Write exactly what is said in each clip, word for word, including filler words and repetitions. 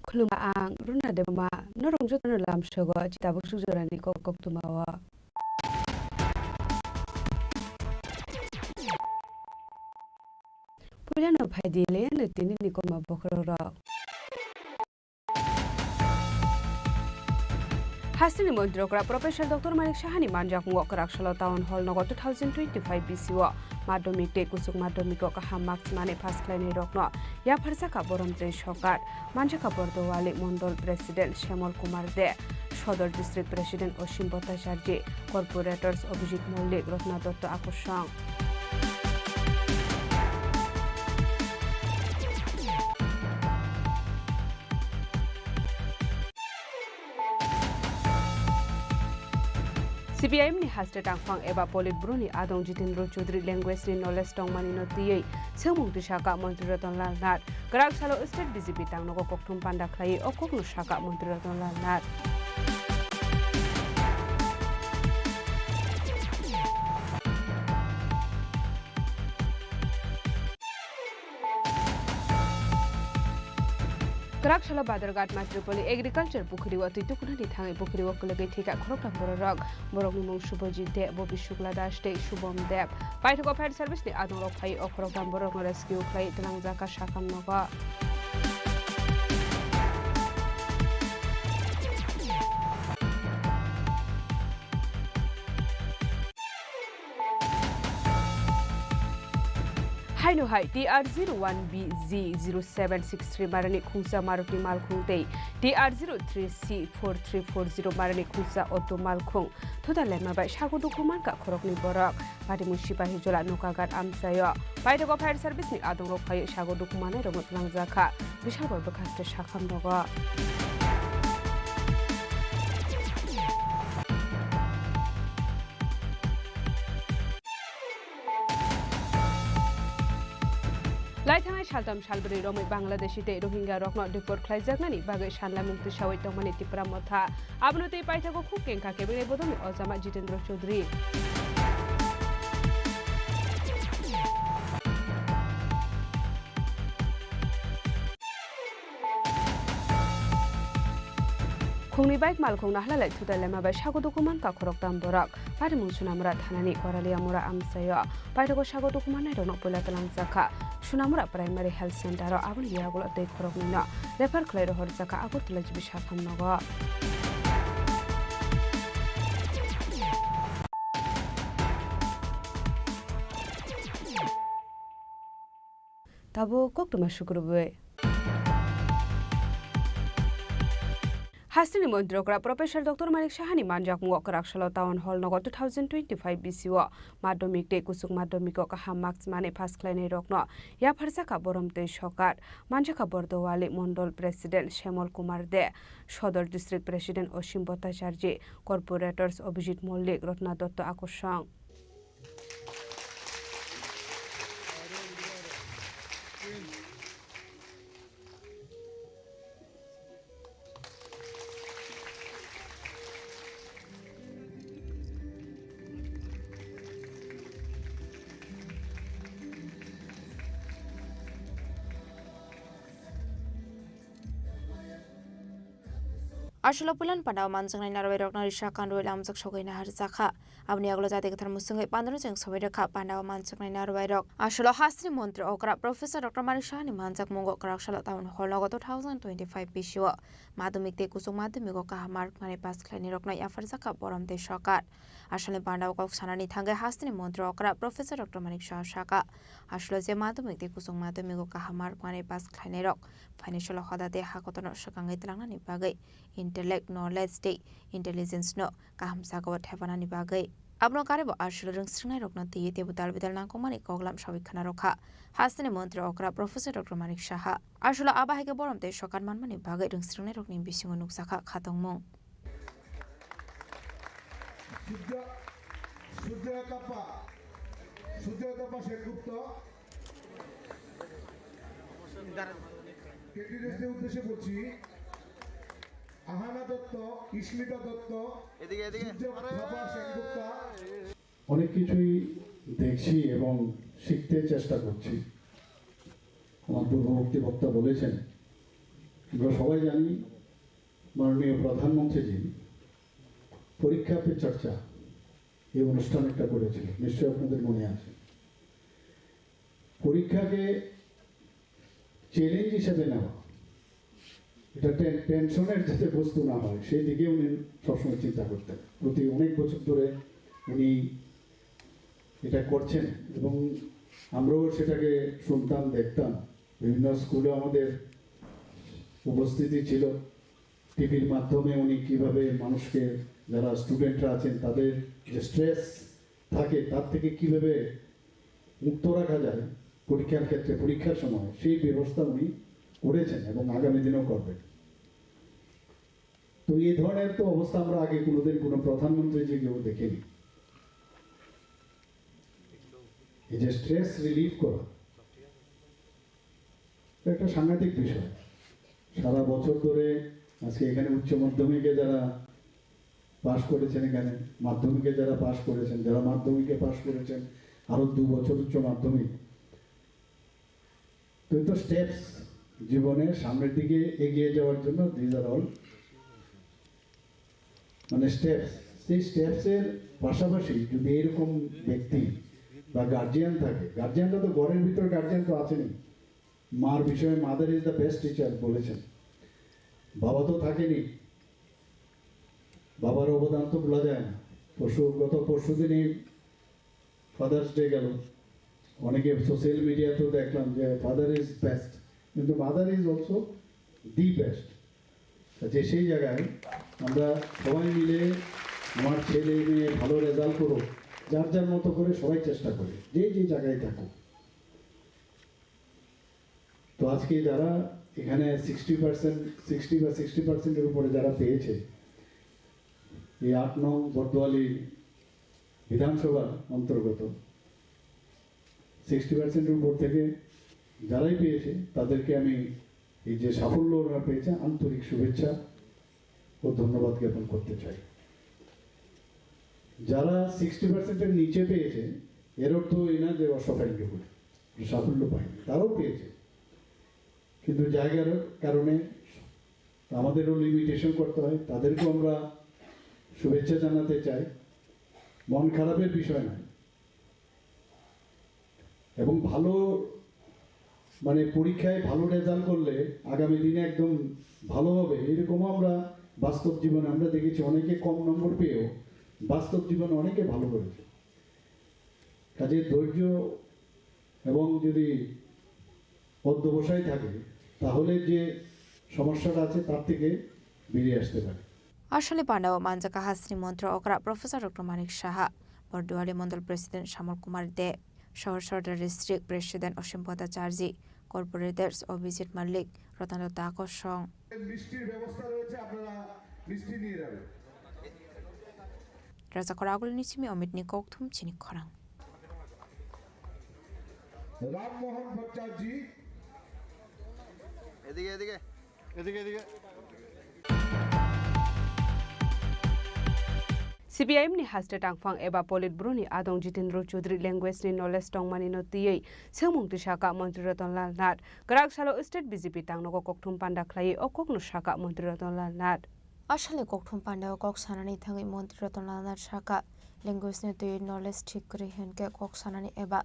Khulumkha, ang Runa Debbarma, norok jotono lamsogo chitabuk sukjorani kok koktwmao. Puilano phaidi leyano tinini kokma bokhorokrok. Hasteni montri okra Professor Doctor Manik Sahani manjakmungo kwraksalo Town Hall nogo two thousand twenty-five B C o madhyamik tei kuchuk madhyamiko kaham marks manwi pass khlainairokno yapharjakha borom tei sokar. Manjakha Bordowali Mondol President Shyamol Kumar De, Sodor District President Osim Bhattacharjee, Corporators Abhijit Mollik, Ratna Dotto Akosong. C P I M ni haste tangphang eba Politburo ni adong Jitendra Chaudhary language ni knowledge tongmani no twiwi swngmung twi sakha Montri Ratan Lal Nath. Kwrak salo state B J P tangnogo kokthum panda khlaiwi o kokno sakha Montri Ratan Lal Nath. Kwrak salo Badharghat Matripoli Agriculture Pukhiri o twi tukunani thangwi pukhiri o kwlwgwi thwikha khoroktham bororok. Borokni mung Subhajit De, Bobi Shukla Das tei Shubham Deb. Paithago fire service ni adongrok phaiwi o khoroktham borokno rescue khlaiwi twlangjakha sakham nogo. Haino hai T R zero one B Z zero seven six three marani khungsa Maruti malkhung tei T R zero three C four three four zero marani khungsa auto malkhung thuda lemma bai sago dukhu mankha khoroknwi borok. Patimung Sipahijola Nokagat amchaio. Paithago fire service ni adongrok phaiwi sago dukhu mannairokno twlangjakha. Bishalpur bwkhaste sakham nogo. Lai thangnai saltham salbrwi romwi Bangladeshi tei Rohingya rokno deport khlaijaknani bagwi sanlaimung twisawi tongmani Tipra Motha. Abono tei paithago khuk kengkha kebengni bodolni ojama Jitendra Chaudhary. Khungni bike malkhung nahalalai thutai lema bai sago dukhu mankha khoroktham borok. Patimung Sunamura thanani Koraliamura amchaio. Paithago sago dukhu mannairokno puila twlangjakha Sunamura Primary Health Center o, aboni yagulo tei khoroknwino refer khlai rohorjakha Agartala G B sakham nogo. Tabuk koktwma sukrubwi. Hasteni montri okra Professor Doctor Manik Sahani manjakmungo kwraksalo Town Hall nogo two thousand twenty-five B C o madhyamik tei kuchuk madhyamiko kaham marks manwi pass khlainairokno yapharjakha borom tei sokar. Manjakha Bordowali Mondol President Shyamol Kumar De, Sodor District President Osim Bhattacharjee, Corporators Abhijit Mollik, Ratna Dotto Akosong. Aswk puilan pandao manjaknai narwai rokno risa kanrwi lamjak sogwi naharjakha. Aboni yagulo jati kwthar mwswngwi pandano cheng sogwi rwkha pandao manjaknai narwai rok. Aswk hasteni montri okra Professor Doctor Manik Sahani manjakmungo kwraksalo Town Hall nogo two thousand twenty-five B C o madhyamik tei kuchuk madhyamiko kaham mark manwi pass khlainai rokno yapharjakha borom tei sokar. Aswkni pandao kok sanani thangwi hasteni montri okra Professor Doctor Manik Saha sakha, aswk je madhyamik tei kuchuk madhyamiko kaham mark manwi pass khlainai rok phainai salo hoda tei hakotorno swkangwi twlangnani bagwi intellect, knowledge tei intelligence no kaham jagao thepanani bagwi. Abono karwibo aswk rwngsrwngnairokno twiwi teibo dal bidal nangkukmani koklam sawi khna rwkha hasteni montri okra Professor Doctor Manik Saha. Aswk abo hai khe borom tei sokar manmani bagwi rwngsrwngnairokni bisingo nukjakha khatungmung. Surya, Surya Tapa, Surya Tapa Sengupta. ক্যান্ডিডেটদের উদ্দেশ্যে বলছি, আহানা দত্ত, ইস্মিতা দত্ত, এদিকে, এদিকে। সূর্য প্রভা সেনগুপ্তা। অনেক কিছুই দেখছি এবং শিখতে চেষ্টা করছি। আমার পূর্ববর্তী বক্তা বলেছেন, আমরা সবাই জানি, মাননীয় প্রধানমন্ত্রীজি পরীক্ষা পে চর্চা এই অনুষ্ঠান একটা করেছিল, নিশ্চয়ই আপনাদের মনে আছে। পরীক্ষাকে চ্যালেঞ্জ হিসেবে নেওয়া, এটা টেন- টেনশনের যাতে বস্তু না হয়, সেই দিকে উনি সবসময় চিন্তা করতেন। প্রতি অনেক বছর ধরে উনি এটা করছেন এবং আমরাও সেটাকে শুনতাম, দেখতাম। বিভিন্ন স্কুলে আমাদের উপস্থিতি ছিল। টিভির মাধ্যমে উনি কিভাবে মানুষকে, যারা স্টুডেন্টরা আছেন, তাদের যে স্ট্রেস থাকে, তার থেকে কিভাবে মুক্ত রাখা যায় পরীক্ষার ক্ষেত্রে, পরীক্ষার সময়, সেই ব্যবস্থা উনি করেছেন এবং আগামী দিনেও করবেন। তো এই ধরনের তো অবস্থা আমরা আগে কোনোদিন কোনো প্রধানমন্ত্রী যে কেউ দেখেনি। এই যে স্ট্রেস রিলিফ করা, এটা একটা সাংঘাতিক বিষয়। সারা বছর ধরে আজকে এখানে উচ্চ মাধ্যমিকে যারা পাশ করেছেন, এখানে মাধ্যমিকে যারা পাশ করেছেন, যারা মাধ্যমিকে পাশ করেছেন, আরো দু বছর উচ্চ মাধ্যমিক, তো এই তো স্টেপস, জীবনে সামনের দিকে এগিয়ে যাওয়ার জন্য, দিজ আর অল মানে স্টেপস। সেই স্টেপসের পাশাপাশি যদি এরকম ব্যক্তি বা গার্জিয়ান থাকে, গার্জিয়ানরা তো ঘরের ভিতরে গার্জিয়ান তো আছেনই, মার বিষয়ে "Mother is the best teacher" বলেছেন, বাবা তো থাকেনি, বাবার অবদান তো ভোলা যায় না। পরশু, গত পরশু দিনই ফাদার্স ডে গেল, অনেকে সোশ্যাল মিডিয়াতেও দেখলাম যে "Father is best", কিন্তু "Mother is also the best"। যে সেই জায়গায় আমরা সবাই মিলে আমার ছেলে মেয়ে ভালো রেজাল্ট করুক, যার যার মতো করে সবাই চেষ্টা করে, যে যে জায়গায় থাকুক। তো আজকে যারা এখানে সিক্সটি পার্সেন্ট, সিক্সটি বা সিক্সটি পার্সেন্টের উপরে যারা পেয়েছে, এই আট নং বর্দোয়ালি বিধানসভার অন্তর্গত সিক্সটি পার্সেন্টের উপর থেকে যারাই পেয়েছে, তাদেরকে আমি এই যে সাফল্য ওরা পেয়েছে, আন্তরিক শুভেচ্ছা ও ধন্যবাদ জ্ঞাপন করতে চাই। যারা সিক্সটি পার্সেন্টের নিচে পেয়েছে, এর অর্থ এই না যে অসাফল্য করে, সাফল্য পায়নি, তারাও পেয়েছে, কিন্তু জায়গার কারণে আমাদেরও লিমিটেশন করতে হয়। তাদেরকেও আমরা শুভেচ্ছা জানাতে চাই, মন খারাপের বিষয় নয়। এবং ভালো, মানে, পরীক্ষায় ভালো রেজাল্ট করলে আগামী দিনে একদম ভালো হবে, এরকমও আমরা বাস্তব জীবনে আমরা দেখেছি। অনেকে কম নম্বর পেয়েও বাস্তব জীবনে অনেকে ভালো করেছে। কাজে ধৈর্য এবং যদি অধ্যবসায় থাকে, তাহলে যে সমস্যাটা আছে, তার থেকে বেরিয়ে আসতে পারে। Aswkni pandao manjakha hasteni montri okra Professor Doctor Manik Saha, Borduali Mondol President Shamol Kumar De, Sohor Sordar District President Osim Bhattacharjee, Corporators Abhijit Malik, Ratana Dutta kosong. মিষ্টির ব্যবস্থা রয়েছে, আপনারা মিষ্টি নিয়ে যাবেন। Raja Koragul ni simi Omit ni kokthum chini khorang. Rammohan ভট্টাচার্য। এদিকে, এদিকে। এদিকে, এদিকে। C P I M ni haste tangphang eba Politburo ni adong Jitendra Chaudhary language ni knowledge tongmani no twiwi swngmung twi saka Montri Ratan Lal Nath. Kwrak salo state B J P tangnogo kokthum panda khlaiwi o kokno saka Montri Ratan Lal Nath. Aswkni kokthum pandao kok sanani thangwi Montri Ratan Lal Nath saka, language ni twiwi knowledge thik kwrwi hinkhe kok sanani eba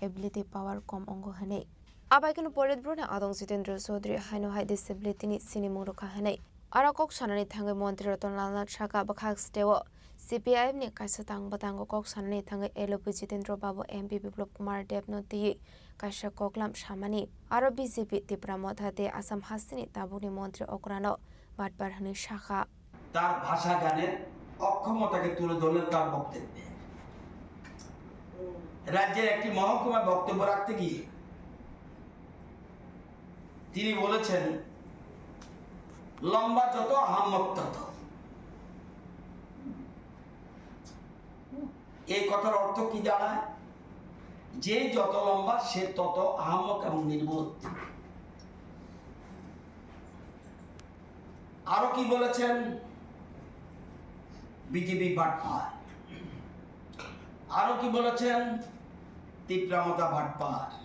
ability power kom wngo hwnwi. Abaikeno Politburo ni adong Jitendra Chaudhary haino hai disability ni sinimung rwkha hwnwi. Aro kok sanani thangwi Montri Ratan Lal Nath saka bwkhak steo C P I M ni kaisa tang bwtango kok sanani thangwi L O P Jitendra Babu, M P Biplab Kumar Deb no twiwi kaisa koklam samani. Aro B J P Tipra Motha tei Assam hasteni tabukni montri okrano batpar hwnwi sakha. তার ভাষা জ্ঞানের অক্ষমতাকে তুলে ধরলেন তার বক্তব্যে। রাজ্যের একটি মহকুমায় বক্তব্য রাখতে গিয়ে তিনি বলেছেন, "লম্বা যত, আহাম্মক তত।" এই কথার অর্থ কি দাঁড়ায়? যে যত লম্বা, সে তত আহাম্মক এবং নির্বোধ। আরো কি বলেছেন? বিজেপি বাটপার। আরো কি বলেছেন? তিপ্রামতা বাটপার।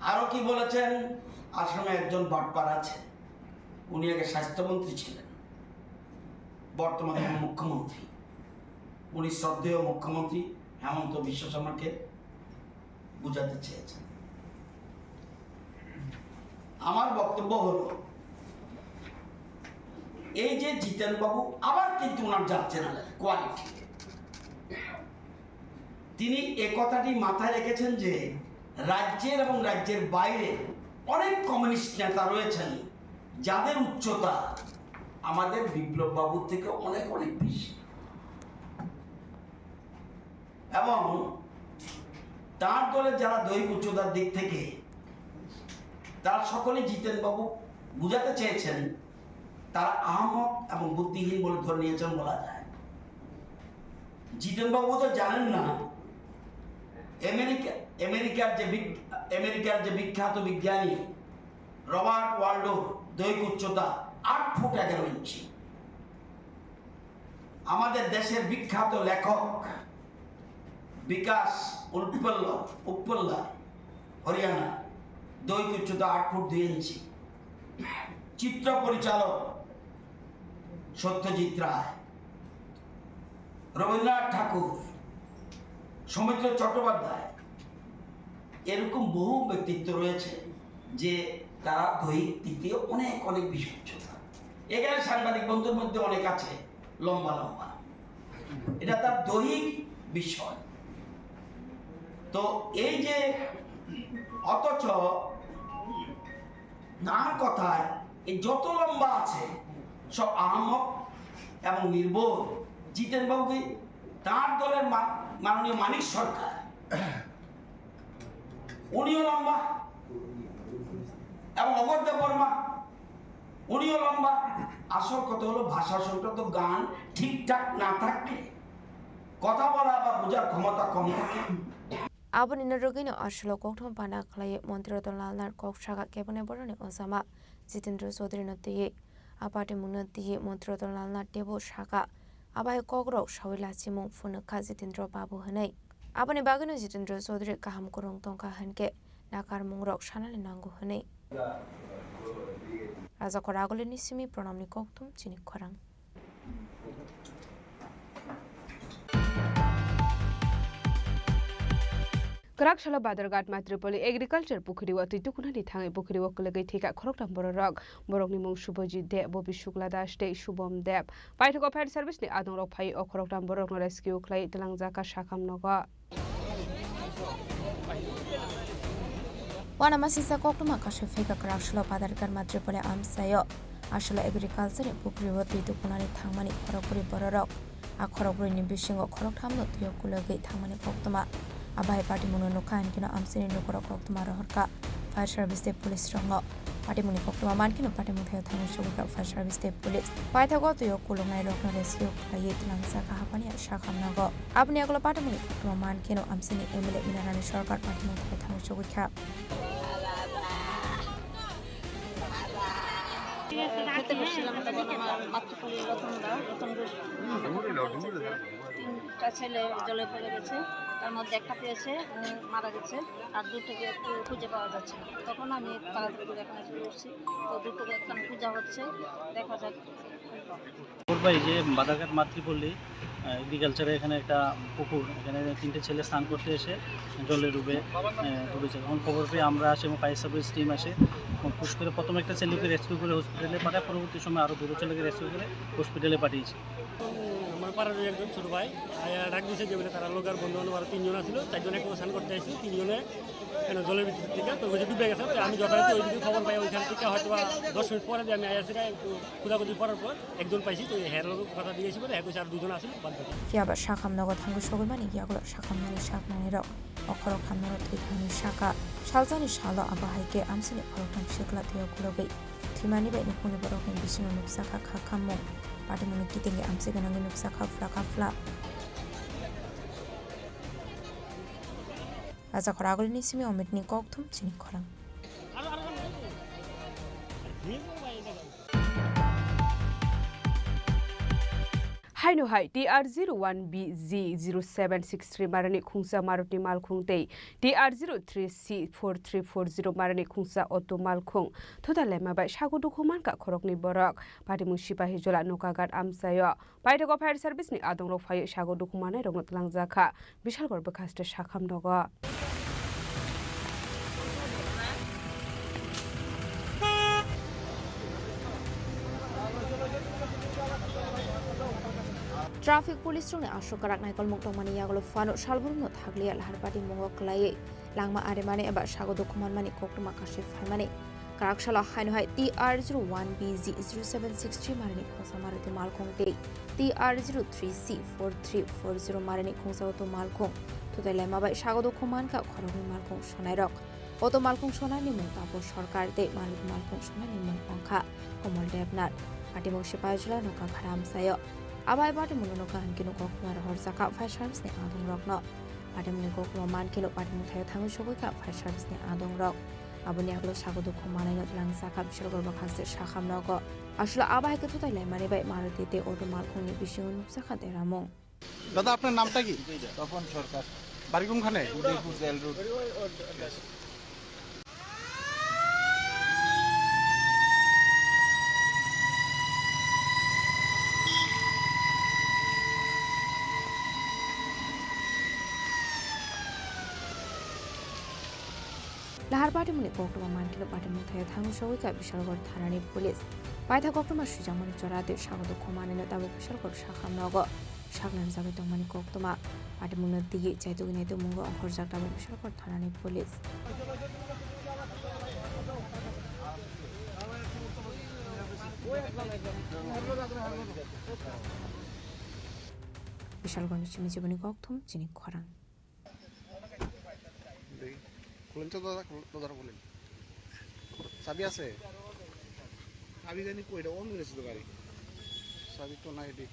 আরো কি বলেছেন? আসামে একজন বাটপার আছে। উনি আগে স্বাস্থ্যমন্ত্রী ছিলেন, বর্তমানে উনি মুখ্যমন্ত্রী। উনি শ্রদ্ধেয় মুখ্যমন্ত্রী হেমন্ত বিশ্ব শর্মাকে বুঝাতে চেয়েছেন। আমার বক্তব্য হলো, এই যে জিতেন বাবু আবার কিন্তু ওনার যাচ্ছে না কোয়ালিটি, তিনি এ কথাটি মাথায় রেখেছেন যে রাজ্যের এবং রাজ্যের বাইরে অনেক কমিউনিস্ট নেতা রয়েছেন, যাদের উচ্চতা আমাদের বিপ্লব বাবুর থেকে অনেক অনেক বেশি। এবং তার দলের যারা দৈহিক উচ্চতার দিক থেকে, তারা সকলেই জিতেন বাবু বুঝাতে চেয়েছেন, তারা আহম্মক এবং বুদ্ধিহীন বলে ধরে নিয়েছেন বলা যায়। জিতেন বাবু তো জানেন না, আমেরিকা, আমেরিকার যে বিগ-, আমেরিকার যে বিখ্যাত বিজ্ঞানী রবার্ট ওয়ালডোর দৈহিক উচ্চতা আট ফুট এগারো ইঞ্চি। আমাদের দেশের বিখ্যাত লেখক বিকাশ উপল্লা, উপল্লা, হরিয়ানা, দৈহিক উচ্চতা আট ফুট দুই ইঞ্চি। চিত্র পরিচালক সত্যজিৎ রায়, রবীন্দ্রনাথ ঠাকুর, সৌমিত্র চট্টোপাধ্যায়, এরকম বহু ব্যক্তিত্ব রয়েছে যে তারা দৈহিক দিক দিয়ে অনেক অনেক বেশি উচ্চতা। এখানে সাংবাদিক বন্ধুর মধ্যে অনেক আছে লম্বা লম্বা, এটা তার দৈহিক বিষয়। তো এই যে, অথচ তার কথায় এই যত লম্বা আছে সব আহম্মক এবং নির্বোধ। জিতেন বাবু কি তার দলের মা-, মাননীয় মানিক সরকার, উনিও লম্বা, এবং অমর দেববর্মা, উনিও লম্বা। আসল কথা হলো ভাষা সংক্রান্ত গান ঠিকঠাক না থাকলে, কথা বলা বা বোঝার ক্ষমতা কম থাকে। Aboni norogwino aswlo koktwma bana khlaiwi Montri Ratan Lal Nath kok sakha kebengni borokni ojama Jitendra Chaudhary no twiwi. A patimungno twiwi Montri Ratan Lal Nath teibo sakha, a bai kokrok saui lachimung phunukha Jitendra Babu hwnwi. Aboni bagwino Jitendra Chaudhary kaham kwrwng tongkha hwnkhe nakarmungrok sanani nango hwnwi. Rajakhor Agulini simi Pranamni kokthum chini khorang. Kwrak salo Badharghat Matripoli Agriculture Pukhuri o twi tukunani thangwi pukhuri o kwlwgwi thwikha khoroktham bororok. Borokni mung Subhajit Deb, Bobi Shukla Das tei Shubham Deb. Paithago fire service ni adongrok phaiwi o khoroktham borokno rescue khlaiwi twlangjakha sakham nogo. Uanamasingcha koktwma kasu phika kwrak salo Badharghat Matripoli amchaio aswlo agriculture ni pukhuri o twi tukunani thangmani khorokbrwi bororok. A khorokbrwi ni bisingo khorokthamno twio kulogwi thangmani koktwma. A bahai patimungno nukha hinkhe no amchaini lukurok koktwma rohorkha fire service tei police rokno. Patimungni koktwma mankheno patimung thaio thangwi sogwikha fire service tei police. Paithago twio kuluknairokno rescue khlaiwi twlangjakha hapani sakham nogo. Aboni yagulo patimungni koktwma mankheno amchaini M L A Inarani Sarkar patimung thaio thangwi sogwikha. খেতে বসছিলাম, তখন আমার মাতৃপল্লীর রতন দা, রতন ঘোষ, তিনটা ছেলে জলে পড়ে গেছে, তার মধ্যে একটা পেয়েছে, উনি মারা গেছে, আর দুটোকে একটু খুঁজে পাওয়া যাচ্ছে না। তখন আমি তাড়াতাড়ি করে এখানে চলে এসেছি। তো দুটোকে এখন খোঁজা হচ্ছে, দেখা যাক। পূর্বে এই যে বাদাঘাট মাতৃপল্লী, আহ, এগ্রিকালচারে এখানে একটা পুকুর, এখানে তিনটে ছেলে স্নান করতে এসে জলে ডুবে, আহ, ডুবেছে। তখন খবর পেয়ে আমরা আসি এবং ফায়ার সার্ভিস টিম আসে এবং পুশ করে প্রথমে একটা ছেলেকে রেস্কিউ করে হসপিটালে পাঠায়, পরবর্তী সময় আরও দুটো ছেলেকে রেস্কিউ করে হসপিটালে পাঠিয়েছি। আমার পাড়ার একজন ছোট ভাই আয়া ডাক দিছে যে বলে তারা লোক আর বন্ধু বান্ধব আরো তিনজন আছিল, চারজন একসাথে স্নান করতে আসছিল, তিনজনে কেন জলের ভিতর থেকে তো ওই যে ডুবে গেছে। তো আমি যথারীতি ওইদিকে খবর পাই, ওইখান থেকে হয়তো বা দশ মিনিট পরে যে আমি আয়া সেটা একটু খোঁজাখুঁজি করার পর একজন পাইছি, তো হ্যাঁ লোক কথা দিয়েছি বলে হ্যাঁ কইছে আর দুজন আছিল বাদ বাকি। Phiya ba sakham nogo thangwi sogwi mani yagulo sakhamnani saknanirok o khoroktham norok thwi thangni sakha. Salsani salo abo hai khe amchaini khoroktham sikla thwiyo kulogwi thwimani bai nukhungni borokni bisingo nukjakha kha khammung. Patimungni kitingwi amchai gwnangwi nukjakha phla kha phla. Rajakhor Agulini simi Omitni kokthum chini khorang. Haino hai T R zero one B Z zero seven six three marani khungsa Maruti malkhung tei T R zero three C four three four zero marani khungsa auto malkhung thutai laima bai sago dukhu mankha khoroknwi borok. Patimung Sipahijola Nokaghat amchaio. Paithago fire service ni adongrok phaiwi sago dukhu manai rokno twlangjakha Bishalgarh bwkhaste sakham nogo. Traffic police rokni aswk kwrak naikolmung tongmani yagulo phano salbrumno thakliya lahar patimung o kwlaiwi langma arimani eba sago dukhu manmani koktwma kasui phaimani. Kwrak salo haino hai T R zero one B Z zero seven six three marani khungsa Maruti malkhung tei T R zero three C four three four zero marani khungsa auto malkhung thutai laima bai sago dukhu mankha khoroknwi malkhung sonairok. Auto malkhung sonani mung Tapo Sarkar tei Maruti malkhung sonani mung wngkha Komol Debnath. Patimung Sipahijola Nokaghat amchaio. Abo hai patimungno nokha hwnkheno koktwma rohorjakha fire service ni adongrokno. Patimungni koktwma mankhe no patimung thaio thangwi sogwi kha fire service ni adongrok. Aboni yagulo sago dukhu manai no twlangjakha Bishalgarh bwkhaste sakham nogo. Aswk abo hai khe thutai laimani bai Maruti tei auto malkhungni bisingo nukjakha deramung. দাদা, আপনার নামটা কি? তপন সরকার। বাড়ি কোনখানে? Udaipur jail road. Lahar patimungni koktwma mankhe no patimung thaio thangwi sogwi kha Bishalgarh thanani police. Paitha koktwma swijakmani chora tei sago dukhu manai no tabuk Bishalgarh sakham nogo saknarjagwi tongmani koktwma. Patimungno twiwi chaitugwi naitukmungo ongkhorjak tabuk Bishalgarh thanani police. Bishalgarhni simi jiboni kokthum chini khorang. দেখি, খুলেন তো দাদা, খুল-, দরজাটা খুলেন। চাবি আছে? চাবি জানি কই, এটা অন করেছে তো গাড়ি। চাবি তো নাই, এটি।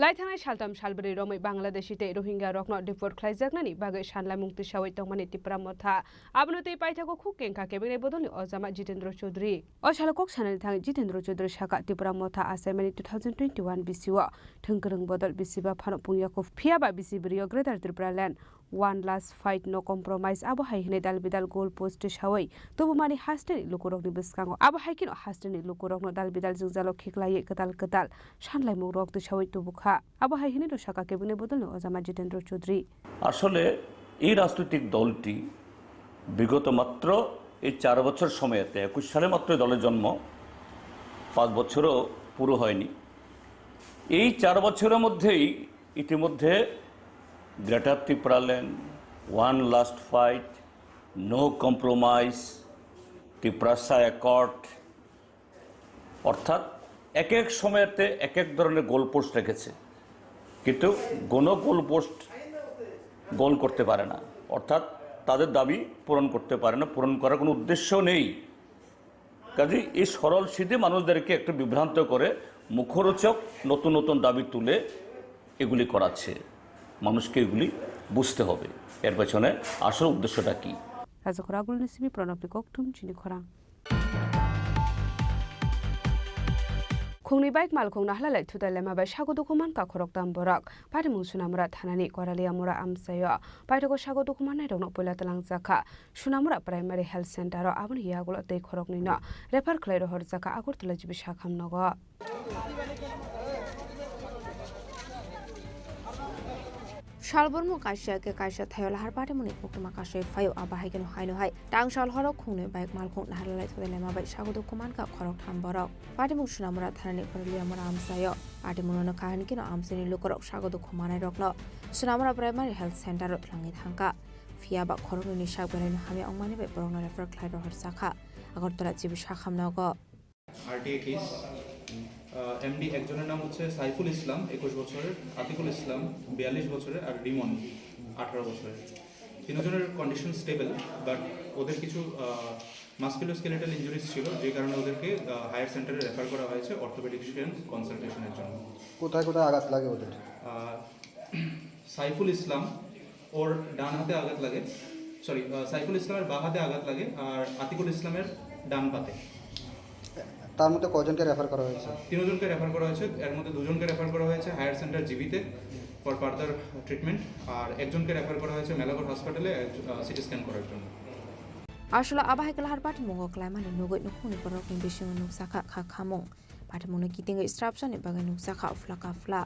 Lai thangnai saltham salbrwi romwi Bangladeshi tei Rohingya rokno deport khlaijaknani bagwi sanlaimung tisawi tongmani Tipra Motha. Abono tei paithago khuk kengkha kebengni bodolni ojama Jitendra Chaudhary. O salo kok sanani thangwi Jitendra Chaudhary sakha, Tipra Motha achaimani two thousand twenty-one bisio thwngkwrwng bodol bisiba phano pungya kho, phiyaba bisi bwrwio Greater Tripura Land, one last fight, no compromise, abo hai hwnwi dal bidal goal post twisawi tubumani hasteni lukurokni bwskango. Abo hai kheno hasteni lukurokno dal bidal jwngjalo khiklaiwi kwtal kwtal sanlaimungrok twisawi tubukha. Abo hai hwnwi no sakha kebengni bodolni ojama Jitendra Chaudhary. আসলে এই রাজনৈতিক দলটি বিগত মাত্র এই চার বছর সময়তে, একুশ সালে মাত্র এই দলের জন্ম, পাঁচ বছরও পুরো হয়নি। এই চার বছরের মধ্যেই ইতিমধ্যে greater Tripuraland, one last fight, no compromise, Tiprasa accord, অর্থাৎ এক এক সময়তে এক এক ধরনের গোল পোস্ট রেখেছে, কিন্তু কোনো গোল পোস্ট গোল করতে পারে না, অর্থাৎ তাদের দাবি পূরণ করতে পারে না, পূরণ করার কোনো উদ্দেশ্য নেই। কাজেই এই সরল সিধে মানুষদেরকে একটু বিভ্রান্ত করে মুখরোচক নতুন নতুন দাবি তুলে এগুলি করাচ্ছে। মানুষকে এগুলি বুঝতে হবে, এর পেছনে আসল উদ্দেশ্যটা কী। Rajakhor Agulni simi Pranabni kokthum chini khorang. Khungni bike malkhung nahla lai thutai lema bai sago dukhu mankha khoroktham borok. Patimung Sunamura thanani Koraliamura amchaio. Paithago sago dukhu mannairokno puila twlangjakha Sunamura Primary Health Center o, aboni yagulo tei khoroknwino refer khlai rohorjakha Agartala G B sakham nogo. Salbrumno kaisa khe kaisa thaio lahar patimungni koktwma kasui phaio, abo hai kheno haino hai tangsal horo khungnwi bike malkhung nahar lai thutai lema bai sago dukhu mankha khoroktham borok. Patimung Sunamura thanani Koraliamura amchaio. Patimungno nokha hwnkheno amchaini lukurok sago dukhu manairokno Sunamura Primary Health Center o twlangwi thangkha. Phiyaba khoroknwini sak belaino hamya wngmani bai borokno refer khlai rohorjakha Agartala G B sakham nogo. RTI case, আহ, MD একজনের নাম হচ্ছে সাইফুল ইসলাম, একুশ বছরের, আতিকুল ইসলাম, বিয়াল্লিশ বছরের, আর রিমন, আঠারো বছরের। তিনজনের কন্ডিশন স্টেবল, বাট ওদের কিছু, আহ, মাসকুলোস্কেলেটাল ইনজুরিজ ছিল, যে কারণে ওদেরকে, আহ, হায়ার সেন্টারে রেফার করা হয়েছে অর্থোপেডিশিয়ান কনসালটেশনের জন্য। কোথায় কোথায় আঘাত লাগে ওদের? আহ, সাইফুল ইসলাম, ওর ডান হাতে আঘাত লাগে, সরি, আহ, সাইফুল ইসলামের বাঁ হাতে আঘাত লাগে আর আতিকুল ইসলামের ডান পাতে। তার মধ্যে কজনকে রেফার করা হয়েছে? তিনজনকে রেফার করা হয়েছে, এর মধ্যে দুজনকে রেফার করা হয়েছে হায়ার সেন্টার জিবিতে ফর ফার্দার ট্রিটমেন্ট, আর একজনকে রেফার করা হয়েছে মেলাঘর হসপিটালে সিটি স্ক্যান করার জন্য। Aswla abo hai khe lahar pathimungo kwlaimani nugwi nukhungni borokni bisingo nukjakha kha khamung. Pathimungno kitingwi srapjani bagwi nukjakha ufla kafla.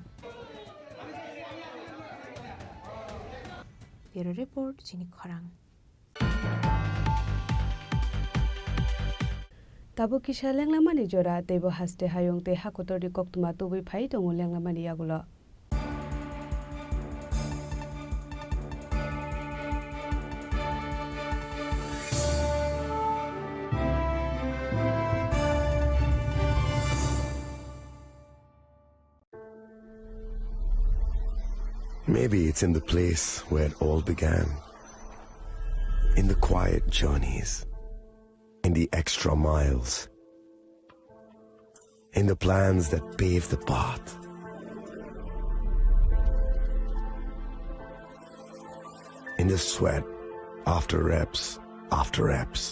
Bureau Report, Chini Khorang. Tabuk kisa lenglamani jora, teibo haste hayung tei hakotorni koktwma tubui phai tongo lenglamani yagulo. Maybe it's in the place where it all began. In the quiet journeys, in the extra miles, in the plans that pave the path, in the sweat after reps after reps,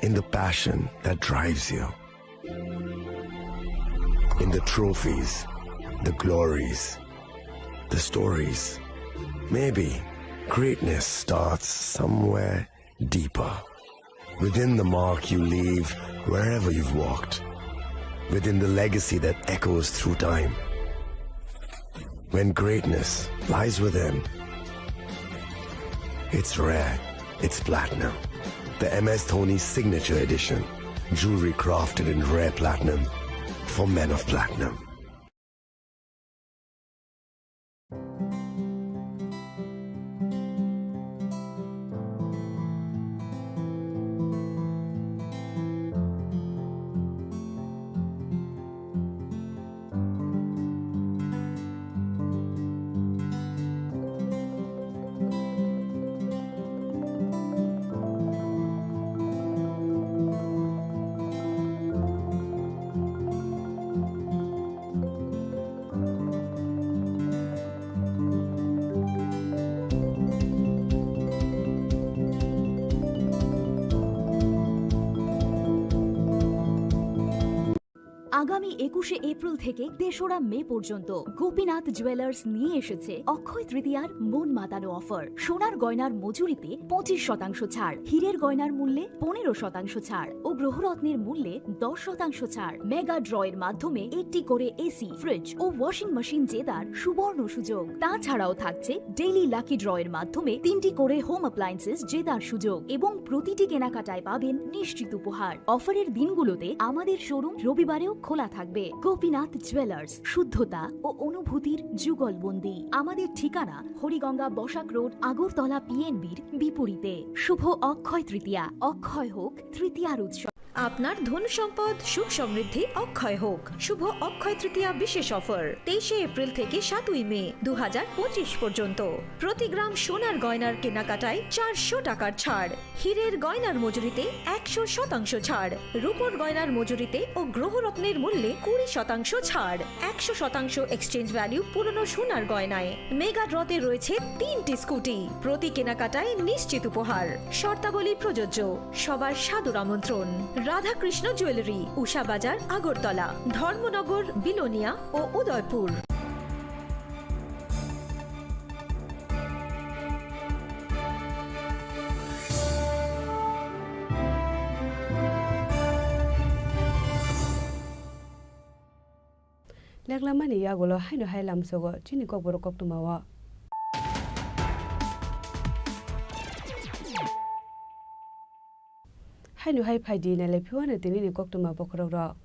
in the passion that drives you. In the trophies, the glories, the stories. Maybe greatness starts somewhere deeper. Within the mark you leave wherever you've walked. Within the legacy that echoes through time. When greatness lies within, it's rare, it's platinum. The M S Dhoni Signature Edition. Jewelry crafted in rare platinum for men of platinum. আগামী একুশে এপ্রিল থেকে তেসরা মে পর্যন্ত গোপীনাথ জুয়েলার্স নিয়ে এসেছে অক্ষয় তৃতীয়ার মন মাতানো অফার। সোনার গয়নার মজুরিতে পঁচিশ শতাংশ ছাড়, হীরের গয়নার মূল্যে পনেরো শতাংশ ছাড় ও গ্রহরত্নের মূল্যে দশ শতাংশ ছাড়। মেগা ড্রয়ের মাধ্যমে একটি করে এসি, ফ্রিজ ও ওয়াশিং মেশিন জেতার সুবর্ণ সুযোগ। তাছাড়াও থাকছে ডেইলি লাকি ড্রয়ের মাধ্যমে তিনটি করে হোম অ্যাপ্লায়েন্সেস জেতার সুযোগ এবং প্রতিটি কেনাকাটায় পাবেন নিশ্চিত উপহার। অফারের দিনগুলোতে আমাদের শোরুম রবিবারেও খোলা থাকবে। গোপীনাথ জুয়েলার্স, শুদ্ধতা ও অনুভূতির যুগলবন্দি। আমাদের ঠিকানা হরিগঙ্গা বসাক রোড, আগরতলা পিএনবির বিপরীতে। শুভ অক্ষয় তৃতীয়া, অক্ষয় হোক তৃতীয়ার উৎসব। আপনার ধন সম্পদ সুখ সমৃদ্ধি অক্ষয় হোক। শুভ অক্ষয় তৃতীয়া বিশেষ অফার, তেইশে এপ্রিল থেকে সাতই মে দু হাজার পঁচিশ পর্যন্ত। প্রতি গ্রাম সোনার গয়নার কেনাকাটায় চারশো টাকার ছাড়, হীরের গয়নার মজুরিতে একশো শতাংশ ছাড়, রূপোর গয়নার মজুরিতে ও গ্রহরত্নের মূল্যে কুড়ি শতাংশ ছাড়, একশো শতাংশ এক্সচেঞ্জ ভ্যালু পুরনো সোনার গয়নায়। মেগা ড্রতে রয়েছে তিনটি স্কুটি, প্রতি কেনাকাটায় নিশ্চিত উপহার। শর্তাবলী প্রযোজ্য। সবার সাদর আমন্ত্রণ। রাধাকৃষ্ণ জুয়েলারি, উষা বাজার, আগরতলা, ধর্মনগর, বিলোনিয়া ও Udaipur. Leklamani yagulo haino hai lamsogo chini kokborok koktwmao. Haino hai phaidi nailai phiwano tinini koktwma bokhorokrok.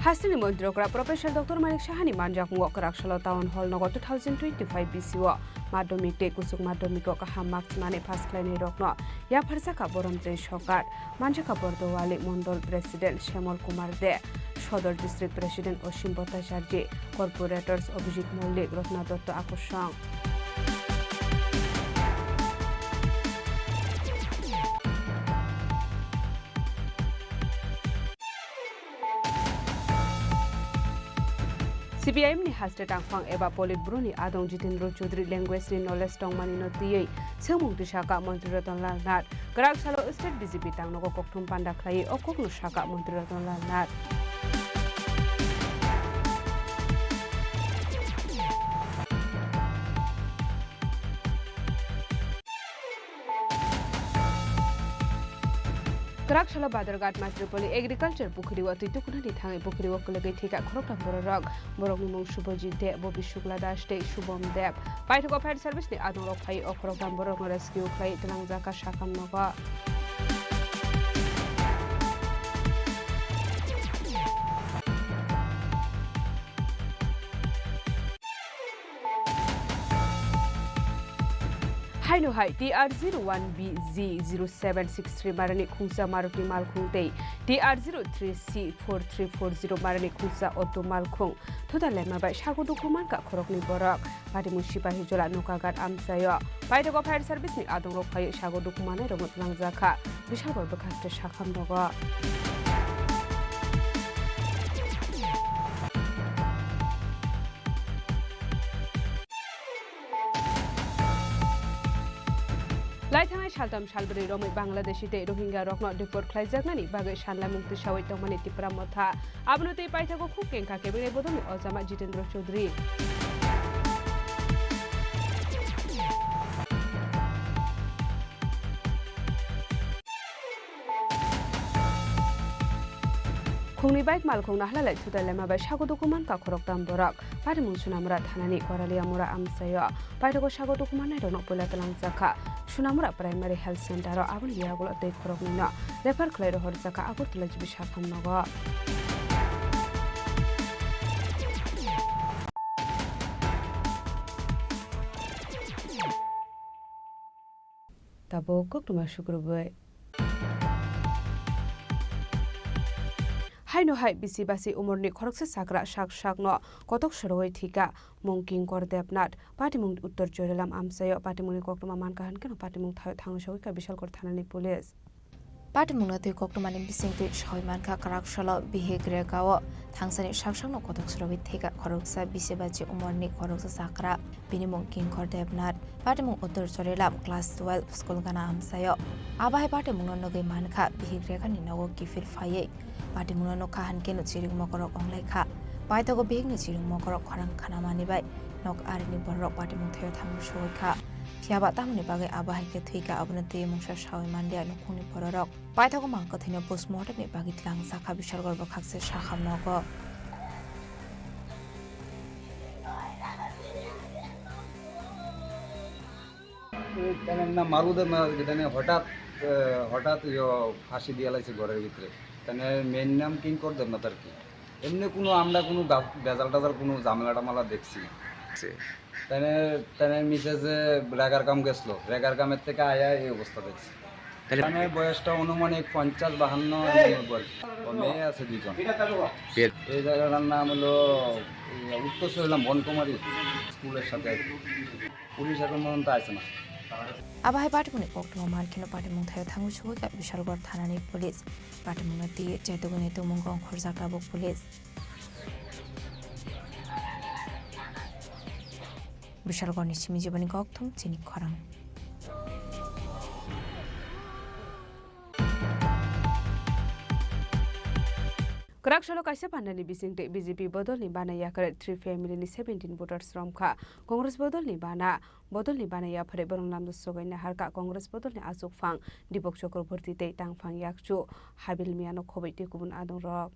Hasteni Montri okra Professor Doctor Manik Sahani manjakmungo kwraksalo Town Hall nogo two thousand twenty-five B C o Madhyamik tei kuchuk madhyamiko kaham marks manwi pass khlainairokno yapharjakha Boronjoi Sarkar, manjakha Bordowali Mondol President Shyamol Kumar De, Sodor District President Osim Bhattacharjee, Corporators Abhijit Mollik, Ratna Dotto Akosong. C P I M ni haste tangphang eba Politburo ni adong Jitendra Chaudhary language ni knowledge tongmani no twiwi swngmung twi sakha Montri Ratan Lal Nath. Kwrak salo state B J P tangnogo kokthum panda khlaiwi o kokno sakha Montri Ratan Lal Nath. Kwrak salo Badharghat Masripoli Agriculture Pukhiri o twi tukunani thangwi pukhiri o kwlwgwi thwikha khoroktham bororok. Borokni mung Subhajit Deb, Bobi Shukla Das tei Shubham Deb. Paithago fire service ni adongrok phaiwi o khoroktham borokno rescue khlaiwi twlangjakha sakham nogo. Haino hai T R zero one B Z zero seven six three marani khungsa Maruti malkhung tei T R zero three C four three four zero marani khungsa auto malkhung thuda lema bai sago dukhu mankha khoroknwi borok. Patimung Sipahijola Nokagat amchaio. Paithago fire service ni adongrok phaiwi sago dukhu manai rokno twlangjakha. Bishalgor bwkhaste sakham rogo. Laithangnai saltham salbrwi romwi Bangladeshi tei Rohingya rokno deport khlaijaknani bagwi sanlaimung twisawi tongmani Tipra Motha. Abono tei paithago khuk kengkha kebengni bodolni ojama Jitendra Chaudhary. Khungni bike malkhung nahlalai thutai lema bai sago dukhu mankha khoroktham borok. Patimung Sunamura thanani Koralia Mura amchaio. Paithago sago dukhu mannairokno puila twlangjakha Sunamura Primary Health Center o, aboni yagulo tei khoroknwino refer khlai rohorjakha Agartala G B sakham nogo. Tabuk koktwma sukrubwi. Haino hai bisi basi umorni khoroksa chakra sak sakno kotok sorowi thwikha mung Kinkor Debnath. Patimung Uttor Chorilam amchaio patimungni koktwma mankha hwnkhe no patimung thaio thangwi sogwikha Bishalgor thanani police. Patimungno twi koktwmani bisingtwi soi mankha kwrak salo bihik rega o thangsani sak sakno kotok sorowi thwikha khoroksa bisi bachi umorni khoroksa chakra. Bini mung Kinkor Debnath. Patimung Uttor Chorilam class twelve school gana amchaio. Abo hai patimungno nugwi mankha bihik regani nogo kiphil phaiwi. Patimungno nukha hwnkhe no chiring mokorok wnglaikha. Paithago bihikni chiring mokorok khorang khanamani bai nok arini bororok patimung thaio thangwi sogwikha. Phiyaba tamoni bagwi abo hai khe thwikha, abono twi mungsa sawi manliya nukhungni bororok. Paithago mang kwthwino post mortemni bagwi twlangjakha Bishalgor bwkhakse sakham nogo. তেনে না মারুদে না, তেনে হঠাৎ, এ, হঠাৎ ইয়ো ফাঁসি দিয়া লাইছে ঘরের ভিতরে। তেনে মেয়ের নাম কিঙ্কর দেবনাথ আর কি। এমনি কোনো আমরা কোনো গা-, ভেজাল টেজাল কোনো ঝামেলা টামেলা দেখছি না। তেনে, তেনে মিসেসে রেগার কাম গেছিল, রেগার কামের থেকে আয়া এই অবস্থা দেখছি। তাহলে মানে বয়সটা অনুমানিক পঞ্চাশ বাহান্ন এরকম বয়স। ও মেয়ে আছে দুজন। বিয়ে এই জায়গাটার নাম হলো, এই, উত্তর হইলাম বনকুমারী স্কুলের সাথে আর কি। পুলিশ এখন পর্যন্ত আসে না। Abo hai patimungni koktwma mankheno patimung thaio thangwi sogwikha Bishalgor thanani police. Patimungno twi chetugwini tongmung ongkhorjak tabuk police. Bishalgorni simi jiboni kokthum chini khorang. Kwrak salo kaisa pandani bisingtwi B J P bodolni bana yakarwi three family ni seventeen voters romkha. Congress bodolni bana, bodolni bana yaphare borok lamjak sogaina harkha Congress bodolni achukphang Deepak Chakraborty tei tangphang yakchu Habil Miano khobwi tei kubun adongrok.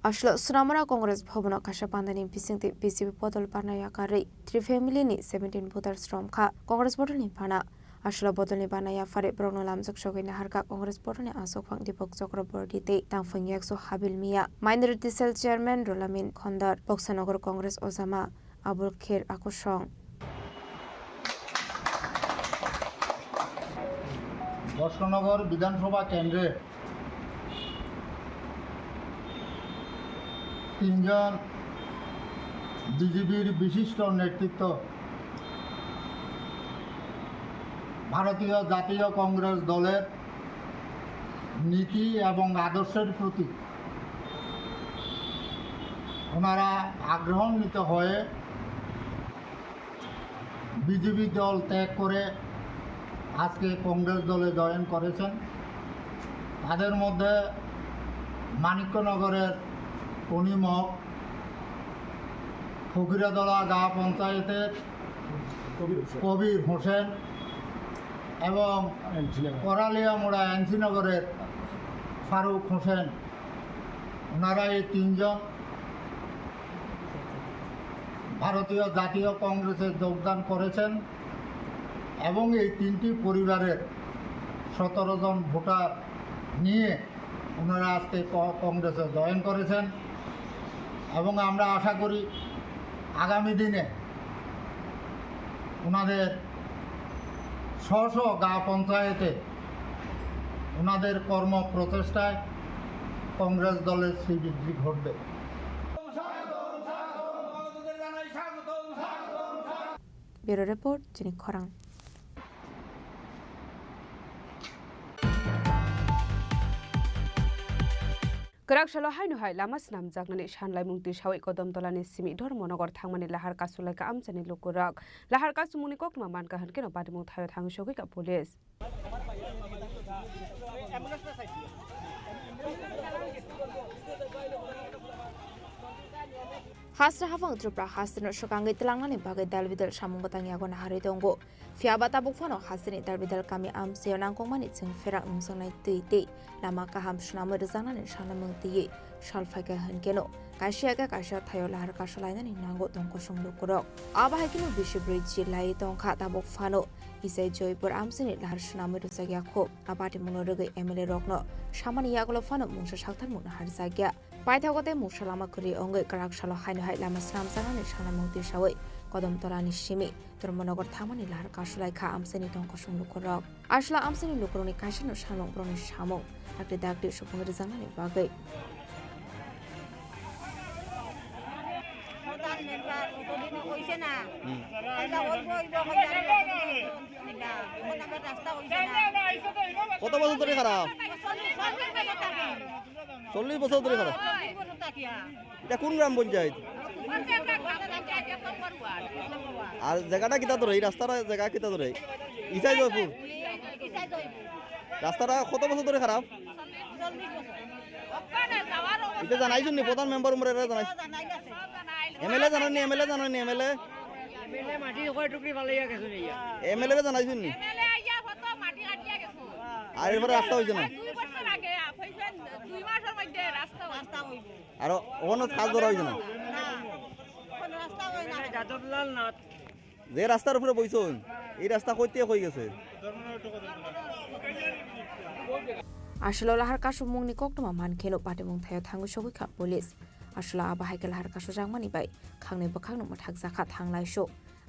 Aswk Sonamura Congress Bhavan o kaisa pandani bisingtwi B J P bodol bana yakarwi three family ni seventeen voters romkha Congress bodolni bana. Aswk bodolni bana yaphare borokno lamjak sogwi naharkha Congress bodolni achukphang Deepak Chakraborty tei tangphang yakchu Habil Mia, Minority Cell Chairman Rolamin Khondar, Boksanagar Congress ojama Abul Kher Akusong. Boxanagar বিধানসভা কেন্দ্রে তিনজন বিজেপির বিশিষ্ট নেতৃত্ব ভারতীয় জাতীয় কংগ্রেস দলের নীতি এবং আদর্শের প্রতি ওনারা আগ্রহান্বিত হয়ে বিজেপি দল ত্যাগ করে আজকে কংগ্রেস দলে জয়েন করেছেন। তাদের মধ্যে মানিক্যনগরের কনিমক, ফকিরাতলা গাঁ পঞ্চায়েতের কবির হোসেন। কবির হোসেন এবং এনসি নগর। করালিয়ামুড়া এনসি নগরের ফারুক হোসেন। ওনারা এই তিনজন ভারতীয় জাতীয় কংগ্রেসে যোগদান করেছেন এবং এই তিনটি পরিবারের সতেরো জন ভোটার নিয়ে ওনারা আজকে ক-, কংগ্রেসে জয়েন করেছেন এবং আমরা আশা করি আগামী দিনে ওনাদের স্ব স্ব গাঁ পঞ্চায়েতে ওনাদের কর্ম প্রচেষ্টায় কংগ্রেস দলের শ্রীবৃদ্ধি ঘটবে। Bureau Report, Chini Khorang. Kwrak salo haino hai lama swnamjaknani sanlaimung tisawi Kodom Tolani simi Dharmanagar thangmani lahar kasulaikha amchaini lukurok. Lahar kasumungni koktwma mankha hwnkhe no patimung thaio thangwi sogwikha police. Hasra hapang Tripura hastrino swkangwi twlangnani bagwi dal bidal samung bwtang yago naharwi tongo. Phiya ba tabuk phano hastroni dal bidal kami amchaio nangkukmani chwng pherang nungjaknai twi tei lama kaham swnamwi rwjaknani sanamung twiwi sal phaikha hwnkhe no kaisa ya khe kaisa thaio lahar kasulainani nango tong kosong lukurok. Abo hai kheno bisi bwrwi chilaiwi tongkha tabuk phano Isai Joypur amchaini lahar swnamwi rwjakya kho. A patimungno rwgwi M L A rokno samani yagulo phano mungsa saktharmung naharjakya. Paithago tei mungsa lama kwrwi wngwi kwrak salo haino hai lama swnamjaknani sanamung tisawi Kodom Tolani simi Dharmanagar thangmani lahar kasulaikha amchaini tong kosong lukurok. Aswla amchaini lukurokni kaisano sanmung borokni samung dakti dakti supung rwjaknani bagwi. প্রধান মেম্বার অতদিনে কইছে না। হুম। কইলা অইব, অইব, কইলা অইব, অইব, অইব, অইব, অইব, অইব, রাস্তা কইছে না। কত বছর ধরে খারাপ? চল্লিশ, চল্লিশ বছর থাকি। চল্লিশ বছর ধরে খারাপ? চল্লিশ বছর থাকি, হ্যাঁ। এটা কোন গ্রাম পঞ্চায়েত? পঞ্চায়েত না, গ্রাম পঞ্চায়েত, এক নম্বর ওয়ার্ড। আর জায়গাটা কিতা ধরে? এই রাস্তার জায়গা কিতা ধরে? ইসাই জয়পুর। ইসাই জয়পুর। রাস্তাটা কত বছর ধরে খারাপ? চল্লিশ বছর। এটা জানাইছুন নি? প্রধান মেম্বার উমরে এটা জানাইছুন? জানাই গেছে। এমএলএ জানাননি? এমএলএ জানাননি? এমএলএ? এমএলএ মাটি কয় টুকরি ফালাইয়া গেছে নিয়া। এমএলএ রে জানাইছুন নি? এমএলএ আইয়া কত মাটি কাটিয়া গেছে। আর এরপরে রাস্তা হইছে না? দুই বছর আগে, হইছে দুই মাসের মধ্যে রাস্তা হইছে। রাস্তা হইব। আর ওখানে কাজ ধরা হইছে না? না, কোনো রাস্তা হয় না। যাদবলাল নাথ। যে রাস্তার উপরে বইছুন, এই রাস্তা কইতে কই গেছে? Aswla lahar kasumungni koktwma mankheno patimung thaio thangwi sogwikha police. Aswla abo hai khe lahar kasujakmani bai khangnwi bwkhakno mwthakjakha thanglaisu.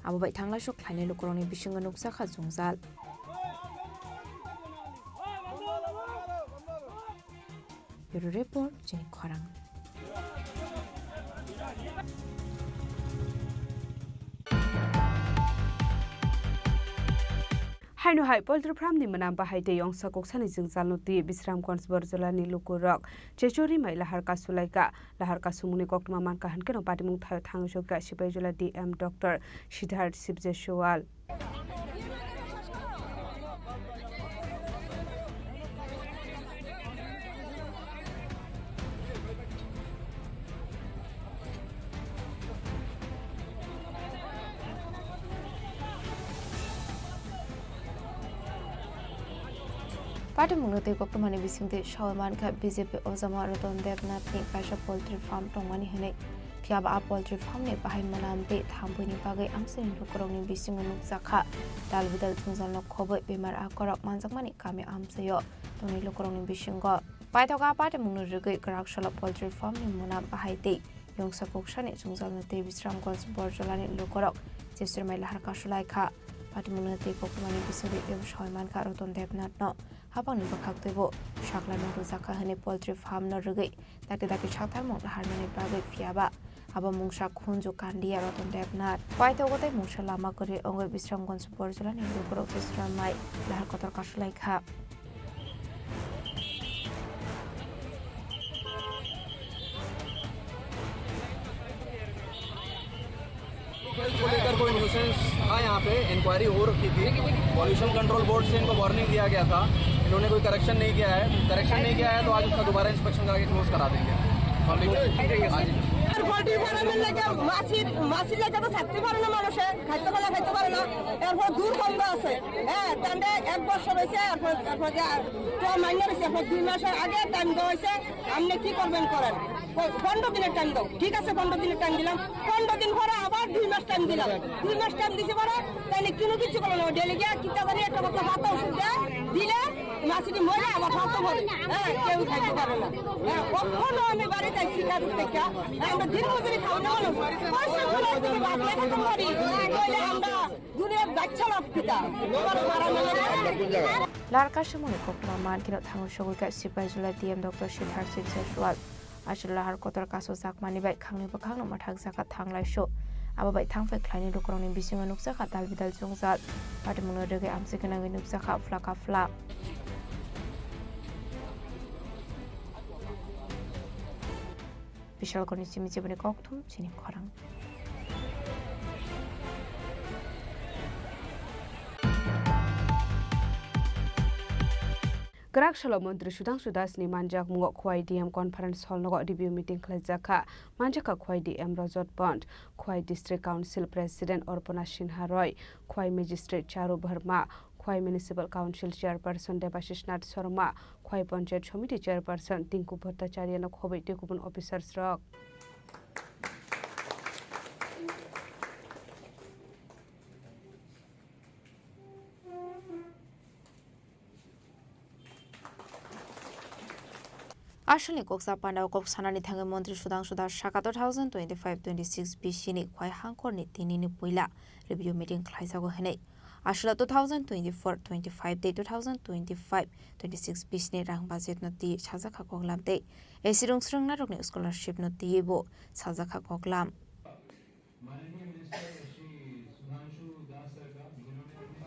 Abo bai thanglaisu khlainai lukurokni bisingo nukjakha jwngjal. Bureau Report, Chini Khorang. Haino hai poultry farm ni mwnam bahai tei yongsa koksani jwngjalno twi Bisramganj Borjolani lukurok Chechuri mai lahar kasulaikha. Lahar kasumungni koktwma mankha hwnkhe no patimung thaio thangwi sokha Sipaijola D M Doctor Siddharth Sibjeswal. Patimungno tei koktwmani bisingtwi sawi mankha B J P ojama Ratan Debnathni kaisa poultry farm tongmani hwnwi. Phiyaba a poultry farmni bahai mwnam tei thambuini bagwi amchaini lukurokni bisingo nukjakha. Dal bidal jwngjalno khobwi bemar akorok manjakmani kami amchaio tongnai lukurokni bisingo. Paithakgo a patimungno rwgwi kwrak salo poultry farmni mwnam bahai tei yongsa koksani jwngjalno tei Bisramganj Borjolani lukurok Chechuri mai lahar kasulaikha. Patimungno tei koktwmani bisingtwi teibo sawi mankha Ratan Debnathno hapangni bwkhaktwibo saklano rwjakha hwnwi poultry farmno rwgwi dakti dakti saktharmung laharnani bagwi phiyaba abo mungsa khunju kandiya Ratan Debnath. Paithakgo tei mungsa lama kwrwi wngwi Bisramganj Borjolani lukurok Chechuri mai lahar kotor kasulaikha. कोई न्यूसेंस था यहाँ पे, इंक्वायरी हो रखी थी, pollution control board से इनको वार्निंग दिया गया था, इन्होंने कोई करेक्शन नहीं किया है। करेक्शन नहीं किया है तो आज उसका दोबारा इंस्पेक्शन करा के क्लोज करा देंगे। हाँ जी। আর পোল্ট্রি ফার্মের লাগে মাছি, মাছির লাগে তো থাকতে পারে না মানুষে, খাইতে পারে না, খাইতে পারে না। এরপর দুর্গন্ধ আছে, হ্যাঁ, তাহলে এক বছর হয়েছে, এরপর, এরপর যে আর তো মাইনে হয়েছে, এরপর দুই মাসের আগে টাইম দেওয়া হয়েছে, আপনি কি করবেন করেন, প-, পনেরো দিনের টাইম দাও। ঠিক আছে, পনেরো দিনের টাইম দিলাম, পনেরো দিন পরে আবার দুই মাস টাইম দিলাম, দুই মাস টাইম দিছে পরে তাইলে কোনো কিছু করলো না। ডেলি গিয়া কিতা জানি একটা কথা ভাত ওষুধ দেয়, দিলে মাছটি মরে আবার ভাত করে, হ্যাঁ, কেউ খাইতে পারে না। হ্যাঁ, কখনো আমি বাড়িতে শিকার করতে গিয়া, আমরা দিন মজুরি খাওয়া না হলো, পয়সা করে তুমি ভাত লাগাতে পারি, তাহলে আমরা দুনিয়ার বাচ্চা লোক পিতা, তোমার মারা মেলে। Lar kaisa mungni koktwma man kheno thango sogwi kha sipai jula D M Doctor Sinhar Singh Jaswal. Aswk lahar kotor kasu jakmani bai khangni bwkhakno mwthak jaka thanglai su. Abo bai thangphai khlaini lukurokni bisingo nukjakha dal bidal chwngjal. Patimungno rwgwi amchwi gwnangwi nukjakha phlaka phla. Bishalkoni simi chiboni kokthum chini khorang. Kwrak salo Montri Sudhangshu Das ni manjakmungo Khowai D M Conference Hall nogo review meeting khlaijak kha. Manjak kha Khowai D M Rajat Pant, Khowai District Council President Orpana Sinha Roy, Khowai Magistrate Charu Verma, Khowai Municipal Council Chairperson Debashish Nath Sharma, Khowai Panchayat Samiti Chairperson Tinku Bhattacharya no khobwi tei kubun officers rok. Asalni koksa pandao kok sanani thangwi Montri Sudhangshu Das saka two thousand twenty-five twenty-six bisini Khowai hangkorni tinini puila review meeting khlaijago hwnwi. Aswla two thousand twenty-four twenty-five tei two thousand twenty-five twenty-six bisini rang budget no twi sajak kha koklam tei A C rung srwngna rokni scholarship no twiwi bo sajak kha koklam.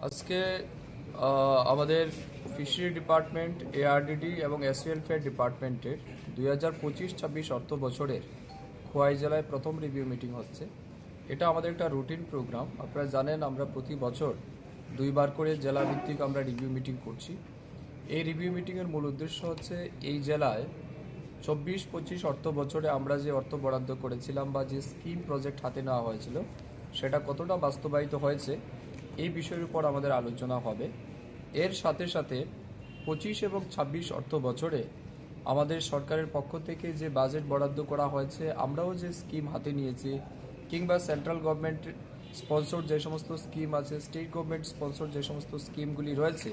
আজকে, আহ, আমাদের fishery department, ARDD এবং SC welfare ডিপার্টমেন্টের দুই হাজার পঁচিশ ছাব্বিশ অর্থ বছরের খোয়াই জেলায় প্রথম রিভিউ মিটিং হচ্ছে। এটা আমাদের একটা রুটিন প্রোগ্রাম। আপনারা জানেন, আমরা প্রতি বছর দুইবার করে জেলা ভিত্তিক আমরা রিভিউ মিটিং করছি। এই রিভিউ মিটিংয়ের মূল উদ্দেশ্য হচ্ছে এই জেলায় চব্বিশ পঁচিশ অর্থ বছরে আমরা যে অর্থ বরাদ্দ করেছিলাম বা যে স্কিম প্রজেক্ট হাতে নেওয়া হয়েছিল, সেটা কতটা বাস্তবায়িত হয়েছে, এই বিষয়ের উপর আমাদের আলোচনা হবে। এর সাথে সাথে পঁচিশ এবং ছাব্বিশ অর্থ বছরে আমাদের সরকারের পক্ষ থেকে যে বাজেট বরাদ্দ করা হয়েছে, আমরাও যে স্কিম হাতে নিয়েছি, কিংবা সেন্ট্রাল গভর্নমেন্ট স্পন্সর যে সমস্ত স্কিম আছে, স্টেট গভর্নমেন্ট স্পন্সর যে সমস্ত স্কিমগুলি রয়েছে,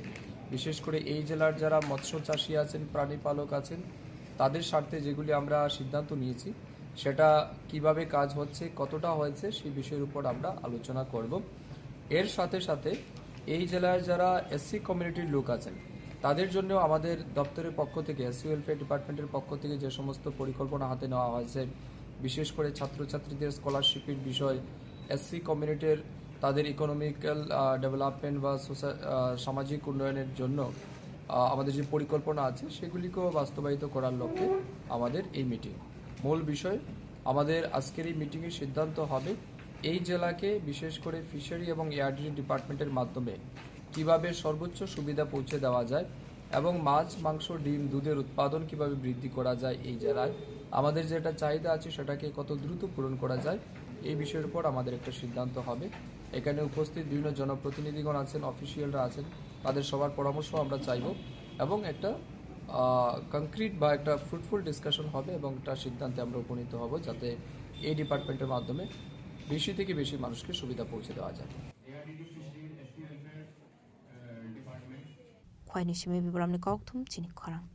বিশেষ করে এই জেলার যারা মৎস্য চাষী আছেন, প্রাণী পালক আছেন, তাদের স্বার্থে যেগুলি আমরা সিদ্ধান্ত নিয়েছি, সেটা কিভাবে কাজ হচ্ছে, কতটা হয়েছে, সেই বিষয়ের উপর আমরা আলোচনা করব। এর সাথে সাথে এই জেলায় যারা এসসি কমিউনিটির লোক আছেন, তাদের জন্য আমাদের দপ্তরের পক্ষ থেকে, এসসি ওয়েলফেয়ার ডিপার্টমেন্টের পক্ষ থেকে যে সমস্ত পরিকল্পনা হাতে নেওয়া হয়েছে, বিশেষ করে ছাত্রছাত্রীদের স্কলারশিপের বিষয়, এসসি কমিউনিটির তাদের ইকোনমিক্যাল, আহ, ডেভেলপমেন্ট বা সোসা-, আহ, সামাজিক উন্নয়নের জন্য, আহ, আমাদের যে পরিকল্পনা আছে, সেগুলিকেও বাস্তবায়িত করার লক্ষ্যে আমাদের এই মিটিং। মূল বিষয়, আমাদের আজকের এই মিটিংয়ে সিদ্ধান্ত হবে এই জেলাকে বিশেষ করে ফিশারি এবং এআরডিডি ডিপার্টমেন্টের মাধ্যমে কিভাবে সর্বোচ্চ সুবিধা পৌঁছে দেওয়া যায় এবং মাছ, মাংস, ডিম, দুধের উৎপাদন কিভাবে বৃদ্ধি করা যায় এই জেলায়, আমাদের যেটা চাহিদা আছে সেটাকে কত দ্রুত পূরণ করা যায়, এই বিষয়ের উপর আমাদের একটা সিদ্ধান্ত হবে। এখানে উপস্থিত বিভিন্ন জনপ্রতিনিধিগণ আছেন, অফিসিয়ালরা আছেন, তাদের সবার পরামর্শ আমরা চাইব এবং একটা, আহ, কংক্রিট বা একটা ফ্রুটফুল ডিসকাশন হবে এবং একটা সিদ্ধান্তে আমরা উপনীত হব, যাতে এই ডিপার্টমেন্টের মাধ্যমে বেশি থেকে বেশি মানুষকে সুবিধা পৌঁছে দেওয়া যায়। Khwaini simi Bibaramni kokthum chini khorang.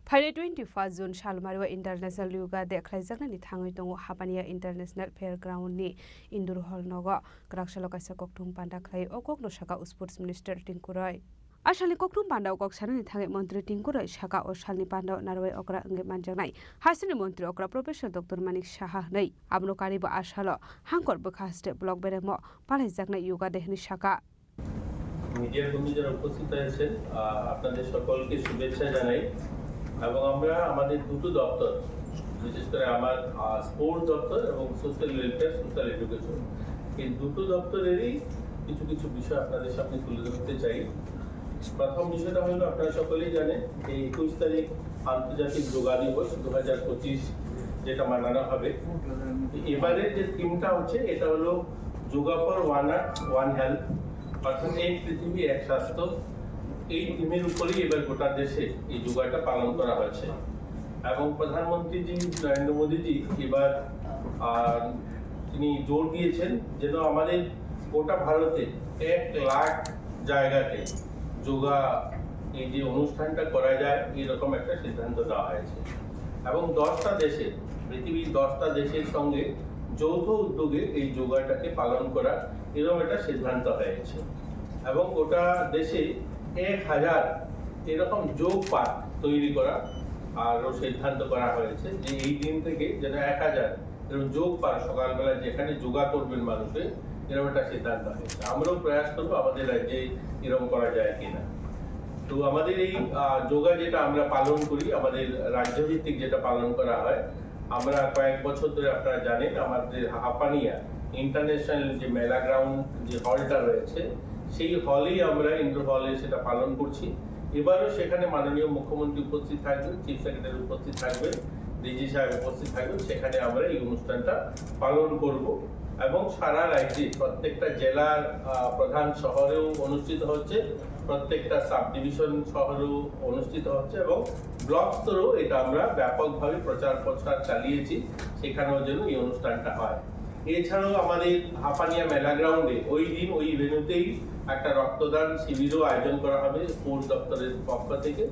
Phainai twenty-first June salmario International Yoga Day khlaijaknani thangwi tongo Hapania International Fairground ni indoor hall nogo. Kwrak salo kaisa kokthum panda khlai o kokno saka Sports Minister Tinku Roy. A salni kokthum pandao kok sanani thangwi Montri Tinku Roy saka o salni pandao narwai okra wngwi manjaknai hasteni Montri okra Professor Doctor Manik Saha hwnwi. Abono karibo a salo Hangkor bwkha haste block beremo palaijaknai Yoga Day hwnwi saka. Media কর্মী যারা উপস্থিত হয়েছেন, আহ, আপনাদের সকলকে শুভেচ্ছা জানাই। এবং আমরা আমাদের দুটো দপ্তর, বিশেষ করে আমার স্পোর্টস দপ্তর এবং সোশ্যাল ওয়েলফেয়ার, সোশ্যাল এডুকেশন, এই দুটো দপ্তরেরই কিছু কিছু বিষয় আপনাদের সামনে তুলে ধরতে চাই। প্রথম বিষয়টা হলো, আপনারা সকলেই জানেন যে একুশ তারিখ আন্তর্জাতিক যোগা দিবস দু হাজার পঁচিশ, যেটা মানানো হবে। এবারে যে থিমটা হচ্ছে, এটা হলো yoga for one earth one health, অর্থাৎ এক পৃথিবী এক স্বাস্থ্য। এই থিমের উপরেই এবার গোটা দেশে এই যোগাটা পালন করা হচ্ছে। এবং প্রধানমন্ত্রীজি নরেন্দ্র মোদীজি এবার, আহ, তিনি জোর দিয়েছেন যেন আমাদের গোটা ভারতে এক লাখ জায়গাতে যোগা, এই যে অনুষ্ঠানটা করা যায়, এরকম একটা সিদ্ধান্ত নেওয়া হয়েছে। এবং দশটা দেশে, পৃথিবীর দশটা দেশের সঙ্গে যৌথ উদ্যোগে এই যোগাটাকে পালন করা, এরকম একটা সিদ্ধান্ত হয়েছে। এবং গোটা দেশে এক হাজার এরকম যোগ পার্ক তৈরি করা আরও সিদ্ধান্ত করা হয়েছে, যে এই দিন থেকে যেন এক হাজার এরকম যোগ পার্ক, সকালবেলা যেখানে যোগা করবেন মানুষে, এরকম একটা সিদ্ধান্ত হয়েছে। আমরাও প্রয়াস করবো আমাদের রাজ্যে এরকম করা যায় কিনা। তো আমাদের এই, আহ, যোগা যেটা আমরা পালন করি, আমাদের রাজ্যভিত্তিক যেটা পালন করা হয়, আমরা কয়েক বছর ধরে, আপনারা জানেন, আমাদের হাপানিয়া ইন্টারন্যাশনাল যে মেলা গ্রাউন্ড, যে হলটা রয়েছে, সেই হলেই আমরা, ইনডোর হলে সেটা পালন করছি। এবারও সেখানে মাননীয় মুখ্যমন্ত্রী উপস্থিত থাকবেন, চিফ সেক্রেটারি উপস্থিত থাকবেন, ডিজি সাহেব উপস্থিত থাকবেন, সেখানে আমরা এই অনুষ্ঠানটা পালন করব। এবং সারা রাজ্যে প্রত্যেকটা জেলার, আহ, প্রধান শহরেও অনুষ্ঠিত হচ্ছে, প্রত্যেকটা সাব ডিভিশন শহরেও অনুষ্ঠিত হচ্ছে এবং ব্লক স্তরেও এটা আমরা ব্যাপকভাবে প্রচার প্রসার চালিয়েছি, সেখানেও যেন এই অনুষ্ঠানটা হয়। এছাড়াও আমাদের হাপানিয়া মেলা গ্রাউন্ডে ওই দিন ওই ভেন্যুতেই একটা রক্তদান শিবিরও আয়োজন করা হবে স্পোর্টস দপ্তরের পক্ষ থেকে।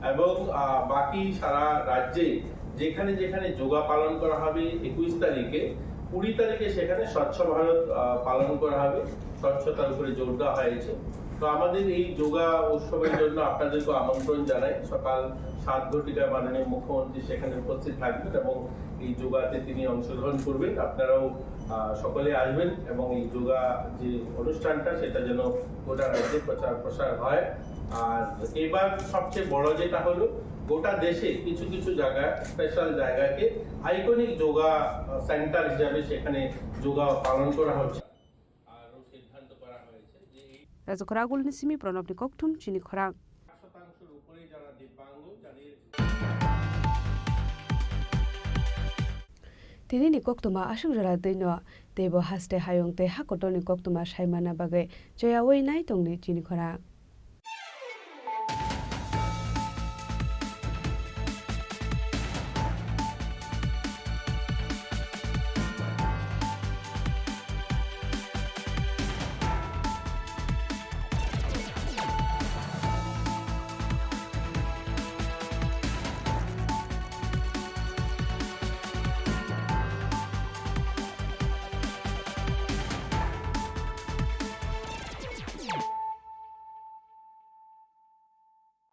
এবং, আহ, বাকি সারা রাজ্যে যেখানে যেখানে যোগা পালন করা হবে একুশ তারিখে, কুড়ি তারিখে সেখানে স্বচ্ছ ভারত, আহ, পালন করা হবে, স্বচ্ছতার উপরে জোর দেওয়া হয়েছে। তো আমাদের এই যোগা উৎসবের জন্য আপনাদেরকে আমন্ত্রণ জানাই। সকাল সাত ঘটিকায় মাননীয় মুখ্যমন্ত্রী সেখানে উপস্থিত থাকবেন এবং এই যোগাতে তিনি অংশগ্রহণ করবেন। আপনারাও, আহ, সকলে আসবেন এবং এই যোগা যে অনুষ্ঠানটা, সেটা যেন গোটা রাজ্যে প্রচার প্রসার হয়। আর এবার সবচেয়ে বড় যেটা হলো, গোটা দেশে কিছু কিছু জায়গা, স্পেশাল জায়গাকে আইকনিক যোগা, আহ, সেন্টার হিসাবে সেখানে যোগা পালন করা হচ্ছে। আরও সিদ্ধান্ত করা হয়েছে যে এই Rajukura Agulni simi Pranabni kokthum chini khorang. শতাংশের উপরে যারা দিব্যাঙ্গ, যাদের Tini ni koktwma aswk jora twi no, teibo haste hayung tei ha kotor ni koktwma sai manna bagwi choyaui nai tongdi chini khorang.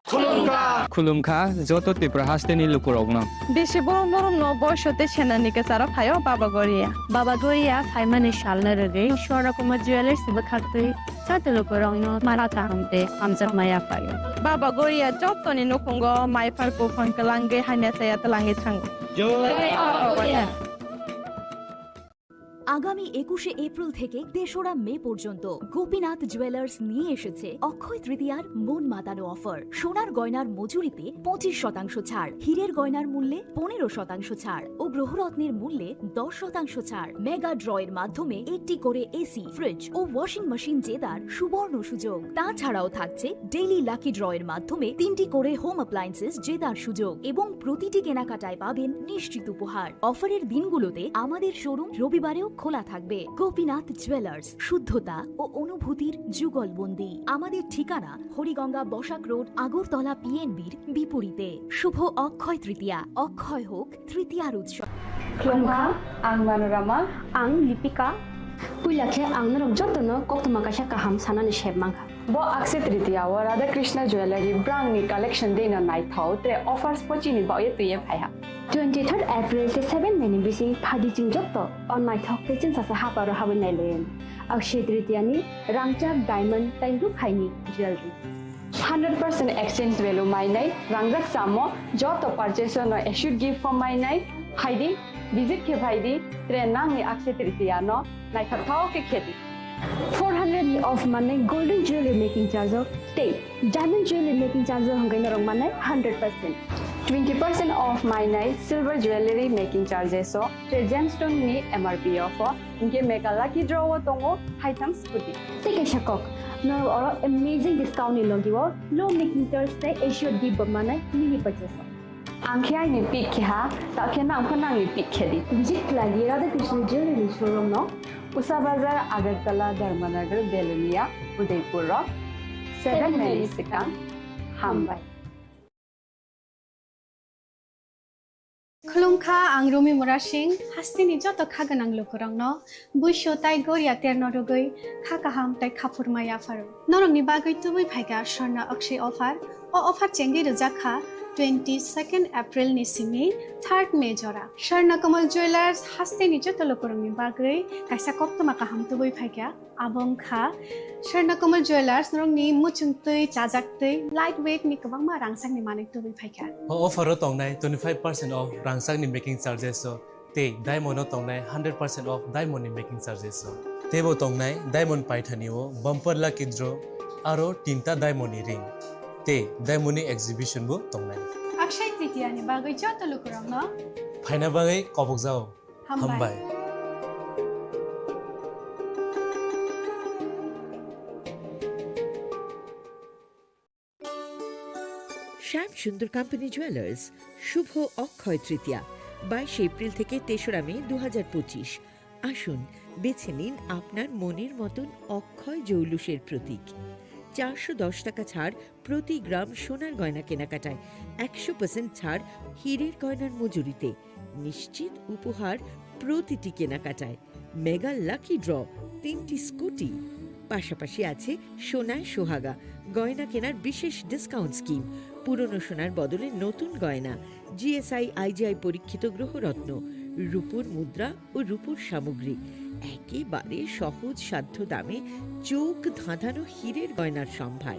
Khulumkha. Khulumkha joto Tripura hasteni lukurokno. Bisi borom borom no boiso tei senani kwcharo phaio Baba Goria. Baba Goria phaimani salno rwgwi Swarna Kumar Jewellers bwkhaktwi joto lukurokno mala kaham tei hamjakma yaphaio. Baba Goria jotoni nukhungo maiphar buphang kwlangwi hamya chaya twlangwi thango. Jai Baba Goria. আগামী একুশে এপ্রিল থেকে তেসরা মে পর্যন্ত গোপীনাথ জুয়েলার্স নিয়ে এসেছে অক্ষয় তৃতীয়ার মন মাতানো অফার। সোনার গয়নার মজুরিতে পঁচিশ শতাংশ ছাড়, হীরের গয়নার মূল্যে পনেরো শতাংশ ছাড় ও গ্রহরত্নের মূল্যে দশ শতাংশ ছাড়। মেগা ড্রয়ের মাধ্যমে একটি করে এসি, ফ্রিজ ও ওয়াশিং মেশিন জেতার সুবর্ণ সুযোগ। তাছাড়াও থাকছে ডেইলি লাকি ড্রয়ের মাধ্যমে তিনটি করে হোম অ্যাপ্লায়েন্সেস জেতার সুযোগ এবং প্রতিটি কেনাকাটায় পাবেন নিশ্চিত উপহার। অফারের দিনগুলোতে আমাদের শোরুম রবিবারেও খোলা থাকবে। গোপীনাথ জুয়েলার্স, শুদ্ধতা ও অনুভূতির যুগলবন্দি। আমাদের ঠিকানা হরিগঙ্গা বসাক রোড, আগরতলা পিএনবির বিপরীতে। শুভ অক্ষয় তৃতীয়া, অক্ষয় হোক তৃতীয়ার উৎসব। Khulumkha, ang Manorama. Ang Lipika. Puila khe ang norok jotono koktwma kaisa kaham sanani sep mankha. Bo Akshaya Tritiya o Radha Krishna Jewellery brangni collection dino naithok, tre offers bo chini baoye twiye phaiha. Twenty third April tei seven May ni bising phadi chwng jotto o naithok tei chwngsacha haparo habwi nailaio. Akshaya Tritiya ni rangchak, diamond tei rukhaini jewellery. Hundred percent exchange value mainai, rangjak samo, joto purchase no assured gift form mainai, phaidi, visit khe phaidi, tre nangni Akshaya Tritiya no naithok thao khe khedi. Four hundred ni off manai golden jewelry making charge o tei diamond jewelry making charge o hwnkhai norok manai hundred percent. Twenty percent off mainai silver jewelry making charges o tre gemstone ni M R P off o, hinkhe mega lucky draw o tongo haitham scooty. Tei kaisa kok, norok oro amazing discount ni logi o low making charge tei assured gift bo manai mini purchase o. Ang khe aini pick khe ha, ta khe nang pho nangni pick khe di. Visit khlai di Radha Krishna Jewelry showroom no. Usa Bazar, Agartala, Dharmanagar, Belonia, Udaipur rok. Seven minutes swkang. Hambai. Khulumkha, ang Rumi Murasing, hasteni joto kha gwnang lukurokno buisu tai goria terno rwgwi kha kaham tai khaphurma yapharo. Norokni bagwi tubui phaikha Swarna Akshay offer. O offer chengwi rwjak kha twenty second April ni simi third May jora. Swarna Kamal Jewelers hasteni joto lukurokni bagwi kaisa koktwma kaham tubui phaikha. Abo wngkha Swarna Kamal Jewelers, norokni muchung twi, chajak twi, light weight ni kwbangma rangchakni manwi tubui phaikha. O offer o tongnai twenty five percent off rangchakni making charges o tei diamond o tongnai hundred percent off diamond ni making charges o. Teibo tongnai diamond paithani o bumper lucky draw aro tinta diamond ni ring tei diamond ni exhibition bo tongnai. Akshay Tritiya ni bagwi joto lukurokno phaina bagwi kobokjao. Hambai. Hambai. Shyam Sundar Company Jewelers, শুভ অক্ষয় তৃতীয়া, বাইশে এপ্রিল থেকে তেসরা মে দু হাজার পঁচিশ। আসুন, বেছে নিন আপনার মনের মতন অক্ষয় জৌলুসের প্রতীক। চারশো দশ টাকা ছাড় প্রতি গ্রাম সোনার গয়না কেনাকাটায়, একশো পার্সেন্ট ছাড় হীরের গয়নার মজুরিতে, নিশ্চিত উপহার প্রতিটি কেনাকাটায়, মেগা লাকি ড্র, তিনটি স্কুটি। পাশাপাশি আছে সোনায় সোহাগা, গয়না কেনার বিশেষ ডিসকাউন্ট স্কিম, পুরনো সোনার বদলে নতুন গয়না, জিএসআই আইজিআই পরীক্ষিত গ্রহরত্ন, রূপোর মুদ্রা ও রূপোর সামগ্রী, একেবারে সহজ সাধ্য দামে চোখ ধাঁধানো হীরের গয়নার সম্ভার।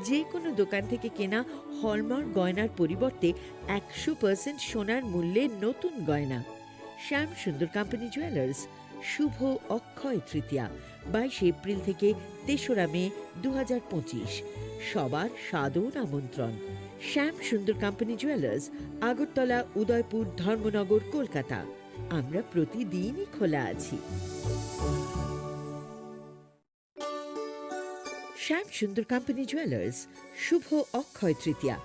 যে কোনো দোকান থেকে কেনা হলমার্ক গয়নার পরিবর্তে একশো পার্সেন্ট সোনার মূল্যে নতুন গয়না। শ্যাম সুন্দর কোম্পানি জুয়েলার্স, শুভ অক্ষয় তৃতীয়া, বাইশে এপ্রিল থেকে তেসরা মে দু হাজার পঁচিশ। সবার সাদর আমন্ত্রণ। শ্যাম সুন্দর কোম্পানি জুয়েলার্স, আগরতলা, উদয়পুর, ধর্মনগর, কলকাতা। আমরা প্রতিদিনই খোলা আছি। শ্যাম সুন্দর কোম্পানি জুয়েলার্স, শুভ অক্ষয় তৃতীয়া,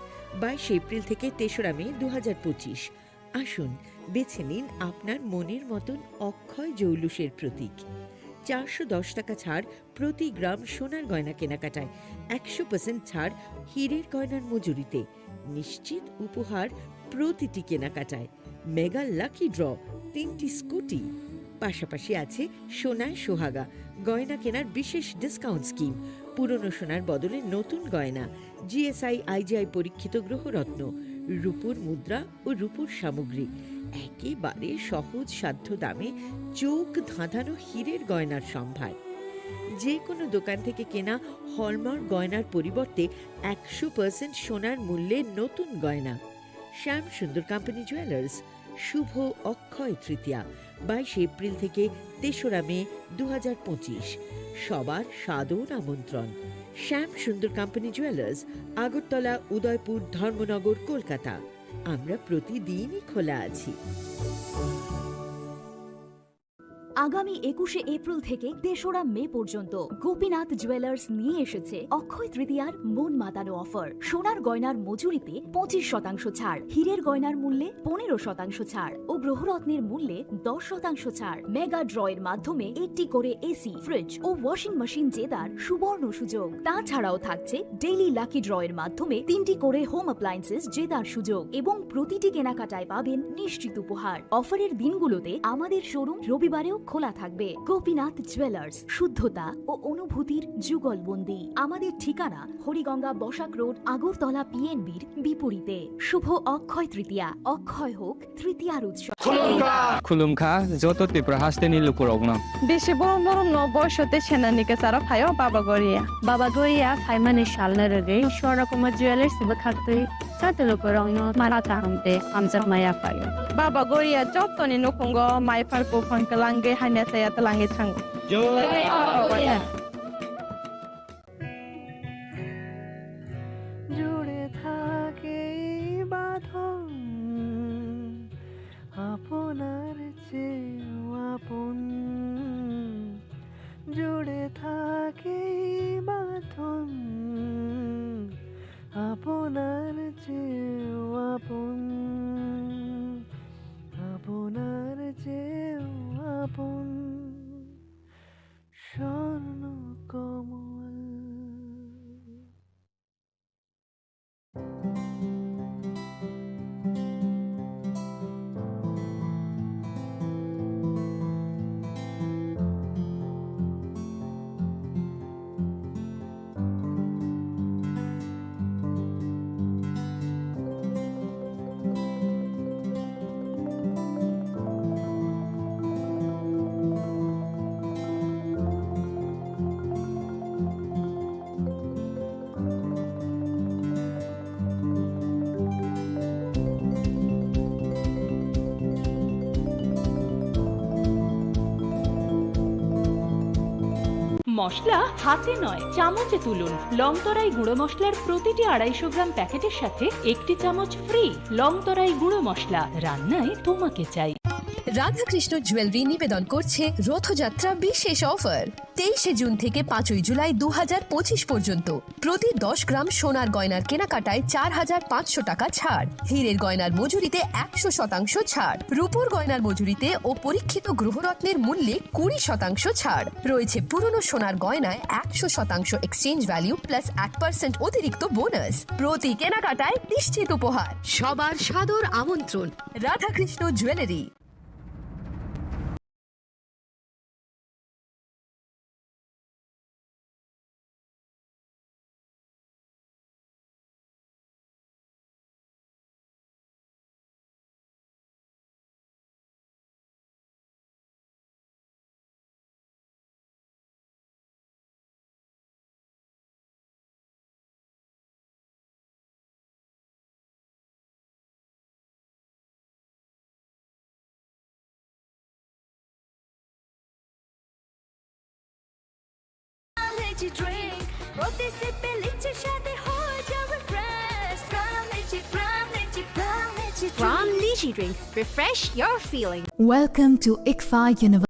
বাইশে এপ্রিল থেকে তেসরা মে দু হাজার পঁচিশ। আসুন, বেছে নিন আপনার মনের মতন অক্ষয় জৌলুসের প্রতীক। চারশো দশ টাকা ছাড় প্রতি গ্রাম সোনার গয়না কেনাকাটায়, একশো পার্সেন্ট ছাড় হীরের গয়নার মজুরিতে, নিশ্চিত উপহার প্রতিটি কেনাকাটায়, মেগা লাকি ড্র, তিনটি স্কুটি। পাশাপাশি আছে সোনায় সোহাগা, গয়না কেনার বিশেষ ডিসকাউন্ট স্কিম, পুরনো সোনার বদলে নতুন গয়না, জিএসআই আইজিআই পরীক্ষিত গ্রহরত্ন, রূপোর মুদ্রা ও রূপোর সামগ্রী, একেবারে সহজ সাধ্য দামে চোখ ধাঁধানো হীরের গয়নার সম্ভার। যে কোনো দোকান থেকে কেনা হলমার্ক গয়নার পরিবর্তে একশো পার্সেন্ট সোনার মূল্যে নতুন গয়না। শ্যাম সুন্দর কোম্পানি জুয়েলার্স, শুভ অক্ষয় তৃতীয়া, বাইশে এপ্রিল থেকে তেসরা মে দু হাজার পঁচিশ। সবার সাদর আমন্ত্রণ। শ্যাম সুন্দর কোম্পানি জুয়েলার্স, আগরতলা, উদয়পুর, ধর্মনগর, কলকাতা। আমরা প্রতিদিনই খোলা আছি। আগামী একুশে এপ্রিল থেকে তেসরা মে পর্যন্ত গোপীনাথ জুয়েলার্স নিয়ে এসেছে অক্ষয় তৃতীয়ার মন মাতানো অফার। সোনার গয়নার মজুরিতে পঁচিশ শতাংশ ছাড়, হীরের গয়নার মূল্যে পনেরো শতাংশ ছাড় ও গ্রহরত্নের মূল্যে দশ শতাংশ ছাড়। মেগা ড্র এর মাধ্যমে একটি করে এসি, ফ্রিজ ও ওয়াশিং মেশিন জেতার সুবর্ণ সুযোগ। তাছাড়াও থাকছে ডেইলি লাকি ড্র এর মাধ্যমে তিনটি করে হোম অ্যাপ্লায়েন্সেস জেতার সুযোগ এবং প্রতিটি কেনাকাটায় পাবেন নিশ্চিত উপহার। অফারের দিনগুলোতে আমাদের শোরুম রবিবারেও খোলা থাকবে গোপীনাথ জুয়েলার্স, শুদ্ধতা ও অনুভূতির যুগলবন্দি। আমাদের ঠিকানা হরিগঙ্গা বসাক রোড, আগরতলা পিএনবির বিপরীতে। শুভ অক্ষয় তৃতীয়া, অক্ষয় হোক তৃতীয়ার উৎসব। Khulumkha, joto Tripura hasteni lukurokno. Bisi borom borom no boisote senani kesaro phaio Baba Goria. Baba Goria phaimani salno rwgwi Swarna Kumar Jewellers bwkhaktwi joto lukurokno mara kaham tei hamjakma yaphaio. Baba Goria jotoni nukhungo mai phar buphang kwlangwi haina chaya twlangwi thango. জয় বাবা গরিয়া। জুড়ে থাকে এই বাঁধন আপনার চেয়েও আপন, জুড়ে থাকে এই বাঁধন আপনার চেয়েও আপন, আপনার চেয়েও আপন। স্বর্ণ কমল। মশলা হাতে নয়, চামচে তুলুন। লংতরাই গুঁড়ো মশলার প্রতিটি আড়াইশো গ্রাম প্যাকেটের সাথে একটি চামচ ফ্রি। লংতরাই গুঁড়ো মশলা, রান্নায় তোমাকে চাই। রাধাকৃষ্ণ জুয়েলারি নিবেদন করছে রথযাত্রা বিশেষ অফার। তেইশে জুন থেকে পাঁচই জুলাই দু হাজার পঁচিশ পর্যন্ত প্রতি দশ গ্রাম সোনার গয়নার কেনাকাটায় চার হাজার পাঁচশো টাকা ছাড়, হীরের গয়নার মজুরিতে একশো শতাংশ ছাড়, রূপোর গয়নার মজুরিতে ও পরীক্ষিত গ্রহরত্নের মূল্যে কুড়ি শতাংশ ছাড়। রয়েছে পুরনো সোনার গয়নায় একশো শতাংশ এক্সচেঞ্জ ভ্যালু প্লাস এক পার্সেন্ট অতিরিক্ত বোনাস। প্রতি কেনাকাটায় নিশ্চিত উপহার। সবার সাদর আমন্ত্রণ রাধাকৃষ্ণ জুয়েলারি। লিচি ড্রিঙ্ক, প্রতি সিপে লিচির স্বাদে হয়ে যাবে ফ্রেশ। প্রাণ লিচি, প্রাণ লিচি, প্রাণ লিচি drink. Pram Lychee Drink. Refresh your feeling. Welcome to ICFAI University.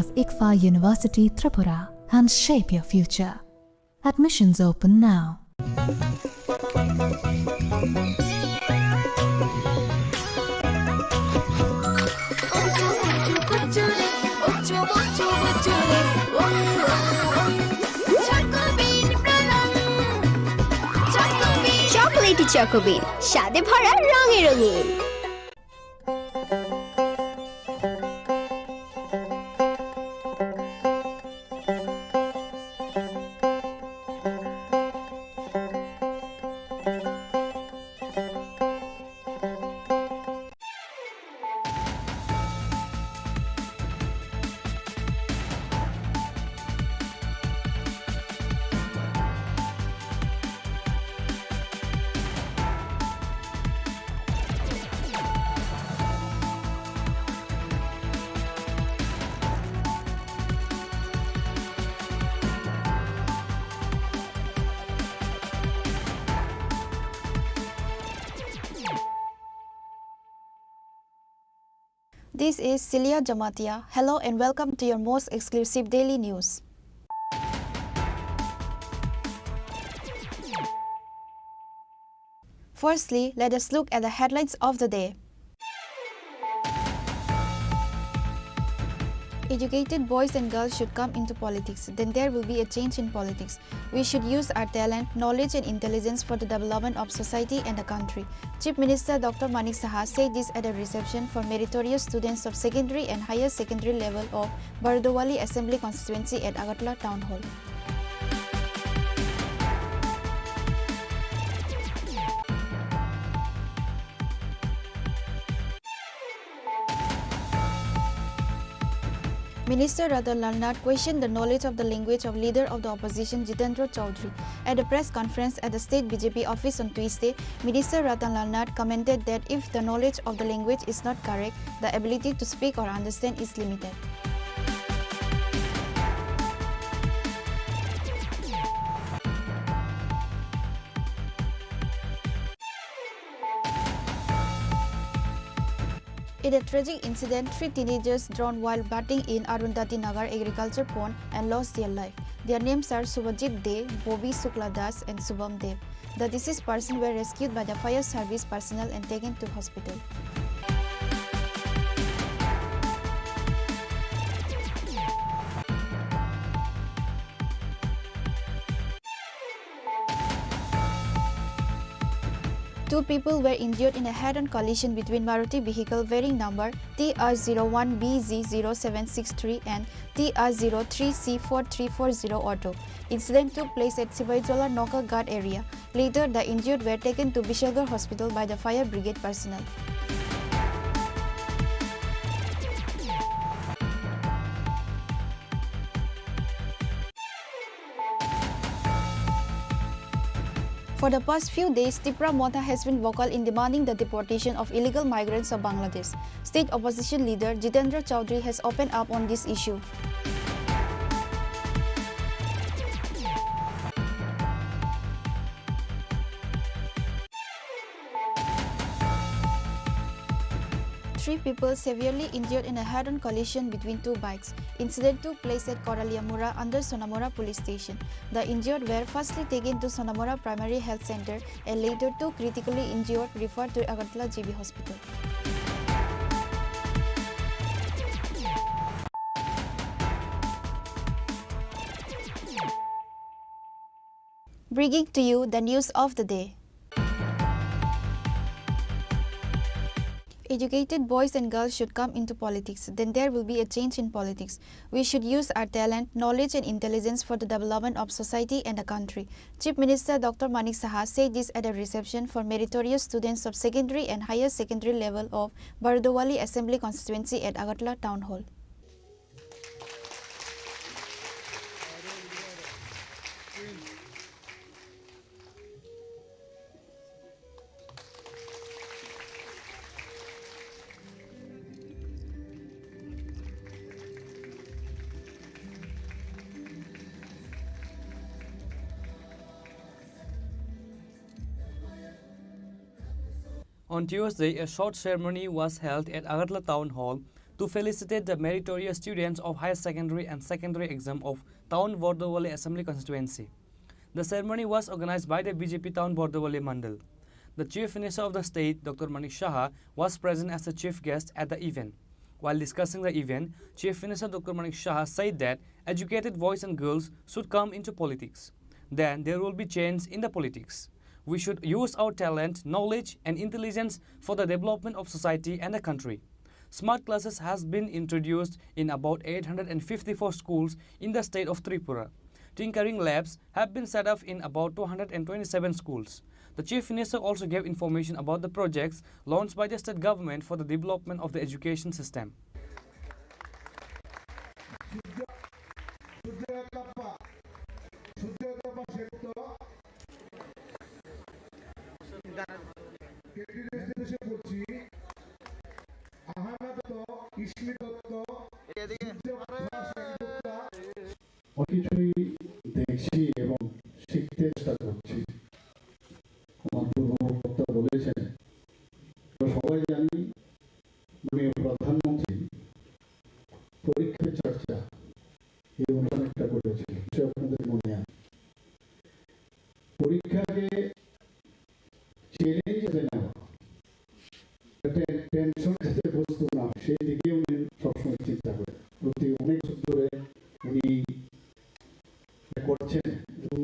Of ICFAI University Tripura and shape your future. Admissions open now. Chocolatey Choco Bean, স্বাদে ভরা, রঙে রঙিন। This is Celia Jamatia. Hello and welcome to your most exclusive daily news. Firstly, let us look at the headlines of the day. Educated boys and girls should come into politics, then there will be a change in politics. We should use our talent, knowledge and intelligence for the development of society and the country. Chief Minister Doctor Manik Saha said this at a reception for meritorious students of secondary and higher secondary level of Bardowali Assembly Constituency at Agartala Town Hall. Minister Ratan Lal Nath questioned the knowledge of the language of leader of the opposition Jitendra Chaudhary. At a press conference at the state B J P office on Tuesday, Minister Ratan Lal Nath commented that if the knowledge of the language is not correct, the ability to speak or understand is limited. In a tragic incident, three teenagers drowned while bathing in Arundhati Nagar agriculture pond and lost their life. Their names are Subhajit De, Bobby Shukla Das, and Shubham Dev. The deceased person were rescued by the fire service personnel and taken to hospital. Two people were injured in a head-on collision between Maruti vehicle bearing number T R zero one B Z zero seven six three and T R zero three C four three four zero auto. Incident took place at Sibaijola Nokaghat area. Later, the injured were taken to Bishalgarh Hospital by the fire brigade personnel. For the past few days, Tipra Motha has been vocal in demanding the deportation of illegal migrants of Bangladesh. State opposition leader Jitendra Chaudhary has opened up on this issue. Three people severely injured in a head-on collision between two bikes. Incident took place at Koraliamura under Sonamura Police Station. The injured were firstly taken to Sonamura Primary Health Center and later two critically injured referred to Agartala G B Hospital. Bringing to you the news of the day. Educated boys and girls should come into politics, then there will be a change in politics. We should use our talent, knowledge and intelligence for the development of society and the country. Chief Minister Doctor Manik Saha said this at a reception for meritorious students of secondary and higher secondary level of Bardowali Assembly Constituency at Agartala Town Hall. On Tuesday, a short ceremony was held at Agartala Town Hall to felicitate the meritorious students of higher secondary and secondary exam of Town Bardowali Assembly Constituency. The ceremony was organized by the B J P Town Bordowali Mandal. The Chief Minister of the state, Doctor Manik Saha, was present as the chief guest at the event. While discussing the event, Chief Minister Doctor Manik Saha said that educated boys and girls should come into politics. Then there will be change in the politics. We should use our talent, knowledge, and intelligence for the development of society and the country. Smart classes has been introduced in about eight hundred and fifty-four schools in the state of Tripura. Tinkering labs have been set up in about two hundred and twenty-seven schools. The Chief Minister also gave information about the projects launched by the state government for the development of the education system. অনেক কিছুই দেখছি এবং শিখতে চেষ্টা করছি। আমার পূর্ব বক্তা বলেছেন, আমরা সবাই জানি, মাননীয় প্রধানমন্ত্রী পরীক্ষা চর্চা এই অনুষ্ঠানটা করেছিলেন, সে আপনাদের মনে আছে। পরীক্ষাকে চ্যালেঞ্জ হিসেবে নেওয়া, যাতে টেনশন যাতে বস্তু না হয়, সেই দিকে উনি সবসময় চিন্তা করেন। প্রতি অনেক বছর ধরে উনি এটা করছেন এবং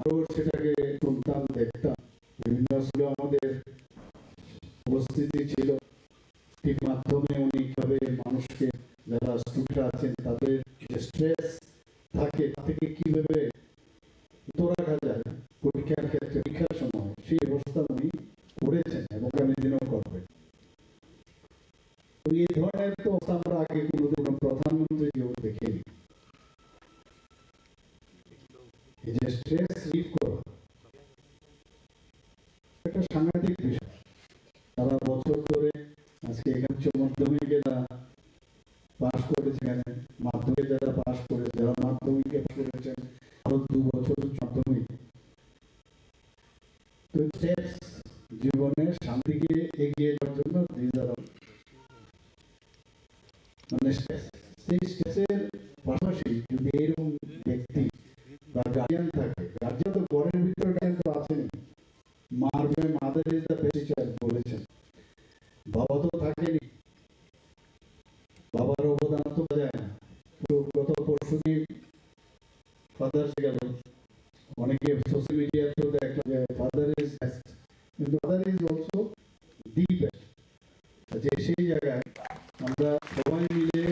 আরও সেটাকে শুনতাম, দেখতাম। বিভিন্ন স্কুলে আমাদের উপস্থিতি ছিল, টিভির মাধ্যমে উনি কিভাবে মানুষকে, যারা স্টুডেন্ট আছেন, তাদের যে স্ট্রেস থাকে, তা থেকে কিভাবে মুক্ত রাখা যায় পরীক্ষার ক্ষেত্রে, পরীক্ষার সময়, সেই ব্যবস্থা উনি করেছেন এবং আগামী দিনেও করবেন। তো এই ধরনের তো অবস্থা আমরা আগে কোনোদিন কোনো প্রধানমন্ত্রী কেউ দেখিনি। এই যে স্ট্রেস রিলিফ করা, একটা সাংঘাতিক বিষয়। সারা বছর ধরে আজকে এখানে উচ্চ মাধ্যমিকে যারা পাশ করেছে, এখানে মাধ্যমিকে যারা পাশ করে, যারা মাধ্যমিকে পাশ করেছেন, আরো দু বছর উচ্চ মাধ্যমিক। তো স্টেপস জীবনে সামনের দিকে এগিয়ে যাওয়ার জন্য, these are all মানে স্টেপস। সেই স্টেপসের পাশাপাশি যদি এরকম ব্যক্তি বা গার্ডিয়ান থাকে, গার্ডিয়ান তো ঘরের ভিতরে গার্ডিয়ান তো আছেন, মার মে mother is the best teacher বলেছেন, বাবা তো থাকেনি, বাবার অবদান তো পাওয়া যায় না। তো গত পরশু দিন ফাদার্স ডে গেল, অনেকে সোশ্যাল মিডিয়াতেও দেখলাম যে ফাদার ইজ বেস্ট, কিন্তু father is also the best. যে সেই জায়গায় আমরা সবাই মিলে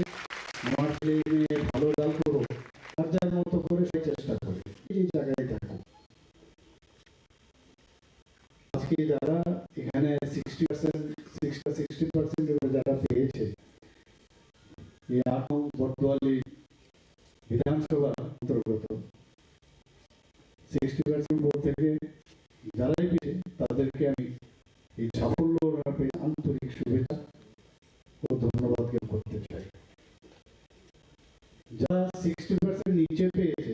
আমার ছেলে মেয়ে ভালো রেজাল্ট করুক, যার যার মতো করে সেই চেষ্টা করি, সেই জায়গায় থাকুক। আজকে যারা এখানে সিক্সটি পার্সেন্ট, সিক্সটি পার্সেন্ট যারা পেয়েছে, এই আট নং বটতোয়ালি বিধানসভার অন্তর্গত সিক্সটি পার্সেন্ট ভোট থেকে যারাই পেয়েছে, তাদেরকে আমি এই সাফল্য ওনারা পেয়ে আন্তরিক শুভেচ্ছা ও ধন্যবাদ জ্ঞাপন করতে চাই। যারা সিক্সটি পার্সেন্ট নিচে পেয়েছে,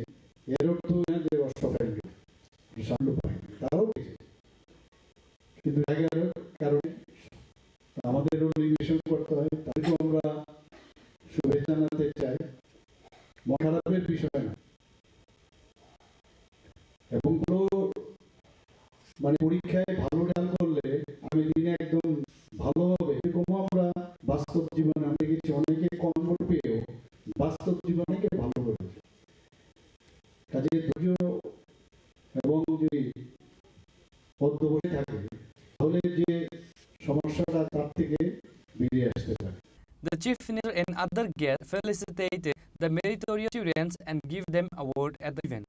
এর অর্থ না যে অষ্ট ফেল, সাফল্য পায়নি, তারাও পেয়েছে, কিন্তু জায়গার কারণে আমাদেরও রিভিশন করতে হয়, তাদেরকেও আমরা শুভেচ্ছা জানাতে চাই। মন খারাপের বিষয় না, এবং ভালো, মানে, পরীক্ষায় ভালো রেজাল্ট করলে আমি দিনে একদম ভালো হবে, এরকমও আমরা বাস্তব জীবনে আমরা দেখেছি, অনেকে কম ভোট পেয়েও বাস্তব জীবনে অনেকে ভালো করেছে। কাজে ধৈর্য এবং যদি অধ্যবসায় থাকে, তাহলে যে সমস্যাটা তার থেকে বেরিয়ে আসতে পারে। The Chief Minister and other guests felicitated the meritorious students and give them award at the event.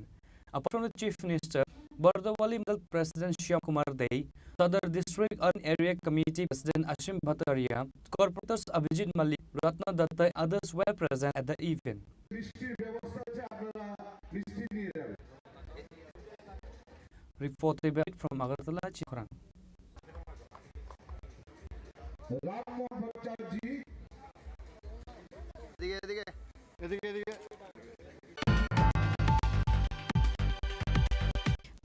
Apart from the Chief Minister, Bordowali Mandal President Shyam Kumar Dey, Sadar District Urban Area Committee President Ashim Bhattacharya, Corporators Abhijit Malik, Ratna Datta and others were present at the event. বৃষ্টির ব্যবস্থা আছে, আপনারা বৃষ্টি নিয়ে যাবেন। Report from Agartala, Chikhorang. Rammohan ভট্টাচার্য। এদিকে, এদিকে। এদিকে, এদিকে।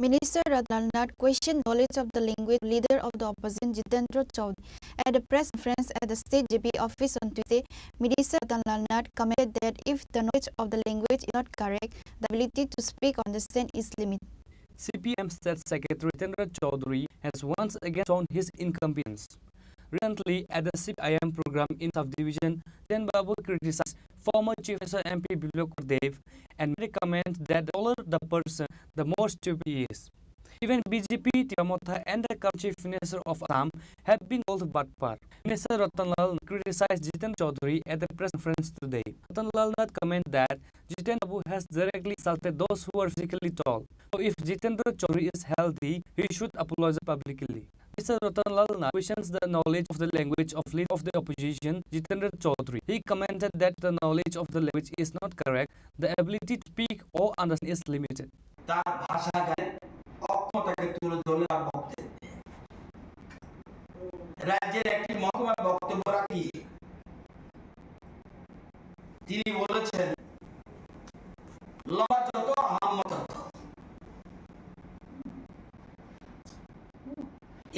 Minister Ratan Lal Nath questioned knowledge of the language leader of the opposition Jitendra Chaudhary. At a press conference at the state J P office on Tuesday, Minister Ratan Lal Nath commented that if the knowledge of the language is not correct, the ability to speak or understand is limited. C P M State Secretary Jitendra Chaudhary has once again shown his incompetence. Recently, at the C P I M program in subdivision, Jiten Babu criticized former Chief Minister M P Biplab Kumar Deb and made a comment that the taller the person, the more stupid he is. Even B J P Tipra Motha and the current Chief Minister of Assam have been called batpar. Minister Ratan Lal Nath criticized Jiten Chaudhary at the press conference today. Ratan Lal Nath comment that Jiten Babu has directly insulted those who are physically tall. So if Jitendra Chaudhary is healthy, he should apologize publicly. Minister Ratan Lal Nath questions the knowledge of the language of leader of the opposition, Jitendra Chaudhary. He commented that the knowledge of the language is not correct, the ability to speak or understand is limited. তার ভাষা জ্ঞানের অক্ষমতাকে তুলে ধরলেন তার বক্তব্যে। রাজ্যের একটি মহকুমায় বক্তব্য রাখি তিনি বলেছেন, "লম্বা যত, আহাম্মক তত।"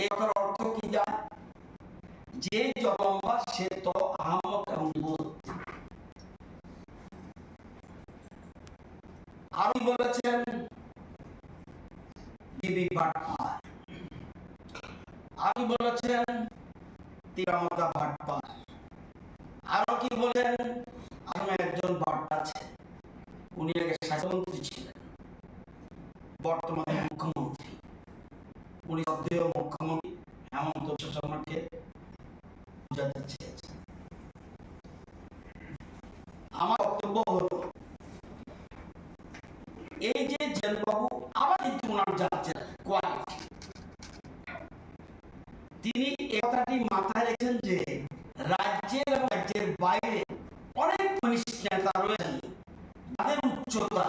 এই কথার অর্থ কি জানেন? যে যত লম্বা সে তত আহাম্মক এবং বুঝ। আরো বলেছেন, "বিবি বাটপার।" আরো বলেছেন, "তিরামতা বাটপার।" আরো কি বলেন, "আসামে একজন বাটপার আছে, উনি আগে স্বাস্থ্যমন্ত্রী ছিলেন, বর্তমানে মুখ্যমন্ত্রী।" উনি সদ্য মুখ্যমন্ত্রী হেমন্ত বিশ্ব শর্মাকে বুঝাতে চেয়েছেন। আমার বক্তব্য হলো, এই যে জেনবাবু আবার কিন্তু ওনার যাচ্ছেন কোয়ালিটি, তিনি এ কথাটি মাথায় রেখেছেন যে রাজ্যের এবং রাজ্যের বাইরে অনেক কনিষ্ঠ নেতা রয়েছেন, তাদের উচ্চতা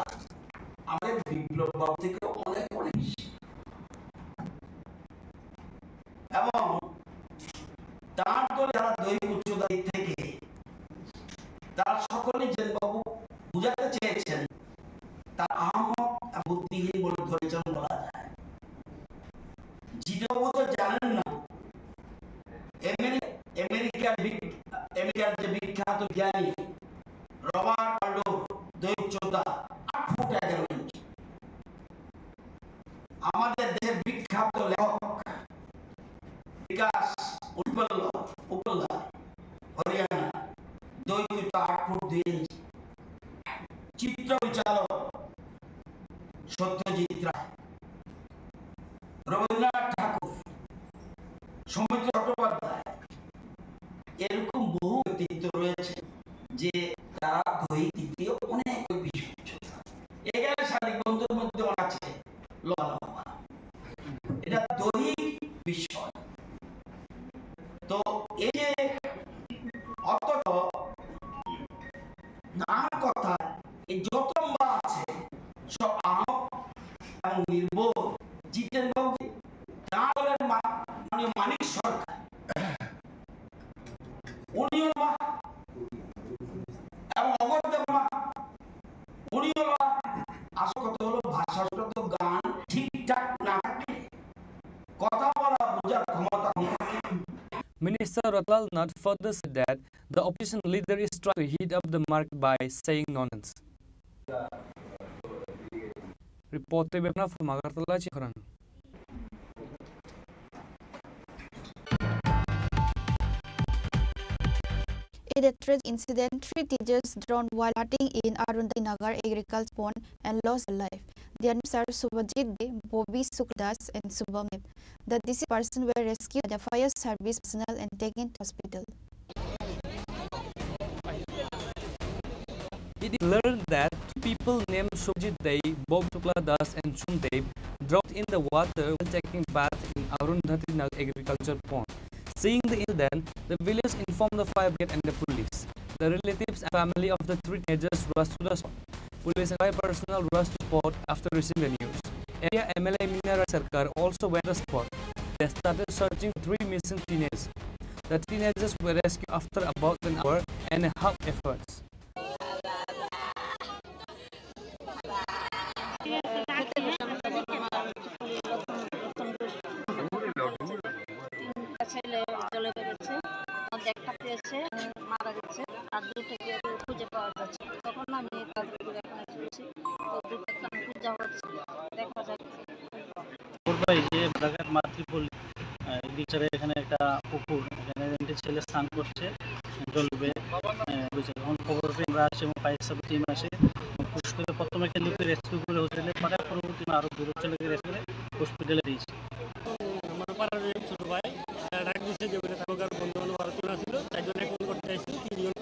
আমাদের বিপ্লব বাবু থেকে অনেক অনেক বেশি। এবং তার দলে যারা দৈহিক উচ্চতা দিক থেকে, তারা সকলেই জেনবাবু বুঝাতে চেয়েছেন, তার আহাম্মক এবং বুদ্ধিহীন বলে ধরেছেন বলা যায়। জিতেনবাবু তো জানেন না, আমেরি-, আমেরিকার বিগ-, আমেরিকার যে বিখ্যাত জ্ঞানী রবার্ট আল্ডোর দৈহিক উচ্চতা আট ফুট এগারো ইঞ্চি। আমাদের দেশের বিখ্যাত লেখক বিকাশ উপল্লা, উপল্লা, হরিয়ানা, দৈহিক উচ্চতা আট ফুট দুই ইঞ্চি। চিত্র পরিচালক সত্যজিৎ রায়, রবীন্দ্রনাথ ঠাকুর, সৌমিত্র চট্টোপাধ্যায়, এরকম বহু ব্যক্তিত্ব রয়েছে যে তারা দৈহিক দিক দিয়ে অনেক বেশি উচ্চতা। এখানে শারীরিক বন্ধুর মধ্যে অনেক আছে লম্বা লম্বা, এটা দৈহিক বিষয়। তো এই যে অথচ নানা কথা, এই যত লম্বা আছে সব আহক এবং নির্বোধ জিতেন বাবু, তার মা-, মানে মানিক সরকার, উনিও মা এবং অমর দেব মা, উনিও মা। আসল কথা হলো ভাষাগত গান ঠিকঠাক না থাকলে কথা বলা বোঝার ক্ষমতা কম থাকে। Minister Ratan Lal Nath further said that the opposition leader is trying to heat up the market by saying nonsense. Report to Bebna from Agartala, Chikhoran. In a tragic incident, three teenagers drowned while bathing in Arundhati Nagar Agriculture Pond and lost their life. Their names are Subhajit Dey, Bobby Sukla Das, and Shubham Deb. The deceased persons were rescued by the fire service personnel and taken to hospital. It is learned that two people named Subhajit Dey, Bob Shukla Das, and Shubham Deb drowned in the water while taking bath in Arundhati Nagar Agriculture Pond. Seeing the incident, the village informed the fire brigade and the police. The relatives and family of the three teenagers rushed to the spot. Police and fire personnel rushed to the spot after receiving the news. Area M L A Mina Rai Sarkar also went to the spot. They started searching three missing teenagers. The teenagers were rescued after about an hour and a half efforts. তিনটা ছেলে জলে বেড়েছে, মধ্যে একটা পেয়েছে, মারা গেছে, আর দুটো কেউ খুঁজে পাওয়া যাচ্ছে। তখন আমি তাদের এখানে এসেছি, তো দুটো একটা খুঁজা হচ্ছে, দেখা যাক। পাই যে বাদাঘাট মাতৃপল্লী, আহ, এই বিচারে এখানে একটা পুকুর, এখানে তিনটে ছেলে স্নান করছে, জল ডুবে, আহ, বুঝে। যখন খবর পেয়ে আমরা আসি এবং ফায়ার সার্ভিস টিম আসে, এবং পুষ্করে প্রথমে কেন্দ্রকে রেস্কিউ করে হোটেলে পাঠায়, পরবর্তী আরও দূর ছেলেকে রেস্কিউ করে হসপিটালে দিয়েছি। আমার পাড়ার এক ছোট ভাই, আহ, ডাক দিছে যে বলে তার বন্ধু বান্ধব আরো জন আসছিল, চারজনে ফোন করতে আসছিল, তিনজন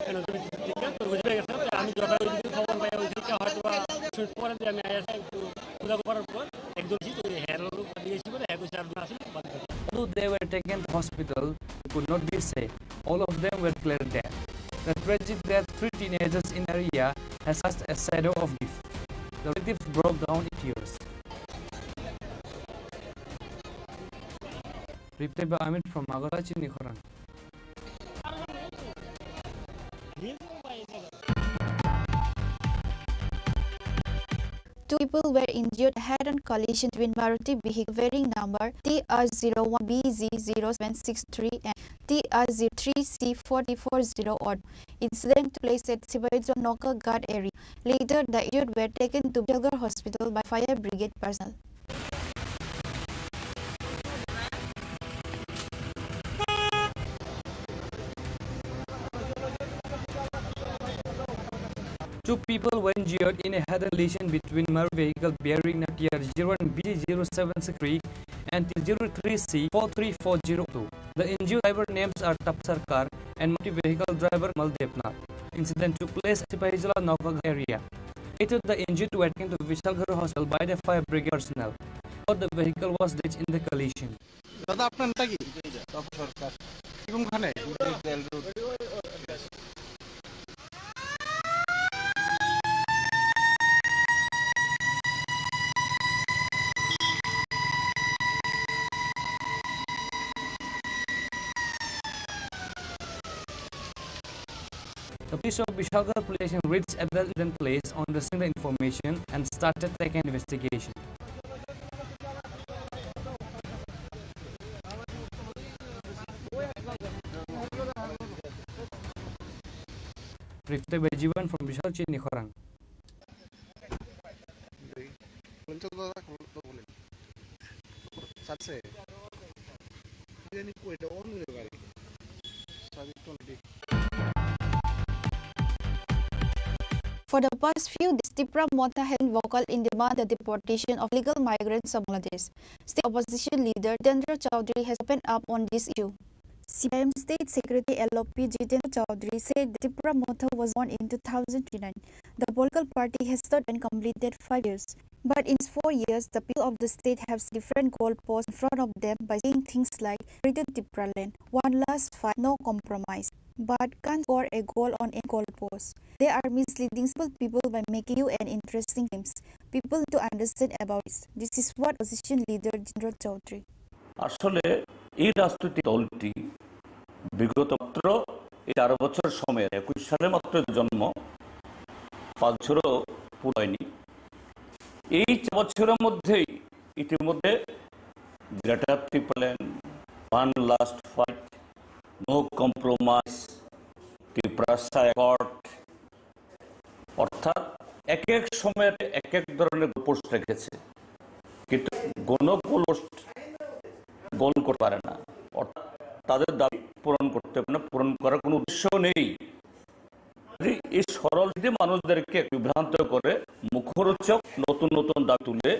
কেন জমি ঠিক আছে, তো বুঝে গেছে। তো আমি যথারীতি খবর পাই, ওই দিকে হয়তো বা কিছু পরে যে আমি আইসি একটু খোঁজা করার পর একজন ছিল, ওই হেয়ার লোক দিয়ে এসে বলে, হ্যাঁ, কইছে আর আসলে বাদ বাকি। Although they were taken to hospital, they could not be saved. All of them were declared dead. The tragic death of three teenagers in the area has cast a shadow of grief. The relatives broke down in tears. Reply by Amit from Magarachini Khorang. Two people were injured head-on collision between Maruti vehicle bearing number T R zero one B Z zero seven six three and T R zero three C four three four zero auto. Incident took place at Sibaizor Noka Ghat area. Later, the injured were taken to Bishalgarh Hospital by fire brigade personnel. Two people were injured in a head-on collision between Maruti vehicle bearing number T R zero one B zero seven six three and T R zero three C four three four zero two. The injured driver names are Tap Sarkar and Maruti vehicle driver Mal Debnath. Incident took place at Sipahijala Nokaghat area. Later, the injured were taken to Vishalgarh Hospital by the fire brigade personnel. But the vehicle was damaged in the collision. দাদা, আপনার নামটা কি? তপন সরকার। কোনখানে? তেল road. The police of Bishalgarh police station reached at the incident place on receiving the information and started taking investigation. Reply by Jivan from Bishal Chini Khorang. বলেন তো দাদা, বলেন। চালছে। জানি কয়টা অন হয়ে পারে। সাবি কোন দিক? For the past few days, Tipra Motha has been vocal in demand the deportation of illegal migrants of Bangladesh. State opposition leader Jitendra Chaudhary has opened up on this issue. C P I M State Secretary L O P Jitendra Chaudhary said that Tipra Motha was born in two thousand twenty-nine. The political party has stood and completed five years. But in four years, the people of the state have seen different goalposts in front of them by saying things like "Return Tipraland," "One last fight," "No compromise." But can't score a goal on a goalpost. They are misleading simple people by making you an interesting claims. People need to understand about this. This is what opposition leader Jitendra Chaudhary. আসলে এই রাজনৈতিক দলটি বিগত মাত্র এই চার বছর সময়ে, একুশ সালে মাত্র জন্ম, পাঁচ বছরও পুরো হয়নি। এই চার বছরের মধ্যেই ইতিমধ্যে greater Tipraland, one last fight, no compromise, Tiprasa accord, অর্থাৎ এক এক সময়ের এক এক ধরনের গোলপোস্ট রেখেছে, কিন্তু কোনো গোলপোস্ট গোল করতে পারে না। অর্থাৎ তাদের দাবি পূরণ করতে পারে না, পূরণ করার কোনো উদ্দেশ্য নেই। যদি এই সরল যদি মানুষদেরকে বিভ্রান্ত করে মুখরোচক নতুন নতুন দাবি তুলে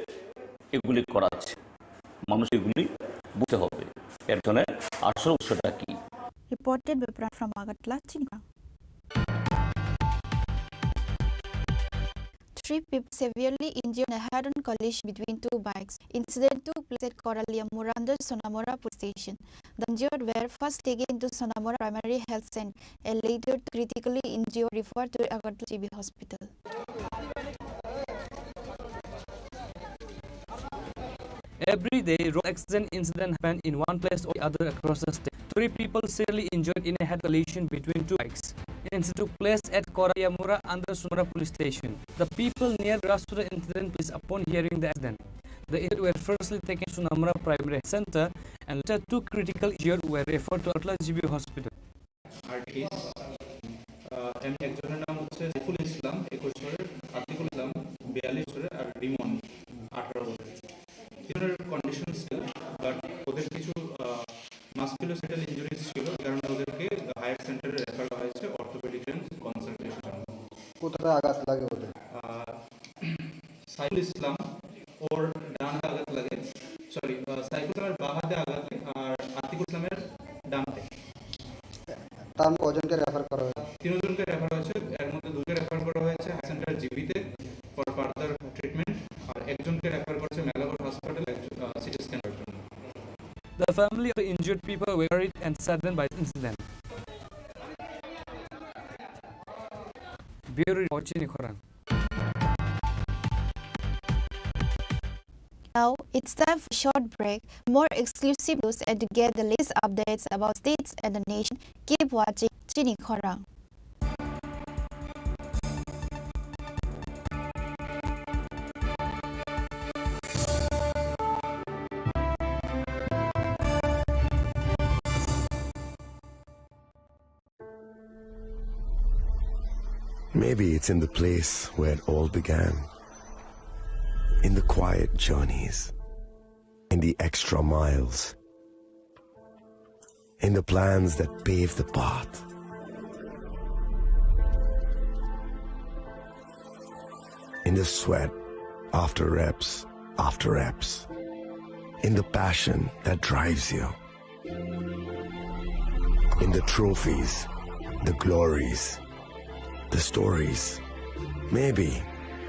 এগুলি করা হচ্ছে, মানুষ এগুলি বুঝতে হবে এর জন্য আসল উৎসটা কি। Reported by Pran from Agartala, Chini Khorang. Three people severely injured in a head-on collision between two bikes. Incident took place at Koralia Mura under Sonamura Police Station. The injured were first taken to Sonamura Primary Health Center and later critically injured referred to Agartala G B Hospital. Every day, road accident incident happen in one place or the other across the state. Three people seriously injured in a head collision between two bikes. Incident took place at Korayamura under Sonamura Police Station. The people near rushed to the incident place upon hearing the accident. The injured were firstly taken to Sonamura Primary Center and later two critical injured were referred to Agartala G B Hospital. Artist, আহ, এম-, একজনের নাম হচ্ছে সাইফুল ইসলাম, একুশ বছরের, আতিকুল ইসলাম, বিয়াল্লিশ বছরের, আর রিমন, আঠারো বছরের। তিনজনের আঘাত লাগে ওদের। আহ, সাইফুল ইসলাম ওর ডান হাতে আঘাত লাগে, সরি, আহ, সাইফুল ইসলামের বাঁ হাতে আঘাত লাগে আর আতিকুল ইসলামের ডান হাতে। তার মধ্যে কজনকে রেফার করা হয়েছে? তিনজনকে রেফার হয়েছে, এর মধ্যে দুজনকে রেফার করা হয়েছে হাই সেন্টার জিবিতে ফর ফার্দার ট্রিটমেন্ট, আর একজনকে রেফার করেছে মেলাগড় হসপিটাল সিটি স্ক্যানের জন্য। The family of the injured people were worried and saddened by this incident. Bureau report, Chini Khorang. Now, it's time for a short break. More exclusive news and to get the latest updates about states and the nation, keep watching Chini Khorang. Maybe it's in the place where it all began. In the quiet journeys. In the extra miles. In the plans that pave the path. In the sweat after reps, after reps. In the passion that drives you. In the trophies, the glories, the stories. Maybe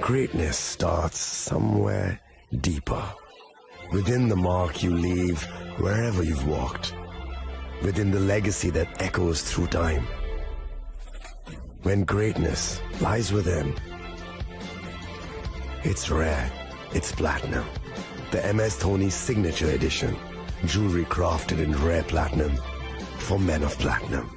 greatness starts somewhere deeper. Within the mark you leave wherever you've walked. Within the legacy that echoes through time. When greatness lies within, it's rare, it's platinum. The M S Dhoni Signature Edition. Jewelry crafted in rare platinum for men of platinum.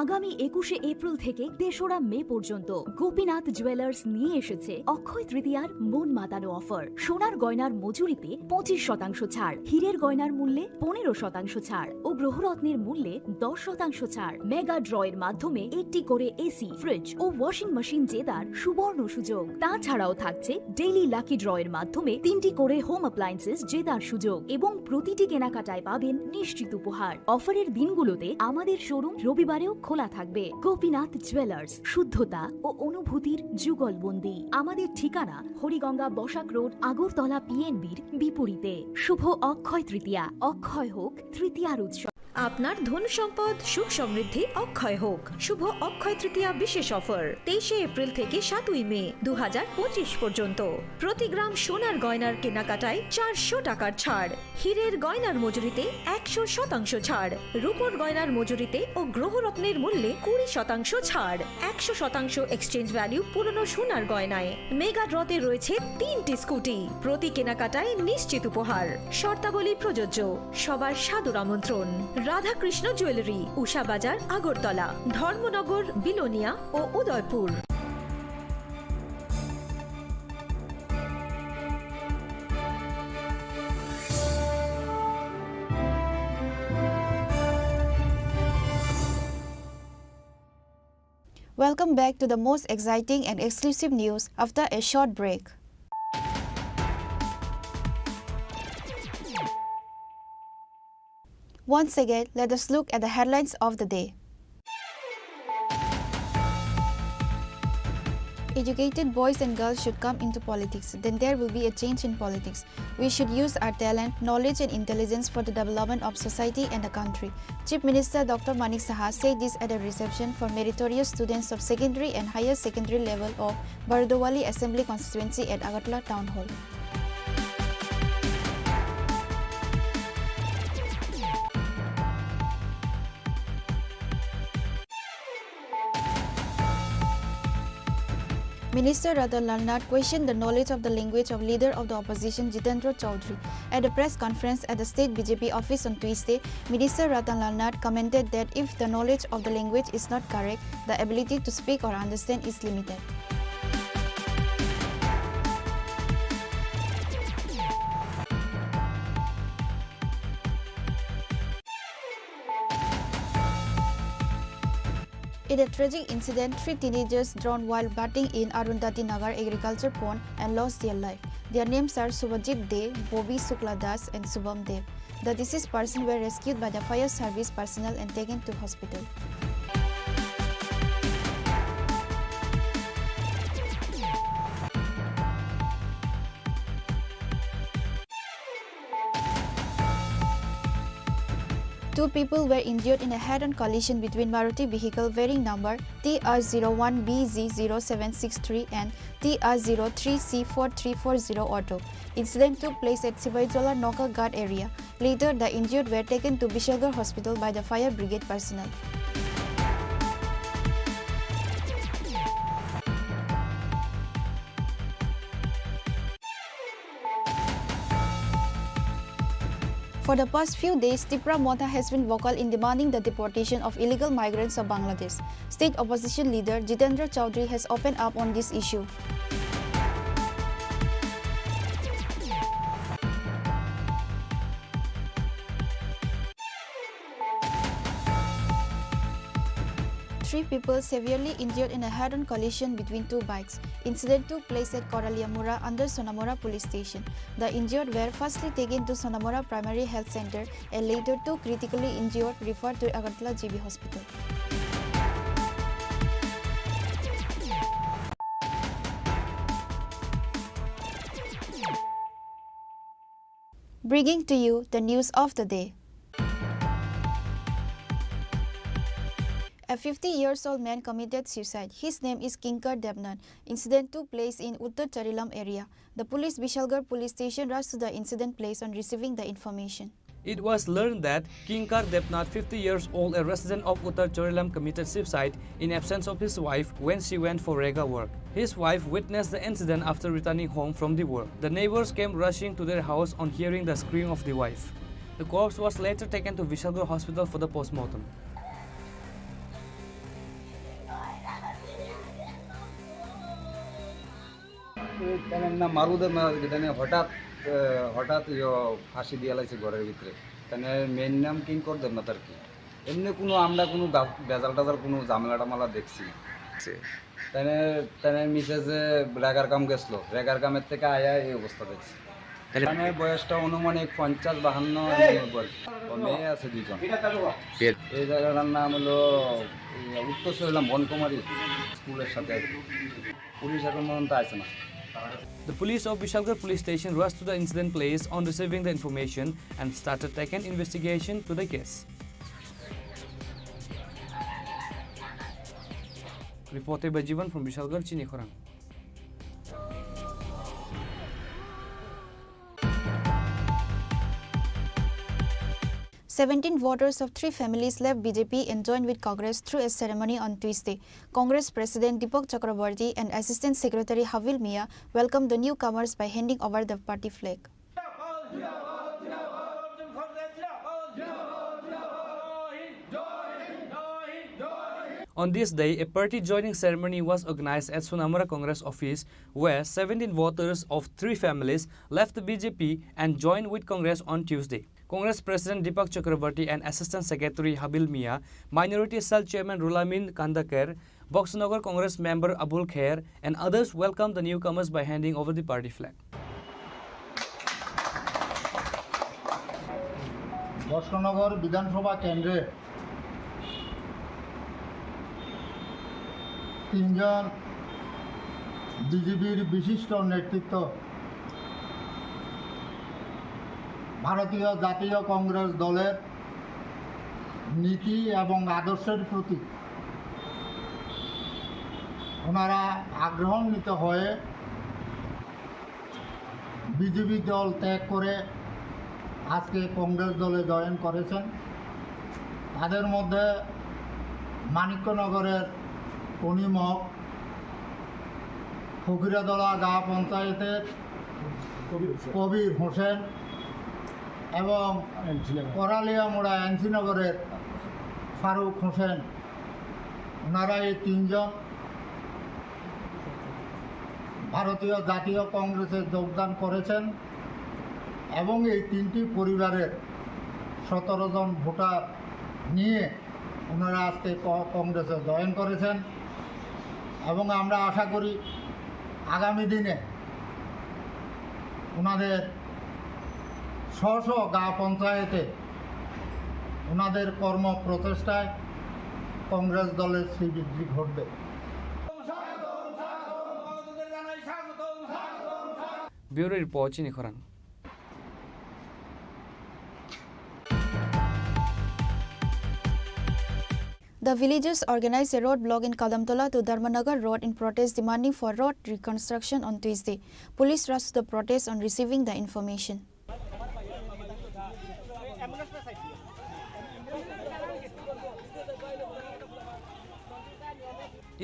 আগামী একুশে এপ্রিল থেকে তেসরা মে পর্যন্ত গোপীনাথ জুয়েলার্স নিয়ে এসেছে অক্ষয় তৃতীয়ার মন মাতানো অফার। সোনার গয়নার মজুরিতে পঁচিশ শতাংশ ছাড়, হীরের গয়নার মূল্যে পনেরো শতাংশ ছাড় ও গ্রহরত্নের মূল্যে দশ শতাংশ ছাড়। মেগা ড্রয়ের মাধ্যমে একটি করে এসি, ফ্রিজ ও ওয়াশিং মেশিন জেতার সুবর্ণ সুযোগ। তাছাড়াও থাকছে ডেইলি লাকি ড্রয়ের মাধ্যমে তিনটি করে হোম অ্যাপ্লায়েন্সেস জেতার সুযোগ এবং প্রতিটি কেনাকাটায় পাবেন নিশ্চিত উপহার। অফারের দিনগুলোতে আমাদের শোরুম রবিবারেও খোলা থাকবে। গোপীনাথ জুয়েলার্স, শুদ্ধতা ও অনুভূতির যুগলবন্দি। আমাদের ঠিকানা হরিগঙ্গা বসাক রোড, আগরতলা পিএনবির বিপরীতে। শুভ অক্ষয় তৃতীয়া, অক্ষয় হোক তৃতীয়ার উৎসব। আপনার ধন সম্পদ সুখ সমৃদ্ধি অক্ষয় হোক। শুভ অক্ষয় তৃতীয়া বিশেষ অফার, তেইশে এপ্রিল থেকে সাতই মে দু হাজার পঁচিশ পর্যন্ত। প্রতি গ্রাম সোনার গয়নার কেনাকাটায় চারশো টাকার ছাড়, হীরের গয়নার মজুরিতে একশো শতাংশ ছাড়, রূপোর গয়নার মজুরিতে ও গ্রহরত্নের মূল্যে কুড়ি শতাংশ ছাড়, একশো শতাংশ এক্সচেঞ্জ ভ্যালু পুরনো সোনার গয়নায়। মেগা ড্রতে রয়েছে তিনটি স্কুটি, প্রতি কেনাকাটায় নিশ্চিত উপহার। শর্তাবলী প্রযোজ্য। সবার সাদর আমন্ত্রণ। রাধাকৃষ্ণ জুয়েলারি, উষা বাজার, আগরতলা, ধর্মনগর, বিলোনিয়া ও Udaipur. Welcome back to the most exciting and exclusive news after a short break. Once again, let us look at the headlines of the day. Educated boys and girls should come into politics, then there will be a change in politics. We should use our talent, knowledge and intelligence for the development of society and the country. Chief Minister Doctor Manik Saha said this at a reception for meritorious students of secondary and higher secondary level of Bardowali Assembly Constituency at Agartala Town Hall. Minister Ratan Lal Nath questioned the knowledge of the language of leader of the opposition Jitendra Chaudhary. At a press conference at the state B J P office on Tuesday, Minister Ratan Lal Nath commented that if the knowledge of the language is not correct, the ability to speak or understand is limited. In a tragic incident, three teenagers drowned while bathing in Arundhati Nagar agriculture pond and lost their life. Their names are Subhajit De, Bobby Shukla Das, and Shubham Dev. The deceased persons were rescued by the fire service personnel and taken to hospital. Two people were injured in a head-on collision between Maruti vehicle bearing number T R zero one B Z zero seven six three and T R zero three C four three four zero auto. Incident took place at Sibaijala Nokaghat area. Later, the injured were taken to Bishalgarh Hospital by the fire brigade personnel. For the past few days, Tipra Motha has been vocal in demanding the deportation of illegal migrants of Bangladesh. State opposition leader Jitendra Chaudhary has opened up on this issue. Three people severely injured in a head-on collision between two bikes. Incident took place at Koralia Mura under Sonamura police station. The injured were firstly taken to Sonamura Primary Health Center and later two critically injured referred to Agartala G B Hospital. Bringing to you the news of the day. A fifty years old man committed suicide. His name is Kinkar Debnath. Incident took place in Uttar Charilam area. The police Bishalgarh police station rushed to the incident place on receiving the information. It was learned that Kinkar Debnath, fifty years old, a resident of Uttar Charilam, committed suicide in absence of his wife when she went for rega work. His wife witnessed the incident after returning home from the work. The neighbors came rushing to their house on hearing the scream of the wife. The corpse was later taken to Vishalgarh Hospital for the postmortem. Tene na maru de na tene hotat, eh, hotat yo phasi diya laise gorer bhitre. Tene main nam Kinkor Debnath ar ki. Emni kuno amra kuno ga-, bejal tejal kuno jamela tamela dekhchi na. Tene, tene misese regar kam geslo, regar kam er theke aya ei obostha dekhchi. Tene boyos ta onumanik ponchash bahanno, nobboi. O meye ase duijon. Ei jagatar nam holo, ei, Uttor Soilam Bonkumari school er sathe. Police ekhon porjonto aise na. The police of Bishalgarh police station rushed to the incident place on receiving the information and started taking investigation to the case. Reported by Jivan from Bishalgarh, Chini Khorang. Seventeen voters of three families left B J P and joined with Congress through a ceremony on Tuesday. Congress President Deepak Chakraborty and Assistant Secretary Habil Mia welcomed the newcomers by handing over the party flag. On this day, a party joining ceremony was organized at Sonamura Congress office, where seventeen voters of three families left the B J P and joined with Congress on Tuesday. Congress President Deepak Chakraborty and Assistant Secretary Habil Mia, Minority Cell Chairman Rulamin Kandaker, Boxnagar Congress member Abul Kher and others welcomed the newcomers by handing over the party flag. Boxanagar বিধানসভা কেন্দ্রে তিনজন বিজেপির বিশিষ্ট নেতৃত্ব ভারতীয় জাতীয় কংগ্রেস দলের নীতি এবং আদর্শের প্রতি ওনারা আগ্রহান্বিত হয়ে বিজেপি দল ত্যাগ করে আজকে কংগ্রেস দলে জয়েন করেছেন। তাদের মধ্যে মানিক্যনগরের অনিমক, ফকিরাতলা গাঁও পঞ্চায়েতের কবির হোসেন। কবির হোসেন এবং এনসি নগর। করালিয়ামুড়া এনসি নগরের ফারুক হোসেন, ওনারা এই তিনজন ভারতীয় জাতীয় কংগ্রেসে যোগদান করেছেন এবং এই তিনটি পরিবারের সতেরো জন ভোটার নিয়ে ওনারা আজকে ক-, কংগ্রেসে জয়েন করেছেন এবং আমরা আশা করি আগামী দিনে ওনাদের স্ব স্ব গাঁও পঞ্চায়েতে ওনাদের কর্ম প্রচেষ্টায় কংগ্রেস দলের শ্রীবৃদ্ধি ঘটবে। Bureau Report, chini khorang. The villagers organized a road block in Kadamtola to Dharmanagar Road in protest demanding for road reconstruction on Tuesday. Police rushed to the protest on receiving the information.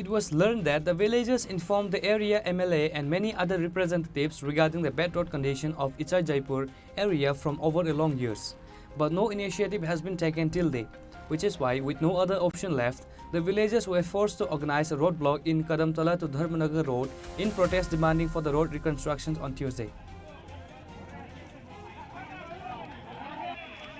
It was learned that the villagers informed the area M L A and many other representatives regarding the bad road condition of Ichar Jaipur area from over a long years, but no initiative has been taken till day, which is why, with no other option left, the villagers were forced to organize a roadblock in Kadamtala to Dharmanagar Road in protest demanding for the road reconstruction on Tuesday.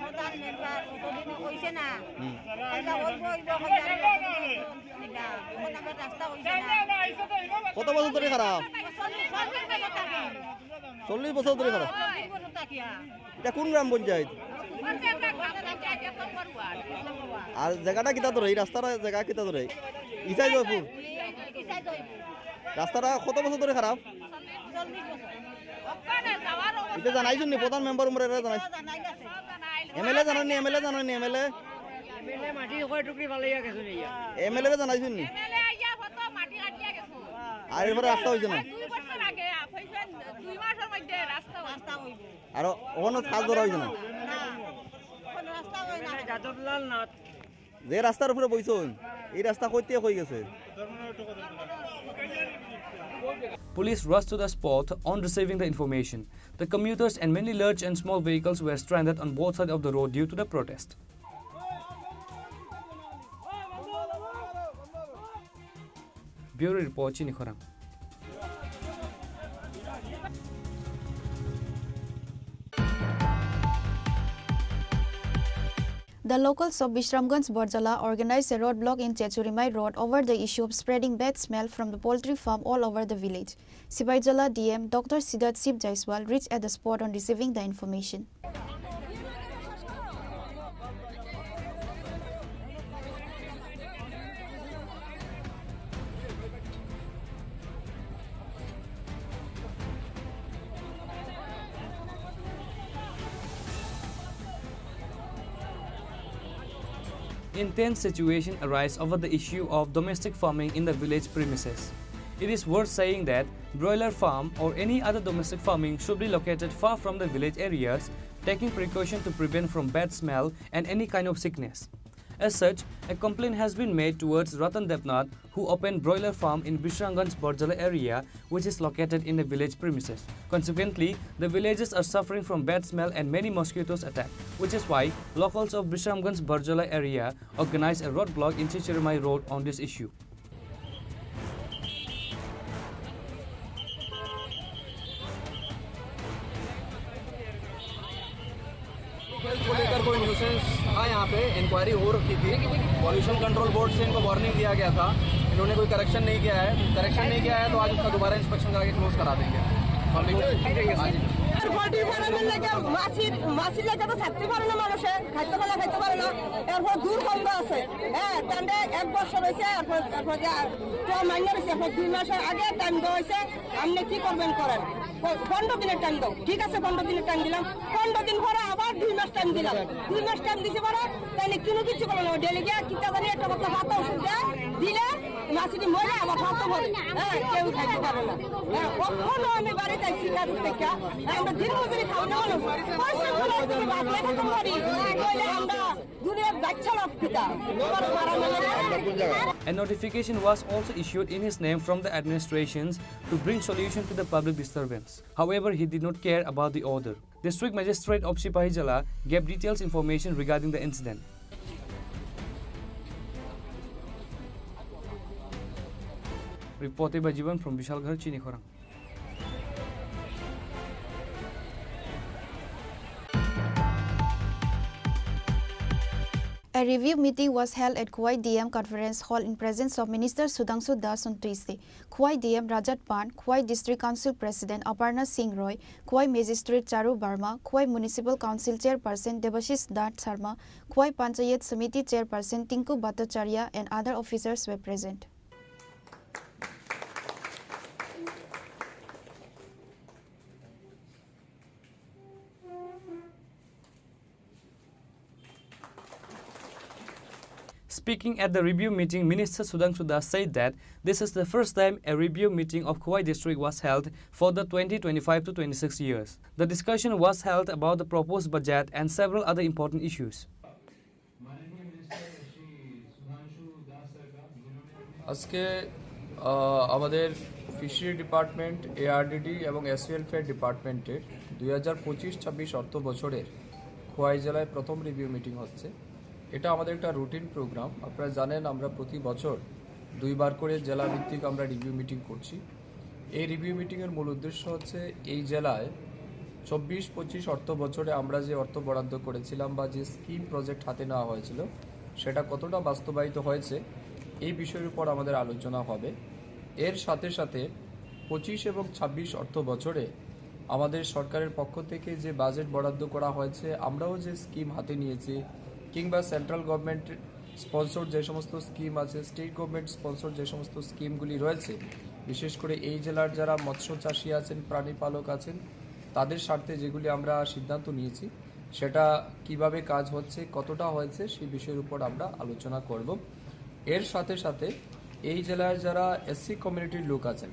প্রধান মেম্বার অতদিনে কইছে না। হুম। আইলা অইবো, অইবো, কইয়া আইলা অতদিনে অইবো, অইবো না। এখন আবার রাস্তা অইছে না। কত বছর ধরে খারাপ? চল্লিশ বছর থাকি। চল্লিশ বছর ধরে খারাপ? চল্লিশ বছর থাকি, হ্যাঁ। এটা কোন গ্রাম পঞ্চায়েত? পঞ্চায়েত না, গ্রাম পঞ্চায়েত, এক নম্বর ওয়ার্ড। আর জায়গাটা কিতা ধরে? এই রাস্তার জায়গা কিতা ধরে? ইসাই জয়পুর। ইসাই জয়পুর। রাস্তাটা কত বছর ধরে খারাপ? চল্লিশ বছর। এটা জানাইছুন নি প্রধান মেম্বার উমরে, এটা জানাইছুন? জানাই গেছে। এমএলএ জানাইনি, এমএলএ জানাইনি, এমএলএ? এমএলএ মাটি কয় টুকরি ফালাইয়া গেছে নিয়া। এমএলএ রে জানাইছুন নি? এমএলএ আইয়া কত মাটি কাটিয়া গেছে। আর এরপরে রাস্তা হইছে না? দুই বছর আগে, হইছে দুই মাসের মধ্যে রাস্তা হইছে। রাস্তা হইব। আর ওখানে কাজ ধরা হইছে না? না, কোনো রাস্তা হয় না। এমএলএ যাদবলাল নাথ। যে রাস্তার উপরে বইছইন, এই রাস্তা কইতে কই গেছে? Police rushed to the spot on receiving the information. The commuters and many large and small vehicles were stranded on both sides of the road due to the protest. Bureau Report, chini khorang. The locals of Bishramganj Borjala organized a roadblock in Chechurimai Road over the issue of spreading bad smell from the poultry farm all over the village. Sipaijala D M Doctor Sidat Sib Jaiswal reached at the spot on receiving the information. Intense situation arise over the issue of domestic farming in the village premises. It is worth saying that broiler farm or any other domestic farming should be located far from the village areas, taking precaution to prevent from bad smell and any kind of sickness. As such, a complaint has been made towards Ratan Debnath, who opened broiler farm in Bishramganj Borjala area, which is located in the village premises. Consequently, the villagers are suffering from bad smell and many mosquitoes attack, which is why locals of Bishramganj Borjala area organized a roadblock in Chichirimai Road on this issue. को लेकर कोई न्यूसेंस था यहाँ पे, इंक्वायरी हो रखी थी। Pollution control board से इनको वार्निंग दिया गया था, इन्होंने कोई करेक्शन नहीं किया है। करेक्शन नहीं किया है तो आज उसका दोबारा इंस्पेक्शन करा के क्लोज करा देंगे। पब्लिक, हाँ जी। আর পোল্ট্রি ফার্মের লাগে মাছি, মাছি লাগে তো থাকতে পারে না মানুষে, খাইতে পারে, খাইতে পারে না। এরপর দুর্গন্ধ আছে, হ্যাঁ, তাহলে এক বছর হয়েছে, এরপর, এরপর যে আর তো মাইনে হয়েছে, এরপর দুই মাসের আগে টাইম দেওয়া হয়েছে, আপনি কি করবেন করেন। প-, পনেরো দিনের টাইম দাও। ঠিক আছে, পনেরো দিনের টাইম দিলাম। পনেরো দিন পরে আবার দুই মাস টাইম দিলাম। দুই মাস টাইম দিছে পরে তাইলে কোনো কিছু করলো না। ডেলি গিয়া কিতা জানি একটা কথা, ভাত ওষুধ দেয়, দিলে মাছটি মরে আবার ভাত মরে। হ্যাঁ, কেউ খাইতে পারে না। হ্যাঁ, কখনো আমি বাড়িতে শিকার করতে গিয়া, হ্যাঁ, আমরা দিন মজুরি খাওয়া না হলো। পরিশ্রম করে যদি ভাত খেতে পারি, তাহলে আমরা দুনিয়ার A notification was also issued in his name from the administrations to bring solution to the public disturbance. However, he did not care about the order. District Magistrate of Sipahijala gave details information regarding the incident. Reported by Jivan from Bishalgarh, Chinikhorang. A review meeting was held at Khowai D M Conference Hall in presence of Minister Sudhangshu Das on Tuesday. Khowai D M Rajat Pan, Khowai District Council President Aparna Singh Roy, Khowai Magistrate Charu Barma, Khowai Municipal Council Chairperson Debashish Nath Sharma, Khowai Panchayat Samiti Chairperson Tinku Bhattacharya and other officers were present. Speaking at the review meeting, Minister Sudhangshu Das said that this is the first time a review meeting of Khowai district was held for the twenty twenty-five to twenty-six years. The discussion was held about the proposed budget and several other important issues. আজকে, আহ, আমাদের fishery department, ARDD এবং SC welfare ডিপার্টমেন্টের দুই হাজার পঁচিশ ছাব্বিশ অর্থ বছরের খোয়াই জেলায় প্রথম রিভিউ মিটিং হচ্ছে। এটা আমাদের একটা রুটিন প্রোগ্রাম। আপনারা জানেন, আমরা প্রতি বছর দুইবার করে জেলা ভিত্তিক আমরা রিভিউ মিটিং করছি। এই রিভিউ মিটিংয়ের মূল উদ্দেশ্য হচ্ছে এই জেলায় চব্বিশ পঁচিশ অর্থ বছরে আমরা যে অর্থ বরাদ্দ করেছিলাম বা যে স্কিম প্রজেক্ট হাতে নেওয়া হয়েছিল, সেটা কতটা বাস্তবায়িত হয়েছে, এই বিষয়ের উপর আমাদের আলোচনা হবে। এর সাথে সাথে পঁচিশ এবং ছাব্বিশ অর্থ বছরে আমাদের সরকারের পক্ষ থেকে যে বাজেট বরাদ্দ করা হয়েছে, আমরাও যে স্কিম হাতে নিয়েছি, কিংবা সেন্ট্রাল গভর্নমেন্ট স্পন্সর যে সমস্ত স্কিম আছে, স্টেট গভর্নমেন্ট স্পন্সর যে সমস্ত স্কিমগুলি রয়েছে, বিশেষ করে এই জেলার যারা মৎস্য চাষী আছেন, প্রাণী পালক আছেন, তাদের স্বার্থে যেগুলি আমরা সিদ্ধান্ত নিয়েছি, সেটা কিভাবে কাজ হচ্ছে, কতটা হয়েছে, সেই বিষয়ের উপর আমরা আলোচনা করব। এর সাথে সাথে এই জেলার যারা এসসি কমিউনিটির লোক আছেন,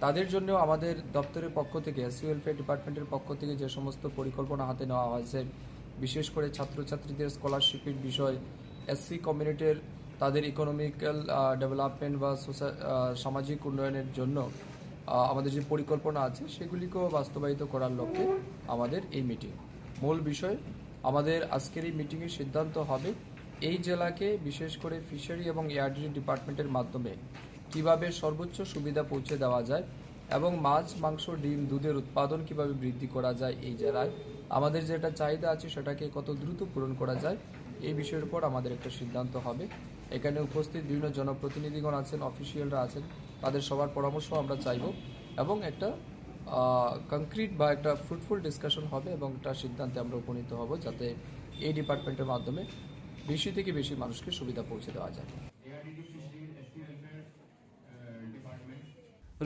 তাদের জন্য আমাদের দপ্তরের পক্ষ থেকে, এসসি ওয়েলফেয়ার ডিপার্টমেন্টের পক্ষ থেকে যে সমস্ত পরিকল্পনা হাতে নেওয়া হয়েছে, বিশেষ করে ছাত্রছাত্রীদের স্কলারশিপের বিষয়, এসসি কমিউনিটির তাদের ইকোনমিক্যাল, আহ, ডেভেলপমেন্ট বা সোসা-, আহ, সামাজিক উন্নয়নের জন্য, আহ, আমাদের যে পরিকল্পনা আছে, সেগুলিকেও বাস্তবায়িত করার লক্ষ্যে আমাদের এই মিটিং। মূল বিষয়, আমাদের আজকের এই মিটিংয়ে সিদ্ধান্ত হবে এই জেলাকে বিশেষ করে ফিশারি এবং এআরডিডি ডিপার্টমেন্টের মাধ্যমে কিভাবে সর্বোচ্চ সুবিধা পৌঁছে দেওয়া যায় এবং মাছ, মাংস, ডিম, দুধের উৎপাদন কিভাবে বৃদ্ধি করা যায় এই জেলায়, আমাদের যেটা চাহিদা আছে সেটাকে কত দ্রুত পূরণ করা যায়, এই বিষয়ের উপর আমাদের একটা সিদ্ধান্ত হবে। এখানে উপস্থিত বিভিন্ন জনপ্রতিনিধিগণ আছেন, অফিসিয়ালরা আছেন, তাদের সবার পরামর্শ আমরা চাইব এবং একটা, আহ, কংক্রিট বা একটা ফ্রুটফুল ডিসকাশন হবে এবং একটা সিদ্ধান্তে আমরা উপনীত হব, যাতে এই ডিপার্টমেন্টের মাধ্যমে বেশি থেকে বেশি মানুষকে সুবিধা পৌঁছে দেওয়া যায়।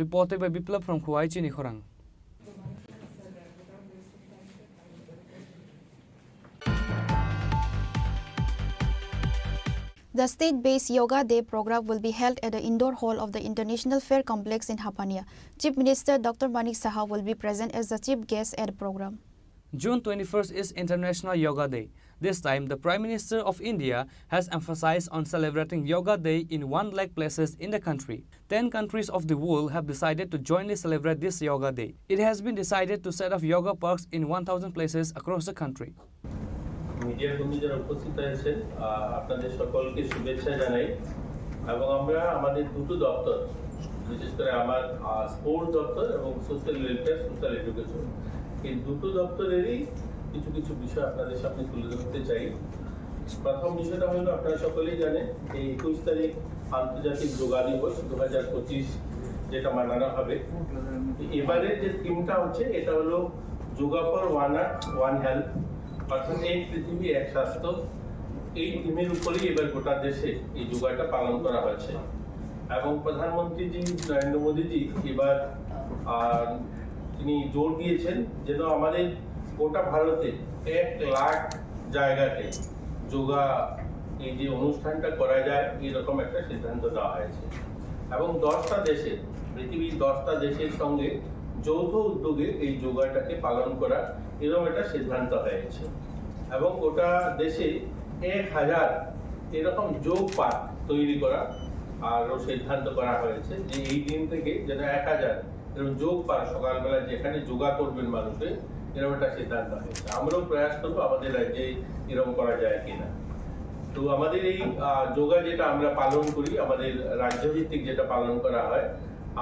Reported by Biplab from Khowai, Chinikhorang. The state-based Yoga Day program will be held at the indoor hall of the International Fair Complex in Hapania. Chief Minister Doctor Manik Saha will be present as the chief guest at the program. June twenty-first is International Yoga Day. This time, the Prime Minister of India has emphasized on celebrating Yoga Day in one lakh places in the country. Ten countries of the world have decided to jointly celebrate this Yoga Day. It has been decided to set up yoga parks in one thousand places across the country. মিডিয়ার বন্ধু যারা উপস্থিত হয়েছেন, আহ, আপনাদের সকলকে শুভেচ্ছা জানাই। এবং আমরা আমাদের দুটো দপ্তর, বিশেষ করে আমার, আহ, স্পোর্টস দপ্তর এবং সোশ্যাল ওয়েলফেয়ার, সোশ্যাল এডুকেশন, এই দুটো দপ্তরেরই কিছু কিছু বিষয় আপনাদের সামনে তুলে ধরতে চাই। প্রথম বিষয়টা হলো, আপনারা সকলেই জানেন যে একুশ তারিখ আন্তর্জাতিক যোগা দিবস দু হাজার পঁচিশ, যেটা মানানো হবে। এবারে যে থিমটা হচ্ছে, এটা হলো yoga for one earth one health, অর্থাৎ এক পৃথিবী এক স্বাস্থ্য। এই থিমের উপরেই এবার গোটা দেশে এই যোগাটা পালন করা হয়েছে। এবং প্রধানমন্ত্রীজি নরেন্দ্র মোদীজি এবার, আহ, তিনি জোর দিয়েছেন যেন আমাদের গোটা ভারতে এক লাখ জায়গাতে যোগা এই যে অনুষ্ঠানটা করা যায়, এরকম একটা সিদ্ধান্ত নেওয়া হয়েছে। এবং দশটা দেশে, পৃথিবীর দশটা দেশের সঙ্গে যৌথ উদ্যোগে এই যোগাটাকে পালন করার এরকম একটা সিদ্ধান্ত হয়েছে। এবং গোটা দেশে এক হাজার এরকম যোগ পার্ক তৈরি করা আরও সিদ্ধান্ত করা হয়েছে যে এই দিন থেকে যেন এক হাজার এরকম যোগ পার্ক সকালবেলা যেখানে যোগা করবেন মানুষে, এরকম একটা সিদ্ধান্ত হয়েছে। আমরাও প্রয়াস করবো আমাদের রাজ্যে এরকম করা যায় কিনা। তো আমাদের এই আহ, যোগা যেটা আমরা পালন করি, আমাদের রাজ্যভিত্তিক যেটা পালন করা হয়,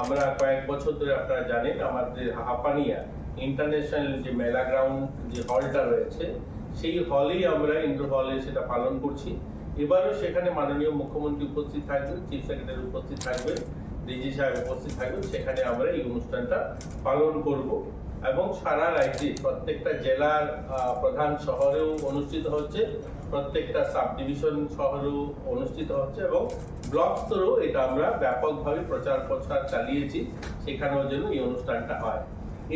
আমরা কয়েক বছর ধরে, আপনারা জানেন, আমাদের হাপানিয়া ইন্টারন্যাশনাল যে মেলা গ্রাউন্ড, যে হলটা রয়েছে, সেই হলেই আমরা, ইনডোর হলে সেটা পালন করছি। এবারও সেখানে মাননীয় মুখ্যমন্ত্রী উপস্থিত থাকবেন, চিফ সেক্রেটারি উপস্থিত থাকবেন, ডিজি সাহেব উপস্থিত থাকবেন। সেখানে আমরা এই অনুষ্ঠানটা পালন করব এবং সারা রাজ্যে প্রত্যেকটা জেলার আহ, প্রধান শহরেও অনুষ্ঠিত হচ্ছে, প্রত্যেকটা সাব ডিভিশন শহরেও অনুষ্ঠিত হচ্ছে এবং ব্লক স্তরেও এটা আমরা ব্যাপকভাবে প্রচার প্রসার চালিয়েছি, সেখানেও যেন এই অনুষ্ঠানটা হয়।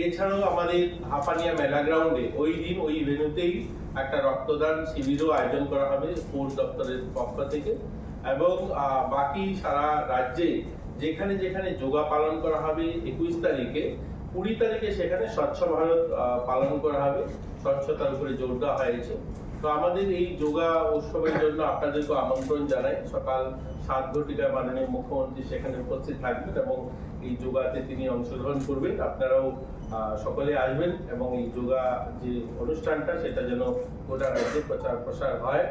এছাড়াও আমাদের হাপানিয়া মেলা গ্রাউন্ডে ওই দিন ওই ভেন্যুতেই একটা রক্তদান শিবিরও আয়োজন করা হবে স্পোর্টস দপ্তরের পক্ষ থেকে। এবং আহ, বাকি সারা রাজ্যে যেখানে যেখানে যোগা পালন করা হবে একুশ তারিখে, কুড়ি তারিখে সেখানে স্বচ্ছ ভারত আহ, পালন করা হবে, স্বচ্ছতার উপরে জোর দেওয়া হয়েছে। তো আমাদের এই যোগা উৎসবের জন্য আপনাদেরকে আমন্ত্রণ জানাই। সকাল সাত ঘটিকায় মাননীয় মুখ্যমন্ত্রী সেখানে উপস্থিত থাকবেন এবং এই যোগাতে তিনি অংশগ্রহণ করবেন। আপনারাও আহ, সকলে আসবেন এবং এই যোগা যে অনুষ্ঠানটা, সেটা যেন গোটা রাজ্যে প্রচার প্রসার হয়।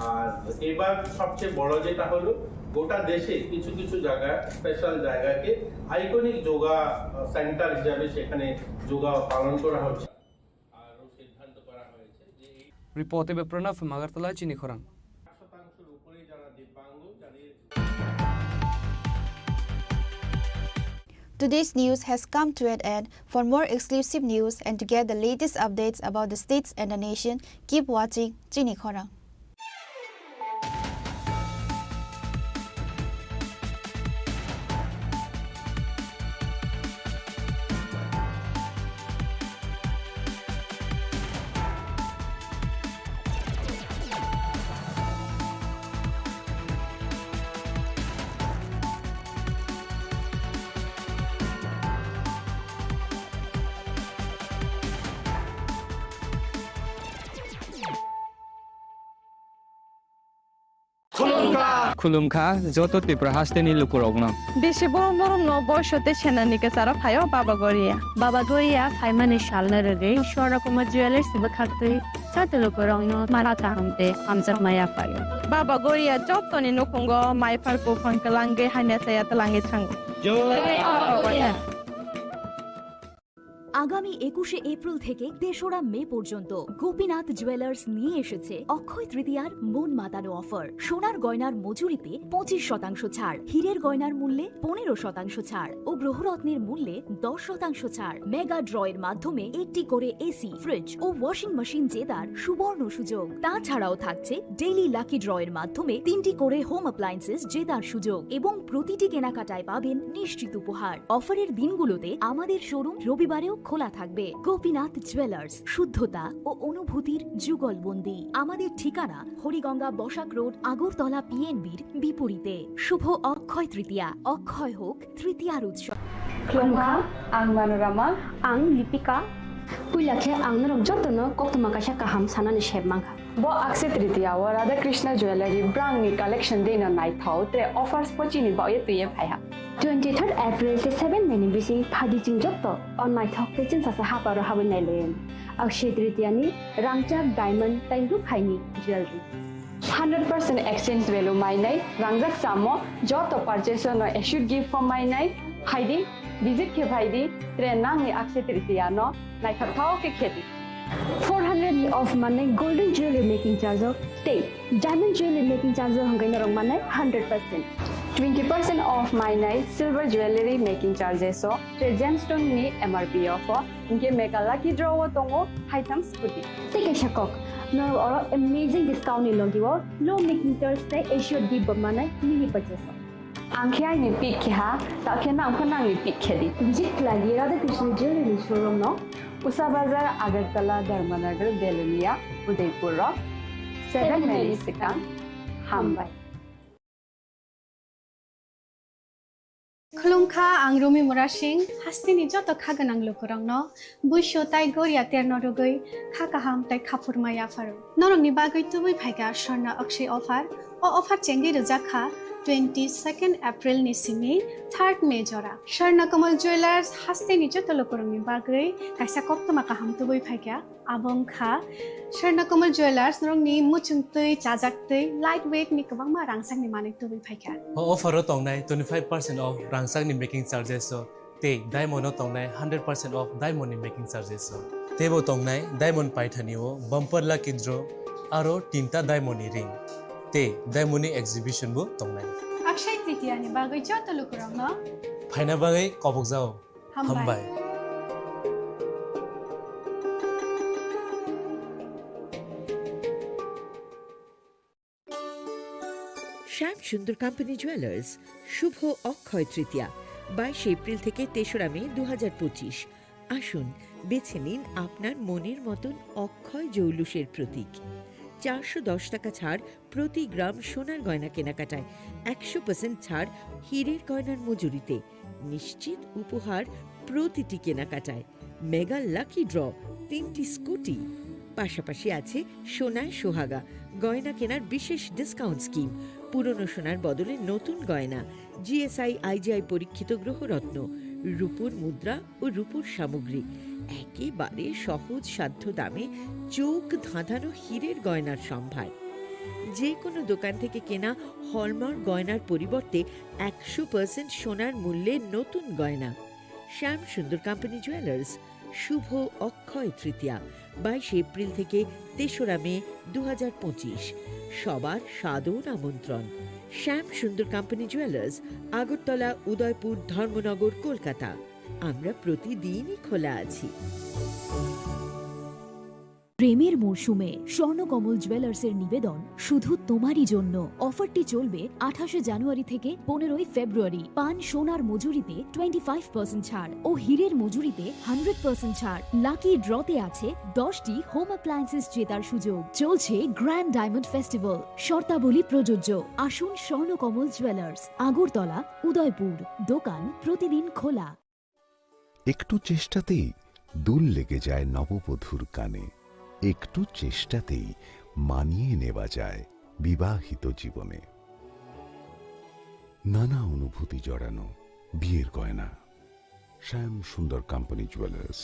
আর এবার সবচেয়ে বড় যেটা হলো, গোটা দেশে কিছু কিছু জায়গা, স্পেশাল জায়গাকে আইকনিক যোগা সেন্টার হিসাবে সেখানে যোগা পালন করা হচ্ছে। আরও সিদ্ধান্ত করা হয়েছে যে এই Report ebe Pranav Magartala, Chini Khorang. Today's news has come to an end. For more exclusive news and to get the latest updates about the states and the nation, keep watching Chini Khorang. Khulumkha joto Tripura hasteni lukurokno. Bisi borom borom no boiso tei senani kwcharo phaio Baba Goria. Baba Goria phaimani salno rwgwi Swarna Kumar Jewellers bwkhaktwi joto lukurokno mara kaham tei hamjakma yaphaio. Baba Goria jotoni nukhungo maiphar buphang twlangwi hamya chaya twlangwi thango. Jai Baba Goria. আগামী একুশে এপ্রিল থেকে তেসরা মে পর্যন্ত গোপীনাথ জুয়েলার্স নিয়ে এসেছে অক্ষয় তৃতীয়ার মন মাতানো অফার। সোনার গয়নার মজুরিতে পঁচিশ শতাংশ ছাড়, হীরের গয়নার মূল্যে পনেরো শতাংশ ছাড় ও গ্রহরত্নের মূল্যে দশ শতাংশ ছাড়। মেগা ড্র এর মাধ্যমে একটি করে এসি, ফ্রিজ ও ওয়াশিং মেশিন জেতার সুবর্ণ সুযোগ। তাছাড়াও থাকছে ডেইলি লাকি ড্র এর মাধ্যমে তিনটি করে হোম অ্যাপ্লায়েন্সেস জেতার সুযোগ এবং প্রতিটি কেনাকাটায় পাবেন নিশ্চিত উপহার। অফারের দিনগুলোতে আমাদের শোরুম রবিবারেও খোলা থাকবে। গোপীনাথ জুয়েলার্স, শুদ্ধতা ও অনুভূতির যুগলবন্দি। আমাদের ঠিকানা হরিগঙ্গা বসাক রোড, আগরতলা পিএনবির বিপরীতে। শুভ অক্ষয় তৃতীয়া, অক্ষয় হোক তৃতীয়ার উৎসব। Khulumkha, ang Manorama. Ang Lipika. Puila khe ang norok jotono koktwma kaisa kaham sanani sep mankha. Bo Akshaya Tritiya o Radha Krishna Jewellery brangni collection deino naithok, tre offers bo chini bagwi twiwi phaiha. Twenty third April tei seven May ni bising phaidi chwng joto o naithok tei chwngsacha haparo habwi nailaio. Akshaya Tritiya ni rangchak, diamond tei rukhaini jewellery. Hundred percent exchange value mainai, rangjak chamo joto purchase no assured gift bo mainai, phaidi, visit khe phaidi, tre nangni Akshaya Tritiya no naithok thao khe khedi. Four hundred ni off manai golden jewelry making charge o tei diamond jewelry making charge o hwnkhe norok manai hundred percent. Twenty percent off mainai silver jewelry making charges o tei gemstone ni M R P o pho. Hinkhe Mega Lucky Draw o tongo haitham scooty. Tei kaisa kok, norok oro amazing discount ni logi o low making charge tei assured gift bo manai mini purchase o. Ang khe aini pick khe ha, ta khe nang pho nangni pick khe di. Visit khlai di Radha Krishna Jewelry ni showroom no. Usa Bazar, Agartala, Dharmanagar, Belonia, Udaipur o. Seven May ni swkang. Hambai. Khulumkha, ang Rumi Murasing, hasteni joto kha gwnang lukurokno buisu tai goria terno rwgwi kha kaham tai khaphurma yapharo. Norokni bagwi tubui phaikha Swarna Akshay offer. O offer chengwi rwjak kha twenty second April ni simi third May jora. Swarna Kamal Jewellers hasteni joto lukurokni bagwi kaisa koktwma kaham tubui phaikha. Abo wngkha Swarna Kamal Jewellers, norokni muchungtwi, chajaktwi, light weight ni kwbangma rangchakni manwi tubui phaikha. O offer o tongnai twenty five percent off rangchakni making charges o, tei diamond o tongnai hundred percent off diamond ni making charges o. Teibo tongnai diamond paithani o bumper lucky draw, aro tinta diamond ni ring, tei diamond ni exhibition bo tongnai. Akshay Tritiya ni bagwi joto lukurokno phaina bagwi kobokjao. Hambai. Hambai. শ্যাম Sundar company jewellers, শুভ অক্ষয় তৃতীয়া, বাইশে এপ্রিল থেকে তেসরা মে দু হাজার পঁচিশ। আসুন, বেছে নিন আপনার মনের মতন অক্ষয় জৌলুসের প্রতীক। চারশো দশ টাকা ছাড় প্রতি গ্রাম সোনার গয়না কেনাকাটায়, একশো পার্সেন্ট ছাড় হীরের গয়নার মজুরিতে, নিশ্চিত উপহার প্রতিটি কেনাকাটায়, মেগা লাকি ড্র, তিনটি স্কুটি। পাশাপাশি আছে সোনায় সোহাগা, গয়না কেনার বিশেষ ডিসকাউন্ট স্কিম, পুরনো সোনার বদলে নতুন গয়না, জিএসআই আইজিআই পরীক্ষিত গ্রহরত্ন, রূপোর মুদ্রা ও রূপোর সামগ্রী, একেবারে সহজ সাধ্য দামে চোখ ধাঁধানো হীরের গয়নার সম্ভার। যে কোনো দোকান থেকে কেনা হলমার্ক গয়নার পরিবর্তে একশো পার্সেন্ট সোনার মূল্যে নতুন গয়না। শ্যাম সুন্দর কোম্পানি জুয়েলার্স, শুভ অক্ষয় তৃতীয়া, বাইশে এপ্রিল থেকে তেসরা মে দু হাজার পঁচিশ। সবার সাদর আমন্ত্রণ। শ্যাম সুন্দর কোম্পানি জুয়েলার্স, আগরতলা, উদয়পুর, ধর্মনগর, কলকাতা। আমরা প্রতিদিনই খোলা আছি। প্রেমের মরশুমে স্বর্ণকমল জুয়েলার্সের নিবেদন শুধু তোমারই জন্য। অফারটি চলবে আঠাশে জানুয়ারি থেকে পনেরোই ফেব্রুয়ারি। পান সোনার মজুরিতে টোয়েন্টি ফাইভ পার্সেন্ট ছাড় ও হীরের মজুরিতে হান্ড্রেড পার্সেন্ট ছাড়। লাকি ড্রতে আছে দশটি হোম অ্যাপ্লায়েন্সেস জেতার সুযোগ। চলছে গ্র্যান্ড ডায়মন্ড ফেস্টিভ্যাল, শর্তাবলী প্রযোজ্য। আসুন স্বর্ণকমল জুয়েলার্স, আগরতলা, উদয়পুর। দোকান প্রতিদিন খোলা। একটু চেষ্টাতেই দুল লেগে যায় নববধূর কানে, একটু চেষ্টাতেই মানিয়ে নেওয়া যায় বিবাহিত জীবনে। নানা অনুভূতি জড়ানো বিয়ের গয়না। শ্যাম সুন্দর কোম্পানি জুয়েলার্স।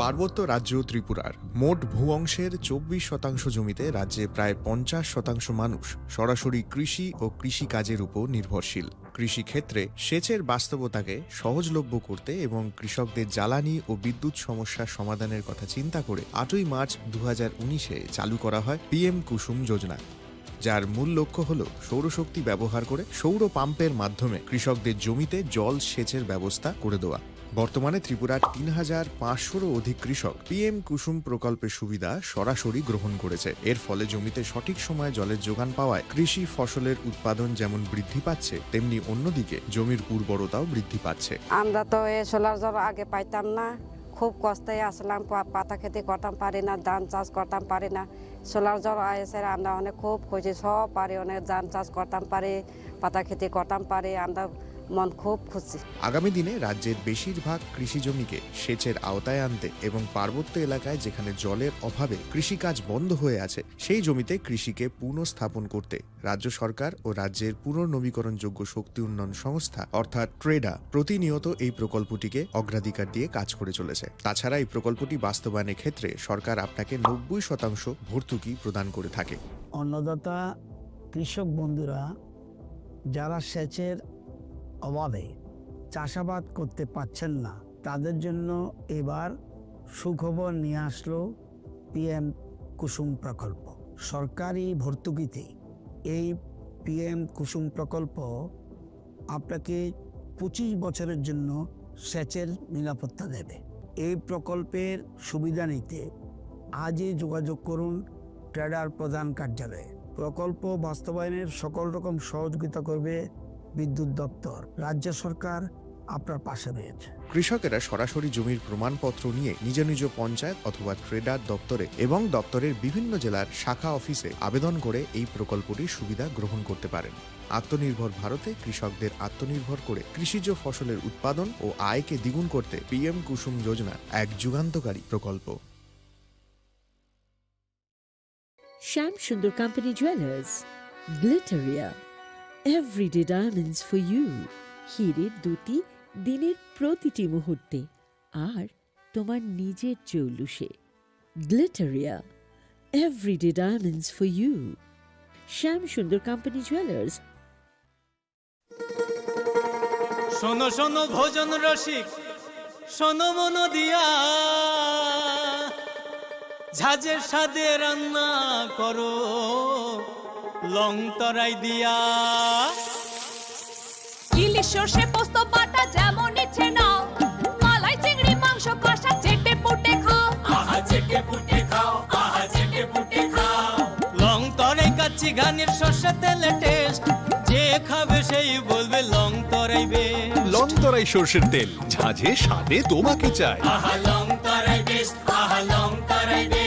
পার্বত্য রাজ্য ত্রিপুরার মোট ভূ অংশের চব্বিশ শতাংশ জমিতে রাজ্যে প্রায় পঞ্চাশ শতাংশ মানুষ সরাসরি কৃষি ও কৃষিকাজের উপর নির্ভরশীল। কৃষিক্ষেত্রে সেচের বাস্তবতাকে সহজলভ্য করতে এবং কৃষকদের জ্বালানি ও বিদ্যুৎ সমস্যা সমাধানের কথা চিন্তা করে আটই মার্চ দু হাজার উনিশে চালু করা হয় পিএম কুসুম যোজনা, যার মূল লক্ষ্য হল সৌরশক্তি ব্যবহার করে সৌর পাম্পের মাধ্যমে কৃষকদের জমিতে জল সেচের ব্যবস্থা করে দেওয়া। বর্তমানে ত্রিপুরার তিন হাজার পাঁচশোরও অধিক কৃষক পিএম কুসুম প্রকল্পের সুবিধা সরাসরি গ্রহণ করেছে। এর ফলে জমিতে সঠিক সময়ে জলের যোগান পাওয়ায় কৃষি ফসলের উৎপাদন যেমন বৃদ্ধি পাচ্ছে, তেমনি অন্যদিকে জমির উর্বরতাও বৃদ্ধি পাচ্ছে। আমরা তো এই সোলার জল আগে পাইতাম না, খুব কষ্টে আসলাম, পা-, পাতা খেতে করতাম পারি না, ধান চাষ করতাম পারি না। সোলার জল এসে আমরা অনেক খুব খুশি, সব পারি, অনেক ধান চাষ করতাম পারি, পাতা খেতে করতাম পারি, আমরা মন খুব খুশি। আগামী দিনে রাজ্যের বেশিরভাগ কৃষি জমিকে সেচের আওতায় আনতে এবং পার্বত্য এলাকায় যেখানে জলের অভাবে কৃষিকাজ বন্ধ হয়ে আছে, সেই জমিতে কৃষিকে পুনঃস্থাপন করতে রাজ্য সরকার ও রাজ্যের পুনর্নবীকরণযোগ্য শক্তি উন্নয়ন সংস্থা অর্থাৎ ট্রেডা প্রতিনিয়ত এই প্রকল্পটিকে অগ্রাধিকার দিয়ে কাজ করে চলেছে। তাছাড়া এই প্রকল্পটি বাস্তবায়নের ক্ষেত্রে সরকার আপনাকে নব্বই শতাংশ ভর্তুকি প্রদান করে থাকে। অন্নদাতা কৃষক বন্ধুরা যারা সেচের অভাবে চাষাবাদ করতে পারছেন না, তাদের জন্য এবার সুখবর নিয়ে আসলো পিএম কুসুম প্রকল্প। সরকারি ভর্তুকিতে এই পিএম কুসুম প্রকল্প আপনাকে পঁচিশ বছরের জন্য সেচের নিরাপত্তা দেবে। এই প্রকল্পের সুবিধা নিতে আজই যোগাযোগ করুন ট্রেডার প্রধান কার্যালয়ে। প্রকল্প বাস্তবায়নের সকল রকম সহযোগিতা করবে বিদ্যুৎ দপ্তর। রাজ্য সরকার আপনার পাশে রয়েছে। কৃষকেরা সরাসরি জমির প্রমাণপত্র নিয়ে নিজ নিজ পঞ্চায়েত অথবা ট্রেডার দপ্তরে এবং দপ্তরের বিভিন্ন জেলার শাখা অফিসে আবেদন করে এই প্রকল্পটির সুবিধা গ্রহণ করতে পারেন। আত্মনির্ভর ভারতে কৃষকদের আত্মনির্ভর করে কৃষিজ ফসলের উৎপাদন ও আয়কে দ্বিগুণ করতে পিএম কুসুম যোজনা এক যুগান্তকারী প্রকল্প। Shyam Sundar company jewellers, Glitteria, everyday diamonds for you. হীরের দুটি দিনের প্রতিটি মুহূর্তে আর তোমার নিজের জৌলুসে। Glitteria, everyday diamonds for you. Shyam Sundar company jewellers. শোনো শোনো ভোজন রসিক, শোনো মন দিয়া, ঝাঁঝের স্বাদে রান্না করো লং তরাই দিয়া। ইলিশ সর্ষে পোস্ত বাটা যেমন ইচ্ছে নাও, মালাই চিংড়ি মাংস কষা চেটে পুটে খাও। আহা চেটে পুটে খাও, আহা চেটে পুটে খাও। লং তরাই কাচ্চি ঘানির সর্ষে তেলে টেস্ট, যে খাবে সেই বলবে লং তরাই বেশ। লং তরাই সর্ষের তেল, ঝাঁঝে স্বাদে তোমাকে চাই। আহা লং তরাই বেশ, আহা লং তরাই বেশ।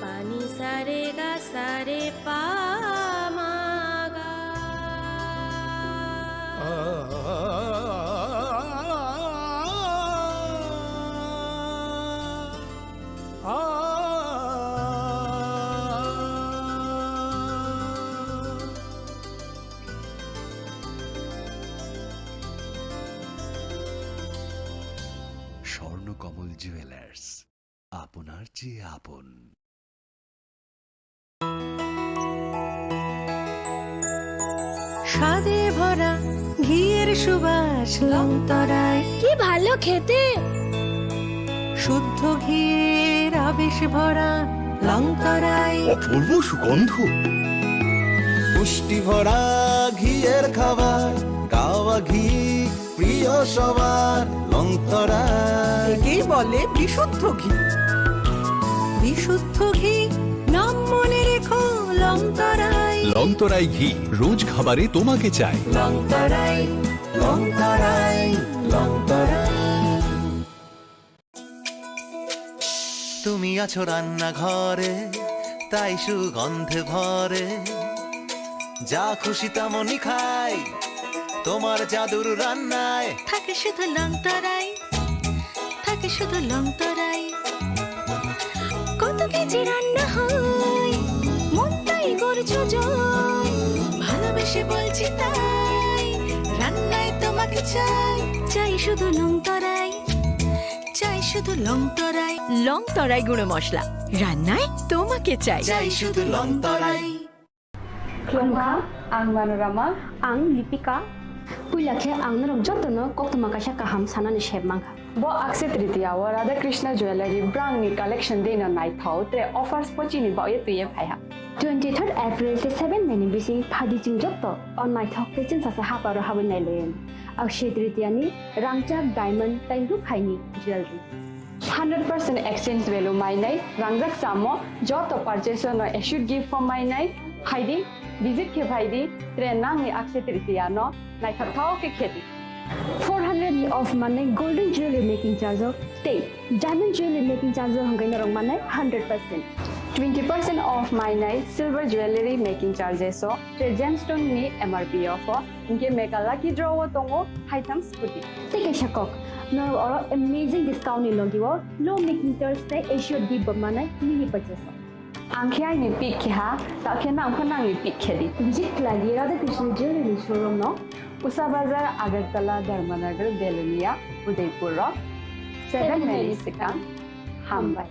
Pani sare ga sare pa ma ga. Swarnakamal jewellers, আপনার চেয়ে আপন। স্বাদে ভরা ঘিয়ের সুবাস লংতরায়। কি ভালো খেতে। শুদ্ধ ঘিয়ের আবেশ ভরা লংতরায়। অপূর্ব সুগন্ধ। পুষ্টি ভরা ঘিয়ের খাবার, গাওয়া ঘি প্রিয় সবার, লংতরায়। একেই বলে বিশুদ্ধ ঘি। বিশুদ্ধ ঘি, নাম মনে রেখো লংতরায়। লংতরাই ঘি, রোজ খাবারে তোমাকে চাই। লংতরায়, লংতরায়, লংতরায়। তুমি আছো রান্নাঘরে, তাই সুগন্ধে ভরে। যা খুশি তেমনই খাই, তোমার জাদুর রান্নায়। থাকে শুধু লংতরাই, থাকে শুধু লংতরাই। কত কেজি রান্না হয়, মনটাই করছো জয়। ভালোবেসে বলছি তাই, রান্নায় তোমাকে চাই। চাই শুধু লংতরাই, চাই শুধু লংতরাই। লংতরাই গুঁড়ো মশলা, রান্নায় তোমাকে চাই। চাই শুধু লংতরাই। Khulumkha, ang Manorama. Ang Lipika. Puila khe ang norok jotono koktwma kaisa kaham sanani sep mankha. Bo Akshaya Tritiya o Radha Krishna Jewellery brand ni collection dino naithok tre offers pochini baoye twiye phaiha. Twenty third April tei seven May ni bising phadi chwng joto o naithok tei chwngsacha haparo habwi nailaiwi. Akshaya Tritiya ni rangchak diamond tei rukhaini jewellery. Hundred percent exchange value mainai, rangjak chamo joto purchase no assured gift form mainai, phaidi, visit khe phaidi, tre nangni Akshaya Tritiya no naithok thao khe khedi. Four hundred ni off manai golden jewelry making charge o tei diamond jewelry making charge o hwnkhe norok manai hundred percent. Twenty percent off mainai silver jewelry making charges o tre gemstone ni M R P o pho. Hinkhe Mega Lucky Draw o tongo haitham scooty. Tei kaisa kok, norok oro amazing discount ni logi o low making charge tei assured gift bo manai mini purchase o. Ang khe aini pick khe ha, ta khe nang pho nangni pick khe di. Visit khlai di Radha Krishna Jewellery showroom no. Usa Bazar, Agartala, Dharmanagar, Belonia, Udaipur rok. Seven Seven Mary Mary Sikang. Sikang. Hambai.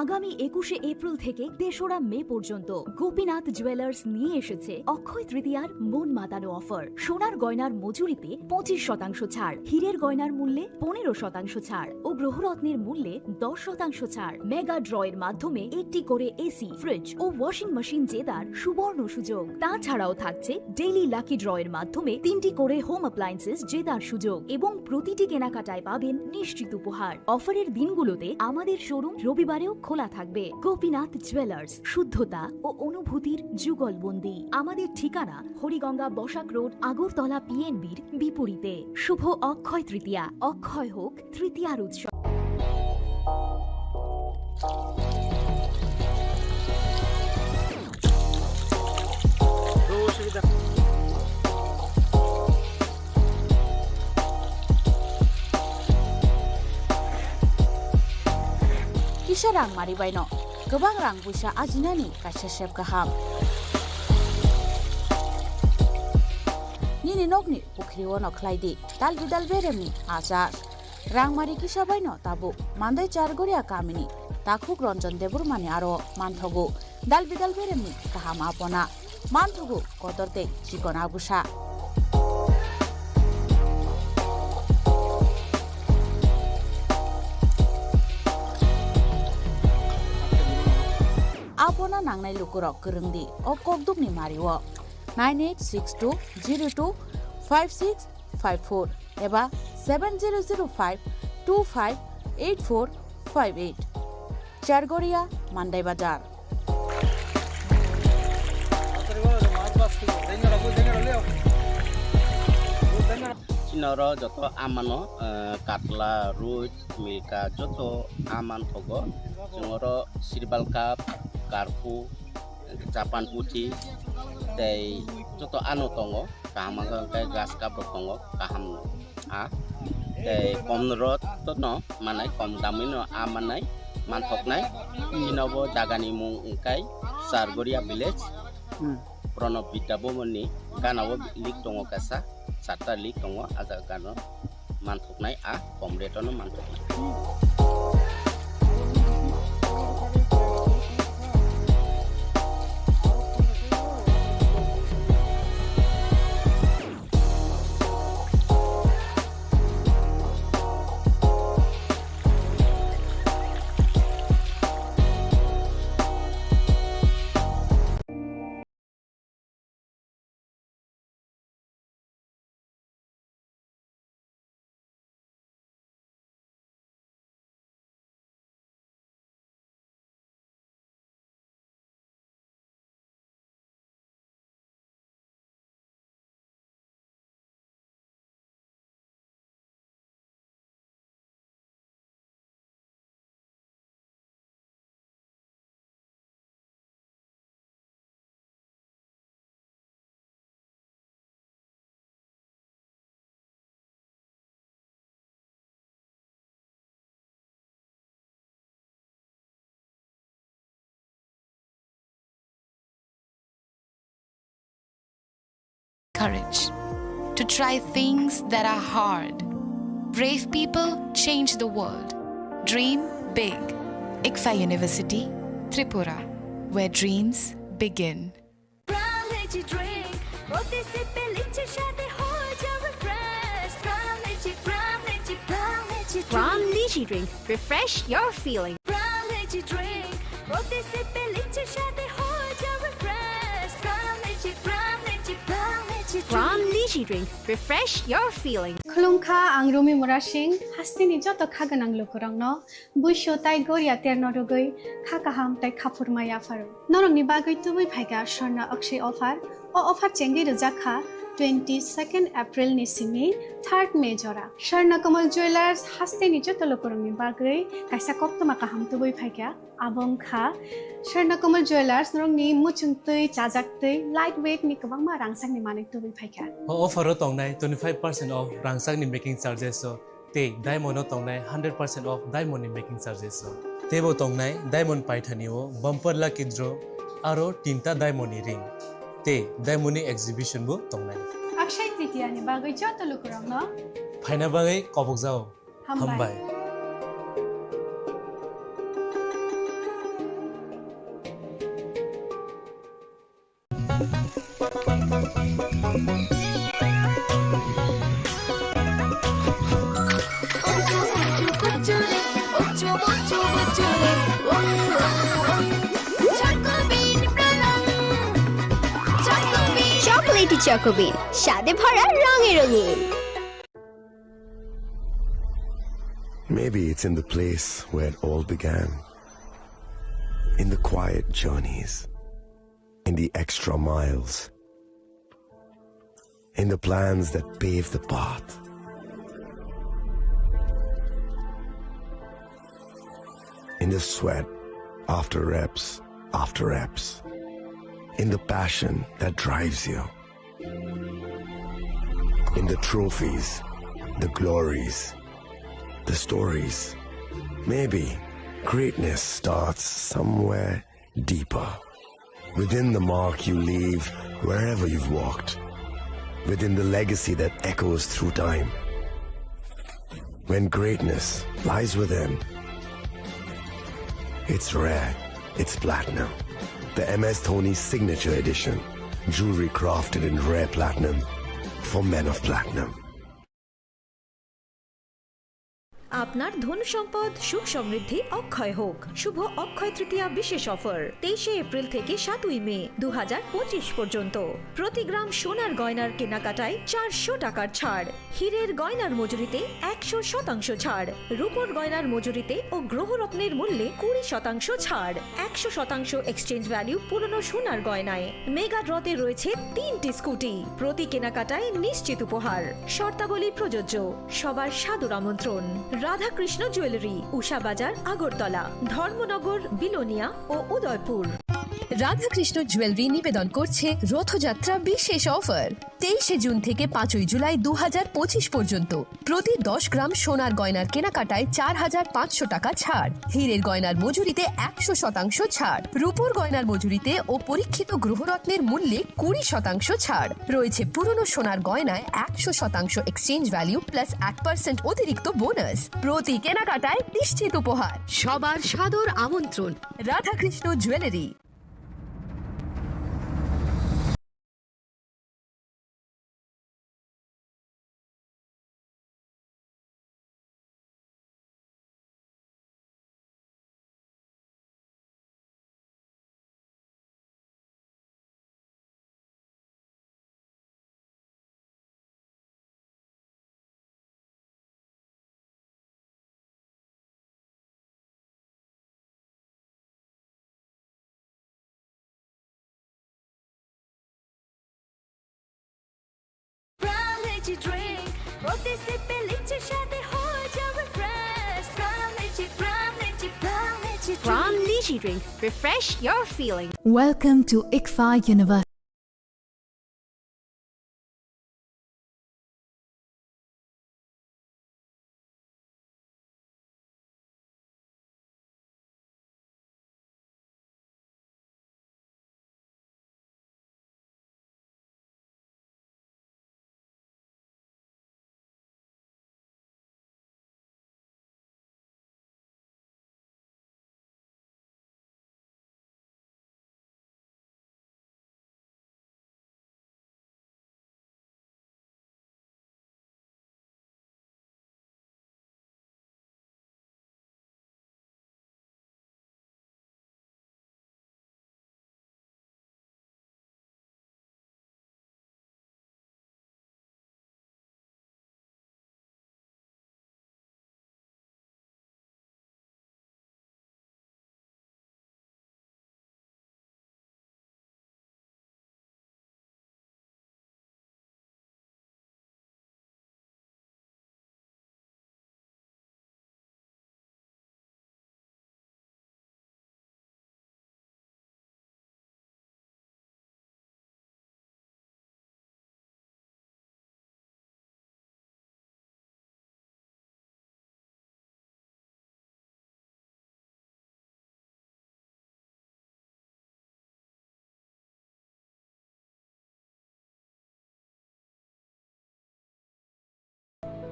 আগামী একুশে এপ্রিল থেকে তেসরা মে পর্যন্ত গোপীনাথ জুয়েলার্স নিয়ে এসেছে অক্ষয় তৃতীয়ার মন মাতানো অফার। সোনার গয়নার মজুরিতে পঁচিশ শতাংশ ছাড়, হীরের গয়নার মূল্যে পনেরো শতাংশ ছাড় ও গ্রহরত্নের মূল্যে দশ শতাংশ ছাড়। মেগা ড্রয়ের মাধ্যমে একটি করে এসি, ফ্রিজ ও ওয়াশিং মেশিন জেতার সুবর্ণ সুযোগ। তাছাড়াও থাকছে ডেইলি লাকি ড্রয়ের মাধ্যমে তিনটি করে হোম অ্যাপ্লায়েন্সেস জেতার সুযোগ এবং প্রতিটি কেনাকাটায় পাবেন নিশ্চিত উপহার। অফারের দিনগুলোতে আমাদের শোরুম রবিবারেও খোলা থাকবে। গোপীনাথ জুয়েলার্স, শুদ্ধতা ও অনুভূতির যুগলবন্দি। আমাদের ঠিকানা হরিগঙ্গা বসাক রোড, আগরতলা পিএনবির বিপরীতে। শুভ অক্ষয় তৃতীয়া, অক্ষয় হোক তৃতীয়ার উৎসব। Kisa rang mari baino kwbang rang puisa ajinani kaisa sep kaham. Nini nokni pukhri ono khlai di dal bidal beremni achar. Rangmari kisa baino tabuk Mandai Chargoria kamini takhuk Ranjan Debbarmani aro manthogo dal bidal beremni kaham apona, manthogo kotor tei chikon abusa. Apona nangnai lukurok kwrwng di o kokdukni mario. Nine eight six two zero two five six five four eba seven zero zero five two five eight four five eight. Chargoria, Mandai Bazar. Chini oro joto amano, eh, katla, rui, milka, joto aman thogo. Chwng oro sirbal cup, karpu, Japan puthi tei joto ano tongo, kaham wngkha hwnkhe grass cup rok tongo, kaham a tei kom rot no manai, kom damwi no a manai, manthoknai. Chini bo jaga ni mung wngkha Chargoria village, Hmm. Pranab Vidya Bhavan ni gana o link tongo kaisa, charta link tongo, a jaga no manthoknai, a kom rate no manthoknai. Courage to try things that are hard. Brave people change the world. Dream big. ICFAI University, Tripura, where dreams begin. Brown Energy Drink, প্রতি সিপে লিচ্ছে স্বাদে হয়ে যাবে fresh. Brown Energy, Brown Energy, Brown Energy Brown Drink। Lychee Drink, refresh your feeling। Brown Energy Drink, প্রতি সিপে লিচ্ছে স্বাদে হয়ে যাবে fresh. Brown Energy, Brown Energy, Brown Energy Drink। Brown Lychee Drink, refresh your feeling। Khulumkha, ang Rumi Murasing, hasteni joto kha gwnang lukurokno buisu tai goria terno rwgwi kha kaham tai khaphurma yapharo. Norokni bagwi tubui phaikha Swarna Akshay offer. O offer chengwi rwjak kha twenty second April ni simi third May jora. Swarna Kamal Jewellers hasteni joto lukurokni bagwi kaisa koktwma kaham tubui phaikha, abo wngkha Swarna Kamal Jewellers norokni muchung twi, chajak twi, light weight ni kwbangma rangchakni manwi tubui phaikha. O offer o tongnai twenty five percent off rangchakni making charges o Tei diamond o tongnai hundred percent off diamond ni making charges o. Teibo tongnai diamond paithani o bumper lucky draw aro tinta diamond ni ring. Tei diamond ni exhibition bo tongnai. Akshay Tritiya ni bagwi joto lukurokno phaina bagwi kobokjao. Hambai. Hambai. Chocolatey Choco Bean, স্বাদে ভরা রঙে রঙিন। Maybe it's in the place where it all began. In the quiet journeys, in the extra miles, in the plans that pave the path, in the sweat after reps after reps, in the passion that drives you, in the trophies, the glories, the stories. Maybe greatness starts somewhere deeper. Within the mark you leave wherever you've walked. Within the legacy that echoes through time. When greatness lies within, it's rare, it's platinum. The M S Dhoni Signature Edition. Jewelry crafted in rare platinum for men of platinum. আপনার ধন সম্পদ সুখ সমৃদ্ধি অক্ষয় হোক। শুভ অক্ষয় তৃতীয়া বিশেষ অফার, তেইশে এপ্রিল থেকে সাতই মে দু হাজার পঁচিশ পর্যন্ত। প্রতি গ্রাম সোনার গয়নার কেনাকাটায় চারশো টাকার ছাড়, হীরের গয়নার মজুরিতে একশো শতাংশ ছাড়, রূপোর গয়নার মজুরিতে ও গ্রহরত্নের মূল্যে কুড়ি শতাংশ ছাড়, একশো শতাংশ এক্সচেঞ্জ ভ্যালু পুরনো সোনার গয়নায়। মেগা ড্রতে রয়েছে তিনটি স্কুটি, প্রতি কেনাকাটায় নিশ্চিত উপহার। শর্তাবলী প্রযোজ্য। সবার সাদর আমন্ত্রণ। রাধাকৃষ্ণ জুয়েলারি, উষা বাজার, আগরতলা, ধর্মনগর, বিলোনিয়া ও উদয়পুর। রাধাকৃষ্ণ জুয়েলারি নিবেদন করছে রথযাত্রা বিশেষ অফার। তেইশে জুন থেকে পাঁচই জুলাই দু হাজার পঁচিশ পর্যন্ত প্রতি দশ গ্রাম সোনার গয়নার কেনাকাটায় চার হাজার পাঁচশো টাকা ছাড়, হীরের গয়নার মজুরিতে একশো শতাংশ ছাড়, রূপোর গয়নার মজুরিতে ও পরীক্ষিত গ্রহরত্নের মূল্যে কুড়ি শতাংশ ছাড়। রয়েছে পুরনো সোনার গয়নায় একশো শতাংশ এক্সচেঞ্জ ভ্যালু প্লাস এক পার্সেন্ট অতিরিক্ত বোনাস। প্রতি কেনাকাটায় নিশ্চিত উপহার। সবার সাদর আমন্ত্রণ। Radhakrishna jewellery. Brown lychee drink, প্রতি সিপে লিচুর স্বাদে হয়ে যাবে fresh। Brown lychee, brown lychee, brown lychee drink। Brown lychee drink, refresh your feeling। Welcome to ICFAI University.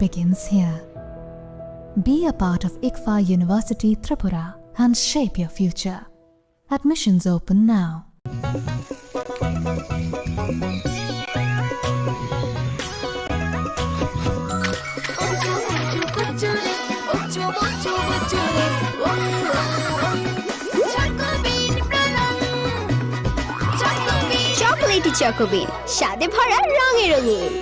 begins here. Be a part of ICFAI University Tripura and shape your future. Admissions open now. Chocolatey Choco Bean, স্বাদে ভরা রঙে রঙিন।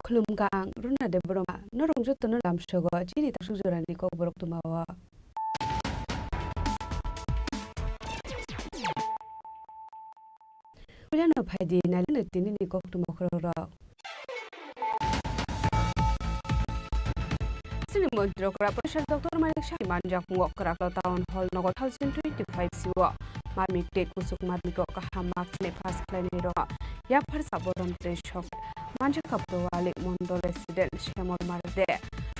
Khulumkha ang Runa Debbarma, norok jotono lamsogo chini taksuk jorani kokborok twmao. Puilano phaidi nailano tinini koktwma khorokrok. Chini montri okra Professor Doctor Manik Saha ni manjakmungo Kwraklo Town Hall nogo two thousand twenty-five sio madmik tei kuchuk madmiko kaham marks ni pass khlainai rok yapharsa borom tei sok manjakha Bwrwali Mondol President Shyamol Marde,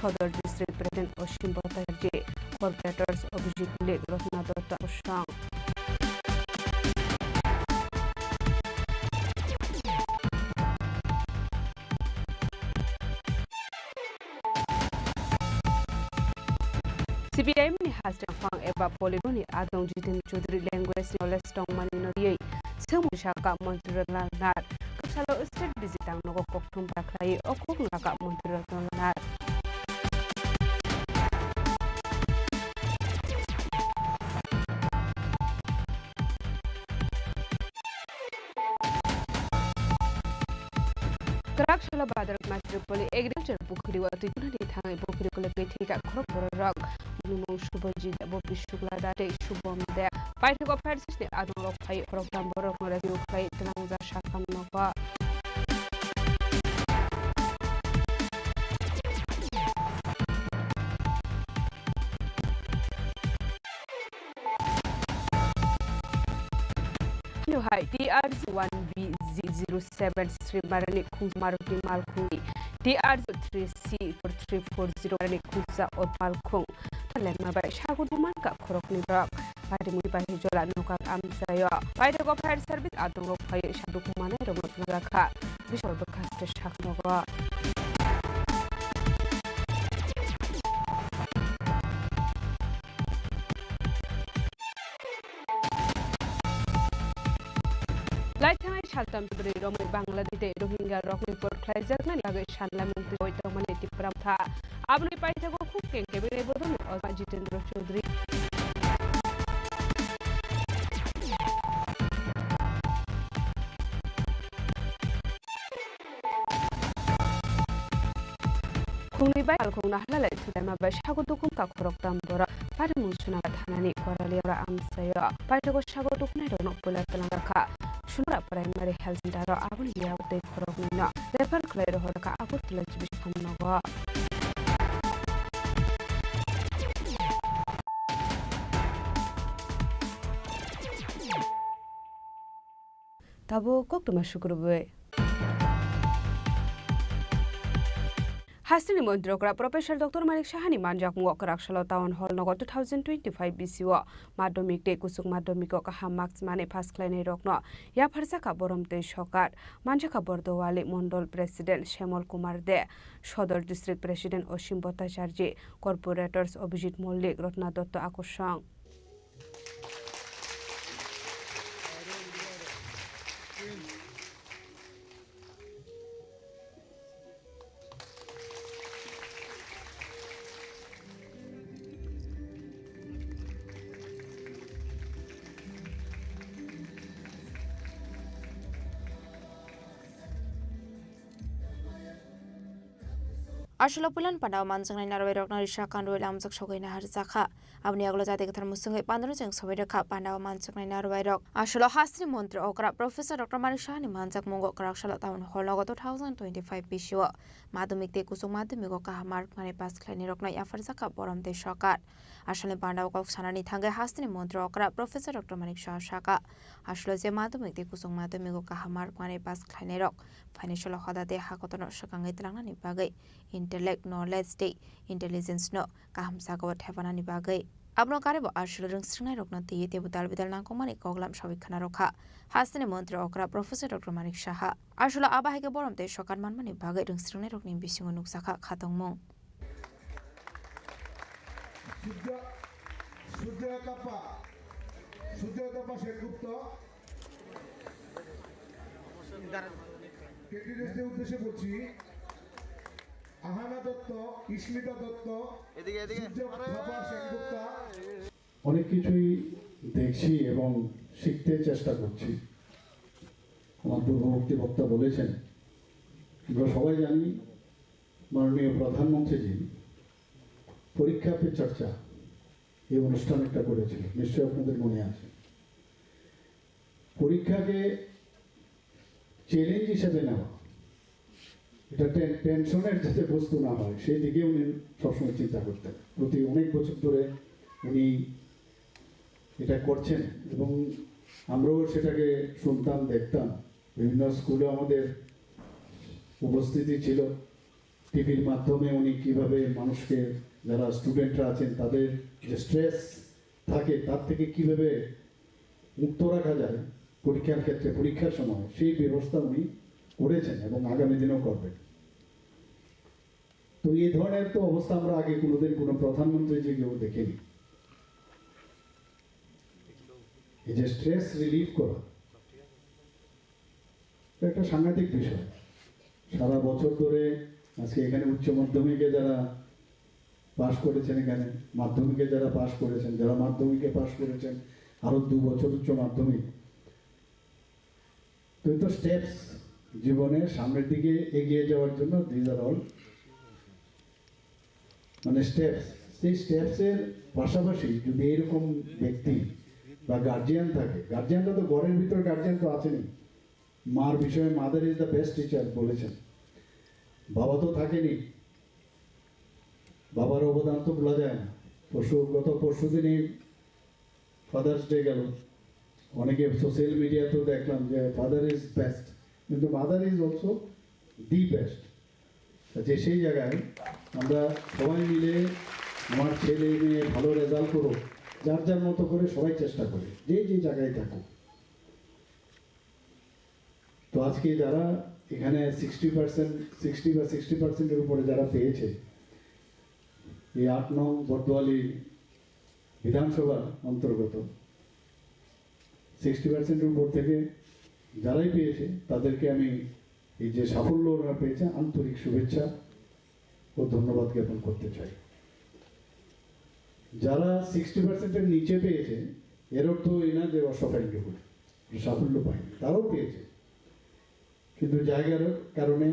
Sodor District President Osim Bhattacharjee, Corporators Abhijit Malik, Ratna Datta Kosong. C P I M ni hasteng phang eba poliboni adong Jiten Chaudhary language knowledge tongmani no tiyei swngmung saka Montri Ratna Lal Nath. Kwpsalo state visit tang nogo kokthum bakhlai o kokno saka Montri Ratna Lal Nath. Kwrak salo Badrak Matripoli Agriculture Pukhiri o twi kunani thangwi pukhiri kwlwkwi thwikha khorok bororok. Bini mung Subhajit, Bobi Shukla, Da tei Shubham Deb. Paithago fire service ni adongrok phai khoroktham borokno rescue khlai tlangjak sakha nogo. Hino hai T R Z one B Z zero seven Sri Marani Khung Maruti Malkhungni, T R Z three C four three four zero Marani Khungsa Opal Khung. Talengma bai sagu duman ka khorokni rok. Parimui bai jola nokak amsayo. Paithago fire service adongrok phai saduk manai rok no tlangjak kha. Bisal bwkhaste saknogo. Laithanai saltam Tripuri romwi Bangladesh tei Rohingya rokni port khlaijaknani bagwi sanlamung twiwi tongmani Tipra Motha. Aboni paithago khuk kengkebini bodolni ojma Jitendra Chaudhary. Khungni bai Malkhung Nahalale Thulaima bai sago dukum kakhorok tam borok parimung Sunamura thanani Korali ora amchaio. Paithago sago dukunai rokno puila tlangjak kha Sunamura Primary Health Center o, aboni yak tei khoroknwi no refer khlai rohorkha Agartala G B samnogo. Tabuk koktwma sukrubwi. Hasteni montri okra Professor Doctor Manik Sahani manjakmungo Kwraksalo Town Hall nogo two thousand twenty-five B C o madhyamik tei kuchuk madhyamiko kaham marks manwi pass khlainai rokno yapharjakha borom tei sokar. Manjakha Bordowali Mondol President Shyamol Kumar De, Sodor District President Osim Bhattacharjee, Corporators Abhijit Mollik, Ratna Dotto Akosong. Aswlo puilan pandao manjaknai narwai rokno risa kandwi lamjak sogwi naharjakha. Aboni yagulo jati kwthar musungwi pandano cheng sobai rwkha pandao manjaknai narwai rok. Aswlo hasteni montri okra Professor Doctor Manik Sahani manjakmungo kwraksalo town hall nogo two thousand twenty-five bisio madhyamik tei kuchuk madhyamiko kaham mark manwi pass khlainai rokno yapharjakha borom tei sokar. Aswlni pandao kok sanani thangwi hasteni montri okra Professor Doctor Manik Saha saka, aswlo je madhyamik tei kuchuk madhyamiko kaham mark manwi pass khlainai rok phainai salo hoda tei hakotorno swkangwi tlangnani bagwi intellect, knowledge tei intelligence no kaham jagao thepanani bagwi. Abono karwibo aswlo rwngsrwngnairokno twiwi teibo dal bidal nangkukmani koklam sawi khna rwkha hasteni montri okra Professor Doctor Manik Saha. Aswlo abo hai khe borom tei sokat manmani bagwi rwngsrwngnairokni bisingo nukjakha khatungmung. Surya, Surya Tapa, Surya Tapa Sengupta. ক্যান্ডিডেটদের উদ্দেশ্যে বলছি, আহানা দত্ত, ইস্মিতা দত্ত, এদিকে, এদিকে। সূর্য থাপা সেনগুপ্তা। অনেক কিছুই দেখছি এবং শিখতে চেষ্টা করছি। আমার পূর্ববর্তী বক্তা বলেছেন, আমরা সবাই জানি মাননীয় প্রধানমন্ত্রীজি পরীক্ষা পে চর্চা এই অনুষ্ঠান একটা করেছিল, নিশ্চয়ই আপনাদের মনে আছে। পরীক্ষাকে চ্যালেঞ্জ হিসেবে নেওয়া, এটা টেন-, টেনশনের যাতে বস্তু না হয়, সেই দিকে উনি সবসময় চিন্তা করতেন। প্রতি অনেক বছর ধরে উনি এটা করছেন এবং আমরাও সেটাকে শুনতাম, দেখতাম। বিভিন্ন স্কুলে আমাদের উপস্থিতি ছিল। টিভির মাধ্যমে উনি কিভাবে মানুষকে, যারা স্টুডেন্টরা আছেন, তাদের যে স্ট্রেস থাকে, তার থেকে কিভাবে মুক্ত রাখা যায় পরীক্ষার ক্ষেত্রে, পরীক্ষার সময়, সেই ব্যবস্থা উনি করেছেন এবং আগামী দিনেও করবেন। তো এই ধরনের তো অবস্থা আমরা আগে কোনোদিন কোনো প্রধানমন্ত্রী যে কেউ দেখিনি। এই যে স্ট্রেস রিলিফ করা, এটা একটা সাংঘাতিক বিষয়। সারা বছর ধরে আজকে এখানে উচ্চ মাধ্যমিকে যারা পাশ করেছেন, এখানে মাধ্যমিকে যারা পাশ করেছেন, যারা মাধ্যমিকে পাশ করেছেন, আরো দু বছর উচ্চ মাধ্যমিক, তো এই তো স্টেপস, জীবনে সামনের দিকে এগিয়ে যাওয়ার জন্য these are all মানে স্টেপস। সেই স্টেপসের পাশাপাশি যদি এরকম ব্যক্তি বা গার্জিয়ান থাকে, গার্জিয়ানরা তো ঘরের ভিতর গার্জিয়ান তো আছেনই, মার বিষয়ে mother is the best teacher বলেছেন। বাবা তো থাকেনি, বাবার অবদান তো ভোলা যায় না। পরশু, গত পরশু দিনই ফাদার্স ডে গেল, অনেকে সোশ্যাল মিডিয়াতেও দেখলাম যে ফাদার ইজ বেস্ট, কিন্তু mother is also the best. যে সেই জায়গায় আমরা সবাই মিলে আমার ছেলে মেয়ে ভালো রেজাল্ট করুক, যার যার মতো করে সবাই চেষ্টা করে, যে যে জায়গায় থাকুক। তো আজকে যারা এখানে সিক্সটি পার্সেন্ট, সিক্সটি বা সিক্সটি পার্সেন্টের উপরে যারা পেয়েছে, এই আট নং বটদোয়ালি বিধানসভার অন্তর্গত সিক্সটি পার্সেন্টের উপর থেকে যারাই পেয়েছে, তাদেরকে আমি এই যে সাফল্য ওনারা পেয়েছে, আন্তরিক শুভেচ্ছা ও ধন্যবাদ জ্ঞাপন করতে চাই। যারা সিক্সটি পার্সেন্টের নিচে পেয়েছে, এর অর্থ এই না যে অসাফল্য করে, সাফল্য পায়নি, তারাও পেয়েছে, কিন্তু জায়গার কারণে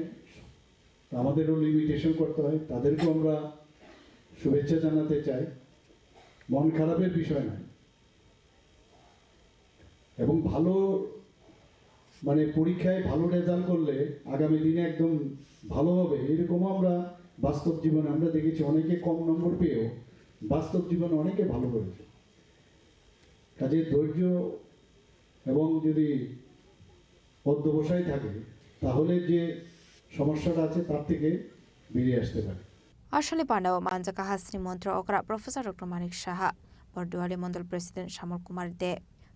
আমাদেরও লিমিটেশন করতে হয়, তাদেরকেও আমরা শুভেচ্ছা জানাতে চাই। মন খারাপের বিষয় নয়, এবং ভালো, মানে, পরীক্ষায় ভালো রেজাল্ট করলে আগামী দিনে একদম ভালো হবে, এরকমও আমরা বাস্তব জীবনে আমরা দেখেছি। অনেকে কম নম্বর পেয়েও বাস্তব জীবনে অনেকে ভালো করেছে। কাজে ধৈর্য এবং যদি অধ্যবসায় থাকে, তাহলে যে সমস্যাটা আছে, তার থেকে বেরিয়ে আসতে পারে। Aswlni pandao manjakha hasteni montri okra Professor Doctor Manik Saha, Borduali Mondol President Shamol Kumar De,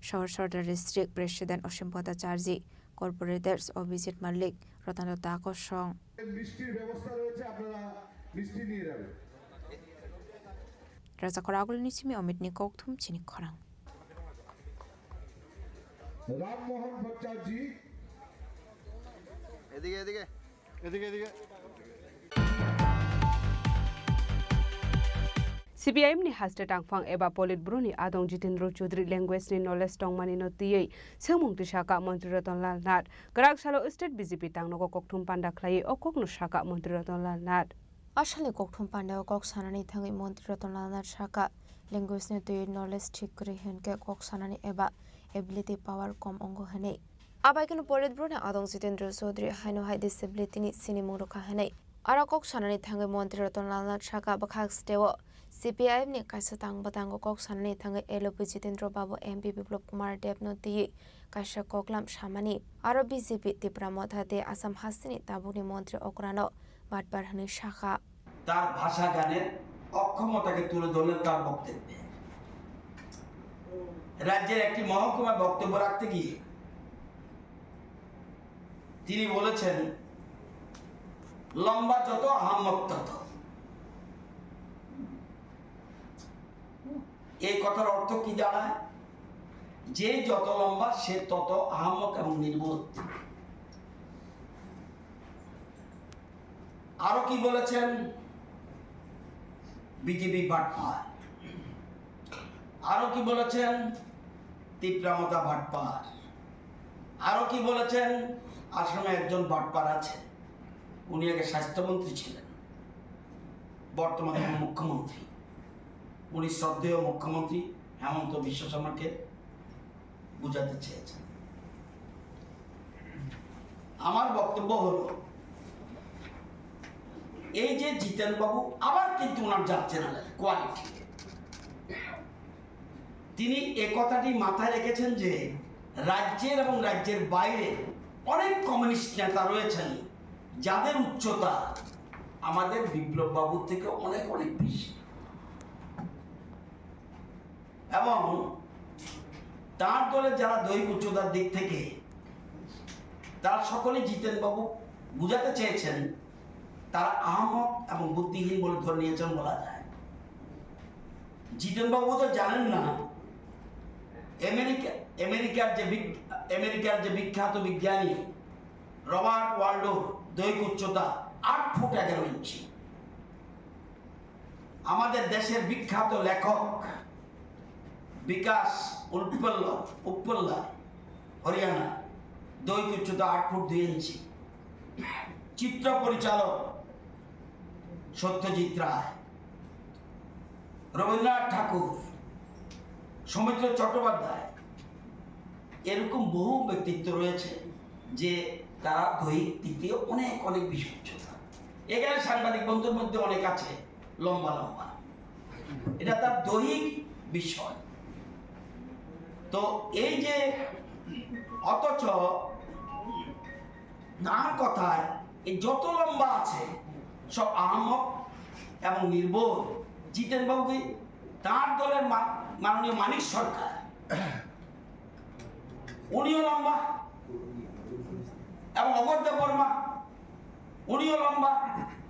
Sohor Sordar District President Osim Bhattacharjee, Corporators Abhijit Malik, Ratan Datta Kosong. মিষ্টির ব্যবস্থা রয়েছে, আপনারা মিষ্টি নিয়ে যাবেন। Rajakhor Agulni simi Omitni kokthum chini khorang. Rammohan ভট্টাচার্য। এদিকে, এদিকে। এদিকে, এদিকে। C P I M ni haste tangphang eba Politburo ni adong Jitendra Chaudhary language ni knowledge tongmani no twiwi swngmung twi saka Montri Ratan Lal Nath. Kwrak salo state B J P tangnogo kokthum panda khlaiwi o kokno saka Montri Ratan Lal Nath. Asalni kokthum pandao kok sanani thangwi Montri Ratan Lal Nath sakha, language ni twi knowledge thik kwrwi hwnkhe kok sanani eba ability power kom wngo hwnwi. Abai kheno Politburo ni adong Jitendra Chaudhary haino hai disability ni sinimung rwkha hwnwi. Aro kok sanani thangwi Montri Ratan Lal Nath sakha bwkhak steo C P I M ni kaisa tang bwtango kok sanani thangwi L O P Jitendra Babu, M P Biplab Kumar Deb no twiwi kaisa koklam samani. Aro B J P Tipra Motha tei Assam hasteni tabukni montri okrano batpar hwnwi sakha. তার ভাষা গানের অক্ষমতাকে তুলে ধরলেন তার বক্তব্যে। রাজ্যের একটি মহকুমায় বক্তব্য রাখতে গিয়ে তিনি বলেছেন, "লম্বা যত আহাম্মক তত।" এই কথার অর্থ কি দাঁড়ায়? যে যত লম্বা, সে তত আহাম্মক এবং নির্বোধ। আরো কি বলেছেন? বিজেপি বাটপার। আরো কি বলেছেন? তিপ্রামতা বাটপার। আরো কি বলেছেন? আসামে একজন বাটপার আছে, উনি আগে স্বাস্থ্যমন্ত্রী ছিলেন, বর্তমানে মুখ্যমন্ত্রী। উনি শ্রদ্ধেয় মুখ্যমন্ত্রী হেমন্ত বিশ্ব শর্মাকে বুঝাতে চেয়েছেন। আমার বক্তব্য হলো, এই যে জিতেন বাবু আবার কিন্তু ওনার যাচ্ছে না কোয়ালিটি, তিনি এ কথাটি মাথায় রেখেছেন যে রাজ্যের এবং রাজ্যের বাইরে অনেক কমিউনিস্ট নেতা রয়েছেন, যাদের উচ্চতা আমাদের বিপ্লব বাবুর থেকে অনেক অনেক বেশি। এবং তার দলের যারা দৈহিক উচ্চতার দিক থেকে, তারা সকলেই জিতেন বাবু বুঝাতে চেয়েছেন, তারা আহাম্মক এবং বুদ্ধিহীন বলে ধরে নিয়েছেন বলা যায়। জিতেন বাবু তো জানেন না, আমেরিকা, আমেরিকার যে বিক-, আমেরিকার যে বিখ্যাত বিজ্ঞানী রবার্ট ওয়ালডোর দৈহিক উচ্চতা আট ফুট এগারো ইঞ্চি। আমাদের দেশের বিখ্যাত লেখক বিকাশ উপল্লা, উপল্লা, হরিয়ানা, দৈহিক উচ্চতা আট ফুট দুই ইঞ্চি। চিত্র পরিচালক সত্যজিৎ রায়, রবীন্দ্রনাথ ঠাকুর, সৌমিত্র চট্টোপাধ্যায়, এরকম বহু ব্যক্তিত্ব রয়েছে যে তারা দৈহিক দিক দিয়ে অনেক অনেক বেশি উচ্চতা। এখানে সাংবাদিক বন্ধুর মধ্যে অনেক আছে লম্বা লম্বা, এটা তার দৈহিক বিষয়। তো এই যে, অথচ তার কথায় এই যত লম্বা আছে সব আহাম্মক এবং নির্বোধ। জিতেন বাবু কি তার দলের মা-, মাননীয় মানিক সরকার, উনিও লম্বা, এবং অমর দেববর্মা, উনিও লম্বা।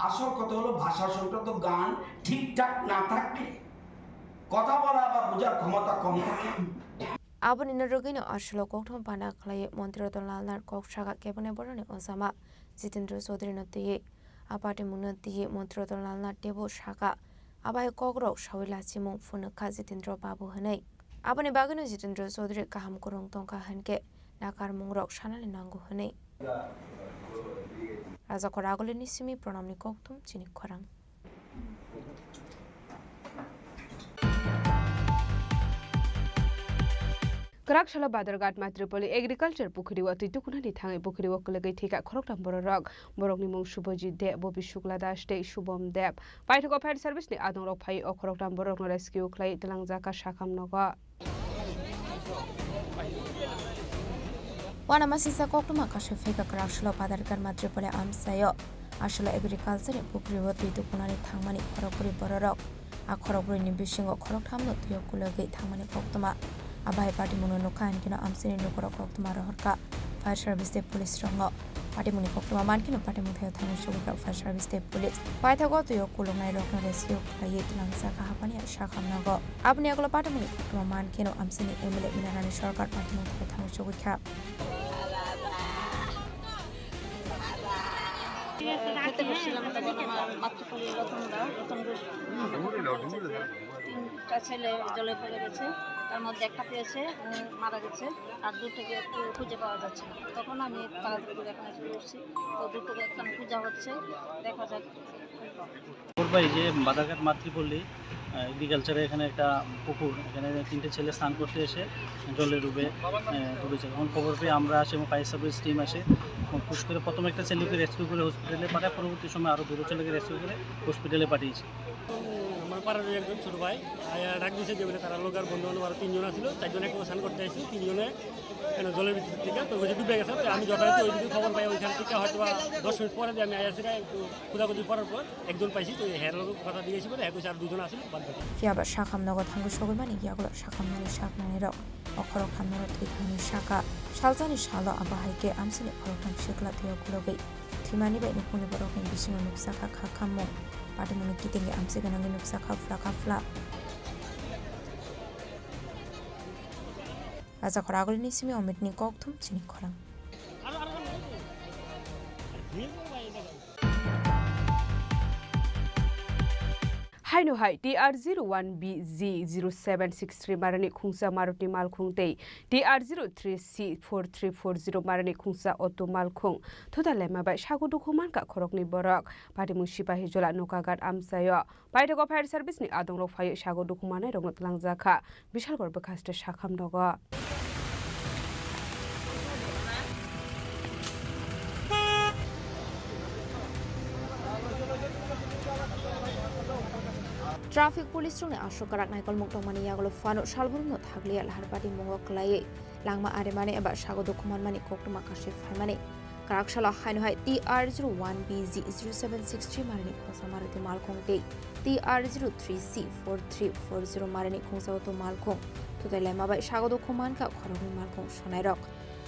আসল কথা হলো ভাষা সংক্রান্ত গান ঠিকঠাক না থাকলে কথা বলা বা বোঝার ক্ষমতা কম থাকে। Aboni no rwgwino aswlo kokthum pana khlaiwi Montri Ratan Lal Nath kok sakha kebengni borokni ojama Jitendra Chaudhary no twiwi. A patimungno twiwi Montri Ratan Lal Nath teibo sakha, abai kokrok sawi lachimung phunukha Jitendra Babu hwnwi. Aboni bagwino Jitendra Chaudhary kaham kwrwng tongkha hwnkhe nakarmungrok sanani nango hwnwi. Rajakhor Agulini simi Pranamni kokthum chini khorang. Kwrak salo Badharghat Matripoli Agriculture Pukhuri o twi tukunani thangwi pukhuri o kwlwgwi thwikha khoroktham bororok. Borokni mung Subhajit Deb, Bobi Shukla Das tei Shubham Deb. Paithago fire service ni adongrok phai o khoroktham borokno rescue khlai twlangjakha sakham nogo. Uanamasingcha koktwma kasui phaikha kwrak salo Badharghat Matripoli amchaio. Aswlo agriculture ni pukhuri o twi tukunani thangmani khorokbrwi bororok. A khorokbrwi ni bisingo khorokthamno twi o kulogwi thangmani koktwma. A bahai patimungno nukha hinkhe no amchaini lukurok koktwma rohorkha fire service tei police rokno. Patimungni koktwma mankhe no patimung thaio thangwi chukhuijak fire service tei police. Paithago twi o kuluknairokno rescue khlaiwi twlangjakha haphani sakham nogo. Aboni yagulo patimungni koktwma mankhe no amchaini M L A Minarani Sarkar patimung thaio thangwi chukhuikha. খেতে বসছিলাম, তখন আমার মাতৃপল্লী রতন দা, রতন রূপ। তিনটা ছেলে জলে পড়ে গেছে। তার মধ্যে একটা পেয়েছে, উনি মারা গেছে, আর দুটোকে খু-, খুঁজে পাওয়া যাচ্ছে না। তখন আমি তাড়াতাড়ি করে এখানে চলে এসেছি। তো দুটোকে এখন খোঁজা হচ্ছে, দেখা যাক। খবর পাই যে বাদারঘাট মাতৃপল্লী, আহ, এগ্রিকালচারে এখানে একটা পুকুর, এখানে তিনটে ছেলে স্নান করতে এসে জলে ডুবে, আহ, ডুবেছে। তখন খবর পেয়ে আমরা আসি এবং ফায়ার সার্ভিস টিম আসে এবং পুশ করে প্রথমে একটা ছেলেকে রেস্কিউ করে হসপিটালে পাঠায়, পরবর্তী সময় আরও দুটো ছেলেকে রেস্কিউ করে হসপিটালে পাঠিয়েছি। আমার পাড়ার একজন ছোট ভাই আয়া ডাক দিছে যে বলে তারা লোক আর বন্ধু বান্ধব আরো তিনজন আছিল, চারজন একসাথে স্নান করতে আসছিল, তিনজনে কেন জলের ভিতর থেকে তো ওই যে ডুবে গেছে। তো আমি যথারীতি ওইদিকে খবর পাই, ওইখান থেকে হয়তো বা দশ মিনিট পরে যে আমি আয়া সেটা একটু খোঁজাখুঁজি করার পর একজন পাইছি, তো হের লোক কথা জিজ্ঞেস করে হ্যাঁ কইছে আর দুজন আছিল বাদ বাকি। Phiya ba sakham nogo thangwi sogwi mani yagulo sakham nani sak nani rok. O khorok khamnaro thwi thangni saka. Salsani salo abo hai khe amsini khoroktham sikla thwiyo khulogwi thwimani bai nukhungni borokni bisingo nuksa kha kha khammung. Patimungni kitingwi amsi gwnangwi nuksa kha phla kha phla. Rajakhor Agulini simi Omitni kokthum chini khorang. Haino hai T R zero one B Z zero seven six three marani khungsa Maruti malkhung tei T R zero three C four three four zero marani khungsa auto malkhung thuta lema bai sago dukhu mankha khoroknwi borok. Patimung Sipahijola Nokaghat amchaio. Paithago fire service ni adongrok phaiwi sago dukhu manai rokno twlangjakha Bishalgarh bwkhaste sakham nogo. Traffic police rokni aswk kwrak naikolmung tongmani yagulo phano salbrumno thakliya lahar patimung o kwlaiwi langma arimani eba sago dukhu manmani koktwma kasui phaimani. Kwrak salo haino hai T R zero one B Z zero seven six three marani khungsa Maruti malkhung tei T R zero three C four three four zero marani khungsa auto malkhung thutai laima bai sago dukhu mankha khoroknwi malkhung sonairok.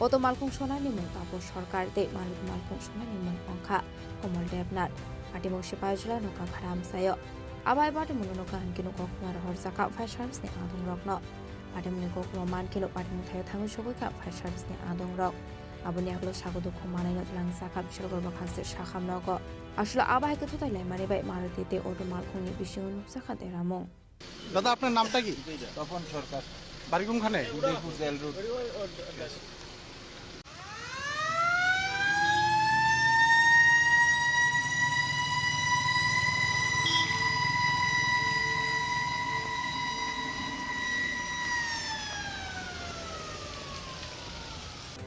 Auto malkhung sonani mung Tapo Sarkar tei Maruti malkhung sonani mung wngkha Komol Debnath. Patimung Sipahijola Nokaghat amchaio. Abo hai patimungno nokha hwnkhe koktwma rohorjakha fire service ni adongrokno. Patimungni koktwma mankheno patimung thaio thangwi sogwikha fire service ni adongrok. Aboni yagulo sago dukhu manaino twlangjakha Bishalgarh bwkhaste sakham nogo. Aswk abo hai khe thutai laimani bai Maruti tei auto malkhungni bisingo nukjakha deramung. দাদা, আপনার নামটা কি? তপন সরকার। বাড়ি কোনখানে? Udaipur jail road.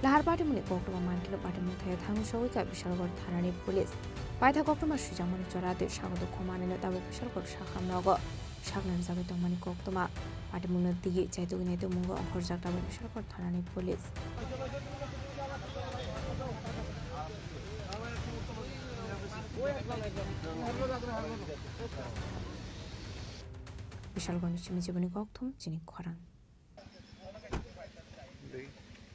Lahar patimungni koktwma mankheno patimung thaio thangwi sogwikha Bishalgarh thanani police. Paitha koktwma swijakmani jora tei sago dukhu manaino tabuk Bishalgarh sakham nogo saknani jagwi tongmani koktwma. Patimungno twiwi chaitugwi naitugmungo horjak tabuk Bishalgarh thanani police. Bishalgarhni simi jiboni kokthum chini khorang. দেখি,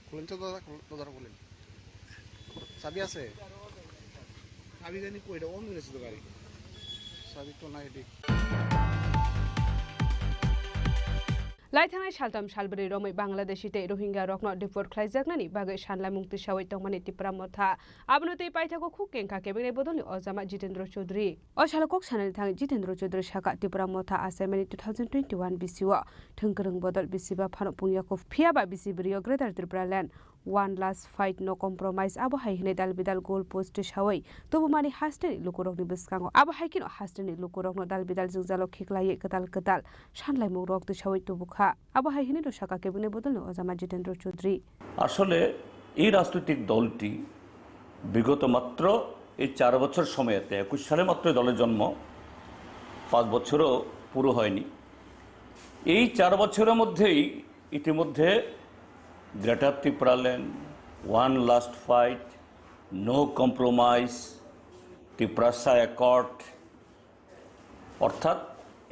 খুলেন তো দাদা, খুল-, দরজাটা খুলেন। চাবি আছে? চাবি জানি কই, এটা অন হয়ে গেছে তো গাড়ি। চাবি তো নাই, এটি। Lai thangnai saltham salbrwi romwi Bangladeshi tei Rohingya rokno deport khlaijaknani bagwi sanlaimung tisawi tongmani Tipra Motha. Abono twi paithago khuk kengkha kebengni bodolni ojama Jitendra Chaudhary. O salo kok sanani thangwi Jitendra Chaudhary sakha, Tipra Motha achaimani two thousand twenty-one bisio thwngkwrwng bodol bisiba phano pungya kho, phiyaba bisi bwrwio Greater Tripura Land, one last fight, no compromise, abo hai hwnwi dal bidal goal post tisawi tubumani hasteni lukurokni bwskango. Abo hai kheno hasteni lukurokno dal bidal jwngjalo khiklaiwi kwtal kwtal sanlaimungrok tisawi tubukha. Abo hai hwnwi no sakha kebengni bodolni ojama Jitendra Chaudhary. আসলে এই রাজনৈতিক দলটি বিগত মাত্র এই চার বছর সময়তে, একুশ সালে মাত্র এই দলের জন্ম, পাঁচ বছরও পুরো হয়নি। এই চার বছরের মধ্যেই ইতিমধ্যে greater Tripuraland, one last fight, no compromise, Tiprasa accord, অর্থাৎ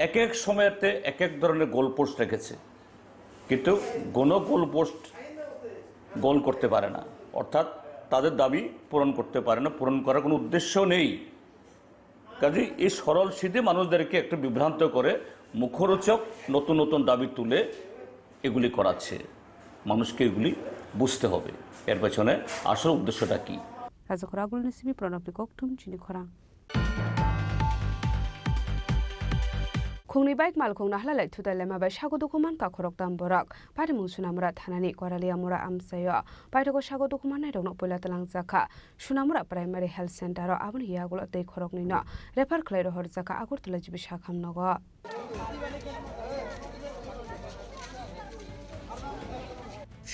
এক এক সময়তে এক এক ধরনের গোল পোস্ট রেখেছে, কিন্তু কোনো গোল পোস্ট গোল করতে পারে না, অর্থাৎ তাদের দাবি পূরণ করতে পারে না, পূরণ করার কোনো উদ্দেশ্য নেই। কাজেই এই সরল সিধে মানুষদেরকে একটু বিভ্রান্ত করে মুখরোচক নতুন নতুন দাবি তুলে এগুলি করাচ্ছে। মানুষকে এগুলি বুঝতে হবে, এর পেছনে আসল উদ্দেশ্যটা কী। Rajakhor Agulni simi Pranabni kokthum chini khorang. Khungni bike malkhung naharlai thutai lema bai sago dukhu mankha khoroktham borok. Patimung Sunamura thanani Koraliamura amchaio paithago sago dukhu mannairokno puila twlangjakha Sunamura Primary Health Center o, aboni yagulo tei khoroknwino refer khlai rohorjakha Agartala G B sakham nogo.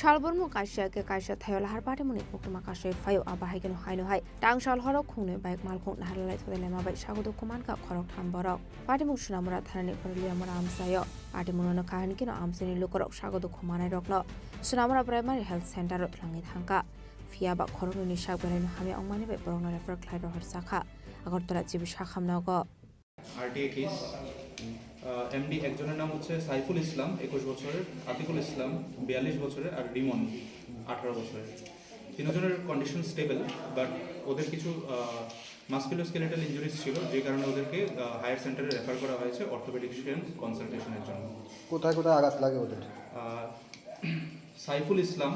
Salbormo kaisa khe kaisa thaio lahar patimungni koktwma kasui phaio, abo hai kheno haino hai tang sal horo khungnwi bike malkhung naharlai thutai lema bai sago dukhu mankha khoroktham borok. Patimung Sunamura thanani Koraliamura amchaio. Patimungno kahini kheno amchaini lukurok sago dukhu manairokno Sunamura Primary Health Center o twlangwi thangkha. Phiya ba khoroknwini sak belaino hamya wngmani bai borokno refer khlai rohorjakha Agartala G B sakham nogo. RTI case. আহ, MD একজনের নাম হচ্ছে সাইফুল ইসলাম, একুশ বছরের, আতিকুল ইসলাম, বিয়াল্লিশ বছরের, আর রিমন, আঠারো বছরের। তিনজনের কন্ডিশন স্টেবল, বাট ওদের কিছু, আহ, মাসকুলোস্কেলেটাল ইনজুরিজ ছিল, যে কারণে ওদেরকে, আহ, হায়ার সেন্টারে রেফার করা হয়েছে অর্থোপেডিশিয়ান কনসালটেশনের জন্য। কোথায় কোথায় আঘাত লাগে ওদের? আহ, সাইফুল ইসলাম,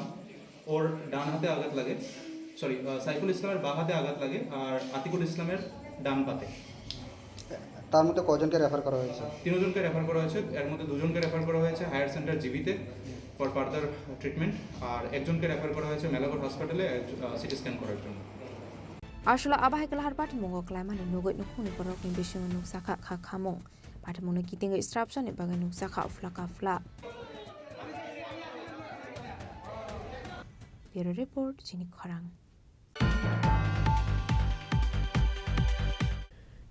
ওর ডান হাতে আঘাত লাগে, সরি, আহ, সাইফুল ইসলামের বাঁ হাতে আঘাত লাগে আর আতিকুল ইসলামের ডান পাতে। তার মধ্যে কয়জনকে রেফার করা হয়েছে? তিনজনকে রেফার করা হয়েছে, এর মধ্যে দুজনকে রেফার করা হয়েছে হায়ার সেন্টার জিবিতে ফর ফার্দার ট্রিটমেন্ট, আর একজনকে রেফার করা হয়েছে মেলাগড় হসপিটালে, আহ, সিটি স্ক্যান করার জন্য। Aswkla abo hai kwlahar patimungo kwlaimani nugwi nukhungni borokni bisingo nukjakha kha khamung. Patimungno kitingwi srapjani bagwi nukjakha phla ka phla. Bureau Report, Chini Khorang.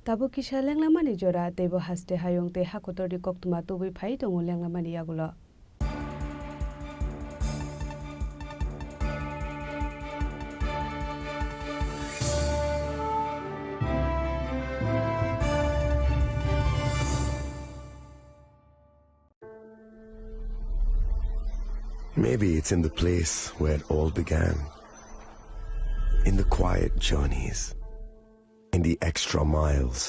Tabuk kisa lenglamani jora, teibo haste hayung tei hakotorni koktwma tubui phai tongo lenglamani yagulo. Maybe it's in the place where it all began. In the quiet journeys, in the extra miles,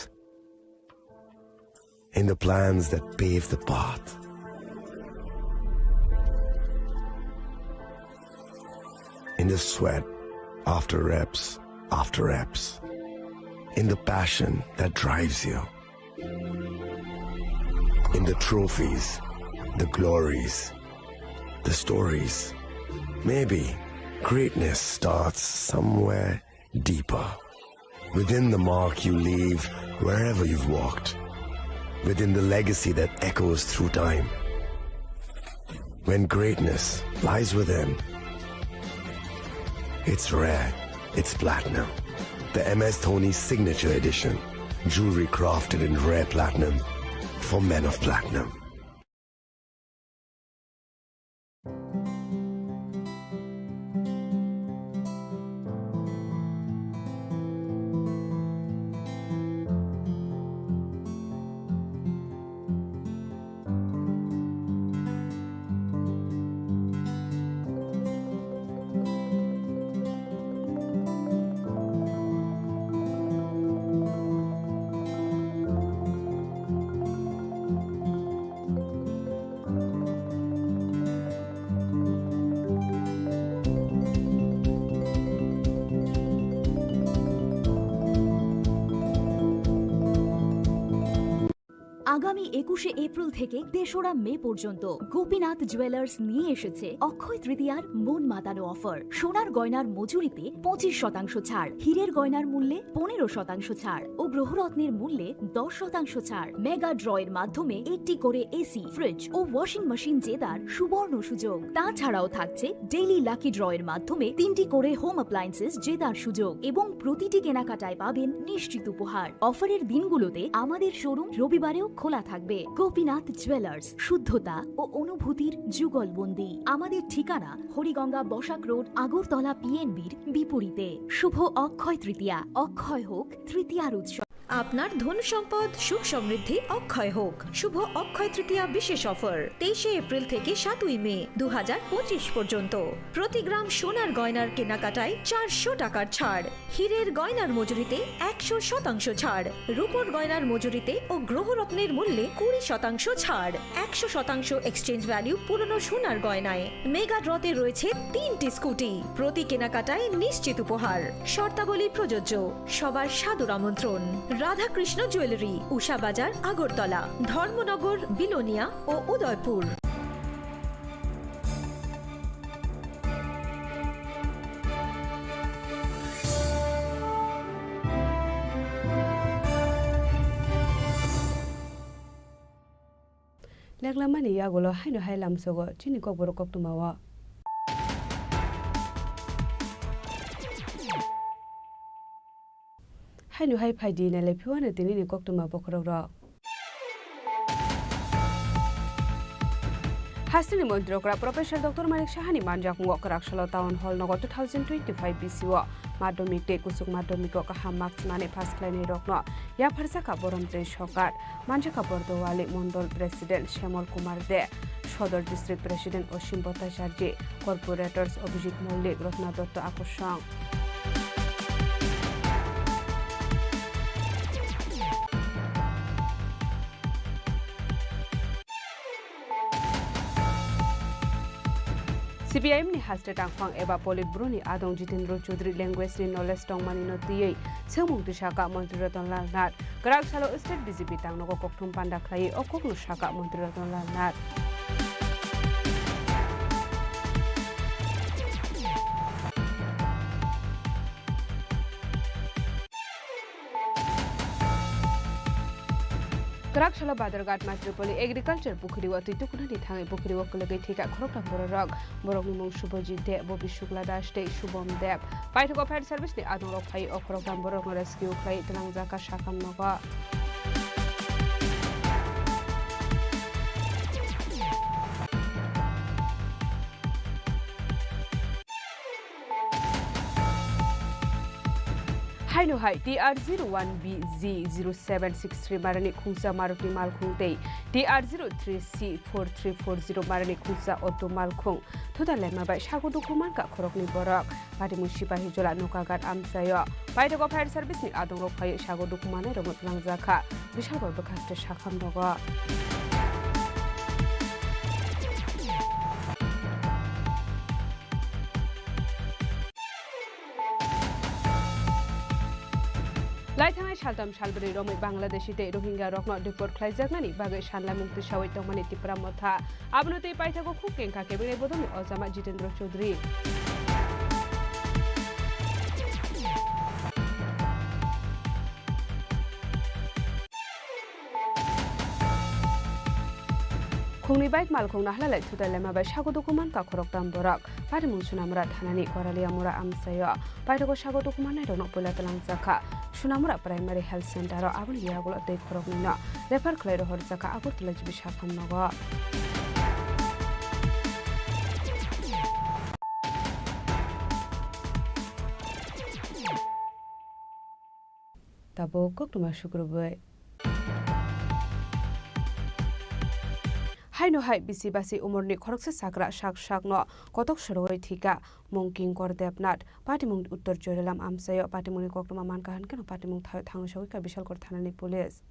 in the plans that pave the path, in the sweat after reps after reps, in the passion that drives you. In the trophies, the glories, the stories. Maybe greatness starts somewhere deeper. Within the mark you leave wherever you've walked. Within the legacy that echoes through time. When greatness lies within, it's rare, it's platinum. The M S Dhoni Signature Edition. Jewelry crafted in rare platinum for men of platinum. আগামী একুশে এপ্রিল থেকে তেসরা মে পর্যন্ত গোপীনাথ জুয়েলার্স নিয়ে এসেছে অক্ষয় তৃতীয়ার মন মাতানো অফার। সোনার গয়নার মজুরিতে পঁচিশ শতাংশ ছাড়, হীরের গয়নার মূল্যে পনেরো শতাংশ ছাড় ও গ্রহরত্নের মূল্যে দশ শতাংশ ছাড়। মেগা ড্রয়ের মাধ্যমে একটি করে এসি, ফ্রিজ ও ওয়াশিং মেশিন জেতার সুবর্ণ সুযোগ। তাছাড়াও থাকছে ডেইলি লাকি ড্রয়ের মাধ্যমে তিনটি করে হোম অ্যাপ্লায়েন্সেস জেতার সুযোগ এবং প্রতিটি কেনাকাটায় পাবেন নিশ্চিত উপহার। অফারের দিনগুলোতে আমাদের শোরুম রবিবারেও খোলা থাকবে। গোপীনাথ জুয়েলার্স, শুদ্ধতা ও অনুভূতির যুগলবন্দি। আমাদের ঠিকানা হরিগঙ্গা বসাক রোড, আগরতলা পিএনবির বিপরীতে। শুভ অক্ষয় তৃতীয়া, অক্ষয় হোক তৃতীয়ার উৎসব। আপনার ধন সম্পদ সুখ সমৃদ্ধি অক্ষয় হোক। শুভ অক্ষয় তৃতীয়া বিশেষ অফার, তেইশে এপ্রিল থেকে সাতই মে দু হাজার পঁচিশ পর্যন্ত। প্রতি গ্রাম সোনার গয়নার কেনাকাটায় চারশো টাকার ছাড়, হীরের গয়নার মজুরিতে একশো শতাংশ ছাড়, রূপোর গয়নার মজুরিতে ও গ্রহরত্নের মূল্যে কুড়ি শতাংশ ছাড়, একশো শতাংশ এক্সচেঞ্জ ভ্যালু পুরনো সোনার গয়নায়। মেগা ড্রতে রয়েছে তিনটি স্কুটি, প্রতি কেনাকাটায় নিশ্চিত উপহার। শর্তাবলী প্রযোজ্য। সবার সাদর আমন্ত্রণ। রাধাকৃষ্ণ জুয়েলারি, উষা বাজার, আগরতলা, ধর্মনগর, বিলোনিয়া ও Udaipur. Leklamani yagulo haino hai lamsogo chini kokborok koktwmao. Haino hai phaidi nailai phiwano tinini koktwma bokhorokrok. Hasteni montri okra Professor Doctor Manik Sahani manjakmungo kwraksalo Town Hall nogo two thousand twenty-five B C o madhyamik tei kuchuk madhyamiko kaham marks mani pass khlainairokno yapharjakha borom tei sokar. Manjakha Bordowali Mondol President Shyamol Kumar De, Sodor District President Osim Bhattacharjee, Corporators Abhijit Mollik, Ratna Dotto Akosong. C P I M ni haste tangphang eba Politburo ni adong Jitendra Chaudhary language ni knowledge tongmani no twiwi swngmung twi saka Montri Ratan Lal Nath. Kwrak salo state B J P tangnogo kokthum panda khlaiwi o kokno saka Montri Ratan Lal Nath. Kwrak salo Badharghat Matripoli Agriculture Pukhiri o twi tukunani thangwi pukhiri o kwlwgwi thwikha khoroktham bororok. Borokni mung Subhajit De, Bobi Shukla Das tei Shubham Deb. Paithago fire service ni adongrok phaiwi o khoroktham borokno rescue khlaiwi twlangjakha sakham nogo. Haino hai T R zero one B Z zero seven six three marani khungsa Maruti malkhung tei T R zero three C four three four zero marani khungsa auto malkhung thuda lema bai sago dukhu mankha khoroknwi borok. Patimung Sipahijola Nokagat amchaio. Paithago fire service ni adongrok phaiwi sago dukhu manai rokno twlangjakha. Bishalgor bwkhaste sakham nogo. Lai thangnai saltham salbrwi romwi Bangladeshi tei Rohingya rokno deport khlaijaknani bagwi sanlaimung twisawi tongmani Tipra Motha. Abono tei paithago khuk kengkha kebengni bodolni ojama Jitendra Chaudhary. Khungni bike malkhung nahalalai thuda lema bai sago dukhu mankha khoroktham borok. Patimung Sunamura thanani Koraliamura amchaio. Paithago sago dukhu mannairokno puila twlangjakha Sunamura Primary Health Center o, aboni yagulo tei khoroknwino refer khlai rohorjakha Agartala G B sakham nogo. Tabuk koktwma sukrubwi. Haino hai bisi basi umorni khoroksa chakra sak sakno kotok sorowi thwikha mung Kinkor Debnath. Patimung Uttor Chorilam amchaio patimungni koktwma mankha hwnkhe no patimung thaio thangwi sogwikha Bishalgor thanani police.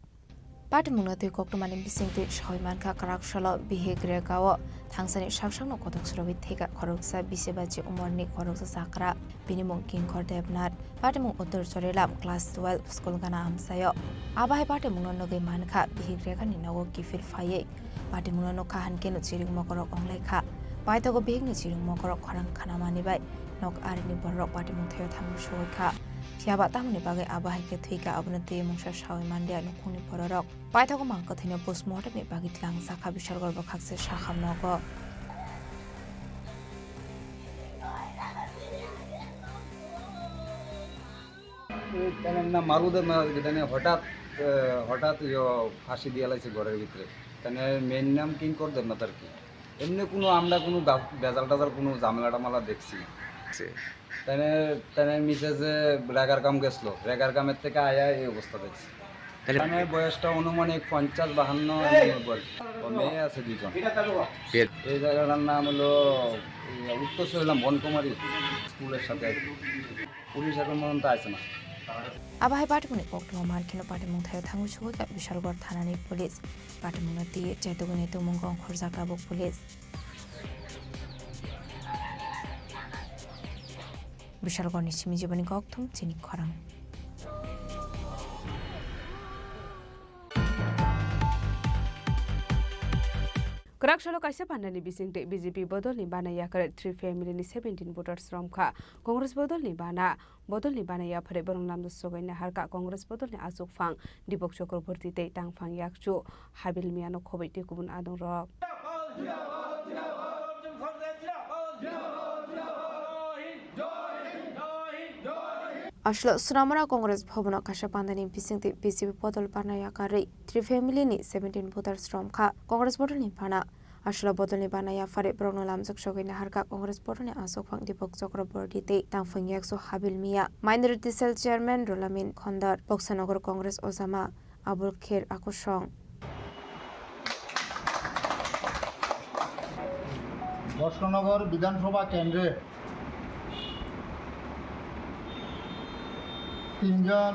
Patimungno twi koktwmani bisingtwi soi mankha kwrak salo bihik regao thangsani saksakno kotok sorowi thwikha khoroksa bisi baji umorni khoroksa chakra. Bini mung Kinkor Debnath. Patimung Uttor Chorilam class twelve school gana amchaio. Abo hai patimungno nugwi mankha bihik regani nogo kiphil phaiwi. Patimungno nukha hwnkhe no chiring mokorok onglaikha. Paithago bihikni chiring mokorok khorang khanamani bai nok arini bororok patimung thaio thangwi sogwikha. Phiyaba tamoni bagwi abo hai khe thwikha abono twi mungsa sawi manliya nukhungni bororok. Paithago mang kwthwino post mortemni bagwi tlangjak kha Bishalgor bwkhakse sakham nogo. তাহলে না মারু দেব না, এটা নিয়ে হঠাৎ, আহ, হঠাৎ ইয়ে ফাঁসি দিয়ে লাইছে ঘরের ভিতরে। তাহলে মেয়ের নাম কিঙ্কর দেবনাথ আর কি। এমনি কোনো আমরা কোনো গা-, ভেজাল টেজাল কোনো ঝামেলা টামেলা দেখছি না। তাহলে, তাহলে মিসেসে রেগার কাম গেছিল, রেগার কামের থেকে আয়া এই অবস্থা দেখছি। তাহলে তাহলে বয়সটা আনুমানিক পঞ্চাশ বাহান্ন এমন বয়স। ও মেয়ে আছে দুজন। এই জায়গাটার নাম হলো, এই উত্তর চরিলাম বনকুমারী স্কুলের সাথে। পুলিশ এখন পর্যন্ত আসে না। Abo hai patimungni koktwma mankheno patimung thaio thangwi sogwikha Bishalgor thanani police. Patimungno twi chaitugwini tumung ongkhorjak tabuk police. Bishalgorni simi jiboni kokthum chini khorang. Kwrak salo kaisa pandani bisingtwi B J P bodolni bana yakarwi three family ni seventeen voters romkha. Congress bodolni bana, bodolni bana yapharwi borok lamjak sogwi naharkha. Congress bodolni achukphang Deepak Chakraborty tei tangphang yakchu Habil Miano khobwi tei kubun adongrok. Aswk Sonamura Congress Bhavan o kaisa pandani bisingtwi B J P bodol bana yakarwi three family ni seventeen voters romkha Congress bodolni bana. Aswk bodolni bana yapharwi borokno lamjak sogwi naharkha Congress bodolni achukphang Deepak Chakraborty tei tangphang yakchu Habil Mia, Minority Cell Chairman Rulamin Khondar, Boksanagar Congress Ojama Abul Kher Akusong. বসন্তনগর বিধানসভা কেন্দ্রে তিনজন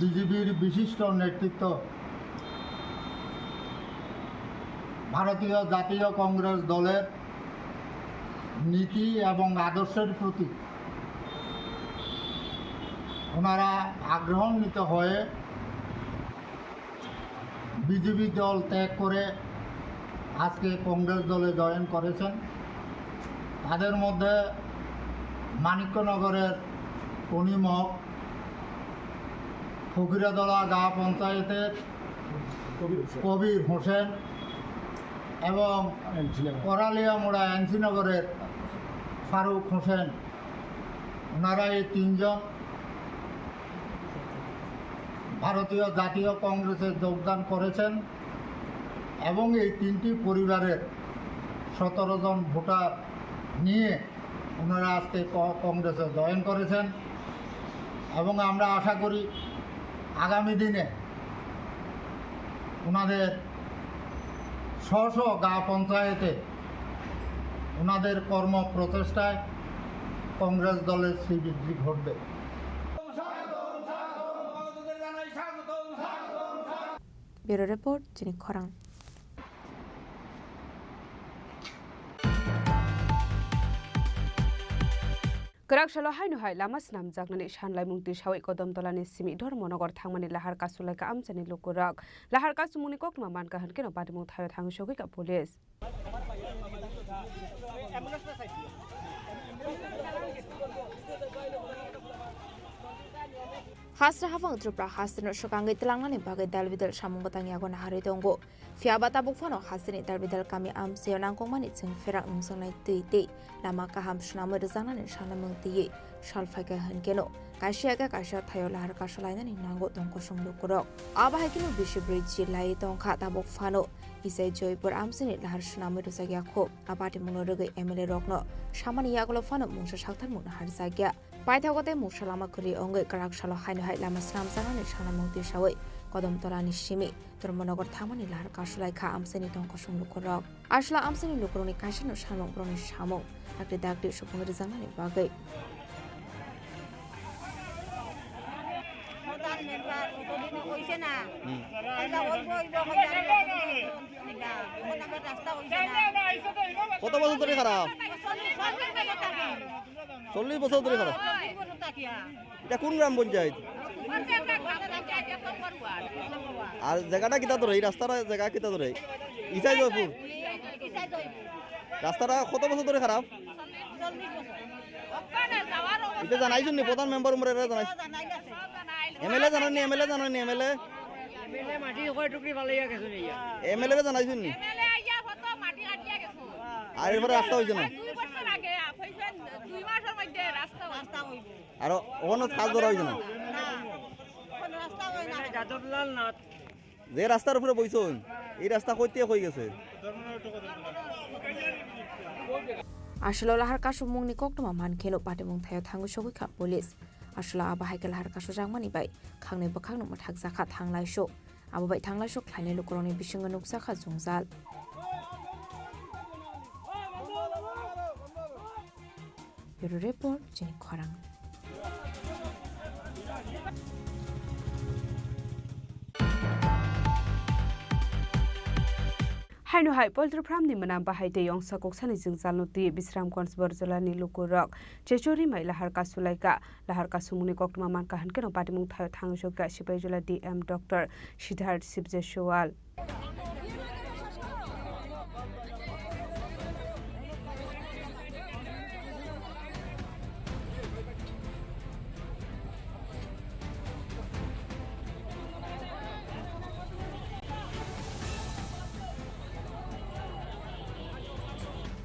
বিজেপির বিশিষ্ট নেতৃত্ব ভারতীয় জাতীয় কংগ্রেস দলের নীতি এবং আদর্শের প্রতি ওনারা আগ্রহান্বিত হয়ে বিজেপি দল ত্যাগ করে আজকে কংগ্রেস দলে জয়েন করেছেন। তাদের মধ্যে মানিক্যনগরের তনিম হক, ফকিরাতলা গাঁ পঞ্চায়েতের কবির হোসেন। কবির হোসেন এবং এনসি নগর। করালিয়ামুড়া এনসি নগরের ফারুক হোসেন। ওনারা এই তিনজন ভারতীয় জাতীয় কংগ্রেসে যোগদান করেছেন এবং এই তিনটি পরিবারের সতেরো জন ভোটার নিয়ে ওনারা আজকে ক-, কংগ্রেসে জয়েন করেছেন এবং আমরা আশা করি আগামী দিনে ওনাদের স্ব স্ব গাঁ পঞ্চায়েতে ওনাদের কর্ম প্রচেষ্টায় কংগ্রেস দলের শ্রীবৃদ্ধি ঘটবে। Bureau Report, Chini Khorang. Kwrak salo haino hai lama swnamjaknani sanlaimung tisawi Kodom Tolani simi Dharmanagar thangmani lahar kasulaikha amchaini lukurok. Lahar kasumungni koktwma mankha hwnkhe no patimung thaio thangwi sogwikha police. Hasra hapang Tripura hasrino swkangwi twlangnani bagwi dal bidal samung bwtang yago naharwi tongo. Phiya ba tabuk phano hasini dalbidal kami amchaio nangkukmani chwng pherang nungjaknai twi tei lama kaham swnamwi rwjaknani sanamung twiwi sal phaikha hwnkhe no kaisa eke kaisa thaio lahar kasulainani nango tong kosong lukurok. Abo hai kheno bisi bwrwi chilaiwi tongkha tabuk phano Isai Joypur amchaini lahar swnamwi rwjakya kho. A patimungno rwgwi M L A rokno samani yagulo phano mungsa saktharmung naharjakya. Paithago tei mungsa lama kwrwi wngwi kwrak salo haino hai lama swnamjaknani sanamung tisawi Kodom Tolani simi Dharmanagar thangmani lahar kasulaikha amchaini tong kosong lukurok. Aswla amchaini lukurokni kaisano samung borokni samung dakti dakti supung rwjaknani bagwi. কত বছর ধরে খারাপ? চল্লিশ বছর ধরে খারাপ। এটা কোন গ্রাম পঞ্চায়েত? আর জায়গাটা কিতা ধরে? এই রাস্তাটা জায়গা কিতা ধরে? ইসাই জয়পুর। রাস্তাটা কত বছর ধরে খারাপ? এটা জানাইছুন নি? প্রধান মেম্বার উমরে এটা জানাইছুন। এমএলএ জানাননি, এমএলএ জানাননি, এমএলএ? এমএলএ মাটি ওখানে টুকরি ফালাইয়া গেছে নিয়া। এমএলএ রে জানাইছুন নি? এমএলএ আইয়া কত মাটি কাটিয়া গেছে। আর এরপরে রাস্তা হইছে না? দুই বছর আগে, হইছে দুই মাসের মধ্যে রাস্তা হইছে। রাস্তা হইব। আর ওখানে কাজ ধরা হইছে না? না, কোনো রাস্তা হয় না। এমএলএ যাদবলাল নাথ। যে রাস্তার উপরে বইছইন, এই রাস্তা কইতে হয়ে গেছে। Aswlo lahar kasumungni koktwma mankheno patimung thaio thangwi sogwikha police. Aswlo abo hai khe lahar kasujakmani bai khangnwi bwkhakno mwthakjakha thanglaiso. Abo bai thanglaiso khlainai lukurokni bisingo nukjakha jwngjal. Bureau Report, Chini Khorang. Haino hai poultry farm ni mwnam bahai tei ongsa koksani jwngjalno twi Bisramganj Borjolani lukurok chechori mai lahar kasulaikha. Lahar kasumungni koktwma mankha hwnkhe no patimung thaio thangwi sokha Sipaijala D M Doctor Siddharth Sibjeswal.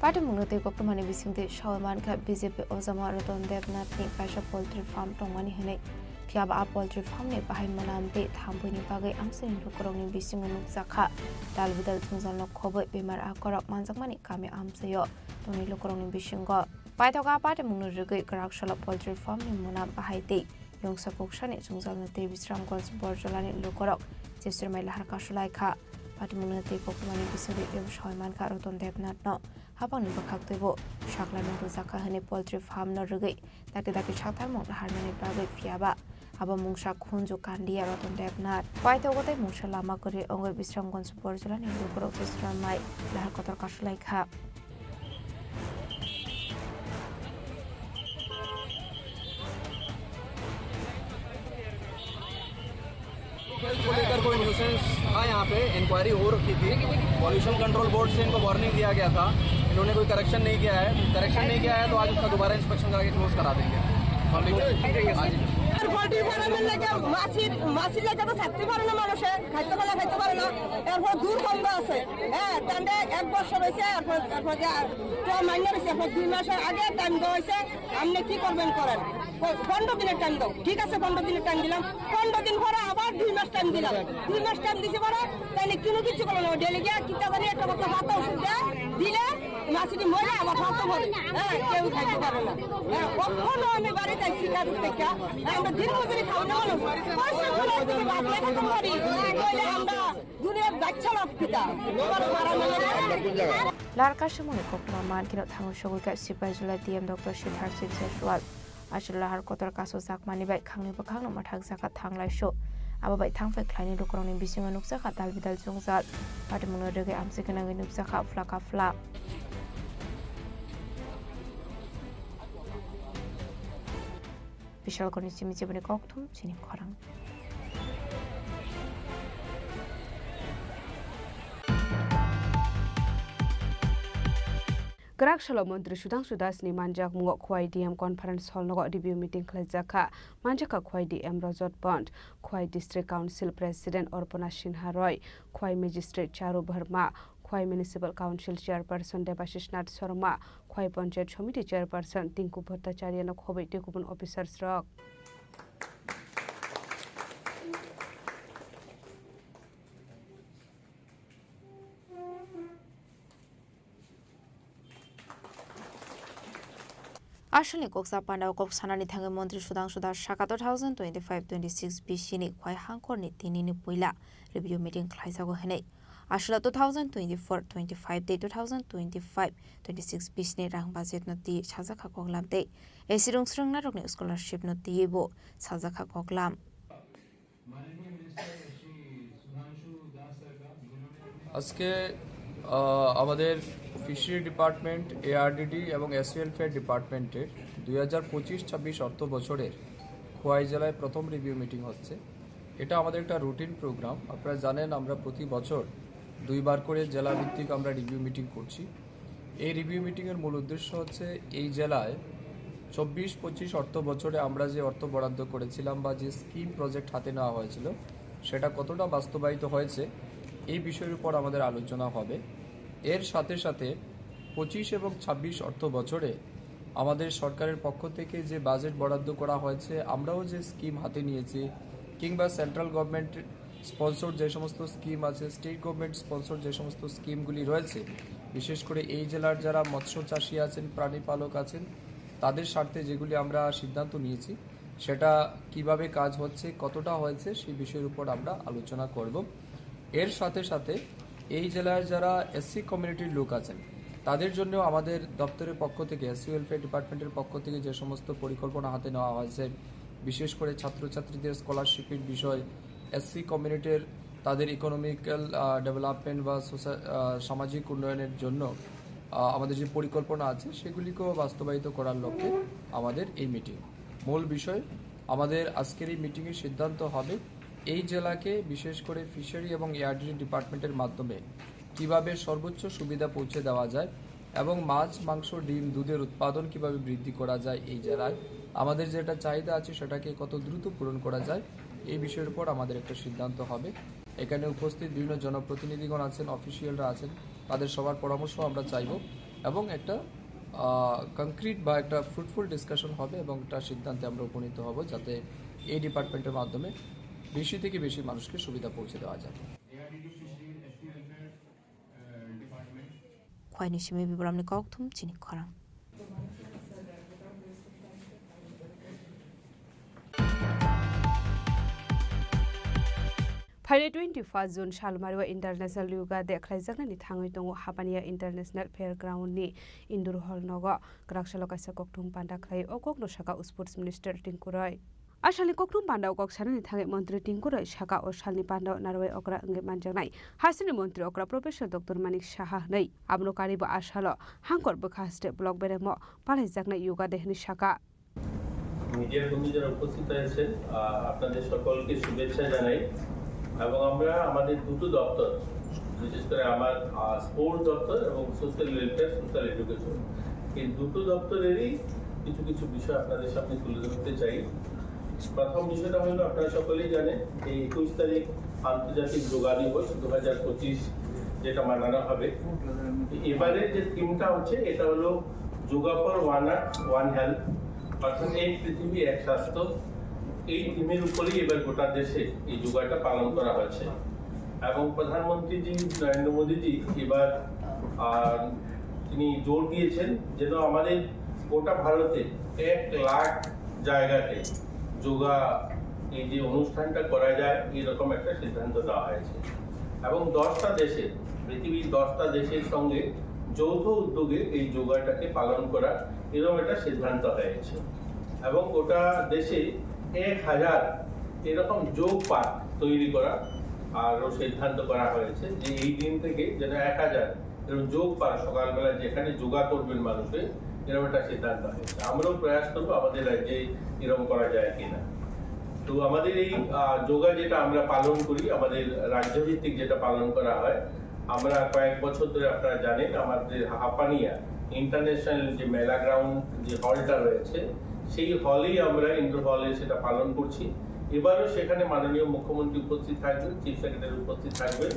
Patimungno tei koktwmani bisingtwi sawi mankha B J P ojama Ratan Debnath ni kaisa poultry farm tongmani hwnwi. Phiyaba a poultry farm ni bahai mwnam tei thambuini bagwi amchaini lukurokni bisingo nukjakha. Dalbidal jwngjalno khobwi bemar akorok manjakmani kami amchaio tongni lukurokni bisingo. Paithak a patimungno rwgwi kwrak salo poultry farm ni mwnam bahai tei yongsa kuksani jwngjalno tei Bisramganj Borjolani lukurok jeswrwngmai lahar kasulaikha. Patimungno tei koktwmani bisingtwi sawi mankha Ratan Debnathno hapangni bwkhaktwibo saklaimung rwjakha hwnwi poultry farm no rwgwi dakti dakti saktharmung laharnani bagwi phiyaba abo mungsa khunju kandiya Ratan Debnath. Paithago tei mungsa lama kwrwi wngwi Bisramganj Borjolani lukurok jeswrwngmai lahar kotor kasulaikha. को लेकर कोई न्यूसेंस था यहाँ पे, इंक्वायरी हो रखी थी। Pollution control board से इनको वार्निंग दिया गया था, इन्होंने कोई करेक्शन नहीं किया है। करेक्शन नहीं किया है तो आज उसका दोबारा इंस्पेक्शन करा के क्लोज करा देंगे। पब्लिक आज पोল্ট্রি ফার্মের লাগে মাছি, মাছি লাগে তো থাকতে পারে না মানুষে, খাইতে পারে, খাইতে পারে না। এরপর দুর্গন্ধ আছে, হ্যাঁ, তাহলে এক বছর হয়েছে, এরপর, এরপর যে আর তো মাইনে হয়েছে, এরপর দুই মাসের আগে টাইম দেওয়া হয়েছে, আপনি কি করবেন করেন। প-, পনেরো দিনের টাইম দাও। ঠিক আছে, পনেরো দিনের টাইম দিলাম। পনেরো দিন পরে আবার দুই মাস টাইম দিলাম। দুই মাস টাইম দিছে পরে তাহলে কোনো কিছু করলো না। ডেলি গিয়া কিতা জানি একটা কথা ভাতা ওষুধ দেয়, দিলে মাসিটি মরে আবার ভাতা পড়ে। হ্যাঁ, কেউ খাইতে পারে না। হ্যাঁ, কখনো আমি বাড়িতে শিকার উঠতে চাই। আমরা দিন মজুরি খাওয়া না মানুষ। পরিশ্রম করে যদি ভাত না খেতে পারি, তাহলে আমরা দুনিয়ার বাচ্চা লোক পিতা। তোমার মারা মেলে Larka simoni koktwma mankhe no thango sogwi kha Sipaijala D M Doctor Siddharth Singh Jaswal. Aswk lahar kotor kasu jakmani bai khangni bwkhakno mwthakjakha thanglaisu. Abo bai thangphai khlaini lukurokni bisingo nukjakha dalbidal jwngjal. Patimungno rwgwi amchwi gwnangwi nukjakha phlaka phla. Bishalkoni simi chiboni kokthum chini khorang. Kwrak salo Montri Sudhangshu Das ni manjakmungo Khowai D M Conference Hall nogo review meeting khlaijakha. Manjakha Khowai D M Rajat Pant, Khowai District Council President Arpana Sinha Roy, Khowai Magistrate Charu Verma, Khowai Municipal Council Chairperson Debashish Nath Sharma, Khowai Panchayat Samiti Chairperson Tinku Bhattacharya no khobwi tei kubun officers rok. Aswkni kok sa pandao kok sanani thangwi Montri Sudhangshu Das saka two thousand twenty-five twenty-six bisini Khowai hangkhorni tinini puila review meeting khlaijago hwnwi. Aswkla two thousand twenty-four twenty-five tei two thousand twenty-five twenty-six bisini rang budget no twi sajakha koklam tei A C rwngsrwng narokni scholarship no twiwi bo sajakha koklam. আজকে, আহ, আমাদের fishery department, ARDD এবং SC welfare ডিপার্টমেন্টের দুই হাজার পঁচিশ ছাব্বিশ অর্থ বছরের খোয়াই জেলায় প্রথম রিভিউ মিটিং হচ্ছে। এটা আমাদের একটা রুটিন প্রোগ্রাম। আপনারা জানেন, আমরা প্রতি বছর দুইবার করে জেলা ভিত্তিক আমরা রিভিউ মিটিং করছি। এই রিভিউ মিটিংয়ের মূল উদ্দেশ্য হচ্ছে এই জেলায় চব্বিশ পঁচিশ অর্থ বছরে আমরা যে অর্থ বরাদ্দ করেছিলাম বা যে স্কিম প্রজেক্ট হাতে নেওয়া হয়েছিল, সেটা কতটা বাস্তবায়িত হয়েছে, এই বিষয়ের উপর আমাদের আলোচনা হবে। এর সাথে সাথে পঁচিশ এবং ছাব্বিশ অর্থ বছরে আমাদের সরকারের পক্ষ থেকে যে বাজেট বরাদ্দ করা হয়েছে, আমরাও যে স্কিম হাতে নিয়েছি, কিংবা সেন্ট্রাল গভর্নমেন্ট স্পন্সর যে সমস্ত স্কিম আছে, স্টেট গভর্নমেন্ট স্পন্সর যে সমস্ত স্কিমগুলি রয়েছে, বিশেষ করে এই জেলার যারা মৎস্য চাষী আছেন, প্রাণী পালক আছেন, তাদের স্বার্থে যেগুলি আমরা সিদ্ধান্ত নিয়েছি, সেটা কিভাবে কাজ হচ্ছে, কতটা হয়েছে, সেই বিষয়ের উপর আমরা আলোচনা করব। এর সাথে সাথে এই জেলার যারা এসসি কমিউনিটির লোক আছেন, তাদের জন্য আমাদের দপ্তরের পক্ষ থেকে, এসসি ওয়েলফেয়ার ডিপার্টমেন্টের পক্ষ থেকে যে সমস্ত পরিকল্পনা হাতে নেওয়া হয়েছে, বিশেষ করে ছাত্রছাত্রীদের স্কলারশিপের বিষয়, এসসি কমিউনিটির তাদের ইকোনমিক্যাল, আহ, ডেভেলপমেন্ট বা সোসা-, আহ, সামাজিক উন্নয়নের জন্য, আহ, আমাদের যে পরিকল্পনা আছে, সেগুলিকেও বাস্তবায়িত করার লক্ষ্যে আমাদের এই মিটিং। মূল বিষয়, আমাদের আজকের এই মিটিংয়ে সিদ্ধান্ত হবে এই জেলাকে, বিশেষ করে ফিশারি এবং এআরডিডি ডিপার্টমেন্টের মাধ্যমে কিভাবে সর্বোচ্চ সুবিধা পৌঁছে দেওয়া যায় এবং মাছ, মাংস, ডিম, দুধের উৎপাদন কিভাবে বৃদ্ধি করা যায় এই জেলায়, আমাদের যেটা চাহিদা আছে সেটাকে কত দ্রুত পূরণ করা যায়, এই বিষয়ের উপর আমাদের একটা সিদ্ধান্ত হবে। এখানে উপস্থিত বিভিন্ন জনপ্রতিনিধিগণ আছেন, অফিসিয়ালরা আছেন, তাদের সবার পরামর্শ আমরা চাইব। এবং একটা কংক্রিট বা একটা ফ্রুটফুল ডিসকাশন হবে এবং একটা সিদ্ধান্তে আমরা উপনীত হব, যাতে এই ডিপার্টমেন্টের মাধ্যমে বেশি থেকে বেশি মানুষকে সুবিধা পৌঁছে দেওয়া যাবে। Khwaini simi Bibramni kokthum chini khorang. Phainai twenty first June salmari o International Yoga Day khlaijaknani thangwi tongo Hapania International Fairground ni Indoor Hall nogo. Kwrak salo kaisa kokthum panda khlai o kokno saka Sports Minister Tinku Roy. A salni kokthum panda o kok sanani thangwi Montri Tinku Roy saka o salni panda o narwai okra wngwi manjaknai hasteni Montri okra Professor Doctor Manik Saha hwnwi. Abono karibo a salo Hangkor bwkha haste block beremo palaijaknai Yoga Day hwnwi saka. মিডিয়ার কর্মী যারা উপস্থিত হয়েছেন, আহ, আপনাদের সকলকে শুভেচ্ছা জানাই। এবং আমরা আমাদের দুটো দপ্তর, বিশেষ করে আমার, আহ, স্পোর্টস দপ্তর এবং সোশ্যাল ওয়েলফেয়ার, সোশ্যাল এডুকেশন, এই দুটো দপ্তরেরই কিছু কিছু বিষয় আপনাদের সামনে তুলে ধরতে চাই। প্রথম বিষয়টা হলো, আপনারা সকলেই জানেন যে একুশ তারিখ আন্তর্জাতিক যোগা দিবস দু হাজার পঁচিশ, যেটা মানানো হবে। এবারে যে থিমটা হচ্ছে, এটা হলো yoga for one earth one health, অর্থাৎ এক পৃথিবী এক স্বাস্থ্য। এই থিমের উপরেই এবার গোটা দেশে এই যোগাটা পালন করা হচ্ছে। এবং প্রধানমন্ত্রীজি নরেন্দ্র মোদীজি এবার, আহ, তিনি জোর দিয়েছেন যেন আমাদের গোটা ভারতে এক লাখ জায়গাতে যোগা, এই যে অনুষ্ঠানটা করা যায়, এরকম একটা সিদ্ধান্ত নেওয়া হয়েছে। এবং দশটা দেশে, পৃথিবীর দশটা দেশের সঙ্গে যৌথ উদ্যোগে এই যোগাটাকে পালন করার এরকম একটা সিদ্ধান্ত হয়েছে। এবং গোটা দেশে এক হাজার এরকম যোগ পার্ক তৈরি করা আরও সিদ্ধান্ত করা হয়েছে, যে এই দিন থেকে যেন এক হাজার এরকম যোগ পার্ক, সকালবেলা যেখানে যোগা করবেন মানুষে, এরকম একটা সিদ্ধান্ত হয়েছে। আমরাও প্রয়াস করবো আমাদের রাজ্যে এরকম করা যায় কিনা। তো আমাদের এই, আহ, যোগা যেটা আমরা পালন করি, আমাদের রাজ্যভিত্তিক যেটা পালন করা হয়, আমরা কয়েক বছর ধরে, আপনারা জানেন, আমাদের হাপানিয়া ইন্টারন্যাশনাল যে মেলা গ্রাউন্ড, যে হলটা রয়েছে, সেই হলেই আমরা, ইনডোর হলে সেটা পালন করছি। এবারও সেখানে মাননীয় মুখ্যমন্ত্রী উপস্থিত থাকবেন, চিফ সেক্রেটারি উপস্থিত থাকবেন,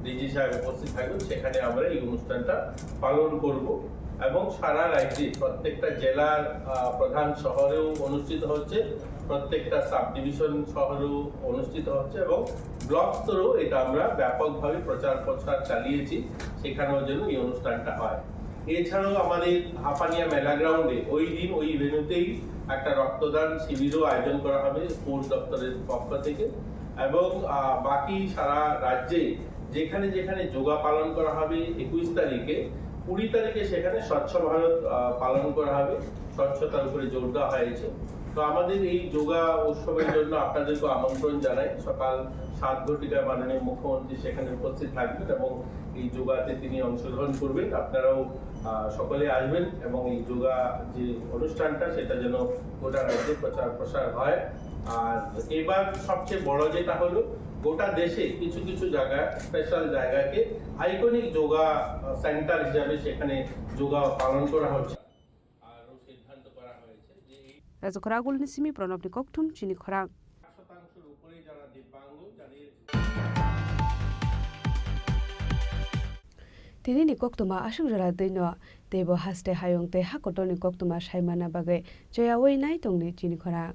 ডিজি সাহেব উপস্থিত থাকবেন, সেখানে আমরা এই অনুষ্ঠানটা পালন করব। এবং সারা রাজ্যে প্রত্যেকটা জেলার, আহ, প্রধান শহরেও অনুষ্ঠিত হচ্ছে, প্রত্যেকটা সাব ডিভিশন শহরেও অনুষ্ঠিত হচ্ছে এবং ব্লক স্তরেও এটা আমরা ব্যাপকভাবে প্রচার প্রসার চালিয়েছি, সেখানেও যেন এই অনুষ্ঠানটা হয়। এছাড়াও আমাদের হাপানিয়া মেলা গ্রাউন্ডে ওই দিন ওই ভেন্যুতেই একটা রক্তদান শিবিরও আয়োজন করা হবে স্পোর্টস দপ্তরের পক্ষ থেকে। এবং, আহ, বাকি সারা রাজ্যে যেখানে যেখানে যোগা পালন করা হবে একুশ তারিখে, কুড়ি তারিখে সেখানে স্বচ্ছ ভারত, আহ, পালন করা হবে, স্বচ্ছতার উপরে জোর দেওয়া হয়েছে। তো আমাদের এই যোগা উৎসবের জন্য আপনাদেরকে আমন্ত্রণ জানাই। সকাল সাত ঘটিকায় মাননীয় মুখ্যমন্ত্রী সেখানে উপস্থিত থাকবেন এবং এই যোগাতে তিনি অংশগ্রহণ করবেন। আপনারাও, আহ, সকলে আসবেন এবং এই যোগা যে অনুষ্ঠানটা, সেটা যেন গোটা রাজ্যে প্রচার প্রসার হয়। আর এবার সবচেয়ে বড় যেটা হলো, গোটা দেশে কিছু কিছু জায়গা, স্পেশাল জায়গাকে আইকনিক যোগা, আহ, সেন্টার হিসাবে সেখানে যোগা পালন করা হচ্ছে। আরও সিদ্ধান্ত করা হয়েছে যে এই Raja Khoragulni simi Pranabni kokthum chini khorang. শতাংশের উপরে যারা দিব্যাঙ্গ, যাদের Tini ni koktwma aswk jora twi no, teibo haste hayung tei ha kotor ni koktwma sai manna bagwi choyaui nai tongdi chini khorang.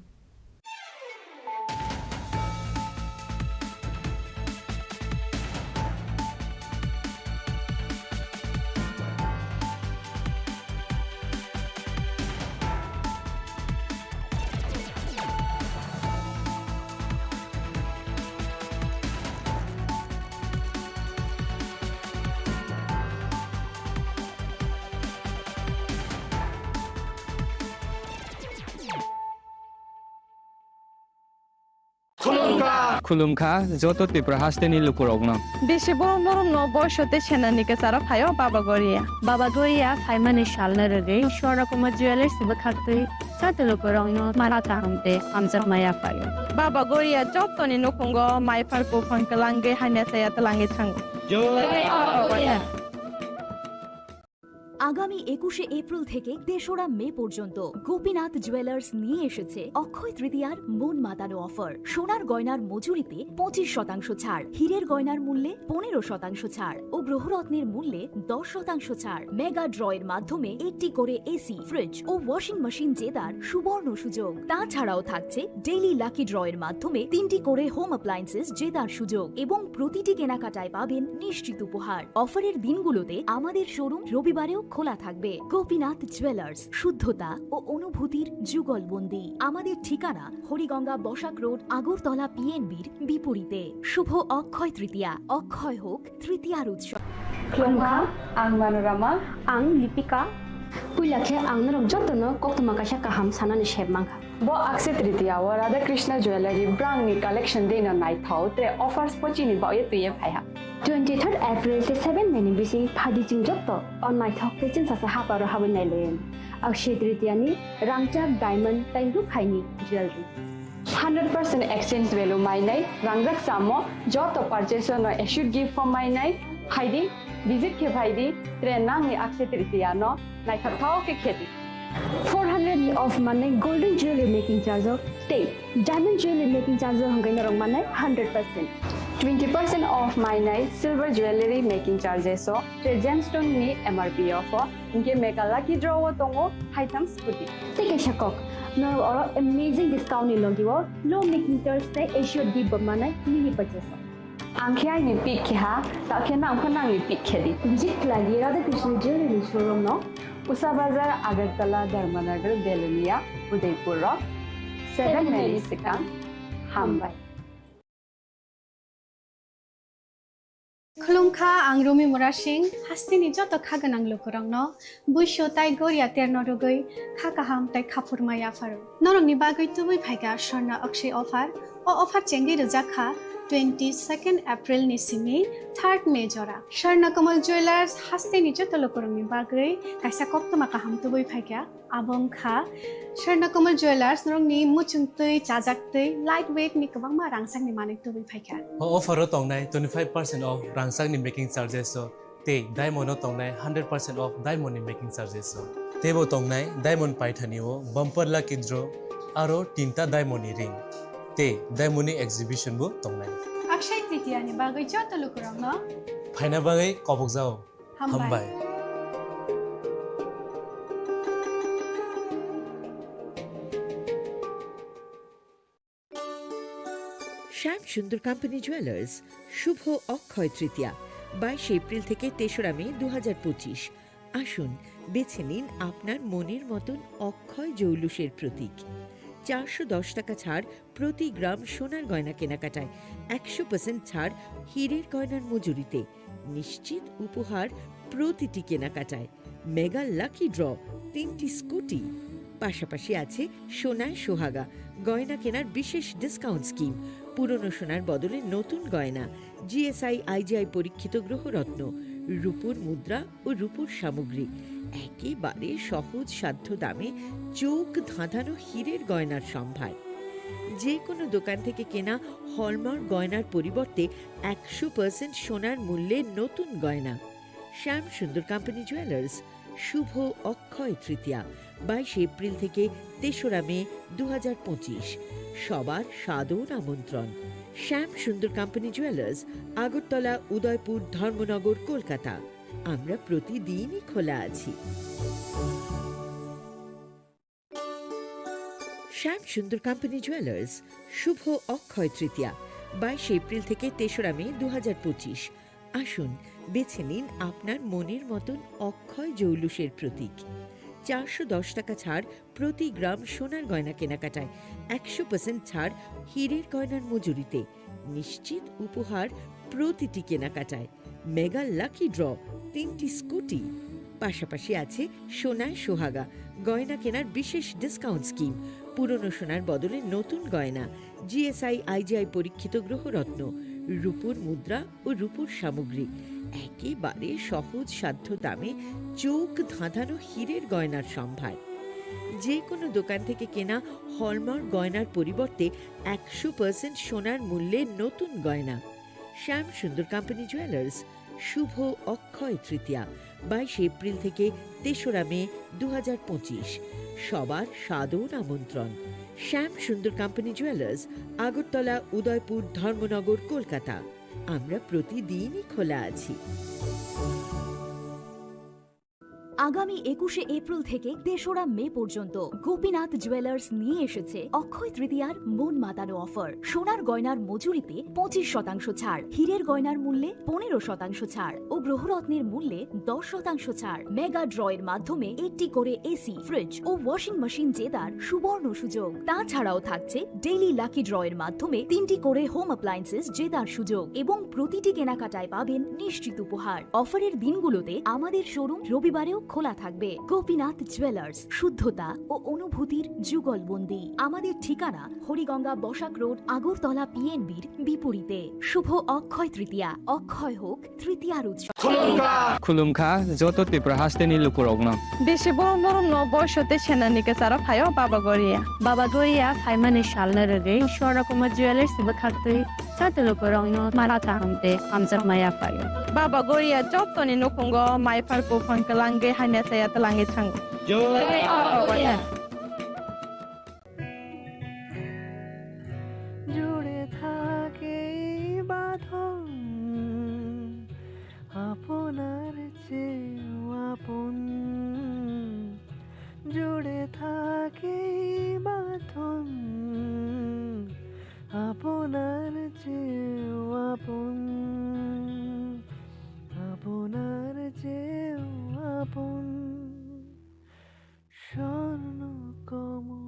Khulumkha. Khulumkha joto Tripura hasteni lukurokno. Bisi borom borom no boiso tei senani kwcharo phaio Baba Goria. Baba Goria phaimani salno rwgwi Swarna Kumar Jewellers bwkhaktwi joto lukurokno mara kaham tei hamjakma yaphaio. Baba Goria jotoni nukhungo maiphar buphang kwlangwi hamya chaya twlangwi thango. Jai Baba Goria. আগামী একুশে এপ্রিল থেকে তেসরা মে পর্যন্ত গোপীনাথ জুয়েলার্স নিয়ে এসেছে অক্ষয় তৃতীয়ার মন মাতানো অফার। সোনার গয়নার মজুরিতে পঁচিশ শতাংশ ছাড়, হীরের গয়নার মূল্যে পনেরো শতাংশ ছাড় ও গ্রহরত্নের মূল্যে দশ শতাংশ ছাড়। মেগা ড্রয়ের মাধ্যমে একটি করে এসি, ফ্রিজ ও ওয়াশিং মেশিন জেতার সুবর্ণ সুযোগ। তাছাড়াও থাকছে ডেইলি লাকি ড্রয়ের মাধ্যমে তিনটি করে হোম অ্যাপ্লায়েন্সেস জেতার সুযোগ এবং প্রতিটি কেনাকাটায় পাবেন নিশ্চিত উপহার। অফারের দিনগুলোতে আমাদের শোরুম রবিবারেও খোলা থাকবে। গোপীনাথ জুয়েলার্স, শুদ্ধতা ও অনুভূতির যুগলবন্দি। আমাদের ঠিকানা হরিগঙ্গা বসাক রোড, আগরতলা পিএনবির বিপরীতে। শুভ অক্ষয় তৃতীয়া, অক্ষয় হোক তৃতীয়ার উৎসব। Khulumkha, ang Manorama. Ang Lipika. Puila khe ang norok jotono koktwma kaisa kaham sanani sep mankha. Bo Akshaya Tritiya o Radha Krishna Jewellery brand ni collection deino naithok tre offers bo chini bagwi twiwi phaiha. Twenty third April tei seven May ni bising phaidi chwng joto o naithok tei chwngsacha haparo habwi nailaio. Akshaya Tritiya ni rangchak, diamond tei rukhaini jewellery. Hundred percent exchange value mainai rangjak chamo joto purchase no assured gift bo mainai. Phaidi, visit khe phaidi, tre nangni Akshaya Tritiya no naithok thok khe khedi. Four hundred ni off manai golden jewellery making charge o tei diamond jewellery making charge o hwnkhe norok manai hundred percent. Twenty percent off mainai silver jewellery making charges o tre gemstone ni M R P off o, hwnkhe mega lucky draw o tongo haitham scooty. Tei kaisa kok, norok oro amazing discount ni logi o low making charge tei assured gift bo manai mini purchase o. Ang khe aini pick khe ha, ta khe nang pho nangni pick khe di. Visit khlai di Radha Krishna Jewellery showroom no. Usa Bazar, Agartala, Dharmanagar, Belonia, Udaipur rok. Seven May ni swkang. Hambai. Khulumkha, ang Rumi Murasing, hasteni joto kha gwnang lukurokno buisu tai goria terno rwgwi kha kaham tai khaphurma yapharo. Norokni bagwi tubui phaikha Swarna Akshay offer. O offer chengwi rwjak kha twenty second April ni simi third May jora. Swarna Kamal Jewellers hasteni joto lukurokni bagwi kaisa koktwma kaham tubui phaikha. Abo wngkha Swarna Kamal Jewellers, norokni muchungtwi, chajaktwi, light weight ni kwbangma rangchakni manwi tubui phaikha. O offer o tongnai twenty five percent off rangchakni making charges o tei diamond o tongnai hundred percent off diamond ni making charges o. Teibo tongnai diamond paithani o bumper lucky draw aro tinta diamond ni ring tei diamond ni exhibition bo tongnai. Akshay Tritiya ni bagwi joto lukurokno phaina bagwi kobokjao. Hambai. Hambai. শ্যাম Sundar company jewellers, শুভ অক্ষয় তৃতীয়া, বাইশে এপ্রিল থেকে তেসরা মে দু হাজার পঁচিশ। আসুন, বেছে নিন আপনার মনের মতন অক্ষয় জৌলুসের প্রতীক। চারশো দশ টাকা ছাড় প্রতি গ্রাম সোনার গয়না কেনাকাটায়, একশো পার্সেন্ট ছাড় হীরের গয়নার মজুরিতে, নিশ্চিত উপহার প্রতিটি কেনাকাটায়, মেগা লাকি ড্র, তিনটি স্কুটি, পাশাপাশি আছে সোনায় সোহাগা গয়না কেনার বিশেষ ডিসকাউন্ট স্কিম, পুরনো সোনার বদলে নতুন গয়না, জিএসআই আইজিআই পরীক্ষিত গ্রহরত্ন, রূপোর মুদ্রা ও রূপোর সামগ্রী, একেবারে সহজ সাধ্য দামে চোখ ধাঁধানো হীরের গয়নার সম্ভার। যে কোনো দোকান থেকে কেনা হলমার্ক গয়নার পরিবর্তে একশো পার্সেন্ট সোনার মূল্যে নতুন গয়না। শ্যাম সুন্দর কোম্পানি জুয়েলার্স, শুভ অক্ষয় তৃতীয়া, বাইশে এপ্রিল থেকে তেসরা মে দু হাজার পঁচিশ। সবার সাদর আমন্ত্রণ। শ্যাম সুন্দর কোম্পানি জুয়েলার্স, আগরতলা, উদয়পুর, ধর্মনগর, কলকাতা। আমরা প্রতিদিনই খোলা আছি। শ্যাম সুন্দর কোম্পানি জুয়েলার্স, শুভ অক্ষয় তৃতীয়া, বাইশে এপ্রিল থেকে তেসরা মে দু হাজার পঁচিশ। আসুন, বেছে নিন আপনার মনের মতন অক্ষয় জৌলুসের প্রতীক। চারশো দশ টাকা ছাড় প্রতি গ্রাম সোনার গয়না কেনাকাটায়, একশো পার্সেন্ট ছাড় হীরের গয়নার মজুরিতে, নিশ্চিত উপহার প্রতিটি কেনাকাটায়, মেগা লাকি ড্র, তিনটি স্কুটি, পাশাপাশি আছে সোনায় সোহাগা গয়না কেনার বিশেষ ডিসকাউন্ট স্কিম, পুরনো সোনার বদলে নতুন গয়না, জিএসআই আইজিআই পরীক্ষিত গ্রহরত্ন, রূপোর মুদ্রা ও রূপোর সামগ্রী, একেবারে সহজ সাধ্য দামে চোখ ধাঁধানো হীরের গয়নার সম্ভার। যে কোনো দোকান থেকে কেনা হলমার্ক গয়নার পরিবর্তে একশো পার্সেন্ট সোনার মূল্যে নতুন গয়না। শ্যাম সুন্দর কোম্পানি জুয়েলার্স, শুভ অক্ষয় তৃতীয়া, বাইশে এপ্রিল থেকে তেসরা মে দু হাজার পঁচিশ। সবার সাদর আমন্ত্রণ। শ্যাম সুন্দর কোম্পানি জুয়েলার্স, আগরতলা, উদয়পুর, ধর্মনগর, কলকাতা। আমরা প্রতিদিনই খোলা আছি। আগামী একুশে এপ্রিল থেকে তেসরা মে পর্যন্ত গোপীনাথ জুয়েলার্স নিয়ে এসেছে অক্ষয় তৃতীয়ার মন মাতানো অফার। সোনার গয়নার মজুরিতে পঁচিশ শতাংশ ছাড়, হীরের গয়নার মূল্যে পনেরো শতাংশ ছাড় ও গ্রহরত্নের মূল্যে দশ শতাংশ ছাড়। মেগা ড্র এর মাধ্যমে একটি করে এসি, ফ্রিজ ও ওয়াশিং মেশিন জেতার সুবর্ণ সুযোগ। তাছাড়াও থাকছে ডেইলি লাকি ড্র এর মাধ্যমে তিনটি করে হোম অ্যাপ্লায়েন্সেস জেতার সুযোগ এবং প্রতিটি কেনাকাটায় পাবেন নিশ্চিত উপহার। অফারের দিনগুলোতে আমাদের শোরুম রবিবারেও খোলা থাকবে। গোপীনাথ জুয়েলার্স, শুদ্ধতা ও অনুভূতির যুগলবন্দি। আমাদের ঠিকানা হরিগঙ্গা বসাক রোড, আগরতলা পিএনবির বিপরীতে। শুভ অক্ষয় তৃতীয়া, অক্ষয় হোক তৃতীয়ার উৎসব। Khulumkha joto Tripura hasteni lukurokno. Bisi borom borom no boisote senani kesaro phaio Baba Goria. Baba Goria phaimani salno rwgwi Swarna Kumar Jewellers bwkhaktwi joto lukurokno mara kaham tei hamjakma yaphaio. Baba Goria jotoni nukhungo mai phar buphang kwlangwi hamya saya twlangwi thango. Jai Baba Goria. জুড়ে থাকে এই বাঁধন আপনার চেয়েও আপন। জুড়ে থাকে এই বাঁধন আপনার চেয়েও আপন, আপনার চেয়েও আপন। স্বর্ণকমল।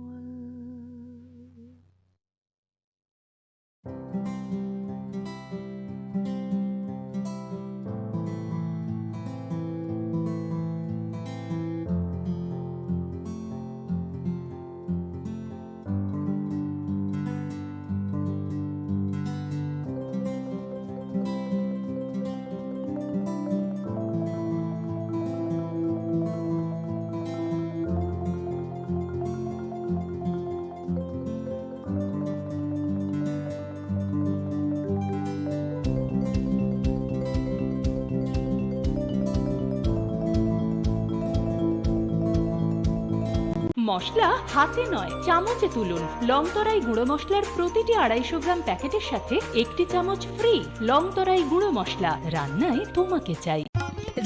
মশলা হাতে নয়, চামচে তুলুন। লংতরাই গুঁড়ো মশলার প্রতিটি আড়াইশো গ্রাম প্যাকেটের সাথে একটি চামচ ফ্রি। লংতরাই গুঁড়ো মশলা, রান্নায় তোমাকে চাই।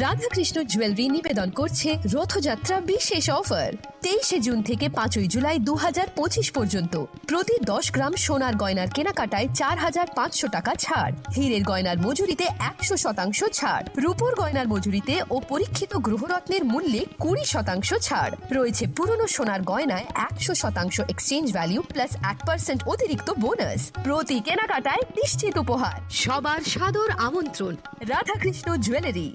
রাধাকৃষ্ণ জুয়েলারি নিবেদন করছে রথযাত্রা বিশেষ অফার। তেইশে জুন থেকে পাঁচই জুলাই দু হাজার পঁচিশ পর্যন্ত প্রতি দশ গ্রাম সোনার গয়নার কেনাকাটায় চার হাজার পাঁচশো টাকা ছাড়, হীরের গয়নার মজুরিতে একশো শতাংশ ছাড়, রূপোর গয়নার মজুরিতে ও পরীক্ষিত গ্রহরত্নের মূল্যে কুড়ি শতাংশ ছাড়। রয়েছে পুরনো সোনার গয়নায় একশো শতাংশ এক্সচেঞ্জ ভ্যালু প্লাস এক পার্সেন্ট অতিরিক্ত বোনাস। প্রতি কেনাকাটায় নিশ্চিত উপহার। সবার সাদর আমন্ত্রণ। রাধাকৃষ্ণ জুয়েলারি।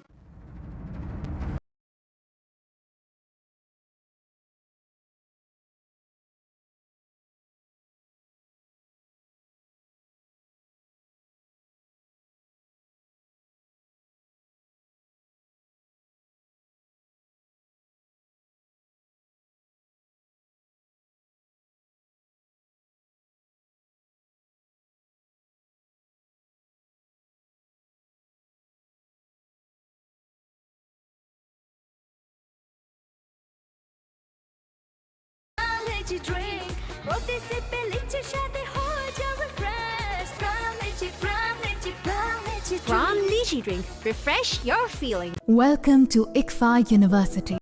Energy drink, প্রতি সিপে লিচির স্বাদে হয়ে যাবে fresh. Crown Lychee, Crown Lychee, Crown Lychee drink। Crown Lychee drink, refresh your feeling। Welcome to ICFAI University.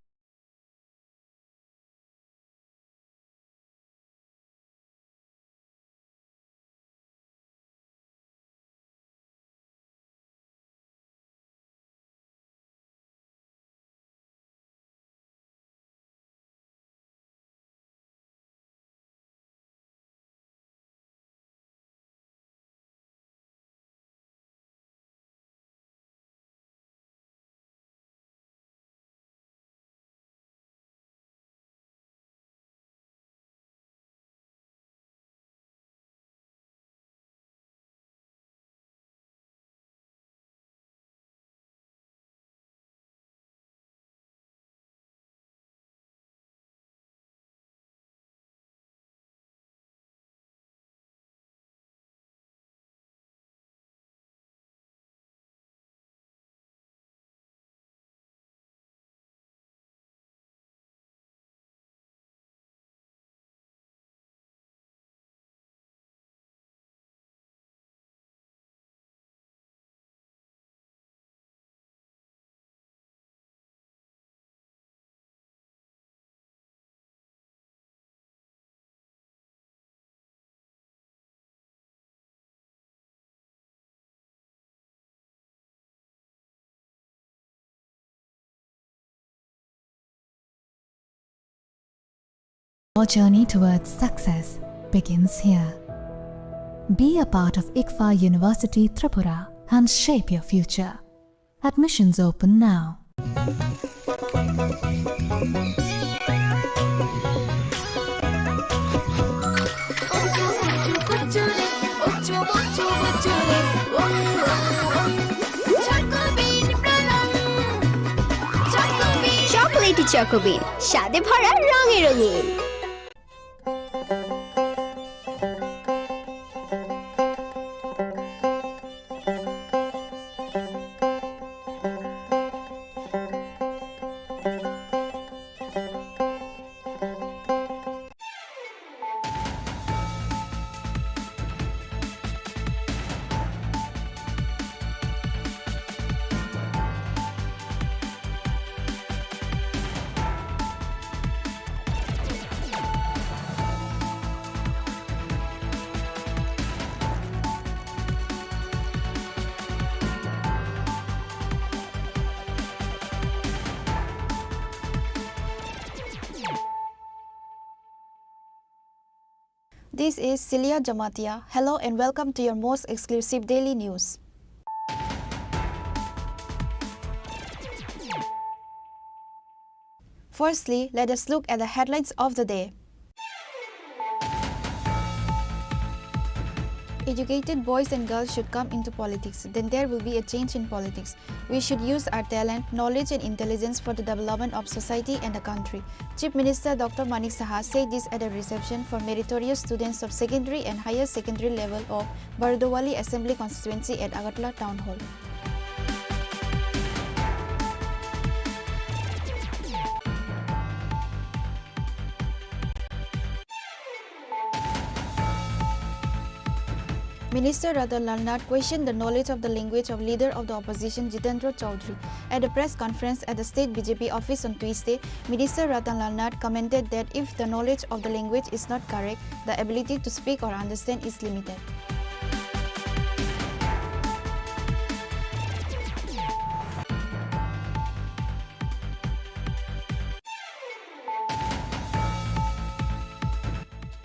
Your journey towards success begins here. Be a part of ICFAI University Tripura and shape your future. Admissions open now. Chocolatey Choco Bean, স্বাদে ভরা, রঙে রঙিন। This is Celia Jamatia. Hello and welcome to your most exclusive daily news. Firstly, let us look at the headlines of the day. Educated boys and girls should come into politics, then there will be a change in politics. We should use our talent, knowledge and intelligence for the development of society and the country. Chief Minister Doctor Manik Saha said this at a reception for meritorious students of secondary and higher secondary level of Bardowali Assembly Constituency at Agartala Town Hall. Minister Ratan Lal Nath questioned the knowledge of the language of leader of the opposition Jitendra Chaudhary at a press conference at the state B J P office on Tuesday. Minister Ratan Lal Nath commented that if the knowledge of the language is not correct, the ability to speak or understand is limited.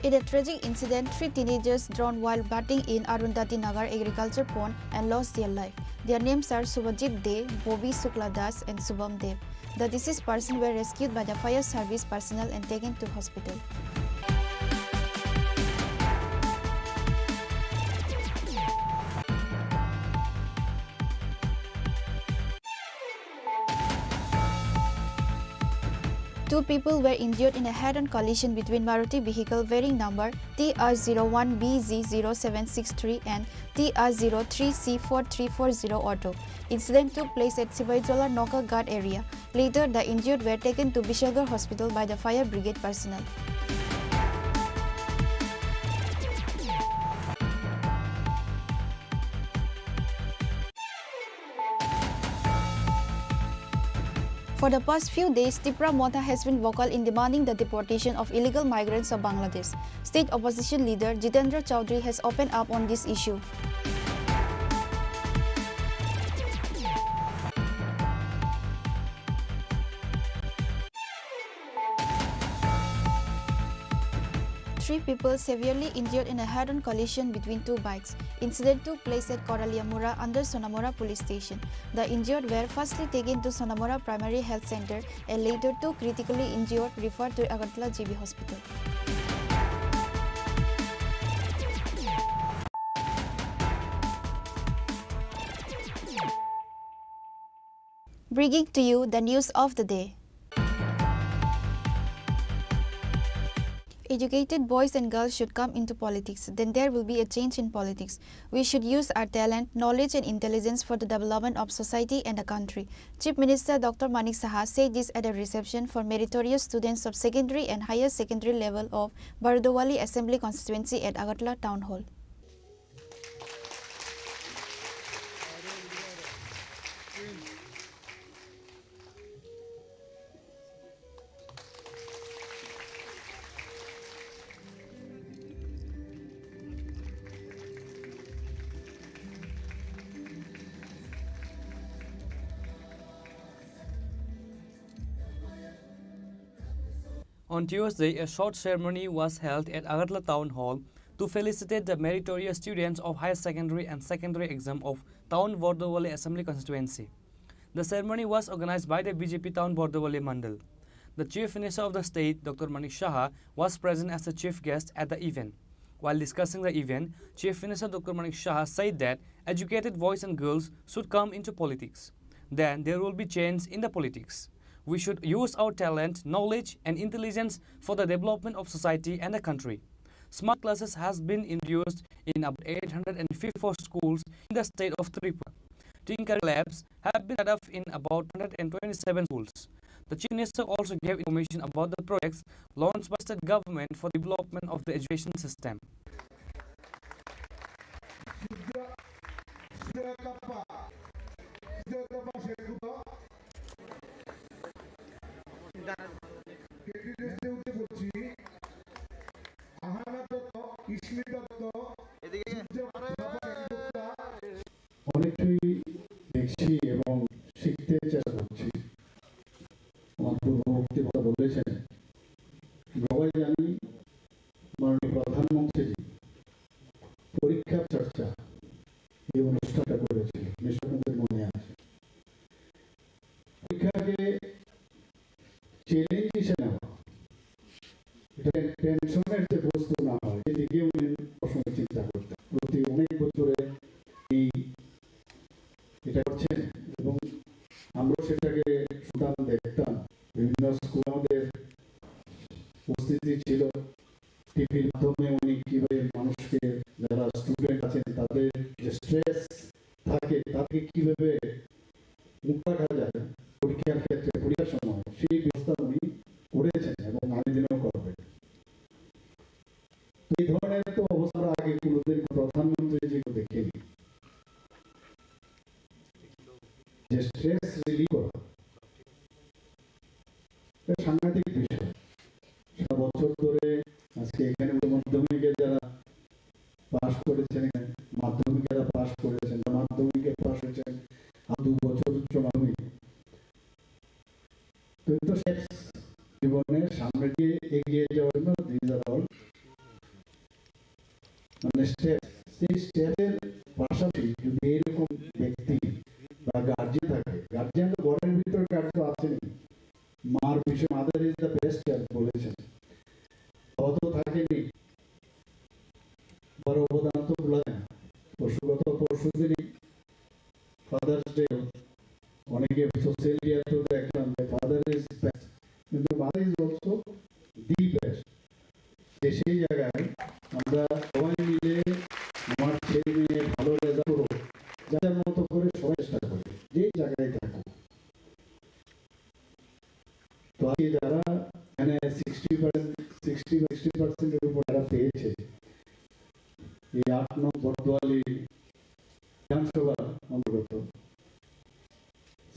In a tragic incident, three teenagers drowned while bathing in Arundhati Nagar agriculture pond and lost their life. Their names are Subhajit De, Bobby Shukla Das, and Shubham Dev. The deceased persons were rescued by the fire service personnel and taken to hospital. Two people were injured in a head-on collision between Maruti vehicle bearing number T R zero one B Z zero seven six three and T R zero three C four three four zero auto. Incident took place at Sibaijola Nokaghat area. Later, the injured were taken to Bishalgarh Hospital by the fire brigade personnel. For the past few days, Tipra Motha has been vocal in demanding the deportation of illegal migrants of Bangladesh. State opposition leader Jitendra Chaudhary has opened up on this issue. Three people severely injured in a head-on collision between two bikes. Incident took place at Koralia Mura under Sonamura Police Station. The injured were firstly taken to Sonamura Primary Health Center and later two critically injured referred to Agartala G B Hospital. Bringing to you the news of the day. Educated boys and girls should come into politics, then there will be a change in politics. We should use our talent, knowledge and intelligence for the development of society and the country. Chief Minister Doctor Manik Saha said this at a reception for meritorious students of secondary and higher secondary level of Bardowali Assembly Constituency at Agartala Town Hall. On Tuesday, a short ceremony was held at Agartala Town Hall to felicitate the meritorious students of higher secondary and secondary exam of Town Bordowali Assembly Constituency. The ceremony was organized by the B J P Town Bordowali Mandal. The Chief Minister of the state, Doctor Manik Saha, was present as a chief guest at the event. While discussing the event, Chief Minister Doctor Manik Saha said that educated boys and girls should come into politics. Then there will be change in the politics. We should use our talent, knowledge, and intelligence for the development of society and the country. Smart classes has been introduced in about eight hundred and fifty-four schools in the state of Tripura. Tinkering labs have been set up in about one hundred and twenty-seven schools. The Chief Minister also gave information about the projects launched by state government for development of the education system. অনেক কিছুই দেখছি এবং শিখতে চেষ্টা করছি। আমার পূর্ববর্তী বক্তা বলেছেন, সবাই জানি মাননীয় প্রধানমন্ত্রীজি পরীক্ষা চর্চা এই অনুষ্ঠানটা করেছিলেন, নিশ্চয় আপনাদের মনে আছে। পরীক্ষাকে চ্যালেঞ্জ হিসেবে নেওয়া, এটা টেনশনের যে বস্তু না হয়, এদিকে উনি সবসময় চিন্তা করতেন। প্রতি অনেক বছরে এই এটা করছেন এবং আমরাও সেটাকে শুনতাম, দেখতাম। বিভিন্ন স্কুল আমাদের উপস্থিতি ছিল, টিভির মাধ্যমে উনি কিভাবে মানুষকে, যারা স্টুডেন্ট আছেন, তাদের যে স্ট্রেস থাকে, তাকে কিভাবে মুক্ত রাখা যায় পরীক্ষার ক্ষেত্রে, পরীক্ষার সময়, সেই ব্যবস্থা উনি করেছেন এবং আগামী দিনেও করবেন। তো এই ধরনের তো অবস্থা আমরা আগে কোনোদিন প্রধানমন্ত্রী যে কেউ দেখিনি, যে স্ট্রেস রিলিফ করা, এটা সাংঘাতিক বিষয়। সারা বছর ধরে আজকে এখানে উচ্চ মাধ্যমিকে যারা পাস করেছেন, মাধ্যমিকে যারা পাস করেছেন, মাধ্যমিকে পাস হয়েছেন, আর দু বছর উচ্চ মাধ্যমিক, তো এই তো স্টেপস, জীবনের সামনে দিয়ে এগিয়ে যাওয়ার জন্য, these are all মানে স্টেপ। সেই স্টেপের পাশাপাশি যদি এরকম ব্যক্তি বা গার্জিয়ান থাকে, গার্জিয়ান তো ঘরের ভিতরে গার্জিয়ান তো আছেনই, মার বিষয়ে, mother is the best help বলেছেন। বাবা তো থাকেনি, বাবার অবদান তো ভোলা যায় না। পরশু, গত পরশু দিনই ফাদার্স ডে, অনেকে সোশ্যাল মিডিয়াতেও দেখলাম যে ফাদার ইজ বেস্ট, কিন্তু mother is also the best. যে সেই জায়গায় আমরা সবাই মিলে আমার ছেলে মেয়ে ভালো রেজাল্ট করুক, যার মতো করে সবাই চেষ্টা করি, যেই জায়গায় থাকুক। তো আজকে যারা এখানে সিক্সটি পার্সেন্ট, সিক্সটি, সিক্সটি পার্সেন্টের উপর যারা পেয়েছে, এই আট নং বটদোয়ালি বিধানসভার অন্তর্গত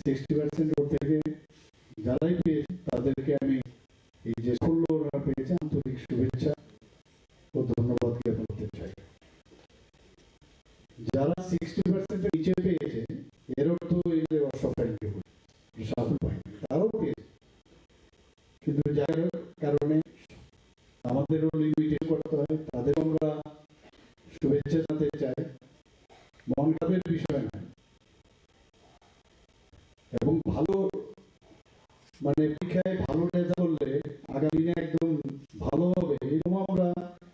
সিক্সটি পার্সেন্ট ভোট থেকে যারাই পেয়েছে, তাদেরকে আমি এই যে সাফল্য ওনারা পেয়েছে, আন্তরিক শুভেচ্ছা ও ধন্যবাদ জ্ঞাপন করতে চাই। যারা সিক্সটি পার্সেন্টের নিচে পেয়েছে, এর অর্থ এই যে অসফল হয়েছে, সাফল্য পায়নি, তারাও পেয়েছে। কিন্তু যাই হোক, কারণে আমাদেরও লিমিটেড করতে হয়, তাদেরও আমরা শুভেচ্ছা জানাতে চাই। মন খারাপের বিষয় নয়, এবং ভালো, মানে, পরীক্ষায় ভালো রেজাল্ট করলে আগামী দিনে একদম ভালো হবে, এরকম আমরা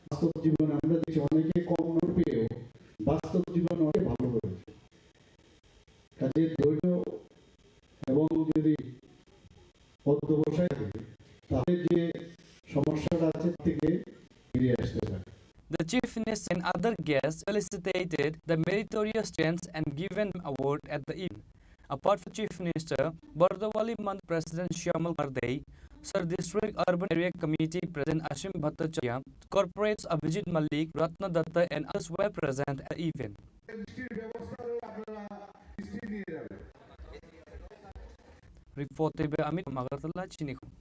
বাস্তব জীবনে আমরা দেখছি, অনেকে কম নম্বর পেয়েও বাস্তব জীবনে অনেক ভালো করেছে। কাজে ধৈর্য এবং যদি অধ্যবসায় থাকে, তাহলে যে সমস্যাটা আছে থেকে ফিরে আসতে পারে। The Chief Minister and other guests felicitated the meritorious students and given award at the event. Apart from Chief Minister, Bordowali Mandal President Shyamal Kumar Dey, Sir District Urban Area Committee President Ashim Bhattacharya, Corporates Abhijit Malik, Ratna Datta and others were present at the event. Report by Amit Agartala, Chinikhum.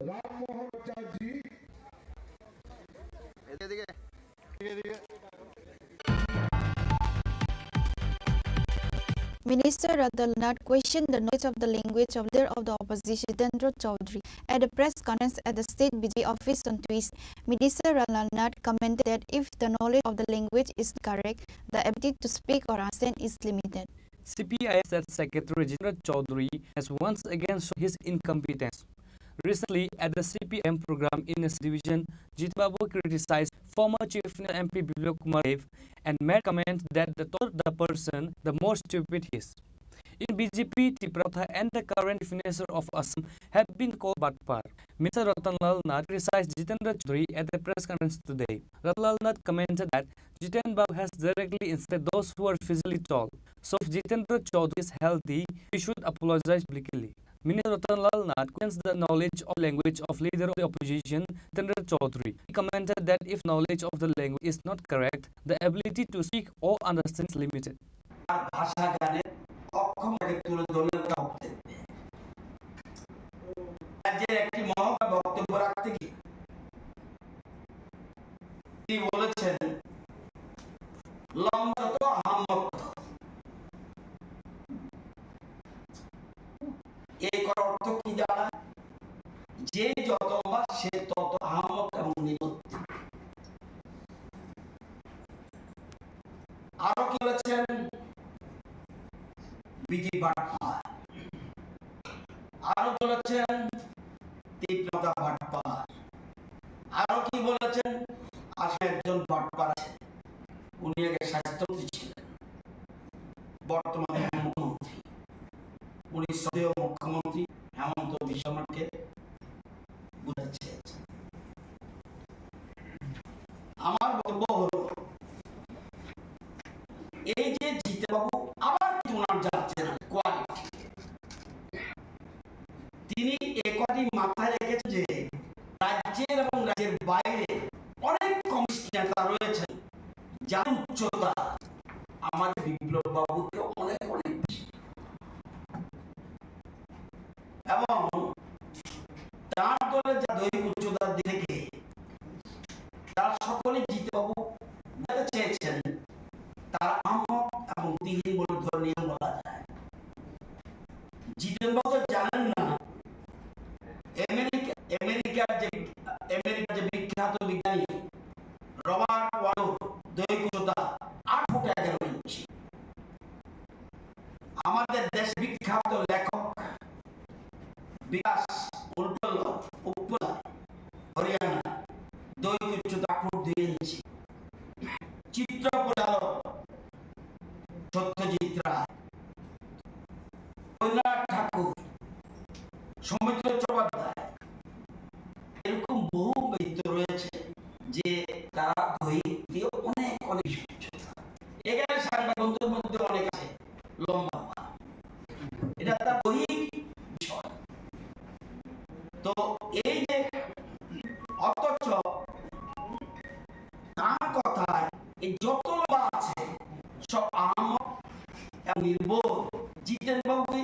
Rammohan চ্যাটার্জি। এদিকে, এদিকে। এদিকে, এদিকে। Minister Ratanlal Nath questioned the knowledge of the language of leader of the opposition Jitendra Chaudhary at a press conference at the state B J P office on Tuesday. Minister Ratanlal Nath commented that if the knowledge of the language is correct, the ability to speak or understand is limited. C P I M State Secretary Jitendra Chaudhary has once again shown his incompetence. Recently, at the C P I M program in his division, Jiten Babu criticized former Chief Minister M P Biplab Kumar Deb and made comment that the taller the person, the more stupid he is. In B J P, Tipra Motha and the current Chief Minister of Assam have been called batpar. Minister Ratanlal Nath criticized Jitendra Chaudhary at the press conference today. Ratanlal Nath commented that Jiten Babu has directly insulted those who are physically tall. So if Jitendra Chaudhary is healthy, he should apologize publicly. Minister Ratanlal Nath questions the knowledge of language of leader of the opposition, Jitendra Chaudhary. He commented that if knowledge of the language is not correct, the ability to speak or understand is limited. তার ভাষা জ্ঞানের অক্ষমতাকে তুলে ধরলে তা বক্তব্যে। রাজ্যের একটি মহড়া বক্তব্য রাখতে গিয়ে তিনি বলেছেন, "লম্বা যত আহাম্মক তত।" এই কথার অর্থ কি দাঁড়ায়? যে যত লম্বা সে তত আহাম্মক এবং নিরুত্তর। আরো কি বলেছেন? বিজেপি বাটপার। আরো বলেছেন, তীব্রতা বাটপার। আরো কি বলেছেন? আসলে একজন বাটপার আছে, উনি আগে স্বাস্থ্যমন্ত্রী ছিলেন, বর্তমানে মুখ্যমন্ত্রী। উনি শ্রদ্ধেয় মুখ্যমন্ত্রী হেমন্ত বিশ্ব শর্মাকে বুঝাতে চেয়েছেন। আমার বক্তব্য হলো, এই যে জিতেনবাবু আবার কিন্তু ওনার যাচ্ছেন কোয়ালিটি, তিনি এ কথাটি মাথায় রেখেছেন যে রাজ্যের এবং রাজ্যের বাইরে অনেক কমিউনিস্ট নেতা রয়েছেন যার উচ্চতা আমাদের বিপ্লব বাবুকে অনেক অনেক বেশি। এবং তার দলে যা দৈহিক উচ্চতার দিক থেকে তারা সকলেই জিতেনবাবু বুঝাতে চেয়েছেন, তারা আহম্মক এবং বুদ্ধিহীন বলে ধরে নিয়ে বলা যায়। জিতেনবাবু তো জানেন না, আমেরিকা, আমেরিকার যে, আমেরিকার যে বিখ্যাত বিজ্ঞানী রবার্ট ওয়াডো দৈহিক উচ্চতা আট ফুট এগারো ইঞ্চি। আমাদের দেশ বিখ্যাত লেখক বিকাশ উপল-, উপলা হরিয়ানা দৈহিক উচ্চতা আট ফুট দুই ইঞ্চি। চিত্র পরিচালক সত্যজিৎ রায়, রবীন্দ্রনাথ ঠাকুর, সৌমিত্র চট্টোপাধ্যায়, এরকম বহু ব্যক্তি রয়েছে যে তারা দৈহিক দিয়ে অনেক অনেক উচ্চতা। এখানে সাংবাদিক বন্ধুর মধ্যে অনেক আছে লম্বা, এটা তার দৈহিক বিষয়। তো এই যে, অথচ তার কথায় এই যত লম্বা আছে সব আহাম্মক এবং নির্বোধ। জিতেন বাবুই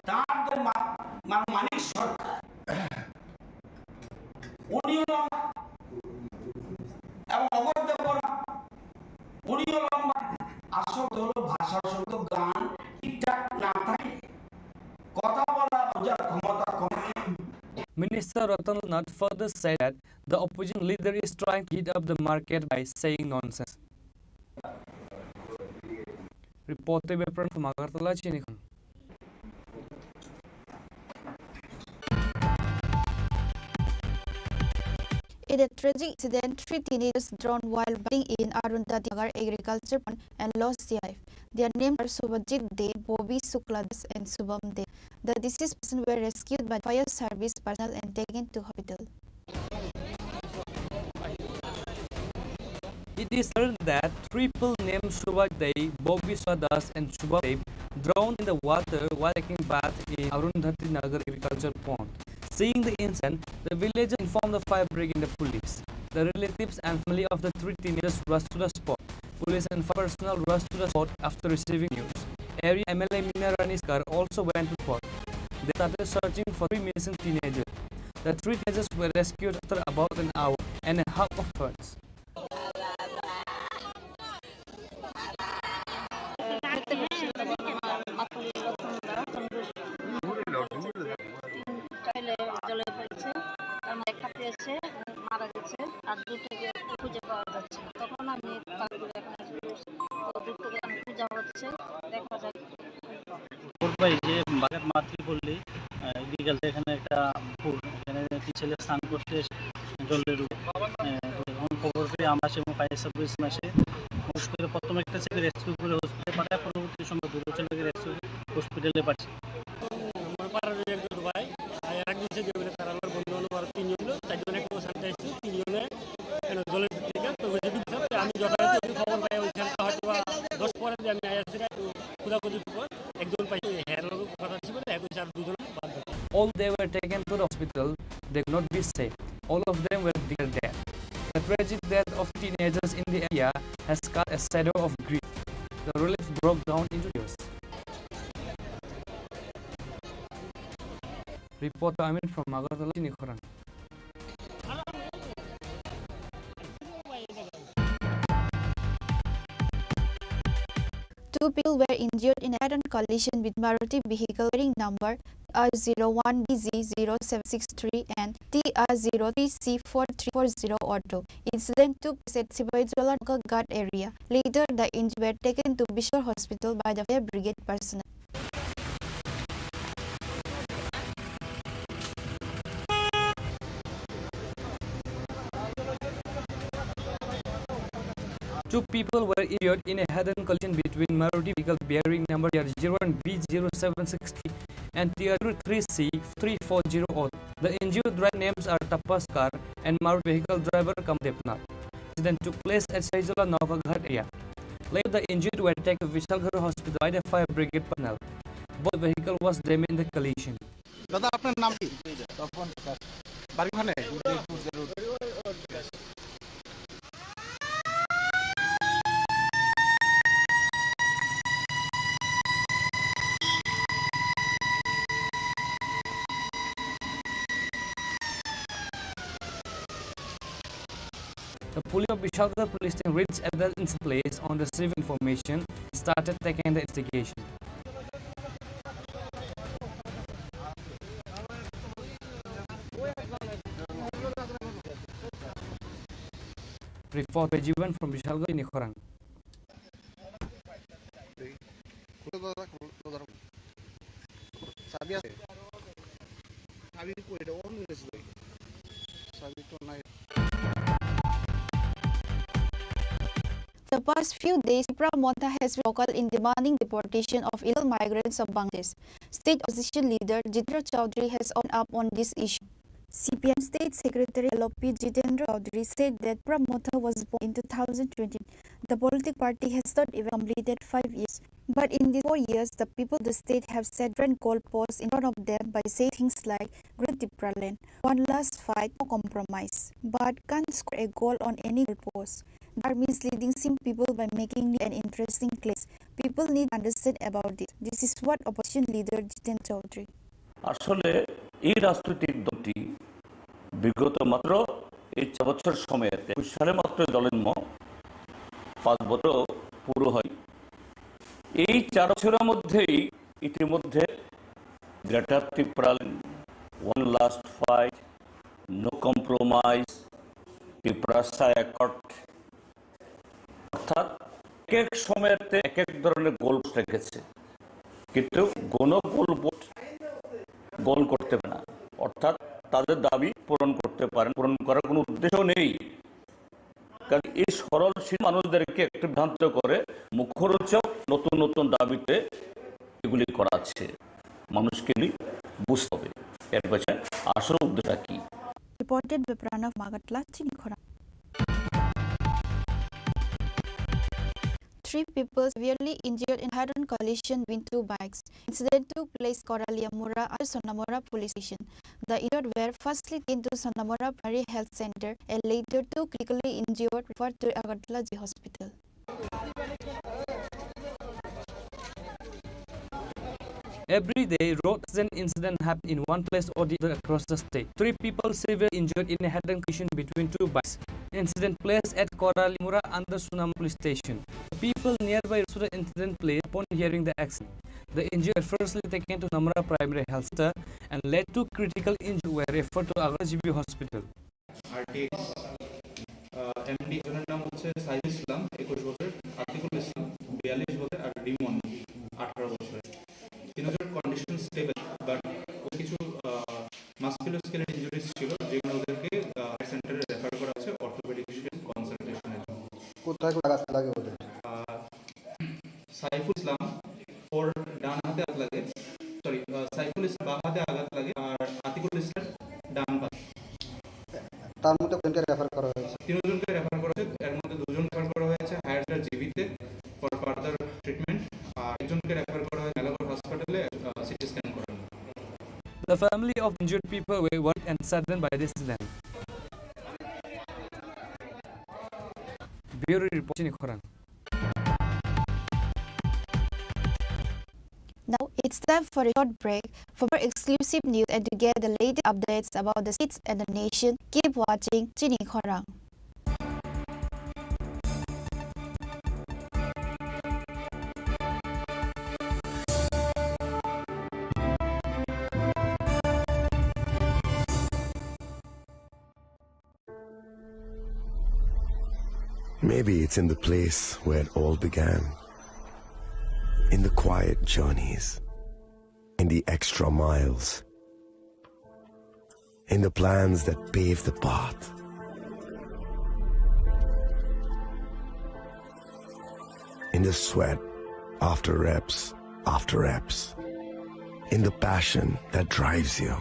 তার যে মা-, মানে মানিক সরকার, উনিও লম্বা এবং অভয় দেববর্মা, উনিও লম্বা। আসল হলো ভাষার সঙ্গে গান ঠিকঠাক না থাকলে কথা বলা বোঝার ক্ষমতা কমে। Minister Ratanlal Nath further said that the opposition leader is trying to heat up the market by saying nonsense. Report by Pran from Agartala, Chini Khan. In a tragic incident, three teenagers drowned while bathing in Arundhati Nagar agriculture pond and lost their life. Their names are Subhajit Dey, Bobby Shukla Das, and Shubham Dey. The deceased persons were rescued by fire service personnel and taken to hospital. It is said that three people named Subhajit Dey, Bobby Shukla Das, and Shubham Dey drowned in the water while taking bath in Arundhati Nagar agriculture pond. Seeing the incident, the villagers informed the fire brigade and the police. The relatives and family of the three teenagers rushed to the spot. Police and fire personnel rushed to the spot after receiving news. Area M L A Meena Rani Singh also went to the spot. They started searching for three missing teenagers. The three teenagers were rescued after about an hour and a half of efforts. যাচ্ছে, আর দূর থেকে একটু খুঁজে পাওয়া যাচ্ছে না। তখন আমি তারপরে এখানে এসে বলছি, তো দূর থেকে আমি খুঁজা হচ্ছে, দেখা যাক। পূর্বে যে বাগের মাতৃপল্লী, আহ, বিকেল থেকে এখানে একটা পুল, এখানে একটি ছেলে স্নান করতে এসে জলের উপর, আহ, তো যখন খবর পেয়ে আমরা সেখানে ফায়ার সার্ভিস এসে, বিশেষ করে প্রথমে একটা ছেলে রেস্কিউ করে হসপিটালে পাঠায়, পরবর্তী সময় দুটো ছেলেকে রেস্কিউ হসপিটালে পাঠিয়ে। আমার পাড়ার একজন ভাই, আর এক নিচে যে বলে তারা আমার বন্ধু বান্ধব আরো তিনজন ছিল, চারজন একটু শান্তি আসছিল, তিনজনে কেন জলের দিকে তো ওই যে ডুবছে, তো আমি যথাযথ যদি খবর পাই ওইখানে হয়তো বা দশ পরে যে আমি আইসি একটু খোঁজাখুঁজি পর একজন পাইছি, হের লোক কথা ছিল, এক হচ্ছে আর দুজন বাদ বাকি। All they were taken to the hospital, they could not be saved. All of them were declared dead. The tragic death of teenagers in the area has cast a shadow of grief. The relatives broke down into tears. Reporter Amin from Agartala, Chini Khorang. Two people were injured in a head-on collision with Maruti vehicle bearing number T R zero one B Z zero seven six three and T R zero three C four three four zero auto. Incident took place at Sibaijala Nokaghat area. Later, the injured were taken to Bishal Hospital by the fire brigade personnel. Two people were injured in a head-on collision between Maruti vehicle bearing number T R zero one B zero seven six three and T R three C three four zero auto. The injured driver names are Tapas Kar and Maruti vehicle driver Kam Debnath. Incident took place at Saijala Nokaghat area. Later, the injured were taken to Vishalgarh Hospital by the fire brigade personnel. Both vehicle was damaged in the collision. দাদা, আপনার নাম কি? তপন দাস। বাড়ি ওখানে? Udaipur road. The police of Vishalgarh police station reached at the incident place on receiving information, started taking the investigation. Report by Jivan from Vishalgarh, Chini Khorang. খুলে দাও, দাও, দাও, দাও। চাবি আছে? চাবি কই? এটা অন হয়ে গেছে কই? চাবি তো নাই। The past few days, Tipra Motha has been vocal in demanding deportation of illegal migrants of Bangladesh. State opposition leader Jitendra Chaudhary has opened up on this issue. C P M State Secretary L O P Jitendra Chaudhary said that Tipra Motha was born in two thousand twenty. The political party has not even completed five years. But in these four years, the people of the state have set different goalposts in front of them by saying things like "Great Tipraland," "One last fight," "No compromise." But can't score a goal on any goalpost. They are misleading simple people by making new and interesting claims. People need to understand about this. This is what opposition leader Jiten Chaudhary. আসলে এই রাজনৈতিক দলটি বিগত মাত্র এই চার বছর সময়ে, একুশ সালে মাত্র এই দলের জন্ম, পাঁচ বছর পুরো হয়। এই চার বছরের মধ্যেই ইতিমধ্যে greater Tipraland, one last fight, no compromise, Tiprasa accord, অর্থাৎ এক এক সময়তে এক এক ধরনের গোল রেখেছে, কিন্তু কোনো গোল গোল করতে পারে না, অর্থাৎ তাদের দাবি পূরণ করতে পারেন, পূরণ করার কোনো উদ্দেশ্য নেই। কারণ এই সরল মানুষদেরকে একটু বিভ্রান্ত করে মুখরোচক নতুন নতুন দাবিতে এগুলি করাচ্ছে। মানুষকে বুঝতে হবে এর পেছনে আসল উদ্দেশ্যটা কি। Reported by Pranav Magatla, Chini Khorang. Three people severely injured in head-on collision between two bikes. Incident took place Koraliamura under Sonamura police station. The injured were firstly taken to Sonamura Primary Health Center and later two critically injured referred to Agartala G Hospital. Every day, road accident incident happen in one place or the other across the state. Three people severely injured in a head-on collision between two bikes. Incident place at Koraliamura under Sonamura police station. People nearby rushed to the incident place upon hearing the accident. The injured were firstly taken to Sonamura Primary Health Center and led to critical injury were referred to Agartala G B hospital. RTX. MD, একজনের নাম হচ্ছে সাইফুল ইসলাম, একুশ বছর, আতিকুল ইসলাম, বিয়াল্লিশ বছর, আর রিমন, আঠারো বছর। তিনজন কন্ডিশন স্টেবল, বাট কিছু মাসকুলোস্কেলেটাল ইনজুরিজ ছিল, যেগুলো ওদেরকে সেন্টারে রেফার করা হয়েছে অর্থোপেডিক কনসালটেশনের জন্য। কোথায় কোথায় আঘাত লাগে ওদের? আহ, সাইফুল ইসলাম, ওর ডান হাতে আঘাত লাগে, সরি, সাইফুল ইসলাম বাম হাতে আঘাত লাগে, আর আতিকুল ইসলাম ডান পাশে। তার মধ্যে কয়জনকে রেফার করা হয়েছে? তিনজনকে রেফার করা হয়েছে, এর মধ্যে দুজন রেফার করা হয়েছে হায়ার জিবিতে ফর ফার্দার ট্রিটমেন্ট, আর একজনকে রেফার করা হয়েছে মেলাগড় হসপিটালে সিটি স্ক্যান করার জন্য। The family of injured people were worried and saddened by this incident. Bureau report, Chini Khorang. Now it's time for a short break. For more exclusive news and to get the latest updates about the states and the nation, keep watching Chini Khorang. Maybe it's in the place where it all began. In the quiet journeys. In the extra miles. In the plans that pave the path. In the sweat after reps, after reps. In the passion that drives you.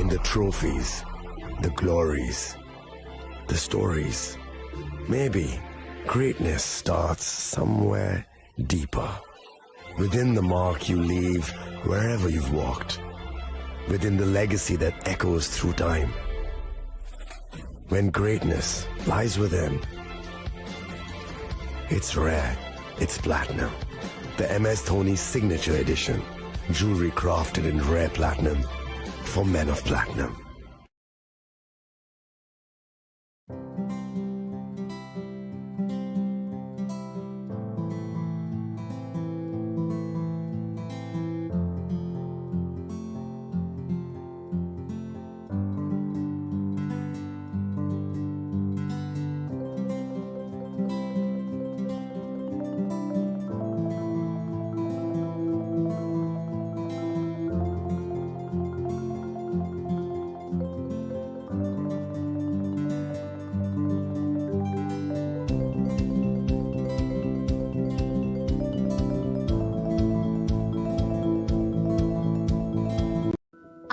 In the trophies, the glories, the stories. Maybe greatness starts somewhere deeper. Within the mark you leave wherever you've walked. Within the legacy that echoes through time. When greatness lies within, it's rare, it's platinum. The M S Dhoni Signature Edition. Jewelry crafted in rare platinum for men of platinum.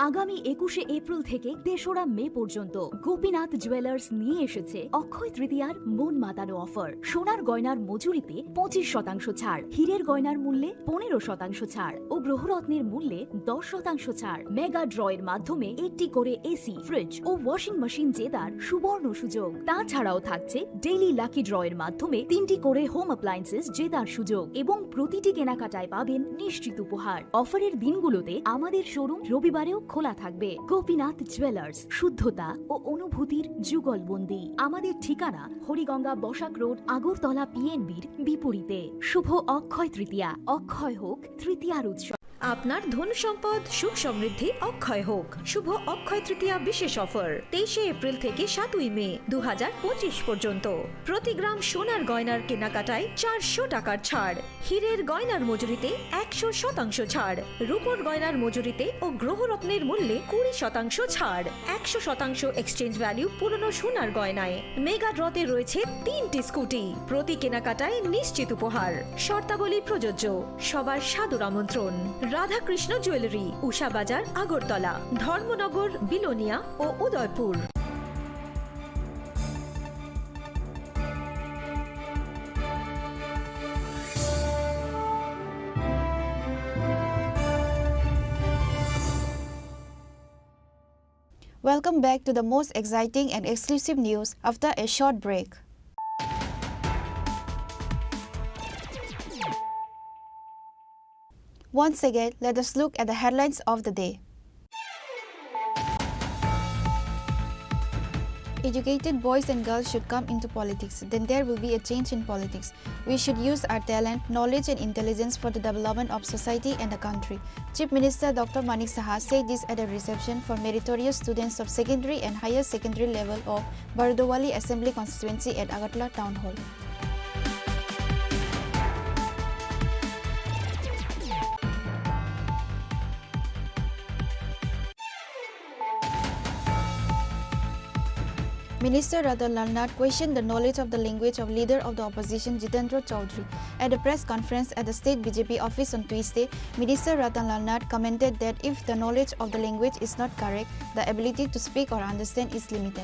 আগামী একুশে এপ্রিল থেকে তেসরা মে পর্যন্ত গোপীনাথ জুয়েলার্স নিয়ে এসেছে অক্ষয় তৃতীয়ার মন মাতানো অফার। সোনার গয়নার মজুরিতে পঁচিশ শতাংশ ছাড়, হীরের গয়নার মূল্যে পনেরো শতাংশ ছাড় ও গ্রহরত্নের মূল্যে দশ শতাংশ ছাড়। মেগা ড্রয়ের মাধ্যমে একটি করে এসি, ফ্রিজ ও ওয়াশিং মেশিন জেতার সুবর্ণ সুযোগ। তাছাড়াও থাকছে ডেইলি লাকি ড্রয়ের মাধ্যমে তিনটি করে হোম অ্যাপ্লায়েন্সেস জেতার সুযোগ এবং প্রতিটি কেনাকাটায় পাবেন নিশ্চিত উপহার। অফারের দিনগুলোতে আমাদের শোরুম রবিবারেও খোলা থাকবে। গোপীনাথ জুয়েলার্স, শুদ্ধতা ও অনুভূতির যুগলবন্দি। আমাদের ঠিকানা হরিগঙ্গা বসাক রোড, আগরতলা পিএনবির বিপরীতে। শুভ অক্ষয় তৃতীয়া, অক্ষয় হোক তৃতীয়ার উৎসব। আপনার ধন সম্পদ সুখ সমৃদ্ধি অক্ষয় হোক। শুভ অক্ষয় তৃতীয়া বিশেষ অফার তেইশে এপ্রিল থেকে সাতই মে দু হাজার পঁচিশ পর্যন্ত। প্রতি গ্রাম সোনার গয়নার কেনাকাটায় চারশো টাকার ছাড়, হীরের গয়নার মজুরিতে একশো শতাংশ ছাড়, রূপোর গয়নার মজুরিতে ও গ্রহরত্নের মূল্যে কুড়ি শতাংশ ছাড়, একশো শতাংশ এক্সচেঞ্জ ভ্যালু পুরনো সোনার গয়নায়। মেগা ড্রতে রয়েছে তিনটি স্কুটি, প্রতি কেনাকাটায় নিশ্চিত উপহার। শর্তাবলী প্রযোজ্য। সবার সাদর আমন্ত্রণ। রাধাকৃষ্ণ জুয়েলারি, উষা বাজার, আগরতলা, ধর্মনগর, বিলোনিয়া ও Udaipur. Welcome back to the most exciting and exclusive news after a short break. Once again, let us look at the headlines of the day. Educated boys and girls should come into politics, then there will be a change in politics. We should use our talent, knowledge and intelligence for the development of society and the country. Chief Minister Doctor Manik Saha said this at a reception for meritorious students of secondary and higher secondary level of Bardowali Assembly Constituency at Agartala Town Hall. Minister Ratan Lal Nath questioned the knowledge of the language of leader of the opposition Jitendra Chaudhary. At a press conference at the state B J P office on Tuesday, Minister Ratan Lal Nath commented that if the knowledge of the language is not correct, the ability to speak or understand is limited.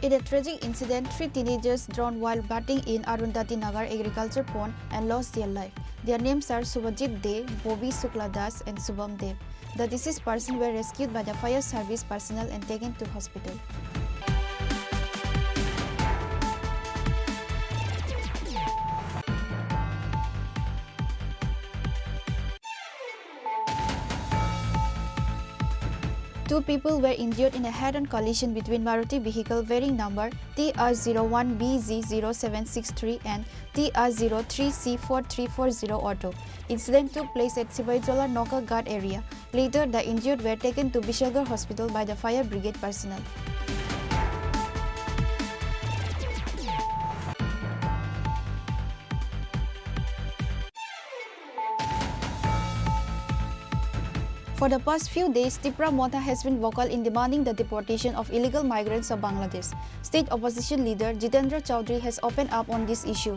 In a tragic incident, three teenagers drowned while bathing in Arundhati Nagar agriculture pond and lost their life. Their names are Subhajit Dey, Bobby Shukla Das, and Shubham Dey. The deceased persons were rescued by the fire service personnel and taken to hospital. Two people were injured in a head-on collision between Maruti vehicle bearing number T R zero one B Z zero seven six three and T R zero three C four three four zero auto. Incident took place at Sibaijola Nokaghat area. Later, the injured were taken to Bishalgarh Hospital by the fire brigade personnel. For the past few days, Tipra Motha has been vocal in demanding the deportation of illegal migrants of Bangladesh. State opposition leader Jitendra Chaudhary has opened up on this issue.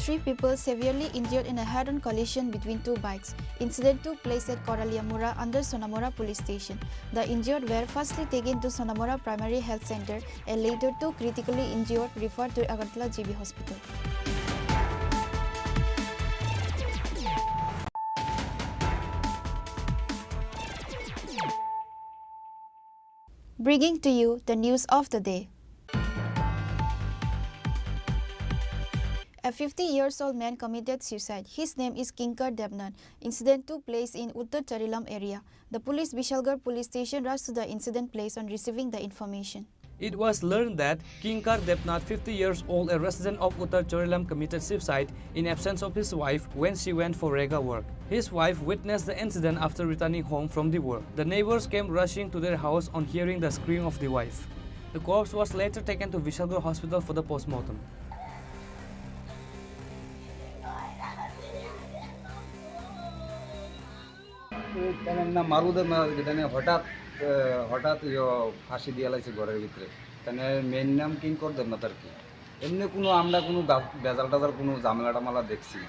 Three people severely injured in a head-on collision between two bikes. Incident took place at Koralia Mura under Sonamura Police Station. The injured were firstly taken to Sonamura Primary Health Center and later two critically injured referred to Agartala G B Hospital. Bringing to you the news of the day. A fifty years old man committed suicide. His name is Kinkar Debnath. Incident took place in Uttar Charilam area. The police Bishalgarh police station rushed to the incident place on receiving the information. It was learned that Kinkar Debnath, fifty years old, a resident of Uttar Charilam, committed suicide in absence of his wife when she went for rega work. His wife witnessed the incident after returning home from the work. The neighbors came rushing to their house on hearing the scream of the wife. The corpse was later taken to Vishalgarh Hospital for the postmortem. Tene na maru de na, tene hotat, eh, hotat yo phasi diya laise gorer bhitre. Tene main nam Kinkor Debnath ar ki. Emni kuno amra kuno ba-, bejal tejal kuno jamela tamela dekhchi na.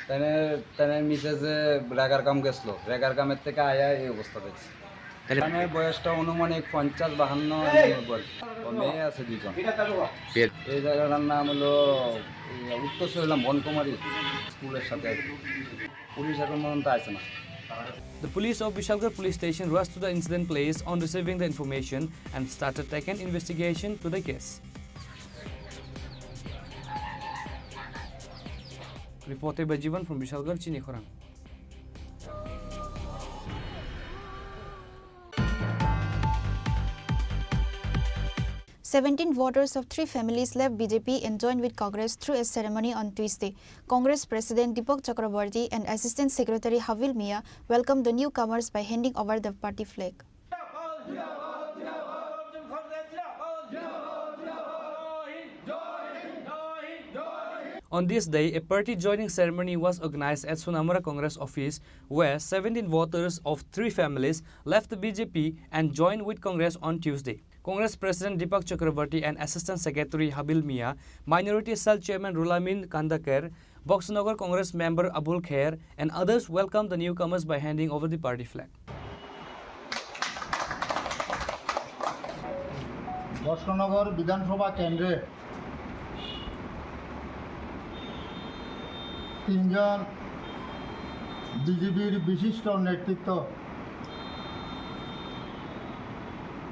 Tene, tene mise je regar kam geslo, regar kamer theke aya ei obostha dekhchi. Tene boyos ta anumanik ponchash bahanno, ninoboi. O meye ache duijon. Ei jagatar nam holo, eh, Uttor Charilam Bonkumari school er sathe. Police ekhon porjonto aise na. The police of Vishalgarh Police Station rushed to the incident place on receiving the information and started taking investigation to the case. Reported by Jivan from Vishalgarh, Chini Khorang. Seventeen voters of three families left B J P and joined with Congress through a ceremony on Tuesday. Congress President Deepak Chakraborty and Assistant Secretary Habil Mia welcomed the newcomers by handing over the party flag. On this day, a party joining ceremony was organized at Sonamura Congress office, where seventeen voters of three families left the B J P and joined with Congress on Tuesday. Congress President Deepak Chakraborty and Assistant Secretary Habil Mia, Minority Cell Chairman Rulamin Kandakar, Boxnagar Congress member Abul Kher, and others welcomed the newcomers by handing over the party flag. Boxanagar বিধানসভা কেন্দ্রে তিনজন বিজেপির বিশিষ্ট নেতৃত্ব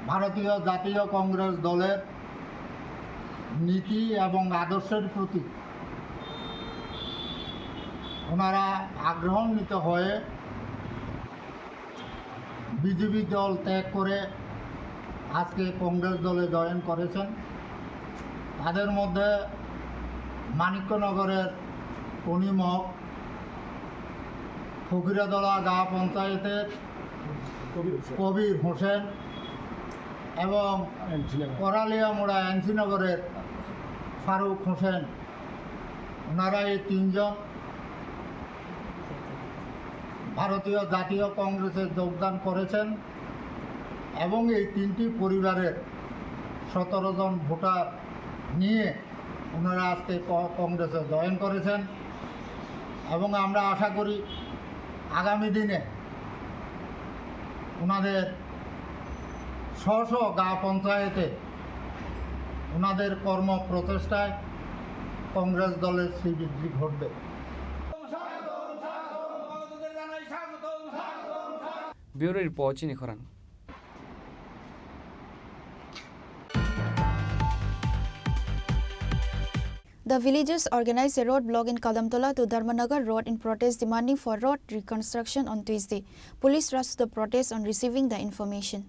ভারতীয় জাতীয় কংগ্রেস দলের নীতি এবং আদর্শের প্রতি ওনারা আগ্রহান্বিত হয়ে বিজেপি দল ত্যাগ করে আজকে কংগ্রেস দলে জয়েন করেছেন। তাদের মধ্যে মানিক্যনগরের কনিমক, ফকিরাতলা গাঁ পঞ্চায়েতের কবির হোসেন। কবির হোসেন এবং এমসি নগর। করালিয়ামুড়া এমসি নগরের ফারুক হোসেন। ওনারা এই তিনজন ভারতীয় জাতীয় কংগ্রেসে যোগদান করেছেন এবং এই তিনটি পরিবারের সতেরো জন ভোটার নিয়ে ওনারা আজকে ক-, কংগ্রেসে জয়েন করেছেন এবং আমরা আশা করি আগামী দিনে ওনাদের স্ব স্ব গাঁ পঞ্চায়েতে ওনাদের কর্ম প্রচেষ্টায় কংগ্রেস দলের শ্রীবৃদ্ধি ঘটবে। Bureau Report, Chini Khorang. The villagers organized a roadblock in Kadamtola to Dharmanagar Road in protest demanding for road reconstruction on Tuesday. Police rushed to the protest on receiving the information.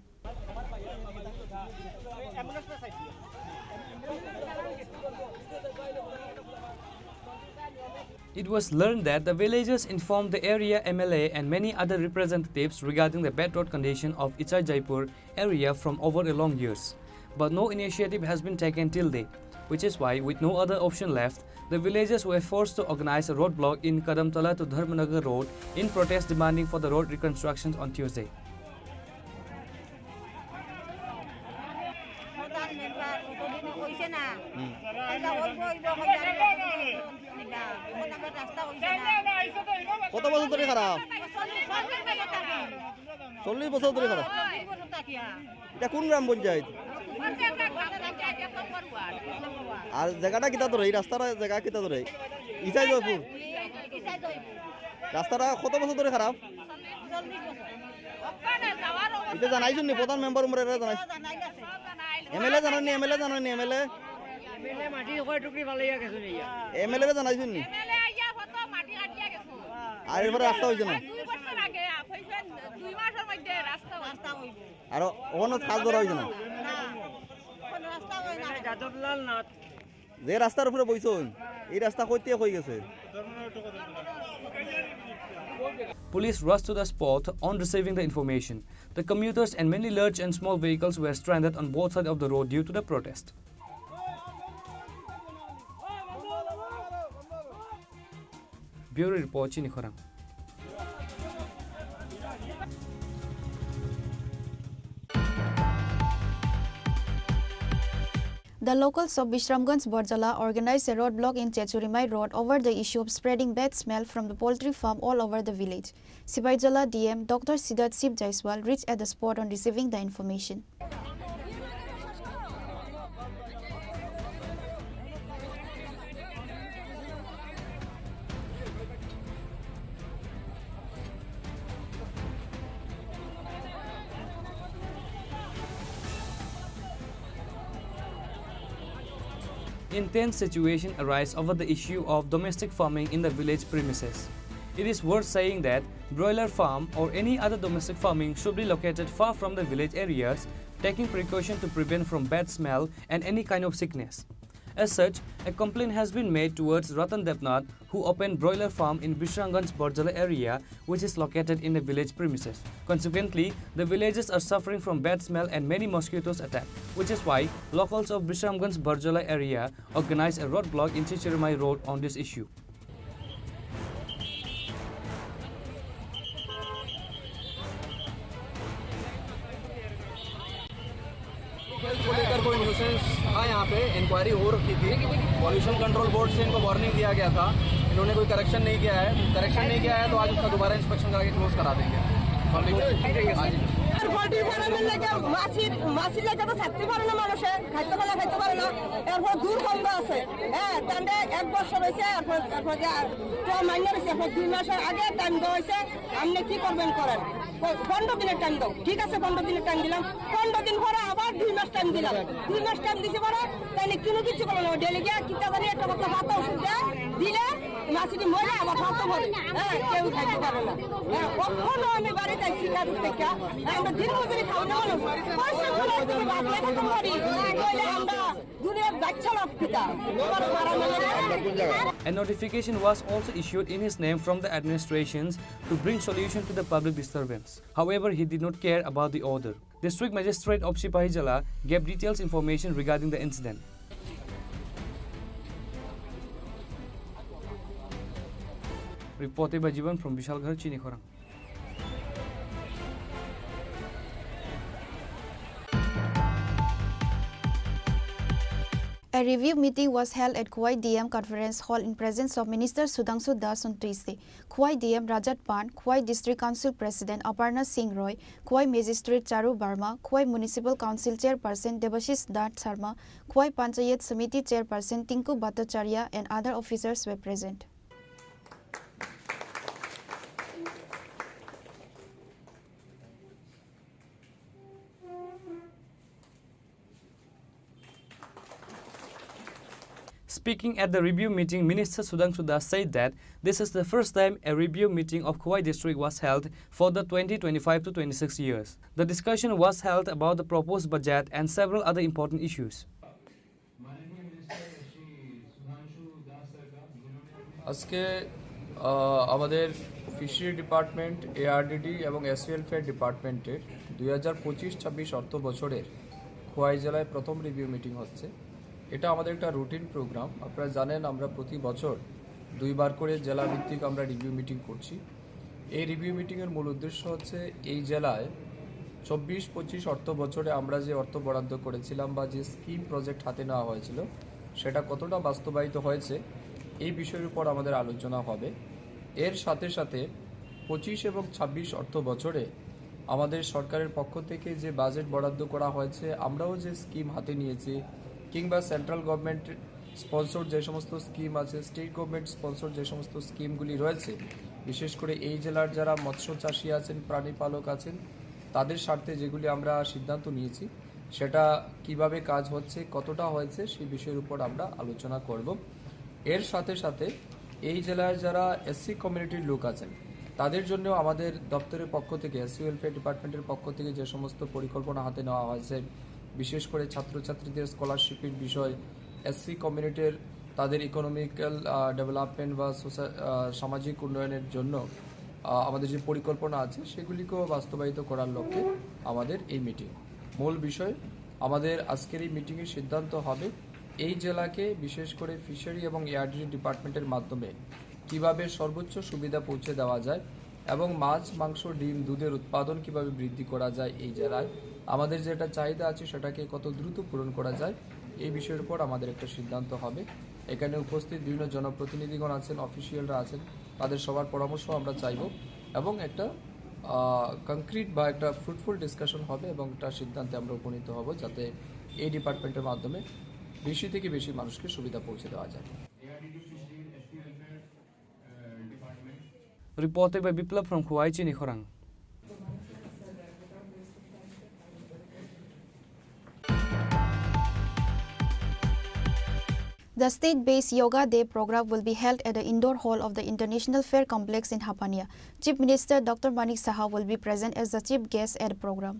It was learned that the villagers informed the area M L A and many other representatives regarding the bad road condition of Ichar Jaipur area from over a long years, but no initiative has been taken till date, which is why, with no other option left, the villagers were forced to organize a roadblock in Kadamtala to Dharmanagar Road in protest demanding for the road reconstructions on Tuesday. প্রধান মেম্বার কতদিন হইছে না? হুম। কাইলা অইবো, অইবো, কইলা অইবো, কইলা। এখন আমার রাস্তা হইছে না। কত বছর ধরে খারাপ? চল্লিশ, চল্লিশ বছর থাকি। চল্লিশ বছর ধরে খারাপ? চল্লিশ বছর থাকি, হ্যাঁ। এটা কোন গ্রাম পঞ্চায়েত? পঞ্চায়েত, পঞ্চায়েত, এক নম্বর ওয়ার্ড, এক নম্বর ওয়ার্ড। আর জায়গাটা কিতা ধরে? এই রাস্তার জায়গা কিতা ধরে? ইসাই জয়পুর। ইসাই জয়পুর। রাস্তাটা কত বছর ধরে খারাপ? এটা জানাইছুন নি? প্রধান মেম্বার উমরে এটা জানাইছুন। এমএলএ জানাননি, এমএলএ জানাননি, এমএলএ? এমএলএ মাটি কয় টুকরি ফালাইয়া গেছে নিয়া। এমএলএ রে জানাইছুন নি? এমএলএ আইয়া কত মাটি কাটিয়া গেছে। আর এরপরে রাস্তা হইছে না? দুই বছর আগে, হইছে দুই মাসের মধ্যে রাস্তা হইছে। রাস্তা হইব। আর ওখানে কাজ ধরা হইছে না? না, কোনো রাস্তা হয় না। যাদবলাল নাথ। যে রাস্তার উপরে বইছইন, এই রাস্তা কইতে কই গেছে? Police rushed to the spot on receiving the information. The commuters and many large and small vehicles were stranded on both sides of the road due to the protest. Bureau Report, Chini Khorang. The locals of Bishramganj Barjala organized a roadblock in Chechurimai Road over the issue of spreading bad smell from the poultry farm all over the village. Sipaijala D M Doctor Sidat Shiv Jaiswal reached at the spot on receiving the information. Intense situation arise over the issue of domestic farming in the village premises. It is worth saying that broiler farm or any other domestic farming should be located far from the village areas, taking precaution to prevent from bad smell and any kind of sickness. As such, a complaint has been made towards Ratan Debnath, who opened broiler farm in Bishramganj Barjala area, which is located in the village premises. Consequently, the villagers are suffering from bad smell and many mosquitoes attack, which is why locals of Bishramganj Barjala area organized a roadblock in Chichirmai Road on this issue. Health को लेकर कोई न्यूसेंस था यहाँ पे, इंक्वायरी हो रखी थी। Pollution control board से इनको वार्निंग दिया गया था, इन्होंने कोई करेक्शन नहीं किया है। करेक्शन नहीं किया है तो आज उसका दोबारा इंस्पेक्शन करा के क्लोज करा देंगे। पब्लिक, हाँ जी। পোল্ট্রি ফার্মের লাগে মাছির, মাছির লাগে তো থাকতে পারে না মানুষে, খাইতে পারে না, খাইতে পারে না। এরপর দুর্গন্ধ আছে, হ্যাঁ, তাহলে এক বছর হয়েছে, এরপর, এরপর যে আর তো মাইনে হয়েছে, এরপর দুই মাসের আগে টাইম দেওয়া হয়েছে, আপনি কি করবেন করেন, প-, পনেরো দিনের টাইম দাও, ঠিক আছে, পনেরো দিনের টাইম দিলাম, পনেরো দিন পরে আবার দুই মাস টাইম দিলাম, দুই মাস টাইম দিছে পরে তাহলে কোনো কিছু করলো না, ডেলি গিয়ে কিতা জানি একটা কথা ভাত ওষুধ দেয়, দিলে মাসিটি মরে আবার ভাত করে, হ্যাঁ, কেউ খাইতে পারে না। হ্যাঁ, কখনো আমি বাড়িতে শিকার থেকে, আমরা দিন মজুরি খাওয়া না হলো, পয়সা খরচ করে ভাত লাগাতে পারি, তাহলে আমরা দুনিয়ার বাচ্চা লোক পিতা, তোমার মারা মেলে। A notification was also issued in his name from the administrations to bring solution to the public disturbance. However, he did not care about the order. District Magistrate of Sipahijala gave details information regarding the incident. Reported by Jiban from Bishalgarh, Chinikhorang. A review meeting was held at Khowai D M Conference Hall in presence of Minister Sudhangshu Das on Tuesday. Khowai D M Rajat Pant, Khowai District Council President Aparna Singh Roy, Khowai Magistrate Charu Barma, Khowai Municipal Council Chairperson Debashish Nath Sharma, Khowai Panchayat Samiti Chairperson Tinku Bhattacharya and other officers were present. Speaking at the review meeting, Minister Sudhangshu Das said that this is the first time a review meeting of Khowai district was held for the twenty twenty-five to twenty-six years. The discussion was held about the proposed budget and several other important issues. আজকে, আহ, আমাদের fishery department, ARDD এবং SC welfare ডিপার্টমেন্টের দুই হাজার পঁচিশ ছাব্বিশ অর্থ বছরের খোয়াই জেলায় প্রথম রিভিউ মিটিং হচ্ছে। এটা আমাদের একটা রুটিন প্রোগ্রাম। আপনারা জানেন, আমরা প্রতি বছর দুইবার করে জেলা ভিত্তিক আমরা রিভিউ মিটিং করছি। এই রিভিউ মিটিংয়ের মূল উদ্দেশ্য হচ্ছে এই জেলায় চব্বিশ পঁচিশ অর্থ বছরে আমরা যে অর্থ বরাদ্দ করেছিলাম বা যে স্কিম প্রজেক্ট হাতে নেওয়া হয়েছিল, সেটা কতটা বাস্তবায়িত হয়েছে, এই বিষয়ের উপর আমাদের আলোচনা হবে। এর সাথে সাথে পঁচিশ এবং ছাব্বিশ অর্থ বছরে আমাদের সরকারের পক্ষ থেকে যে বাজেট বরাদ্দ করা হয়েছে, আমরাও যে স্কিম হাতে নিয়েছি, কিংবা সেন্ট্রাল গভর্নমেন্ট স্পন্সর যে সমস্ত স্কিম আছে, স্টেট গভর্নমেন্ট স্পন্সর যে সমস্ত স্কিমগুলি রয়েছে, বিশেষ করে এই জেলার যারা মৎস্য চাষী আছেন, প্রাণী পালক আছেন, তাদের স্বার্থে যেগুলি আমরা সিদ্ধান্ত নিয়েছি, সেটা কিভাবে কাজ হচ্ছে, কতটা হয়েছে, সেই বিষয়ের উপর আমরা আলোচনা করব। এর সাথে সাথে এই জেলার যারা এসসি কমিউনিটির লোক আছেন, তাদের জন্য আমাদের দপ্তরের পক্ষ থেকে, এসসি ওয়েলফেয়ার ডিপার্টমেন্টের পক্ষ থেকে যে সমস্ত পরিকল্পনা হাতে নেওয়া হয়েছে, বিশেষ করে ছাত্রছাত্রীদের স্কলারশিপের বিষয়, এসসি কমিউনিটির তাদের ইকোনমিক্যাল, আহ, ডেভেলপমেন্ট বা সোসা-, আহ, সামাজিক উন্নয়নের জন্য, আহ, আমাদের যে পরিকল্পনা আছে, সেগুলিকেও বাস্তবায়িত করার লক্ষ্যে আমাদের এই মিটিং। মূল বিষয়, আমাদের আজকের এই মিটিংয়ে সিদ্ধান্ত হবে এই জেলাকে বিশেষ করে ফিশারি এবং এআরডিডি ডিপার্টমেন্টের মাধ্যমে কিভাবে সর্বোচ্চ সুবিধা পৌঁছে দেওয়া যায় এবং মাছ, মাংস, ডিম, দুধের উৎপাদন কিভাবে বৃদ্ধি করা যায় এই জেলায়, আমাদের যেটা চাহিদা আছে সেটাকে কত দ্রুত পূরণ করা যায়, এই বিষয়ের উপর আমাদের একটা সিদ্ধান্ত হবে। এখানে উপস্থিত বিভিন্ন জনপ্রতিনিধিগণ আছেন, অফিসিয়ালরা আছেন, তাদের সবার পরামর্শ আমরা চাইব এবং একটা, আহ, কংক্রিট বা একটা ফ্রুটফুল ডিসকাশন হবে এবং একটা সিদ্ধান্তে আমরা উপনীত হব, যাতে এই ডিপার্টমেন্টের মাধ্যমে বেশি থেকে বেশি মানুষকে সুবিধা পৌঁছে দেওয়া যায়। Reported by Biplab from Khowai, Chinikhorang. The state-based Yoga Day program will be held at the indoor hall of the International Fair Complex in Hapania. Chief Minister Doctor Manik Saha will be present as the chief guest at the program.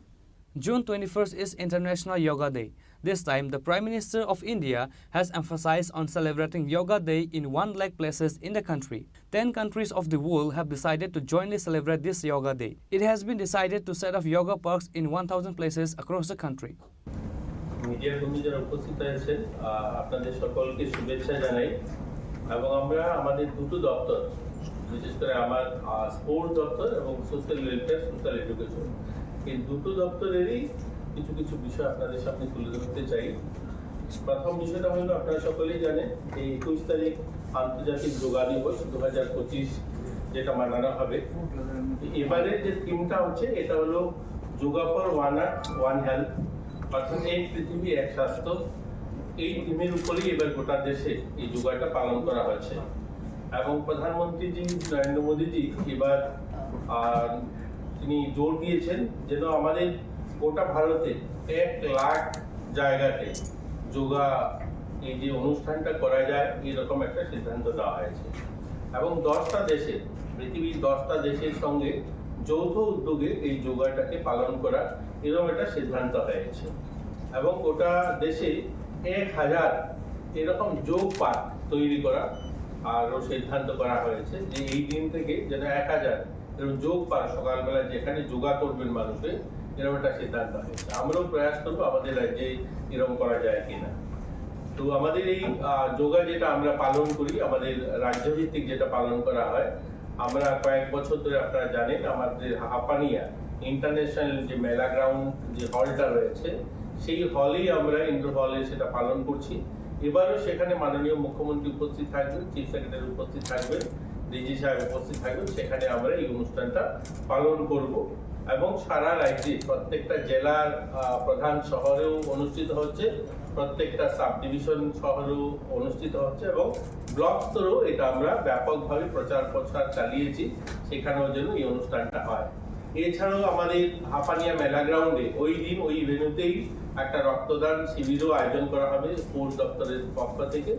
June twenty-first is International Yoga Day. This time, the Prime Minister of India has emphasized on celebrating Yoga Day in one lakh places in the country. Ten countries of the world have decided to jointly celebrate this Yoga Day. It has been decided to set up yoga parks in one thousand places across the country. Media কর্মী যারা উপস্থিত হয়েছেন, আহ, আপনাদের সকলকে শুভেচ্ছা জানাই। এবং আমরা আমাদের দুটো দপ্তর, বিশেষ করে আমার, আহ, স্পোর্টস দপ্তর এবং সোশ্যাল ওয়েলফেয়ার, সোশ্যাল এডুকেশন, এই দুটো দপ্তরেরই কিছু কিছু বিষয় আপনাদের সামনে তুলে ধরতে চাই। প্রথম বিষয়টা হলো, আপনারা সকলেই জানেন যে একুশ তারিখ আন্তর্জাতিক যোগা দিবস দু হাজার পঁচিশ, যেটা মানানো হবে। এবারে যে থিমটা হচ্ছে, এটা হলো yoga for one earth one health, অর্থাৎ এক পৃথিবী এক স্বাস্থ্য, এই থিমের উপরেই এবার গোটা দেশে এই যোগাটা পালন করা হচ্ছে। এবং প্রধানমন্ত্রীজি নরেন্দ্র মোদীজি এবার, আহ, তিনি জোর দিয়েছেন যেন আমাদের গোটা ভারতে এক লাখ জায়গাতে যোগা, এই যে অনুষ্ঠানটা করা যায়, এরকম একটা সিদ্ধান্ত নেওয়া হয়েছে। এবং দশটা দেশে, পৃথিবীর দশটা দেশের সঙ্গে যৌথ উদ্যোগে এই যোগাটাকে পালন করা, এরকম একটা সিদ্ধান্ত হয়েছে। এবং গোটা দেশে এক হাজার এরকম যোগ পার্ক তৈরি করা আরও সিদ্ধান্ত করা হয়েছে, যে এই দিন থেকে যেন এক হাজার এরকম যোগ পার্ক, সকালবেলা যেখানে যোগা করবেন মানুষে, এরকম একটা সিদ্ধান্ত হয়েছে। আমরাও প্রয়াস করবো আমাদের রাজ্যে এরকম করা যায় কিনা। তো আমাদের এই, আহ, যোগা যেটা আমরা পালন করি, আমাদের রাজ্যভিত্তিক যেটা পালন করা হয়, আমরা কয়েক বছর ধরে, আপনারা জানেন, আমাদের হাপানিয়া ইন্টারন্যাশনাল যে মেলা গ্রাউন্ড, যে হলটা রয়েছে, সেই হলেই আমরা, ইনডোর হলে সেটা পালন করছি। এবারও সেখানে মাননীয় মুখ্যমন্ত্রী উপস্থিত থাকবেন, চিফ সেক্রেটারি উপস্থিত থাকবেন, ডিজি সাহেব উপস্থিত থাকবেন, সেখানে আমরা এই অনুষ্ঠানটা পালন করব। এবং সারা রাজ্যে প্রত্যেকটা জেলার, আহ, প্রধান শহরেও অনুষ্ঠিত হচ্ছে, প্রত্যেকটা সাব ডিভিশন শহরেও অনুষ্ঠিত হচ্ছে এবং ব্লক স্তরেও এটা আমরা ব্যাপকভাবে প্রচার প্রসার চালিয়েছি, সেখানেও যেন এই অনুষ্ঠানটা হয়। এছাড়াও আমাদের হাপানিয়া মেলা গ্রাউন্ডে ওই দিন ওই ভেন্যুতেই একটা রক্তদান শিবিরও আয়োজন করা হবে স্পোর্টস দপ্তরের পক্ষ থেকে।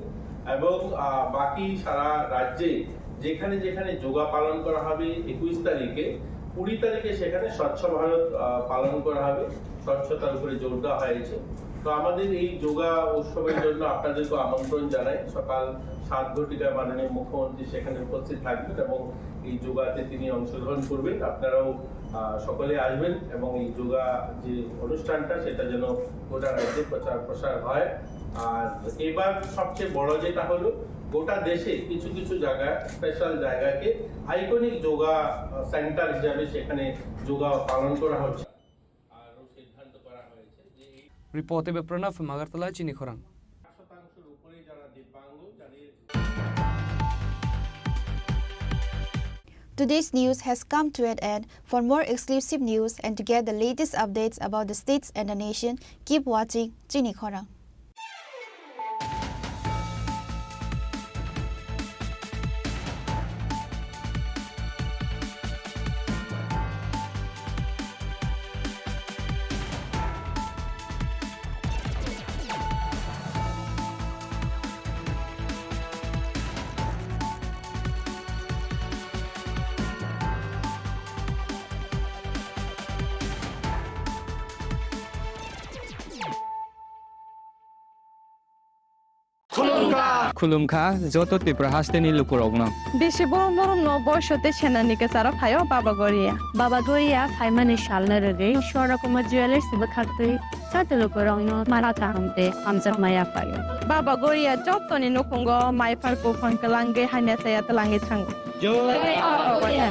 এবং, আহ, বাকি সারা রাজ্যে যেখানে যেখানে যোগা পালন করা হবে একুশ তারিখে, কুড়ি তারিখে সেখানে স্বচ্ছ ভারত, আহ, পালন করা হবে, স্বচ্ছতার উপরে জোর দেওয়া হয়েছে। তো আমাদের এই যোগা উৎসবের জন্য আপনাদেরকে আমন্ত্রণ জানাই। সকাল সাত ঘটিকায় মাননীয় মুখ্যমন্ত্রী সেখানে উপস্থিত থাকবেন এবং এই যোগাতে তিনি অংশগ্রহণ করবেন। আপনারাও, আহ, সকলে আসবেন এবং এই যোগা যে অনুষ্ঠানটা, সেটা যেন গোটা রাজ্যে প্রচার প্রসার হয়। আর এবার সবচেয়ে বড় যেটা হলো, গোটা দেশে কিছু কিছু জায়গা, স্পেশাল জায়গাকে আইকনিক যোগা, আহ, সেন্টার হিসাবে সেখানে যোগা পালন করা হচ্ছে। আরও সিদ্ধান্ত করা হয়েছে যে এই Report by Pranav Magartala, Chini Khorang. শতাংশের উপরে যারা দিব্যাঙ্গ, যাদের Today's news has come to an end. For more exclusive news and to get the latest updates about the states and the nation, keep watching Chini Khorang. Khulumkha joto Tripura hasteni lukurokno. Bisi borom boromno boiso tei senani kwcharo phaio Baba Goria. Baba Goria phaimani salno rwgwi Swarna Kumar Jewellers bwkhaktwi joto lukurokno mara kaham tei hamjakma yaphaio. Baba Goria jotoni nukhungo maiphar buphang kwlangwi hamya chaya twlangwi thango. Jai Baba Goria.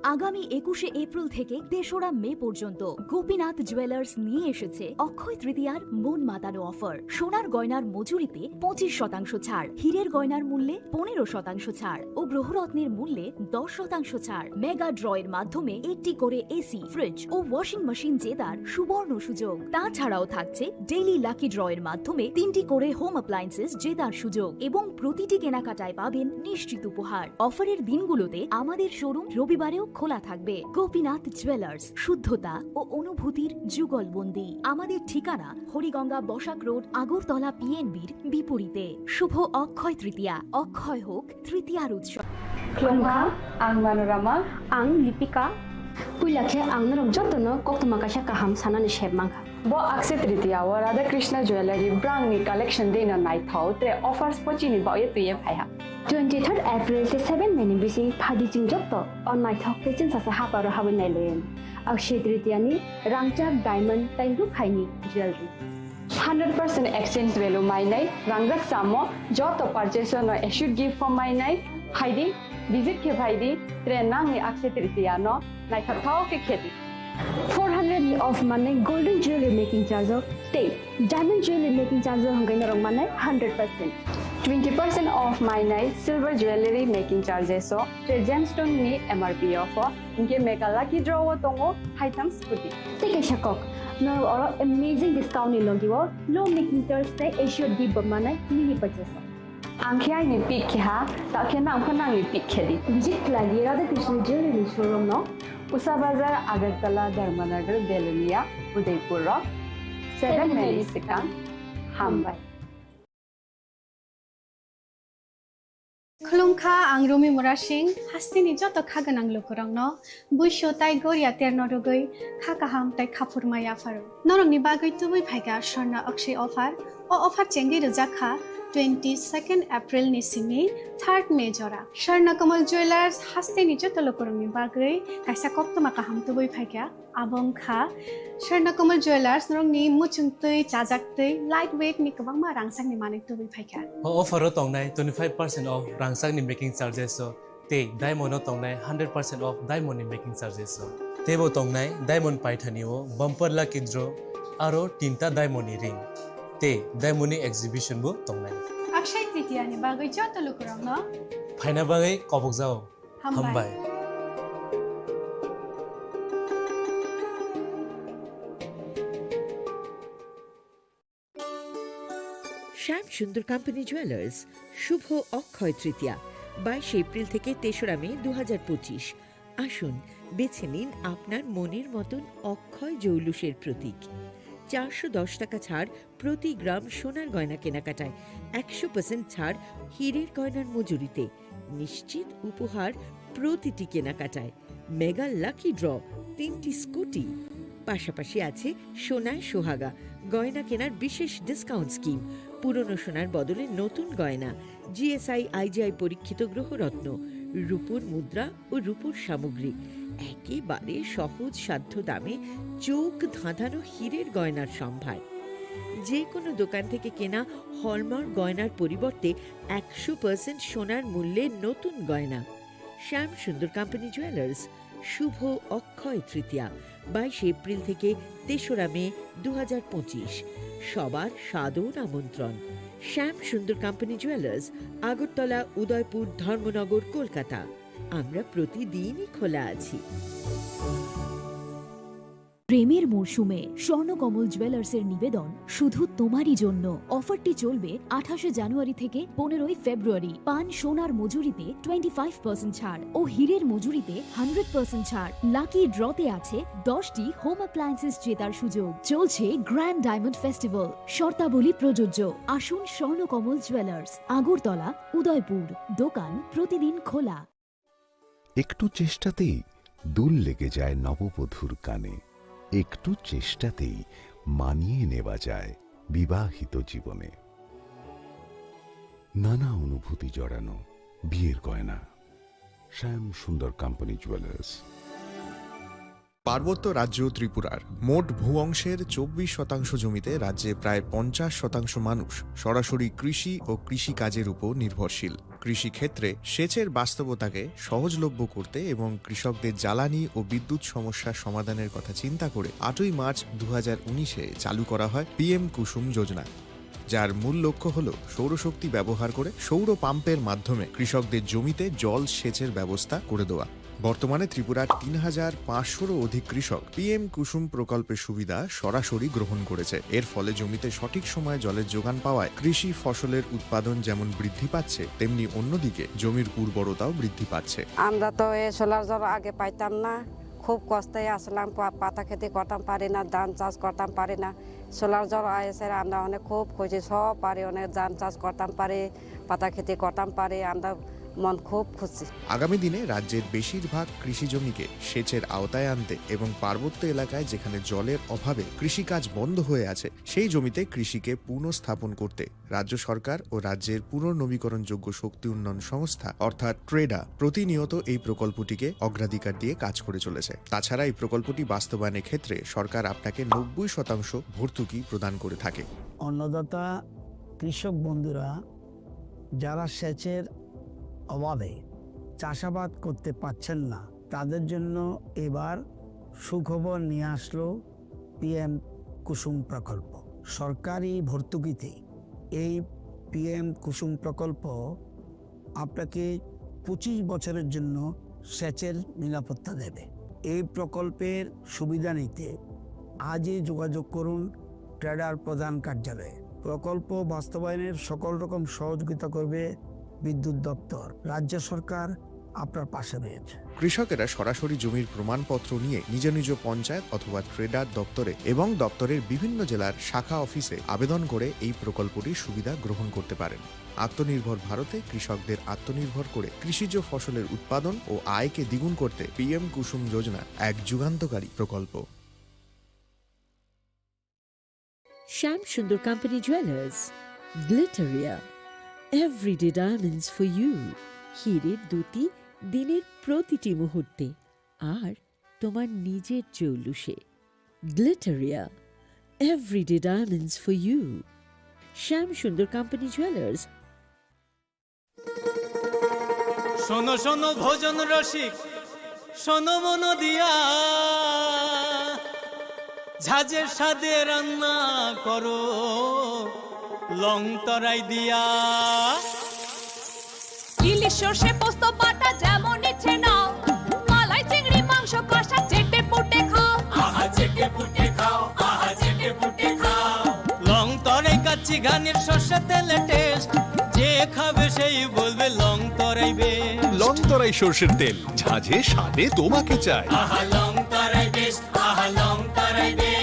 আগামী একুশে এপ্রিল থেকে তেসরা মে পর্যন্ত গোপীনাথ জুয়েলার্স নিয়ে এসেছে অক্ষয় তৃতীয়ার মন মাতানো অফার। সোনার গয়নার মজুরিতে পঁচিশ শতাংশ ছাড়, হীরের গয়নার মূল্যে পনেরো শতাংশ ছাড় ও গ্রহরত্নের মূল্যে দশ শতাংশ ছাড়। মেগা ড্রয়ের মাধ্যমে একটি করে এসি, ফ্রিজ ও ওয়াশিং মেশিন জেতার সুবর্ণ সুযোগ। তাছাড়াও থাকছে ডেইলি লাকি ড্রয়ের মাধ্যমে তিনটি করে হোম অ্যাপ্লায়েন্সেস জেতার সুযোগ এবং প্রতিটি কেনাকাটায় পাবেন নিশ্চিত উপহার। অফারের দিনগুলোতে আমাদের শোরুম রবিবারেও খোলা থাকবে। গোপীনাথ জুয়েলার্স, শুদ্ধতা ও অনুভূতির যুগলবন্দি। আমাদের ঠিকানা হরিগঙ্গা বসাক রোড, আগরতলা পিএনবির বিপরীতে। শুভ অক্ষয় তৃতীয়া, অক্ষয় হোক তৃতীয়ার উৎসব। Khulumkha, ang Manorama. Ang Lipika. Puila khe ang norok jotono koktwma kaisa kaham sanani sep mankha. Bo Akshaya Tritiya o Radha Krishna Jewellery brand ni collection dei no naithok tre offers bo chini bagwi twiwi phaiha. Twenty third April tei seven May ni bising phaidi chwng jotto o naithok tei chwngsacha haparo habwi nailayan. Akshaya Tritiya ni rangchak, diamond tei rukhaini jewellery. Hundred percent exchange value mainai, rangjak chamo joto purchase no assured gift bo mainai. Phaidi, visit khe phaidi, tre nangni Akshaya Tritiya no naithok thok khe khedi. Four hundred ni off manai golden jewelry making charge o tei diamond jewelry making charge o hwnkhe norok manai hundred percent. Twenty percent off mainai silver jewelry making charges o tei gemstone ni M R P off o hwnkhe mega lucky draw o tongo haitham scooty. Tei kaisa kok, norok oro amazing discount ni logi o low making charge tei Asia deep bo manai mini purchase o. Ang khe aini pick khe ha, ta khe nang pho nangni pick khe di. Visit khlai di Radha Krishna Jewelry showroom no. Usa Bazar, Agartala, Dharmanagar, Belonia, Udaipur rok. Seven minutes swkang. Hambai. Khulumkha, ang Rumi Murasing, hasteni joto kha gwnang lukurokno buisu tai goria terno rwgwi kha kaham tai khaphurma yapharo. Norokni bagwi tubui phaikha Swarna Akshay offer. O offer chengwi rwjak kha twenty second April ni simi third May jora. Swarna Kamal Jewelers hasteni joto lukurokni bagwi kaisa koktwma kaham tubui phaikha. Abo wngkha Swarna Kamal Jewelers, norokni muchung twi, chajak twi, light weight ni kwbangma rangchakni manwi tubui phaikha. O offer o tongnai twenty five percent off rangchakni making charges o tei diamond o tongnai hundred percent off diamond ni making charges o. Teibo tongnai diamond paithani o bumper lucky draw aro tinta diamond ni ring tei diamond ni exhibition bo tongnai. Akshay Tritiya ni bagwi joto lukurokno phaina bagwi kobokjao. Hambai. Hambai. শ্যাম Sundar company jewellers, শুভ অক্ষয় তৃতীয়া, বাইশে এপ্রিল থেকে তেসরা মে দু হাজার পঁচিশ। আসুন, বেছে নিন আপনার মনের মতন অক্ষয় জৌলুসের প্রতীক। চারশো দশ টাকা ছাড় প্রতি গ্রাম সোনার গয়না কেনাকাটায়, একশো পার্সেন্ট ছাড় হীরের গয়নার মজুরিতে, নিশ্চিত উপহার প্রতিটি কেনাকাটায়, মেগা লাকি ড্র, তিনটি স্কুটি। পাশাপাশি আছে সোনায় সোহাগা, গয়না কেনার বিশেষ ডিসকাউন্ট স্কিম, পুরনো সোনার বদলে নতুন গয়না, জিএসআই আইজিআই পরীক্ষিত গ্রহরত্ন, রূপোর মুদ্রা ও রূপোর সামগ্রী, একেবারে সহজ সাধ্য দামে চোখ ধাঁধানো হীরের গয়নার সম্ভার। যে কোনো দোকান থেকে কেনা হলমার্ক গয়নার পরিবর্তে একশো পার্সেন্ট সোনার মূল্যে নতুন গয়না। শ্যাম সুন্দর কোম্পানি জুয়েলার্স, শুভ অক্ষয় তৃতীয়া, বাইশে এপ্রিল থেকে তেসরা মে দু হাজার পঁচিশ। সবার সাদর আমন্ত্রণ। শ্যাম সুন্দর কোম্পানি জুয়েলার্স, আগরতলা, উদয়পুর, ধর্মনগর, কলকাতা। আমরা প্রতিদিনই খোলা আছি। প্রেমের মরশুমে স্বর্ণকমল জুয়েলার্সের নিবেদন শুধু তোমারই জন্য। অফারটি চলবে আঠাশে জানুয়ারি থেকে পনেরোই ফেব্রুয়ারি। পান সোনার মজুরিতে টোয়েন্টি ফাইভ পার্সেন্ট ছাড় ও হীরের মজুরিতে হান্ড্রেড পার্সেন্ট ছাড়। লাকি ড্রতে আছে দশটি হোম অ্যাপ্লায়েন্সেস জেতার সুযোগ। চলছে গ্র্যান্ড ডায়মন্ড ফেস্টিভ্যাল, শর্তাবলী প্রযোজ্য। আসুন স্বর্ণকমল জুয়েলার্স, আগরতলা, উদয়পুর। দোকান প্রতিদিন খোলা। একটু চেষ্টাতেই দুল লেগে যায় নববধূর কানে, একটু চেষ্টাতেই মানিয়ে নেওয়া যায় বিবাহিত জীবনে। নানা অনুভূতি জড়ানো বিয়ের গয়না। শ্যাম সুন্দর কোম্পানি জুয়েলার্স। পার্বত্য রাজ্য ত্রিপুরার মোট ভূ অংশের চব্বিশ শতাংশ জমিতে রাজ্যে প্রায় পঞ্চাশ শতাংশ মানুষ সরাসরি কৃষি ও কৃষিকাজের উপর নির্ভরশীল। কৃষিক্ষেত্রে সেচের বাস্তবতাকে সহজলভ্য করতে এবং কৃষকদের জ্বালানি ও বিদ্যুৎ সমস্যা সমাধানের কথা চিন্তা করে আটই মার্চ দু হাজার উনিশে চালু করা হয় পিএম কুসুম যোজনা, যার মূল লক্ষ্য হল সৌরশক্তি ব্যবহার করে সৌর পাম্পের মাধ্যমে কৃষকদের জমিতে জল সেচের ব্যবস্থা করে দেওয়া। বর্তমানে ত্রিপুরার তিন হাজার পাঁচশোরও অধিক কৃষক পিএম কুসুম প্রকল্পের সুবিধা সরাসরি গ্রহণ করেছে। এর ফলে জমিতে সঠিক সময়ে জলের যোগান পাওয়ায় কৃষি ফসলের উৎপাদন যেমন বৃদ্ধি পাচ্ছে, তেমনি অন্যদিকে জমির উর্বরতাও বৃদ্ধি পাচ্ছে। আমরা তো এই সোলার জল আগে পাইতাম না, খুব কষ্টে আসলাম, পা-, পাতা খেতে করতাম পারি না, ধান চাষ করতাম পারি না। সোলার জল এসে আমরা অনেক খুব খুশি, সব পারি, অনেক ধান চাষ করতাম পারি, পাতা খেতে করতাম পারি, আমরা মন খুব খুশি। আগামী দিনে রাজ্যের বেশিরভাগ কৃষি জমিকে সেচের আওতায় আনতে এবং পার্বত্য এলাকায় যেখানে জলের অভাবে কৃষিকাজ বন্ধ হয়ে আছে, সেই জমিতে কৃষিকে পুনঃস্থাপন করতে রাজ্য সরকার ও রাজ্যের পুনর্নবীকরণযোগ্য শক্তি উন্নয়ন সংস্থা অর্থাৎ ট্রেডা প্রতিনিয়ত এই প্রকল্পটিকে অগ্রাধিকার দিয়ে কাজ করে চলেছে। তাছাড়া এই প্রকল্পটি বাস্তবায়নের ক্ষেত্রে সরকার আপনাকে নব্বই শতাংশ ভর্তুকি প্রদান করে থাকে। অন্নদাতা কৃষক বন্ধুরা যারা সেচের অভাবে চাষাবাদ করতে পারছেন না, তাদের জন্য এবার সুখবর নিয়ে আসলো পিএম কুসুম প্রকল্প। সরকারি ভর্তুকিতে এই পিএম কুসুম প্রকল্প আপনাকে পঁচিশ বছরের জন্য সেচের নিরাপত্তা দেবে। এই প্রকল্পের সুবিধা নিতে আজই যোগাযোগ করুন ট্রেডার প্রধান কার্যালয়ে। প্রকল্প বাস্তবায়নের সকল রকম সহযোগিতা করবে বিদ্যুৎ দপ্তর। রাজ্য সরকার আপনার পাশে রয়েছে। কৃষকেরা সরাসরি জমির প্রমাণপত্র নিয়ে নিজ নিজ পঞ্চায়েত অথবা ট্রেডার দপ্তরে এবং দপ্তরের বিভিন্ন জেলার শাখা অফিসে আবেদন করে এই প্রকল্পটির সুবিধা গ্রহণ করতে পারেন। আত্মনির্ভর ভারতে কৃষকদের আত্মনির্ভর করে কৃষিজ ফসলের উৎপাদন ও আয়কে দ্বিগুণ করতে পিএম কুসুম যোজনা এক যুগান্তকারী প্রকল্প। Shyam Sundar Company Jewelers, Glitteria, Everyday Diamonds for You, হীরের দ্যুতি দিনের প্রতিটি মুহূর্তে আর তোমার নিজের জৌলুসে। Glitteria, Everyday Diamonds for You, Shyam Sundar Company Jewelers. শোনো শোনো ভোজন রসিক, শোনো মন দিয়া, ঝাঁঝের স্বাদে রান্না করো লং তরাই দিয়া। ইলিশ সর্ষে পোস্ত বাটা যেমন ইচ্ছে নাও, মালাই চিংড়ি মাংস কষা চেটে পুটে খাও। আহা চেটে পুটে খাও, আহা চেটে পুটে খাও। লং তরাই কাচ্চি ঘানির সর্ষে তেলে টেস্ট, যে খাবে সেই বলবে লং তরাই বেস্ট। লং তরাই সর্ষের তেল, ঝাঁঝে স্বাদে তোমাকে চাই। আহা লং তরাই বেস্ট, আহা Long Tarai best.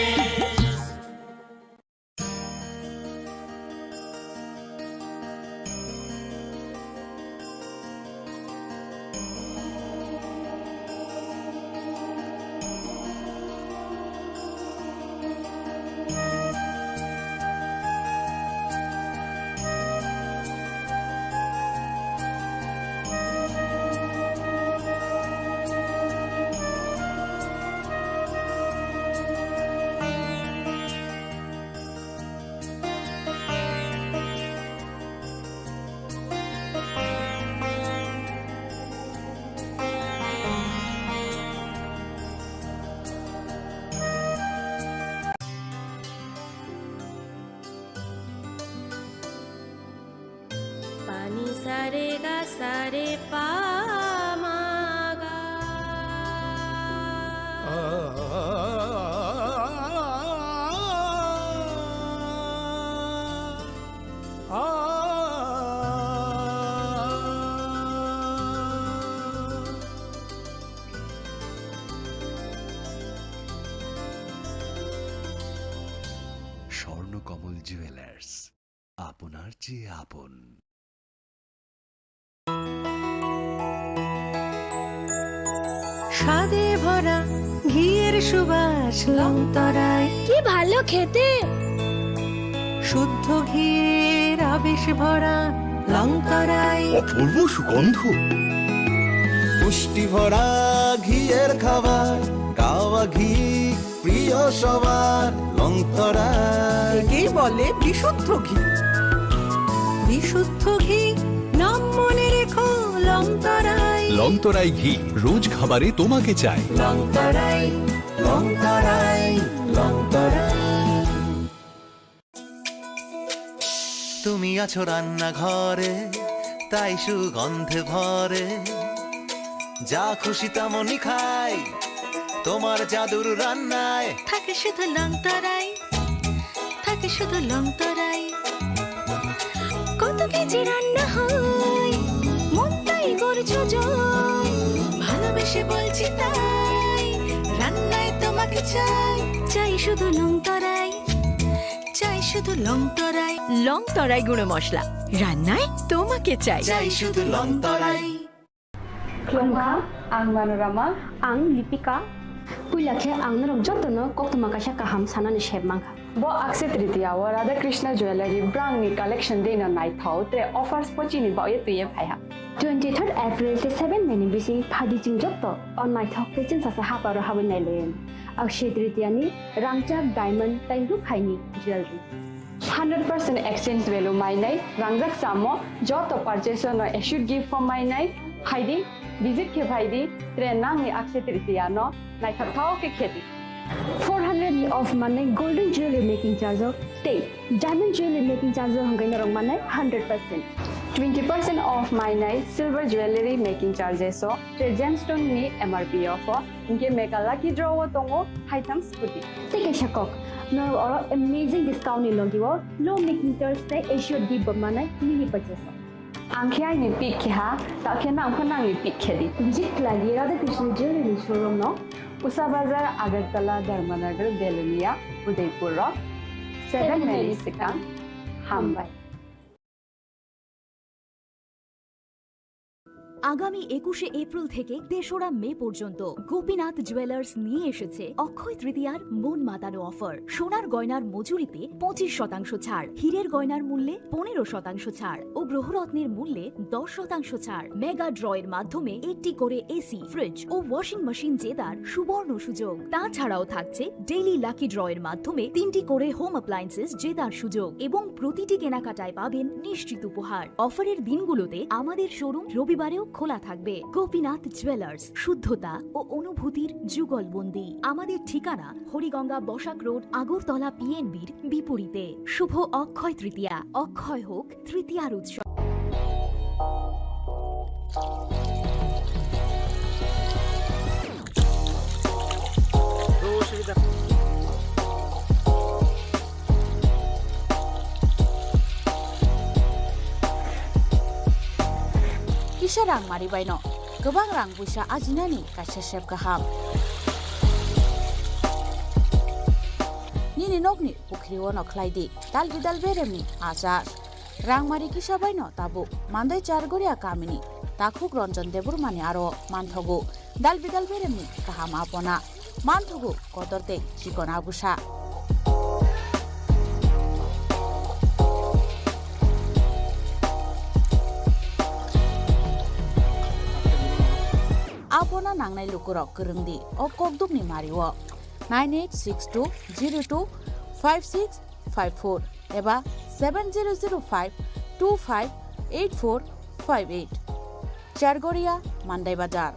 Pani sare ga sare pa ma ga. Swarnakamal jewellers, আপনার চেয়ে আপন। স্বাদে ভরা ঘিয়ের সুবাস লংতরাই। কি ভালো খেতে। শুদ্ধ ঘিয়ের আবেশ ভরা লংতরাই। অপূর্ব সুগন্ধ। পুষ্টি ভরা ঘিয়ের খাবার, গাওয়া ঘি প্রিয় সবার, লংতরাই। একেই বলে বিশুদ্ধ ঘি। বিশুদ্ধ ঘি, নাম মনে রেখো লংতরাই। লংতরাই ঘি, রোজ খাবারে তোমাকে চাই। লংতরাই, লংতরাই, লংতরাই। তুমি আছো রান্নাঘরে, তাই সুগন্ধে ভরে। যা খুশি তেমনই খাই, তোমার জাদুর রান্নায়। থাকে শুধু লংতরাই, থাকে শুধু লংতরাই। কত কেজি রান্না হয়, মনটাই করছো জয়। ভালোবেসে বলছি তাই, রান্নায় তোমাকে চাই। চাই শুধু লংতরাই, চাই শুধু লংতরাই। লংতরাই গুঁড়ো মশলা, রান্নায় তোমাকে চাই। চাই শুধু লংতরাই। Khulumkha, ang Manorama. Ang Lipika. Puila khe ang norok jotono koktwma kaisa kaham sanani sep mankha. Bo Akshaya Tritiya o Radha Krishna Jewellery brangni collection deino naithok tei offers pochini bagwi twiwi phaiha. Twenty third April tei seven May ni bising phaidi chwng joto o naithok tei chwngsacha haparo habwi nailaiwi. Akshaya Tritiya ni rangchak diamond tei rukhaini jewellery. Hundred percent exchange value mainai, rangjak chamo joto purchase no assured gift form mainai, phaidi. Visit khe phai di, tre nangni Akshaya Tritiya no naithok thao khe khe di. Four hundred ni off manwi golden jewelry making charge o tei diamond jewelry making charge o hwnkhe norok manai hundred percent. Twenty percent off mainai silver jewelry making charges o tei gemstone ni M R P off o, hinkhe mega lucky draw o tongo haitham scooty. Tei kaisa kok, norok oro amazing discount ni logi o low making charge tei assured gift bo manai mini purchase o. Ang khe aini pick khe ha, ta khe nang pho nangni pick khe di. Visit khlai di Radha Krishna Jewelry showroom no, Usha Bazar, Agartala, Dharmanagar, Belonia, Udaipur rok, seven minutes swkang. Hambai. আগামী একুশে এপ্রিল থেকে তেসরা মে পর্যন্ত গোপীনাথ জুয়েলার্স নিয়ে এসেছে অক্ষয় তৃতীয়ার মন মাতানো অফার। সোনার গয়নার মজুরিতে পঁচিশ শতাংশ ছাড়, হীরের গয়নার মূল্যে পনেরো শতাংশ ছাড় ও গ্রহরত্নের মূল্যে দশ শতাংশ ছাড়। মেগা ড্র এর মাধ্যমে একটি করে এসি, ফ্রিজ ও ওয়াশিং মেশিন জেতার সুবর্ণ সুযোগ। তাছাড়াও থাকছে ডেইলি লাকি ড্র এর মাধ্যমে তিনটি করে হোম অ্যাপ্লায়েন্সেস জেতার সুযোগ এবং প্রতিটি কেনাকাটায় পাবেন নিশ্চিত উপহার। অফারের দিনগুলোতে আমাদের শোরুম রবিবারেও খোলা থাকবে। গোপীনাথ জুয়েলার্স, শুদ্ধতা ও অনুভূতির যুগলবন্দি। আমাদের ঠিকানা হরিগঙ্গা বসাক রোড, আগরতলা পিএনবির বিপরীতে। শুভ অক্ষয় তৃতীয়া, অক্ষয় হোক তৃতীয়ার উৎসব। Kisa rang mari baino kwbang rang puisa ajinani kaisa sep kaham. Nini nokni pukhri ono khlai di dal bidal beremni achar. Rangmari kisa baino tabuk Mandai Chargoria kamini takhuk Ranjan Debbarmani aro manthogo dal bidal beremni kaham apona, manthogo kotor tei chikon abusa. Apona nangnai lukurok kwrwng di o kokdukni mario nine eight six two zero two five six five four eba seven zero zero five two five eight four five eight. Chargoria, Mandai Bazar.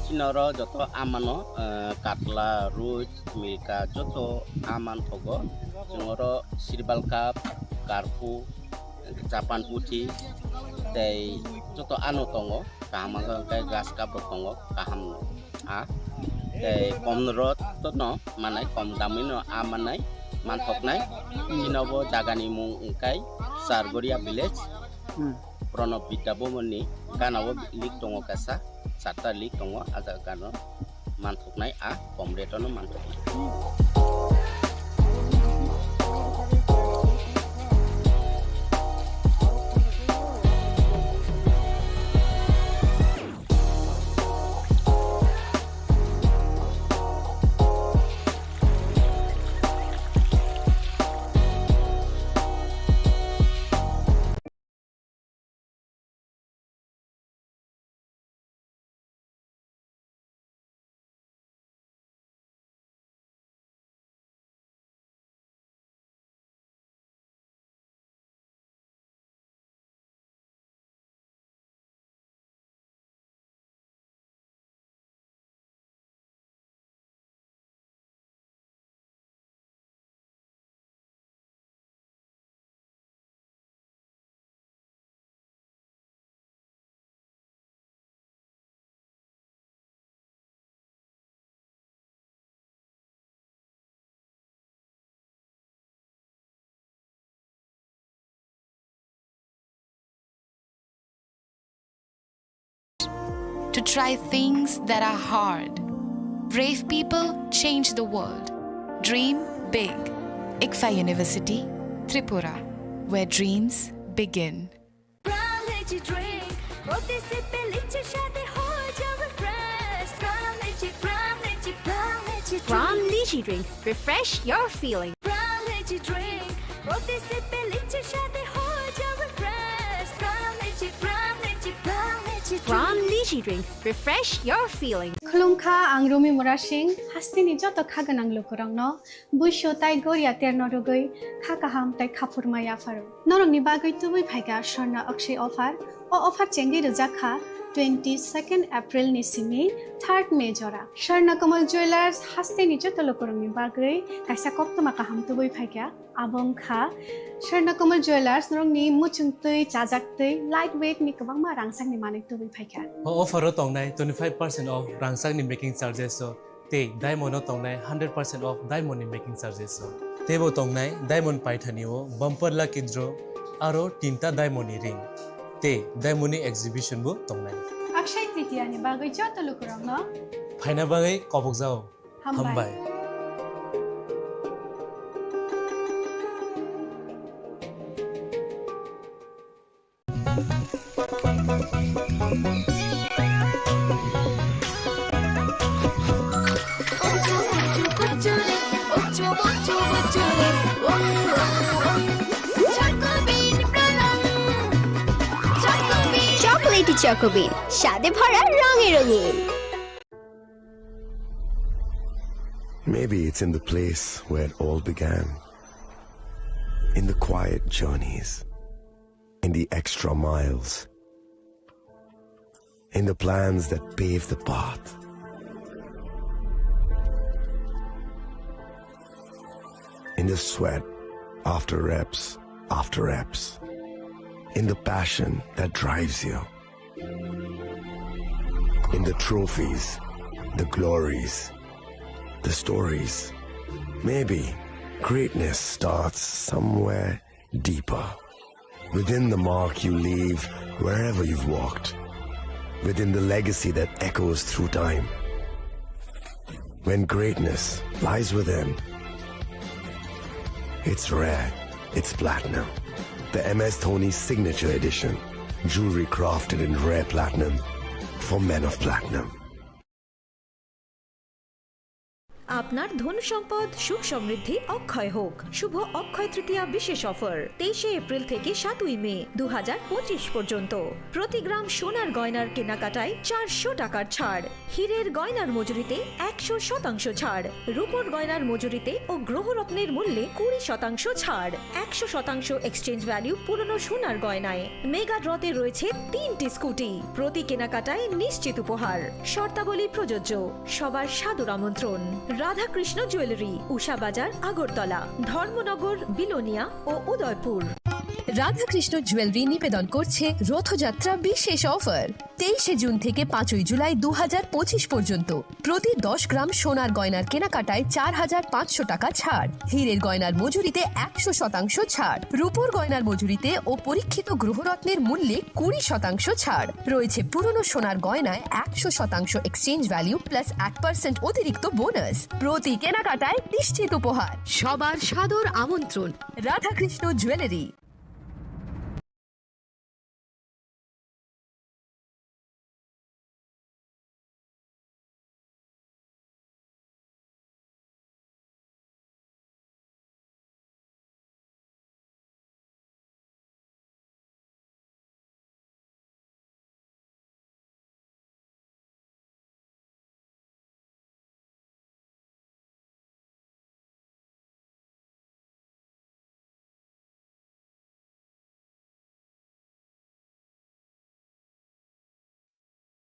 Chini oro joto amano, eh, katla, ruit, milka, joto aman thogo. Chwng oro sirbal cup, karpu, Japan puthi tei joto ano tongo, kaham wngkha hwnkhe grass cup bo tongo, kaham no a tei kom rot no manai, kom damwi no a manai, manthoknai. Chini bo jaga ni mung wngkha Chargoria village, Hmm. Pranab Vidya Bhavan ni gana o lake tongo kaisa, charta lake tongo, a jaga gana o. Manthoknai a kom rate no manthoknai. To try things that are hard. Brave people change the world. Dream big. ICFAI University, Tripura, where dreams begin. Pram Lychee Drink, প্রতি সিপে লিচির স্বাদে হয়ে যাবে fresh। Pram Lychee, Pram Lychee, Pram Lychee Drink। Pram Lychee Drink, refresh your feeling। Pram Lychee Drink, প্রতি সিপে লিচির স্বাদে হয়ে যাবে fresh। Pram Lychee, Pram Lychee, Pram Lychee Drink। Pram Lychee Energy drink. Refresh your feeling. Khulumkha, ang Rumi Murasing, hasteni joto kha gwnang lukurokno buisu tai goria terno rwgwi kha kaham tai khaphurma yapharo. Norokni bagwi tubui phaikha Swarna Akshay offer. O offer chengwi rwjak kha twenty-second April ni simi third May jora. Swarna Kamal Jewelers hasteni joto lukurokni bagwi kaisa koktwma kaham tubui phaikha. Abo wngkha Swarna Kamal Jewelers, norokni muchung twi, chajak twi, light weight ni kwbangma rangchakni manwi tubui phaikha. O offer o tongnai twenty-five percent off rangchakni making charges o, tei diamond o tongnai hundred percent off diamond ni making charges o. Teibo tongnai diamond paithani o bumper lucky draw aro tinta diamond ni ring tei diamond ni exhibition bo tongnai. Akshay Tritiya ni bagwi joto lukurokno phaina bagwi kobokjao. Hambai. Hambai. Chocolatey Choco Bean, স্বাদে ভরা রঙে রঙিন। Maybe it's in the place where it all began. In the quiet journeys. In the extra miles. In the plans that pave the path. In the sweat after reps after reps. In the passion that drives you. In the trophies, the glories, the stories. Maybe greatness starts somewhere deeper. Within the mark you leave wherever you've walked. Within the legacy that echoes through time. When greatness lies within, it's rare, it's platinum. The M S Dhoni Signature Edition. Jewelry crafted in rare platinum for men of platinum. আপনার ধন সম্পদ সুখ সমৃদ্ধি অক্ষয় হোক। শুভ অক্ষয় তৃতীয়া বিশেষ অফার তেইশে এপ্রিল থেকে সাতই মে দু হাজার পঁচিশ পর্যন্ত। প্রতি গ্রাম সোনার গয়নার কেনাকাটায় চারশো টাকার ছাড়, হীরের গয়নার মজুরিতে একশো শতাংশ ছাড়, রূপোর গয়নার মজুরিতে ও গ্রহরত্নের মূল্যে কুড়ি শতাংশ ছাড়, একশো শতাংশ এক্সচেঞ্জ ভ্যালু পুরনো সোনার গয়নায়। মেগা ড্রতে রয়েছে তিনটি স্কুটি, প্রতি কেনাকাটায় নিশ্চিত উপহার। শর্তাবলী প্রযোজ্য। সবার সাদর আমন্ত্রণ। রাধাকৃষ্ণ জুয়েলারি, উষা বাজার, আগরতলা, ধর্মনগর, বিলোনিয়া ও উদয়পুর। রাধাকৃষ্ণ জুয়েলারি নিবেদন করছে রথযাত্রা বিশেষ অফার। তেইশে জুন থেকে পাঁচই জুলাই দু হাজার পঁচিশ পর্যন্ত প্রতি দশ গ্রাম সোনার গয়নার কেনাকাটায় চার হাজার পাঁচশো টাকা ছাড়, হীরের গয়নার মজুরিতে একশো শতাংশ ছাড়, রূপোর গয়নার মজুরিতে ও পরীক্ষিত গ্রহরত্নের মূল্যে কুড়ি শতাংশ ছাড়। রয়েছে পুরনো সোনার গয়নায় একশো শতাংশ এক্সচেঞ্জ ভ্যালু প্লাস এক পার্সেন্ট অতিরিক্ত বোনাস। প্রতি কেনাকাটায় নিশ্চিত উপহার। সবার সাদর আমন্ত্রণ। Radhakrishna jewellery.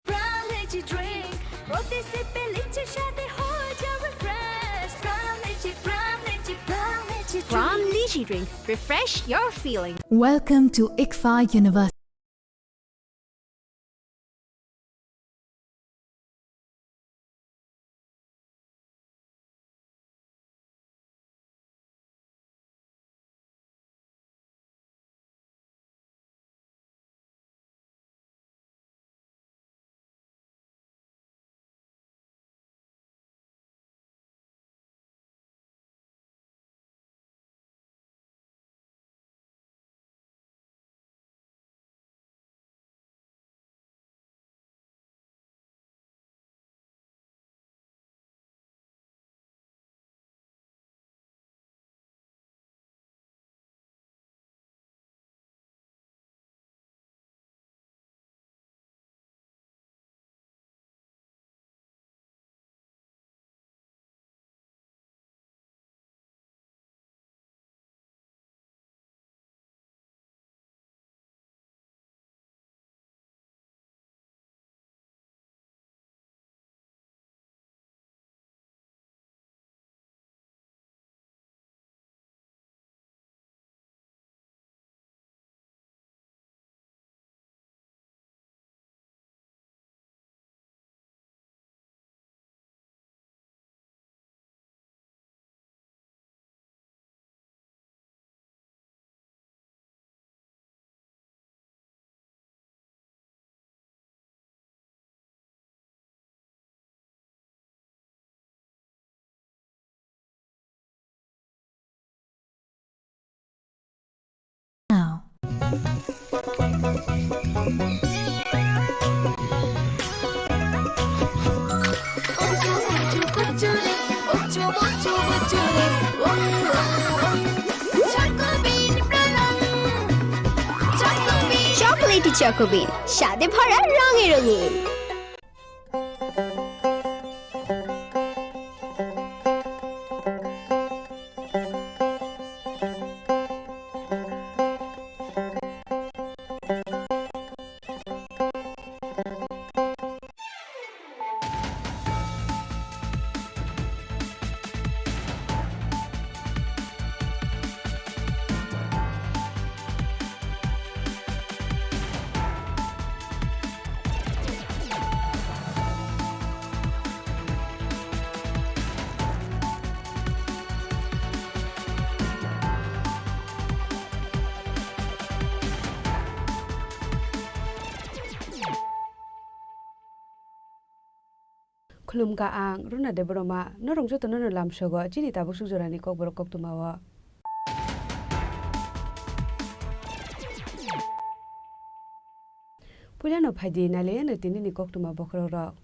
Prime Lychee Drink, প্রতি সিপে লিচির স্বাদে হয়ে যাবে fresh. Prime Lychee, Prime Lychee, Prime Lychee Drink। Prime Lychee Drink, refresh your feeling. Welcome to ICFAI University. চকোবিন, স্বাদে ভরা রঙে রঙিন। Khulumkha ang Runa Debbarma, norok jotono no lamsogo chini tabuk suk jorani kokborok koktwma o. Puilano phaidi nailaiyano tinini koktwma bokhorokrok.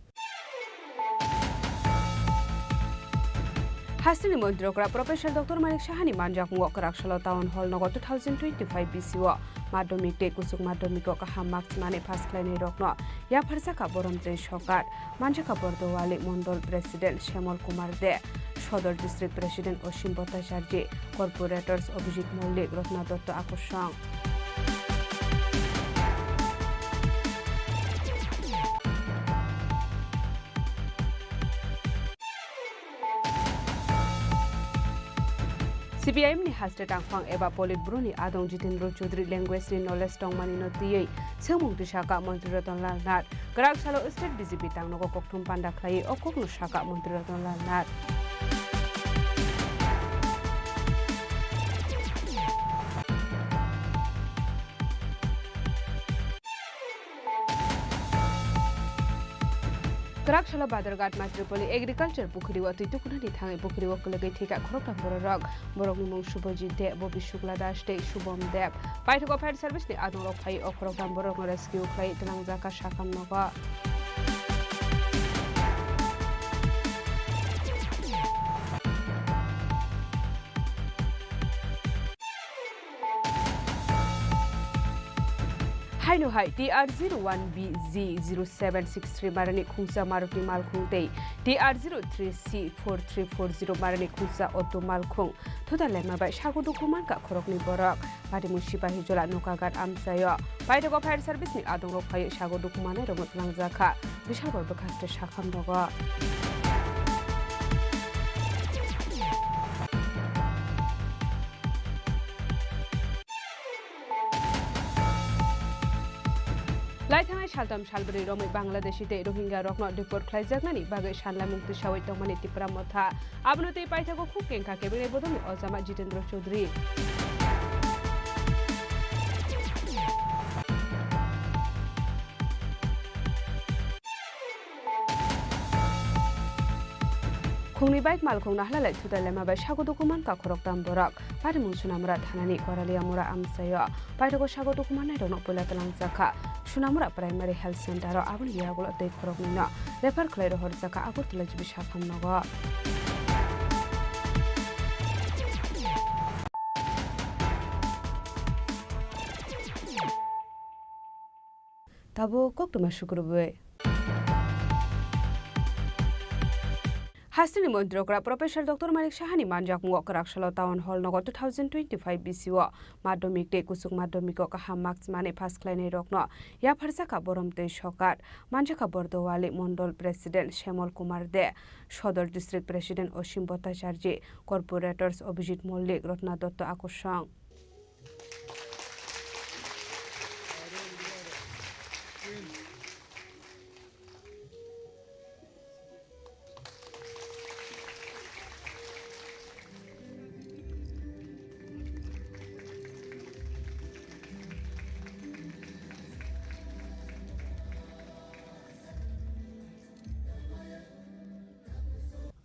Hasteni montri okra Professor Doctor Manik Sahani manjakmungo kwraksalo Town Hall nogo two thousand twenty-five B C o madhyamik tei kuchuk madhyamiko kaham marks manwi pass khlainairokno yapharjakha borom tei sokar. Manjakha Bordowali Mondol President Shyamol Kumar De, Sodor District President Osim Bhattacharjee, Corporators Abhijit Mollik, Ratna Dotto Akorsong. C P I M ni haste tangphang eba Politburo ni adong Jitendra Chaudhary language ni knowledge tongmani no twiwi swngmung tisaka Montri Ratan Lal Nath. Kwrak salo state B J P tangnogo kokthum panda khlaiwi o kokno saka Montri Ratan Lal Nath. Kwrak salo Badharghat Matripoli Agriculture Pukhuri o twi tukunani thangwi pukhuri o kwlwgwi thwikha khoroktham bororok. Borokni mung Subhajit Deb, Bobi Shukla Das tei Shubham Deb. Paithago fire service ni adongrok phai o khoroktham borokno rescue khlai twlangjakha sakham nogo. Haino hai T R zero one B Z zero seven six three marani khungsa Maruti malkhung tei T R zero three C four three four zero marani khungsa auto malkhung thuda lema bai sago dukhu mankha khoroknwi borok. Patimung Sipahijola Nokagat amchaio. Paithago fire service ni adongrok phaiwi sago dukhu manai rokno twlangjakha. Bishalpur bwkhaste sakham nogo. Laithangnai saltham salbrwi romwi Bangladeshi tei Rohingya rokno deport khlaijaknani bagwi sanlaimung tisawi tongmani Tipra Motha. Abono tei paithago khuk kengkha kebengni bodolni ojama Jitendra Chaudhary. Khungni bike malkhung nahalalai thutai lema bai sago dukhu mankha khoroktham borok. Patimung Sunamura thanani Koralia mura amchaio. Paithago sago dukhu mannairokno puila twlangjakha Sunamura Primary Health Center o, aboni yagulo tei khoroknwino refer khlai rohorjakha Agartala G B sakham nogo. Tabuk koktwma sukrubwi. Hasteni montri okra Professor Doctor Manik Sahani manjakmungo kwraksalo Town Hall nogo two thousand twenty-five B C o madhyamik tei kuchuk madhyamiko kaham marks manwi pass khlainairokno yapharjakha borom tei sokar. Manjakha Bordowali Mondol President Shyamol Kumar De, Sodor District President Osim Bhattacharjee, Corporators Abhijit Mollik, Ratna Dotto Akorsong.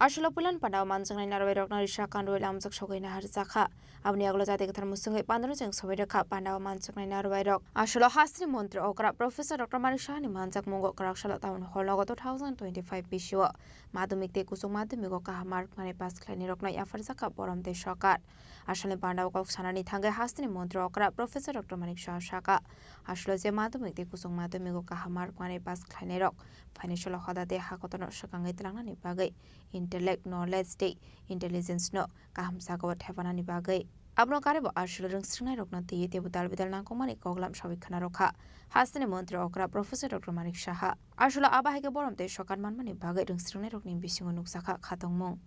Aswlo puilan pandao manjaknai narwai rokno risa kanrwi lamjak sogwi naharjakha. Aboni yagulo jati kwthar musungwi pandano cheng sogwi rwkha pandao manjaknai narwai rok. Aswlo hasteni montri okra Professor Doctor Manik Sahani manjak mungo kwraksalo town hall nogo two thousand twenty-five bisio madhyamik tei kuchuk madhyamiko kaham mark manwi pass khlainai rokno yapharjakha borom tei sokat. Aswlni pandao kok sanani thangwi hasteni montri okra Professor Doctor Manik Saha sakha, aswlo je madhyamik tei kuchuk madhyamiko kaham mark manwi pass khlainai rok financial hoda tei ha kotorno swkangwi twlangnani bagwi intellect, knowledge tei intelligence no kaham jagao thepanani bagwi. Abono karwi bo aswlo rwngsrwngnairokno twiwi teibo dal bidal nangkukmani koklam sawi khna rwkha hasteni montri okra Professor Doctor Manik Saha. Aswlo abo hai khe borom tei sokat manmani bagwi rwngsrwngnairokni bisingo nukjakha khatungmung.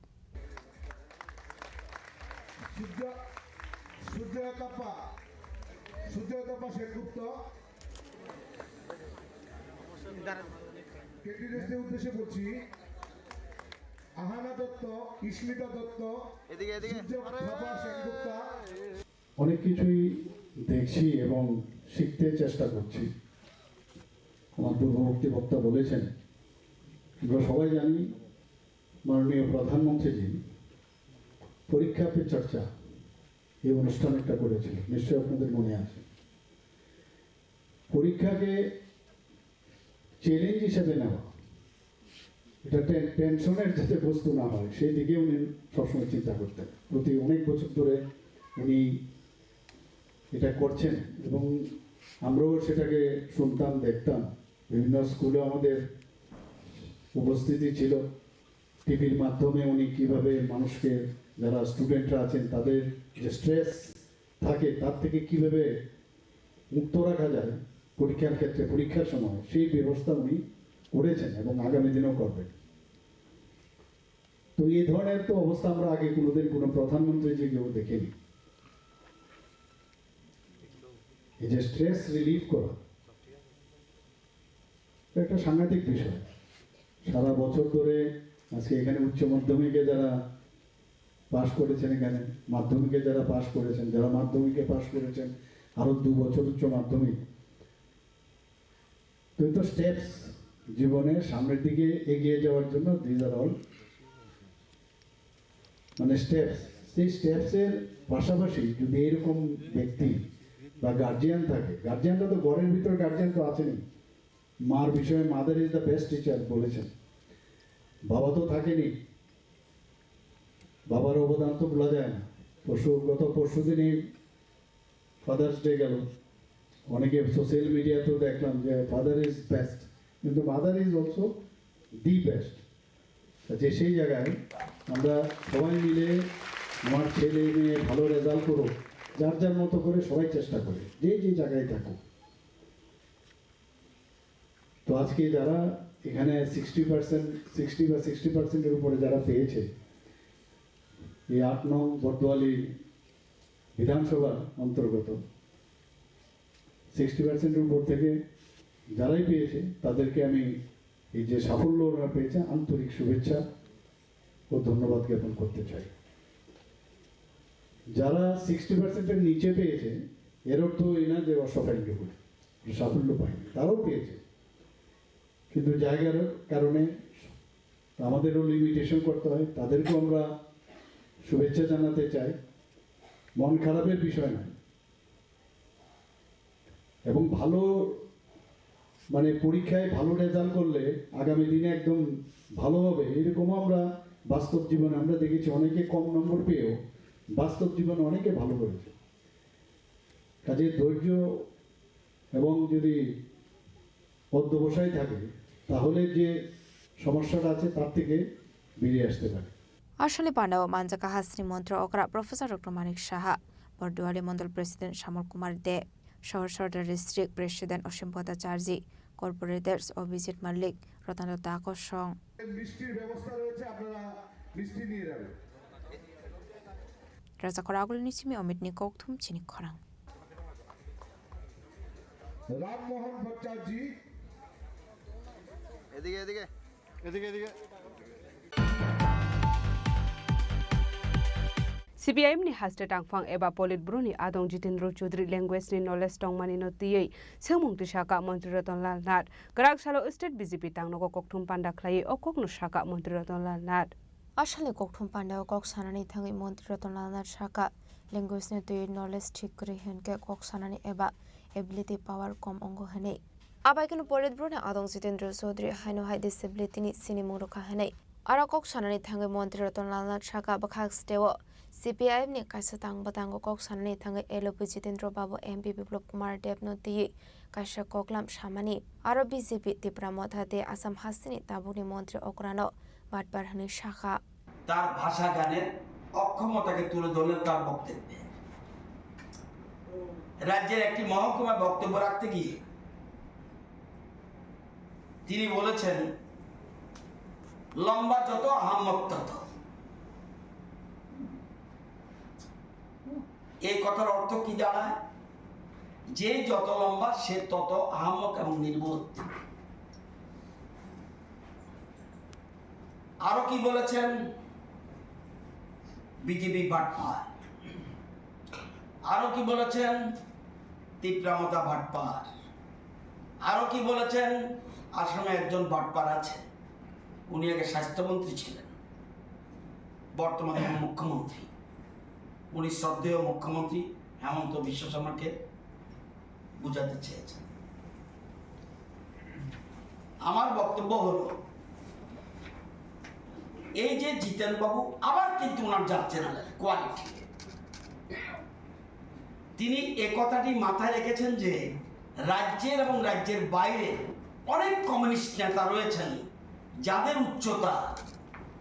Surya, Surya Tapa, Surya Tapa Sengupta. ক্যান্ডিডেটসদের উদ্দেশ্যে বলছি, আহানা দত্ত, ইস্মিতা দত্ত, এদিকে, এদিকে। সূর্য আরে! থাপা সেনগুপ্তা। অনেক কিছুই দেখছি এবং শিখতে চেষ্টা করছি। আমার পূর্ববর্তী বক্তা বলেছেন, আমরা সবাই জানি মাননীয় প্রধানমন্ত্রীজি পরীক্ষা পে চর্চা এই অনুষ্ঠান একটা করেছিল, নিশ্চয়ই আপনাদের মনে আছে। পরীক্ষাকে চ্যালেঞ্জ হিসেবে নেওয়া, এটা টে-, টেনশনের যাতে বস্তু না হয়, সেই দিকে উনি সবসময় চিন্তা করতেন। প্রতি অনেক বছর ধরে উনি এটা করছেন এবং আমরাও সেটাকে শুনতাম, দেখতাম। বিভিন্ন স্কুলে আমাদের উপস্থিতি ছিল। টিভির মাধ্যমে উনি কিভাবে মানুষকে, যারা স্টুডেন্টরা আছেন, তাদের যে স্ট্রেস থাকে, তার থেকে কিভাবে মুক্ত রাখা যায় পরীক্ষার ক্ষেত্রে, পরীক্ষার সময়, সেই ব্যবস্থা উনি করেছেন এবং আগামী দিনেও করবেন। তো এই ধরনের তো অবস্থা আমরা আগে কোনোদিন কোনো প্রধানমন্ত্রী যে কেউ দেখিনি। এই যে স্ট্রেস রিলিফ করা, এটা একটা সাংঘাতিক বিষয়। সারা বছর ধরে আজকে এখানে উচ্চ মাধ্যমিকে যারা পাশ করেছেন, এখানে মাধ্যমিকে যারা পাশ করেছেন, যারা মাধ্যমিকে পাশ করেছেন, আরো দু বছর উচ্চ মাধ্যমিক, তো এই তো স্টেপস, জীবনের সামনের দিকে এগিয়ে যাওয়ার জন্য these are all মানে স্টেপস। সেই স্টেপসের পাশাপাশি যদি এরকম ব্যক্তি বা গার্জিয়ান থাকে, গার্জিয়ানরা তো ঘরের ভিতর গার্জিয়ান তো আছেনই, মার বিষয়ে mother is the best teacher বলেছেন। বাবা তো থাকেনি, বাবার অবদান তো ভোলা যায় না। পরশু, গত পরশু দিনই ফাদার্স ডে গেল, অনেকে সোশ্যাল মিডিয়াতেও দেখলাম যে ফাদার ইজ বেস্ট, কিন্তু mother is also the best. যে সেই জায়গায় আমরা সবাই মিলে আমার ছেলে মেয়ে ভালো রেজাল্ট করুক, যার যার মতো করে সবাই চেষ্টা করে, যে যে জায়গায় থাকুক। তো আজকে যারা এখানে সিক্সটি পার্সেন্ট, সিক্সটি বা সিক্সটি পার্সেন্টের উপরে যারা পেয়েছে, এই আট নং বর্দোয়ালি বিধানসভার অন্তর্গত সিক্সটি পার্সেন্টের উপর থেকে যারাই পেয়েছে, তাদেরকে আমি এই যে সাফল্য ওরা পেয়েছে, আন্তরিক শুভেচ্ছা ও ধন্যবাদ জ্ঞাপন করতে চাই। যারা সিক্সটি পার্সেন্টের নিচে পেয়েছে, এর অর্থ এই না যে অসাফল্য করে, সাফল্য পায়নি, তারাও পেয়েছে, কিন্তু জায়গার কারণে আমাদেরও লিমিটেশন করতে হয়, তাদেরকেও আমরা শুভেচ্ছা জানাতে চাই। মন খারাপের বিষয় নয়, এবং ভালো, মানে, পরীক্ষায় ভালো রেজাল্ট করলে আগামী দিনে একদম ভালো হবে, এরকমও আমরা বাস্তব জীবনে আমরা দেখেছি। অনেকে কম নম্বর পেয়েও বাস্তব জীবনে অনেকে ভালো করেছে। কাজে ধৈর্য এবং যদি অধ্যবসায় থাকে, তাহলে যে সমস্যাটা আছে, তার থেকে বেরিয়ে আসতে পারে। Aswlni pandao manjakha hasteni montri okra Professor Doctor Manik Saha, Borduali Mondol President Shamol Kumar De, Sohor Sordar District President Osim Bhattacharjee, Corporators Abhijit Malik, Ratan Datta Kosong. মিষ্টির ব্যবস্থা রয়েছে, আপনারা মিষ্টি নিয়ে যাবেন। Rajakhor Agulini simi Omitni kokthum chini khorang. Rammohan ভট্টাচার্য। এদিকে, এদিকে। এদিকে, এদিকে। C P I M ni haste tangphang eba Politburo ni adong Jitendra Chaudhary language ni knowledge tongmani no twiwi swngmung twi sakha Montri Ratan Lal Nath. Kwrak salo state B J P tangnogo kokthum panda khlaiwi o kokno sakha Montri Ratan Lal Nath. Asalni kokthum pandao kok sanani thangwi Montri Ratan Lal Nath sakha, language ni twi knowledge thik kwrwi hinkhe kok sanani eba ability power kom wngo hwnwi. Abaikhe no Politburo ni adong Jitendra Chaudhary haino hai disability ni sinimung rwkha hwnwi. Aro kok sanani thangwi Montri Ratan Lal Nath sakha bwkhak steo C P I M ni kaisa tang bwtango kok sanani thangwi L O P Jitendra Babu, M P Biplop Kumar Deb no twiwi kaisa koklam samani. Aro B J P Tipra Motha tei Assam hasteni tabukni montri okrano batpar hwnwi sakha. তার ভাষা জ্ঞানের অক্ষমতাকে তুলে ধরলেন তার বক্তব্যে। রাজ্যের একটি মহকুমায় বক্তব্য রাখতে গিয়ে তিনি বলেছেন, "লম্বা যত আহাম্মক তত।" এই কথার অর্থ কি দাঁড়ায়? যে যত লম্বা সে তত আহাম্মক এবং নির্বোধ। আরো কি বলেছেন? বিজেপি বাটপার। আরো কি বলেছেন? তিপ্রামতা বাটপার। আরো কি বলেছেন? আসামে একজন বাটপার আছে, উনি আগে স্বাস্থ্যমন্ত্রী ছিলেন, বর্তমানে মুখ্যমন্ত্রী। উনি শ্রদ্ধেয় মুখ্যমন্ত্রী হেমন্ত বিশ্ব শর্মাকে বুঝাতে চেয়েছেন। আমার বক্তব্য হলো, এই যে জিতেন বাবু আবার কিন্তু ওনার জাত চ্যানেলের কোয়ালিটি, তিনি এ কথাটি মাথায় রেখেছেন যে রাজ্যের এবং রাজ্যের বাইরে অনেক কমিউনিস্ট নেতা রয়েছেন, যাদের উচ্চতা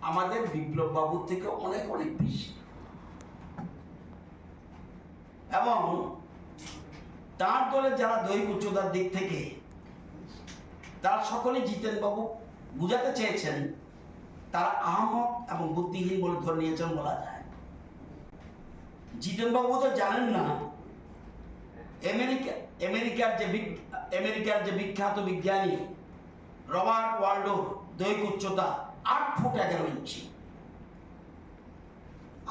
আমাদের বিপ্লব বাবুর থেকে অনেক অনেক বেশি। এবং তার দলের যারা দৈহিক উচ্চতার দিক থেকে, তারা সকলেই জিতেন বাবু বুঝাতে চেয়েছেন, তারা আহাম্মক এবং বুদ্ধিহীন বলে ধরে নিয়েছেন বলা যায়। জিতেন বাবু তো জানেন না, আমেরিকা, আমেরিকার যে বিগ-, আমেরিকার যে বিখ্যাত বিজ্ঞানী রবার্ট ওয়ালডোর দৈহিক উচ্চতা আট ফুট এগারো ইঞ্চি।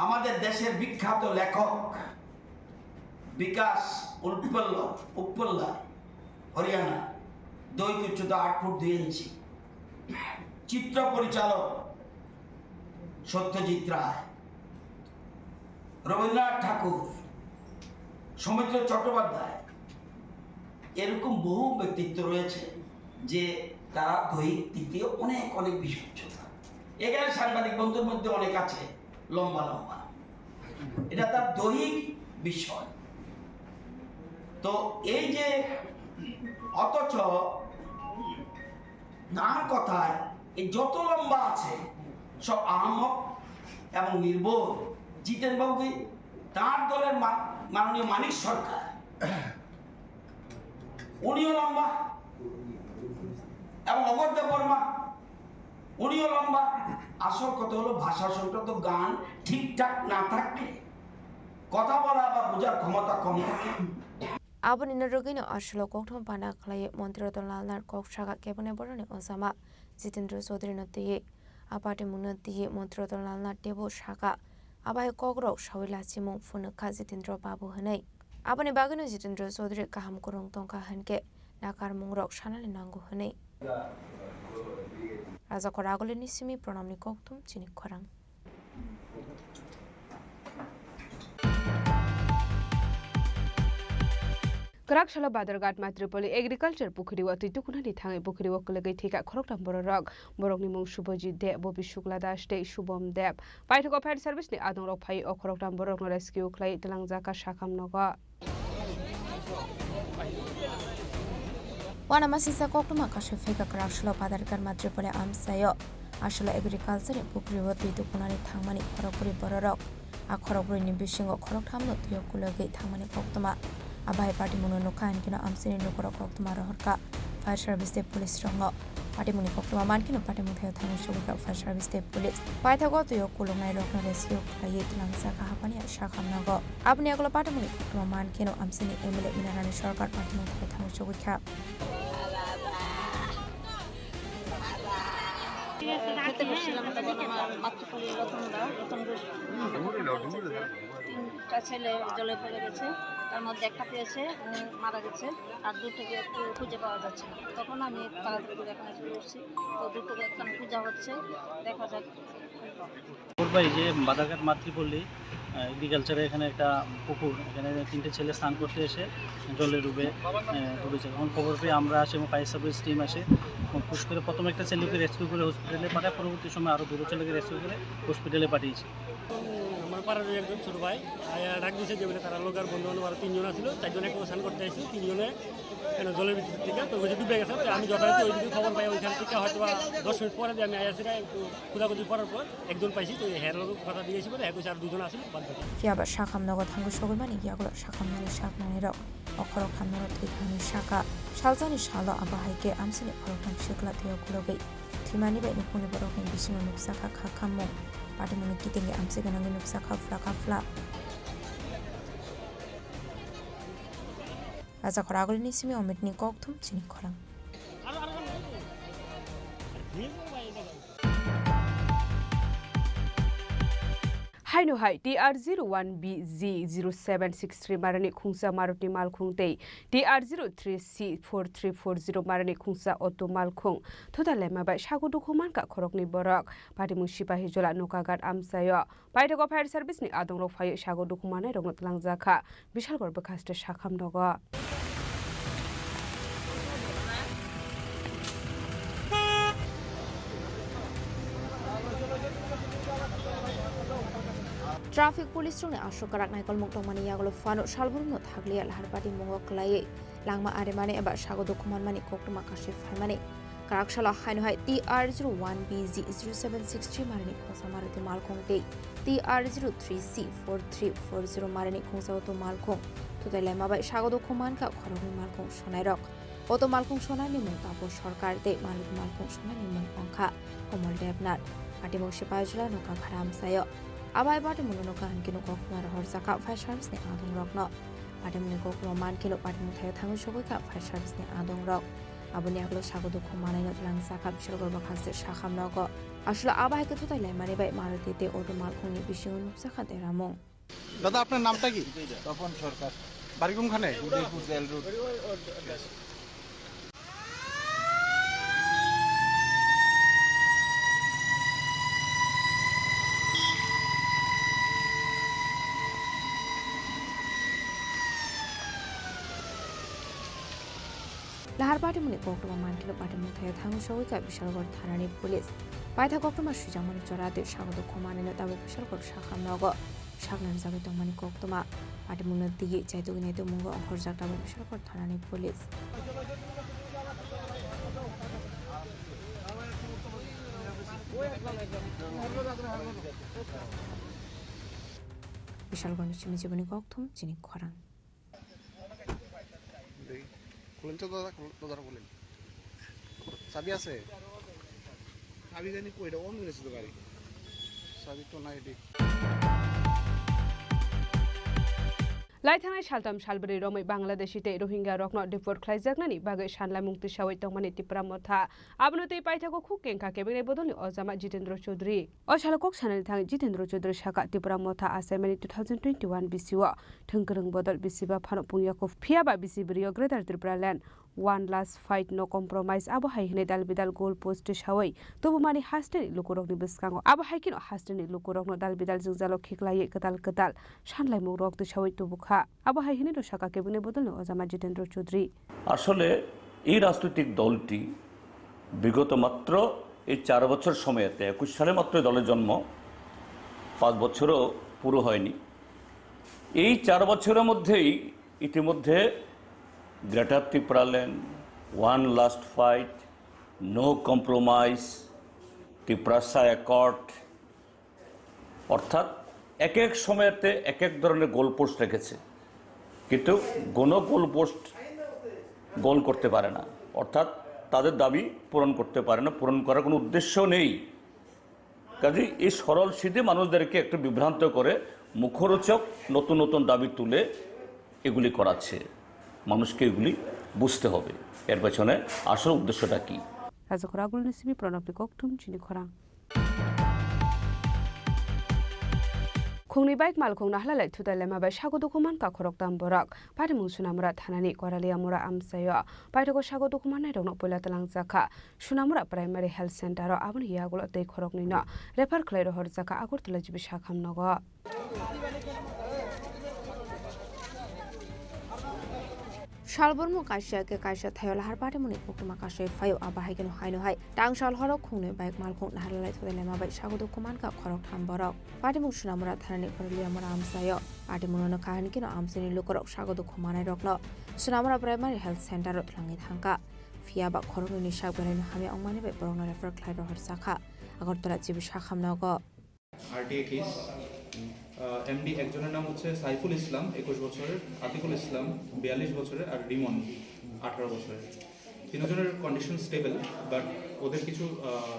আমাদের দেশের বিখ্যাত লেখক বিকাশ উপল্ল-, উপল্লা, হরিয়ানা, দৈহিক উচ্চতা আট ফুট দুই ইঞ্চি। চিত্র পরিচালক সত্যজিৎ রায়, রবীন্দ্রনাথ ঠাকুর, সৌমিত্র চট্টোপাধ্যায়, এরকম বহু ব্যক্তিত্ব রয়েছে যে তারা দৈহিক দিক দিয়ে অনেক অনেক বেশি উচ্চতা। এখানে সাংবাদিক বন্ধুর মধ্যে অনেক আছে লম্বা লম্বা, এটা তার দৈহিক বিষয়। তো এই যে, অথচ তার কথায় এই যত লম্বা আছে সব আহাম্মক এবং নির্বোধ। জিতেন বাবুকে তার দলের মা-, মাননীয় মানিক সরকার, উনিও লম্বা, এবং অমর দেব বর্মা, উনিও লম্বা। আসল কথা হলো ভাষা সংক্রান্ত জ্ঞান ঠিকঠাক না থাকলে কথা বলা বা বোঝার ক্ষমতা কম থাকে। Aboni no rwgwino aswlo kokthum panda khlaiwi Montri Ratan Lal Nath kok sakha keboni borokni osama Jitendra Chaudhary no twiwi. A patimungno twiwi Montri Ratan Lal Nath teibo sakha, abai kokrok sawi lachimung phunukha Jitendra Babu hwnwi. Aboni bagwino Jitendra Chaudhary kaham kwrwng tongkha hwnkhe nakarmungrok sanani nango hwnwi. Rajakhor Agulini simi Pranamni kokthum chini khorang. Kwrak salo Badharghat Matripoli Agriculture Pukhiri o twi tukunani thangwi pukhiri o kwlwgwi thwikha khoroktham bororok. Borokni mung Subhajit De, Bobi Shukla Das tei Shubham Deb. Paithago fire service ni adongrok phaiwi o khoroktham bororokno rescue khlaiwi twlangjakha sakham nogo. Uanamasingcha koktwma kasui phikha kwrak salo Badharghat Matripoli amchaio. Aswlo agriculture ni pukhiri o twi tukunani thangmani khorokbrwi bororok. A khorokbrwi ni bisingo khorokthamno twi o kulogwi thangmani koktwma. A bahai patimungno nukha hinkhe no amchaini lukurok koktwma rohorkha fire service tei police rokno. Patimungni koktwma mankhe no patimung thaio thangwi sogwikha fire service tei police. Paithago twi o kuluknairokno rescue khlaiwi twlangjakha haphani sakham nogo. Aboni yagulo patimungni koktwma mankhe no amchaini M L A Inarani Sarkar patimung thaio thangwi sogwikha. খেতে বসছিলাম তখন আমার মাতৃপল্লী রতন দা, রতন ঘোষ। তিনটা ছেলে জলে পড়ে গেছে, তার মধ্যে একটা পেয়েছে, উনি মারা গেছে, আর দুটোকে একটু খুঁজে পাওয়া যাচ্ছে না। তখন আমি তাড়াতাড়ি করে এখানে চলে এসেছি। তো দুটোকে এখানে খোঁজা হচ্ছে, দেখা যাক। খবর পাই যে বাদারঘাট মাতৃপল্লী, আহ, এগ্রিকালচারে এখানে একটা পুকুর, এখানে তিনটে ছেলে স্নান করতে এসে জলে ডুবে, আহ, ডুবেছে। তখন খবর পেয়ে আমরা আসি এবং ফায়ার সার্ভিস টিম আসে এবং পুশ করে প্রথমে একটা ছেলেকে রেস্কিউ করে হসপিটালে পাঠায়, পরবর্তী সময় আরও দুটো ছেলেকে রেস্কিউ করে হসপিটালে পাঠিয়েছি। আমার পাড়ার একজন ছোট ভাই আয়া ডাক দিছে যে বলে তারা লোক আর বন্ধু বান্ধব আরো তিনজন আছিল, চারজন একসাথে স্নান করতে আসছিল, তিনজনে কেন জলের ভিতর থেকে তো ওই যে ডুবে গেছে। তো আমি যথারীতি ওইদিকে খবর পাই, ওইখান থেকে হয়তো বা দশ মিনিট পরে যে আমি আয়া সেটা একটু খোঁজাখুঁজি করার পর একজন পাইছি, তো হের লোক কথা দিয়েছি বলে এক আর দুজন আছিল বাদ বাকি। Phiya ba sakham nogo thango sogwi mani yagulo sakham nani sak nani rok okhorok thamnano thwi thangni saka salsani salo abo hai khe amsini khoroktham sikla thwiyo khulogwi thwimani bai nukhungni borokni bisingo nuksa kha kha khammung. Patimungni kitingwi amchwi gwnangwi nuksa kha phla kha phla. Rajakhor Agulini simi Omitni kokthum chini khorang. Haino hai T R zero one B Z zero seven six three marani khungsa Maruti malkhung tei T R zero three C four three four zero marani khungsa auto malkhung thuta lema bai sago dukhu mankha khoroknwi borok. Patimung Sipahijola Nokaghat amchaio. Paithago fire service ni adongrok phaiwi sago dukhu manai rokno tlangjak kha Bishalgarh bwkhaste sakham nogo. Traffic police rokni aswk kwrak naikolmung tongmani yagulo phano salbrumno thakliya lahar patimung o kwlaiwi langma arimani eba sago dukhu manmani koktwma kasui phaimani. Kwrak salo haino hai T R zero one B Z zero seven six three marani khungsa Maruti malkhung tei T R zero three C four three four zero marani khungsa auto malkhung thutai laima bai sago dukhu mankha khoroknwi malkhung sonairok. Auto malkhung sonaini mung Tapo Sarkar tei Maruti malkhung sonaini mung wngkha Komol Debnath. Patimung Sipahijola Nokaghat amchaio. Abo hai patimungno nokha hwnkhe nokha khumaro horjakha fire service ni adongrokno. Patimungni koktwma mankhe no patimung thaio thangwi sogwi kha fire service ni adongrok. Aboni yagulo sago dukhu manaino tlangjak kha Bishalgarh bwkhaste sakham nogo. Aswk abo hai khe thutai laimani bai Maruti tei auto malkhungni bisingo nukjak kha deramung. দাদা, আপনার নামটা কি? তপন সরকার। বাড়ি কোনখানে? Udaipur jail road. Lahar patimungni koktwma mankhe no patimung thaio thangwi sogwi kha Bishalgarh thanani police. Paitha koktwma swijakmani chora tei sago dukhu manaino tabuk Bishalgarh sakham nogo saknani jagwi tongmani koktwma. Patimungno twiwi chaitugwi naitukmungo okhorjak tabuk Bishalgarh thanani police. Bishalgarhni simi jiboni kokthum chini khorang. দেখি, খুলেন তো দাদা, খুল-, দরজাটা খুলেন। চাবি আছে? চাবি জানি কই, এটা অন হয়েছে তো গাড়ি। চাবি তো নাই, এটি। Lai thangnai saltham salbrwi romwi Bangladeshi tei Rohingya rokno deport khlaijaknani bagwi sanlaimung tisawi tongmani Tipra Motha. Abono tei paithago khuk kengkha kebengni bodolni ojama Jitendra Chaudhary. O salo kok sanani thangwi Jitendra Chaudhary saka Tipra Motha achaimani two thousand twenty-one bisio thwngkwrwng bodol bisiba phano pungya kho, phiyaba bisi bwrwio Greater Tripura Land, one last fight, no compromise, abo hai hwnwi dal bidal goal post tisawi tubumani hasteni lukurokni bwskango. Abo hai kheno hasteni lukurokno dal bidal jwngjalo khiklaiwi kwtal kwtal sanlaimungrok tisawi tubukha. Abo hai hwnwi no saka kebengni bodolni ojama Jitendra Chaudhary. আসলে এই রাজনৈতিক দলটি বিগত মাত্র এই চার বছর সময়তে, একুশ সালে মাত্র এই দলের জন্ম, পাঁচ বছরও পুরো হয়নি। এই চার বছরের মধ্যেই ইতিমধ্যে greater Tripuraland, one last fight, no compromise, Tiprasa accord, অর্থাৎ এক এক সময়তে এক এক ধরনের গোল পোস্ট রেখেছে, কিন্তু কোনো গোল পোস্ট গোল করতে পারে না, অর্থাৎ তাদের দাবি পূরণ করতে পারে না, পূরণ করার কোনো উদ্দেশ্য নেই। কাজেই এই সরল সিধে মানুষদেরকে একটু বিভ্রান্ত করে মুখরোচক নতুন নতুন দাবি তুলে এগুলি করাচ্ছে। মানুষকে এগুলি বুঝতে হবে, এর পেছনে আসল উদ্দেশ্যটা কী। Rajakhor Agulni simi Pranabni kokthum chini khorang. Khungni bike malkhung naharlai thutai laima bai sago dukhu mankha khoroktham borok. Patimung Sunamura thanani Koraliamura amchaio paithago sago dukhu mannairokno puila twlangjakha Sunamura Primary Health Center o, aboni yagulo tei khoroknwino refer khlai rohorjakha Agartala G B sakham nogo. Salbormo kaisa khe kaisa thaio lahar patimungni koktwma kasui phaio, abo hai kheno haino hai tang sal horo khungnwi bike malkhung naharlai thutai laima bai sago dukhu mankha khoroktham borok. Patimung Sunamura thanani Koraliamura amchaio. Patimungno nukha hwn kheno amchaini lukurok sago dukhu manairokno Sunamura Primary Health Center o twlangwi thangkha. Phiya ba khoroknwini sak belaino hamya wngmani bai borokno refer khlai rohorjakha Agartala G B sakham nogo. RTI case. আহ, MD একজনের নাম হচ্ছে সাইফুল ইসলাম, একুশ বছরের, আতিকুল ইসলাম, বিয়াল্লিশ বছরের, আর রিমন, আঠারো বছরের। তিনজনের কন্ডিশন স্টেবল, বাট ওদের কিছু, আহ,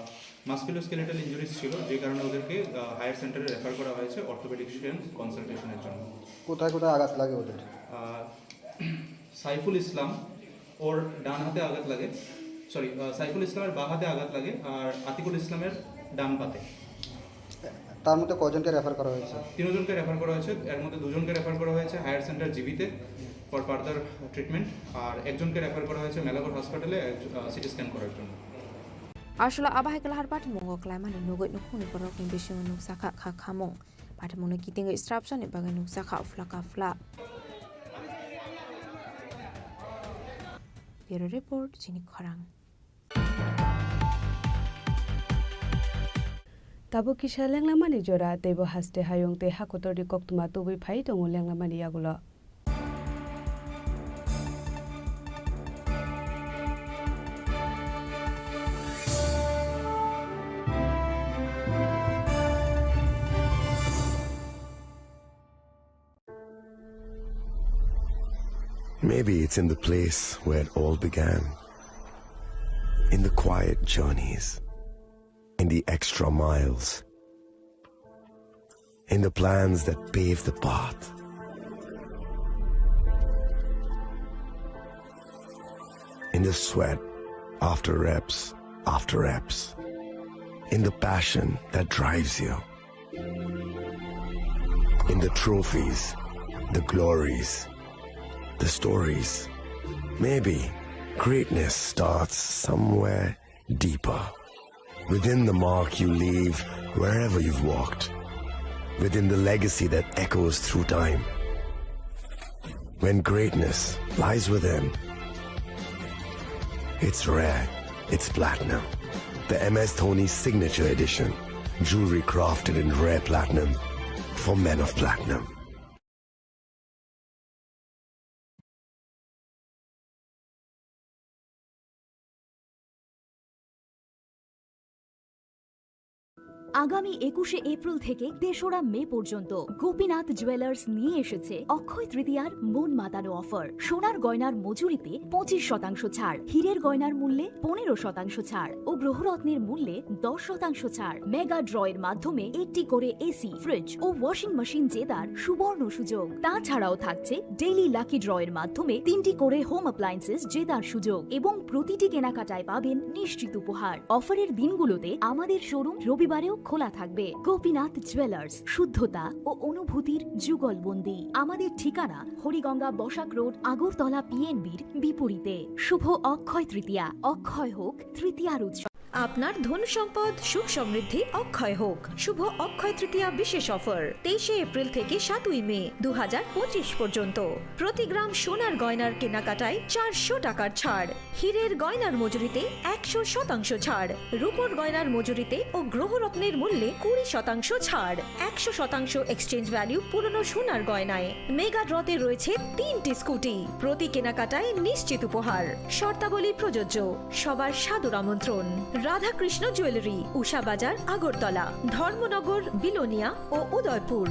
মাসকুলোস্কেলেটাল ইনজুরিজ ছিল, যে কারণে ওদেরকে, আহ, হায়ার সেন্টারে রেফার করা হয়েছে অর্থোপেডিশিয়ান কনসালটেশনের জন্য। কোথায় কোথায় আঘাত লাগে ওদের? আহ, সাইফুল ইসলাম ওর ডান হাতে আঘাত লাগে, সরি, আহ, সাইফুল ইসলামের বাঁ হাতে আঘাত লাগে আর আতিকুল ইসলামের ডান পাতে। তার মধ্যে কয়জনকে রেফার করা হয়েছে? তিনজনকে রেফার করা হয়েছে, এর মধ্যে দুজনকে রেফার করা হয়েছে হায়ার সেন্টার জিবিতে ফর ফার্দার ট্রিটমেন্ট, আর একজনকে রেফার করা হয়েছে মেলাগড় হসপিটালে, আহ, সিটি স্ক্যান করার জন্য। Aswkla abo hai khe lahar patimungo kwlaimani nugwi nukhungni borokni bisingo nukjakha kha khamung. Patimungno kitingwi srapsani bagwi nukjakha phla ka phla. Bureau Report, Chini Khorang. Tabuk kisa lenglamani jora, teibo haste hayung tei hakotorni koktwma tubui phai tongo lenglamani yagulo. Maybe it's in the place where it all began. In the quiet journeys. In the extra miles. In the plans that pave the path. In the sweat after reps after reps. In the passion that drives you. In the trophies, the glories, the stories. Maybe greatness starts somewhere deeper. Within the mark you leave wherever you've walked. Within the legacy that echoes through time. When greatness lies within, it's rare, it's platinum. The M S Dhoni Signature Edition. Jewelry crafted in rare platinum for men of platinum. আগামী একুশে এপ্রিল থেকে তেসরা মে পর্যন্ত গোপীনাথ জুয়েলার্স নিয়ে এসেছে অক্ষয় তৃতীয়ার মন মাতানো অফার। সোনার গয়নার মজুরিতে পঁচিশ শতাংশ ছাড়, হীরের গয়নার মূল্যে পনেরো শতাংশ ছাড় ও গ্রহরত্নের মূল্যে দশ শতাংশ ছাড়। মেগা ড্রয়ের মাধ্যমে একটি করে এসি, ফ্রিজ ও ওয়াশিং মেশিন জেতার সুবর্ণ সুযোগ। তাছাড়াও থাকছে ডেইলি লাকি ড্রয়ের মাধ্যমে তিনটি করে হোম অ্যাপ্লায়েন্সেস জেতার সুযোগ এবং প্রতিটি কেনাকাটায় পাবেন নিশ্চিত উপহার। অফারের দিনগুলোতে আমাদের শোরুম রবিবারেও খোলা থাকবে। গোপীনাথ জুয়েলার্স, শুদ্ধতা ও অনুভূতির যুগলবন্দি। আমাদের ঠিকানা হরিগঙ্গা বসাক রোড, আগরতলা পিএনবির বিপরীতে। শুভ অক্ষয় তৃতীয়া, অক্ষয় হোক তৃতীয়ার উৎসব। আপনার ধন সম্পদ সুখ সমৃদ্ধি অক্ষয় হোক। শুভ অক্ষয় তৃতীয়া বিশেষ অফার তেইশে এপ্রিল থেকে সাতই মে দু হাজার পঁচিশ পর্যন্ত। প্রতি গ্রাম সোনার গয়নার কেনাকাটায় চারশো টাকার ছাড়, হীরের গয়নার মজুরিতে একশো শতাংশ ছাড়, রূপোর গয়নার মজুরিতে ও গ্রহরত্নের মূল্যে কুড়ি শতাংশ ছাড়, একশো শতাংশ এক্সচেঞ্জ ভ্যালু পুরনো সোনার গয়নায়। মেগা ড্রতে রয়েছে তিনটি স্কুটি, প্রতি কেনাকাটায় নিশ্চিত উপহার। শর্তাবলী প্রযোজ্য। সবার সাদর আমন্ত্রণ। রাধাকৃষ্ণ জুয়েলারি, উষা বাজার, আগরতলা, ধর্মনগর, বিলোনিয়া ও Udaipur.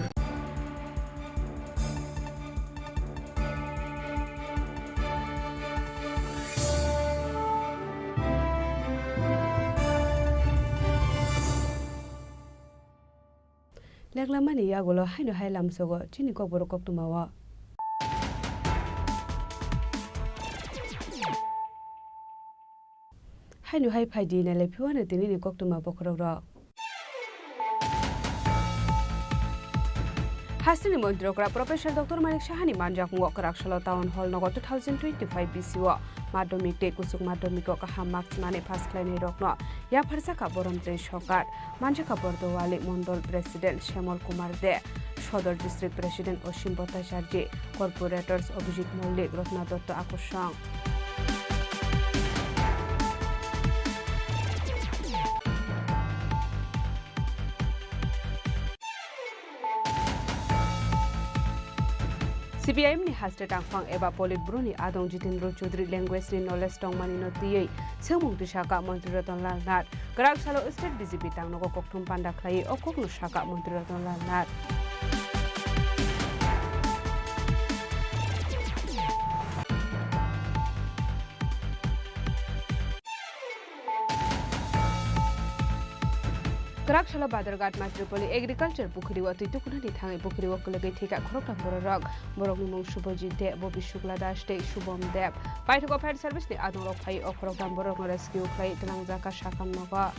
Leklamani yagulo haino hai lamsogo chini kokborok koktwmao. Haino hai phaidi nailai phiwano tinini koktwma bokhorokrok. Rajnini Montri okra Professor Doctor Manik Sahani manjakmungo kwraksalo Town Hall nogo two thousand twenty-five B C o madhyamik tei kuchuk madhyamiko kaham marks mani pass khlainairokno yapharjakha Borom tei Sokar, manjakha Bordowali Mondol President Shyamol Kumar De, Sodor District President Osim Bhattacharjee, Corporators Abhijit Mollik, Ratna Dotto Akosong. C P I M ni haste tangphang eba Politburo ni adong Jitendra Chaudhary language ni knowledge tongmani no twiwi swngmung tisaka Montri Ratan Lal Nath. Kwrak salo state B J P tangnogo kokthum panda khlaiwi o kokno saka Montri Ratan Lal Nath. Kwrak salo Badharghat Matripoli Agriculture Pukhiri o twi tukunani thangwi pukhiri o kwlwgwi thwikha khoroktham bororok. Borokni mung Subhajit Deb, Bobi Shukla Das tei Shubham Deb. Paithago fire service ni adongrok phaiwi o khoroktham borokno rescue khlaiwi twlangjakha sakham nogo.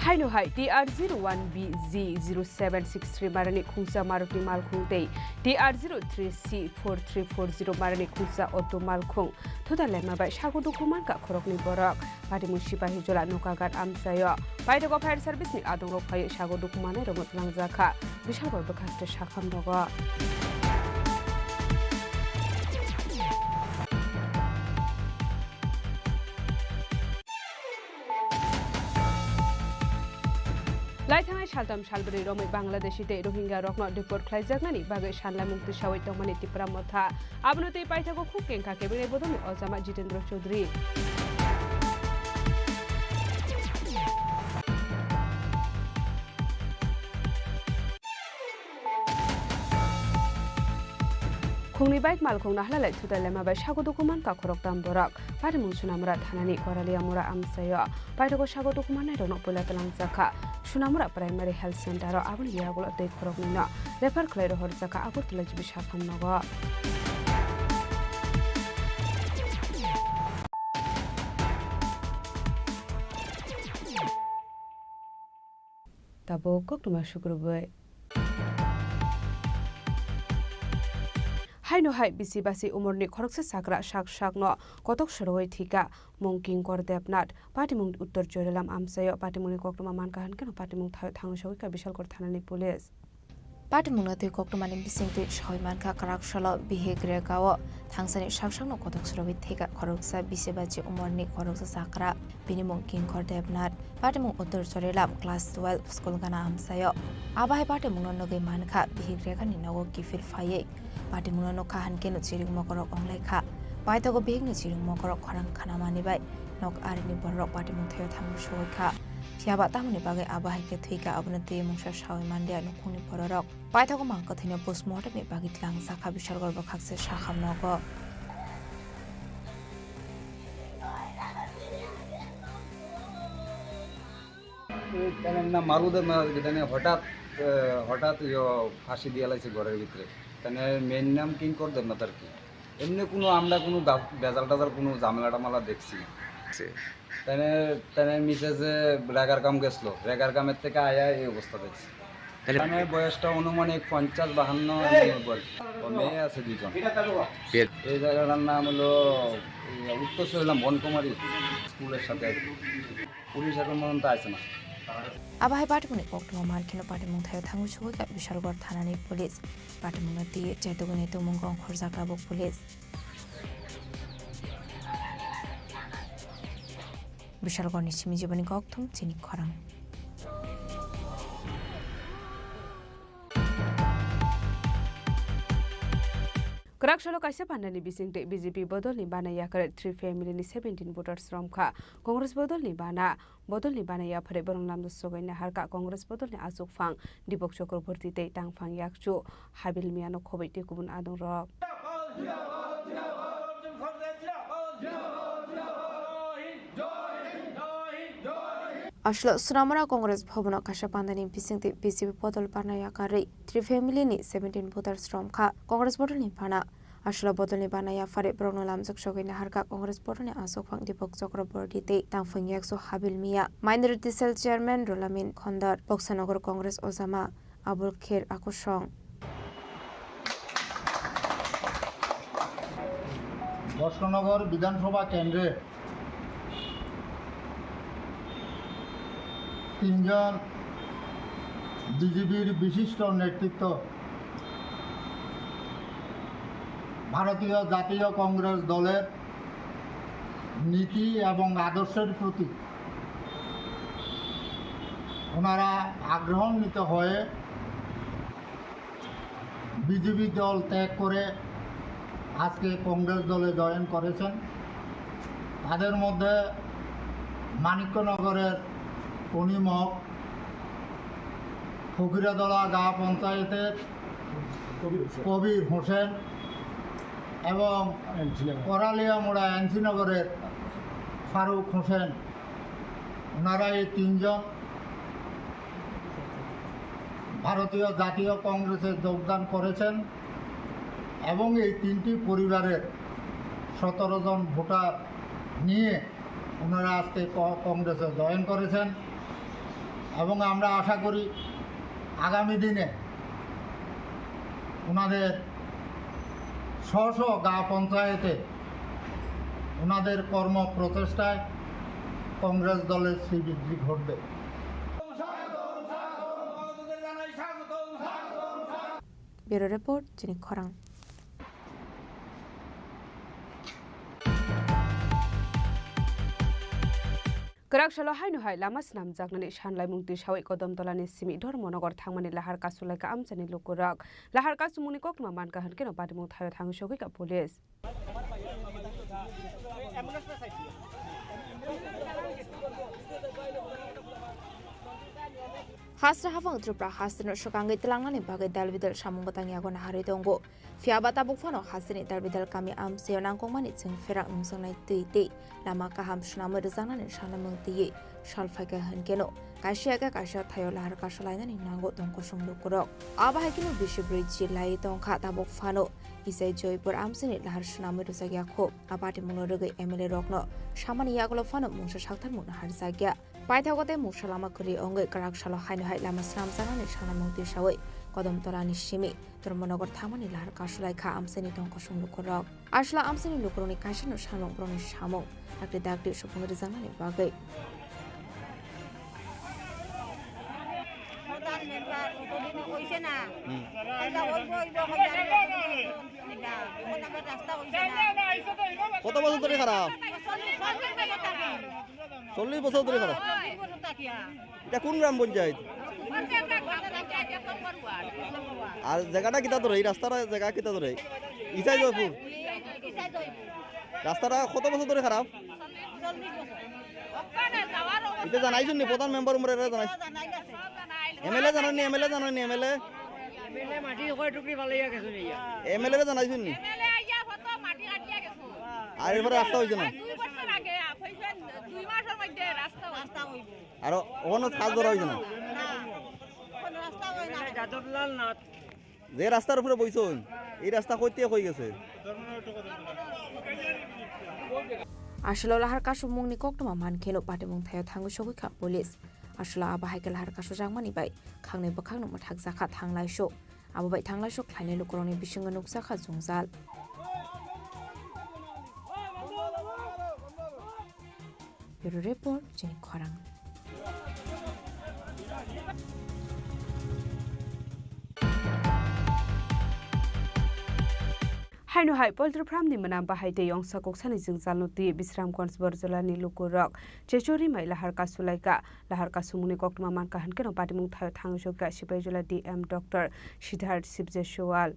Haino hai T R zero one B Z zero seven six three marani khungsa Maruti malkhung tei T R zero three C four three four zero marani khungsa auto malkhung thuda lema bai sago dukhu mankha khoroknwi borok. Patimung Sipahijola Nokagat amchaio. Paithago fire service ni adongrok phaiwi sago dukhu manai rokno twlangjakha. Bishalgor bwkhaste sakham nogo. Laithangnai saltham salbrwi romwi Bangladeshi tei Rohingya rokno deport khlaijaknani bagwi sanlaimung tisawi tongmani Tipra Motha. Abono tei paithago khuk kengkha kebengni bodolni ojama Jitendra Chaudhary. Khungni bike malkhung nahlalai thutai lema bai sago dukhu mankha khoroktham borok. Patimung Sunamura thanani Koralia Mura amchaio. Paithago sago dukhu mannairokno puila twlangjakha Sunamura Primary Health Center o, aboni yagulo tei khoroknwino refer khlai rohorjakha Agartala G B sakham nogo. Tabuk koktwma sukrubwi. Haino hai bisi basi umorni khoroksa chakra sak sakno kotok sorowi thika mung Kinkor Debnath, patimung Uttor Chorilam amchaio. Patimungni koktwma mankha hwnkhe no patimung thaio thangwi sogwikha Bishalgor thanani police. Patimungno twi koktwmani bisingtwi soi mankha kwrak salo bihik rega o thangsani sak sakno kotok sorowi thika khoroksa bisi bachi umorni khoroksa chakra. Bini mung Kinkor Debnath, patimung Uttor Chorilam class twelve school gana amchaio. Abahai patimungno nugwi mankha bihik regani nogo kiphil phaiwi. Patimungno nukha hwnkhe no chiring mokorok onglaikha. Paithago bihikni chiring mokorok khorang khanamani bai nok arini bororok patimung thaio thangwi sogwikha. Phiyaba tamoni bagwi abahai khe thwikha, abono twi mungsa sawi manliya nukhungni bororok. Paithago mang kwthwino postmortemni bagwi tlangjak kha Bishalgor bwkhakse sakham nogo. Tene na maru de na tene hotat, eh, hotat yo phasi diya laise gorer bhitre. Tene main nam Kinkor Debnath ar ki. Emni kuno amra kuno da-, bejal tejal kuno jamela tamela dekhchi na. Tene, tene misese regar kam geslo, regar kamer theke aya ei obostha dekhchi. Tene boyos ta onumanik ponchash bahanno, ninoboi. O meye ase duijon. Ei jagatar nam holo, ei, Uttor Chorilam Bonkumari, school er sathe. Police ekhon porjonto aise na. Abo hai patimungni koktwma mankheno patimung thaio thangwi sogwikha Bishalgor thanani police. Patimungno twi chetugwini tongmung ongkhorjak tabuk police. Bishalgorni simi jiboni kokthum chini khorang. Kwrak salo kaisa pandani bisingtwi B J P bodolni bana yakarwi three family ni seventeen voters romkha. Congress bodolni bana, bodolni bana yaphare borok lamda sogaina harkha Congress bodolni achukphang Deepak Chakraborty tei tangphang yakchu Habil Miano khobwi tei kubun adongrok. Aswk Sonamura Congress Bhavan o kaisa pandani bisingtwi B J P bodol bana yakarwi three family ni seventeen voters romkha. Congress bodolni bana Aswla bodolni bana yaphari borokno lamjak sogwi naharkha Congress bodolni aswkphang Deepak Chakraborty tei tangphung yakso Habil Mia, Minority Cell Chairman Rulamin Khondar, Boksanagar Congress Ojama Abul Kher Akusong. Boxanagar বিধানসভা কেন্দ্রে তিনজন বিজেপির বিশিষ্ট নেতৃত্ব ভারতীয় জাতীয় কংগ্রেস দলের নীতি এবং আদর্শের প্রতি ওনারা আগ্রহান্বিত হয়ে বিজেপি দল ত্যাগ করে আজকে কংগ্রেস দলে জয়েন করেছেন। তাদের মধ্যে মানিক্যনগরের কনিমক, ফকিরাদলা গাঁ পঞ্চায়েতের কবির হোসেন। কবির হোসেন এবং এনসি নগর। করালিয়ামুড়া এনসি নগরের ফারুক হোসেন। ওনারা এই তিনজন ভারতীয় জাতীয় কংগ্রেসে যোগদান করেছেন এবং এই তিনটি পরিবারের সতেরো জন ভোটার নিয়ে ওনারা আজকে ক-, কংগ্রেসে জয়েন করেছেন এবং আমরা আশা করি আগামী দিনে ওনাদের স্ব স্ব গাঁও পঞ্চায়েতে ওনাদের কর্ম প্রচেষ্টায় কংগ্রেস দলের শ্রীবৃদ্ধি ঘটবে। Bureau Report, Chini Khorang. Kwrak salo haino hai lama swnamjaknani sanlaimung twisawi Kodom Tolani simi Dharmanagar thangmani lahar kasulaikha amchaini lukurok. Lahar kasumungni koktwma mankha hwnkhe no patimung thaio thangwi sogwikha police. Hasra hapang Tripura hasteno swkangwi twlangnani bagwi dalbidal samung bwtang yago naharwi tongo. Phiya ba tabuk phano hasteni dalbidal kami amchaio nangkukmani chwng pherak nungjaknai twi tei lama kaham swnamwi rwjaknani sanamung twiwi sal phaikha hwnkhe no kaisa ya khe kaisa thaio lahar kasulainani nango tong kosong lukurok. Abo hai kheno bisi brwi chilaiwi tongkha tabuk phano Isai Joypur amchaini lahar swnamwi rwjakya kho. A patimungno rwgwi M L A rokno samani yagulo phano mungsa saktharmung naharjakya. Paithago tei mungsa lama kwrwi wngwi kwrak salo haino hai lama swnamjaknani sanamung twisawi Kodom Tolani simi Dharmanagar thangmani lahar kasulaikha amchaini tong kosong lukurok. Aswla amchaini lukurokni kaisano sanmung borokni samung dakti dakti supung rwjaknani bagwi. প্রধান মেম্বার, অতদিনে কইছে না। হুম। আইলা অইব, অইব, কইয়া আমি অতদিনে অইব, অইব না। এখন আবার রাস্তা অইছে না। কত বছর ধরে খারাপ? চল্লিশ, চল্লিশ বছর থাকি। চল্লিশ বছর ধরে খারাপ? চল্লিশ বছর থাকি, হ্যাঁ। এটা কোন গ্রাম পঞ্চায়েত? আর জায়গাটা কিতা ধরে? এই রাস্তাটা জায়গা কিতা ধরে? ইসাই জয়পুর। ইসাই জয়পুর। রাস্তাটা কত বছর ধরে খারাপ? চল্লিশ বছর। এটা জানাইছুন নি প্রধান মেম্বার উমরে, এটা জানাই। জানাই গেছে। এমএলএ জানাইনি, এমএলএ জানাইনি, এমএলএ? এমএলএ মাটি কয় টুকরি ফালাইয়া গেছে নি? এমএলএ রে জানাইছুন নি? এমএলএ আইয়া কত মাটি কাটিয়া গেছে। আর এরপরে রাস্তা হইছে না? দুই বছর আগে, হইছে দুই মাসের মধ্যে রাস্তা হইছে। রাস্তা হইব। আর ওখানে কাজ ধরা হইছে না? না, কোনো রাস্তা হয় না। এমএলএ যাদবলাল নাথ। যে রাস্তার উপরে বইছইন, এই রাস্তা কইতে কই গেছে? Aswla lahar kasumungni koktwma mankheno patimung thaio thangwi sogwikha police. Aswla abo hai khe lahar kasujakmani bai khangnwi bwkhakno mwthakjakha thanglaiso. Abo bai thanglaiso khlainai lukurokni bisingo nukjakha jwngjal. Bureau Report, Chini Khorang. Haino hai poultry farm ni mwnam bahai tei ongsa koksani jwngjalno twi Bisramganj Borjolani lukurok chechori mai lahar kasulaikha. Lahar kasumungni koktwma mankha hwnkhe no patimung thaio thangwi sokha Sipaijala D M Doctor Siddharth Sibjeswal.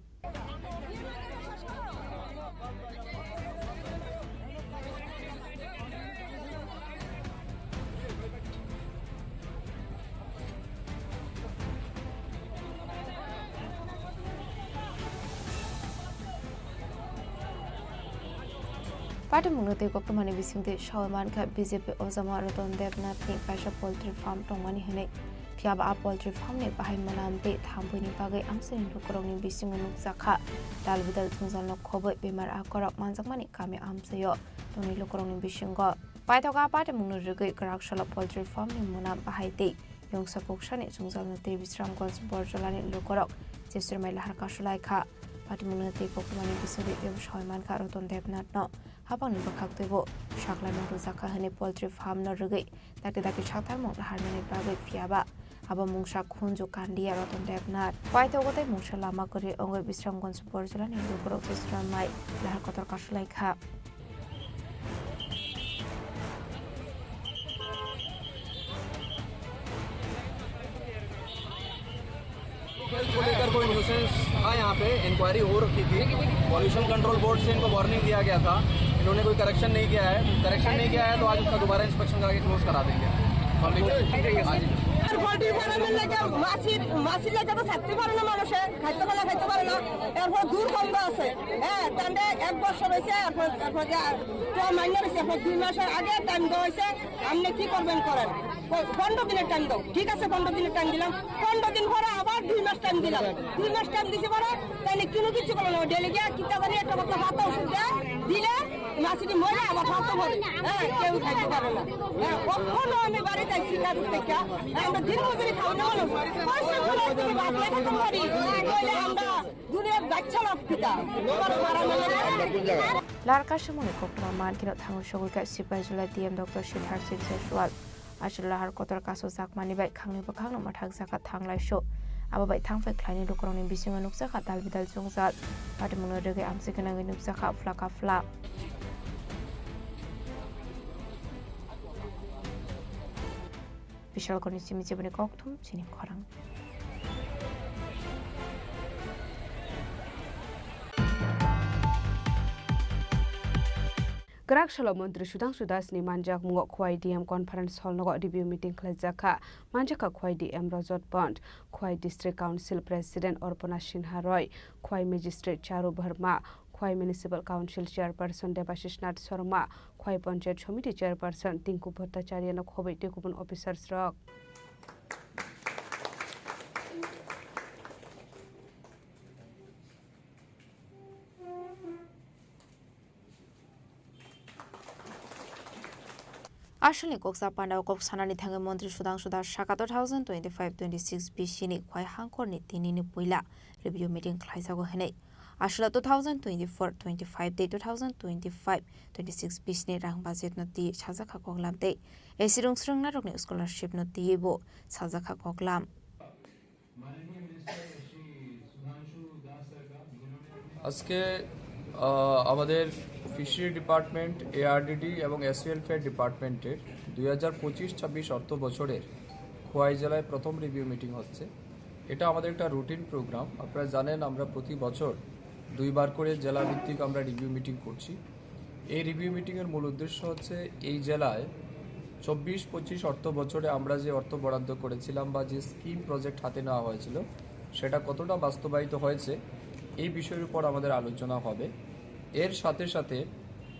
Patimungno tei koktwmani bisingtwi sawi mankha B J P ojama Ratan Debnathni kaisa poultry farm tongmani hwnwi. Phiya ba a poultry farm ni bahai mwnam tei thambuini bagwi amchaini lukurokni bisingo nukjakha. Dal bidal jwngjal no khobwi bemar akorok manjakmani kami amchaio tongnai lukurokni bisingo. Paithak a patimungno rwgwi kwrak salo poultry farm ni mwnam bahai tei yongsa kuksani jwngjal no tei Bisramganj Borjolani lukurok jeswrwngmai lahar kasulaikha. Patimungno tei koktwmani bisingtwi teibo soi mankha Ratan Debnath no hapangni bwkhak twibo saklaima rwjakha hwnwi poultry farm no rwgwi dakti dakti saktarmung laharnani bagwi. Phiya ba abo mungsa khunju kandiya Ratan Debnath. Paithago tei mungsa lama kwrwi wngwi Bisramganj Borjolani lukurok jeswrwngmai lahar kotor kasulaikha. Health को लेकर कोई न्यूसेंस था यहाँ पे, इंक्वायरी हो रखी थी। Pollution control board से इनको वार्निंग दिया गया था, इन्होंने कोई करेक्शन नहीं किया है। करेक्शन नहीं किया है तो आज उसका दोबारा इंस्पेक्शन करा के क्लोज करा देंगे। पब्लिक, हाँ जी। আর পোল্ট্রি ফার্মের লাগে মাছি, মাছি লাগে তো থাকতে পারে না মানুষে, খাইতে পারে না, খাইতে পারে না। এরপর দুর্গন্ধ আছে, হ্যাঁ, তাহলে এক বছর হয়েছে, এরপর, এরপর যে আর তো মাইনে হয়েছে, এরপর দুই মাসের আগে টাইম দেওয়া হয়েছে, আপনি কি করবেন করেন, প-, পনেরো দিনের টাইম দাও, ঠিক আছে, পনেরো দিনের টাইম দিলাম, পনেরো দিন পরে আবার দুই মাস টাইম দিলাম, দুই মাস টাইম দিতে পারে, তাহলে কোনো কিছু করলো না, ডেলি গিয়ে কিতা জানি একটা কথা ভাত ওষুধ দেয়, দিলে মাছটি মরে আবার ভাত করে, হ্যাঁ, কেউ খাইতে পারে না। হ্যাঁ, কখনো আমি বাড়িতে আইছি কাজের থেকে, হ্যাঁ, আমরা দিন মজুরি খাওয়া মানুষ, পয়সা করে তুমি ভাত খেতে পারি, তাহলে আমরা দুনিয়ার বাচ্চা লোক পিতা, তোমার মারা মেলে। Larkha simoni koktwma mankhe no thango sogwi kha sipai jula D M Doctor Siddharth Singh Seswal. Aswk lahar kotor kasu jakmani bai khangni bwkhakno mwthakjakha thanglaisu. Abo bai thangphai khlaini lukurokni bisingo nukjakha dal bidal jwngjal. Patimungno rwgwi amchwi gwnangwi nukjakha phlaka phla. Bishalkoni simi chiboni kokthum chini khorang. Kwrak salo Montri Sudhangshu Das ni manjakmungo Khowai D M Conference Hall nogo review meeting khlaijak kha. Manjakha Khowai D M Rajat Pant, Khowai District Council President Arpana Sinha Roy, Khowai Magistrate Charu Verma, Khowai Municipal Council Chairperson Debashish Nath Sharma, Khowai Panchayat Samiti Chairperson Tinku Bhattacharya no khobwi tei kubun officers rok. Aswkni kok sa pandao kok sanani thangwi Montri Sudhangshu Das saka two thousand twenty-five twenty-six bisini Khowai hangkhorni tinini puila review meeting khlaijago hwnwi. Aswkla two thousand twenty-four twenty-five tei two thousand twenty-five twenty-six bisini rang budget no twi sajakha koklam tei A C rungsrwng narokni scholarship no twiwi bo sajakha koklam. আজকে, আহ, আমাদের fishery department, ARDD এবং SC welfare ডিপার্টমেন্টের দুই হাজার পঁচিশ ছাব্বিশ অর্থ বছরের খোয়াই জেলায় প্রথম রিভিউ মিটিং হচ্ছে। এটা আমাদের একটা রুটিন প্রোগ্রাম। আপনারা জানেন, আমরা প্রতি বছর দুইবার করে জেলা ভিত্তিক আমরা রিভিউ মিটিং করছি। এই রিভিউ মিটিংয়ের মূল উদ্দেশ্য হচ্ছে এই জেলায় চব্বিশ পঁচিশ অর্থ বছরে আমরা যে অর্থ বরাদ্দ করেছিলাম বা যে স্কিম প্রজেক্ট হাতে নেওয়া হয়েছিল, সেটা কতটা বাস্তবায়িত হয়েছে, এই বিষয়ের উপর আমাদের আলোচনা হবে। এর সাথে সাথে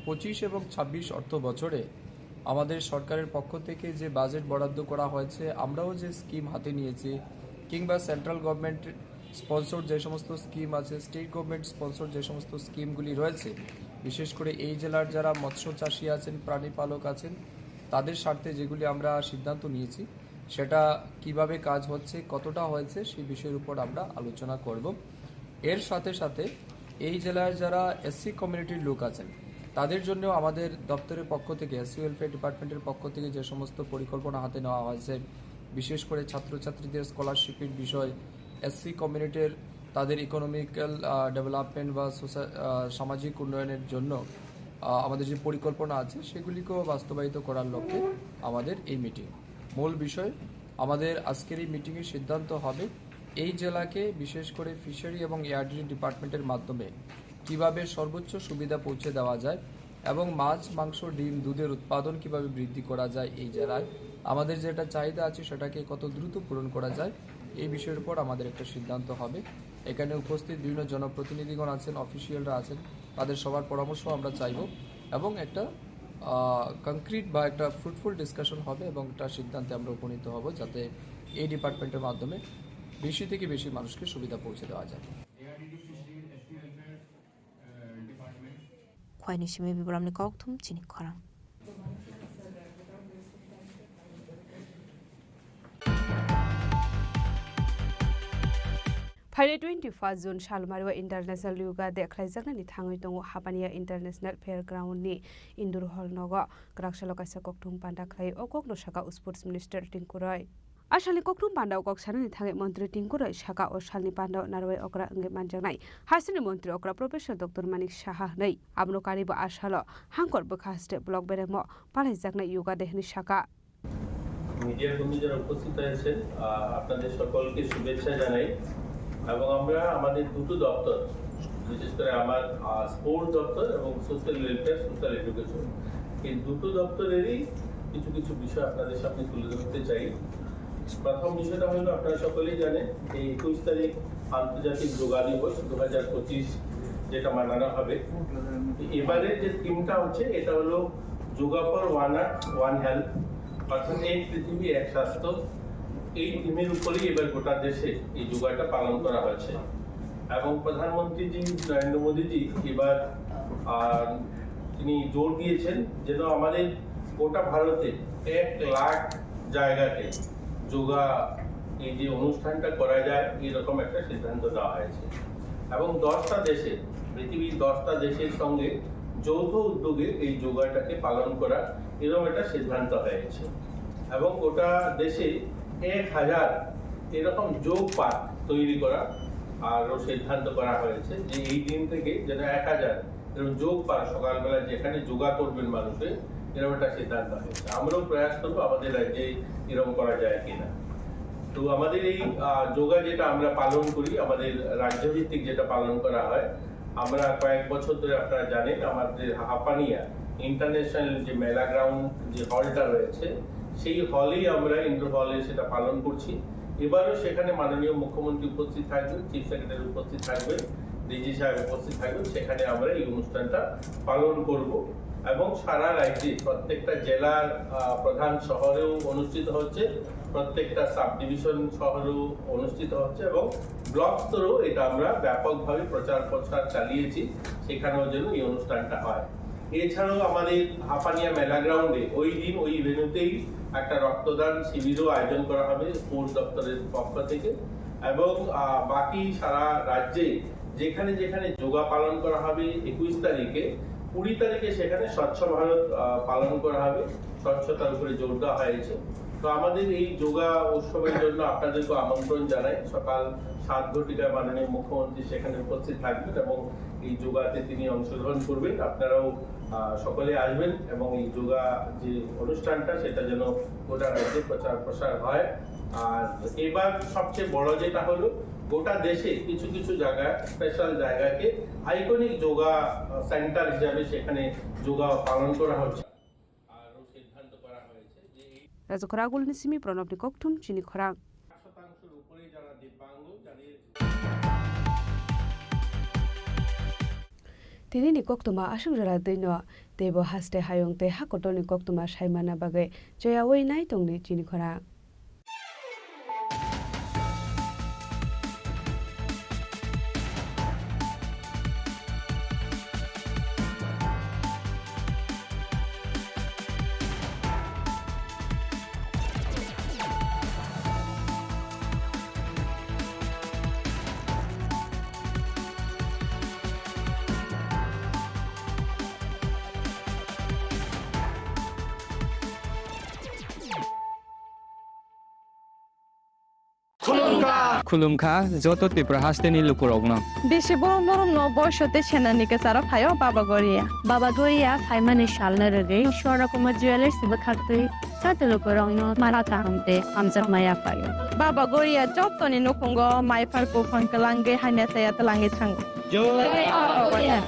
পঁচিশ এবং ছাব্বিশ অর্থ বছরে আমাদের সরকারের পক্ষ থেকে যে বাজেট বরাদ্দ করা হয়েছে, আমরাও যে স্কিম হাতে নিয়েছি, কিংবা সেন্ট্রাল গভর্নমেন্ট স্পন্সর যে সমস্ত স্কিম আছে, স্টেট গভর্নমেন্ট স্পন্সর যে সমস্ত স্কিমগুলি রয়েছে, বিশেষ করে এই জেলার যারা মৎস্য চাষী আছেন, প্রাণী পালক আছেন, তাদের স্বার্থে যেগুলি আমরা সিদ্ধান্ত নিয়েছি, সেটা কিভাবে কাজ হচ্ছে, কতটা হয়েছে, সেই বিষয়ের উপর আমরা আলোচনা করব। এর সাথে সাথে এই জেলায় যারা এসসি কমিউনিটির লোক আছেন, তাদের জন্য আমাদের দপ্তরের পক্ষ থেকে, এসসি ওয়েলফেয়ার ডিপার্টমেন্টের পক্ষ থেকে যে সমস্ত পরিকল্পনা হাতে নেওয়া হয়েছে, বিশেষ করে ছাত্রছাত্রীদের স্কলারশিপের বিষয়, এসসি কমিউনিটির তাদের ইকোনমিক্যাল, আহ, ডেভেলপমেন্ট বা সোসা-, আহ, সামাজিক উন্নয়নের জন্য, আহ, আমাদের যে পরিকল্পনা আছে, সেগুলিকেও বাস্তবায়িত করার লক্ষ্যে আমাদের এই মিটিং। মূল বিষয়, আমাদের আজকের এই মিটিংয়ে সিদ্ধান্ত হবে এই জেলাকে বিশেষ করে ফিশারি এবং এআরডিডি ডিপার্টমেন্টের মাধ্যমে কিভাবে সর্বোচ্চ সুবিধা পৌঁছে দেওয়া যায় এবং মাছ, মাংস, ডিম, দুধের উৎপাদন কিভাবে বৃদ্ধি করা যায় এই জেলায়, আমাদের যেটা চাহিদা আছে সেটাকে কত দ্রুত পূরণ করা যায়, এই বিষয়ের উপর আমাদের একটা সিদ্ধান্ত হবে। এখানে উপস্থিত বিভিন্ন জনপ্রতিনিধিগণ আছেন, অফিসিয়ালরা আছেন, তাদের সবার পরামর্শ আমরা চাইব এবং একটা, আহ, কংক্রিট বা একটা ফ্রুটফুল ডিসকাশন হবে এবং একটা সিদ্ধান্তে আমরা উপনীত হব, যাতে এই ডিপার্টমেন্টের মাধ্যমে বেশি থেকে বেশি মানুষকে সুবিধা পৌঁছে দেওয়া যাবে। Khwai ni simi Bibaramni kokthum chini khorang. Phainai twenty-first June salmari o International Yoga Day khlaijaknani thangwi tongo Hapania International Fairground ni indoor hall nogo. Kwrak salo kaisa kokthum panda khlai o kokno saka Sports Minister Tinku Roy. A salni kokthum panda o kok sanani thangwi Montri Tinku Roy saka o salni panda o narwai okra wngwi manjaknai hasteni Montri okra Professor Doctor Manik Saha hwnwi. Abono karibo a salo Hangkor bwkha haste block beremo palaijaknai Yoga Day hwnwi saka. Media কর্মী যারা উপস্থিত হয়েছেন, আহ, আপনাদের সকলকে শুভেচ্ছা জানাই। এবং আমরা আমাদের দুটো দপ্তর, বিশেষ করে আমার, আহ, স্পোর্টস দপ্তর এবং সোশ্যাল ওয়েলফেয়ার, সোশ্যাল এডুকেশন, এই দুটো দপ্তরেরই কিছু কিছু বিষয় আপনাদের সামনে তুলে ধরতে চাই। প্রথম বিষয়টা হলো, আপনারা সকলেই জানেন যে একুশ তারিখ আন্তর্জাতিক যোগা দিবস দু হাজার পঁচিশ, যেটা মানানো হবে। এবারে যে থিমটা হচ্ছে, এটা হলো yoga for one earth one health, অর্থাৎ এক পৃথিবী এক স্বাস্থ্য। এই থিমের উপরেই এবার গোটা দেশে এই যোগাটা পালন করা হয়েছে। এবং প্রধানমন্ত্রীজি নরেন্দ্র মোদীজি এবার, আহ, তিনি জোর দিয়েছেন যেন আমাদের গোটা ভারতে এক লাখ জায়গাতে যোগা, এই যে অনুষ্ঠানটা করা যায়, এরকম একটা সিদ্ধান্ত নেওয়া হয়েছে। এবং দশটা দেশে, পৃথিবীর দশটা দেশের সঙ্গে যৌথ উদ্যোগে এই যোগাটাকে পালন করা, এরকম একটা সিদ্ধান্ত হয়েছে। এবং গোটা দেশে এক হাজার এরকম যোগ পার্ক তৈরি করা আরও সিদ্ধান্ত করা হয়েছে, যে এই দিন থেকে যেন এক হাজার এরকম যোগ পার্ক, সকালবেলা যেখানে যোগা করবেন মানুষে, এরকম একটা সিদ্ধান্ত হয়েছে। আমরাও প্রয়াস করবো আমাদের রাজ্যে এরকম করা যায় কিনা। তো আমাদের এই, আহ, যোগা যেটা আমরা পালন করি, আমাদের রাজ্যভিত্তিক যেটা পালন করা হয়, আমরা কয়েক বছর ধরে, আপনারা জানেন, আমাদের হাপানিয়া ইন্টারন্যাশনাল যে মেলা গ্রাউন্ড, যে হলটা রয়েছে, সেই হলেই আমরা, ইনডোর হলে সেটা পালন করছি। এবারও সেখানে মাননীয় মুখ্যমন্ত্রী উপস্থিত থাকবেন, চিফ সেক্রেটারি উপস্থিত থাকবেন, ডিজি সাহেব উপস্থিত থাকবেন, সেখানে আমরা এই অনুষ্ঠানটা পালন করব। এবং সারা রাজ্যে প্রত্যেকটা জেলার, আহ, প্রধান শহরেও অনুষ্ঠিত হচ্ছে, প্রত্যেকটা সাব ডিভিশন শহরেও অনুষ্ঠিত হচ্ছে এবং ব্লক স্তরেও এটা আমরা ব্যাপকভাবে প্রচার প্রসার চালিয়েছি, সেখানেও যেন এই অনুষ্ঠানটা হয়। এছাড়াও আমাদের হাপানিয়া মেলা গ্রাউন্ডে ওই দিন ওই ভেন্যুতেই একটা রক্তদান শিবিরও আয়োজন করা হবে স্পোর্টস দপ্তরের পক্ষ থেকে। এবং, আহ, বাকি সারা রাজ্যে যেখানে যেখানে যোগা পালন করা হবে একুশ তারিখে, কুড়ি তারিখে সেখানে স্বচ্ছ ভারত, আহ, পালন করা হবে, স্বচ্ছতার উপরে জোর দেওয়া হয়েছে। তো আমাদের এই যোগা উৎসবের জন্য আপনাদেরকে আমন্ত্রণ জানাই। সকাল সাত ঘটিকায় মাননীয় মুখ্যমন্ত্রী সেখানে উপস্থিত থাকবেন এবং এই যোগাতে তিনি অংশগ্রহণ করবেন। আপনারাও, আহ, সকলে আসবেন এবং এই যোগা যে অনুষ্ঠানটা, সেটা যেন গোটা রাজ্যে প্রচার প্রসার হয়। আর এবার সবচেয়ে বড় যেটা হলো, গোটা দেশে কিছু কিছু জায়গা, স্পেশাল জায়গাকে আইকনিক যোগা, আহ, সেন্টার হিসাবে সেখানে যোগা পালন করা হচ্ছে। আরও সিদ্ধান্ত করা হয়েছে যে এই Rajakhor Agulni simi Pranabni kokthum chini khorang. শতাংশের উপরে যারা দিব্যাঙ্গ, যাদের Tini ni koktwma aswk jora twi no teibo haste hayung tei ha kotor ni koktwma sai manna bagwi choyaui nai tongdi chini khorang. Khulumkha joto Tripura hasteni lukurokno. Bisi borom borom no boiso tei senani kwcharo phaio Baba Goria. Baba Goria phaimani salno rwgwi Swarna Kumar Jewellers bwkhaktwi joto lukurokno mara kaham tei hamjakma yaphaio. Baba Goria jotoni nukhungo maiphar buphang kwlangwi hamya chaya twlangwi thango. Jai Baba Goria.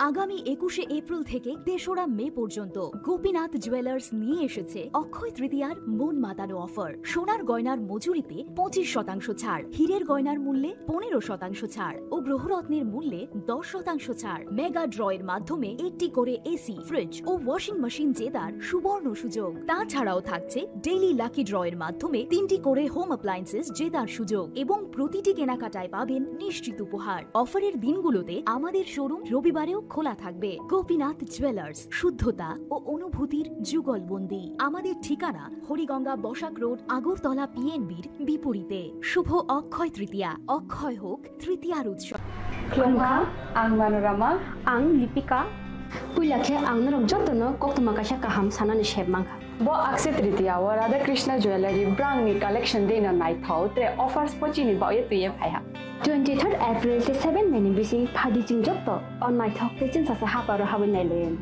আগামী একুশে এপ্রিল থেকে তেসরা মে পর্যন্ত গোপীনাথ জুয়েলার্স নিয়ে এসেছে অক্ষয় তৃতীয়ার মন মাতানো অফার। সোনার গয়নার মজুরিতে পঁচিশ শতাংশ ছাড়, হীরের গয়নার মূল্যে পনেরো শতাংশ ছাড় ও গ্রহরত্নের মূল্যে দশ শতাংশ ছাড়। মেগা ড্র এর মাধ্যমে একটি করে এসি, ফ্রিজ ও ওয়াশিং মেশিন জেতার সুবর্ণ সুযোগ। তাছাড়াও থাকছে ডেইলি লাকি ড্র এর মাধ্যমে তিনটি করে হোম অ্যাপ্লায়েন্সেস জেতার সুযোগ এবং প্রতিটি কেনাকাটায় পাবেন নিশ্চিত উপহার। অফারের দিনগুলোতে আমাদের শোরুম রবিবারেও খোলা থাকবে। গোপীনাথ জুয়েলার্স, শুদ্ধতা ও অনুভূতির যুগলবন্দি। আমাদের ঠিকানা হরিগঙ্গা বসাক রোড, আগরতলা পিএনবির বিপরীতে। শুভ অক্ষয় তৃতীয়া। অক্ষয় হোক তৃতীয়ার উৎসব। Khulumkha, ang Manorama. Ang Lipika. Puila khe ang norok jotono koktwma kaisa kaham sanani sep mankha. Bo Akshaya Tritiya o Radha Krishna Jewellery brangni collection dino naithok tre offers pochini baoye twiye phaiha. Twenty third April tei seven May ni bising phaidi chwng joto o naithok tei chwngsasa haparo habwi nailaiwi.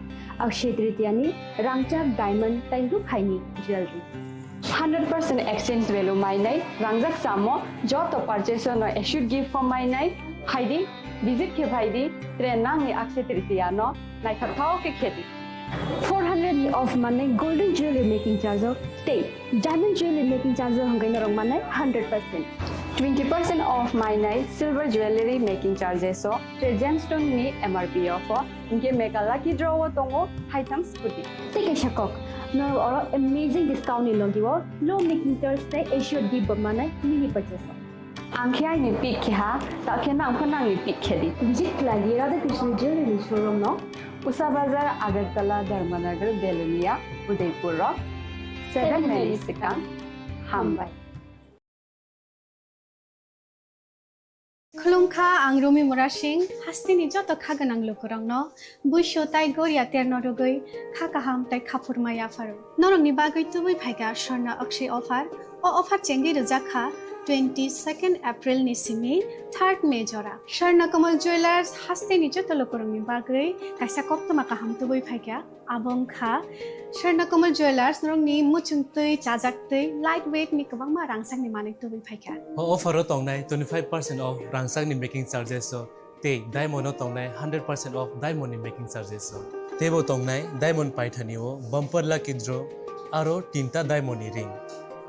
Akshaya Tritiya ni rangchak diamond tei rukhaini jewellery. Hundred percent exchange value mainai rangjak samo joto purchase no assured gift form mainai phaidi, visit khe phaidi, tre nangni Akshaya Tritiya no naithok thao khe khedi. Four hundred ni off manai golden jewelry making charge o tei diamond jewelry making charge o hwnkhai norok manai hundred percent. Twenty percent off mainai silver jewelry making charges o tre gemstone ni M R P o pho hwnkhe mega lucky draw o tongo haitham scooty. Tei kaisa kok, norok oro amazing discount ni logi o low making charge tei assured gift bo manai mini purchase o. Ang khe aini pick khe ha, ta khe nang pho nangni pick khe di. Visit khlai di Radha Krishna Jewelry showroom no. Usa Bazar, Agartala, Dharmanagar, Belonia, Udaipur rok. Seven May ni swkang. Hambai. Khulumkha, ang Rumi Murasing, hasteni joto kha gwnang lukurokno buisu tai goria terno rwgwi kha kaham tai khaphurma yapharo. Norokni bagwi tubui phaikha Swarna Akshay offer. O offer chengwi rwjak kha twenty second April ni simi third May jora. Swarna Kamal Jewellers hasteni joto lukurokni bagwi kaisa koktwma kaham tubui phaikha. Abo wngkha Swarna Kamal Jewellers, norokni muchungtwi, chajaktwi, light weight ni kwbangma rangchakni manwi tubui phaikha. O offer o tongnai twenty five percent off rangchakni making charges o tei diamond o tongnai hundred percent off diamond ni making charges o. Teibo tongnai diamond paithani o bumper lucky draw aro tinta diamond ni ring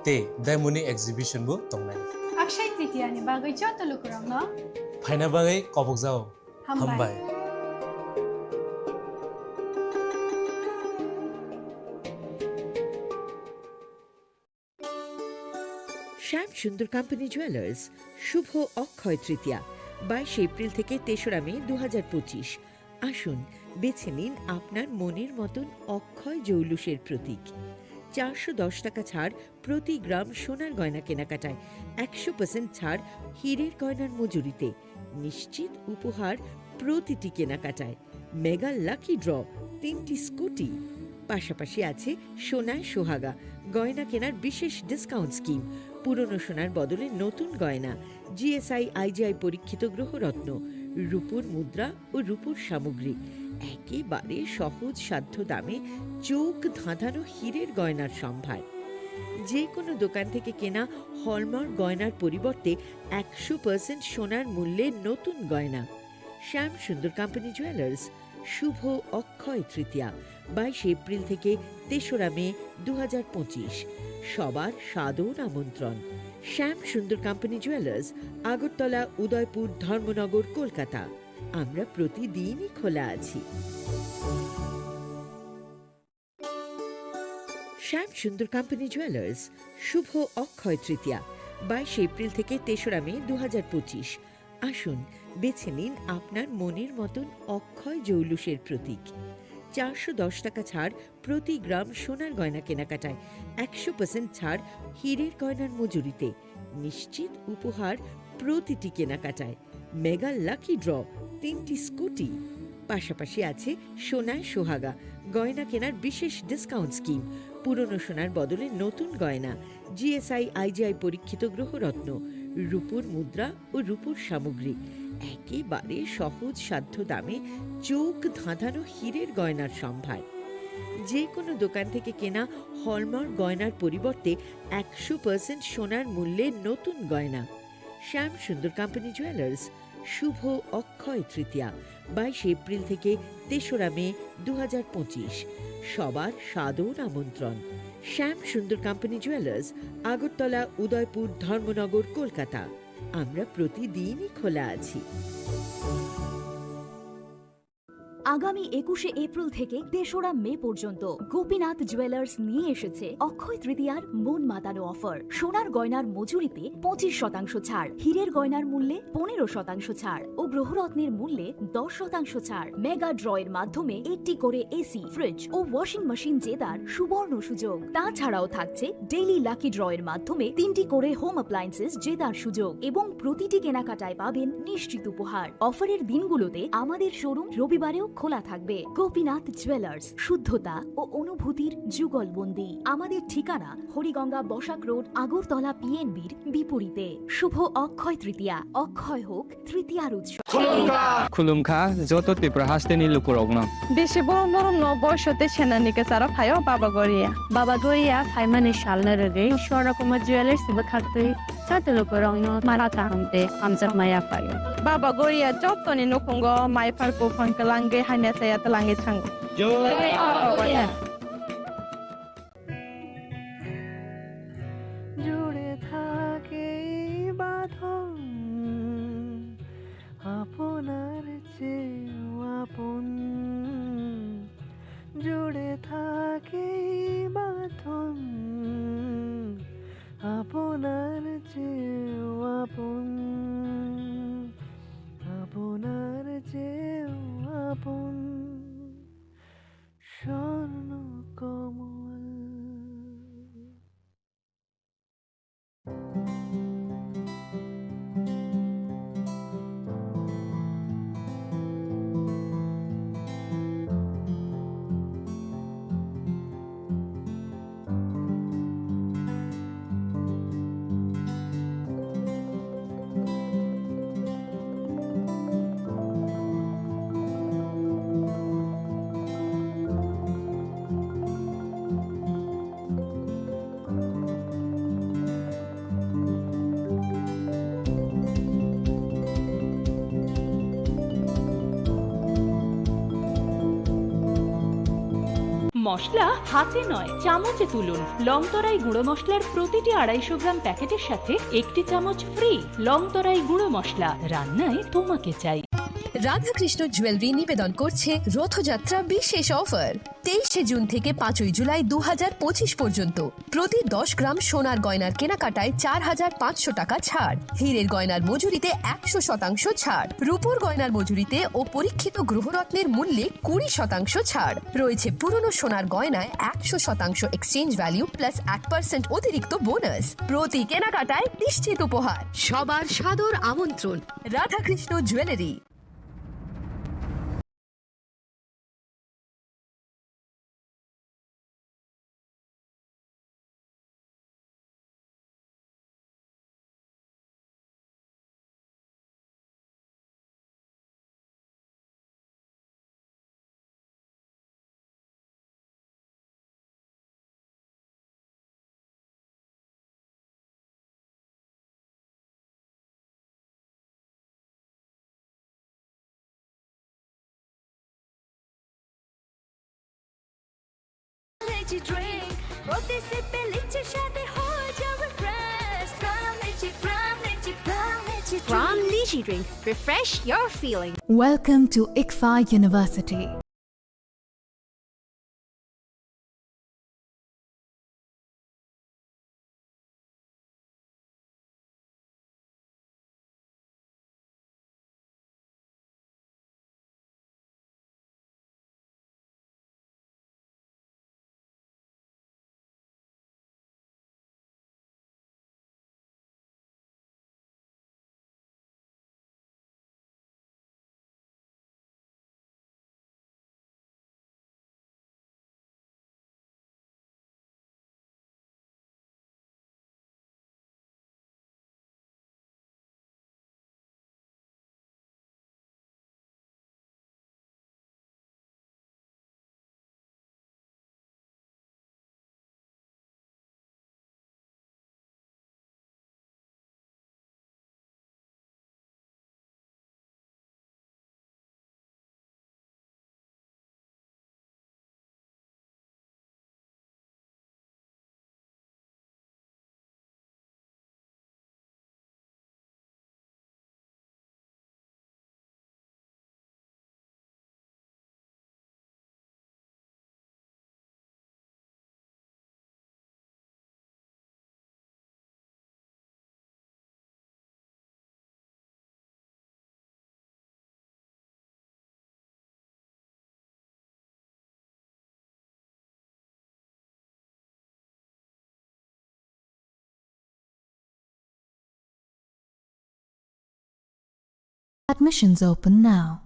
tei diamond ni exhibition bo tongnai. Akshay Tritiya ni bagwi joto lukurokno phaina bagwi kobokjao. Hambai. Hambai. শ্যাম Sundar company jewellers, শুভ অক্ষয় তৃতীয়া, বাইশে এপ্রিল থেকে তেসরা মে দু হাজার পঁচিশ। আসুন, বেছে নিন আপনার মনের মতন অক্ষয় জৌলুসের প্রতীক। চারশো দশ টাকা ছাড় প্রতি গ্রাম সোনার গয়না কেনাকাটায়, একশো পার্সেন্ট ছাড় হীরের গয়নার মজুরিতে, নিশ্চিত উপহার প্রতিটি কেনাকাটায়, মেগা লাকি ড্র, তিনটি স্কুটি, পাশাপাশি আছে সোনায় সোহাগা গয়না কেনার বিশেষ ডিসকাউন্ট স্কিম, পুরনো সোনার বদলে নতুন গয়না, জিএসআই আইজিআই পরীক্ষিত গ্রহরত্ন, রূপোর মুদ্রা ও রূপোর সামগ্রী, একেবারে সহজ সাধ্য দামে চোখ ধাঁধানো হীরের গয়নার সম্ভার। যে কোনো দোকান থেকে কেনা হলমার্ক গয়নার পরিবর্তে একশো পার্সেন্ট সোনার মূল্যে নতুন গয়না। শ্যাম সুন্দর কোম্পানি জুয়েলার্স, শুভ অক্ষয় তৃতীয়া, বাইশে এপ্রিল থেকে তেসরা মে দু হাজার পঁচিশ। সবার সাদর আমন্ত্রণ। শ্যাম সুন্দর কোম্পানি জুয়েলার্স, আগরতলা, উদয়পুর, ধর্মনগর, কলকাতা। আমরা প্রতিদিনই খোলা আছি। শ্যাম সুন্দর কোম্পানি জুয়েলার্স, শুভ অক্ষয় তৃতীয়া, বাইশে এপ্রিল থেকে তেসরা মে দু হাজার পঁচিশ। আসুন, বেছে নিন আপনার মনের মতন অক্ষয় জৌলুসের প্রতীক। চারশো দশ টাকা ছাড় প্রতি গ্রাম সোনার গয়না কেনাকাটায়, একশো পার্সেন্ট ছাড় হীরের গয়নার মজুরিতে, নিশ্চিত উপহার প্রতিটি কেনাকাটায়, মেগা লাকি ড্র, তিনটি স্কুটি, পাশাপাশি আছে সোনায় সোহাগা গয়না কেনার বিশেষ ডিসকাউন্ট স্কিম, পুরনো সোনার বদলে নতুন গয়না, জিএসআই আইজিআই পরীক্ষিত গ্রহরত্ন, রূপোর মুদ্রা ও রূপোর সামগ্রী, একেবারে সহজ সাধ্য দামে চোখ ধাঁধানো হীরের গয়নার সম্ভার। যে কোনো দোকান থেকে কেনা হলমার্ক গয়নার পরিবর্তে একশো পার্সেন্ট সোনার মূল্যে নতুন গয়না। শ্যাম সুন্দর কোম্পানি জুয়েলার্স, শুভ অক্ষয় তৃতীয়া, বাইশে এপ্রিল থেকে তেসরা মে দু হাজার পঁচিশ। সবার সাদর আমন্ত্রণ। শ্যাম সুন্দর কোম্পানি জুয়েলার্স, আগরতলা, উদয়পুর, ধর্মনগর, কলকাতা। আমরা প্রতিদিনই খোলা আছি। আগামী একুশে এপ্রিল থেকে তেসরা মে পর্যন্ত গোপীনাথ জুয়েলার্স নিয়ে এসেছে অক্ষয় তৃতীয়ার মন মাতানো অফার। সোনার গয়নার মজুরিতে পঁচিশ শতাংশ ছাড়, হীরের গয়নার মূল্যে পনেরো শতাংশ ছাড় ও গ্রহরত্নের মূল্যে দশ শতাংশ ছাড়। মেগা ড্রয়ের মাধ্যমে একটি করে এসি, ফ্রিজ ও ওয়াশিং মেশিন জেতার সুবর্ণ সুযোগ। তাছাড়াও থাকছে ডেইলি লাকি ড্রয়ের মাধ্যমে তিনটি করে হোম অ্যাপ্লায়েন্সেস জেতার সুযোগ এবং প্রতিটি কেনাকাটায় পাবেন নিশ্চিত উপহার। অফারের দিনগুলোতে আমাদের শোরুম রবিবারেও খোলা থাকবে। গোপীনাথ জুয়েলার্স, শুদ্ধতা ও অনুভূতির যুগলবন্দি। আমাদের ঠিকানা হরিগঙ্গা বসাক রোড, আগরতলা পিএনবির বিপরীতে। শুভ অক্ষয় তৃতীয়া, অক্ষয় হোক তৃতীয়ার উৎসব। Khulumkha joto Tripura hasteni lukurokno. Bisi borom borom no boisote senani kwcharo phaio Baba Goria. Baba Goria phaimani salno rwgwi Swarna Kumar Jewellers bwkhaktwi joto lukurokno mara kaham tei hamjakma yaphaio. Baba Goria jotoni nukhungo mai phar buphang kwlangwi hamya chaya twlangwi thango. জয় বাবা গোরিয়া। জুড়ে থাকে এই বাঁধন আপনার চেয়েও আপন, জুড়ে থাকে এই বাঁধন আপনার চেয়েও আপন, আপনার চেয়েও আপন। স্বর্ণ কমল। মশলা হাতে নয়, চামচে তুলুন। লংতরাই গুঁড়ো মশলার প্রতিটি আড়াইশো গ্রাম প্যাকেটের সাথে একটি চামচ ফ্রি। লংতরাই গুঁড়ো মশলা, রান্নায় তোমাকে চাই। রাধাকৃষ্ণ জুয়েলারি নিবেদন করছে রথযাত্রা বিশেষ অফার। তেইশে জুন থেকে পাঁচই জুলাই দু হাজার পঁচিশ পর্যন্ত প্রতি দশ গ্রাম সোনার গয়নার কেনাকাটায় চার হাজার পাঁচশো টাকা ছাড়, হীরের গয়নার মজুরিতে একশো শতাংশ ছাড়, রূপোর গয়নার মজুরিতে ও পরীক্ষিত গ্রহরত্নের মূল্যে কুড়ি শতাংশ ছাড়। রয়েছে পুরনো সোনার গয়নায় একশো শতাংশ এক্সচেঞ্জ ভ্যালু প্লাস এক পার্সেন্ট অতিরিক্ত বোনাস। প্রতি কেনাকাটায় নিশ্চিত উপহার। সবার সাদর আমন্ত্রণ রাধাকৃষ্ণ জুয়েলারি। Energy drink, প্রতি সিপে লিচির স্বাদে হয়ে যাবে fresh. Prime Lychee, Prime Lychee, Prime Lychee, Prime Lychee drink। Prime Lychee drink, refresh your feeling. Welcome to ICFAI University. Admissions open now.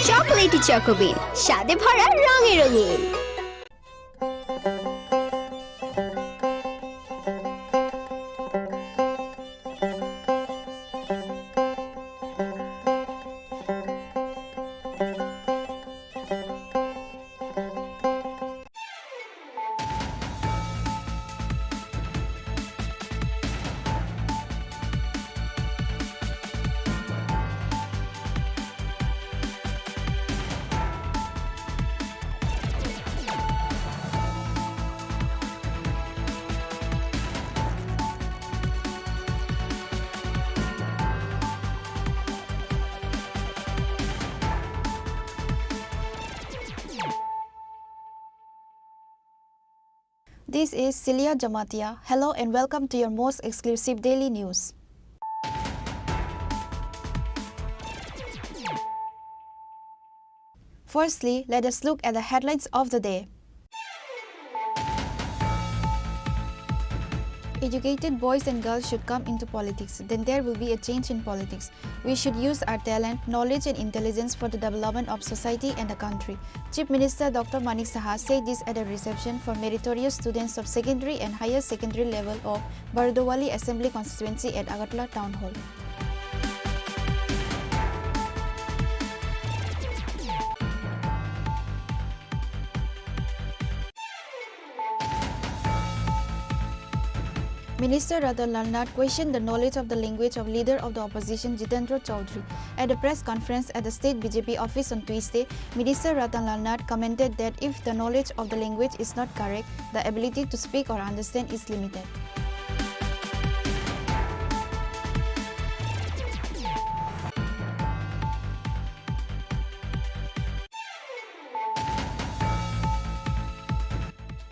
Chocolatey Choco Bean, স্বাদে ভরা, রঙে রঙিন। This is Celia Jamatia. Hello and welcome to your most exclusive daily news. Firstly, let us look at the headlines of the day. Educated boys and girls should come into politics, then there will be a change in politics. We should use our talent, knowledge and intelligence for the development of society and the country. Chief Minister Doctor Manik Saha said this at a reception for meritorious students of secondary and higher secondary level of Bardowali Assembly Constituency at Agartala Town Hall. Minister Ratan Lal Nath questioned the knowledge of the language of leader of the opposition Jitendra Chaudhary. At a press conference at the state B J P office on Tuesday, Minister Ratan Lal Nath commented that if the knowledge of the language is not correct, the ability to speak or understand is limited.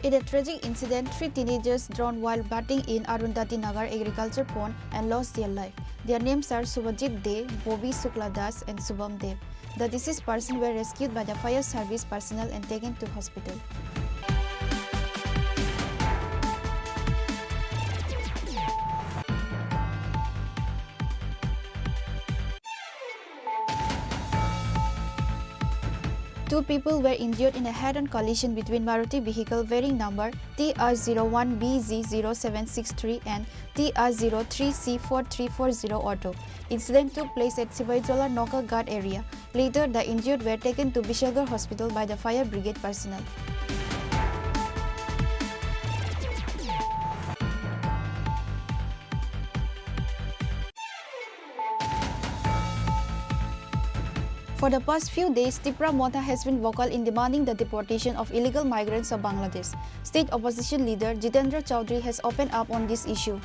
In a tragic incident, three teenagers drowned while bathing in Arundhati Nagar agriculture pond and lost their life. Their names are Subhajit Dey, Bobby Shukla Das, and Shubham Dey. The deceased persons were rescued by the fire service personnel and taken to hospital. Two people were injured in a head-on collision between Maruti vehicle bearing number T R zero one B Z zero seven six three and T R zero three C four three four zero auto. Incident took place at Sibaijola Nokaghat area. Later, the injured were taken to Bishalgarh Hospital by the fire brigade personnel. For the past few days, Tipra Motha has been vocal in demanding the deportation of illegal migrants of Bangladesh. State opposition leader Jitendra Chaudhary has opened up on this issue.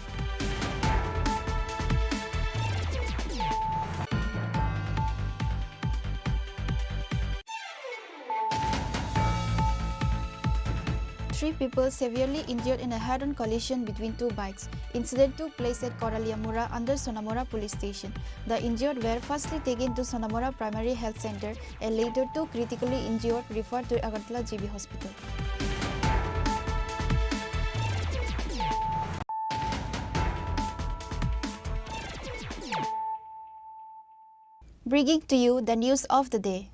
Three people severely injured in a head-on collision between two bikes. Incident took place at Koralia Mura under Sonamura Police Station. The injured were firstly taken to Sonamura Primary Health Center and later two critically injured referred to Agartala G B Hospital. Bringing to you the news of the day.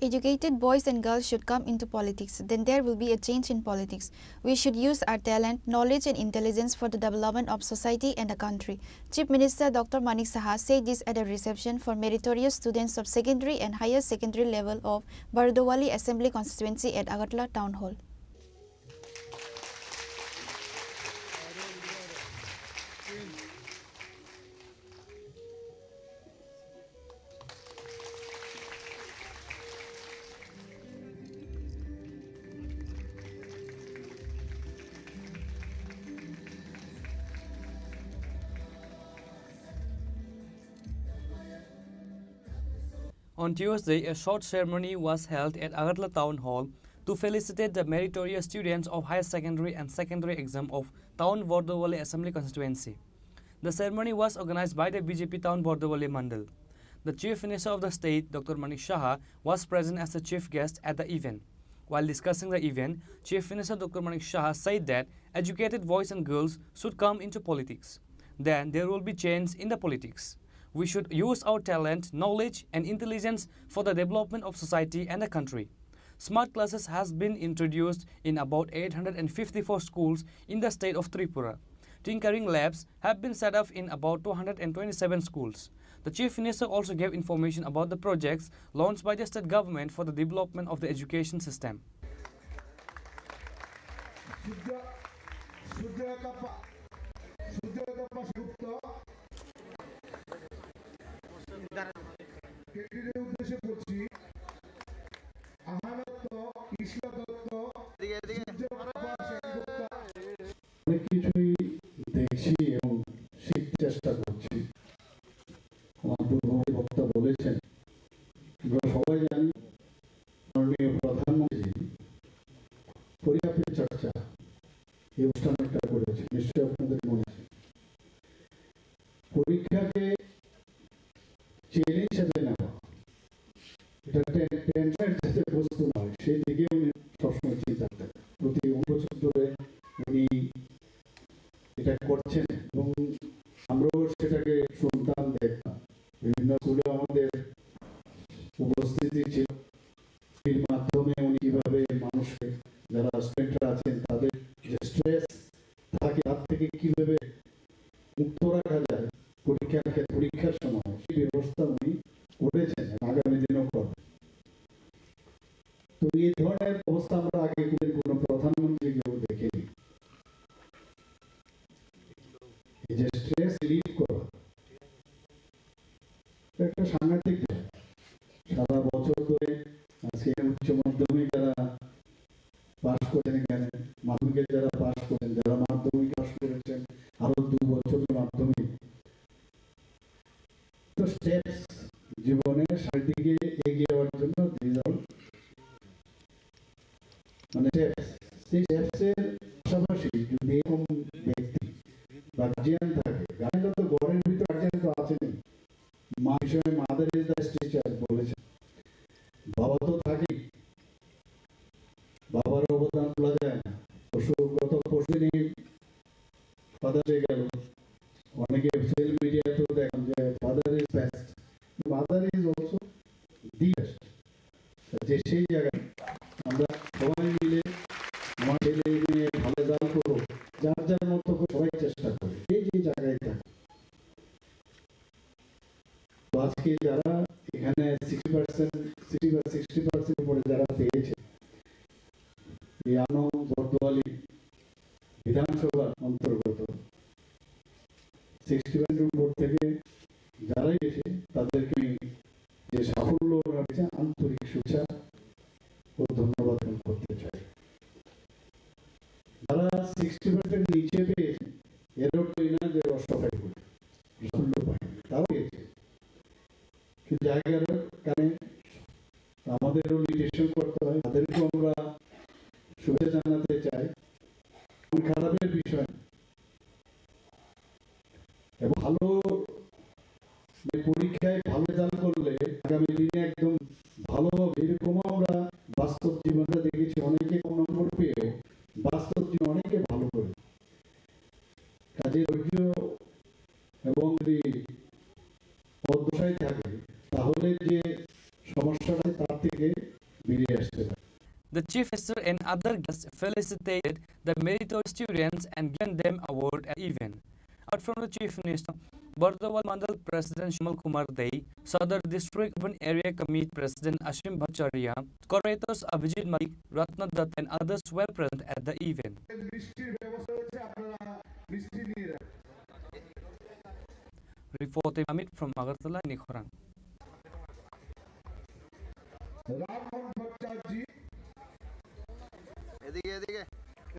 Educated boys and girls should come into politics, then there will be a change in politics. We should use our talent, knowledge and intelligence for the development of society and the country. Chief Minister Doctor Manik Saha said this at a reception for meritorious students of secondary and higher secondary level of Bardowali Assembly Constituency at Agartala Town Hall. On Tuesday, a short ceremony was held at Agartala Town Hall to felicitate the meritorious students of higher secondary and secondary exam of Town Bardowali Assembly Constituency. The ceremony was organized by the B J P Town Bordowali Mandal. The Chief Minister of the state, Doctor Manik Saha, was present as the chief guest at the event. While discussing the event, Chief Minister Doctor Manik Saha said that educated boys and girls should come into politics. Then there will be change in the politics. We should use our talent, knowledge, and intelligence for the development of society and the country. Smart classes has been introduced in about eight hundred and fifty-four schools in the state of Tripura. Tinkering labs have been set up in about two hundred and twenty-seven schools. The Chief Minister also gave information about the projects launched by the state government for the development of the education system. Sudya, Sudya Tapa, Sudya Tapa Gupta, কেন্দ্রীয় উদ্দেশ্যে বলছি, আহানত্ত, ইসলাদত্ত, এদিকে, এদিকে। সূর্যপ্রভা সেনগুপ্তা। অনেক কিছুই দেখছি এবং শিখতে চেষ্টা করছি। আমার পূর্ববর্তী বক্তা বলেছেন, আমরা সবাই জানি মাননীয় প্রধানমন্ত্রী পরীক্ষা পে চর্চা এই অনুষ্ঠানটা করেছে, নিশ্চয়ই আপনাদের মনে আছে। পরীক্ষাকে চ্যালেঞ্জ হিসেবে নেওয়া, এটা টে-, টেনশনের যাতে বস্তু না হয়, সেই দিকে উনি সবসময় চিন্তা করেন। প্রতি অনেক বছর ধরে উনি এটা করছেন এবং আমরাও সেটাকে শুনতাম, দেখতাম। বিভিন্ন স্কুলে আমাদের উপস্থিতি ছিল। এর মাধ্যমে উনি কিভাবে মানুষকে, যারা স্টুডেন্টরা আছেন, তাদের যে স্ট্রেস থাকে, তার থেকে কিভাবে মুক্ত রাখা যায় পরীক্ষার ক্ষেত্রে, পরীক্ষার সময়, সেই ব্যবস্থা উনি করেছেন এবং আগামী দিনেও করবেন। তো এই ধরনের অবস্থা আমরা আগে কোনোদিন কোনো প্রধানমন্ত্রীকেও দেখিনি। এই যে স্ট্রেস রিলিফ করা, এটা একটা সাংঘাতিক ব্যাপার। সারা বছর ধরে আজকে উচ্চ মাধ্যমিক যারা পাশ করেছেন এখানে, মাধ্যমিকে যারা পাশ করেছেন, যারা মাধ্যমিক পাশ করেছেন, আরো দু বছর মাধ্যমিক, তো স্টেপস, জীবনের সামনের দিকে এগিয়ে যাওয়ার জন্য these are মানে স্টেপস। সেই স্টেপস এর পাশাপাশি যদি এরকম ব্যক্তি বা গার্জিয়ান থাকে, গার্জিয়ান তো ঘরের ভিতরে, গার্জিয়ান তো আছেনই, মা হিসেবে mother is the best teacher বলেছেন, বাবা তো থাকেই, বাবার অবদান ভোলা যায় না। পরশু, গত পরশু দিনই ফাদার ডে গেল, অনেকে সোশ্যাল মিডিয়াতেও দেখেন যে father is best, mother is also the best. যে সেই জায়গায় আমরা সবাই মিলে আমার ছেলে মেয়ে ভালো রেজাল্ট করবো, যার যার মতো করে সবাই চেষ্টা করে, যে যে জায়গায় থাকে। তো আজকে যারা এখানে সিক্সটি পার্সেন্ট, সিক্সটি বা সিক্সটি পার্সেন্ট উপরে যারা পেয়েছে, এই আনং বর্দোয়ালি বিধানসভার অন্তর্গত সিক্সটি পার্সেন্ট উপর থেকে যারাই এসে তাদেরকে আমি যে সাফল্য ওনারা পেয়েছে, আন্তরিক শুভেচ্ছা ও ধন্যবাদ জ্ঞাপন করতে চাই। যারা সিক্সটি পার্সেন্ট নিচে পেয়েছে, এর অর্থ এই না যে অসহায় বলে, সাফল্য পায়নি, তারাও পেয়েছে। কিন্তু জায়গার কারণে আমাদেরও লিমিটেশন করতে হয়, তাদেরকেও আমরা শুভেচ্ছা জানাতে চাই। মন খারাপের বিষয় না। এবং ভালো, মানে, পরীক্ষায় ভালো রেজাল্ট করলে আগামী দিনে একদম ভালো হবে, এরকমও আমরা বাস্তব জীবনে দেখেছি, অনেকে কম নম্বর পেয়েও বাস্তব জীবনে অনেকে ভালো করে। কাজে ধৈর্য এবং যদি অধ্যবসায় থাকে, তাহলে যে সমস্যাটা তার থেকে বেরিয়ে আসতে পারে। The Chief Minister and other guests felicitated the meritorious students and given them award at event. Out from the Chief Minister, Bordowal Mandal President Shimal Kumar Dey, Sadar District Urban Area Committee President Ashim Bhattacharya, corporators Abhijit Malik, Ratna Dutt and others were present at the event. মিষ্টির ব্যবস্থা হয়েছে, আপনারা মিষ্টি নিয়ে যান। Reporting Amit from Agartala, Nikhorang. Rammohan ভট্টাচার্য। এদিকে, এদিকে।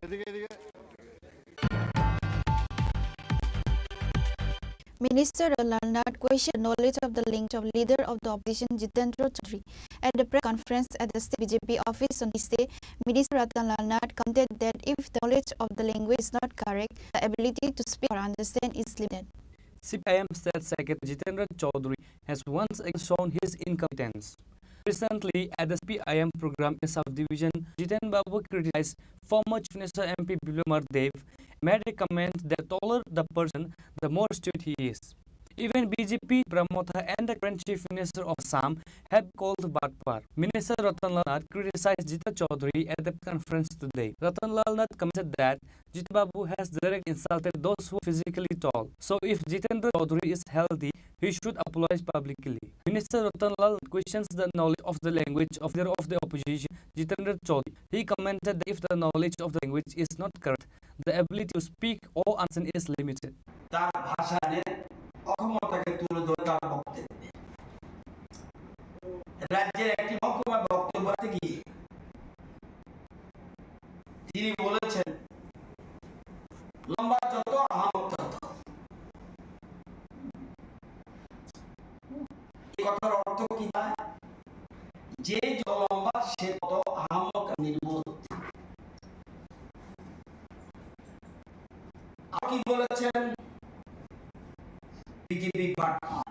এদিকে, এদিকে। Minister Lalnath questioned knowledge of the language of leader of the opposition Jitendra Chaudhary. At the press conference at the state B J P office on Tuesday, Minister Ratan Lalnath commented that if the knowledge of the language is not correct, the ability to speak or understand is limited. C P I M State Secretary Jitendra Chaudhary has once again shown his incompetence. Recently, at the C P I M program in South Division, Jiten Babu criticized former Chief Minister M P Biplab Kumar Deb, made a comment that the taller the person, the more stupid he is. Even B J P Tipra Motha and the current Chief Minister of Assam have called Batpar. Minister Ratan Lal Nath criticized Jiten Chaudhary at the conference today. Ratan Lal Nath commented that Jiten Babu has directly insulted those who are physically tall. So if Jitendra Chaudhary is healthy, he should apologize publicly. Minister Ratan Lal questions the knowledge of the language of leader of the opposition, Jitendra Chaudhary. He commented that if the knowledge of the language is not correct, the ability to speak or understand is limited. তার ভাষা নিয়ে অক্ষমতাকে তুলে ধরে তার বক্তব্যে রাজ্যের একটি মহকুমার বক্তব্য রাখতে গিয়ে তিনি বলেছেন, "লম্বা যত আহাম্মক তত।" এই কথার অর্থ কি দাঁড়ায়? যে যত লম্বা সে তত আহাম্মক আর নির্বোধ। আর কি বলেছেন? বিজেপি বাটপার।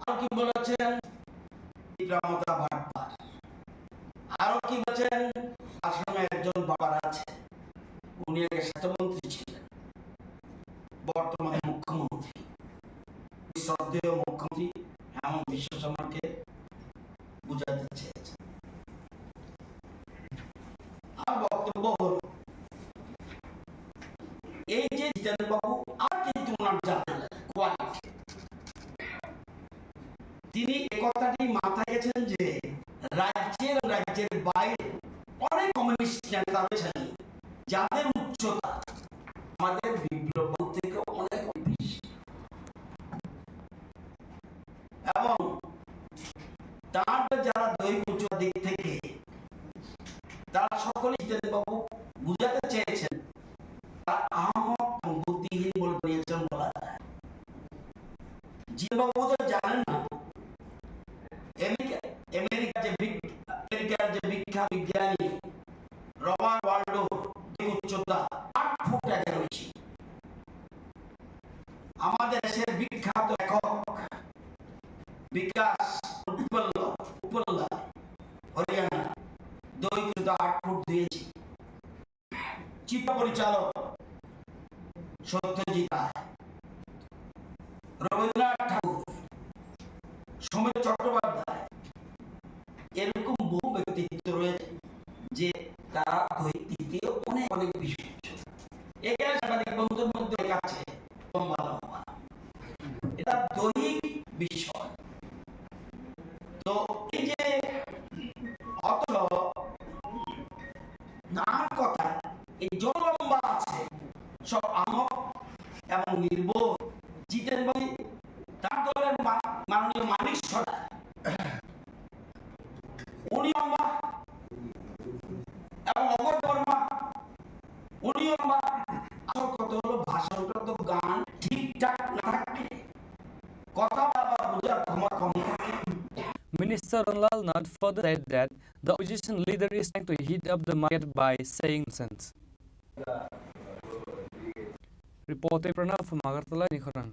আর কি বলেছেন? তীব্রামতা বাটপার। আরো কি বলেছেন? আসামে একজন বাটপার আছে, উনি আগে স্বাস্থ্যমন্ত্রী ছিলেন, বর্তমানে মুখ্যমন্ত্রী। শ্রদ্ধেয় মুখ্যমন্ত্রী হেমন্ত বিশ্ব শর্মাকে বুঝাতে চেয়েছেন। আমার বক্তব্য হলো, এই যে জিতেন বাবু আর কিন্তু ওনার জানালেন কোয়ালিটি, তিনি এ কথাটি মাথায় রেখেছেন যে রাজ্যের, রাজ্যের বাইরে অনেক কমিউনিস্ট নেতা রয়েছেন, যাদের উচ্চতা আমাদের বিপ্লব বাবু থেকে অনেক বেশি। এবং তার যারা দৈহিক উচ্চতার দিক থেকে, তারা সকলে জিতেন বাবু বুঝাতে চেয়েছেন, তারা আহাম্মক এবং বুদ্ধিহীন বলে বানিয়েছেন বলা যায়। জিতেন বাবু তো জানেন না, আমেরিকা, আমেরিকার যে বিগ-, আমেরিকার যে বিখ্যাত বিজ্ঞানী রবার্ট ওয়ালডো, উচ্চতা আট ফুট এগারো ইঞ্চি। আমাদের দেশের বিখ্যাত লেখক বিকাশ উপল্লা, উপল্লা, হরিয়ানা, দৈর্ঘ্য আট ফুট দুই ইঞ্চি। চিত্র পরিচালক সত্যজিৎ রায়, রবীন্দ্রনাথ ঠাকুর, সমীর চট্টোপাধ্যায়, এরকম বহু ব্যক্তিত্ব রয়েছে যে তারা দৈহিক দিক দিয়ে অনেক, অনেক বেশি উচ্চ। এখানে সাংবাদিক বন্ধুর মধ্যে লেখা আছে লম্বা লম্বা। এটা দৈহিক বিষয়। তো এই যে অথচ নানান কথা, এই যত লম্বা আছে সব আহাম্মক এবং নির্বোধ। জিতেন ভাই, তার দলের মা-, মাননীয় মানিক সরকার, উনি লম্বা এবং অভয় বর্মা, উনি লম্বা। আসল কথা হলো ভাষাটা তো গান ঠিকঠাক না থাকলে কথা বারবার বোঝার ক্ষমতা কম থাকে। Minister Ranlal Nath further said that the opposition leader is trying to heat up the market by saying nonsense. Reporter Pranav from Agartala, Nikhoran.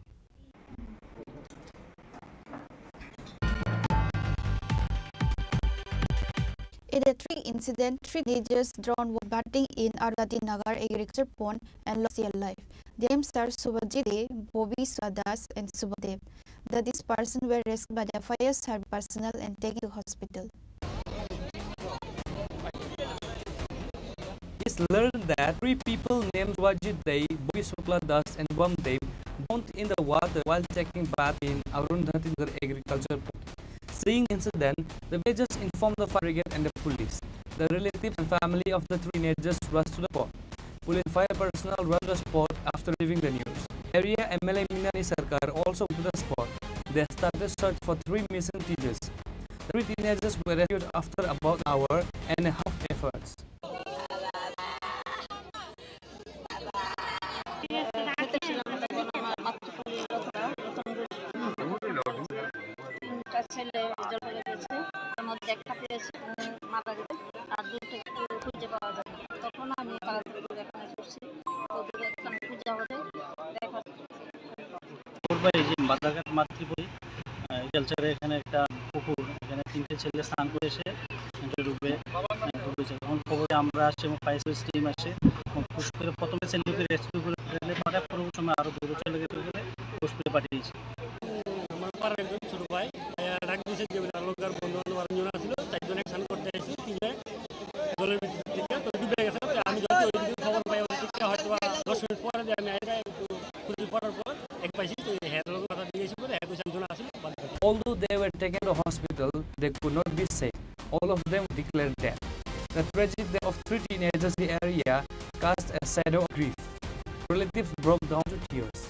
In a tree incident, three teenagers drowned while bathing in Arladi Nagar agriculture pond and lost their life. Their names are Subhajit Dey, Bobiswa Das, and Subhadev. The deceased persons were rescued by the fire service personnel and taken to hospital. It's learned that three people named Wajit Dey, Bobi Shukla Das, and Bam Dey drowned in the water while taking bath in Arundhati Nagar agriculture pond. Seeing the incident, the villagers informed the fire brigade and the police. The relatives and family of the three teenagers rushed to the spot. Police and fire personnel rushed to the spot after receiving the news. Area M L A Minani Sarkar also went to the spot. They started search for three missing teenagers. The three teenagers were rescued after about an hour and a half efforts. একটা ছেলে জলে পড়ে গেছে, তার মধ্যে একটা পেয়েছে, উনি মারা গেছে, আর দুটো খুঁজে পাওয়া যায় না। তখন আমি তাড়াতাড়ি করে এখানে এসে করছি, ওদের এখানে খুঁজা হলে দেখা বাজারঘাট মাতৃপল্লী, আহ, শিলচরে এখানে একটা পুকুর, এখানে তিনটে ছেলে স্নান করে এসে ডুবে, আহ, ডুবেছে। তখন খবরে আমরা আসছি এবং ফায়ার সার্ভিস টিম আসে এবং পুশ করে প্রথমে ছেলেকে রেস্কিউ করে ট্রেনে পাঠায়, পরবর্তী সময় আরও দৌড়ে চলে গেছে বলে পুশ করে পাঠিয়েছি। আমার পাড়ার একজন ছোট ভাই, আহ, ডাক দিয়েছে যে, মানে, আমার লোকের বন্ধু বান্ধব আরো জন আসলো, চারজন এক স্নান করতে আসি, তিনজন জলের ভিতর থেকে তো ডুবে গেছে। তো আমি যখন ওই দিকে খবর পাই, ওই দিকে হয়তো বা দশ মিনিট পরে যে আমি আইরা একটু খুঁজি পড়ার পর এক পাইছি, তো হ্যাঁ, লোক কথা জিজ্ঞেস করে, হ্যাঁ, তো চারজন আসলো, বাদ বাকি। Although they were taken to hospital, they could not be saved. All of them declared dead. The tragedy of three teenagers in the area cast a shadow of grief. Relatives broke down to tears.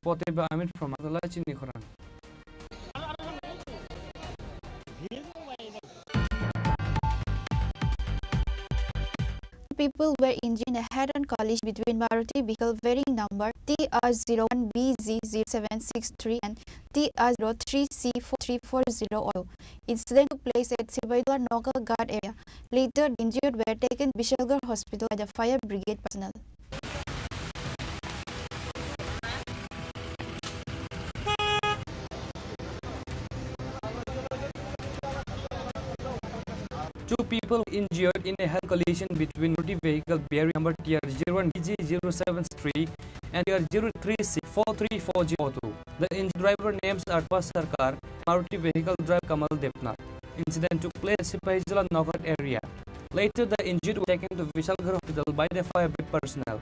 Poteba Amir from Agalach in Nikhorang. People were injured in a head-on collision between Maruti vehicle bearing number T R zero one B Z zero seven six three and T R zero three C four three four zero auto. Incident took place at Sibaidula Naga Ghat area. Later, the injured were taken to Bishalgarh Hospital by the fire brigade personnel. Two people injured in a head collision between Maruti vehicle bearing number T R zero one B Z zero seven three and T R zero three C four three four zero auto. The injured driver names are Tupash Sarkar, Maruti vehicle driver Kamal Debnath. Incident took place at Sipahijola Nagar area. Later, the injured were taken to Vishalgarh Hospital by the fire brigade personnel.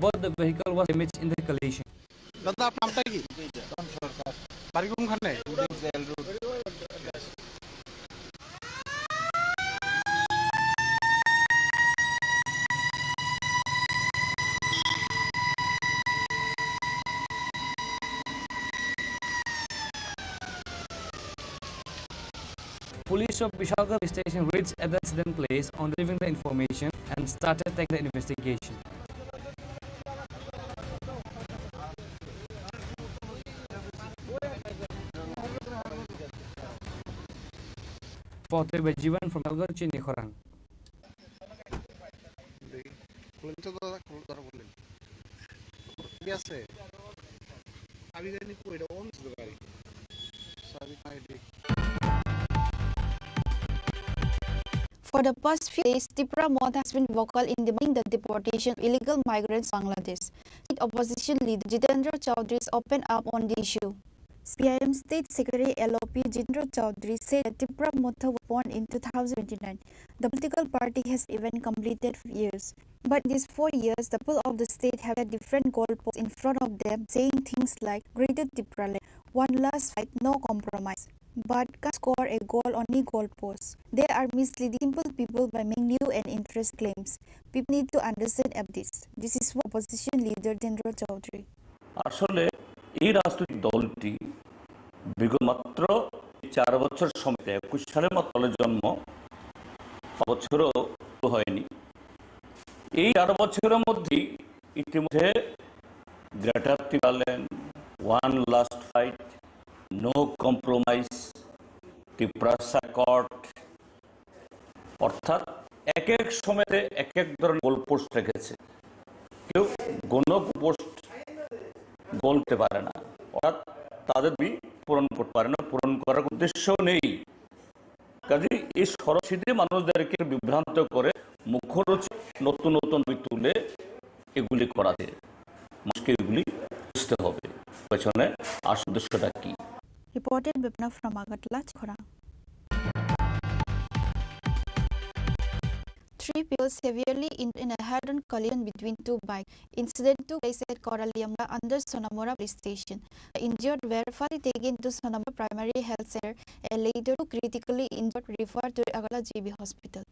Both the vehicle was damaged in the collision. দাদা, আপনার নামটা কি? বাড়ি কোনখানে? Police of Bishalgarh station reached at the incident place on receiving the information and started taking the investigation. Potoi bai Jiban from Algar chini khorang. দেখি, খুলে দিতে তো দাদা, খুলে ধরো বললেন। ঠিক আছে? আমি জানি কই এটা অন ছিল গাড়ি। চাবি নাই, দেখি। For the past few days, Tipra Motha has been vocal in demanding the deportation of illegal migrants to Bangladesh. State opposition leader Jitendra Chaudhary has opened up on the issue. C P I M State Secretary L O P Jitendra Chaudhary said that Tipra Motha was born in two thousand twenty-nine. The political party has even completed five years. But in these four years, the people of the state have a different goalposts in front of them, saying things like "Greater Tipraland," "One last fight, no compromise." But can't score a goal on any goalpost. They are misleading simple people by making new and interest claims. People need to understand about this. This is what opposition leader Jitendra Chaudhary. আসলে এই রাজনৈতিক দলটি বিগত মাত্র চার বছর সময়, একুশ সালে মাত্র দলের জন্ম, পাঁচ বছরও পুরো হয়নি। এই চার বছরের মধ্যেই ইতিমধ্যে greater Tipraland, one last fight, no compromise, Tipras accord, অর্থাৎ এক এক সময়তে এক এক ধরনের গোলপোস্ট রেখেছে। কেউ কোনো গোলপোস্ট গোল করতে পারে না, অর্থাৎ তাদের দাবি পূরণ করতে পারে না, পূরণ করার উদ্দেশ্য নেই। কাজেই এই সরাসরি মানুষদেরকে বিভ্রান্ত করে মুখরোচক নতুন নতুন দাবি তুলে এগুলি করাতে মানুষকে এগুলি বুঝতে হবে পেছনে আসল উদ্দেশ্যটা কি। Reported by Puna from Agartala, Khorang. Three people severely injured in a head-on collision between two bikes. Incident took place at Koraliamura under Sonamura Police Station. The injured were referred taken to Sonamura Primary Health Center and later two critically injured referred to Agartala G B Hospital.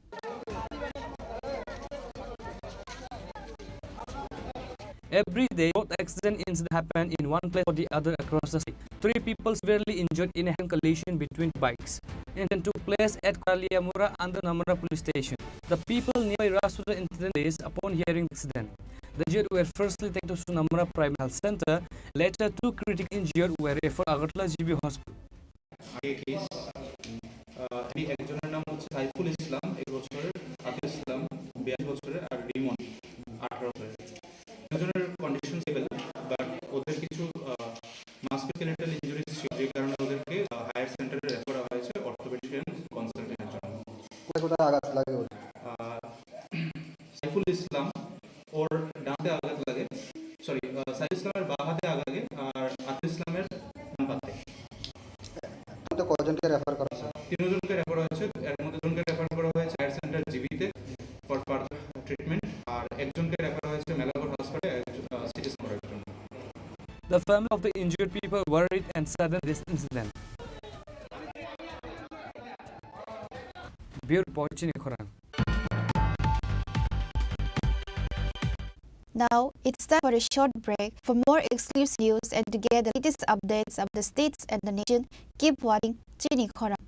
Every day, both accident incidents happen in one place or the other across the state. Three people severely injured in a head-on collision between bikes. Incident took place at Koraliamura under Namura Police Station. The people nearby rushed to the incident place upon hearing the accident. The injured were firstly taken to Sonamura Primary Health Center. Later, two critically injured were referred to Agartala G B Hospital. আগে কেস, আহ, এই একজনের নাম হচ্ছে সাইফুল ইসলাম, একুশ বছরের, আতিফ ইসলাম, বিয়াল্লিশ বছরের, আর রিমন, আঠারো বছরের। দুজনের কন্ডিশন সাইফুল ইসলাম, ওর ডান হাতে আঘাত লাগে, সরি, সাইফুল ইসলামের বাঁ হাতে আঘাত লাগে আর আতিফ ইসলামের ডান পাতে। তো কয়জনকে রেফার করা হয়েছে? তিনজনকে রেফার হয়েছে, এর মধ্যে দুজনকে রেফার করা হয়েছে হায়ার সেন্টার জিবিতে ফর ফার্দার ট্রিটমেন্ট, আর একজনকে রেফার হয়েছে মেলাঘর হসপিটালে সিটি স্ক্যান করার জন্য। The family of the injured people worried and saddened this incident. Bureau report, Chini Khorang. Now, it's time for a short break. For more exclusive news and to get the latest updates of the states and the nation, keep watching Chini Khorang.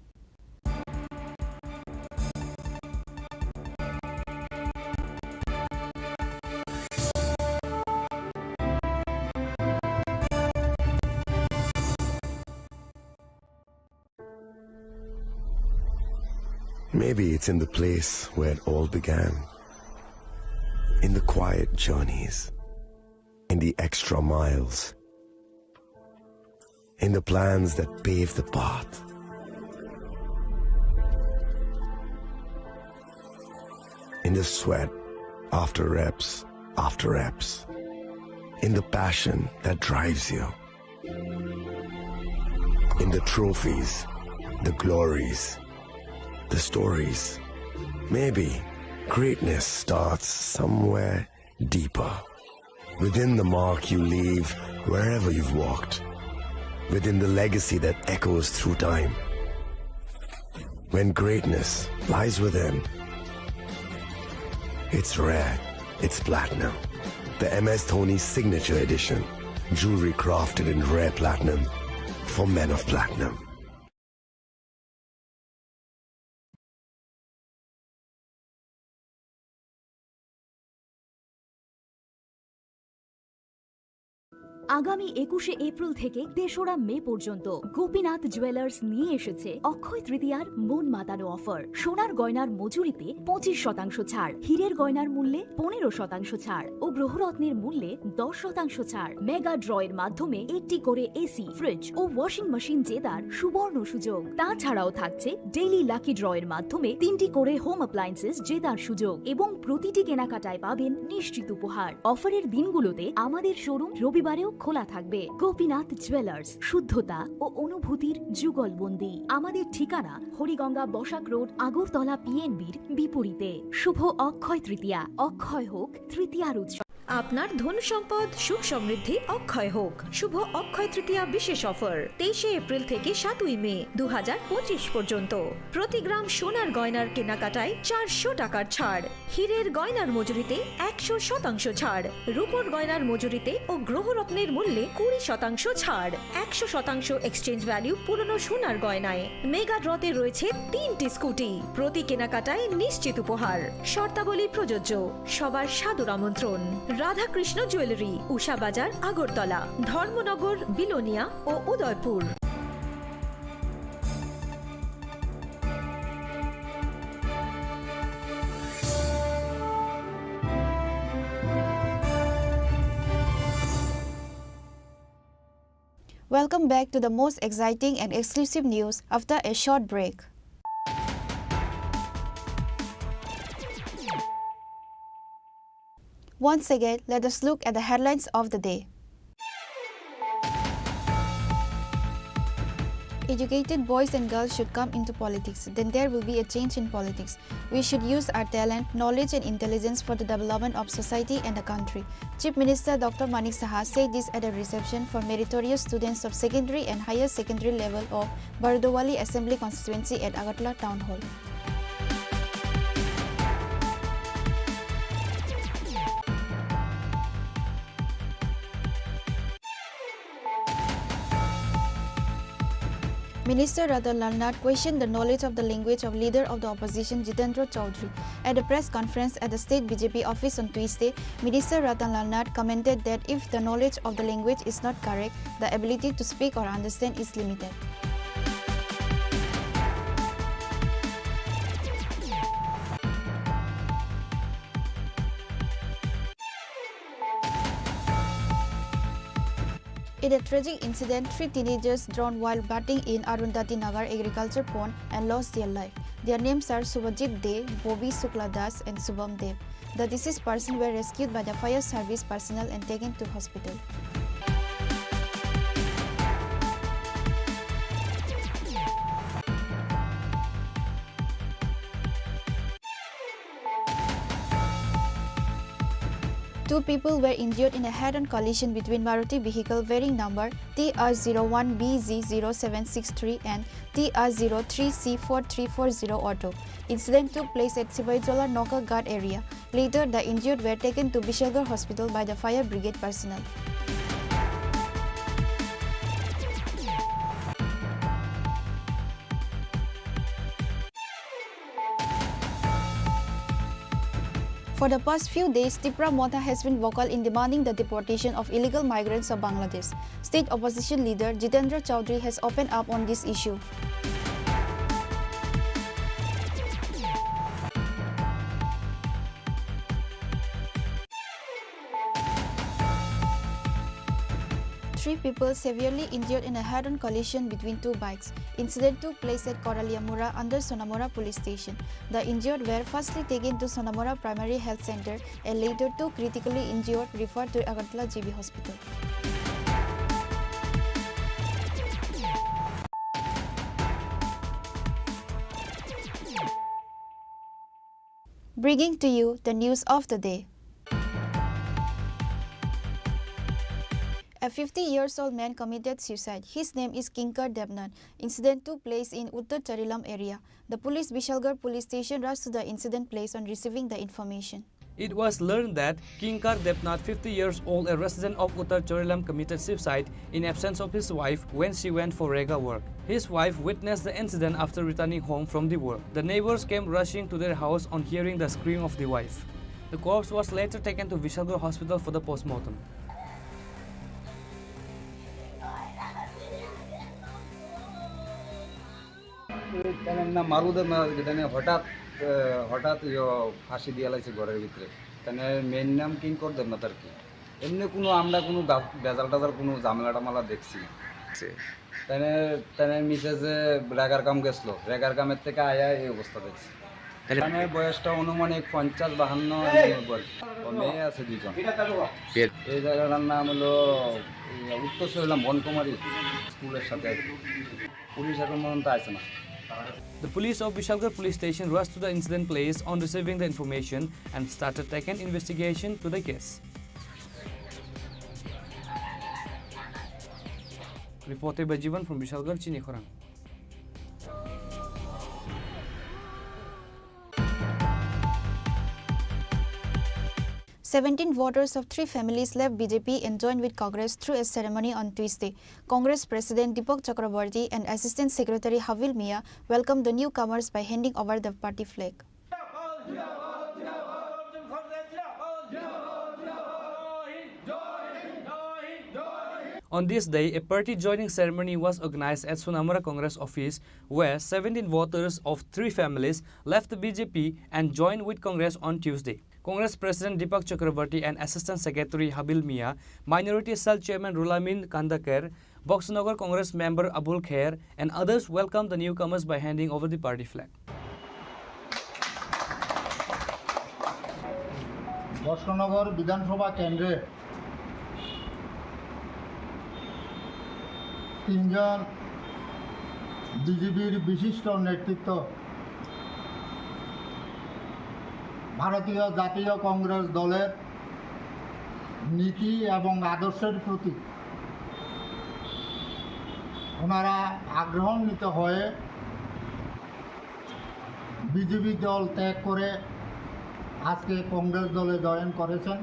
Maybe it's in the place where it all began. In the quiet journeys, in the extra miles, in the plans that pave the path, in the sweat after reps after reps, in the passion that drives you. In the trophies, the glories, the stories. Maybe greatness starts somewhere deeper. Within the mark you leave wherever you've walked. Within the legacy that echoes through time. When greatness lies within, it's rare, it's platinum. The M S Dhoni Signature Edition. Jewelry crafted in rare platinum for men of platinum. আগামী একুশে এপ্রিল থেকে তেসরা মে পর্যন্ত গোপীনাথ জুয়েলার্স নিয়ে এসেছে অক্ষয় তৃতীয়ার মন মাতানো অফার। সোনার গয়নার মজুরিতে পঁচিশ শতাংশ ছাড়, হীরের গয়নার মূল্যে পনেরো শতাংশ ছাড় ও গ্রহরত্নের মূল্যে দশ শতাংশ ছাড়। মেগা ড্রয়ের মাধ্যমে একটি করে এসি, ফ্রিজ ও ওয়াশিং মেশিন জেতার সুবর্ণ সুযোগ। তাছাড়াও থাকছে ডেইলি লাকি ড্রয়ের মাধ্যমে তিনটি করে হোম অ্যাপ্লায়েন্সেস জেতার সুযোগ এবং প্রতিটি কেনাকাটায় পাবেন নিশ্চিত উপহার। অফারের দিনগুলোতে আমাদের শোরুম রবিবারেও খোলা থাকবে। গোপীনাথ জুয়েলার্স, শুদ্ধতা ও অনুভূতির যুগলবন্দি। আমাদের ঠিকানা হরিগঙ্গা বসাক রোড, আগরতলা পিএনবির বিপরীতে। শুভ অক্ষয় তৃতীয়া, অক্ষয় হোক তৃতীয়ার উৎসব। আপনার ধন সম্পদ সুখ সমৃদ্ধি অক্ষয় হোক। শুভ অক্ষয় তৃতীয়া বিশেষ অফার তেইশে এপ্রিল থেকে সাতই মে দু হাজার পঁচিশ পর্যন্ত। প্রতি গ্রাম সোনার গয়নার কেনাকাটায় চারশো টাকার ছাড়, হীরের গয়নার মজুরিতে একশো শতাংশ ছাড়, রূপোর গয়নার মজুরিতে ও গ্রহরত্নের মূল্যে কুড়ি শতাংশ ছাড়, একশো শতাংশ এক্সচেঞ্জ ভ্যালু পুরনো সোনার গয়নায়। মেগা ড্রতে রয়েছে তিনটি স্কুটি, প্রতি কেনাকাটায় নিশ্চিত উপহার। শর্তাবলী প্রযোজ্য। সবার সাদর আমন্ত্রণ। রাধাকৃষ্ণ জুয়েলারি, উষা বাজার, আগরতলা, ধর্মনগর, বিলোনিয়া ও Udaipur. Welcome back to the most exciting and exclusive news after a short break. Once again, let us look at the headlines of the day. Educated boys and girls should come into politics, then there will be a change in politics. We should use our talent, knowledge and intelligence for the development of society and the country. Chief Minister Doctor Manik Saha said this at a reception for meritorious students of secondary and higher secondary level of Bardowali Assembly Constituency at Agartala Town Hall. Minister Ratan Lal Nath questioned the knowledge of the language of leader of the opposition Jitendra Chaudhary. At a press conference at the state B J P office on Tuesday, Minister Ratan Lal Nath commented that if the knowledge of the language is not correct, the ability to speak or understand is limited. In a tragic incident, three teenagers drowned while bathing in Arundhati Nagar agriculture pond and lost their life. Their names are Subhajit De, Bobby Shukla Das, and Shubham Dev. The deceased person were rescued by the fire service personnel and taken to hospital. Two people were injured in a head-on collision between Maruti vehicle bearing number T R zero one B Z zero seven six three and T R zero three C four three four zero auto. Incident took place at Sibaijola Nokaghat area. Later, the injured were taken to Bishalgarh Hospital by the fire brigade personnel. For the past few days, Tipra Motha has been vocal in demanding the deportation of illegal migrants of Bangladesh. State opposition leader Jitendra Chaudhary has opened up on this issue. Three people severely injured in a head-on collision between two bikes. Incident took place at Koralia Mura under Sonamura Police Station. The injured were firstly taken to Sonamura Primary Health Center and later two critically injured referred to Agartala G B Hospital. Bringing to you the news of the day. A fifty years old man committed suicide. His name is Kinkar Debnath. Incident took place in Uttar Charilam area. The police, Bishalgarh Police Station, rushed to the incident place on receiving the information. It was learned that Kinkar Debnath, fifty years old, a resident of Uttar Charilam, committed suicide in absence of his wife when she went for rega work. His wife witnessed the incident after returning home from the work. The neighbors came rushing to their house on hearing the scream of the wife. The corpse was later taken to Vishalgarh Hospital for the postmortem. Tene na maru de na, tene hotat, eh, hotat yo phasi diya laise gorer bhitre. Tene main nam Kinkar Debnath ar ki. Emni kuno amra kuno da-, bezal tazal kuno zamela tamala dekhchi na. Tene, tene mise je regar kam geslo, regar kamer theke aya ei obostha dekhchi. Tene boyos ta onumanik ponchash bahanno emon bol. O meye ache duijon. Ei jagatar nam holo, eh, Uttor Charilam Bonkumari school er sathe. Police ekhon porjonto aise na. The police of Bishalgarh Police Station rushed to the incident place on receiving the information and started taking investigation to the case. Reported by Jivan from Bishalgarh, Chini Khorang. Seventeen voters of three families left B J P and joined with Congress through a ceremony on Tuesday. Congress President Deepak Chakraborty and Assistant Secretary Habil Mia welcomed the newcomers by handing over the party flag. On this day, a party joining ceremony was organized at Sonamura Congress office, where seventeen voters of three families left the B J P and joined with Congress on Tuesday. Congress President Deepak Chakraborty and Assistant Secretary Habil Mia, Minority Cell Chairman Rulamin Kandakar, Boxnagar Congress member Abul Kher and others welcomed the newcomers by handing over the party flag. Boxanagar বিধানসভা কেন্দ্রে তিনজন বিজেপির বিশিষ্ট নেতৃত্ব ভারতীয় জাতীয় কংগ্রেস দলের নীতি এবং আদর্শের প্রতি ওনারা আগ্রহান্বিত হয়ে বিজেপি দল ত্যাগ করে আজকে কংগ্রেস দলে জয়েন করেছেন।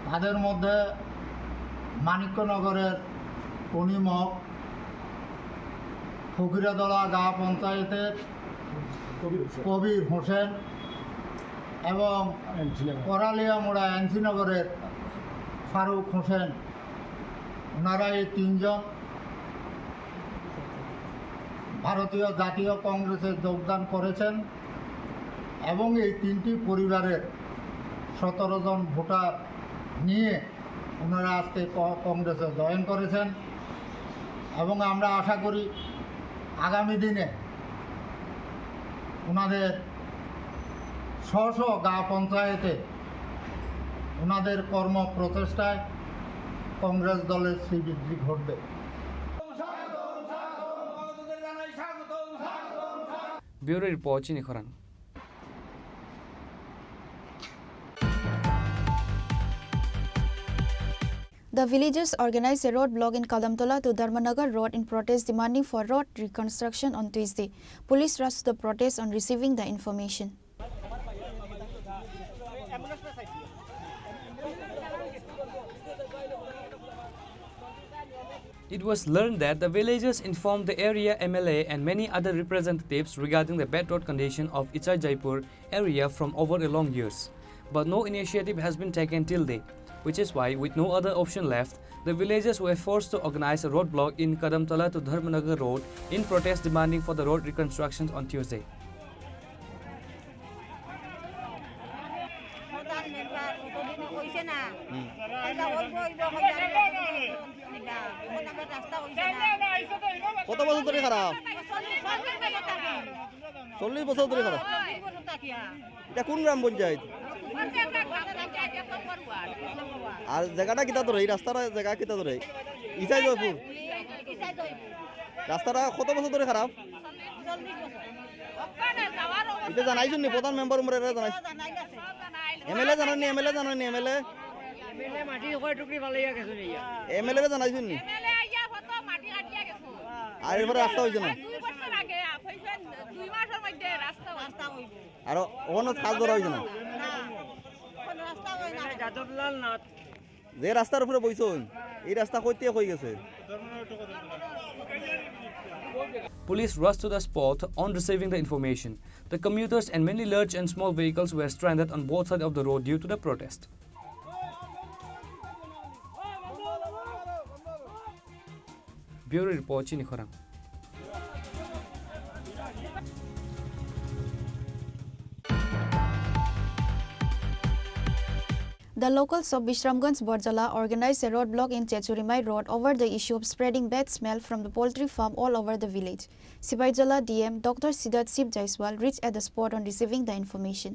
তাদের মধ্যে মানিক্যনগরের কনিমক, ফকিরাদলা গাঁ পঞ্চায়েতের কবির হোসেন। কবির হোসেন এবং করালিয়ামুড়া এনসি নগরের ফারুক হোসেন, ওনারা এই তিনজন ভারতীয় জাতীয় কংগ্রেসে যোগদান করেছেন এবং এই তিনটি পরিবারের সতেরো জন ভোটার নিয়ে ওনারা আজকে ক-, কংগ্রেসে জয়েন করেছেন এবং আমরা আশা করি আগামী দিনে ওনাদের স্ব স্ব গা পঞ্চায়েতে ওনাদের কর্ম প্রচেষ্টায় কংগ্রেস দলের শ্রীবৃদ্ধি ঘটবে। Bureau report, chini khorang. The villagers organized a road block in Kadamtala to Dharmanagar Road in protest demanding for road reconstruction on Tuesday. Police rushed to the protest on receiving the information. It was learned that the villagers informed the area M L A and many other representatives regarding the bad road condition of Ichar Jaipur area from over a long years, but no initiative has been taken till date, which is why, with no other option left, the villagers were forced to organize a roadblock in Kadamtala to Dharmanagar Road in protest demanding for the road reconstructions on Tuesday. প্রধান মেম্বার কতদিন কইছে না? হুম। কইলা অইব, অইব, কইলা অইব, কইলা অইব, কইলা অইব, রাস্তা অইছে না। কত বছর ধরে খারাপ? চল্লিশ বছর ধরে খারাপ। চল্লিশ বছর ধরে খারাপ। চল্লিশ বছর থাকি, হ্যাঁ। এটা কোন গ্রাম পঞ্চায়েত? আর জায়গাটা কিতা ধরে? এই রাস্তার জায়গা কিতা ধরে? ইসাই জয়পুর। ইসাই জয়পুর। রাস্তাটা কত বছর ধরে খারাপ? এটা জানাইছুন নি? প্রধান মেম্বার উমরে এটা জানাইছুন? এমএলএ জানাইনি, এমএলএ জানাইনি, এমএলএ? এমএলএ মাটি কয় টুকরি ফালাইয়া গেছে নি? এমএলএ রে জানাইছুন নি? এমএলএ আইয়া কত মাটি কাটিয়া গেছে। আর এরপরে রাস্তা হইছে না? দুই বছর আগে, হইছে দুই মাসের মধ্যে রাস্তা হইছে। আর ওখানে কাজ ধরা হইছে না? না, কোনো রাস্তা হয় না। যাদবলাল নাথ। যে রাস্তার উপরে বইছইন, এই রাস্তা কইতে কই গেছে? Police rushed to the spot on receiving the information. The commuters and many large and small vehicles were stranded on both sides of the road due to the protest. Bureau report, chini khorang. The locals of Bishramganj Barjala organized a roadblock in Chechurimai Road over the issue of spreading bad smell from the poultry farm all over the village. Sipaijala D M Doctor Siddharth Shiv Jaiswal reached at the spot on receiving the information.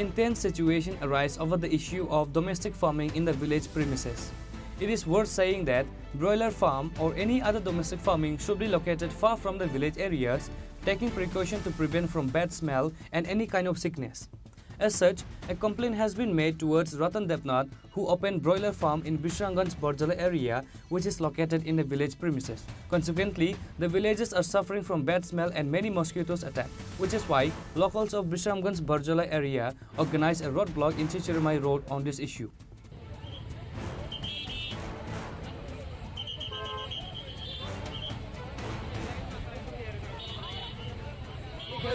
Intense situation arise over the issue of domestic farming in the village premises. It is worth saying that broiler farm or any other domestic farming should be located far from the village areas, taking precaution to prevent from bad smell and any kind of sickness. As such, a complaint has been made towards Ratan Debnath, who opened broiler farm in Bishramganj Barjala area, which is located in the village premises. Consequently, the villagers are suffering from bad smell and many mosquitoes attack, which is why locals of Bishramganj Barjala area organized a roadblock in Chichirimai Road on this issue.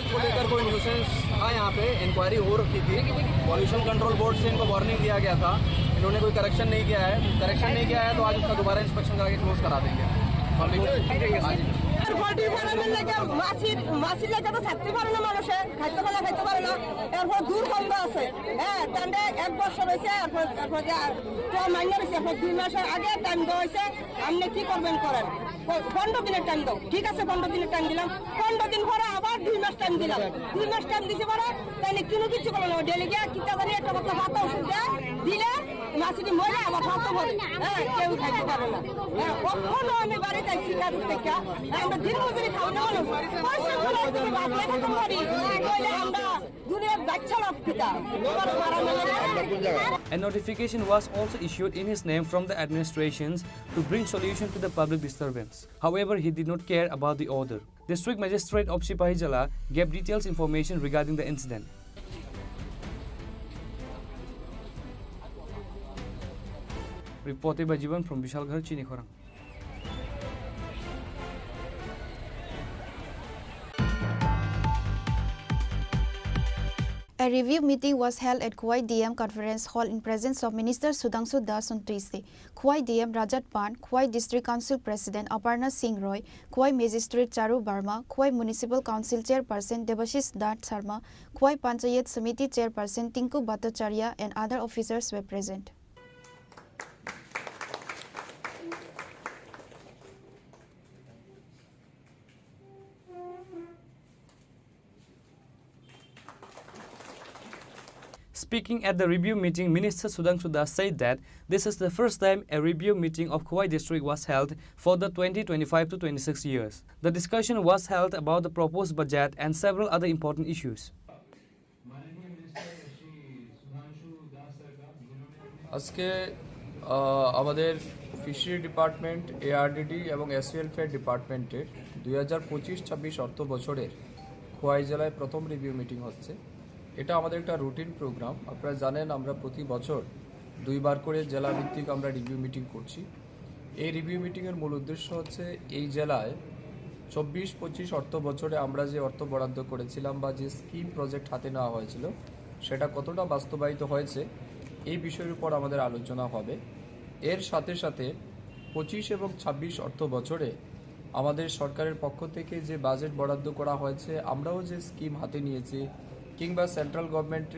को लेकर कोई न्यूसेंस था यहाँ पे, इंक्वायरी हो रखी थी। Pollution control board से इनको वार्निंग दिया गया था, इन्होंने कोई करेक्शन नहीं किया है। करेक्शन नहीं किया है तो आज उसका दोबारा इंस्पेक्शन करा के क्लोज करा देंगे। पब्लिक, हाँ जी। আর পোল্ট্রি ফার্মের লাগে মাছি, মাছি লাগে তো থাকতে পারে না মানুষে, খাইতে পারে না, খাইতে পারে না। এরপর দুর্গন্ধ আছে, হ্যাঁ, তাহলে এক বছর হয়েছে, এরপর, এরপর যে আর তো মাইনে হয়েছে, এরপর দুই মাসের আগে টাইম দেওয়া হয়েছে, আপনি কি করবেন করেন। প-, পনেরো দিনের টাইম দাও। ঠিক আছে, পনেরো দিনের টাইম দিলাম। পনেরো দিন পরে আবার দুই মাস টাইম দিলাম। দুই মাস টাইম দিছে পরে তাইলে কোনো কিছু করলো না। ডেলি গিয়া কিতা জানি একটা কথা ভাতা ওষুধ দেয়, দিলে মাছটি মরে আবার ভাতও মরে। হ্যাঁ, কেউ খাইতে পারে না। হ্যাঁ, কখনো আমি বাড়িতে আইছি কাজের থেকে। হ্যাঁ, আমরা দিন মজুরি খাওয়া না মানুষ। পরিশ্রম করে যদি ভাত না খেতে পারি, তাহলে আমরা দুনিয়ার বাচ্চা লোক কিতা? তোমার মারা মেলে A notification was also issued in his name from the administrations to bring solution to the public disturbance. However, he did not care about the order. District Magistrate of Sipahijala gave details information regarding the incident. Reported by Jiban from Bishalgarh, Chinikhorang. A review meeting was held at Khowai D M Conference Hall in presence of Minister Sudhangshu Das on Tuesday. Khowai D M Rajat Pan, Khowai District Council President Aparna Singh Roy, Khowai Magistrate Charu Barma, Khowai Municipal Council Chairperson Debashish Nath Sharma, Khowai Panchayat Samiti Chairperson Tinku Bhattacharya and other officers were present. Speaking at the review meeting, Minister Sudhangshu Das said that this is the first time a review meeting of Khowai district was held for the twenty twenty-five to twenty-six years. The discussion was held about the proposed budget and several other important issues. আজকে আহ, আমাদের fishery department, ARDD এবং SC welfare ডিপার্টমেন্টের দুই হাজার পঁচিশ ছাব্বিশ অর্থ বছরের খোয়াই জেলায় প্রথম রিভিউ মিটিং হচ্ছে। এটা আমাদের একটা রুটিন প্রোগ্রাম। আপনারা জানেন, আমরা প্রতি বছর দুইবার করে জেলা ভিত্তিক আমরা রিভিউ মিটিং করছি। এই রিভিউ মিটিংয়ের মূল উদ্দেশ্য হচ্ছে এই জেলায় চব্বিশ পঁচিশ অর্থ বছরে আমরা যে অর্থ বরাদ্দ করেছিলাম বা যে স্কিম প্রজেক্ট হাতে নেওয়া হয়েছিল, সেটা কতটা বাস্তবায়িত হয়েছে, এই বিষয়ের উপর আমাদের আলোচনা হবে। এর সাথে সাথে পঁচিশ এবং ছাব্বিশ অর্থ বছরে আমাদের সরকারের পক্ষ থেকে যে বাজেট বরাদ্দ করা হয়েছে, আমরাও যে স্কিম হাতে নিয়েছি, কিংবা সেন্ট্রাল গভর্নমেন্ট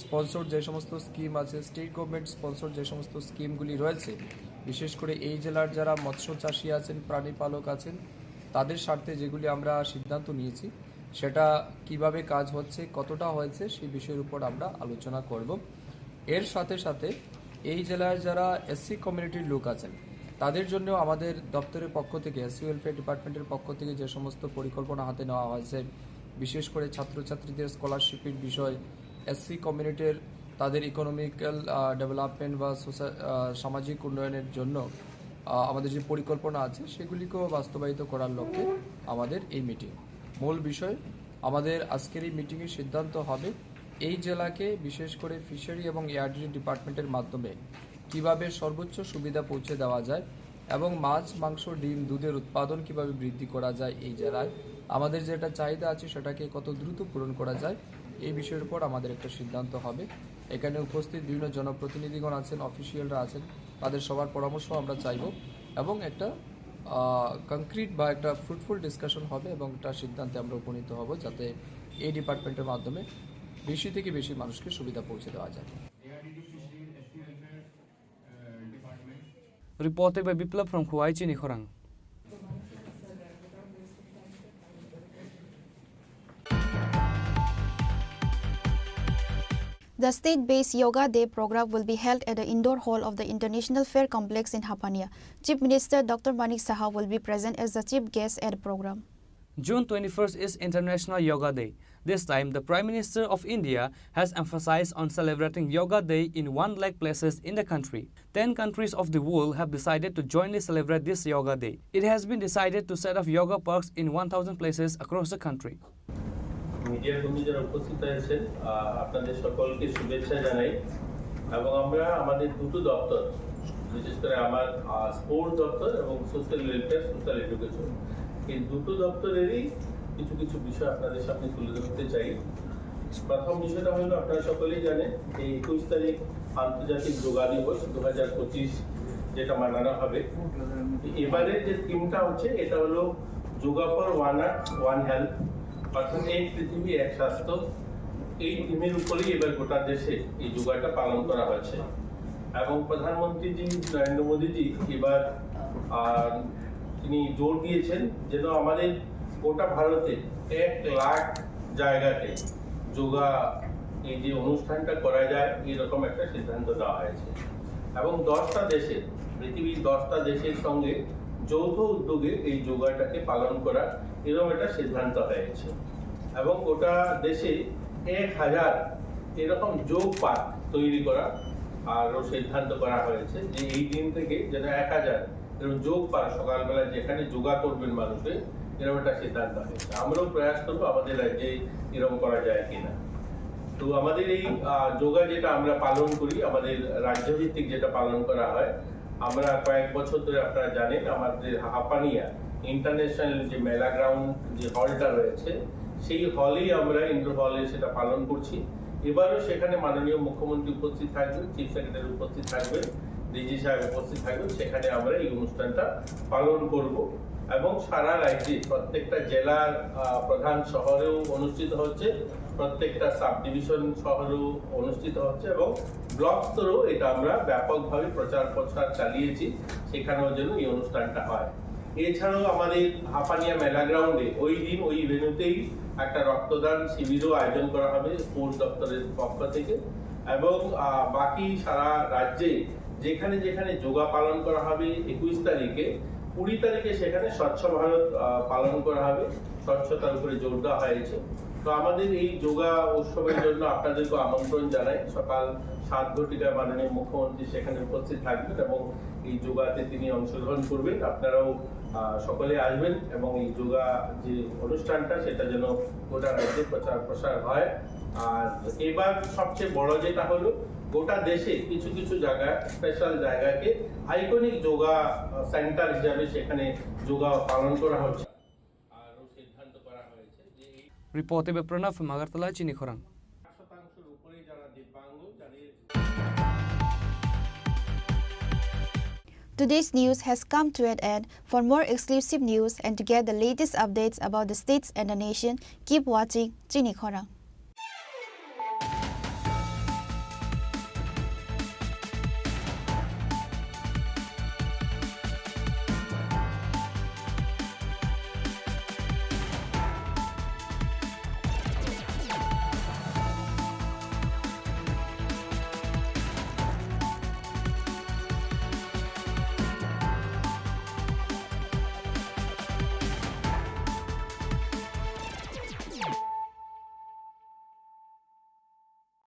স্পন্সর যে সমস্ত স্কিম আছে, স্টেট গভর্নমেন্ট স্পন্সর যে সমস্ত স্কিমগুলি রয়েছে, বিশেষ করে এই জেলার যারা মৎস্য চাষী আছেন, প্রাণী পালক আছেন, তাদের স্বার্থে যেগুলি আমরা সিদ্ধান্ত নিয়েছি, সেটা কিভাবে কাজ হচ্ছে, কতটা হয়েছে, সেই বিষয়ের উপর আমরা আলোচনা করব। এর সাথে সাথে এই জেলার যারা এসসি কমিউনিটির লোক আছেন, তাদের জন্য আমাদের দপ্তরের পক্ষ থেকে, এসসি ওয়েলফেয়ার ডিপার্টমেন্টের পক্ষ থেকে যে সমস্ত পরিকল্পনা হাতে নেওয়া হয়েছে, বিশেষ করে ছাত্রছাত্রীদের স্কলারশিপের বিষয়, এসসি কমিউনিটির তাদের ইকোনমিক্যাল, আহ, ডেভেলপমেন্ট বা সোসা-, আহ, সামাজিক উন্নয়নের জন্য, আহ, আমাদের যে পরিকল্পনা আছে, সেগুলিকেও বাস্তবায়িত করার লক্ষ্যে আমাদের এই মিটিং। মূল বিষয়, আমাদের আজকের এই মিটিংয়ে সিদ্ধান্ত হবে এই জেলাকে, বিশেষ করে ফিশারি এবং এআরডিডি ডিপার্টমেন্টের মাধ্যমে কিভাবে সর্বোচ্চ সুবিধা পৌঁছে দেওয়া যায় এবং মাছ, মাংস, ডিম, দুধের উৎপাদন কিভাবে বৃদ্ধি করা যায় এই জেলায়, আমাদের যেটা চাহিদা আছে সেটাকে কত দ্রুত পূরণ করা যায়, এই বিষয়ের উপর আমাদের একটা সিদ্ধান্ত হবে। এখানে উপস্থিত বিভিন্ন জনপ্রতিনিধিগণ আছেন, অফিসিয়ালরা আছেন, তাদের সবার পরামর্শ আমরা চাইব এবং একটা, আহ, কংক্রিট বা একটা ফ্রুটফুল ডিসকাশন হবে এবং একটা সিদ্ধান্তে আমরা উপনীত হব, যাতে এই ডিপার্টমেন্টের মাধ্যমে বেশি থেকে বেশি মানুষকে সুবিধা পৌঁছে দেওয়া যায়। Reported by Biplab from Khowai Chini Khorang. The state-based Yoga Day program will be held at the indoor hall of the International Fair Complex in Hapania. Chief Minister Doctor Manik Saha will be present as the chief guest at the program. June twenty-first is International Yoga Day. This time, the Prime Minister of India has emphasized on celebrating Yoga Day in one lakh places in the country. Ten countries of the world have decided to jointly celebrate this Yoga Day. It has been decided to set up yoga parks in one thousand places across the country. মিডিয়ার বন্ধু যারা উপস্থিত হয়েছেন, আহ, আপনাদের সকলকে শুভেচ্ছা জানাই। এবং আমরা আমাদের দুটো দপ্তর, বিশেষ করে আমার, আহ, স্পোর্টস দপ্তর এবং সোশ্যাল ওয়েলফেয়ার, সোশ্যাল এডুকেশন, এই দুটো দপ্তরেরই কিছু কিছু বিষয় আপনাদের সামনে তুলে ধরতে চাই। প্রথম বিষয়টা হলো, আপনারা সকলেই জানেন যে একুশ তারিখ আন্তর্জাতিক যোগা দিবস দু হাজার পঁচিশ, যেটা মানানো হবে। এবারে যে থিমটা হচ্ছে, এটা হলো yoga for one earth one health, অর্থাৎ এক পৃথিবী এক স্বাস্থ্য। এই থিমের উপরেই এবার গোটা দেশে এই যোগাটা পালন করা হয়েছে। এবং প্রধানমন্ত্রীজি নরেন্দ্র মোদীজি এবার, আহ, তিনি জোর দিয়েছেন যেন আমাদের গোটা ভারতে এক লাখ জায়গাতে যোগা এই যে অনুষ্ঠানটা করা যায়, এরকম একটা সিদ্ধান্ত নেওয়া হয়েছে। এবং দশটা দেশে, পৃথিবীর দশটা দেশের সঙ্গে যৌথ উদ্যোগে এই যোগাটাকে পালন করা, এরকম একটা সিদ্ধান্ত হয়েছে। এবং গোটা দেশে এক হাজার এরকম যোগ পার্ক তৈরি করা আরও সিদ্ধান্ত করা হয়েছে, যে এই দিন থেকে যেন এক হাজার এরকম যোগ পার্ক, সকালবেলা যেখানে যোগা করবেন মানুষে, এরকম একটা সিদ্ধান্ত হয়েছে। আমরাও প্রয়াস করবো আমাদের রাজ্যে এরকম করা যায় কিনা। তো আমাদের এই, আহ, যোগা যেটা আমরা পালন করি, আমাদের রাজ্যভিত্তিক যেটা পালন করা হয়, আমরা কয়েক বছর ধরে, আপনারা জানেন, আমাদের হাপানিয়া ইন্টারন্যাশনাল যে মেলা গ্রাউন্ড, যে হলটা রয়েছে, সেই হলেই আমরা, ইনডোর হলে সেটা পালন করছি। এবারও সেখানে মাননীয় মুখ্যমন্ত্রী উপস্থিত থাকবেন, চিফ সেক্রেটারি উপস্থিত থাকবেন, ডিজি সাহেব উপস্থিত থাকবেন। সেখানে আমরা এই অনুষ্ঠানটা পালন করব এবং সারা রাজ্যে প্রত্যেকটা জেলার, আহ, প্রধান শহরেও অনুষ্ঠিত হচ্ছে, প্রত্যেকটা সাব ডিভিশন শহরেও অনুষ্ঠিত হচ্ছে এবং ব্লক স্তরেও এটা আমরা ব্যাপকভাবে প্রচার প্রসার চালিয়েছি, সেখানেও যেন এই অনুষ্ঠানটা হয়। এছাড়াও আমাদের হাপানিয়া মেলা গ্রাউন্ডে ওই দিন ওই ভেন্যুতেই একটা রক্তদান শিবিরও আয়োজন করা হবে স্পোর্টস দপ্তরের পক্ষ থেকে। এবং, আহ, বাকি সারা রাজ্যে যেখানে যেখানে যোগা পালন করা হবে একুশ তারিখে, কুড়ি তারিখে সেখানে স্বচ্ছ ভারত, আহ, পালন করা হবে, স্বচ্ছতার উপরে জোর দেওয়া হয়েছে। তো আমাদের এই যোগা উৎসবের জন্য আপনাদেরকে আমন্ত্রণ জানাই। সকাল সাত ঘটিকায় মাননীয় মুখ্যমন্ত্রী সেখানে উপস্থিত থাকবেন এবং এই যোগাতে তিনি অংশগ্রহণ করবেন। আপনারাও, আহ, সকলে আসবেন এবং এই যোগা যে অনুষ্ঠানটা, সেটা যেন গোটা রাজ্যে প্রচার প্রসার হয়। আর এবার সবচেয়ে বড় যেটা হলো, গোটা দেশে কিছু কিছু জায়গা, স্পেশাল জায়গাকে আইকনিক যোগা, আহ, সেন্টার হিসাবে সেখানে যোগা পালন করা হচ্ছে। আরও সিদ্ধান্ত করা হয়েছে যে এই Report ebe Pranab from Agartala, chini khorang. Today's news has come to an end. For more exclusive news and to get the latest updates about the states and the nation, keep watching Chini Khorang.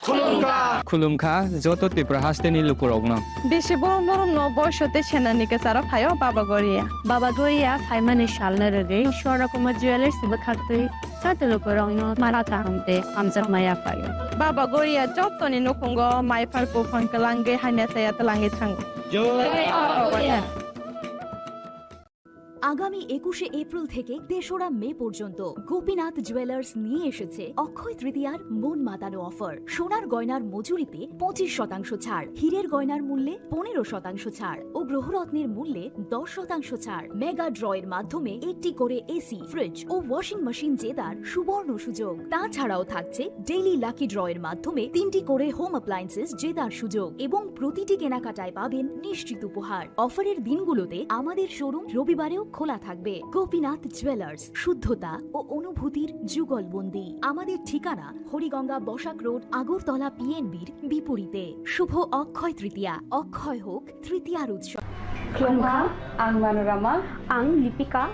Khulumkha. Khulumkha joto Tripura hasteni lukurokno. Bisi borom borom no boiso tei senani kwcharo phaio Baba Goria. Baba Goria phaimani salno rwgwi Swarna Kumar Jewellers bwkhaktwi joto lukurokno mala kaham tei hamjakma yaphaio. Baba Goria jotoni nukhungo maiphar buphang kwlangwi hamya chaya twlangwi thango. Jai Baba Goria. আগামী একুশে এপ্রিল থেকে তেসরা মে পর্যন্ত গোপীনাথ জুয়েলার্স নিয়ে এসেছে অক্ষয় তৃতীয়ার মন মাতানো অফার। সোনার গয়নার মজুরিতে পঁচিশ শতাংশ ছাড়, হীরের গয়নার মূল্যে পনেরো শতাংশ ছাড় ও গ্রহরত্নের মূল্যে দশ শতাংশ ছাড়। মেগা ড্রয়ের মাধ্যমে একটি করে এসি, ফ্রিজ ও ওয়াশিং মেশিন জেতার সুবর্ণ সুযোগ। তাছাড়াও থাকছে ডেইলি লাকি ড্রয়ের মাধ্যমে তিনটি করে হোম অ্যাপ্লায়েন্সেস জেতার সুযোগ এবং প্রতিটি কেনাকাটায় পাবেন নিশ্চিত উপহার। অফারের দিনগুলোতে আমাদের শোরুম রবিবারেও খোলা থাকবে। গোপীনাথ জুয়েলার্স, শুদ্ধতা ও অনুভূতির যুগলবন্দি। আমাদের ঠিকানা হরিগঙ্গা বসাক রোড, আগরতলা পিএনবির বিপরীতে। শুভ অক্ষয় তৃতীয়া, অক্ষয় হোক তৃতীয়ার উৎসব। Khulumkha, ang Manorama. Ang Lipika.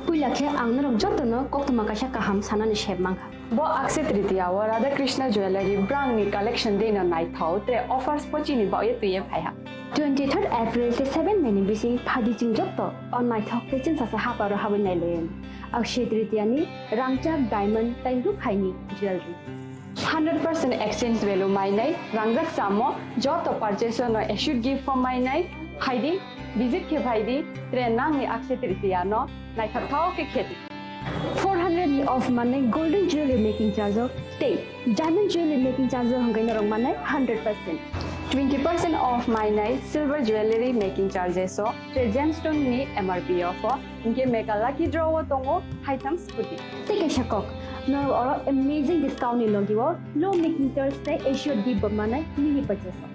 Puila khe ang norok jotono koktwma kaisa kaham sanani sep mankha. Bo Akshaya Tritiya o Radha Krishna Jewellery brangni collection dino naithok, tre offers bo chini bagwi twiwi phaiha. Twenty-third April tei seven May ni bising phadi chwng joto o naithok tei chwngsacha haparo habwi nailaio. Akshaya Tritiya ni rangchak, diamond tei rukhaini jewellery. Hundred percent exchange value mainai, rangjak chamo, joto purchase no assured gift bo mainai, phaidi, visit khe phaidi, tre nangni Akshaya Tritiya no naithok thok khe khedi. Four hundred ni off manai golden jewelry making charge o tei diamond jewelry making charge o hwnkhe norok manai hundred percent. Twenty percent off mainai silver jewelry making charges o tei gemstone ni M R P o pho hwnkhe mega lucky draw o tongo haitham scooty. Tei kaisa kok, norok oro amazing discount ni logi o low making charge tei assured gift bo manai mini purchase o.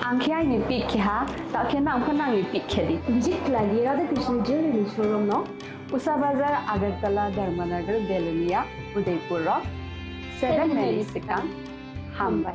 Ang khe aini pick khe ha, ta khe nang pho nangni pick khe di. Visit khlai di Radha Krishna Jewelry ni showroom no. Usa Bazar, Agartala, Dharmanagar, Belonia, Udaipur o seven May ni swkang. Hambai.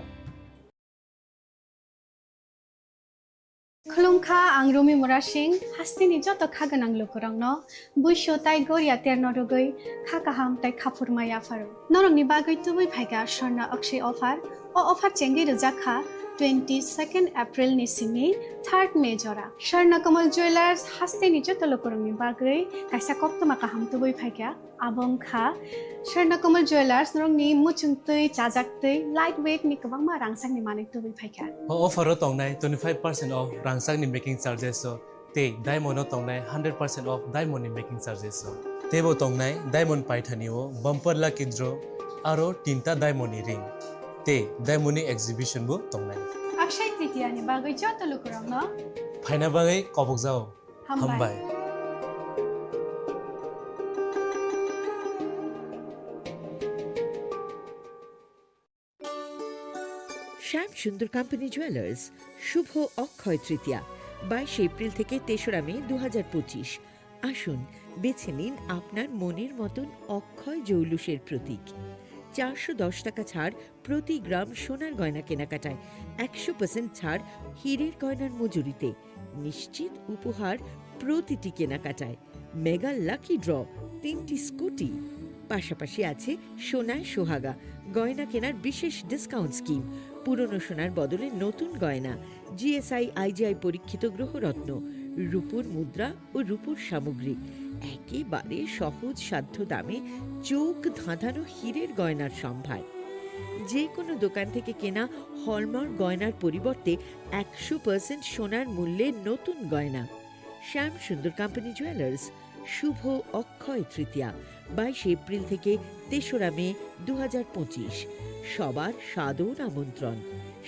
Khulumkha, ang Rumi Murasing, hasteni joto kha gwnang lukurokno buisu tai goria terno rwgwi kha kaham tai khaphurma yapharo. Norokni bagwi tubui phaikha Swarna Akshaya offer. O offer chengwi rwjak kha twenty-second April ni simi third May jora. Swarna Kamal Jewellers hasteni joto lukurokni bagwi kaisa koktwma kaham tubui phaikha. Abo wngkha Swarna Kamal Jewellers, norokni muchungtwi, chajaktwi, light weight ni kwbangma rangchakni manwi tubui phaikha. O offer o tongnai twenty-five percent off rangchakni making charges o tei diamond o tongnai hundred percent off diamond ni making charges o. Teibo tongnai diamond paithani o bumper lucky draw aro tinta diamond ni ring. tei Daimoni exhibition bo tongnai. Akshay Tritiya ni bagwi joto lukurokno phaina bagwi kobokjao. Hambai. Hambai. শ্যাম Sundar company jewellers, শুভ অক্ষয় তৃতীয়া, বাইশে এপ্রিল থেকে তেসরা মে দু হাজার পঁচিশ। আসুন, বেছে নিন আপনার মনের মতন অক্ষয় জৌলুসের প্রতীক। চারশো দশ টাকা ছাড় প্রতি গ্রাম সোনার গয়না কেনাকাটায়, একশো পার্সেন্ট ছাড় হীরের গয়নার মজুরিতে, নিশ্চিত উপহার প্রতিটি কেনাকাটায়, মেগা লাকি ড্র, তিনটি স্কুটি। পাশাপাশি আছে সোনায় সোহাগা, গয়না কেনার বিশেষ ডিসকাউন্ট স্কিম, পুরনো সোনার বদলে নতুন গয়না, জিএসআই আইজিআই পরীক্ষিত গ্রহরত্ন, রূপোর মুদ্রা ও রূপোর সামগ্রী, একেবারে সহজ সাধ্য দামে চোখ ধাঁধানো হীরের গয়নার সম্ভার। যে কোনো দোকান থেকে কেনা হলমার্ক গয়নার পরিবর্তে একশো পার্সেন্ট সোনার মূল্যে নতুন গয়না। শ্যাম সুন্দর কোম্পানি জুয়েলার্স, শুভ অক্ষয় তৃতীয়া, বাইশে এপ্রিল থেকে তেসরা মে দু হাজার পঁচিশ। সবার সাদর আমন্ত্রণ।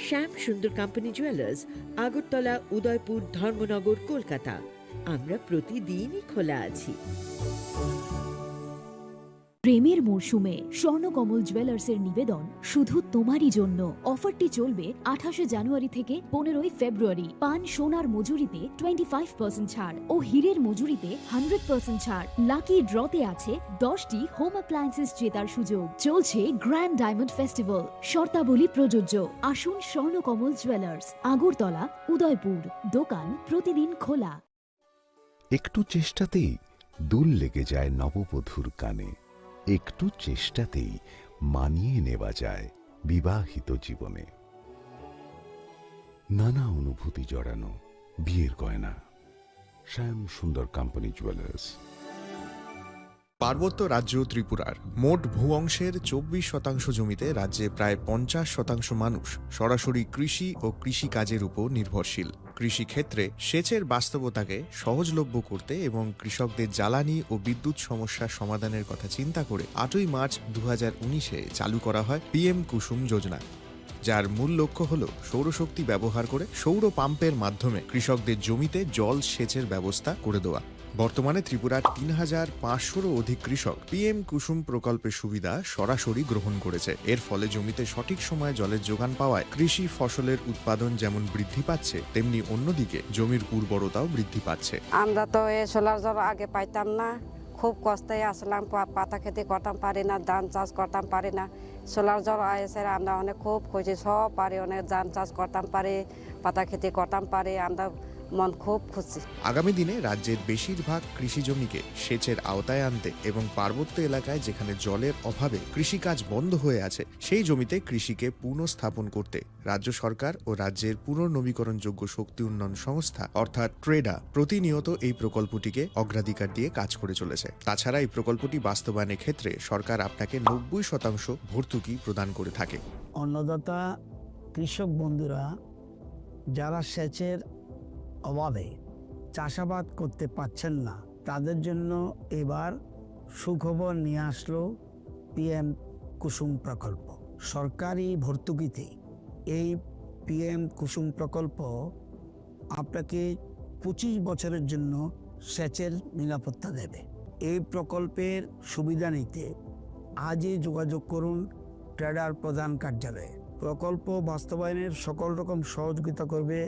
শ্যাম সুন্দর কোম্পানি জুয়েলার্স, আগরতলা, উদয়পুর, ধর্মনগর, কলকাতা। আমরা প্রতিদিনই খোলা আছি। প্রেমের মরশুমে স্বর্ণকমল জুয়েলার্সের নিবেদন শুধু তোমারই জন্য। অফারটি চলবে আঠাশে জানুয়ারি থেকে পনেরোই ফেব্রুয়ারি। পান সোনার মজুরিতে টোয়েন্টি ফাইভ পার্সেন্ট ছাড় ও হীরের মজুরিতে হান্ড্রেড পার্সেন্ট ছাড়। লাকি ড্রতে আছে দশটি হোম অ্যাপ্লায়েন্সেস জেতার সুযোগ। চলছে গ্র্যান্ড ডায়মন্ড ফেস্টিভ্যাল, শর্তাবলী প্রযোজ্য। আসুন স্বর্ণকমল জুয়েলার্স, আগরতলা, উদয়পুর। দোকান প্রতিদিন খোলা। একটু চেষ্টাতেই দুল লেগে যায় নববধূর কানে, একটু চেষ্টাতেই মানিয়ে নেওয়া যায় বিবাহিত জীবনে। নানা অনুভূতি জড়ানো বিয়ের গয়না। শ্যাম সুন্দর কোম্পানি জুয়েলার্স। পার্বত্য রাজ্য ত্রিপুরার মোট ভূ অংশের চব্বিশ শতাংশ জমিতে রাজ্যে প্রায় পঞ্চাশ শতাংশ মানুষ সরাসরি কৃষি ও কৃষিকাজের উপর নির্ভরশীল। কৃষিক্ষেত্রে সেচের বাস্তবতাকে সহজলভ্য করতে এবং কৃষকদের জ্বালানি ও বিদ্যুৎ সমস্যা সমাধানের কথা চিন্তা করে আটই মার্চ দু হাজার উনিশে চালু করা হয় পিএম কুসুম যোজনা, যার মূল লক্ষ্য হল সৌরশক্তি ব্যবহার করে সৌর পাম্পের মাধ্যমে কৃষকদের জমিতে জল সেচের ব্যবস্থা করে দেওয়া। বর্তমানে ত্রিপুরার তিন হাজার পাঁচশোরও অধিক কৃষক পিএম কুসুম প্রকল্পের সুবিধা সরাসরি গ্রহণ করেছে। এর ফলে জমিতে সঠিক সময়ে জলের যোগান পাওয়ায় কৃষি ফসলের উৎপাদন যেমন বৃদ্ধি পাচ্ছে, তেমনি অন্যদিকে জমির উর্বরতাও বৃদ্ধি পাচ্ছে। আমরা তো এই সোলার জল আগে পাইতাম না, খুব কষ্টে আসলাম, পা-, পাতা খেতে করতাম পারি না, ধান চাষ করতাম পারি না। সোলার জল এসে আমরা অনেক খুব খুশি, সব পারি, অনেক ধান চাষ করতাম পারি, পাতা খেতে করতাম পারি, আমরা মন খুব খুশি। আগামী দিনে রাজ্যের বেশিরভাগ কৃষি জমিকে সেচের আওতায় আনতে এবং পার্বত্য এলাকায় যেখানে জলের অভাবে কৃষিকাজ বন্ধ হয়ে আছে, সেই জমিতে কৃষিকে পুনঃস্থাপন করতে রাজ্য সরকার ও রাজ্যের পুনর্নবীকরণযোগ্য শক্তি উন্নয়ন সংস্থা অর্থাৎ ট্রেডা প্রতিনিয়ত এই প্রকল্পটিকে অগ্রাধিকার দিয়ে কাজ করে চলেছে। তাছাড়া এই প্রকল্পটি বাস্তবায়নের ক্ষেত্রে সরকার আপনাকে নব্বই শতাংশ ভর্তুকি প্রদান করে থাকে। অন্নদাতা কৃষক বন্ধুরা যারা সেচের অভাবে চাষাবাদ করতে পারছেন না, তাদের জন্য এবার সুখবর নিয়ে আসলো পিএম কুসুম প্রকল্প। সরকারি ভর্তুকিতে এই পিএম কুসুম প্রকল্প আপনাকে পঁচিশ বছরের জন্য সেচের নিরাপত্তা দেবে। এই প্রকল্পের সুবিধা নিতে আজই যোগাযোগ করুন ট্রেডার প্রধান কার্যালয়ে। প্রকল্প বাস্তবায়নের সকল রকম সহযোগিতা করবে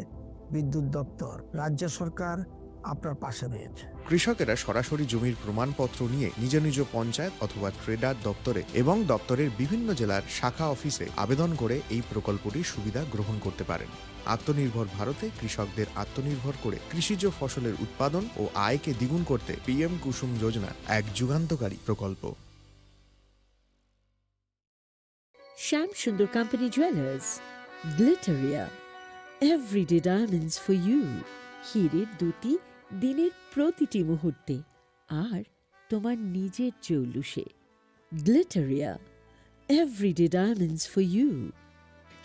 বিদ্যুৎ দপ্তর। রাজ্য সরকার আপনার পাশে রয়েছে। কৃষকেরা সরাসরি জমির প্রমাণপত্র নিয়ে নিজ নিজ পঞ্চায়েত অথবা ট্রেডার দপ্তরে এবং দপ্তরের বিভিন্ন জেলার শাখা অফিসে আবেদন করে এই প্রকল্পটির সুবিধা গ্রহণ করতে পারেন। আত্মনির্ভর ভারতে কৃষকদের আত্মনির্ভর করে কৃষিজ ফসলের উৎপাদন ও আয়কে দ্বিগুণ করতে পিএম কুসুম যোজনা এক যুগান্তকারী প্রকল্প। Shyam Sundar Company Jewelers, Glitteria, Everyday Diamonds for You, হীরের দ্যুতি দিনের প্রতিটি মুহূর্তে, আর তোমার নিজের জৌলুসে। Glitteria, Everyday Diamonds for You,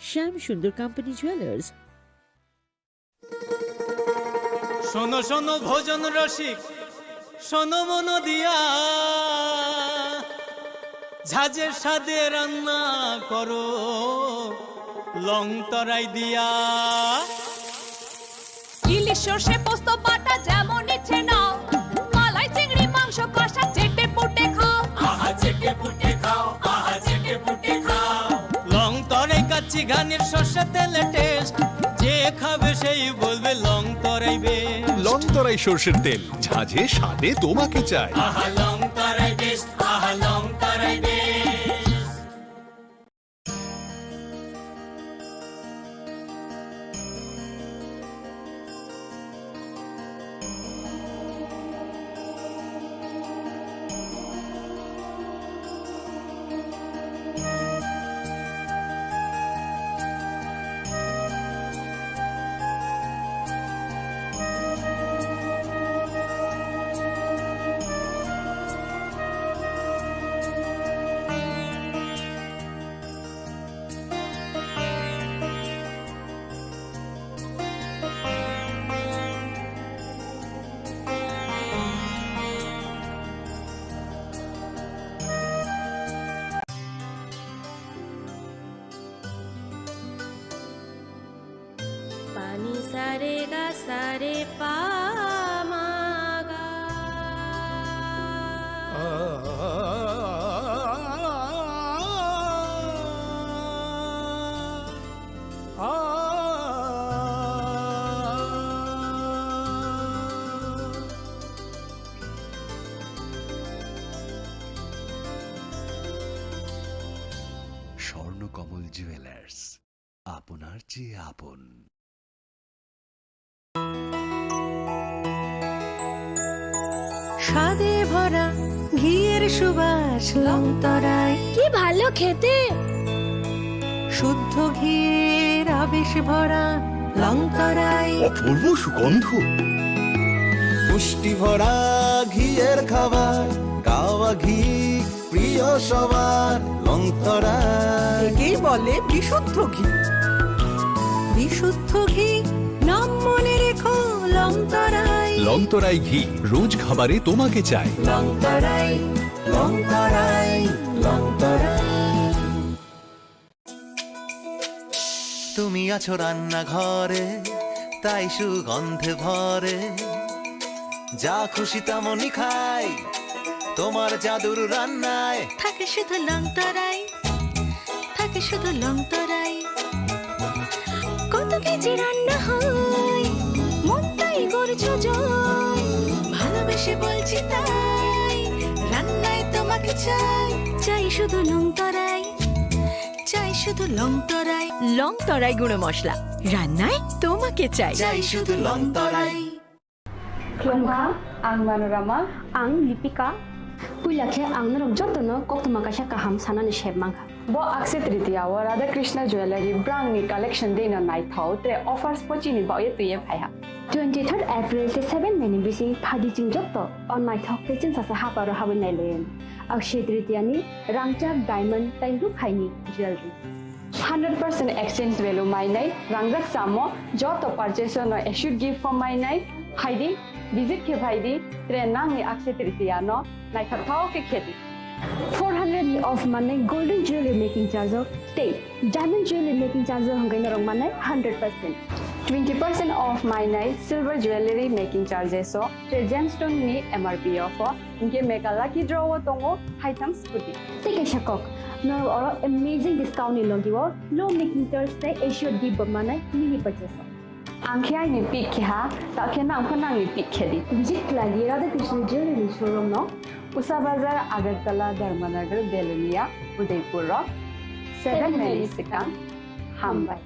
Shyam Sundar Company Jewelers. শোনো শোনো ভোজন রসিক, শোনো মন দিয়া, ঝাঁঝে স্বাদে রান্না করো লং তরাই দিয়া। ইলিশ সর্ষে পোস্ত বাটা যেমন ইচ্ছে নাও, মালাই চিংড়ি মাংস কষা চেটে পুটে খাও। আহা চেটে পুটে খাও, আহা চেটে পুটে খাও। লং তরাই কাচ্চি ঘানির সর্ষে তেলে টেস্ট, যে খাবে সেই বলবে লং তরাই বেশ। লং তরাই সর্ষের তেল, ঝাঁঝে স্বাদে তোমাকে চাই। আহা লং তরাই বেশ, আহা লং তরাই বেশ। Pani sare ga sare pa ma ga. Swarnakamal jewellers, আপনার চেয়ে আপন। স্বাদে ভরা ঘিয়ের সুবাস লংতরাই। কি ভালো খেতে! শুদ্ধ ঘিয়ের আবেশ ভরা লংতরাই। অপূর্ব সুগন্ধ। পুষ্টি ভরা ঘিয়ের খাবার, গাওয়া ঘি প্রিয় সবার লংতরাই। একেই বলে বিশুদ্ধ ঘি। বিশুদ্ধ ঘি, নাম মনে রেখো লংতরাই। লংতরাই ঘি, রোজ খাবারে তোমাকে চাই। লংতরাই, লংতরাই, লংতরাই। তুমি আছো রান্নাঘরে, তাই সুগন্ধে ভরে। যা খুশি তেমনই খাই, তোমার জাদুর রান্নায়। থাকে শুধু লংতরাই, থাকে শুধু লংতরাই। কত কেজি রান্না হয়, মনটাই গড়ছ জয়। ভালোবেসে বলছি তাই, রান্নায় তোমাকে চাই। চাই শুধু লংতরাই, চাই শুধু লংতরাই। লংতরাই গুঁড়ো মশলা, রান্নায় তোমাকে চাই। চাই শুধু লংতরাই। Khulumkha, ang Manorama. Ang Lipika. Puila khe ang norok jotono koktwma kaisa kaham sanani sep mankha. Bo Akshaya Tritiya o Radha Krishna Jewellery brand ni collection dei no naithok tre offers pochini baoye twiye phaiha. Twenty third April tei seven May ni bising phaidi chwng joto o naithok tei chwngsacha haparo habwi nailaiwi. Akshaya Tritiya ni rangchak diamond tei rukhaini jewellery. Hundred percent exchange value mainai, rangjak chamo joto purchase no assured gift form mainai, phaidi, visit khe phaidi, tre nangni Akshaya Tritiya no naithok thao khe khedi. Four hundred ni off manai golden jewelry making charge o tei diamond jewelry making charge o hwnkhe norok manai hundred percent. Twenty percent off mainai silver jewelry making charges o tre gemstone ni M R P o pho. Hinkhe mega lucky draw o tongo haitham scooty. Tei kaisa kok, norok oro amazing discount ni logi o low making charge tei assured gift bo manai mini purchase o. Ang khe aini pick khe ha, ta khe nang pho nangni pick khe di. Visit khlai di Radha Krishna Jewelry ni showroom no, Usha Bazar, Agartala, Dharmanagar, Belonia, Udaipur o seven May ni swkang. Hambai.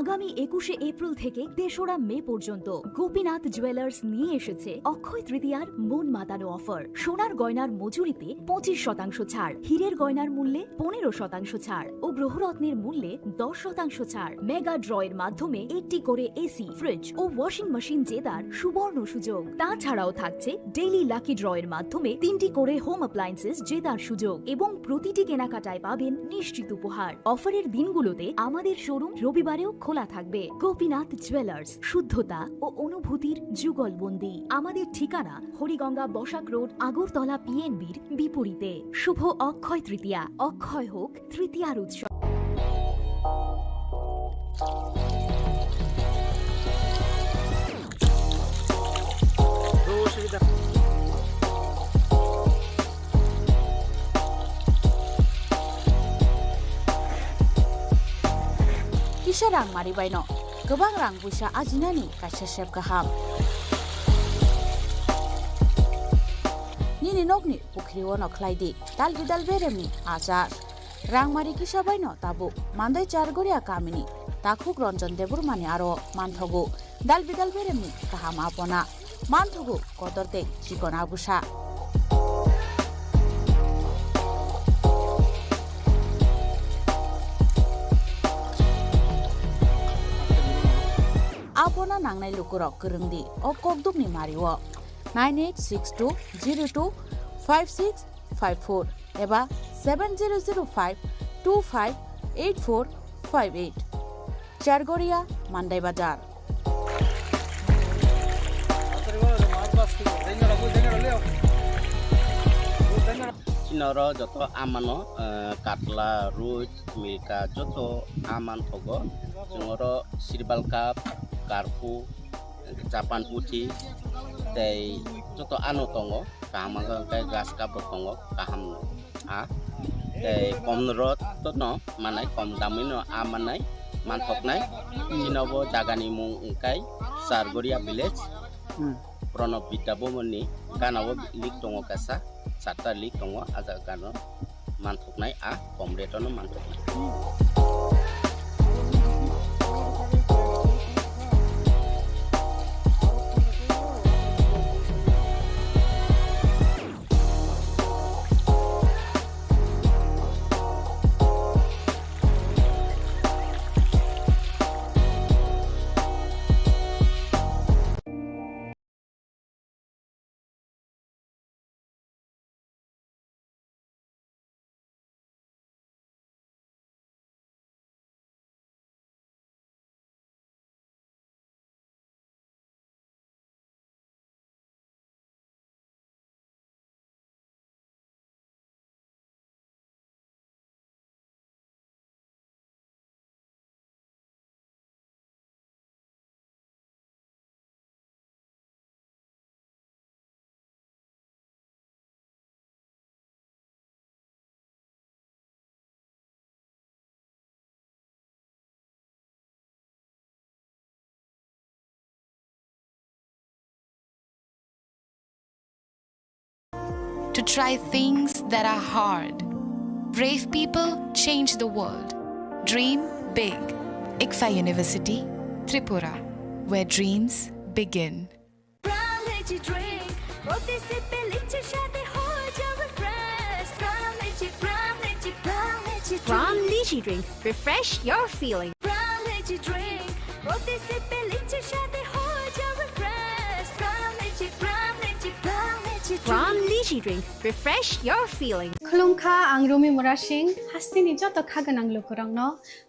আগামী একুশে এপ্রিল থেকে তেসরা মে পর্যন্ত গোপীনাথ জুয়েলার্স নিয়ে এসেছে অক্ষয় তৃতীয়ার মন মাতানো অফার। সোনার গয়নার মজুরিতে পঁচিশ শতাংশ ছাড়, হীরের গয়নার মূল্যে পনেরো শতাংশ ছাড় ও গ্রহরত্নের মূল্যে দশ শতাংশ ছাড়। মেগা ড্র এর মাধ্যমে একটি করে এসি, ফ্রিজ ও ওয়াশিং মেশিন জেতার সুবর্ণ সুযোগ। তাছাড়াও থাকছে ডেইলি লাকি ড্র এর মাধ্যমে তিনটি করে হোম অ্যাপ্লায়েন্সেস জেতার সুযোগ এবং প্রতিটি কেনাকাটায় পাবেন নিশ্চিত উপহার। অফারের দিনগুলোতে আমাদের শোরুম রবিবারেও খোলা থাকবে। গোপীনাথ জুয়েলার্স, শুদ্ধতা ও অনুভূতির যুগলবন্দি। আমাদের ঠিকানা হরিগঙ্গা বসাক রোড, আগরতলা পিএনবির বিপরীতে। শুভ অক্ষয় তৃতীয়া। অক্ষয় হোক তৃতীয়ার উৎসব। Kisa rang mari baino kwbang rang buisa ajinani kaisa sep kaham. Nini nokni pukhrio no khlai di, dal bidal beremni achar. Rangmari kisa baino tabuk Mandai Chargoria kamini takhuk Ranjan Debbarmani aro manthogo dal bidal beremni kaham apona. Manthogo kotor tei chikon abusa. Apona nangnai lukurok kwrwng di o kokdukni mario nine eight six two zero two five six five four eba seven zero zero five two five eight four five eight. Chargoria, Mandai Bazar. Chini oro joto amano, eh, katla, roi, milka, joto aman thogo. Chwng oro sirbal cup, karphu, Japan puthi tei joto ano tongo, kaham wngkha hwnkhe grass cup rok tongo, kaham no a tei kom rok no manai, kom damwi no a manai, manthoknai. Chini bo jaga ni mung wngkha Chargoria village. Hmm. Pranab Vidya Bhavan ni gana o link tongo kaisa, charta link tongo, a jaga gana o manthoknai, a kom rate o no manthoknai. To try things that are hard. Brave people change the world. Dream big. ICFAI University, Tripura, where dreams begin. Brown lychee drink, প্রতি সিপে লিচির স্বাদে হয়ে যাও refresh। Brown lychee, brown lychee, brown lychee drink। Brown lychee drink, refresh your feeling। Brown lychee drink, প্রতি সিপে লিচির স্বাদে হয়ে যাও refresh। Brown lychee, brown lychee, brown lychee drink। Brown lychee drink, refresh your feeling। Khulumkha, ang Rumi Murasing, hasteni joto kha gwnang lukurokno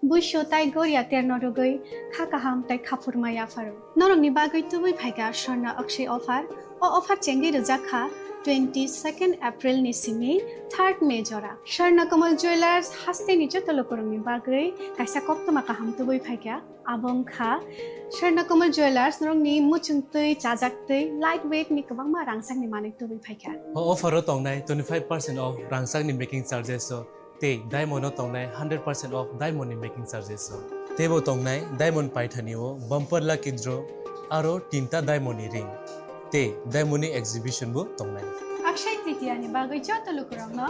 Buisu tai goria terno rwgwi kha kaham tai khaphurma yapharo. Norokni bagwi tubui phaikha Swarna Akshay offer. O offer chengwi rwjak kha twenty second April ni simi third May jora. Swarna Kamal Jewellers hasteni joto lukurokni bagwi kaisa koktwma kaham tubui phaikha. Abo wngkha Swarna Kamal Jewellers norokni muchungtwi chajaktwi light weight ni kwbangma rangchakni manwi tubui phaikha. O offer o tongnai twenty five percent off rangchakni making charges o. Tei diamond o tongnai hundred percent off diamond ni making charges o. Teibo tongnai diamond paithani o bumper lucky draw aro tinta diamond ni ring tei diamond ni exhibition bo tongnai. Akshay Tritiya ni bagwi joto lukurokno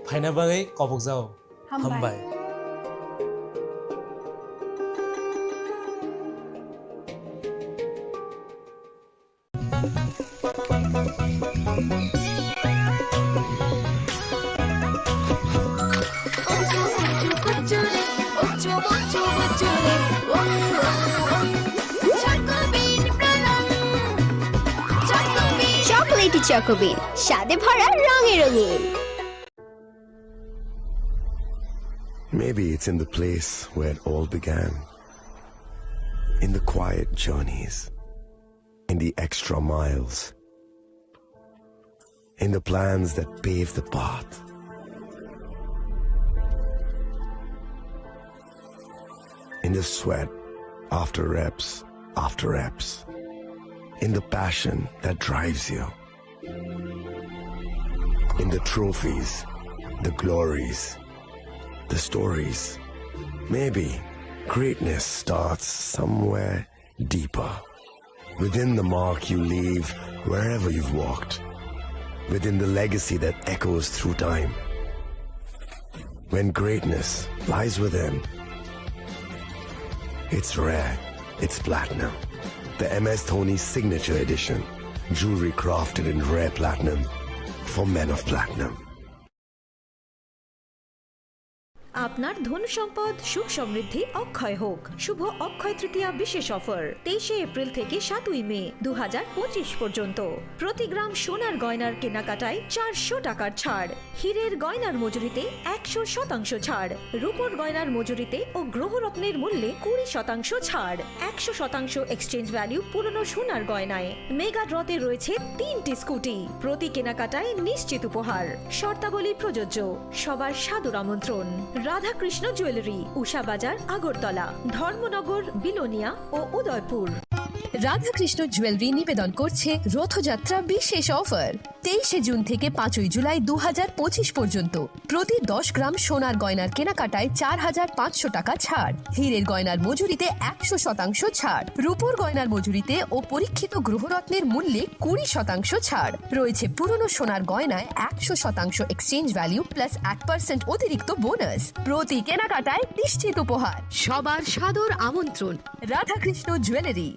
phaina bagwi kobokjao. Hambai. Hambai. Chocolatey Choco Bean, স্বাদে ভরা রঙে রঙিন। Maybe it's in the place where it all began. In the quiet journeys, in the extra miles, in the plans that pave the path, in the sweat after reps, after reps, in the passion that drives you, in the trophies, the glories, the stories. Maybe greatness starts somewhere deeper, within the mark you leave wherever you've walked, within the legacy that echoes through time. When greatness lies within, it's rare, it's platinum. The M S Dhoni Signature Edition, jewelry crafted in rare platinum for men of platinum. আপনার ধন সম্পদ সুখ সমৃদ্ধি অক্ষয় হোক। শুভ অক্ষয় তৃতীয়া বিশেষ অফার তেইশে এপ্রিল থেকে সাতই মে দু হাজার পঁচিশ পর্যন্ত। প্রতি গ্রাম সোনার গয়নার কেনাকাটায় চারশো টাকার ছাড়, হীরের গয়নার মজুরিতে একশো শতাংশ ছাড়, রূপোর গয়নার মজুরিতে ও গ্রহরত্নের মূল্যে কুড়ি শতাংশ ছাড়, একশো শতাংশ এক্সচেঞ্জ ভ্যালু পুরনো সোনার গয়নায়। মেগা ড্রতে রয়েছে তিনটি স্কুটি, প্রতি কেনাকাটায় নিশ্চিত উপহার। শর্তাবলী প্রযোজ্য। সবার সাদর আমন্ত্রণ। রাধাকৃষ্ণ জুয়েলারি, উষা বাজার, আগরতলা, ধর্মনগর, বিলোনিয়া ও উদয়পুর। রাধাকৃষ্ণ জুয়েলারি নিবেদন করছে রথযাত্রা বিশেষ অফার। তেইশে জুন থেকে পাঁচই জুলাই দু হাজার পঁচিশ পর্যন্ত প্রতি দশ গ্রাম সোনার গয়নার কেনাকাটায় চার হাজার পাঁচশো টাকা ছাড়, হীরের গয়নার মজুরিতে একশো শতাংশ ছাড়, রূপোর গয়নার মজুরিতে ও পরীক্ষিত গ্রহরত্নের মূল্যে কুড়ি শতাংশ ছাড়। রয়েছে পুরনো সোনার গয়নায় একশো শতাংশ এক্সচেঞ্জ ভ্যালু প্লাস এক পার্সেন্ট অতিরিক্ত বোনাস। প্রতি কেনাকাটায় নিশ্চিত উপহার। সবার সাদর আমন্ত্রণ। Radhakrishna jewellery.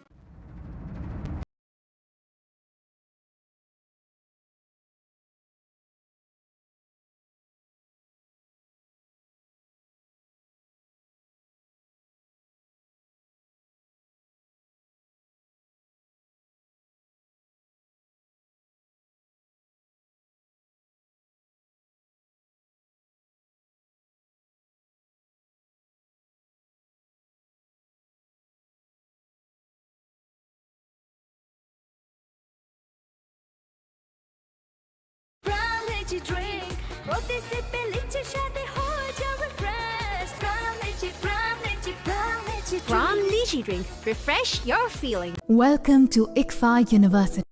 Prime Lychee Drink, প্রতি সিপে লিচির স্বাদে হয়ে যাবে fresh. Prime Lychee, Prime Lychee, Prime Lychee Drink। Prime Lychee Drink, refresh your feeling। Welcome to ICFAI University.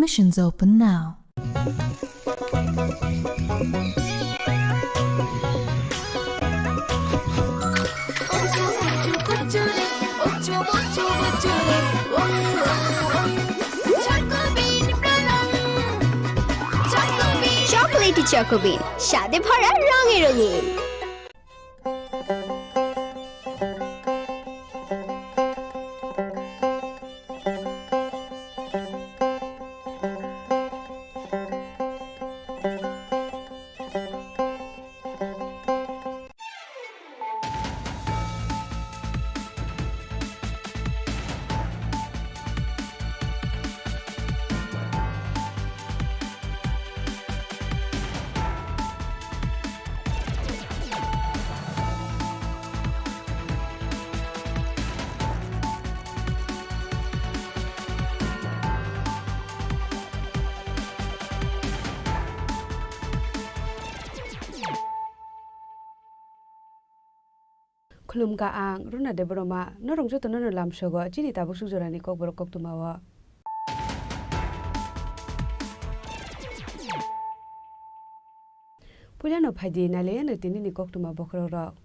Admissions open now. Chocolatey Choco Bean, স্বাদে ভরা, রঙে রঙিন। Khulumkha ang Runa Debbarma, norok jotono no lamsogo chini tabuk suk jorani kokborok koktwmao. Puilano phaidi nailaiyano tinini koktwma bokhorokrok.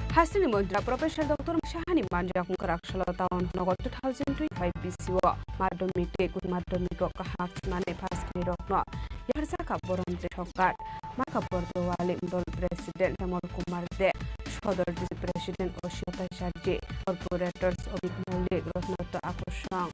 Hasteni montri Professor Doctor Sahani manjakmung kwrak salo town nogo two thousand twenty-five B C o madhyamik tei uch madhyamik o kaham marks manwi pass khairokno yapharjakha borom tei sokar. Maka Bordowali Mandal President Hemal Kumar De, Sodor District President Oshim Bhattacharjee, Corporators Obit Maulik, Rotnato Akorsong.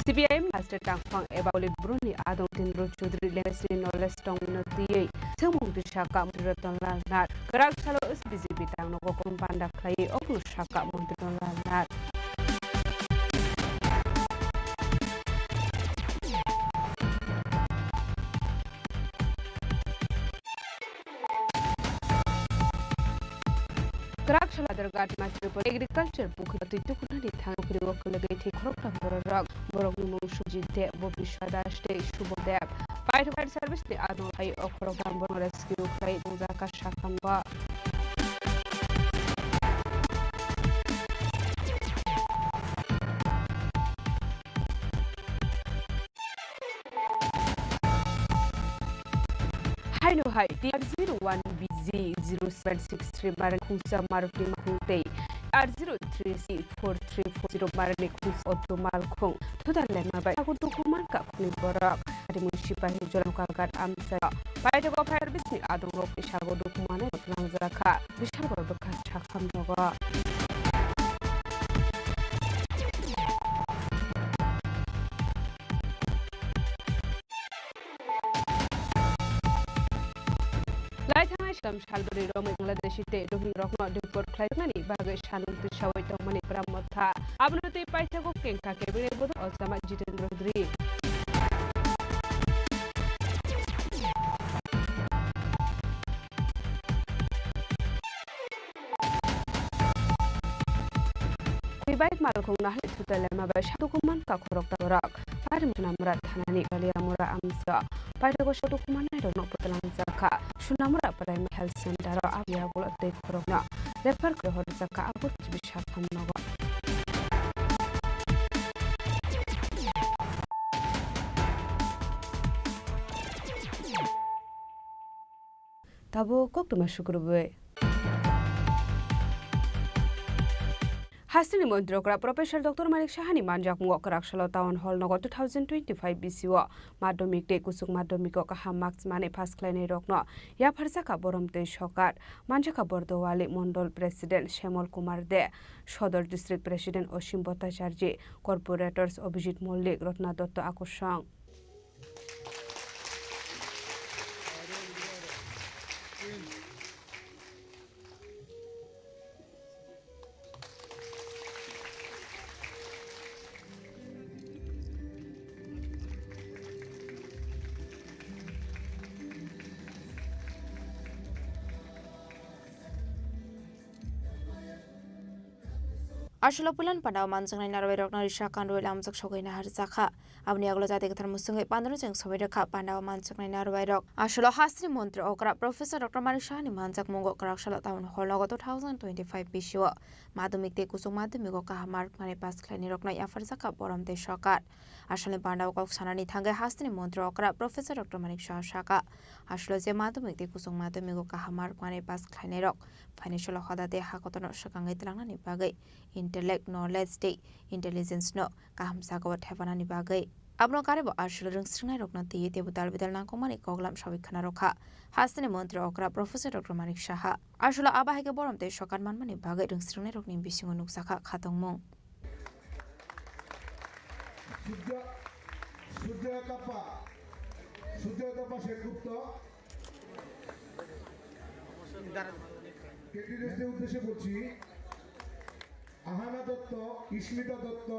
C P I M Master Tangphang eba Olip Bruni adong Tindru Chudri Lemesni Knowledge tongwino tiyei Sengmung Tisaka Muriro Tonlal Nath Kwrak salo S B J P tang nogo kom panda khlai okno saka Muriro Tonlal Nath. Kwrak sala Dergat Matripur Agriculture Pukhri twi tukunani thang pukhri o kwlwgwi thwi khoroktham bororok. Borokni mung Sujit Deb, Bobiswa Das tei Subodh Deb. Paithak Fire Service ni adong hai o khoroktham borok rescue khlai tongjak kha sakhambo. Haino hai T R zero one B Z zero seven six three marni khungsa Maruti malkhung tei T R zero three C four three four zero marni khungsa Auto malkhung thuda lema bai sago dukuman kakhungni borok. Harimwi sipahi Jolam Kalgat amchai paithago fire bisni adongrok isago dukumanai twlangjakha. Bisal borok bwkha sakham nogo. Lai thangnai swkang salbari romwi Bangladeshi tei Rohingya rokno deport khlainani bagwi sanung twisawi tongmani Pram Motha. Abono tei paithago kengkha cabinet bodol Osama Jitendra Chaudhary. Twi bike malkhung nahali thuta lema bai sadukuman kakhorok taborok. Parim Sunamura thanani Kaliamura amsa paithago sadukumanai rokno pwtwlangjakha. Sunamura Primary Health Center o aboni yagulo tei khorokno refer khlai horjakha abo twibi sakham nogo. Tabuk koktwma sukrubwi. Hasteni montri okra Professor Doctor Manik Sahani manjakmungo kwrak salo Town Hall nogo two thousand twenty-five B C o madhyamik tei kuchuk madhyamiko kaham marks manwi pass khlainai rokno yapharjakha borom tei sokar. Manjakha Bordowali Mondol President Shyamol Kumar De, Sodor District President Osim Bhattacharjee, Corporators Abhijit Mollik, Rotna Dotto Akorsong. Aswk puilan pandao manjaknai narwai rokno risa kanrwi lamjak sogwi naharjakha. Aboni yagulo jati kwthar mwswngwi pandano cheng sogwi rwkha pandao manjaknai narwai rok. Aswk hasteni montri okra Professor Doctor Manik Sahani manjakmungo kwrak salo Town Hall nogo two thousand twenty-five B C o madhyamik tei kuchuk madhyamiko kaham mark manwi pass khlainai rokno yapharjakha borom tei sokar. Asalni pandao kok sanani thangwi hasteni montri okra Professor Doctor Manik Saha sakha, aswk je madhyamik tei kuchuk madhyamiko kaham mark manwi pass khlainai rok phainai salo hoda tei hakotorno swkangwi tlangnani bagwi intellect, knowledge tei intelligence no kaham jagao thepanani bagwi. Abono karwi bo aswk rwngsringnai rokno twiwi teibo dal bidal nangkukmani koklam sawi khna rwkha hasteni montri okra Professor Doctor Manik Saha. Aswk abo hai khe borom tei sokar manmani bagwi rwngsringnai rokni bisingo nukjakha khatungmung. Surya, Surya Kappa, Surya Kappa Sengupta. ক্যান্ডিডেটদের উদ্দেশ্যে বলছি, আহানা দত্ত, ইস্মিতা দত্ত,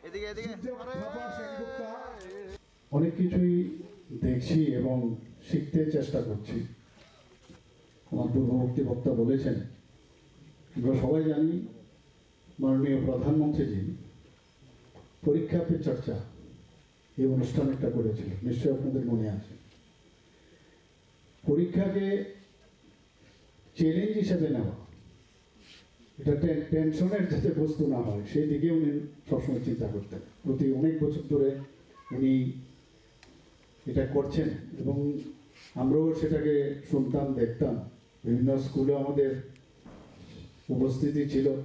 এদিকে, এদিকে। সূর্য থাপা সেনগুপ্তা। অনেক কিছুই দেখছি এবং শিখতে চেষ্টা করছি। আমার পূর্ববর্তী বক্তা বলেছেন, আমরা সবাই জানি মাননীয় প্রধানমন্ত্রীজি পরীক্ষা পে চর্চা এই অনুষ্ঠান একটা করেছিল, নিশ্চয়ই আপনাদের মনে আছে। পরীক্ষাকে চ্যালেঞ্জ হিসেবে নেওয়া, এটা টে- টেনশনের যাতে বস্তু না হয়, সেই দিকে উনি সবসময় চিন্তা করতেন। প্রতি অনেক বছর ধরে উনি এটা করছেন এবং আমরাও সেটাকে শুনতাম, দেখতাম। বিভিন্ন স্কুলে আমাদের উপস্থিতি ছিল।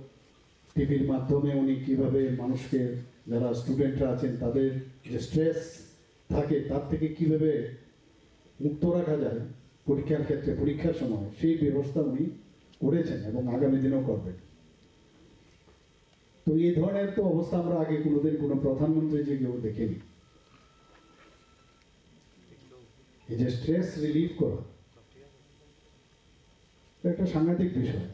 টিভির মাধ্যমে উনি কিভাবে মানুষকে, যারা স্টুডেন্টরা আছেন, তাদের যে স্ট্রেস থাকে, তার থেকে কিভাবে মুক্ত রাখা যায় পরীক্ষার ক্ষেত্রে, পরীক্ষার সময়, সেই ব্যবস্থা উনি করেছেন এবং আগামী দিনেও করবেন। তো এই ধরনের তো অবস্থা আমরা আগে কোনোদিন কোনো প্রধানমন্ত্রী যে কেউ দেখেনি। এই যে স্ট্রেস রিলিফ করা, এটা একটা সাংঘাতিক বিষয়।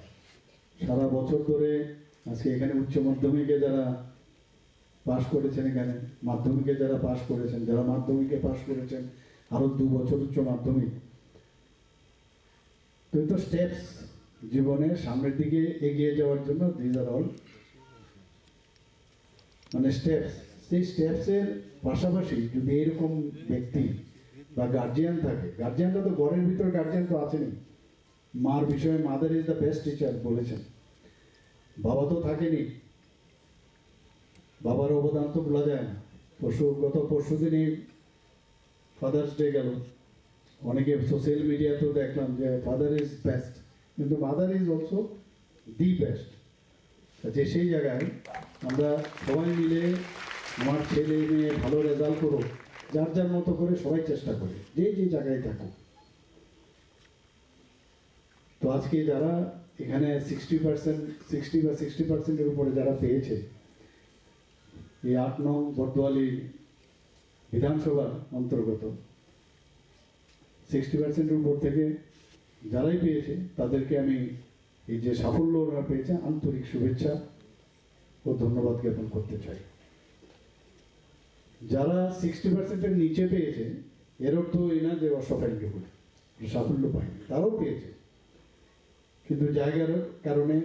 সারা বছর ধরে আজকে এখানে উচ্চ মাধ্যমিকে যারা পাশ করেছেন, এখানে মাধ্যমিকে যারা পাশ করেছেন, যারা মাধ্যমিকে পাশ করেছেন, আরো দু বছর উচ্চ মাধ্যমিক, তো এই তো স্টেপস জীবনে সামনের দিকে এগিয়ে যাওয়ার জন্য, দিজ আর অল মানে স্টেপস। সেই স্টেপসের পাশাপাশি যদি এরকম ব্যক্তি বা গার্জিয়ান থাকে, গার্জিয়ানটা তো ঘরের ভিতর, গার্জিয়ান তো আছেনই। মার বিষয়ে "Mother is the best teacher" বলেছেন। বাবা তো থাকেনি, বাবার অবদান তো ভোলা যায় না। পরশু, গত পরশু দিনই ফাদার্স ডে গেল, অনেকে সোশ্যাল মিডিয়াতেও দেখলাম যে "Father is best", কিন্তু "Mother is also the best"। যে সেই জায়গায় আমরা সবাই মিলে আমার ছেলে মেয়ে ভালো রেজাল্ট করুক, যার যার মতো করে সবাই চেষ্টা করে, যে যে জায়গায় থাকুক। তো আজকে যারা এখানে সিক্সটি পার্সেন্ট, সিক্সটি বা সিক্সটি পার্সেন্টের উপরে যারা পেয়েছে, এই আট নং বর্দোয়ালি বিধানসভার অন্তর্গত সিক্সটি পার্সেন্টের উপর থেকে যারাই পেয়েছে, তাদেরকে আমি এই যে সাফল্য ওরা পেয়েছে, আন্তরিক শুভেচ্ছা ও ধন্যবাদ জ্ঞাপন করতে চাই। যারা সিক্সটি পার্সেন্টের নিচে পেয়েছে, এর অর্থ এই না যে অসাফল্য করে, সাফল্য পায়নি, তারাও পেয়েছে, কিন্তু জায়গার কারণে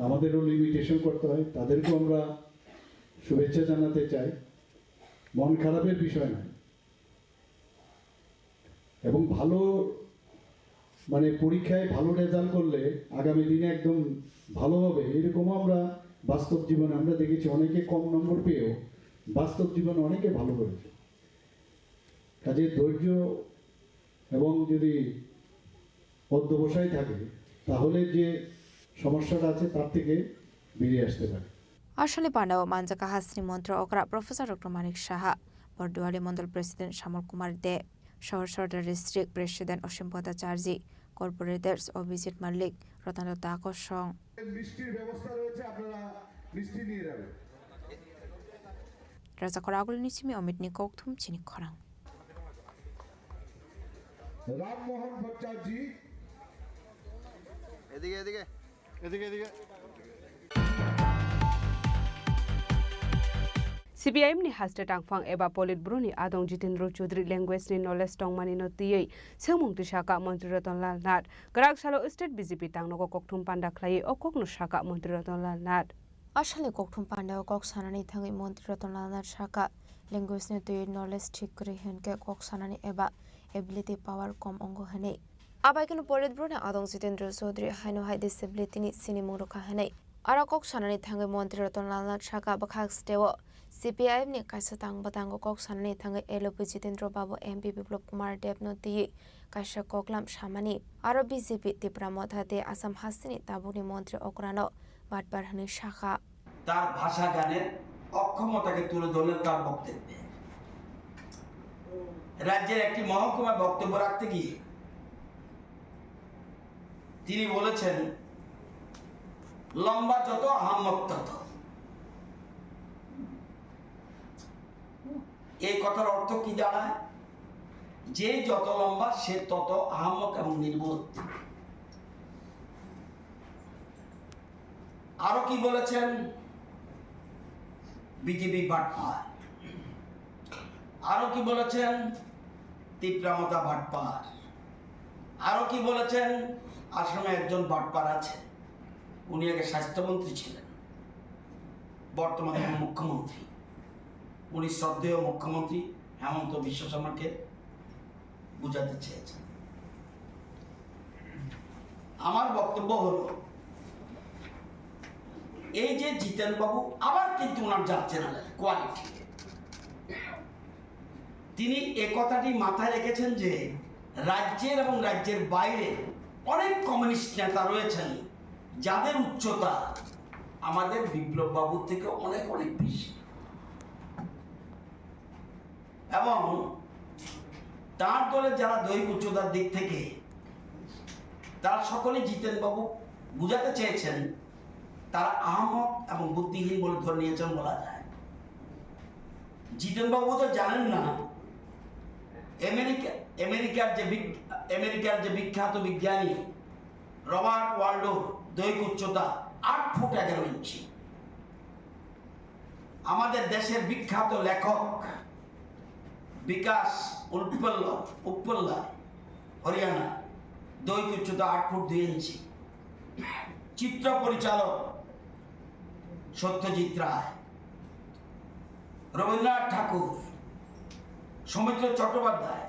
আমাদেরও লিমিটেশন করতে হয়, তাদেরকেও আমরা শুভেচ্ছা জানাতে চাই। মন খারাপের বিষয় নয়, এবং ভালো, মানে, পরীক্ষায় ভালো রেজাল্ট করলে আগামী দিনে একদম ভালো হবে, এরকমও আমরা বাস্তব জীবনে আমরা দেখেছি। অনেকে কম নম্বর পেয়েও বাস্তব জীবনে অনেকে ভালো করেছে। কাজে ধৈর্য এবং যদি অধ্যবসায় থাকে, তাহলে যে সমস্যাটা আছে, তার থেকে বেরিয়ে আসতে পারে। Aswkni pandao manjakha hasteni montri okra Professor Doctor Manik Saha, Borduali Mondol President Samol Kumar De, Sohor Sordar District President Osim Bhattacharjee, Corporators Abhijit Malik, Ratan Datta Kosong. মিষ্টির ব্যবস্থা রয়েছে, আপনারা মিষ্টি নিয়ে যাবেন। Rajakhor Agulni simi Omitni kokthum chini khorang. Rammohan ভট্টাচার্য। এদিকে, এদিকে। এদিকে, এদিকে। C P I M ni haste tangphang eba Politburo ni adong Jitendra Chaudhary language ni knowledge tongmani no twiwi swngmung twi saka Montri Ratan Lal Nath. Kwrak salo state B J P tangnogo kokthum panda khlaiwi o kokno saka Montri Ratan Lal Nath. Aswkni kokthum pandao kok sanani thangwi Montri Ratan Lal Nath saka, language ni twi knowledge thik kwrwi hwnkhe kok sanani eba ability power kom wngo hwnwi. Abaikeno Politburo ni adong Jitendra Chaudhary haino hai disability ni sinimung rwkha hwnwi. Aro kok sanani thangwi Montri Ratan Lal Nath saka bwkhak steo C P I M ni kaisa tang bwtango kok sanani thangwi L O P Jitendra Babu, M P Biplab Kumar Deb no twiwi kaisa koklam samani. Aro B J P Tipra Motha tei Assam hasteni tabukni montri okrano batpar hwnwi sakha. তার ভাষা জ্ঞানের অক্ষমতাকে তুলে ধরলেন তার বক্তব্যে। রাজ্যের একটি মহকুমায় বক্তব্য রাখতে গিয়ে তিনি বলেছেন, "লম্বা যত আহাম্মক তত।" এই কথার অর্থ কি দাঁড়ায়? যে যত লম্বা, সে তত আহাম্মক এবং নির্বোধ। আরো কি বলেছেন? বিজেপি বাটপার। আরো কি বলেছেন? তিপ্রামতা বাটপার। আরো কি বলেছেন? আসামে একজন বাটপার আছে, উনি আগে স্বাস্থ্যমন্ত্রী ছিলেন। বর্তমানে মুখ্যমন্ত্রী, উনি শ্রদ্ধেয় মুখ্যমন্ত্রী হেমন্ত বিশ্ব শর্মাকে বুঝাতে চেয়েছেন। আমার বক্তব্য হলো, এই যে জিতেন বাবু আবার কিন্তু ওনার যাচ্ছে না কোয়ালিটি, তিনি এ কথাটি মাথায় রেখেছেন যে রাজ্যের এবং রাজ্যের বাইরে অনেক কমিউনিস্ট নেতা রয়েছেন, যাদের উচ্চতা আমাদের বিপ্লব বাবুর থেকে অনেক অনেক বেশি। এবং তার দলের যারা দৈহিক উচ্চতার দিক থেকে, তারা সকলেই জিতেন বাবু বুঝাতে চেয়েছেন, তারা আহমক এবং বুদ্ধিহীন বলে ধরে নিয়েছেন বলা যায়। জিতেন বাবু তো জানেন না, আমেরিকা, আমেরিকার যে বিগ-, আমেরিকার যে বিখ্যাত বিজ্ঞানী রবার্ট ওয়ালডোর দৈহিক উচ্চতা আট ফুট এগারো ইঞ্চি। আমাদের দেশের বিখ্যাত লেখক বিকাশ উপল্লা, উপল্লা, হরিয়ানা, দৈহিক উচ্চতা আট ফুট দুই ইঞ্চি। চিত্র পরিচালক সত্যজিৎ রায়, রবীন্দ্রনাথ ঠাকুর, সৌমিত্র চট্টোপাধ্যায়,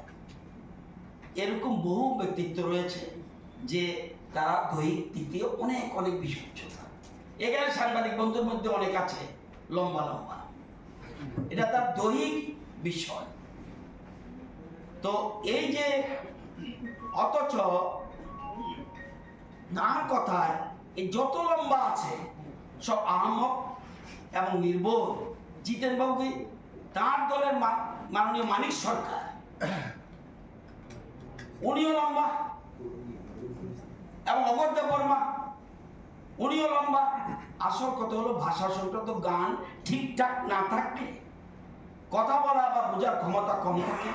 এরকম বহু ব্যক্তিত্ব রয়েছে যে তারা দৈহিক দিক দিয়ে অনেক অনেক বেশি উচ্চতা। এখানে সাংবাদিক বন্ধুর মধ্যে অনেক আছে লম্বা লম্বা, এটা তার দৈহিক বিষয়। তো এই যে, অথচ তার কথায় এই যত লম্বা আছে সব আহমক এবং নির্বোধ। জিতেন বাবু কি তার দলের মা-, মাননীয় মানিক সরকার, উনিও লম্বা, এবং অমর দেববর্মা, উনিও লম্বা। আসল কথা হলো ভাষা সংক্রান্ত গান ঠিকঠাক না থাকলে কথা বলা বা বোঝার ক্ষমতা কম থাকে।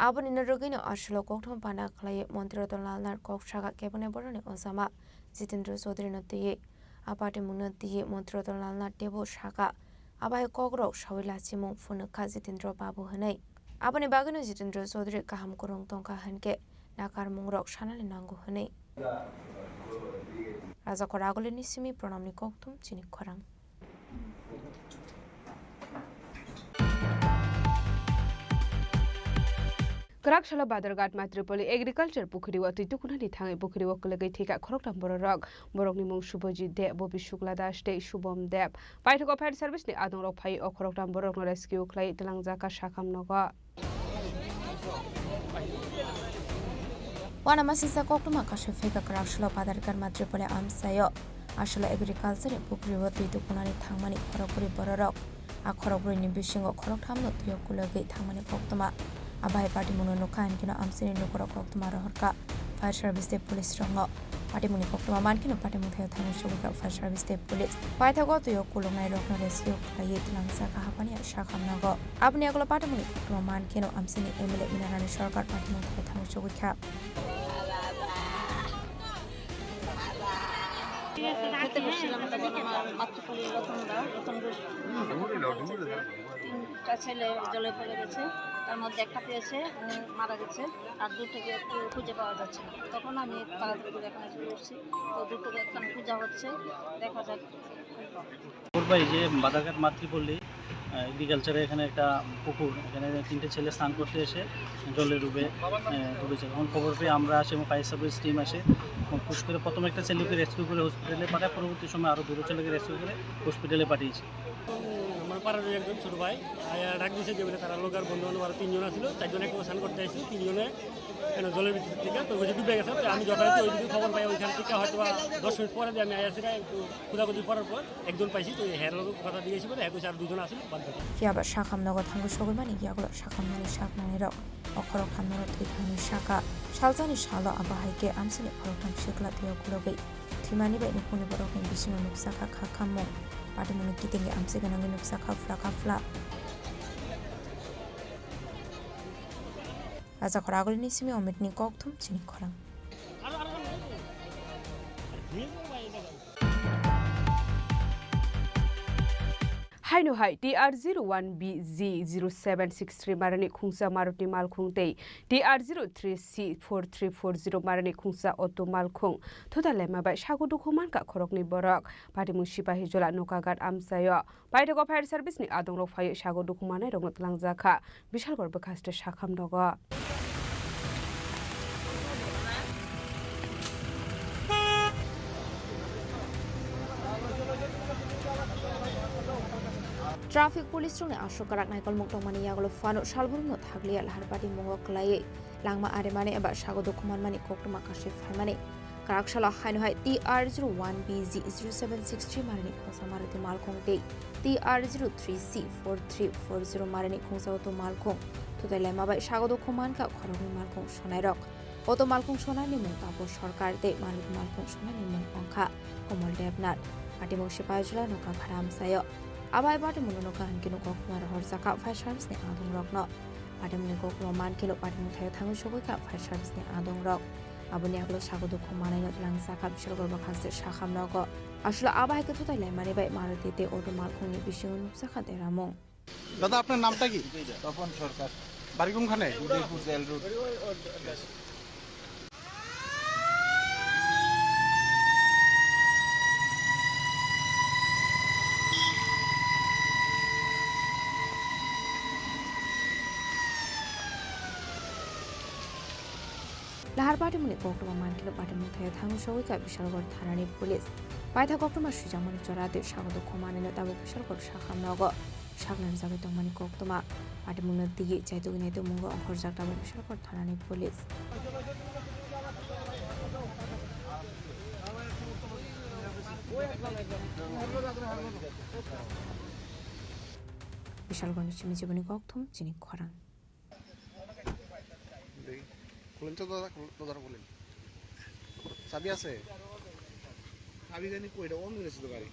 Aboni no rwgwino aswlo kokthoma pana khlaiwi Montri Ratan Lal Nath kok sakha keboni boroni ojama Jitendra Chaudhary no twiwi. A patimungno twiwi Montri Ratan Lal Nath teibo sakha, abo hai kokrok saui lachimung phunukha Jitendra Babu hwnwi. Aboni bagwino Jitendra Chaudhary kaham kwrwng tongkha hwnkhe nakarmungrok sanani nango hwnwi. Rajakhor Agulini simi Pranamni kokthum chini khorang. Kwrak salo Badharghat Matripoli Agriculture Pukhuri o twi tukunani thangwi pukhuri o kwlwgwi thwikha khoroktham bororok. Borokni mung Subhajit Deb, Bobi Shukla Das tei Shubham Deb. Paithago fire service ni adongrok phai o khoroktham borokno rescue khlai twlangjak kha sakham nogo. Uanamasingcha koktwma kaisa phika kwrak salo Badharghat Matripoli amchaio aswlo agriculture ni pukhuri o twi tukunani thangmani khorokbrwi bororok. A khorokbrwi ni bisingo khorokthamno twi o kulogwi thangmani koktwma. Abo hai patimungno nukha hinkhe no amchaini lukurok koktwma rohorkha fire service tei police rokno. Patimungni koktwma mankheno patimung thaio thangwi chugwi kha fire service tei police. Paithago twi o kuluknairokno rescue khlaiwi twlangjak kha haphani sakham nogo. Aboni yagulo patimungni koktwma mankheno amchaini M L A Inarani Sorkar patimung thaio thangwi chugwi kha. খেতে বসছিলাম তখন আমার মাতৃপল্লী রতন দা, রতন ঘোষ। তিনটা ছেলে জলে পড়ে গেছে, তার মধ্যে একটা পেয়েছে, উনি মারা গেছে, আর দুটোকে একটু খুঁজে পাওয়া যাচ্ছে না। তখন আমি তাড়াতাড়ি করে এখানে চলে এসেছি। তো দুটোকে এখন খোঁজা হচ্ছে, দেখা যাক। খবর পাই যে বাদারঘাট মাতৃপল্লী, আহ, এগ্রিকালচারে এখানে একটা পুকুর, এখানে তিনটে ছেলে স্নান করতে এসে জলে ডুবে, আহ, ডুবেছে। তখন খবর পেয়ে আমরা আসি এবং ফায়ার সার্ভিস টিম আসে এবং পুশ করে প্রথমে একটা ছেলেকে রেস্কিউ করে হসপিটালে পাঠায়, পরবর্তী সময় আরও দুটো ছেলেকে রেস্কিউ করে হসপিটালে পাঠিয়েছি। আমার পাড়ার একজন ছোট ভাই আয়া ডাক দিছে যে বলে তারা লোক আর বন্ধু বান্ধব আরো তিনজন আছিল, চারজন একসাথে স্নান করতে আসছিল, তিনজনে কেন জলের ভিতর থেকে তো ওই যে ডুবে গেছে। তো আমি যথারীতি ওইদিকে খবর পাই, ওইখান থেকে হয়তো বা দশ মিনিট পরে যে আমি আয়া সেটা একটু খোঁজাখুঁজি করার পর একজন পাইছি, তো হ্যাঁ লোক কথা দিয়েছি বলে হ্যাঁ কইছে আর দুজন আছিল বাদ বাকি। Phiya ba sakham nogo thangwi sogwi mani yagulo sakham nani sak nani rok o khorok thamno thwi thangwi sakha. Salsani salo abo hai khe amsini khorok tham sikla twi o kulogwi thwimani bai nukhungni borokni bisingo nukjakha kha khammung. Patimungni kitingwi amsi gwnangwi nukjakha phla kha phla. Rajakhor Agulini simi Omitni kokthum chini khorang. Haino hai T R zero one B Z zero seven six three marani khungsa Maruti malkhung tei T R zero three C four three four zero marani khungsa auto malkhung thutai laima bai sago dukhu mankha khoroknwi borok. Patimung Sipahijola Nokaghat amchaio. Paithago fire service ni adongrok phaiwi sago dukhu manai rokno twlangjakha Bishalgarh bwkhaste sakham nogo. Traffic police rokni aswk kwrak naikolmung tongmani yagulo phano salbrumno thakliya lahar patimung o kwlaiwi langma arimani eba sago dukhu manmani koktwma kasui phaimani. Kwrak salo haino hai T R zero one B Z zero seven six three marani khungsa Maruti malkhung tei T R zero three C four three four zero marani khungsa auto malkhung thutai laima bai sago dukhu mankha khoroknwi malkhung sonairok. Auto malkhung sonaini mung Tapo Sarkar tei Maruti malkhung sonaini mung wngkha Komol Debnath. Patimung Sipahijola Nokaghat amchaio. Abai patimungno nokha hinkhe koktwma rohorjakha fire service ni adongrokno. Patimungni koktwma mankheno patimung thaio thangwi sogwikha fire service ni adongrok. Aboni yagulo sago dukhu manaino twlangjakha Bishalgarh bwkhaste sakham nogo. Aswk abo hai khe thutai laimani bai Maruti tei auto malkhungni bisingo nukjakha deramung. দাদা, আপনার নামটা কি? তপন সরকার। বাড়ি কোনখানে? Udaipur jail road. Lahar patimungni koktwma mankheno patimung thaio thangwi sogwikha Bishalgarh thanani police. Paitha koktwma swijakmani jora tei sago dukhu manaino tabuk Bishalgarh sakham nogo saknanjagwi tongmani koktwma. Patimungno twiwi chaitugwi naitukmungo ongkhorjak tabuk Bishalgarh thanani police. Bishalgarhni simi jiboni kokthum chini khorang. দেখি, খুলেন তো দাদা, খুল-, দরজাটা খুলেন। চাবি আছে? চাবি জানি কই, এটা অন হয়ে গেছে তো গাড়ি।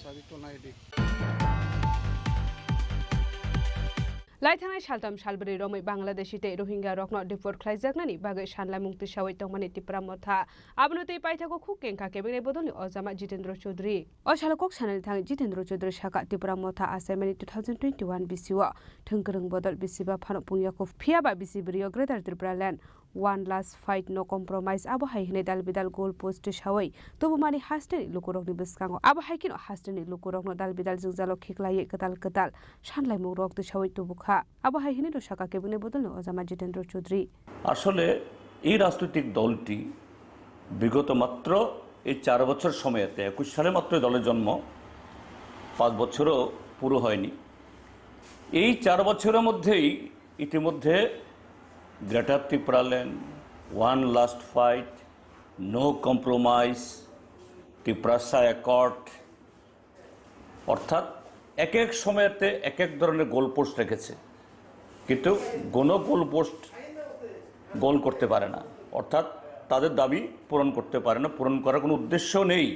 চাবি তো নাই, এটি। Lai thangnai saltham salbrwi romwi Bangladeshi tei Rohingya rokno deport khlaijaknani bagwi sanlaimung tisawi tongmani Tipra Motha. Abono tei paithago khuk kengkha kebengni bodolni ojama Jitendra Chaudhary. O salo kok sanani thangwi Jitendra Chaudhary sakha, Tipra Motha achaimani two thousand twenty-one bisio thwngkwrwng bodol bisiba phano pungya kho, phiyaba bisi bwrwio Greater Tripura Land, one last fight, no compromise, abo hai hwnwi dal bidal goal post twisawi tubumani hasteni lukurokni bwskango. Abo hai kheno hasteni lukurokno dal bidal jwngjalo khiklaiwi kwtal kwtal sanlaimung rok twisawi tubukha. Abo hai hwnwi no sakha kebengni bodolni ojama Jitendra Chaudhary. আসলে এই রাজনৈতিক দলটি বিগত মাত্র এই চার বছর সময়তে, একুশ সালে মাত্র এই দলের জন্ম, পাঁচ বছরও পুরো হয়নি। এই চার বছরের মধ্যেই ইতিমধ্যে greater Tripuraland, one last fight, no compromise, Tiprasa accord, অর্থাৎ এক এক সময়তে এক এক ধরনের গোল পোস্ট রেখেছে, কিন্তু কোনো গোল পোস্ট গোল করতে পারে না, অর্থাৎ তাদের দাবি পূরণ করতে পারে না, পূরণ করার কোনো উদ্দেশ্য নেই।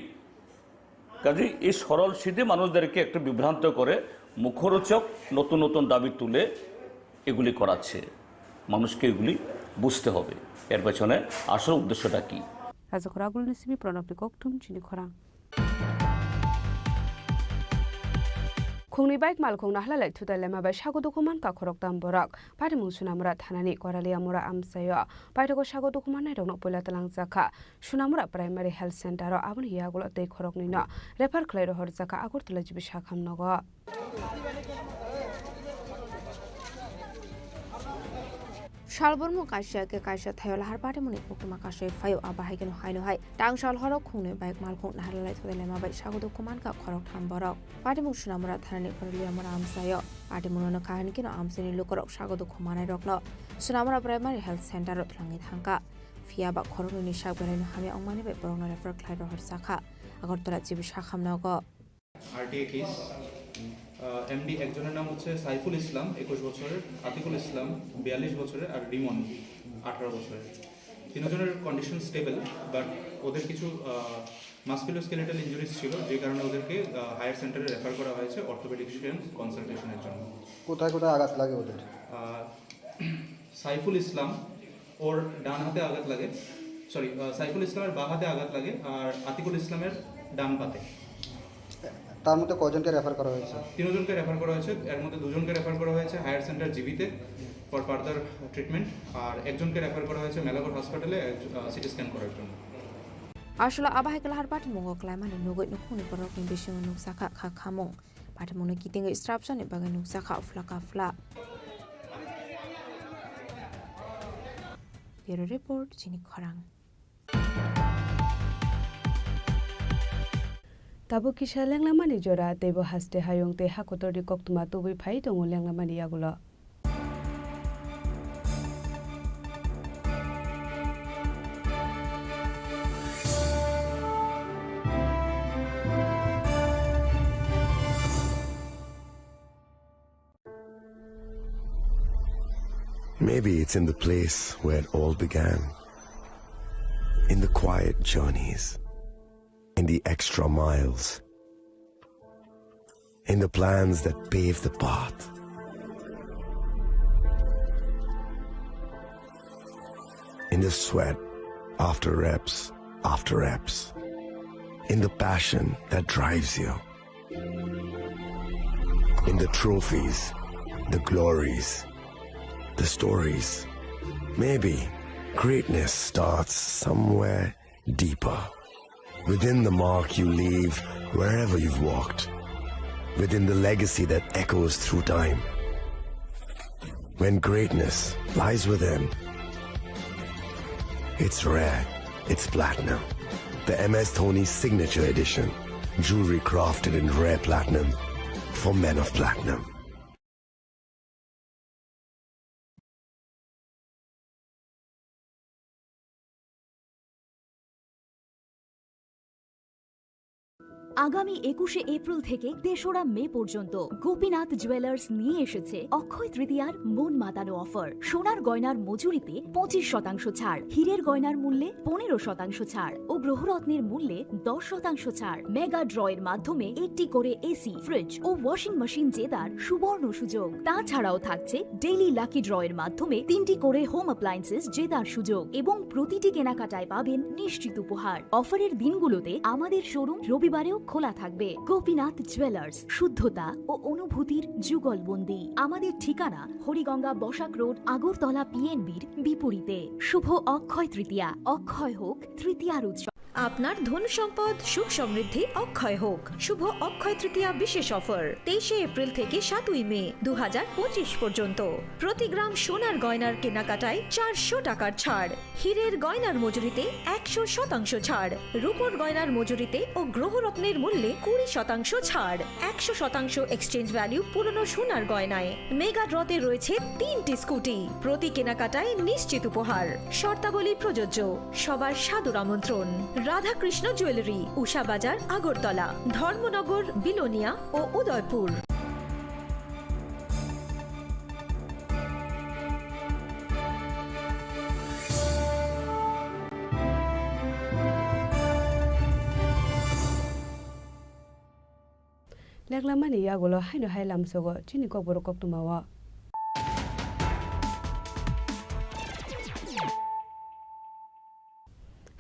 কাজেই এই সরল সিধে মানুষদেরকে একটু বিভ্রান্ত করে মুখরোচক নতুন নতুন দাবি তুলে এগুলি করাচ্ছে। মানুষকে এগুলি বুঝতে হবে, এর পেছনে আসল উদ্দেশ্যটা কী। Rajakhor Agulni simi Pranabni kokthum chini khorang. Khungni bike malkhung nahalalai thutai lema bai sago dukhu mankha khoroktham borok. Patimung Sunamura thanani Koralia Mura amchaio. Paithago sago dukhu mannairokno puila twlangjakha Sunamura Primary Health Center o, aboni yagulo tei khoroknwino refer khlai rohorjakha Agartala G B sakham nogo. Salbormo kaisa khe kaisa thaio lahar patimungni koktwma kasui phaio, abo hai kheno haino hai tangsal horo khungnwi bike malkhung naharlai thudailema bai sago dukhu mankha khoroktham borok. Patimung Sunamura thanani Koroliamura amchaio. Patimungno nokha hinkhe no amchaini lukurok sago dukhu manairokno Sunamura Primary Health Center o twlangwi thangkha. Phiya ba khoroknwini sak belaino hamya wngmani bai borokno refer khlai rohorjakha Agartala G B sakham nogo. RTI case. আহ, MD একজনের নাম হচ্ছে সাইফুল ইসলাম, একুশ বছরের, আতিকুল ইসলাম, বিয়াল্লিশ বছরের, আর রিমন, আঠারো বছরের। তিনজনের কন্ডিশন স্টেবল, বাট ওদের কিছু, আহ, মাসকুলোস্কেলেটাল ইনজুরিজ ছিল, যে কারণে ওদেরকে, আহ, হায়ার সেন্টারে রেফার করা হয়েছে অর্থোপেডিশিয়ান কনসালটেশনের জন্য। কোথায় কোথায় আঘাত লাগে ওদের? আহ, সাইফুল ইসলাম, ওর ডান হাতে আঘাত লাগে, সরি, আহ, সাইফুল ইসলামের বাঁ হাতে আঘাত লাগে, আর আতিকুল ইসলামের ডান পাতে। তার মধ্যে কজনকে রেফার করা হয়েছে? তিনজনকে রেফার করা হয়েছে, এর মধ্যে দুজনকে রেফার করা হয়েছে হায়ার সেন্টার জিবিতে ফর ফার্দার ট্রিটমেন্ট, আর একজনকে রেফার করা হয়েছে মেলাগড় হসপিটালে সিটি স্ক্যান করার জন্য। Aswla abo hai khe lahar patimungo kwlaimani nugwi nukhungni borokni bisingo nukjakha kha khamung. Patimungno kitingwi srapjani bagwi nukjakha phlaka phlak. Bureau Report, Chini Khorang. Tabuk kisa lenglamani jora, teibo haste hayung tei hakotorni koktwma tubui phai tongo lenglamani yagulo. Maybe it's in the place where it all began. In the quiet journeys, in the extra miles, in the plans that pave the path, in the sweat after reps after reps, in the passion that drives you. In the trophies, the glories, the stories. Maybe greatness starts somewhere deeper. Within the mark you leave wherever you've walked. Within the legacy that echoes through time. When greatness lies within, it's rare, it's platinum. The M S Dhoni Signature Edition. Jewelry crafted in rare platinum for men of platinum. আগামী একুশে এপ্রিল থেকে তেসরা মে পর্যন্ত গোপীনাথ জুয়েলার্স নিয়ে এসেছে অক্ষয় তৃতীয়ার মন মাতানো অফার। সোনার গয়নার মজুরিতে পঁচিশ শতাংশ ছাড়, হীরের গয়নার মূল্যে পনেরো শতাংশ ছাড় ও গ্রহরত্নের মূল্যে দশ শতাংশ ছাড়। মেগা ড্রয়ের মাধ্যমে একটি করে এসি, ফ্রিজ ও ওয়াশিং মেশিন জেতার সুবর্ণ সুযোগ। তাছাড়াও থাকছে ডেইলি লাকি ড্রয়ের মাধ্যমে তিনটি করে হোম অ্যাপ্লায়েন্সেস জেতার সুযোগ এবং প্রতিটি কেনাকাটায় পাবেন নিশ্চিত উপহার। অফারের দিনগুলোতে আমাদের শোরুম রবিবারেও খোলা থাকবে। গোপীনাথ জুয়েলার্স, শুদ্ধতা ও অনুভূতির যুগলবন্দি। আমাদের ঠিকানা হরিগঙ্গা বসাক রোড, আগরতলা পিএনবির বিপরীতে। শুভ অক্ষয় তৃতীয়া, অক্ষয় হোক তৃতীয়ার উৎসব। আপনার ধন সম্পদ সুখ সমৃদ্ধি অক্ষয় হোক। শুভ অক্ষয় তৃতীয়া বিশেষ অফার, তেইশে এপ্রিল থেকে সাতই মে দু হাজার পঁচিশ পর্যন্ত। প্রতি গ্রাম সোনার গয়নার কেনাকাটায় চারশো টাকার ছাড়, হীরের গয়নার মজুরিতে একশো শতাংশ ছাড়, রূপোর গয়নার মজুরিতে ও গ্রহরত্নের মূল্যে কুড়ি শতাংশ ছাড়, একশো শতাংশ এক্সচেঞ্জ ভ্যালু পুরনো সোনার গয়নায়। মেগা ড্রতে রয়েছে তিনটি স্কুটি, প্রতি কেনাকাটায় নিশ্চিত উপহার। শর্তাবলী প্রযোজ্য। সবার সাদর আমন্ত্রণ। রাধাকৃষ্ণ জুয়েলারি, উষা বাজার, আগরতলা, ধর্মনগর, বিলোনিয়া ও Udaipur. Leklamani yagulo haino hai lamsogo chini kokborok koktwmao.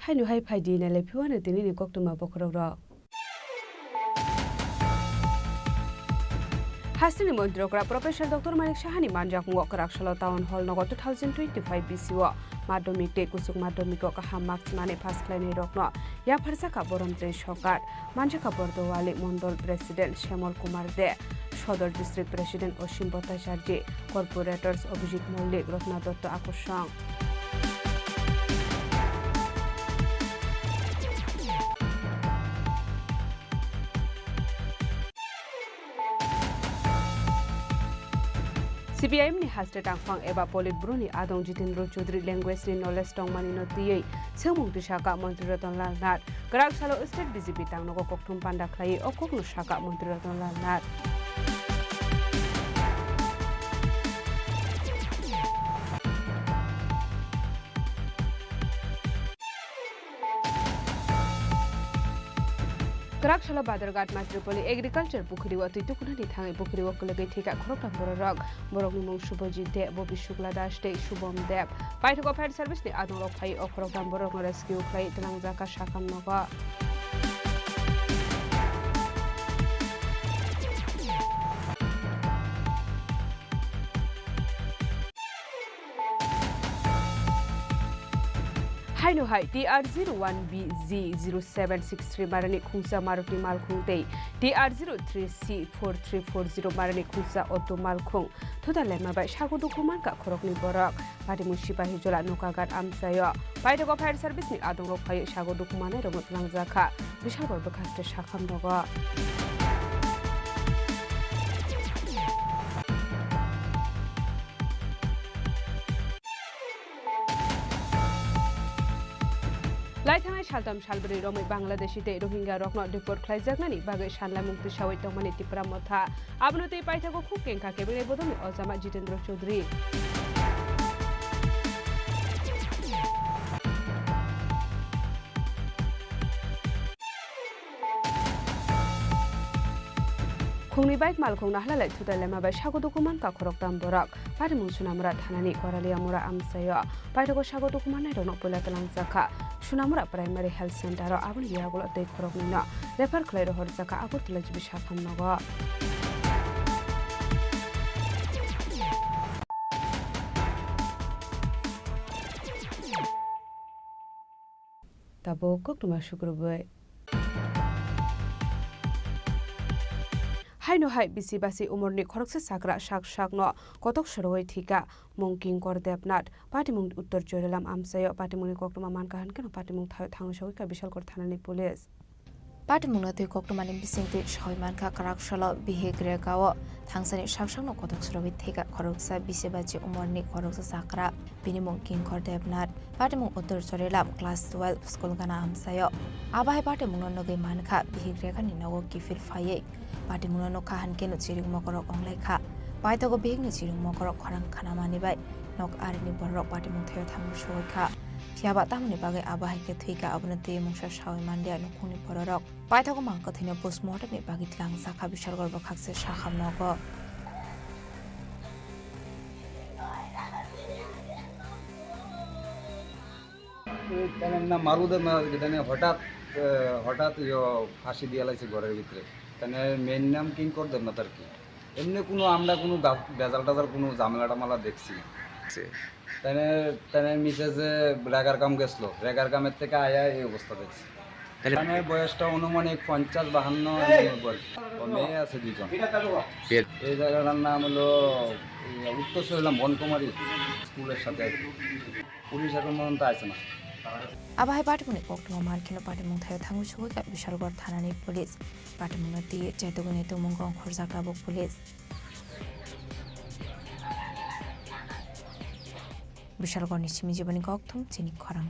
Haino hai phaidi nailai phiwano tinini koktwma bokhorokrok. Hasteni montri okra Professor Doctor Manik Sahani manjakmungo Kwraksalo Town Hall nogo two thousand twenty-five B C o madhyamik tei kuchuk madhyamiko kaham marks mani pass khlainairokno yapharjakha borom tei sokar. Manjakha Bordowali Mondol President Shyamol Kumar De, Sodor District President Osim Bhattacharjee, Corporators Abhijit Mollik, Ratna Dotto Akosong. C P I M ni haste tangphang eba Politburo ni adong Jitendra Chaudhary language ni knowledge tongmani no twiwi swngmung twi sakha Montri Ratan Lal Nath. Kwrak salo state B J P tangnogo kokthum panda khlaiwi o kokno sakha Montri Ratan Lal Nath. Kwrak salo Badharghat Matripoli Agriculture Pukhuri o twi tukunani thangwi pukhuri o kwlwgwi thwikha khoroktham bororok. Borokni mung Subhajit Deb, Bobi Shukla Das tei Shubham Deb. Paithago fire service ni adongrok phaiwi o khoroktham borokno rescue khlaiwi twlangjakha sakam nogo. Haino hai T R zero one B Z zero seven six three marani khungsa Maruti malkhung tei T R zero three C four three four zero marani khungsa auto malkhung thuda lema bai sago dukhu mankha khoroknwi borok. Patimung Sipahijola Nokagat amchaio paithago fire service ni adongrok phaiwi sago dukhu manai rokno twlangjakha Bishalgarh bwkhaste sakham rogo. Lai thangnai saltham salbrwi romwi Bangladeshi tei Rohingya rokno deport khlaijaknani bagwi sanlaimung tisawi tongmani Tipra Motha. Abono tei paithago khuk kengkha kebengni bodolni ojama Jitendra Chaudhary. Khungni bike malkhung nahlalai thutai lema bai sago dukhu mankha khoroktham borok. Patimung Sunamura thanani Koraliamura amchaio paithago sago dukhu mannairokno puila twlangjakha Sunamura Primary Health Center o, aboni yagulo tei khoroknwino refer khlai rohorjakha Agartala G B sakham nogo. Tabuk koktwma sukrubwi. Haino hai bisi basi umorni khoroksa chakra sak sakno kotok sorowi thwikha mung Kinkor Debnath. Patimung Uttor Chorilam amchaio patimungni koktwma mankha hwnkhe patimung thaio thangwi sogwikha Bishalgarh thanani police. Patimungno twi koktwmani bisingtwi soi mankha kwrak salo bihik regao thangsani sak sakno kotok sorowi thwikha khoroksa bisi bachi umorni khoroksa chakra. Bini mung Kinkor Debnath. Patimung Uttor Chorilam class twelve school gana amchaio. Abo hai patimungno nugwi mankha bihik regani nogo kiphil phaiwi. Patimungno nukha hwnkhe no chiring mokorok wnglaikha. Paithago bihikni chiring mokorok khorang khanamani bai nok arini bororok patimung thaio thangwi sogwikha. Phiyaba tamoni bagwi abo hai khe thwikha, abono twi mungsa sawi manliya nukhungni bororok. Paithago mang kwthwino post mortemni bagwi twlangjakha Bishalgarh bwkhakse sakham nogo. তেনে না মারুদের না, তেনে হঠাৎ, আহ, হঠাৎ ইয়ো ফাঁসি দিয়ে লাইছে ঘরের ভিতরে। তেনে মেয়ের নাম কিঙ্কর দেবনাথ আর কি। এমনি কোনো আমরা কোনো গা-, ভেজাল টেজাল কোনো ঝামেলা টামেলা দেখছি না। তেনে, তেনে মিসেসে রেগার কাম গেছিল, রেগার কামের থেকে আয়া এই অবস্থা দেখছি। তাহলে মানে বয়সটা অনুমানিক পঞ্চাশ বাহান্ন এরকম বয়স। ও মেয়ে আছে দুজন। এই জায়গাটার নাম হলো, এই, উত্তর সুহেলাম বনকুমারী স্কুলের সাথে আর কি। পুলিশ এখন পর্যন্ত আসে না। Abo hai patimungni koktwma mankheno patimung thaio thangwi sogwikha Bishalgarh thanani police. Patimungno twi chaitugwini tongmung ongkhorjak tabuk police. Bishalgarhni simi jiboni kokthum chini khorang.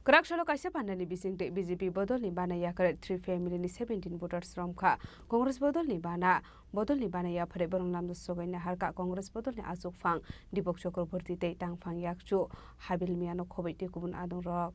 Kwrak salo kaisa pandani bisingtwi B J P bodolni bana yakarwi three family ni seventeen voters romkha. Congress bodolni bana, bodolni bana yaphare borok lamjak sogaina harkha Congress bodolni achukphang Deepak Chakraborty tei tangphang yakchu Habil Miyano khobwi tei kubun adongrok.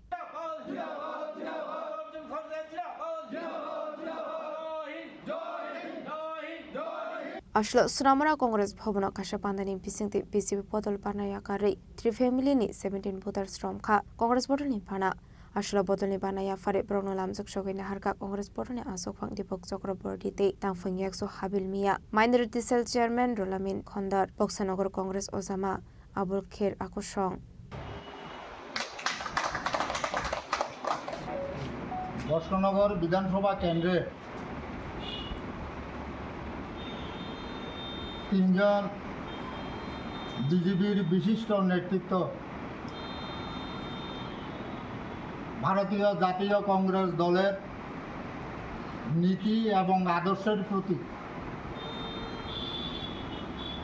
Aswk Sonamura Congress Bhavan o kaisa pandani bisingtwi B J P bodol bana yakarwi three family ni seventeen voters romkha Congress bodolni bana. Aswk bodolni bana yaphare borokno lamjak sogwi naharkha Congress bodolni achukphang Deepak Chakraborty tei tangphang yakchu Habil Miya, Minority Cell Chairman Rolamin Khondar, Boksanagar Congress ojama Abul Kher Akusong. Boxanagar বিধানসভা কেন্দ্রে তিনজন বিজেপির বিশিষ্ট নেতৃত্ব ভারতীয় জাতীয় কংগ্রেস দলের নীতি এবং আদর্শের প্রতি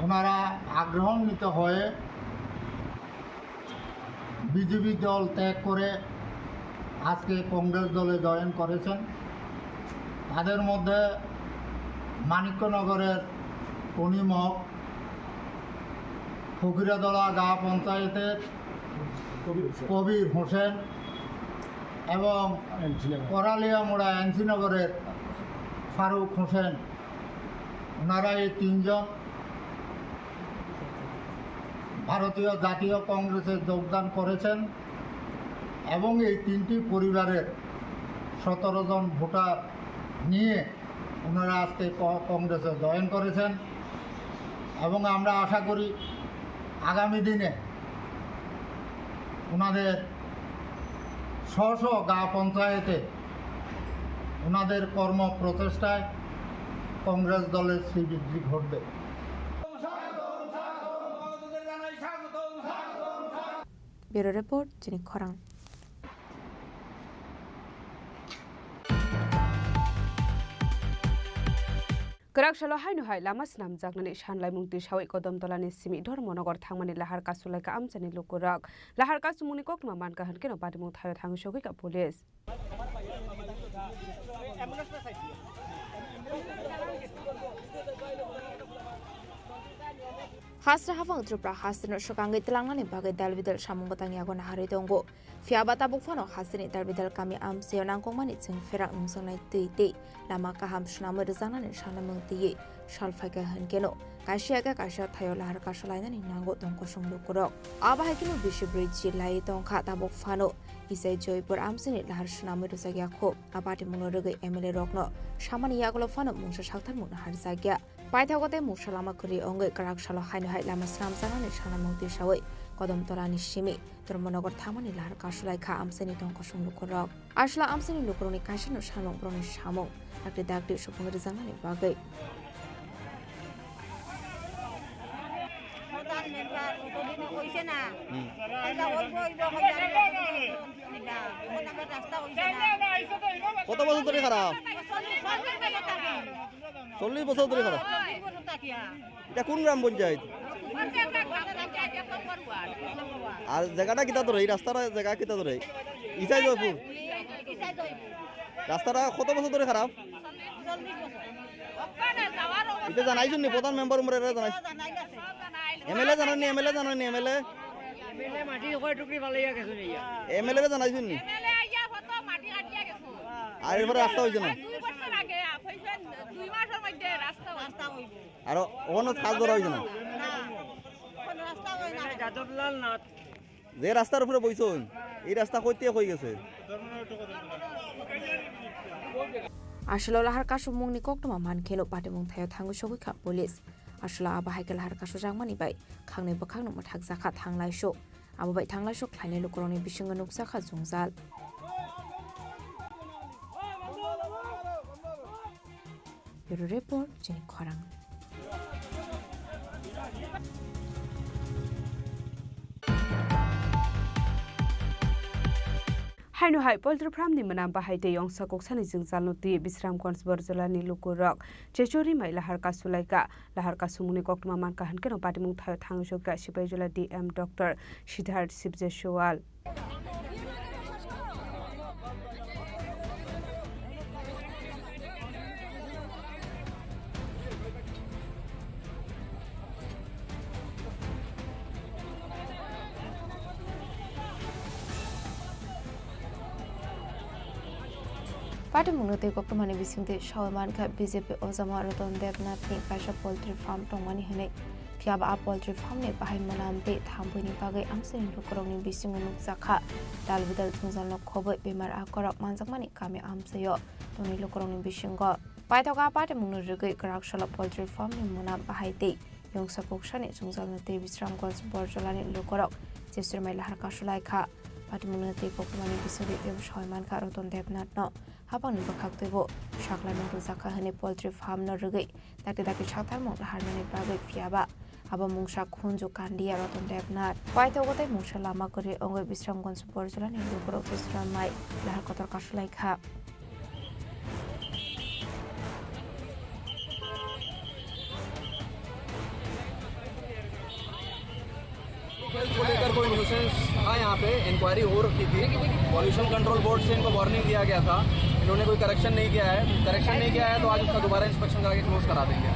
ওনারা আগ্রহান্বিত হয়ে বিজেপি দল ত্যাগ করে আজকে কংগ্রেস দলে জয়েন করেছেন। তাদের মধ্যে মানিক্যনগরের কনিমক, ফকিরাদলা গাঁ পঞ্চায়েতের কবির হোসেন। কবির হোসেন এবং এনসি নগর। করালিয়ামুড়া এনসি নগরের ফারুক হোসেন। ওনারা এই তিনজন ভারতীয় জাতীয় কংগ্রেসে যোগদান করেছেন এবং এই তিনটি পরিবারের সতেরো জন ভোটার নিয়ে ওনারা আজকে ক-, কংগ্রেসে জয়েন করেছেন। এবং আমরা আশা করি আগামী দিনে ওনাদের স্ব স্ব গা পঞ্চায়েতে ওনাদের কর্ম প্রচেষ্টায় কংগ্রেস দলের শ্রীবৃদ্ধি ঘটবে। Bureau Report, Chini Khorang. Kwrak salo haino hai lama swnamjaknani sanlaimung tisawi Kodom Tolani simi Dharmanagar thangmani lahar kasulaikha amchaini lukurok. Lahar kasumungni koktwma mankha hwnkhe no patimung thaio thangwi sogwikha police. Hasra hapang Tripura hastrino swkangwi twlangnani bagwi dal bidal samung bwtang yago naharwi tongo. Phiya ba tabuk phano hasteni dal bidal kami amchaio nangkukmani chwng pherang nungjaknai twi tei lama kaham swnamwi rwjaknani sanlaimung twiwi sal phaikha hwnkhe no kaisa ya khe kaisa thaio lahar kasulainani nango tong kosong lukurok. Abo hai kheno bisi bwrwi chilaiwi tongkha tabuk phano Isai Joypur amchaini lahar swnamwi rwjakya kho. A patimungno rwgwi M L A rokno samani yagulo phano mungsa saktharmung naharjakya. Paithago tei mungsa lama kwrwi wngwi kwrak salo haino hai lama swnamjaknani sanlaimung tisawi Kodom Tolani simi Dharmanagar thangmani lahar kasulaikha amchaini tong kosong lukurok. Aswla amchaini lukurokni kaisano sanmung borokni samung dakti dakti supung rwjaknani bagwi. প্রধান মেম্বার, কতদিনে কইছে না? হুম। এটা অইব, অইব, কইছে না। এটা, এখন আবার রাস্তা কইছে না। কত বছর ধরে খারাপ? চল্লিশ বছর ধরে খারাপ। চল্লিশ বছর ধরে খারাপ? চল্লিশ বছর থাকি, হ্যাঁ। এটা কোন গ্রাম পঞ্চায়েত? আর জায়গাটা কিতা ধরে? এই রাস্তার জায়গা কিতা ধরে? ইসাই জয়পুর। ইসাই জয়পুর। রাস্তাটা কত বছর ধরে খারাপ? এটা জানাইছুন নি প্রধান মেম্বার উমরে এরা জানাইছুন? এমএলএ জানাননি, এমএলএ জানাননি, এমএলএ? এমএলএ মাটি কয় টুকরি ফালাইয়া গেছে নিয়া। এমএলএ রে জানাইছুন নি? এমএলএ আইয়া কত মাটি কাটিয়া গেছে। আর এরপরে রাস্তা হইছে না? দুই বছর আগে, হইছে দুই মাসের মধ্যে রাস্তা হইছে। আর ওখানে কাজ ধরা হইছে না? না, কোনো রাস্তা হয় না। যাদবলাল নাথ। যে রাস্তার উপরে বইছইন, এই রাস্তা কইতে কই গেছে? Aswla lahar kasumungni koktwma mankheno patimung thaio thangwi sogwikha police. Aswla abo hai khe lahar kasujakmani bai khangnwi bwkhakno mwthakjakha thanglaiso. Abo bai thanglaiso khlainai lukurokni bisingo nukjakha jwngjal. Bureau Report, Chini Khorang. Haino hai poultry farm ni mwnam bahai tei yongsa koksani jwngjalno twi Bisramganj Borjolani lukurok Chechori mai lahar kasulaikha. Lahar kasumungni koktwma mankha hwnkhe no patimung thaio thangwi sokha Sipaijala D M Doctor Siddharth Sibjeswal. Patimungno tei koktwmani bisingtwi sawi mankha B J P ojama Ratan Debnath ni kaisa poultry farm tongmani hwnwi. Phiya ba a poultry farm ni bahai mwnam tei thambuini bagwi amchaini lukurokni bisingo nukjakha. Dal bidal jwngjalno khobwi bemar akorok manjakmani kami amchaio tongni lukurokni bisingo. Paithak a patimungno rwgwi kwrak salo poultry farm ni mwnam bahai tei yongsa koksani jwngjalno tei Bisramganj Borjolani lukurok Chechori mai lahar kasulaikha. Patimungno tei koktwmani bisingtwi teibo sawi mankha Ratan Debnath no hapangni bwkhak twibo saklaimung rwjakha hwnwi poultry farm no rwgwi dakti dakti saktharmung laharnani bagwi. Phiya ba abo mungsa khunju kandiya Ratan Debnath. Paithago tei mungsa lama kwrwi wngwi Bisramganj Borjolani lukurok Chechori mai lahar kotor kasulaikha. Health को लेकर कोई न्यूसेंस था यहाँ पे, इंक्वायरी हो रखी थी। Pollution control board से इनको वार्निंग दिया गया था, इन्होंने कोई करेक्शन नहीं किया है। करेक्शन नहीं किया है तो आज उसका दोबारा इंस्पेक्शन करा के क्लोज करा देंगे।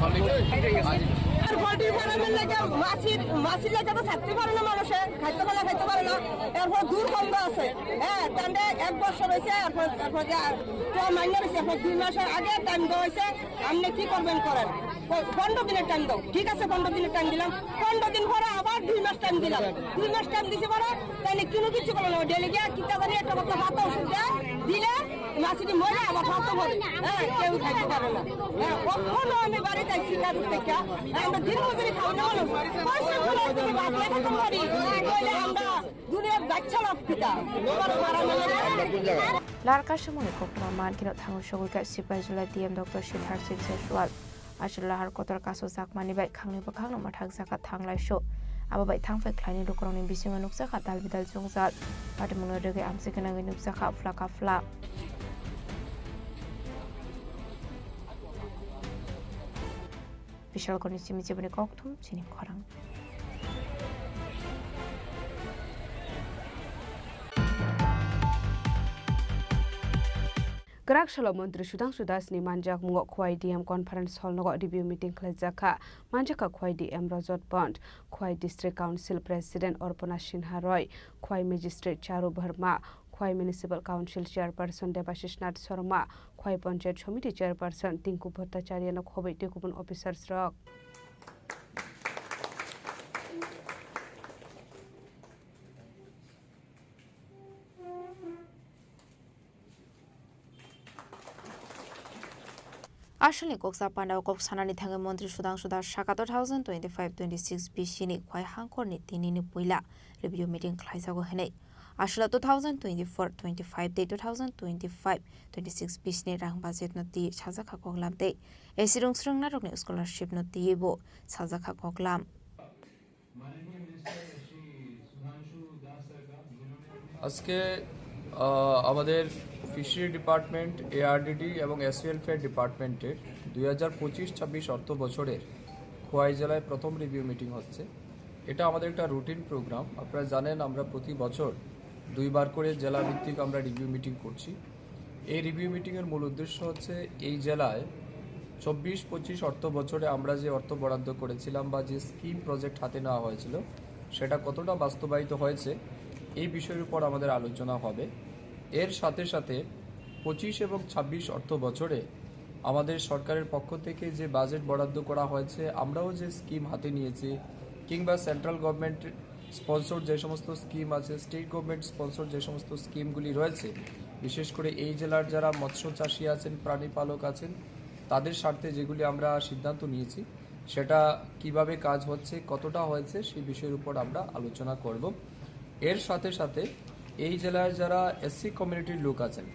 हाँ जी। আর পোল্ট্রি ফার্মের লেগে মাছি, মাছি লেগে তো থাকতে পারে না মানুষে, খাইতে পারে না, খাইতে পারে না। এরপর দুর্গন্ধ আছে, হ্যাঁ, তাহলে এক বছর হয়েছে, এরপর, এরপর যা, তো মাইনে হয়েছে, এরপর দুই মাসের আগে টাইম দেওয়া হয়েছে, আপনি কি করবেন করেন। প-, পনেরো দিনের টাইম দাও। ঠিক আছে, পনেরো দিনের টাইম দিলাম। পনেরো দিন পরে আবার দুই মাস টাইম দিলাম। দুই মাস টাইম দিছি পরে তাইলে কোনো কিছু করলো না। ডেলি গিয়া কিতা জানি একটা কথা মাথা ওষুধ দেয়, দিলে মাসিটি মরে আবার থাকতে পারে, হ্যাঁ, কেউ থাকতে পারে না। হ্যাঁ, কখনো আমি বাড়িতে স্বীকার করতে চাই। হ্যাঁ, আমরা দিন মজুরি খাওয়া না হলেও পয়সা খরচ করে বাঁচতে পারি। নইলে আমরা দুনিয়ার বাচ্চা লোক পিতা, তোমার মারা মেলে। Larkha samungni koktwma man kheno thango sogwi kha sipai jula D M Doctor Siddharth Singh Seswal. Aswk lahar kotor kasu jakmani bai khangni bwkhakno mwthakjakha thanglaisu. Abo bai thangphai khlaini lukurokni bisingo nukjakha dalbidal jwngjal. Patimungno rwgwi amchikgwnangwi nukjakha phlaka phla. Bishalkoni simi chiboni kokthum chini khorang. Kwrak salo Montri Sudhangshu Das ni manjakmungo Khowai D M Conference Hall nogo review meeting khlaijak kha. Manjakha Khowai D M Rajat Pant, Khowai District Council President Arpana Sinha Roy, Khowai Magistrate Charu Verma, Khowai Municipal Council Chairperson Debashish Nath Sharma, Khowai Panchayat Samiti Chairperson Tinku Bhattacharya no khobwi tei kubun officers rok. Asalni kok sa pandao kok sanani thangwi Montri Sudhangshu Das saka two thousand twenty-five twenty-six bisini Khowai hangkhorni tinini puila review meeting khlaijago hinwi. Aswla two thousand twenty-four twenty-five tei two thousand twenty-five twenty-six bisini rang budget no twi sajakha koklam tei A C rungsrwng narokni scholarship no twiwi bo sajakha koklam. আজকে আহ, আমাদের fishery department, ARDD এবং SC welfare ডিপার্টমেন্টের দুই হাজার পঁচিশ ছাব্বিশ অর্থ বছরের খোয়াই জেলায় প্রথম রিভিউ মিটিং হচ্ছে। এটা আমাদের একটা রুটিন প্রোগ্রাম। আপনারা জানেন, আমরা প্রতি বছর দুইবার করে জেলা ভিত্তিক আমরা রিভিউ মিটিং করছি। এই রিভিউ মিটিংয়ের মূল উদ্দেশ্য হচ্ছে এই জেলায় চব্বিশ পঁচিশ অর্থ বছরে আমরা যে অর্থ বরাদ্দ করেছিলাম বা যে স্কিম প্রজেক্ট হাতে নেওয়া হয়েছিল, সেটা কতটা বাস্তবায়িত হয়েছে, এই বিষয়ের উপর আমাদের আলোচনা হবে। এর সাথে সাথে পঁচিশ এবং ছাব্বিশ অর্থ বছরে আমাদের সরকারের পক্ষ থেকে যে বাজেট বরাদ্দ করা হয়েছে, আমরাও যে স্কিম হাতে নিয়েছি, কিংবা সেন্ট্রাল গভর্নমেন্ট স্পন্সর যে সমস্ত স্কিম আছে, স্টেট গভর্নমেন্ট স্পন্সর যে সমস্ত স্কিমগুলি রয়েছে, বিশেষ করে এই জেলার যারা মৎস্য চাষী আছেন, প্রাণী পালক আছেন, তাদের স্বার্থে যেগুলি আমরা সিদ্ধান্ত নিয়েছি, সেটা কিভাবে কাজ হচ্ছে, কতটা হয়েছে, সেই বিষয়ের উপর আমরা আলোচনা করব। এর সাথে সাথে এই জেলায় যারা এসসি কমিউনিটির লোক আছেন,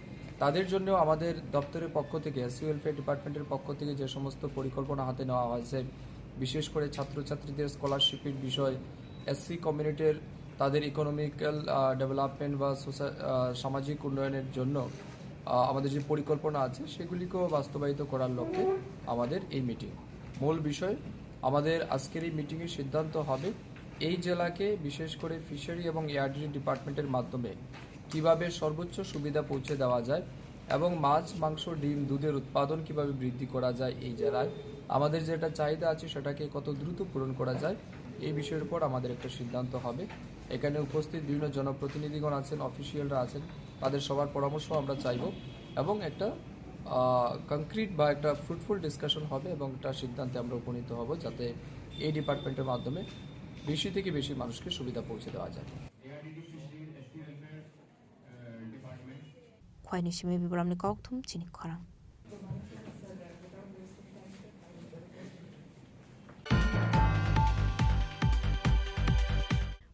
তাদের জন্য আমাদের দপ্তরের পক্ষ থেকে, এসসি ওয়েলফেয়ার ডিপার্টমেন্টের পক্ষ থেকে যে সমস্ত পরিকল্পনা হাতে নেওয়া হয়েছে, বিশেষ করে ছাত্রছাত্রীদের স্কলারশিপের বিষয়, এসসি কমিউনিটির তাদের ইকোনমিক্যাল, আহ, ডেভেলপমেন্ট বা সোসা-, আহ, সামাজিক উন্নয়নের জন্য, আহ, আমাদের যে পরিকল্পনা আছে, সেগুলিকেও বাস্তবায়িত করার লক্ষ্যে আমাদের এই মিটিং। মূল বিষয়, আমাদের আজকের এই মিটিংয়ে সিদ্ধান্ত হবে এই জেলাকে, বিশেষ করে ফিশারি এবং এআরডিডি ডিপার্টমেন্টের মাধ্যমে কিভাবে সর্বোচ্চ সুবিধা পৌঁছে দেওয়া যায় এবং মাছ, মাংস, ডিম, দুধের উৎপাদন কিভাবে বৃদ্ধি করা যায় এই জেলায়। আমাদের যেটা চাহিদা আছে, সেটাকে কত দ্রুত পূরণ করা যায়, এই বিষয়ের উপর আমাদের একটা সিদ্ধান্ত হবে। এখানে উপস্থিত বিভিন্ন জনপ্রতিনিধিগণ আছেন, অফিসিয়ালরা আছেন, তাদের সবার পরামর্শ আমরা চাইব এবং একটা, আহ, কংক্রিট বা একটা ফ্রুটফুল ডিসকাশন হবে এবং একটা সিদ্ধান্তে আমরা উপনীত হব, যাতে এই ডিপার্টমেন্টের মাধ্যমে বেশি থেকে বেশি মানুষকে সুবিধা পৌঁছে দেওয়া যায়। Khwaini simi Bibaramni kokthum chini khorang.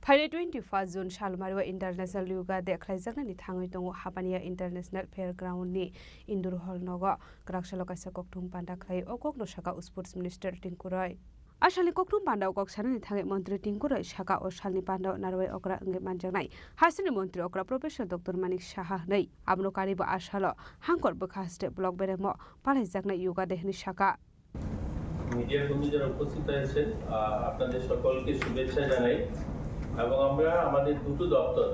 Phainai twenty-first June salmario International Yoga Day khlaijaknani thangwi tongo Hapania International Fairground ni Indoor Hall nogo. Kwrak salo kaisa kokthum panda khlai o kokno saka Sports Minister Tinku Roy. A salni kokthum pandao kok sanani thangwi Montri Tinku Roy saka o salni pandao narwai okra wngwi manjaknai hasteni Montri okra Professor Doctor Manik Saha hwnwi. Abono karibo a salo Hangkor bwkha haste block beremo palaijaknai Yoga Day hwnwi saka. মিডিয়ার কর্মী যারা উপস্থিত হয়েছেন, আহ, আপনাদের সকলকে শুভেচ্ছা জানাই। এবং আমরা আমাদের দুটো দপ্তর,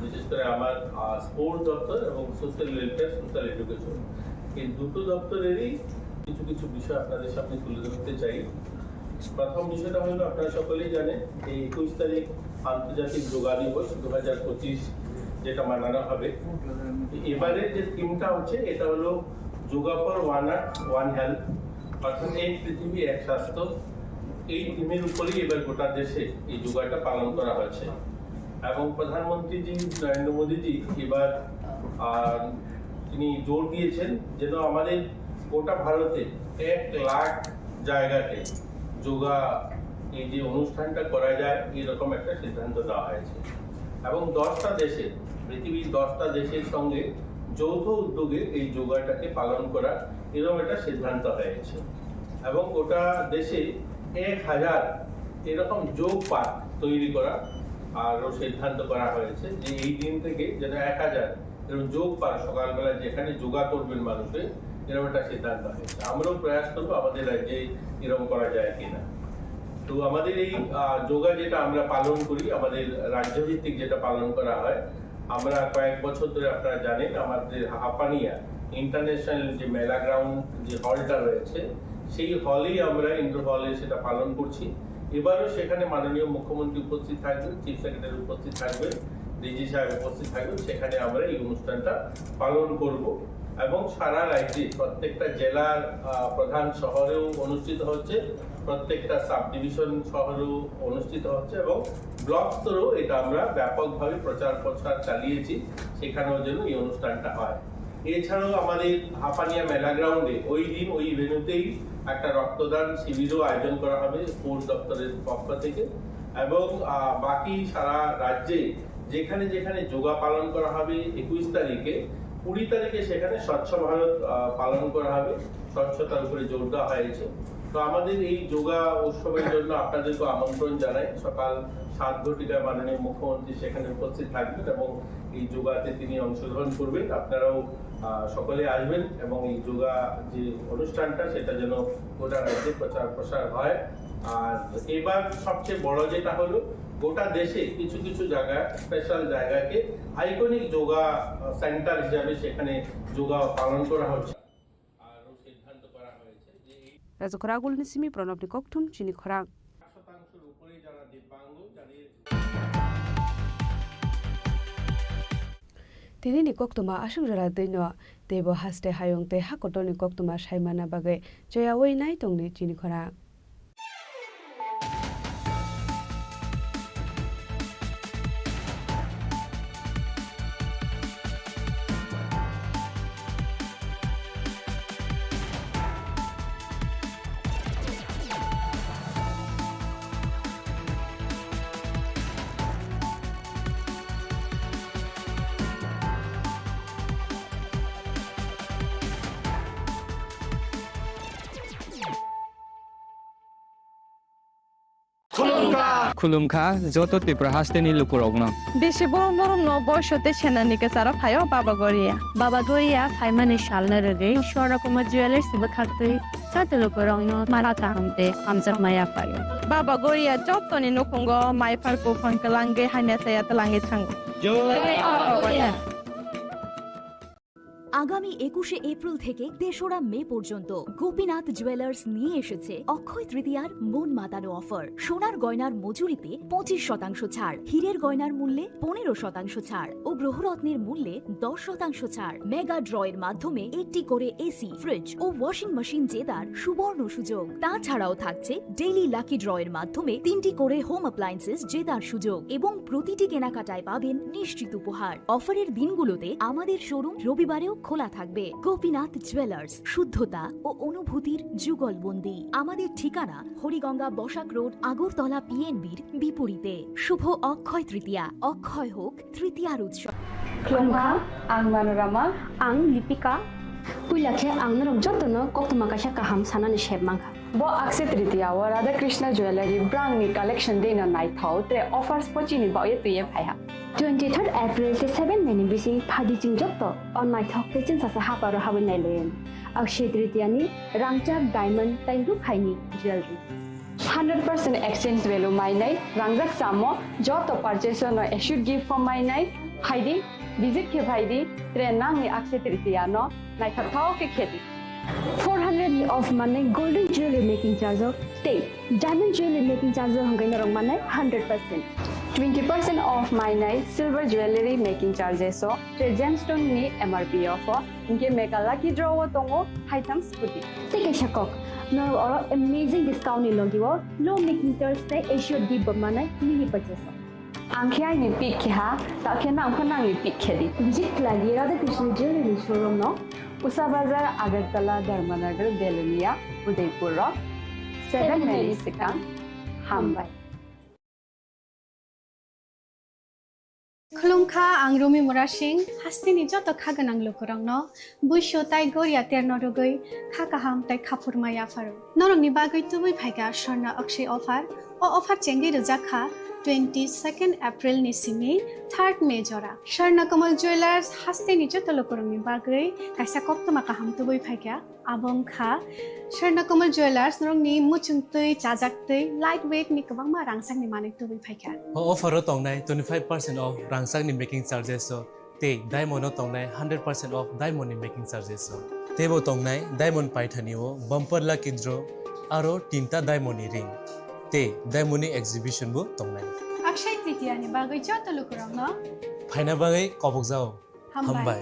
বিশেষ করে আমার, আহ, স্পোর্টস দপ্তর এবং সোশ্যাল ওয়েলফেয়ার, সোশ্যাল এডুকেশন, এই দুটো দপ্তরেরই কিছু কিছু বিষয় আপনাদের সামনে তুলে ধরতে চাই। প্রথম বিষয়টা হলো, আপনারা সকলেই জানেন যে একুশ তারিখ আন্তর্জাতিক যোগা দিবস দু হাজার পঁচিশ, যেটা মানানো হবে। এবারে যে থিমটা হচ্ছে, এটা হলো yoga for one earth one health, অর্থাৎ এক পৃথিবী এক স্বাস্থ্য। এই থিমের উপরেই এবার গোটা দেশে এই যোগাটা পালন করা হচ্ছে। এবং প্রধানমন্ত্রীজি নরেন্দ্র মোদীজি এবার, আহ, তিনি জোর দিয়েছেন যেন আমাদের গোটা ভারতে এক লাখ জায়গাতে যোগা এই যে অনুষ্ঠানটা করা যায়, এরকম একটা সিদ্ধান্ত নেওয়া হয়েছে। এবং দশটা দেশে, পৃথিবীর দশটা দেশের সঙ্গে যৌথ উদ্যোগে এই যোগাটাকে পালন করা, এরকম একটা সিদ্ধান্ত হয়েছে। এবং গোটা দেশে এক হাজার এরকম যোগ পার্ক তৈরি করা আরও সিদ্ধান্ত করা হয়েছে, যে এই দিন থেকে যেন এক হাজার এরকম যোগ পার্ক, সকালবেলা যেখানে যোগা করবেন মানুষে, এরকম একটা সিদ্ধান্ত হয়েছে। আমরাও প্রয়াস করবো আমাদের রাজ্যে এরকম করা যায় কিনা। তো আমাদের এই আহ, যোগা যেটা আমরা পালন করি, আমাদের রাজ্যভিত্তিক যেটা পালন করা হয়, আমরা কয়েক বছর ধরে, আপনারা জানেন, আমাদের হাপানিয়া ইন্টারন্যাশনাল যে মেলা গ্রাউন্ড, যে হলটা রয়েছে, সেই হলেই আমরা, ইনডোর হলে সেটা পালন করছি। এবারও সেখানে মাননীয় মুখ্যমন্ত্রী উপস্থিত থাকবেন, চিফ সেক্রেটারি উপস্থিত থাকবেন, ডিজি সাহেব উপস্থিত থাকবেন। সেখানে আমরা এই অনুষ্ঠানটা পালন করব এবং সারা রাজ্যে প্রত্যেকটা জেলার আহ, প্রধান শহরেও অনুষ্ঠিত হচ্ছে, প্রত্যেকটা সাব ডিভিশন শহরেও অনুষ্ঠিত হচ্ছে এবং ব্লক স্তরেও এটা আমরা ব্যাপকভাবে প্রচার প্রসার চালিয়েছি, সেখানেও যেন এই অনুষ্ঠানটা হয়। এছাড়াও আমাদের হাপানিয়া মেলা গ্রাউন্ডে ওই দিন ওই ভেন্যুতেই একটা রক্তদান শিবিরও আয়োজন করা হবে স্পোর্টস দপ্তরের পক্ষ থেকে। এবং আহ, বাকি সারা রাজ্যে যেখানে যেখানে যোগা পালন করা হবে একুশ তারিখে, কুড়ি তারিখে সেখানে স্বচ্ছ ভারত আহ, পালন করা হবে, স্বচ্ছতার উপরে জোর দেওয়া হয়েছে। তো আমাদের এই যোগা উৎসবের জন্য আপনাদেরকে আমন্ত্রণ জানাই। সকাল সাত ঘটিকায় মাননীয় মুখ্যমন্ত্রী সেখানে উপস্থিত থাকবেন এবং এই যোগাতে তিনি অংশগ্রহণ করবেন। আপনারাও আহ, সকলে আসবেন এবং এই যোগা যে অনুষ্ঠানটা, সেটা যেন গোটা রাজ্যে প্রচার প্রসার হয়। আর এবার সবচেয়ে বড় যেটা হলো, গোটা দেশে কিছু কিছু জায়গা, স্পেশাল জায়গাকে আইকনিক যোগা সেন্টার হিসাবে সেখানে যোগা পালন করা হচ্ছে। আরও সিদ্ধান্ত করা হয়েছে যে এই Rajukura Agulni simi Pranabni kokthum chini khorang. শতাংশের উপরে যারা দিব্যাঙ্গ, যাদের Tini ni koktwma aswk jora twi no, teibo haste hayung tei ha kotor ni koktwma sai manna bagwi choyaui nai tongdi chini khorang. Khulumkha joto Tripura hasteni lukurokno. Bisi borom borom no boiso tei senani kwcharo phaio Baba Goria. Baba Goria phaimani salno rwgwi Swarna Kumar Jewellers bwkhaktwi joto lukurokno mala kaham tei hamjakma yaphaio. Baba Goria jotoni nukhungo mai phar buphang kwlangwi hamya saya twlangwi thango. Jai Baba Goria. আগামী একুশে এপ্রিল থেকে তেসরা মে পর্যন্ত গোপীনাথ জুয়েলার্স নিয়ে এসেছে অক্ষয় তৃতীয়ার মন মাতানো অফার। সোনার গয়নার মজুরিতে পঁচিশ শতাংশ ছাড়, হীরের গয়নার মূল্যে পনেরো শতাংশ ছাড় ও গ্রহরত্নের মূল্যে দশ শতাংশ ছাড়। মেগা ড্রয়ের মাধ্যমে একটি করে এসি, ফ্রিজ ও ওয়াশিং মেশিন জেতার সুবর্ণ সুযোগ। তাছাড়াও থাকছে ডেইলি লাকি ড্রয়ের মাধ্যমে তিনটি করে হোম অ্যাপ্লায়েন্সেস জেতার সুযোগ এবং প্রতিটি কেনাকাটায় পাবেন নিশ্চিত উপহার। অফারের দিনগুলোতে আমাদের শোরুম রবিবারেও খোলা থাকবে। গোপীনাথ জুয়েলার্স, শুদ্ধতা ও অনুভূতির যুগলবন্দি। আমাদের ঠিকানা হরিগঙ্গা বসাক রোড, আগরতলা পিএনবির বিপরীতে। শুভ অক্ষয় তৃতীয়া, অক্ষয় হোক তৃতীয়ার উৎসব। Khulumkha, ang Manorama. Ang Lipika. Puila khe ang norok jotono koktwma kaisa kaham sanani sep mankha. Bo Akshaya Tritiya o Radha Krishna Jewellery brangni collection deno naithok, tre offers bo chini baoye twiye phaiha. Twenty third April tei seven May ni bising phaidi chwng joto o naithok tei chwngsacha haparo habwi nailaio. Akshaya Tritiya ni rangchak diamond tei rukhaini jewellery. Hundred percent exchange value mainai, rangjak chamo, joto purchase no assured gift bo mainai, phaidi, visit khe phaidi, tre nangni Akshaya Tritiya no naithok thok khe khedi. Four hundred ni off manwi golden jewelry making charge o tei diamond jewelry making charge o hwnkhe norok manai hundred percent. Twenty percent off mainai silver jewelry making charges o tei gemstone ni M R P o pho, hinkhe mega lucky draw o tongo haitham scooty. Tei kaisa kok, norok oro amazing discount ni logi o low making charge tei assured gift bo manai mini purchase o. Ang khe aini pick khe ha, ta khe nang pho nangni pick khe di. Visit khlai di Radha Krishna Jewellery showroom no. Usa Bazar, Agartala, Dharmanagar, Belonia, Udaipur rok. Seven minutes swkang. Hambai. Khulumkha, ang Rumi Murasing, hasteni joto kha gwnang lukurokno buisu tai goria terno rwgwi kha kaham tai khaphurma yapharo. Norokni bagwi tubui phaikha Swarna Akshay offer. O offer chengwi rwjak kha twenty-second April ni simi third May jora. Swarna Kamal Jewellers hasteni joto lukurokni bagwi kaisa koktwma kaham tubui phaikha. Abo wngkha Swarna Kamal Jewellers, norokni muchungtwi, chajaktwi, light weight ni kwbangma rangchakni manwi tubui phaikha. O offer o tongnai twenty-five percent off rangchakni making charges o tei diamond o tongnai hundred percent off diamond ni making charges o. Teibo tongnai diamond paithani o bumper lucky draw aro tinta diamond ni ring tei diamond ni exhibition bo tongnai. Akshay Tritiya ni bagwi joto lukurokno phaina bagwi kobokjao. Hambai. Hambai.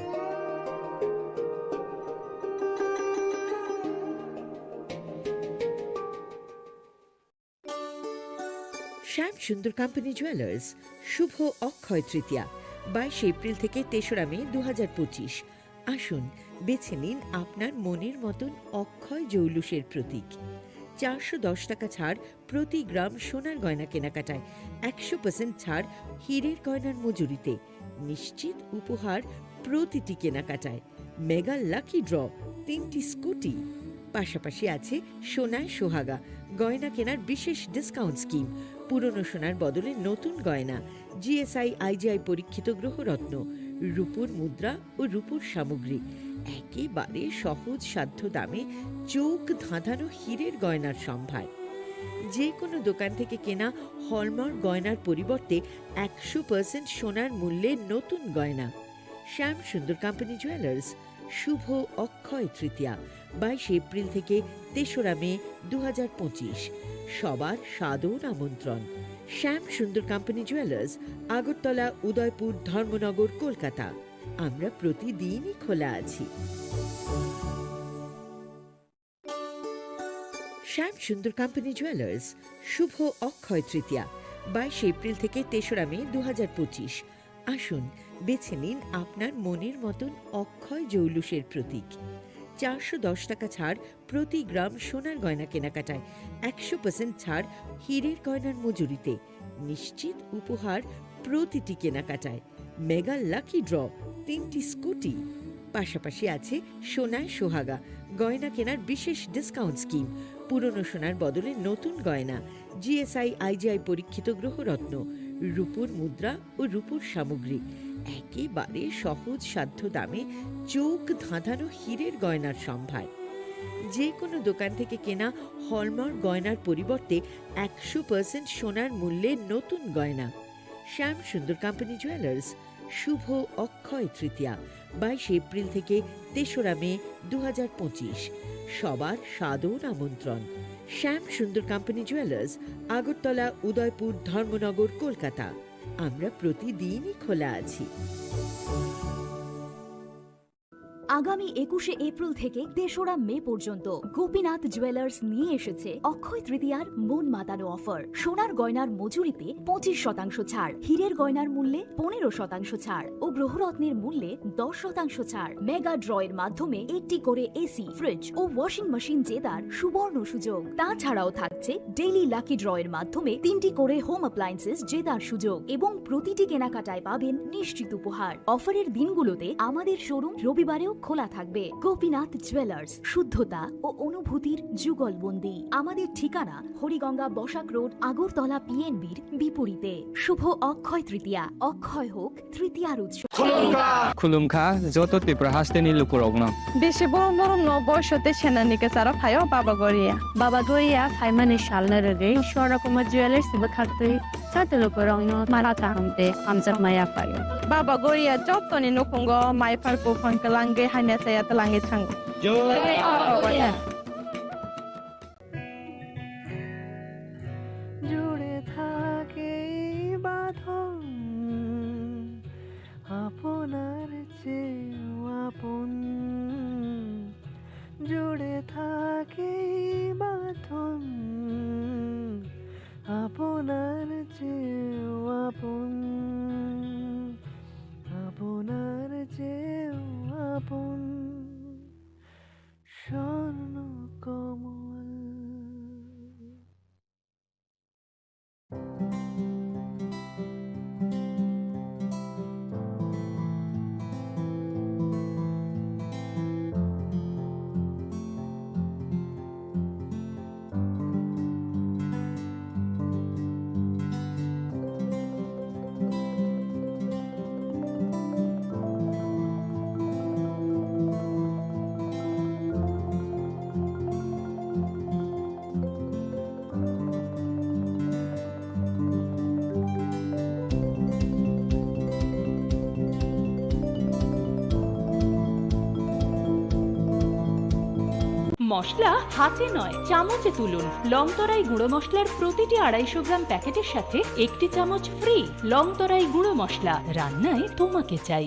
শ্যাম Sundar company jewellers, শুভ অক্ষয় তৃতীয়া, বাইশে এপ্রিল থেকে তেসরা মে দু হাজার পঁচিশ। আসুন, বেছে নিন আপনার মনের মতন অক্ষয় জৌলুসের প্রতীক। চারশো দশ টাকা ছাড় প্রতি গ্রাম সোনার গয়না কেনাকাটায়, একশো পার্সেন্ট ছাড় হীরের গয়নার মজুরিতে, নিশ্চিত উপহার প্রতিটি কেনাকাটায়, মেগা লাকি ড্র, তিনটি স্কুটি, পাশাপাশি আছে সোনায় সোহাগা, গয়না কেনার বিশেষ ডিসকাউন্ট স্কিম, পুরনো সোনার বদলে নতুন গয়না, জিএসআই আইজিআই পরীক্ষিত গ্রহরত্ন, রূপোর মুদ্রা ও রূপোর সামগ্রী, একেবারে সহজ সাধ্য দামে চোখ ধাঁধানো হীরের গয়নার সম্ভার। যে কোনো দোকান থেকে কেনা হলমার্ক গয়নার পরিবর্তে একশো পার্সেন্ট সোনার মূল্যে নতুন গয়না। শ্যাম সুন্দর কোম্পানি জুয়েলার্স, শুভ অক্ষয় তৃতীয়া, বাইশে এপ্রিল থেকে তেসরা মে দু হাজার পঁচিশ। সবার সাদর আমন্ত্রণ। শ্যাম সুন্দর কোম্পানি জুয়েলার্স, আগরতলা, উদয়পুর, ধর্মনগর, কলকাতা। আমরা প্রতিদিনই খোলা আছি। শ্যাম সুন্দর কোম্পানি জুয়েলার্স, শুভ অক্ষয় তৃতীয়া, বাইশে এপ্রিল থেকে তেসরা মে দু হাজার পঁচিশ। আসুন, বেছে নিন আপনার মনের মতন অক্ষয় জৌলুসের প্রতীক। চারশো দশ টাকা ছাড় প্রতি গ্রাম সোনার গয়না কেনাকাটায়, একশো পার্সেন্ট ছাড় হীরের গয়নার মজুরিতে, নিশ্চিত উপহার প্রতিটি কেনাকাটায়, মেগা লাকি ড্র, তিনটি স্কুটি, পাশাপাশি আছে সোনায় সোহাগা, গয়না কেনার বিশেষ ডিসকাউন্ট স্কিম, পুরনো সোনার বদলে নতুন গয়না, জিএসআই আইজিআই পরীক্ষিত গ্রহরত্ন, রূপোর মুদ্রা ও রূপোর সামগ্রী, একেবারে সহজ সাধ্য দামে চোখ ধাঁধানো হীরের গয়নার সম্ভার। যে কোনো দোকান থেকে কেনা হলমার্ক গয়নার পরিবর্তে একশো পার্সেন্ট সোনার মূল্যে নতুন গয়না। শ্যাম সুন্দর কোম্পানি জুয়েলার্স, শুভ অক্ষয় তৃতীয়া, বাইশে এপ্রিল থেকে তেসরা মে দু হাজার পঁচিশ। সবার সাদর আমন্ত্রণ। শ্যাম সুন্দর কোম্পানি জুয়েলার্স, আগরতলা, উদয়পুর, ধর্মনগর, কলকাতা। আমরা প্রতিদিনই খোলা আছি। আগামী একুশে এপ্রিল থেকে তেসরা মে পর্যন্ত গোপীনাথ জুয়েলার্স নিয়ে এসেছে অক্ষয় তৃতীয়ার মন মাতানো অফার। সোনার গয়নার মজুরিতে পঁচিশ শতাংশ ছাড়, হীরের গয়নার মূল্যে পনেরো শতাংশ ছাড় ও গ্রহরত্নের মূল্যে দশ শতাংশ ছাড়। মেগা ড্র এর মাধ্যমে একটি করে এসি, ফ্রিজ ও ওয়াশিং মেশিন জেতার সুবর্ণ সুযোগ। তাছাড়াও থাকছে ডেইলি লাকি ড্র এর মাধ্যমে তিনটি করে হোম অ্যাপ্লায়েন্সেস জেতার সুযোগ এবং প্রতিটি কেনাকাটায় পাবেন নিশ্চিত উপহার। অফারের দিনগুলোতে আমাদের শোরুম রবিবারেও খোলা থাকবে। গোপীনাথ জুয়েলার্স, শুদ্ধতা ও অনুভূতির যুগলবন্দি। আমাদের ঠিকানা হরিগঙ্গা বসাক রোড, আগরতলা পিএনবির বিপরীতে। শুভ অক্ষয় তৃতীয়া, অক্ষয় হোক তৃতীয়ার উৎসব। Khulumkha, joto Tripura hasteni lukurokno. Bisi borom borom no boiso tei senani kwcharo phaio Baba Goria. Baba Goria phaimani salno rwgwi Swarna Kumar Jewellers bwkhaktwi joto lukurokno mara kaham tei hamjakma yaphaio. Baba Goria jotoni nukhungo mai phar buphang kwlangwi hamya chaya twlangwi thango. Jai Baba Goria. জুড়ে থাকে এই বাঁধন আপনার চেয়েও আপন। জুড়ে থাকে এই বাঁধন আপনার চেয়েও আপন। মশলা হাতে নয়, চামচে তুলুন। লং তরাই গুঁড়ো মশলার প্রতিটি আড়াইশো গ্রাম প্যাকেটের সাথে একটি চামচ ফ্রি। লং তরাই গুঁড়ো মশলা, রান্নায় তোমাকে চাই।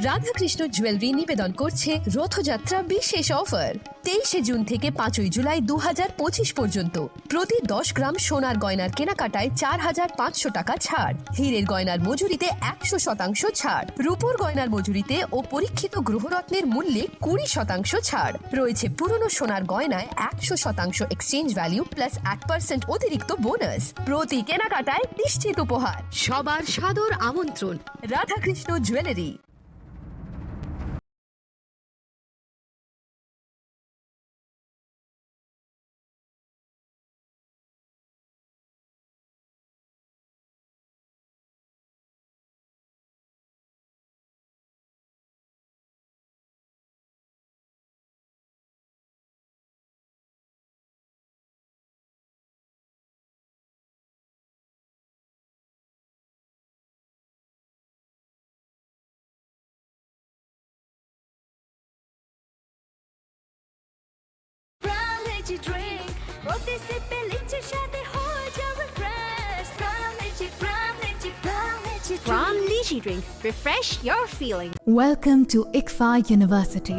রাধাকৃষ্ণ জুয়েলারি নিবেদন করছে রথযাত্রা বিশেষ অফার। তেইশে জুন থেকে পাঁচই জুলাই দু হাজার পঁচিশ পর্যন্ত প্রতি দশ গ্রাম সোনার গয়নার কেনাকাটায় চার হাজার পাঁচশো টাকা ছাড়, হীরের গয়নার মজুরিতে একশো শতাংশ ছাড়, রূপোর গয়নার মজুরিতে ও পরীক্ষিত গ্রহরত্নের মূল্যে কুড়ি শতাংশ ছাড় রয়েছে। পুরনো সোনার গয়নায় একশো শতাংশ এক্সচেঞ্জ ভ্যালু প্লাস এক পার্সেন্ট অতিরিক্ত বোনাস। প্রতি কেনাকাটায় নিশ্চিত উপহার। সবার সাদর আমন্ত্রণ Radhakrishna jewellery. Prime Lychee Drink, প্রতি সিপে লিচির স্বাদে হয়ে যাবে fresh. Prime Lychee, Prime Lychee, Prime Lychee Drink. Prime Lychee Drink, refresh your feeling. Welcome to ICFAI University.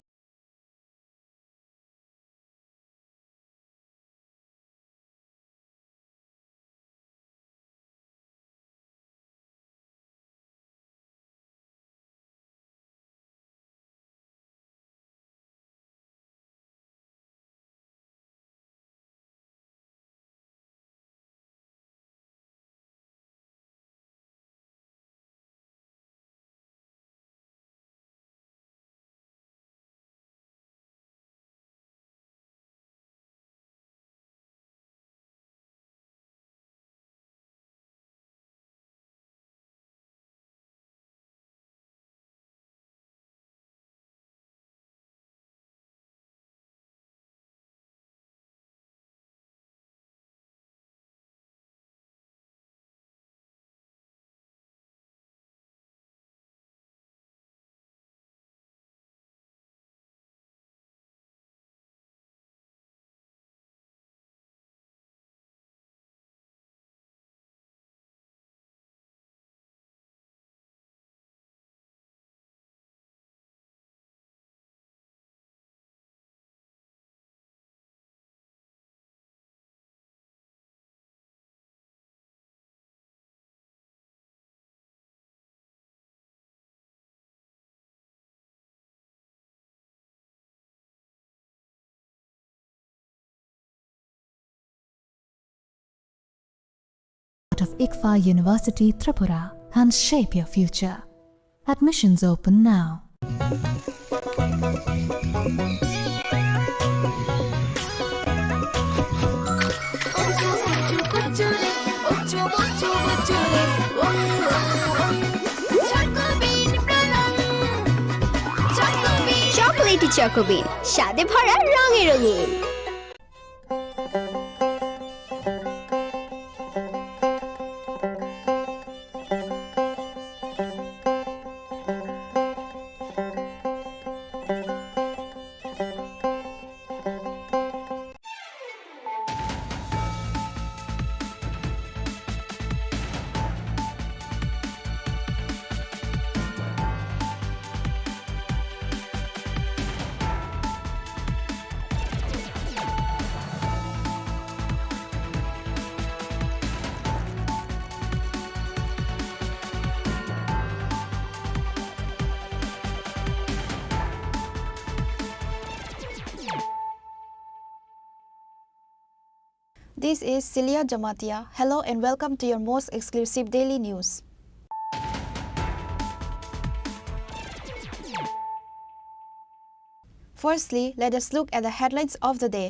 Out of ICFAI University Tripura and shape your future. Admissions open now. Chocolatey Choco Bean, স্বাদে ভরা, রঙে রঙিন। This is Celia Jamatia. Hello and welcome to your most exclusive daily news. Firstly, let us look at the headlines of the day.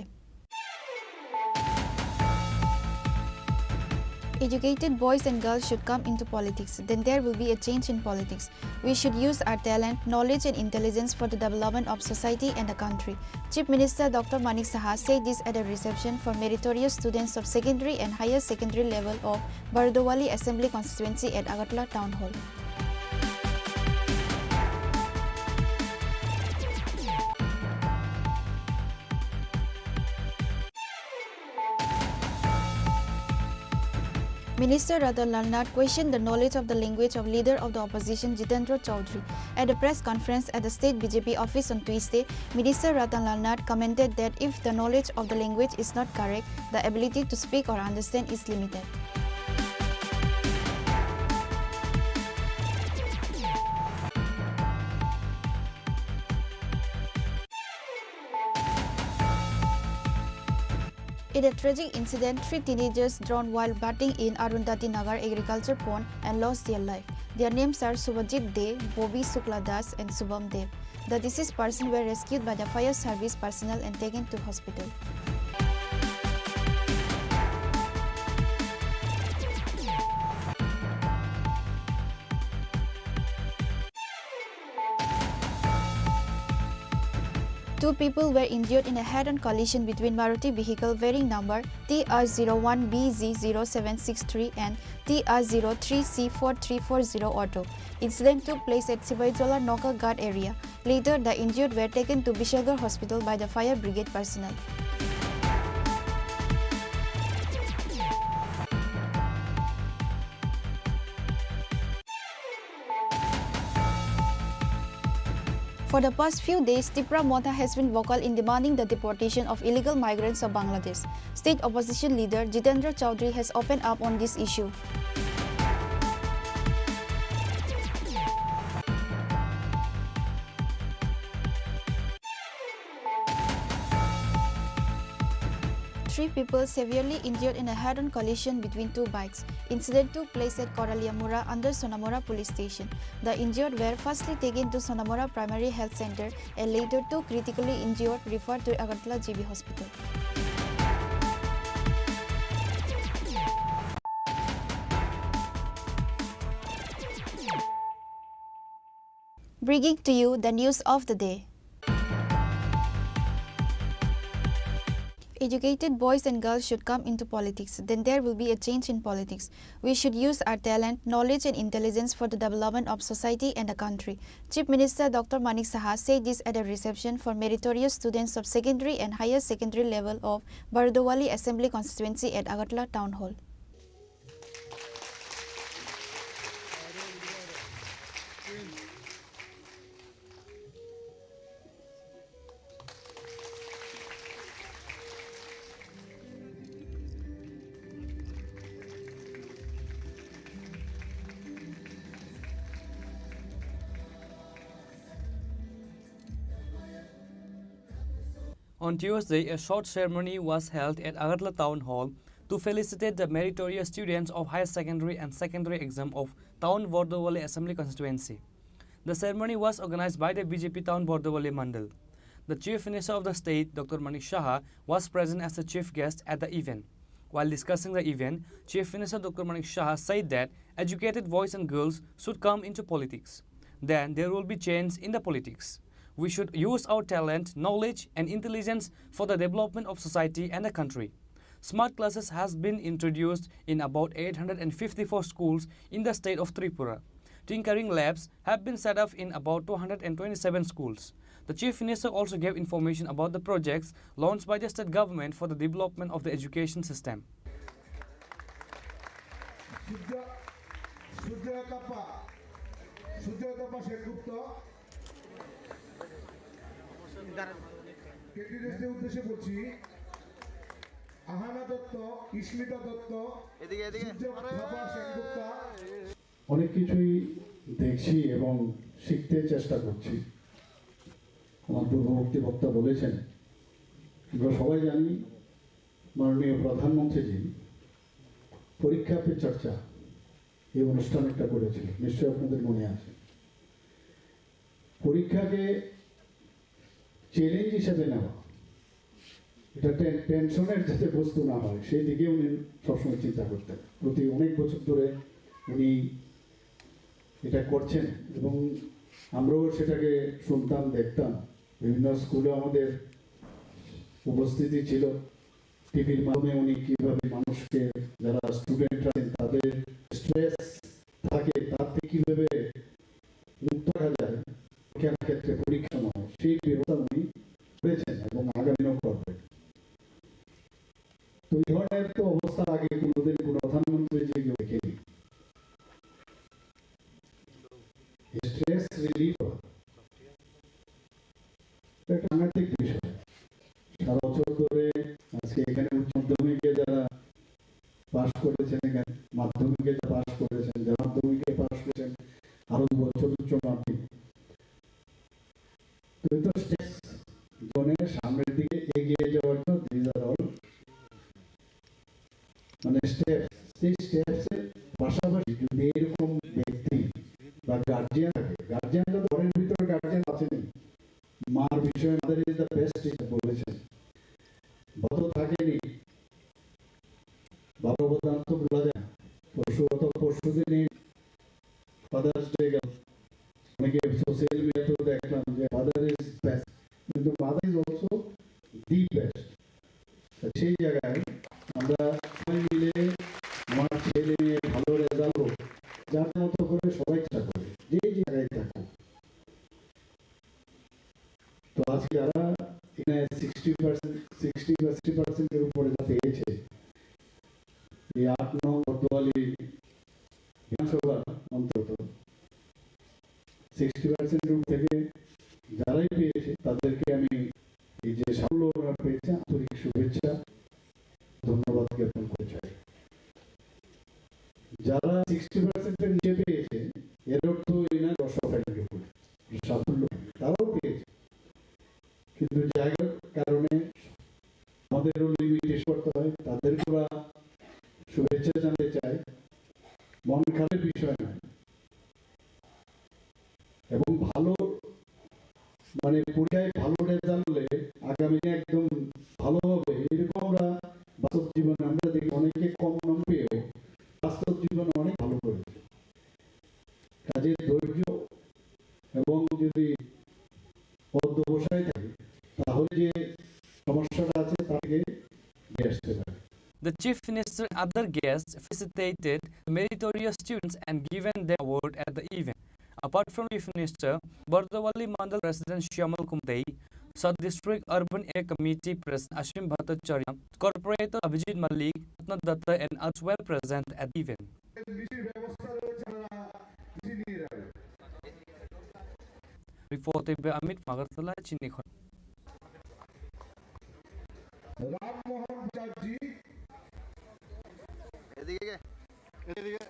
Educated boys and girls should come into politics, then there will be a change in politics. We should use our talent, knowledge and intelligence for the development of society and the country. Chief Minister Doctor Manik Saha said this at a reception for meritorious students of secondary and higher secondary level of Bardowali Assembly Constituency at Agartala Town Hall. Minister Ratan Lal Nath questioned the knowledge of the language of leader of the opposition Jitendra Chaudhary. At a press conference at the state B J P office on Tuesday, Minister Ratan Lal Nath commented that if the knowledge of the language is not correct, the ability to speak or understand is limited. In a tragic incident, three teenagers drowned while bathing in Arundhati Nagar agriculture pond and lost their life. Their names are Subhajit De, Bobby Shukla Das, and Shubham Dev. The deceased persons were rescued by the fire service personnel and taken to hospital. Two people were injured in a head-on collision between Maruti vehicle bearing number T R zero one B Z zero seven six three and T R zero three C four three four zero auto. Incident took place at Sibaijola Nokaghat area. Later, the injured were taken to Bishalgarh Hospital by the fire brigade personnel. For the past few days, Tipra Motha has been vocal in demanding the deportation of illegal migrants of Bangladesh. State opposition leader Jitendra Chaudhary has opened up on this issue. Three people severely injured in a head-on collision between two bikes. Incident took place at Koralia Mura under Sonamura Police Station. The injured were firstly taken to Sonamura Primary Health Center and later two critically injured referred to Agartala G B Hospital. Bringing to you the news of the day. Educated boys and girls should come into politics, then there will be a change in politics. We should use our talent, knowledge and intelligence for the development of society and the country. Chief Minister Doctor Manik Saha said this at a reception for meritorious students of secondary and higher secondary level of Bardowali Assembly Constituency at Agartala Town Hall. On Tuesday, a short ceremony was held at Agartala Town Hall to felicitate the meritorious students of higher secondary and secondary exam of Town Bordowali Assembly Constituency. The ceremony was organized by the B J P Town Bordowali Mandal. The Chief Minister of the state, Doctor Manik Saha, was present as the chief guest at the event. While discussing the event, Chief Minister Doctor Manik Saha said that educated boys and girls should come into politics. Then there will be change in the politics. We should use our talent, knowledge, and intelligence for the development of society and the country. Smart classes has been introduced in about eight hundred and fifty-four schools in the state of Tripura. Tinkering labs have been set up in about two hundred and twenty-seven schools. The Chief Minister also gave information about the projects launched by the state government for the development of the education system. Sujya, Sujya Tapa, Sujya Tapa Sengupta. ক্যান্ডিডেটদের উদ্দেশ্যে বলছি, আহানা দত্ত, ইস্মিতা দত্ত, এদিকে, এদিকে। সূর্য থাপা সেনগুপ্তা। অনেক কিছুই দেখছি এবং শিখতে চেষ্টা করছি। আমার পূর্ববর্তী বক্তা বলেছেন, আমরা সবাই জানি মাননীয় প্রধানমন্ত্রীজি পরীক্ষা পে চর্চা এই অনুষ্ঠান একটা করেছিল, নিশ্চয়ই আপনাদের মনে আছে। পরীক্ষাকে চ্যালেঞ্জ হিসেবে নেওয়া, এটা টে-, টেনশনের যাতে বস্তু না হয়, সেই দিকে উনি সবসময় চিন্তা করতেন। প্রতি অনেক বছর ধরে উনি এটা করছেন এবং আমরাও সেটাকে শুনতাম, দেখতাম। বিভিন্ন স্কুলে আমাদের উপস্থিতি ছিল। টিভির মাধ্যমে উনি কিভাবে মানুষকে, যারা স্টুডেন্ট আছেন, তাদের স্ট্রেস থাকে, তার থেকে কিভাবে মুক্ত রাখা যায়, পরীক্ষার ক্ষেত্রে পরীক্ষা সময়, সেই ব্যবস্থা উনি করেছেন এবং আগামী দিনেও করবেন। তো এই ধরনের তো অবস্থা আগে কোনোদিন কোনো প্রধানমন্ত্রী যে কেউ গার্জিয়ানরা তো ঘরের ভিতরে গার্জিয়ান আছেনি। মার বিষয়ে mother is the best teacher বলেছেন। বাবা তো থাকেনি, বাবার অবদান তো ভোলা যায় না। পরশু, গত পরশু দিনই ফাদার্স ডে গেল, অনেকে সোশ্যাল মিডিয়াতেও দেখলাম যে ফাদার ইজ বেস্ট, কিন্তু mother is also the best. সেই জায়গায় আমরা সবাই মিলে আমার ছেলে মেয়ে ভালো রেজাল্ট হোক, যার মতো করে সবাই চেষ্টা করে, যে যে জায়গায় থাকুক। তো আজকে যারা এখানে সিক্সটি পার্সেন্ট, সিক্সটি বা সিক্সটি পার্সেন্টের উপরে যা পেয়েছে, এই আট নং বর্দোয়ালি বিধানসভার অন্তত সিক্সটি পার্সেন্টের উপর থেকে যারাই পেয়েছে, তাদেরকে আমি এই যে সাফল্য ওনারা পেয়েছে, আন্তরিক শুভেচ্ছা, ধন্যবাদ জ্ঞাপন করতে চাই। যারা সিক্সটি পার্সেন্টের নিচে পেয়েছে, এর অর্থ এই না দশ পার্সেন্টের উপরে সাফল্য, তারাও পেয়েছে, কিন্তু জায়গার কারণে আমাদেরও লিমিটেশন করতে হয়। তাদেরকে আমরা শুভেচ্ছা জানাতে চাই, মন খারাপের বিষয় নয়। এবং ভালো, মানে, পরীক্ষায় ভালো রেজাল্ট হলে আগামী দিনে একদম ভালো হবে, এরকম আমরা বাস্তব জীবনে আমরা দেখি অনেকে কম নম্বর পেয়েও বাস্তব জীবনে অনেক ভালো করেছে। কাজে ধৈর্য এবং যদি অধ্যবসায় থাকে, তাহলে যে সমস্যাটা আছে তা থেকে বেরিয়ে আসতে পারে। The Chief Minister and other guests felicitated the meritorious students and given them award at the event. Apart from Chief Minister, Bardawali Mandal President Shyamal Kumdei, South District Urban Area Committee President Ashwin Bhattacharya, Corporator Abhijit Malik, Ratna Datta and others were present at the event. Reported by Amit Magartala, Chinikhon. Rammohan চ্যাটার্জি। এদিকে, এদিকে।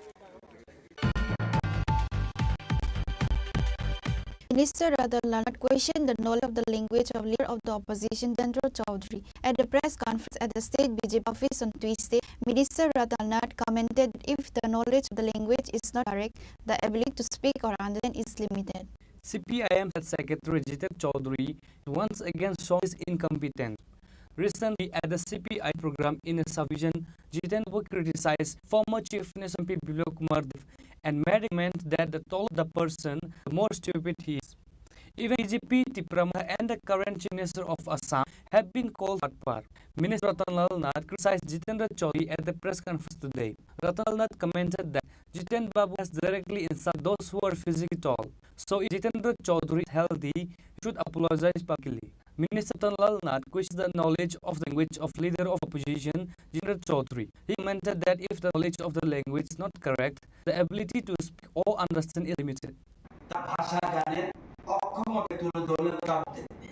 Minister Ratan Lal Nath questioned the knowledge of the language of leader of the opposition Jitendra Chaudhary. At the press conference at the state B J P office on Tuesday, Minister Ratan Lal Nath commented, if the knowledge of the language is not correct, the ability to speak or understand is limited. C P I M Health Secretary Jiten Chaudhary once again shown his incompetence. Recently, at the C P I program in a subdivision, Jiten Babu criticized former Chief Minister M P Biplab Kumar Deb and made a comment that the taller the person, the more stupid he is. Even B J P Tipra Motha and the current Chief Minister of Assam have been called Batpar. Minister Ratan Lal Nath criticized Jitendra Chaudhary at the press conference today. Ratan Lal Nath commented that Jiten Babu has directly insulted those who are physically tall. So if Jitendra Chaudhary is healthy, he should apologize publicly. Minister Ratan Lal Nath questioned the knowledge of the language of leader of opposition, Jitendra Chaudhary. He commented that if the knowledge of the language is not correct, the ability to speak or understand is limited. তার ভাষা জ্ঞানের অক্ষমতা তুলে ধরলে তার দেখবে।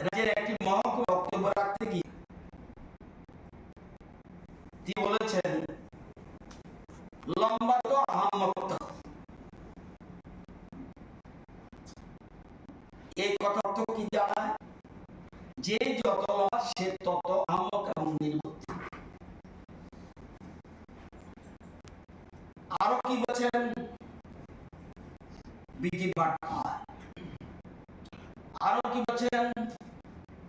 রাজ্যের একটি মহকুমা বক্তব্য রাখতে গিয়ে তিনি বলেছেন, লম্বা তো আহাম্মক তো। এই কথা অর্থ কি দাঁড়ায়? যে যত লম্বা সে তত আহাম্মক এবং নির্বুদ্ধি। আরো কি বলছেন? বিজি বাটপার। আরো কি বলছেন?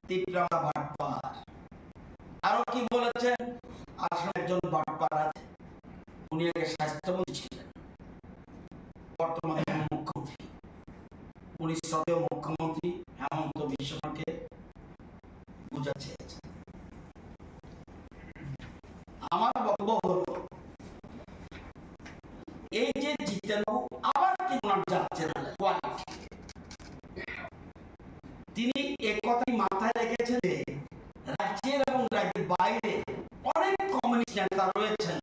তিপ্রামদা বাটপার। আরো কি বলেছেন? আসলে একজন বাটপার আছে, উনি আগে স্বাস্থ্যমন্ত্রী ছিলেন, বর্তমানে মুখ্যমন্ত্রী। উনি শ্রদ্ধেয় মুখ্যমন্ত্রী হেমন্ত বিশ্বকে বোঝাতে চেয়েছেন। আমার বক্তব্য হলো, এই যে জিতেন বাবু আবার কি ওনার যাচ্ছে না, quality। তিনি এ কথাই মাথায় রেখেছেন যে রাজ্যের এবং রাজ্যের বাইরে অনেক কমিউনিস্ট নেতা রয়েছেন,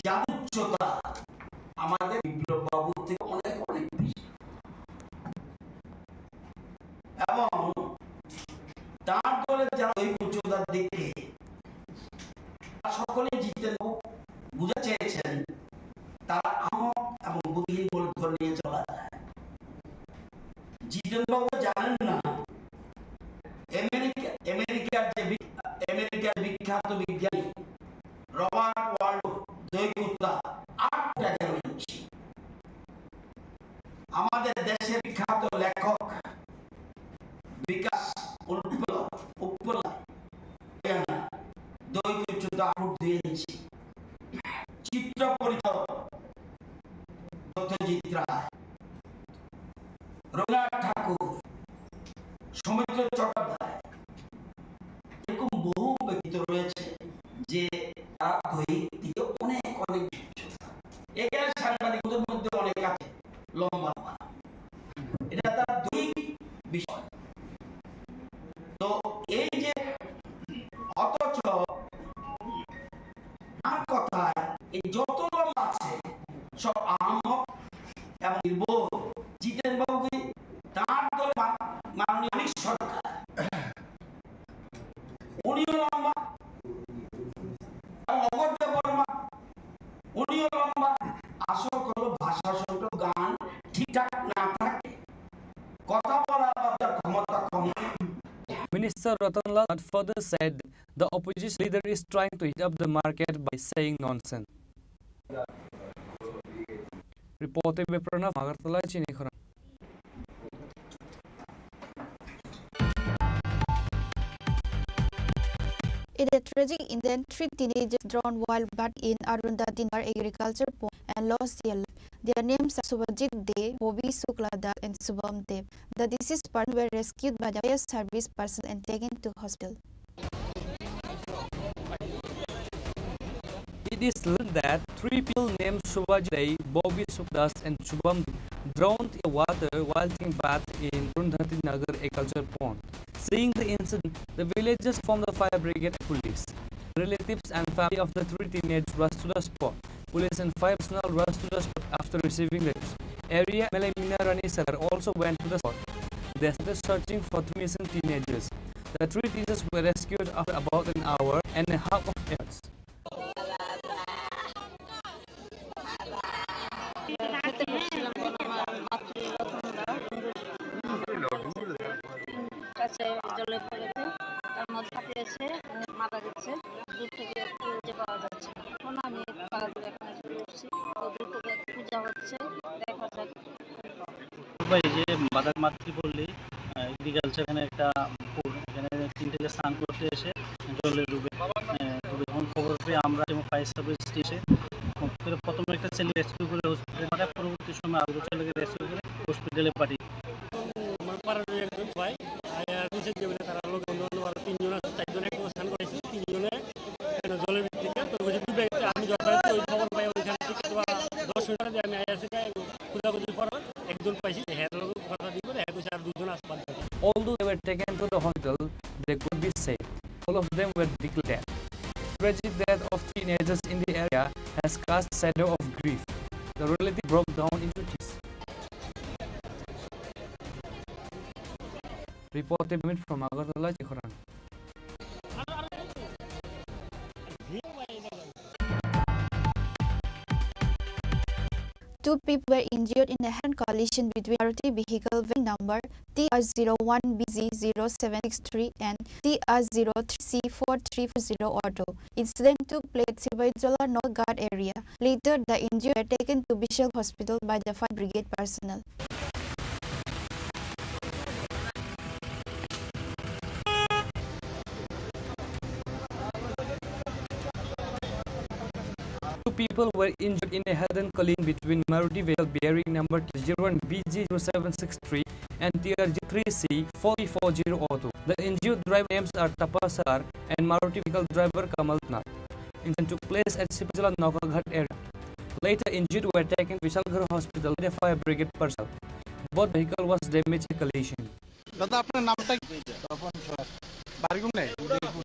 যার উচ্চতা আমাদের বিপ্লব বাবুর থেকে অনেক অনেক বেশি। এবং তার দলের যারা ওই উচ্চতার দিকে, তারা সকলেই জিতেন বাবু বুঝাতে চেয়েছেন, তারা আহাম্মক এবং বুদ্ধিহীন বলে ধরে নিয়ে চলা যায়। জিতেন বাবু জানেন না, আমেরিকা, আমেরিকার যে বি-, আমেরিকার বিখ্যাত বিজ্ঞানী রবার্ট ওয়াল্ডো দই কুত্তা আট টাকা রয়েছে। আমাদের দেশের বিখ্যাত লেখক বিকাশ উৎপল, উৎপল, দৈকুচ্ছ দাহুর দুই ইঞ্চি চিত্র পরিচালক সত্যজিৎ রায়, রবীন্দ্রনাথ ঠাকুর, সৌমিত্র চট্টোপাধ্যায়, এরকম বহু ব্যক্তিত্ব রয়েছে যে তারা দৈহিক দিকে অনেক অনেক বিশেষজ্ঞ। এখানে সাংবাদিকদের মধ্যে অনেক আছে লম্বা লম্বা, এটা তার দৈহিক বিষয়। তো এই যে অথচ আমার কথায় এই যত লম্বা আছে সব আহাম্মক এবং নির্বোধ। জিতেন বাবু কি তার দলে মা-, মাননীয় মানিক সরকার, উনিও লম্বা এবং অগর দেববর্মা, উনিও লম্বা। আসল হলো ভাষা সংক্রান্ত গান ঠিকঠাক না থাকে, কথা বলার আপনার ক্ষমতা কম। Minister Ratan Lal Nath further said the opposition leader is trying to heat up the market by saying nonsense. Reported by Pranav Agartala, Chini Khorang. In a tragic incident, three teenagers drowned while bathing in Arundhati Nagar agriculture pond and lost their life. Their names are Subhajit Dey, Bobby Shukla Das, and Shubham Dey. The deceased persons were rescued by the fire service personnel and taken to hospital. It is learned that three people named Subhajit Dey, Bobby Shukla Das, and Shubham Dey drowned in water while taking bath in Arundhati Nagar agriculture pond. Seeing the incident, the villagers formed the fire brigade and police. Relatives and family of the three teenagers rushed to the spot. Police and fire personnel rushed to the spot after receiving the news. Area M L A Meena Rani Sarkar also went to the spot. They started searching for three missing teenagers. The three teenagers were rescued after about an hour and a half of efforts. খেতে বসছিলাম, তখন আমার মাতৃ রতন দা কাছে জলে পড়েছে, তার মধ্যে ফাঁপিয়েছে, মারা গেছে। দূর থেকে খুঁজে পাওয়া যাচ্ছে না। এখন আমি পাড়াতে এখানে চলে এসেছি, তো দূর থেকে পূজা হচ্ছে, দেখা যাক। ভাই, যে বাদাক মাতৃপল্লী, আহ, এগ্রিকালচার, এখানে একটা পুল, এখানে তিনটে ছেলে স্নান করতে এসে জলে ডুবে, আহ, ডুবে। যখন খবর পেয়ে আমরা এবং ফায়ার সার্ভিস এসে প্রথমে একটা ছেলে রেস্কিউ করে হসপিটালে পাঠায়, পরবর্তী সময় আরও ছেলেকে রেস্কিউ করে হসপিটালে পাঠিয়ে। আমার পাড়ার একজন ভাই, আয়া নিচে যে বলে তারা লোক বন্ধু বান্ধব আরো তিনজন আছে, চারজন একসাথে স্নান করেছি, তিনজনে কেন জলের ভিতরে তো ওই যে ডুবে গেছে, আমি যথারীতি ওই খবর পাই ওইখান থেকে তো দশ মিনিট আগে আমি আয়া সেটা খোঁজাখুঁজি করার একজন পাইছি, হ্যাঁ লোক কথা দিয়ে বলে, হ্যাঁ কইছে আর দুজন আছে বাদ বাকি। Although they were taken to the hospital, they could be saved. All of them were declared. Tragic death of teenagers in the area has cast shadow of grief. The relative broke down into tears. Report from Agartala, Chikhoran. Two people were injured in a head-on collision between Maruti vehicle van number T R zero one B Z zero seven six three and T R zero three C four three four zero auto. Incident took place at Sibajola Nagar Ghat area. Later, the injured were taken to Bishal Hospital by the fire brigade personnel. Two people were injured in a head-on collision between Maruti vehicle bearing number zero one B G zero seven six three and T R G three C four three four zero auto. The injured driver names are Tapa Sar and Maruti vehicle driver Kamal Nath. Incident took place at Sipajala Nokaghat area. Later, injured were taken to Vishalgarh Hospital by the fire brigade personnel. Both vehicle was damaged in collision. দাদা, আপনার নামটা কি? তপন সর। বাড়ি কোন জায়গায়? Udaipur.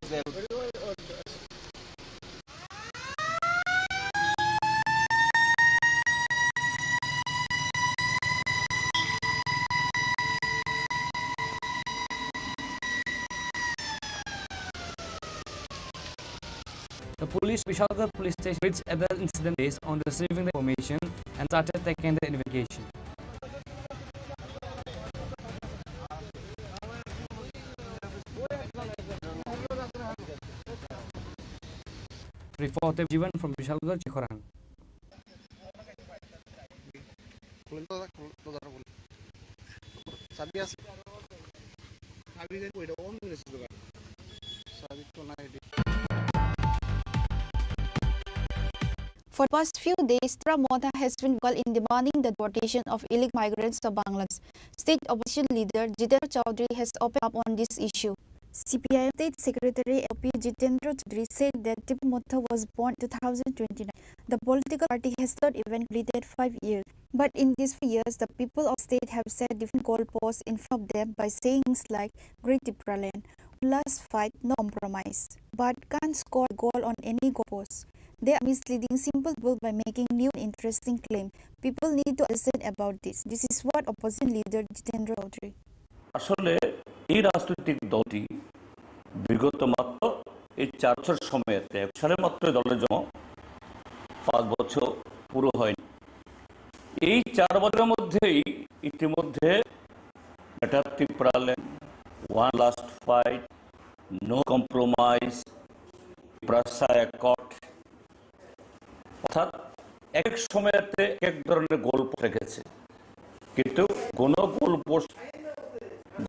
The police, Vishalgarh Police Station, reached at the incident place on receiving the information and started taking the investigation. Reported Jivan from Vishalgarh, Chikhoran. চাবি আছে। চাবি যে কইটা অন করেছে দোকান। চাবি তো নাই। For past few days, Tipra Motha has been vocal in demanding the deportation of illegal migrants to Bangladesh. State opposition leader Jitendra Chaudhary has opened up on this issue. C P I M State Secretary L P Jitendra Chaudhary said that Tipra Motha was born in two thousand twenty-nine. The political party has not even completed five years. But in these few years, the people of state have set different goalposts in front of them by saying things like "Great Tipraland," "One last fight," "No compromise." But can't score a goal on any goalpost. They are misleading simple people by making new interesting claim. People need to understand about this. This is what opposition leader Jitendra Chaudhary. আসলে এই রাজনৈতিক দলটি বিগত মাত্র এই চার বছর সময়তে, এক সালে মাত্র এই দলের জন্ম, পাঁচ বছর পুরো হয়নি। এই চার বছরের মধ্যেই ইতিমধ্যে greater Tripuraland, one last fight, no compromise, Tiprasa accord, অর্থাৎ এক এক সময়তে এক এক ধরনের গোল রেখেছে, কিন্তু কোনো গোল পোস্ট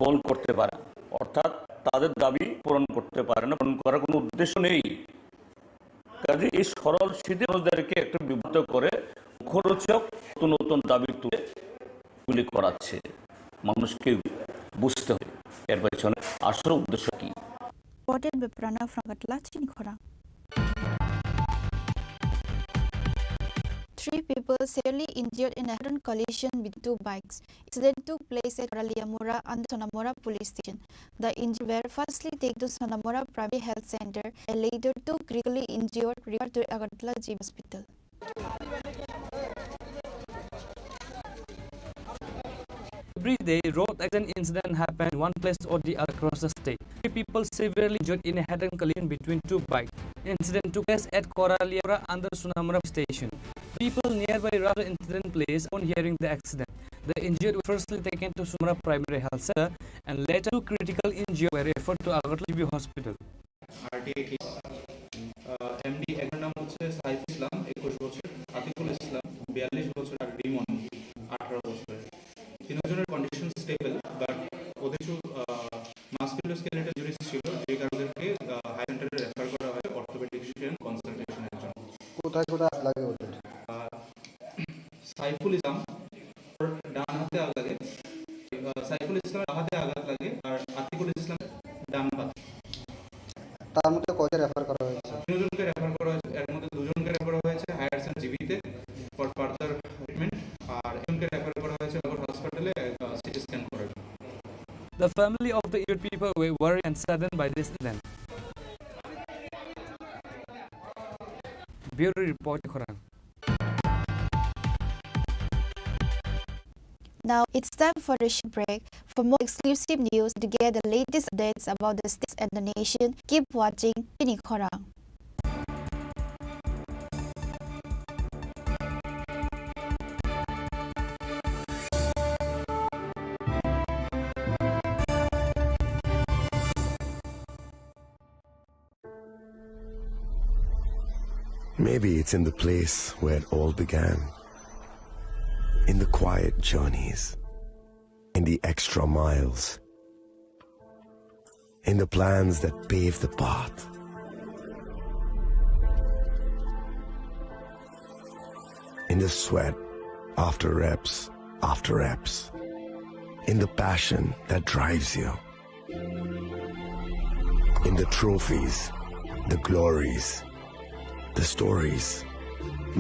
গোল করতে পারে না, অর্থাৎ তাদের দাবি পূরণ করতে পারে না, পূরণ করার কোনো উদ্দেশ্য নেই। কাজে এই সরল সিধে মানুষদেরকে একটু বিভ্রান্ত করে মুখরোচক নতুন নতুন দাবি তুলে গুলি করাচ্ছে। মানুষকে বুঝতে হবে এর পেছনে আসল উদ্দেশ্য কি। Reported by Pranav from Agartala, Chini Khorang. Three people severely injured in a head-on collision between two bikes. Incident took place at Koralia Mora under Sonamora Police Station. The injured were firstly taken to Sonamora Primary Health Center and later two critically injured referred to Agartala G Hospital. Every day, road accident incident happen one place or the other across the state. Three people severely injured in a head-on collision between two bikes. Incident took place at Koraliora under Sonamora station. People nearby rushed to incident place upon hearing the accident. The injured were firstly taken to Sonamora Primary Health Center and later two critical injured were referred to Agartala G B Hospital. RTI case. MD একজনের নাম হচ্ছে সাইফুল ইসলাম, একুশ বছর, আতিকুল ইসলাম, বিয়াল্লিশ বছর, আর রিমন, আঠারো বছরের। তিনজনের কন্ডিশন স্টেবল, বাট ওদের কিছু মাসকুলোস্কেলেটাল ইনজুরিজ ছিল, যে কারণে ওদেরকে হাই সেন্টারে রেফার করা হয় অর্থোপেডিক কনসালটেশনের জন্য। কোথায় কোথায় আঘাত লাগে ওদের? আহ, সাইফুল ইসলাম ওর ডান হাতে আঘাত লাগে, আহ, সাইফুল ইসলামের হাতে আঘাত লাগে, আর আতিকুল ইসলাম ডান পাতে। তার মধ্যে কয়টা রেফার করা হয়েছে? তিনজনকে রেফার করা হয়েছে, এর মধ্যে দুজনকে রেফার করা হয়েছে হায়ার সেন্ট জিবিতে ফর ফার্দার ট্রিটমেন্ট, আর একজনকে রেফার করা হয়েছে নগর হসপিটালে সিটি স্ক্যান করার জন্য। The family of the injured people were worried and saddened by this incident. Bureau report, Khorang. Now it's time for a short break. For more exclusive news to get the latest updates about the states and the nation, keep watching Chini Khorang. Maybe it's in the place where it all began. In the quiet journeys. In the extra miles. In the plans that pave the path. In the sweat after reps after reps. In the passion that drives you. In the trophies, the glories, the stories.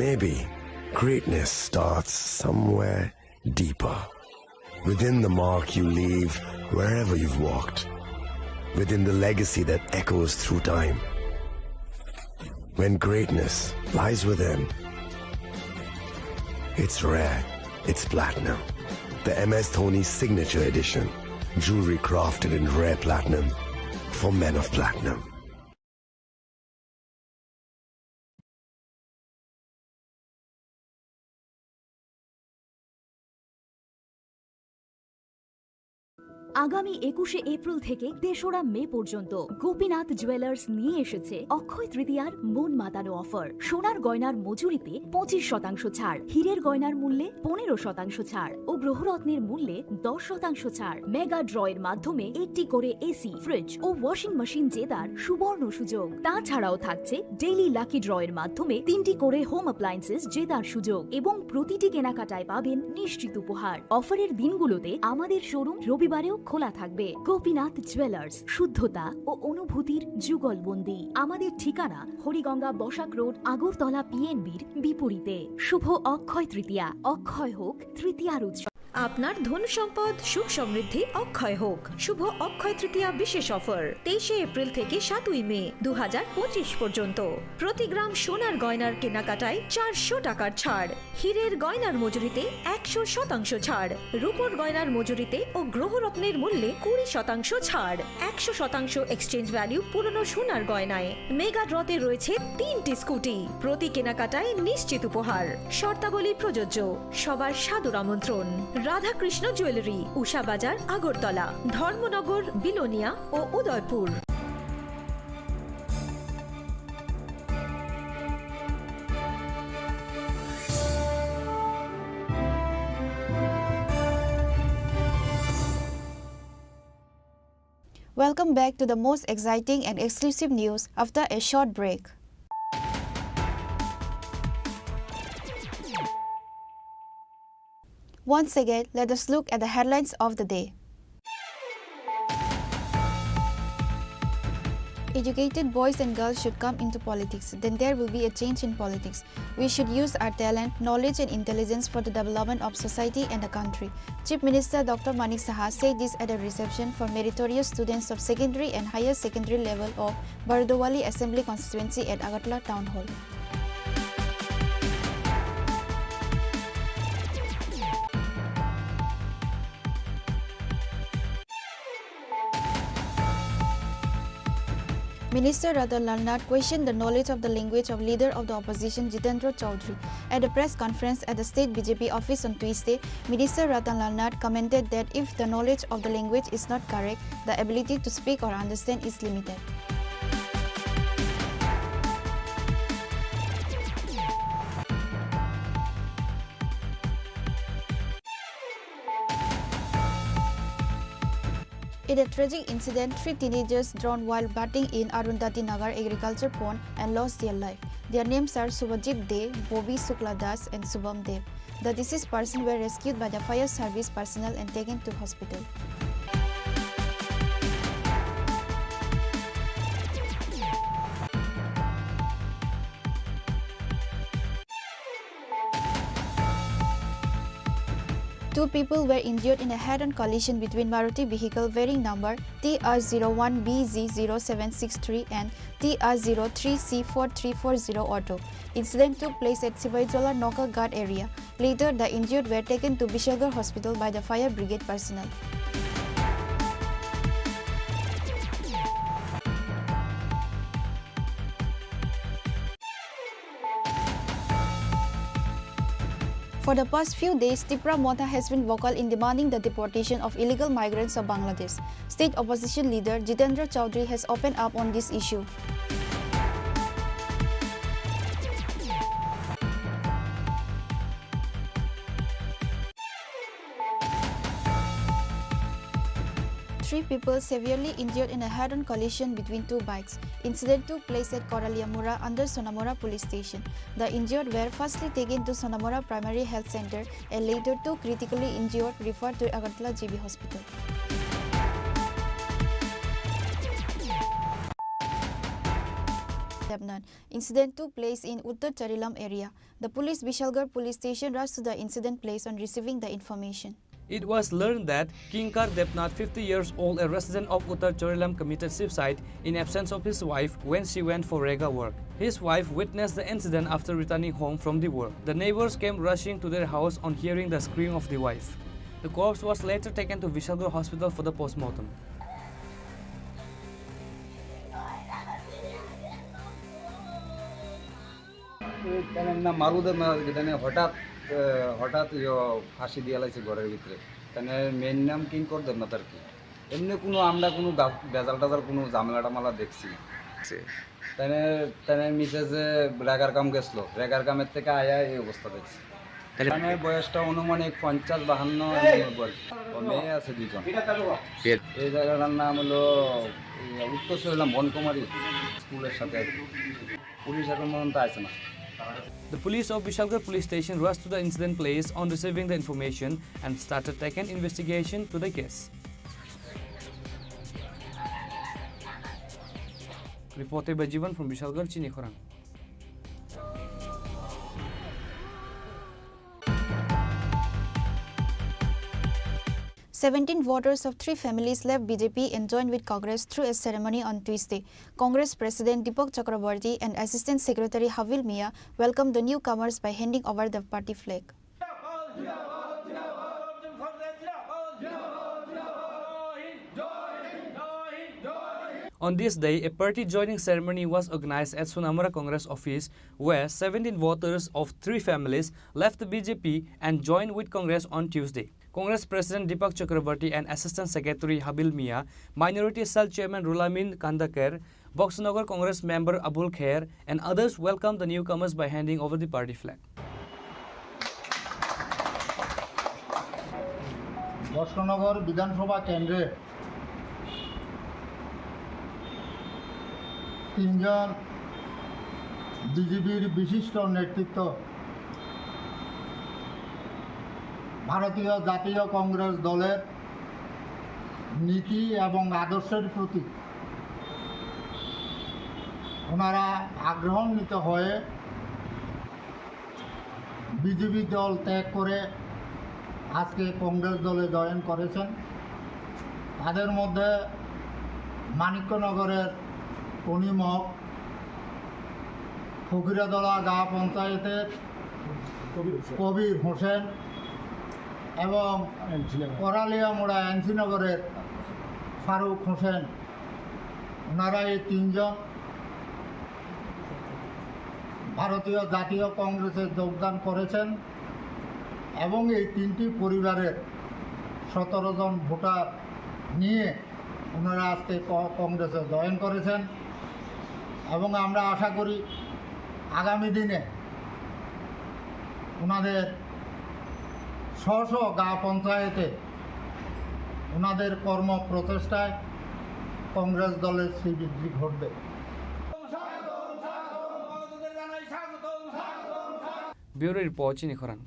Maybe greatness starts somewhere deeper. Within the mark you leave wherever you've walked. Within the legacy that echoes through time. When greatness lies within, it's rare, it's platinum. The M S Dhoni Signature Edition. Jewelry crafted in rare platinum for men of platinum. আগামী একুশে এপ্রিল থেকে তেসরা মে পর্যন্ত গোপীনাথ জুয়েলার্স নিয়ে এসেছে অক্ষয় তৃতীয়ার মন মাতানো অফার। সোনার গয়নার মজুরিতে পঁচিশ শতাংশ ছাড়, হীরের গয়নার মূল্যে পনেরো শতাংশ ছাড় ও গ্রহরত্নের মূল্যে দশ শতাংশ ছাড়। মেগা ড্র এর মাধ্যমে একটি করে এসি, ফ্রিজ ও ওয়াশিং মেশিন জেতার সুবর্ণ সুযোগ। তাছাড়াও থাকছে ডেইলি লাকি ড্র এর মাধ্যমে তিনটি করে হোম অ্যাপ্লায়েন্সেস জেতার সুযোগ এবং প্রতিটি কেনাকাটায় পাবেন নিশ্চিত উপহার। অফারের দিনগুলোতে আমাদের শোরুম রবিবারেও খোলা থাকবে। গোপীনাথ জুয়েলার্স, শুদ্ধতা ও অনুভূতির যুগলবন্দি। আমাদের ঠিকানা হরিগঙ্গা বসাক রোড, আগরতলা পিএনবির বিপরীতে। শুভ অক্ষয় তৃতীয়া। অক্ষয় হোক তৃতীয়ার উৎসব। আপনার ধন সম্পদ সুখ সমৃদ্ধি অক্ষয় হোক। শুভ অক্ষয় তৃতীয়া বিশেষ অফার, তেইশে এপ্রিল থেকে সাতই মে দু হাজার পঁচিশ পর্যন্ত। প্রতি গ্রাম সোনার গয়নার কেনাকাটায় চারশো টাকার ছাড়, হীরের গয়নার মজুরিতে একশো শতাংশ ছাড়, রূপোর গয়নার মজুরিতে ও গ্রহরত্নের মূল্যে কুড়ি শতাংশ ছাড়, একশো শতাংশ এক্সচেঞ্জ ভ্যালু পুরনো সোনার গয়নায়। মেগা ড্রতে রয়েছে তিনটি স্কুটি, প্রতি কেনাকাটায় নিশ্চিত উপহার। শর্তাবলী প্রযোজ্য। সবার সাদর আমন্ত্রণ। রাধাকৃষ্ণ জুয়েলারি, উষা বাজার, আগরতলা, ধর্মনগর, বিলোনিয়া ও Udaipur. Welcome back to the most exciting and exclusive news after a short break. Once again, let us look at the headlines of the day. Educated boys and girls should come into politics, then there will be a change in politics. We should use our talent, knowledge and intelligence for the development of society and the country. Chief Minister Doctor Manik Saha said this at a reception for meritorious students of secondary and higher secondary level of Bardowali Assembly Constituency at Agartala Town Hall. Minister Ratan Lal Nath questioned the knowledge of the language of leader of the opposition Jitendra Chaudhary. At a press conference at the state B J P office on Tuesday, Minister Ratan Lal Nath commented that if the knowledge of the language is not correct, the ability to speak or understand is limited. In a tragic incident, three teenagers drowned while bathing in Arundhati Nagar agriculture pond and lost their life. Their names are Subhajit De, Bobby Shukla Das, and Shubham Dev. The deceased persons were rescued by the fire service personnel and taken to hospital. Two people were injured in a head-on collision between Maruti vehicle bearing number T R zero one B Z zero seven six three and T R zero three C four three four zero auto. Incident took place at Sibaijola Nokaghat area. Later, the injured were taken to Bishalgarh Hospital by the fire brigade personnel. For the past few days, Tipra Motha has been vocal in demanding the deportation of illegal migrants of Bangladesh. State opposition leader Jitendra Chaudhary has opened up on this issue. Three people severely injured in a head-on collision between two bikes. Incident took place at Koraliamura under Sonamura Police Station. The injured were firstly taken to Sonamura Primary Health Center and later two critically injured referred to Agartala G B Hospital. Debnath. Incident took place in Uttar Charilam area. The police Bishalgarh Police Station rushed to the incident place on receiving the information. It was learned that Kinkar Debnath, fifty years old, a resident of Uttar Charilam, committed suicide in absence of his wife when she went for rega work. His wife witnessed the incident after returning home from the work. The neighbors came rushing to their house on hearing the scream of the wife. The corpse was later taken to Vishalgarh Hospital for the postmortem. তাহলে না মারু দেবনাথ, এখানে হঠাৎ, আহ, হঠাৎ ইয়ো ফাঁসি দিয়ে লাইছে ঘরের ভিতরে। তাহলে মেয়ের নাম কিঙ্কর দেবনাথ আর কি। এমনি কোনো আমরা কোনো গা-, ভেজাল টেজাল কোনো ঝামেলা টামেলা দেখছি না। তাইনে, তাইনে মিসেসে রেগার কাম গেছিল, রেগার কামের থেকে আয়া এই অবস্থা দেখছি। তাহলে মানে বয়সটা অনুমানিক পঞ্চাশ বাহান্ন এমন বয়স। ও মেয়ে আছে দুইজন। এই জায়গাটার নাম হলো, এই, উত্তর সুহেলরাম বনকুমারী স্কুলের সাথে। পুলিশ এখন পর্যন্ত আসে না। The police of Bishalgarh Police Station rushed to the incident place on receiving the information and started taking investigation to the case. Reported by Jivan from Bishalgarh, Chini Khorang. Seventeen voters of three families left B J P and joined with Congress through a ceremony on Tuesday. Congress President Deepak Chakraborty and Assistant Secretary Habil Mia welcomed the newcomers by handing over the party flag. On this day, a party joining ceremony was organized at Sonamura Congress office, where seventeen voters of three families left the B J P and joined with Congress on Tuesday. Congress President Deepak Chakraborty and Assistant Secretary Habil Mia, Minority Cell Chairman Rulamin Kandaker, Boxnagar Congress member Abul Kher and others welcomed the newcomers by handing over the party flag. Boxanagar বিধানসভা কেন্দ্রে তিনজন বিজেপির বিশিষ্ট নেতৃত্ব ভারতীয় জাতীয় কংগ্রেস দলের নীতি এবং আদর্শের প্রতি ওনারা আগ্রহান্বিত হয়ে বিজেপি দল ত্যাগ করে আজকে কংগ্রেস দলে জয়েন করেছেন। তাদের মধ্যে মানিক্যনগরের কনিমক, ফকিরাদলা গাঁ পঞ্চায়েতের কবির হোসেন। কবির হোসেন এবং এনসি নগর। করালিয়ামুড়া এনসি নগরের ফারুক হোসেন, ওনারা এই তিনজন ভারতীয় জাতীয় কংগ্রেসে যোগদান করেছেন এবং এই তিনটি পরিবারের সতেরো জন ভোটার নিয়ে ওনারা আজকে ক-, কংগ্রেসে জয়েন করেছেন এবং আমরা আশা করি আগামী দিনে ওনাদের স্ব স্ব গাঁও পঞ্চায়েতে ওনাদের কর্ম প্রচেষ্টায় কংগ্রেস দলের শ্রীবৃদ্ধি ঘটবে। Bureau Report, Chini Khorang.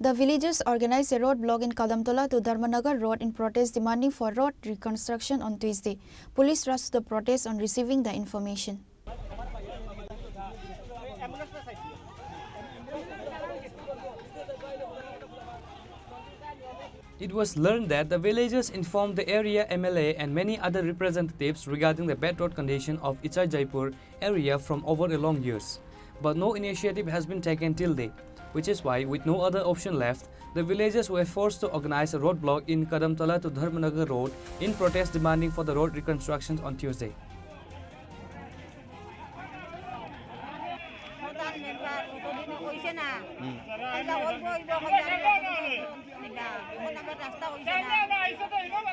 The villagers organized a road block in Kadamtola to Dharmanagar Road in protest demanding for road reconstruction on Tuesday. Police rushed to the protest on receiving the information. It was learned that the villagers informed the area M L A and many other representatives regarding the bad road condition of Ichai Jaipur area from over a long years, but no initiative has been taken till date, which is why, with no other option left, the villagers were forced to organize a roadblock in Kadamtala to Dharmanagar Road in protest demanding for the road reconstructions on Tuesday. প্রধান মেম্বার কতদিন হইছে না? হুম। আইলা অইব, অইব, অইব, অইব, অইব, অইব, অখন আবার রাস্তা হইছে না।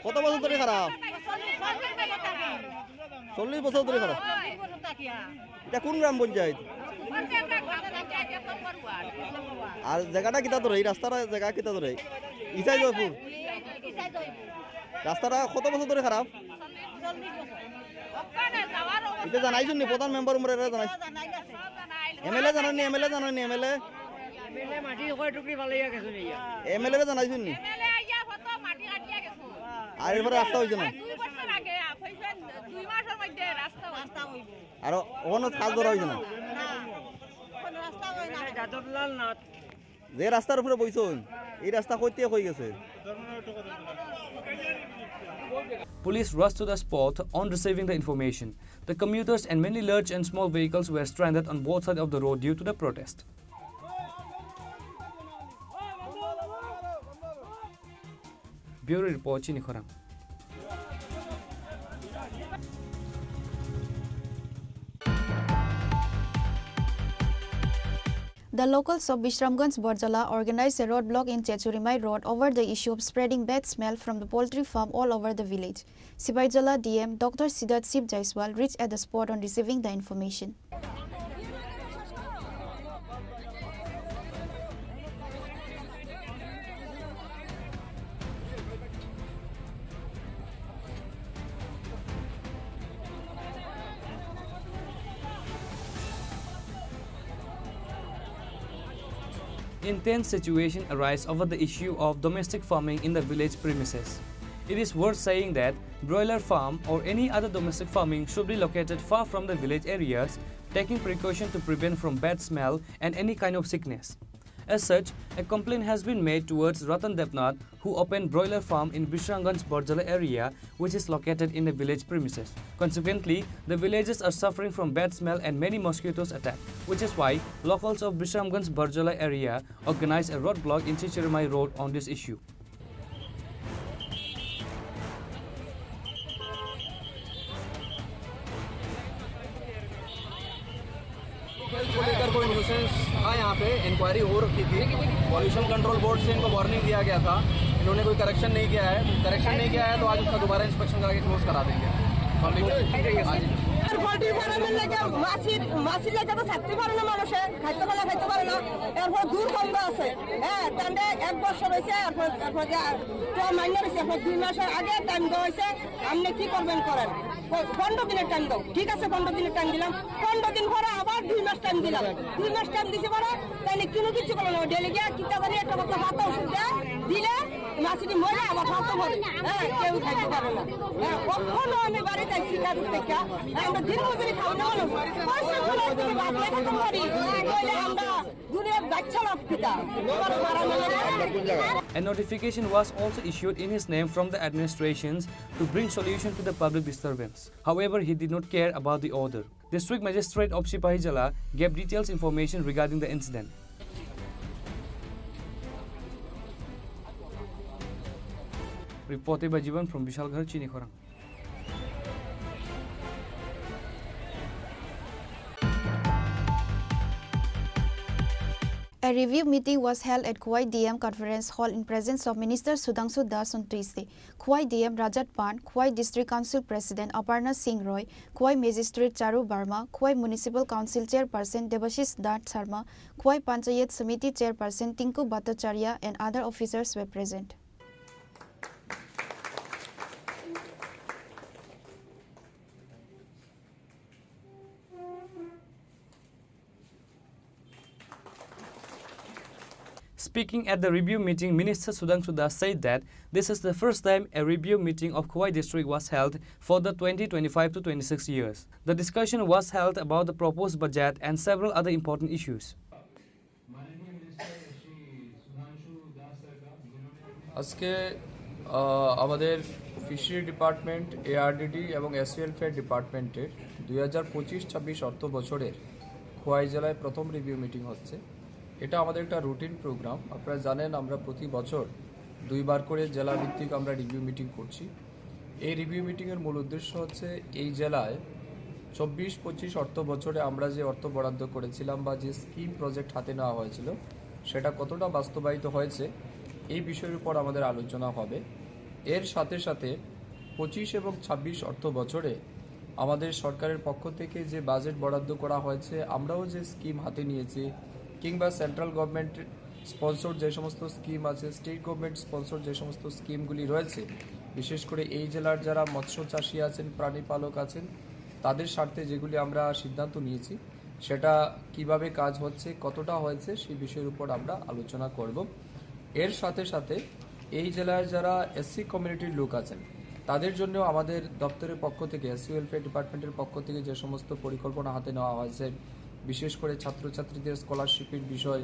কত বছর ধরে খারাপ? চল্লিশ, চল্লিশ বছর থাকি। চল্লিশ বছর ধরে খারাপ? চল্লিশ বছর থাকি, হ্যাঁ। এটা কোন গ্রাম পঞ্চায়েত? আর জায়গাটা কিতা ধরে? এই রাস্তাটা জায়গা কিতা ধরে? ইসাই জয়পুর। ইসাই জয়পুর। রাস্তাটা কত বছর ধরে খারাপ? এটা জানাইছুন নি? প্রধান মেম্বার উমরে এটা জানাই। এমএলএ জানানি, এমএলএ জানানি, এমএলএ? এমএলএ মাটি কয় টুকরি ফালাইয়া গেছে নি ইয়া? এমএলএ রে জানাইছুন নি? এমএলএ আইয়া কত মাটি কাটিয়া গেছে। আর এরপরে রাস্তা হইছে না? দুই বছর আগে, হইছে দুই মাসের মধ্যে রাস্তা হইছে। রাস্তা হইব। আর ওখানে কাজ ধরা হইছে না? না, কোনো রাস্তা হয় না। যাদবলাল নাথ। যে রাস্তার উপরে বইছইন, এই রাস্তা কইতে কই গেছে? Police rushed to the spot on receiving the information. The commuters and many large and small vehicles were stranded on both sides of the road due to the protest. Bureau Report, Chini Khorang. The locals of Bishramganj Barjala organized a roadblock in Chechurimai Road over the issue of spreading bad smell from the poultry farm all over the village. Sipaijala D M Doctor Siddharth Shiv Jaiswal reached at the spot on receiving the information. Intense situation arise over the issue of domestic farming in the village premises. It is worth saying that broiler farm or any other domestic farming should be located far from the village areas, taking precaution to prevent from bad smell and any kind of sickness. As such, a complaint has been made towards Ratan Debnath, who opened broiler farm in Bishramganj Barjala area, which is located in the village premises. Consequently, the villagers are suffering from bad smell and many mosquitoes attack, which is why locals of Bishramganj Barjala area organized a roadblock in Chichirimai Road on this issue. को लेकर कोई न्यूसेंस था यहाँ पे, इंक्वायरी हो रखी थी। Pollution control board से इनको वार्निंग दिया गया था, इन्होंने कोई करेक्शन नहीं किया है। करेक्शन नहीं किया है तो आज उसका दोबारा इंस्पेक्शन करा के क्लोज करा देंगे। पब्लिक आज পোল্ট্রি ফার্মের লাগে মাছি, মাছির লাগে তো থাকতে পারে না মানুষে, খাইতে পারে না, খাইতে পারে না। এরপর দূর বন্ধ আছে, হ্যাঁ, তাহলে এক বছর হয়েছে, এরপর, এরপর যে আর তো মাইনে রয়েছে, এরপর দুই মাসের আগে টাইম দেওয়া হয়েছে, আপনি কি করবেন করেন। প-, পনেরো দিনের টাইম দাও, ঠিক আছে, পনেরো দিনের টাইম দিলাম। পনেরো দিন পরে আবার দুই মাস টাইম দিলাম, দুই মাস টাইম দিছে পরে তাই কোনো কিছু করলো না। ডেলি গিয়া কিতা জানি একটা কথা পাতা ওষুধ দেয়, দিলে মাছটি মরে আবার ভাত করে, হ্যাঁ, কেউ খাইতে পারে না। হ্যাঁ, কখনো আমি বাড়িতে শিকার করতে গিয়া, আমরা দিন মজুরি খাওয়া দাওয়া, পরিশ্রম করে যদি ভাত খেতে পারি, তাহলে আমরা দুনিয়ার বাচ্চা লোক পিতা, তোমার মারা মেলে। A notification was also issued in his name from the administrations to bring solution to the public disturbance. However, he did not care about the order. District Magistrate of Sipahijala gave details information regarding the incident. Reported by Jiban from Bishalgarh, Chinikhorang. A review meeting was held at Khowai D M Conference Hall in presence of Minister Sudhangshu Das on Tuesday. Khowai D M Rajat Pan, Khowai District Council President Aparna Singh Roy, Khowai Magistrate Charu Barma, Khowai Municipal Council Chairperson Debashish Nath Sharma, Khowai Panchayat Samiti Chairperson Tinku Bhattacharya and other officers were present. Speaking at the review meeting, Minister Sudhangshu Das said that this is the first time a review meeting of Khowai district was held for the twenty twenty-five to twenty-six years. The discussion was held about the proposed budget and several other important issues. আজকে, আহ, আমাদের fishery department, ARDD এবং SC welfare ডিপার্টমেন্টের দুই হাজার পঁচিশ ছাব্বিশ অর্থ বছরের খোয়াই জেলায় প্রথম রিভিউ মিটিং হচ্ছে। এটা আমাদের একটা রুটিন প্রোগ্রাম। আপনারা জানেন, আমরা প্রতি বছর দুইবার করে জেলা ভিত্তিক আমরা রিভিউ মিটিং করছি। এই রিভিউ মিটিংয়ের মূল উদ্দেশ্য হচ্ছে এই জেলায় চব্বিশ পঁচিশ অর্থ বছরে আমরা যে অর্থ বরাদ্দ করেছিলাম বা যে স্কিম প্রজেক্ট হাতে নেওয়া হয়েছিল, সেটা কতটা বাস্তবায়িত হয়েছে, এই বিষয়ের উপর আমাদের আলোচনা হবে। এর সাথে সাথে পঁচিশ এবং ছাব্বিশ অর্থ বছরে আমাদের সরকারের পক্ষ থেকে যে বাজেট বরাদ্দ করা হয়েছে, আমরাও যে স্কিম হাতে নিয়েছি, কিংবা সেন্ট্রাল গভর্নমেন্ট স্পন্সর যে সমস্ত স্কিম আছে, স্টেট গভর্নমেন্ট স্পন্সর যে সমস্ত স্কিমগুলি রয়েছে, বিশেষ করে এই জেলার যারা মৎস্য চাষী আছেন, প্রাণী পালক আছেন, তাদের স্বার্থে যেগুলি আমরা সিদ্ধান্ত নিয়েছি, সেটা কিভাবে কাজ হচ্ছে, কতটা হয়েছে, সেই বিষয়ের উপর আমরা আলোচনা করব। এর সাথে সাথে এই জেলার যারা এসসি কমিউনিটির লোক আছেন, তাদের জন্য আমাদের দপ্তরের পক্ষ থেকে, এসসি ওয়েলফেয়ার ডিপার্টমেন্টের পক্ষ থেকে যে সমস্ত পরিকল্পনা হাতে নেওয়া হয়েছে, বিশেষ করে ছাত্রছাত্রীদের স্কলারশিপের বিষয়,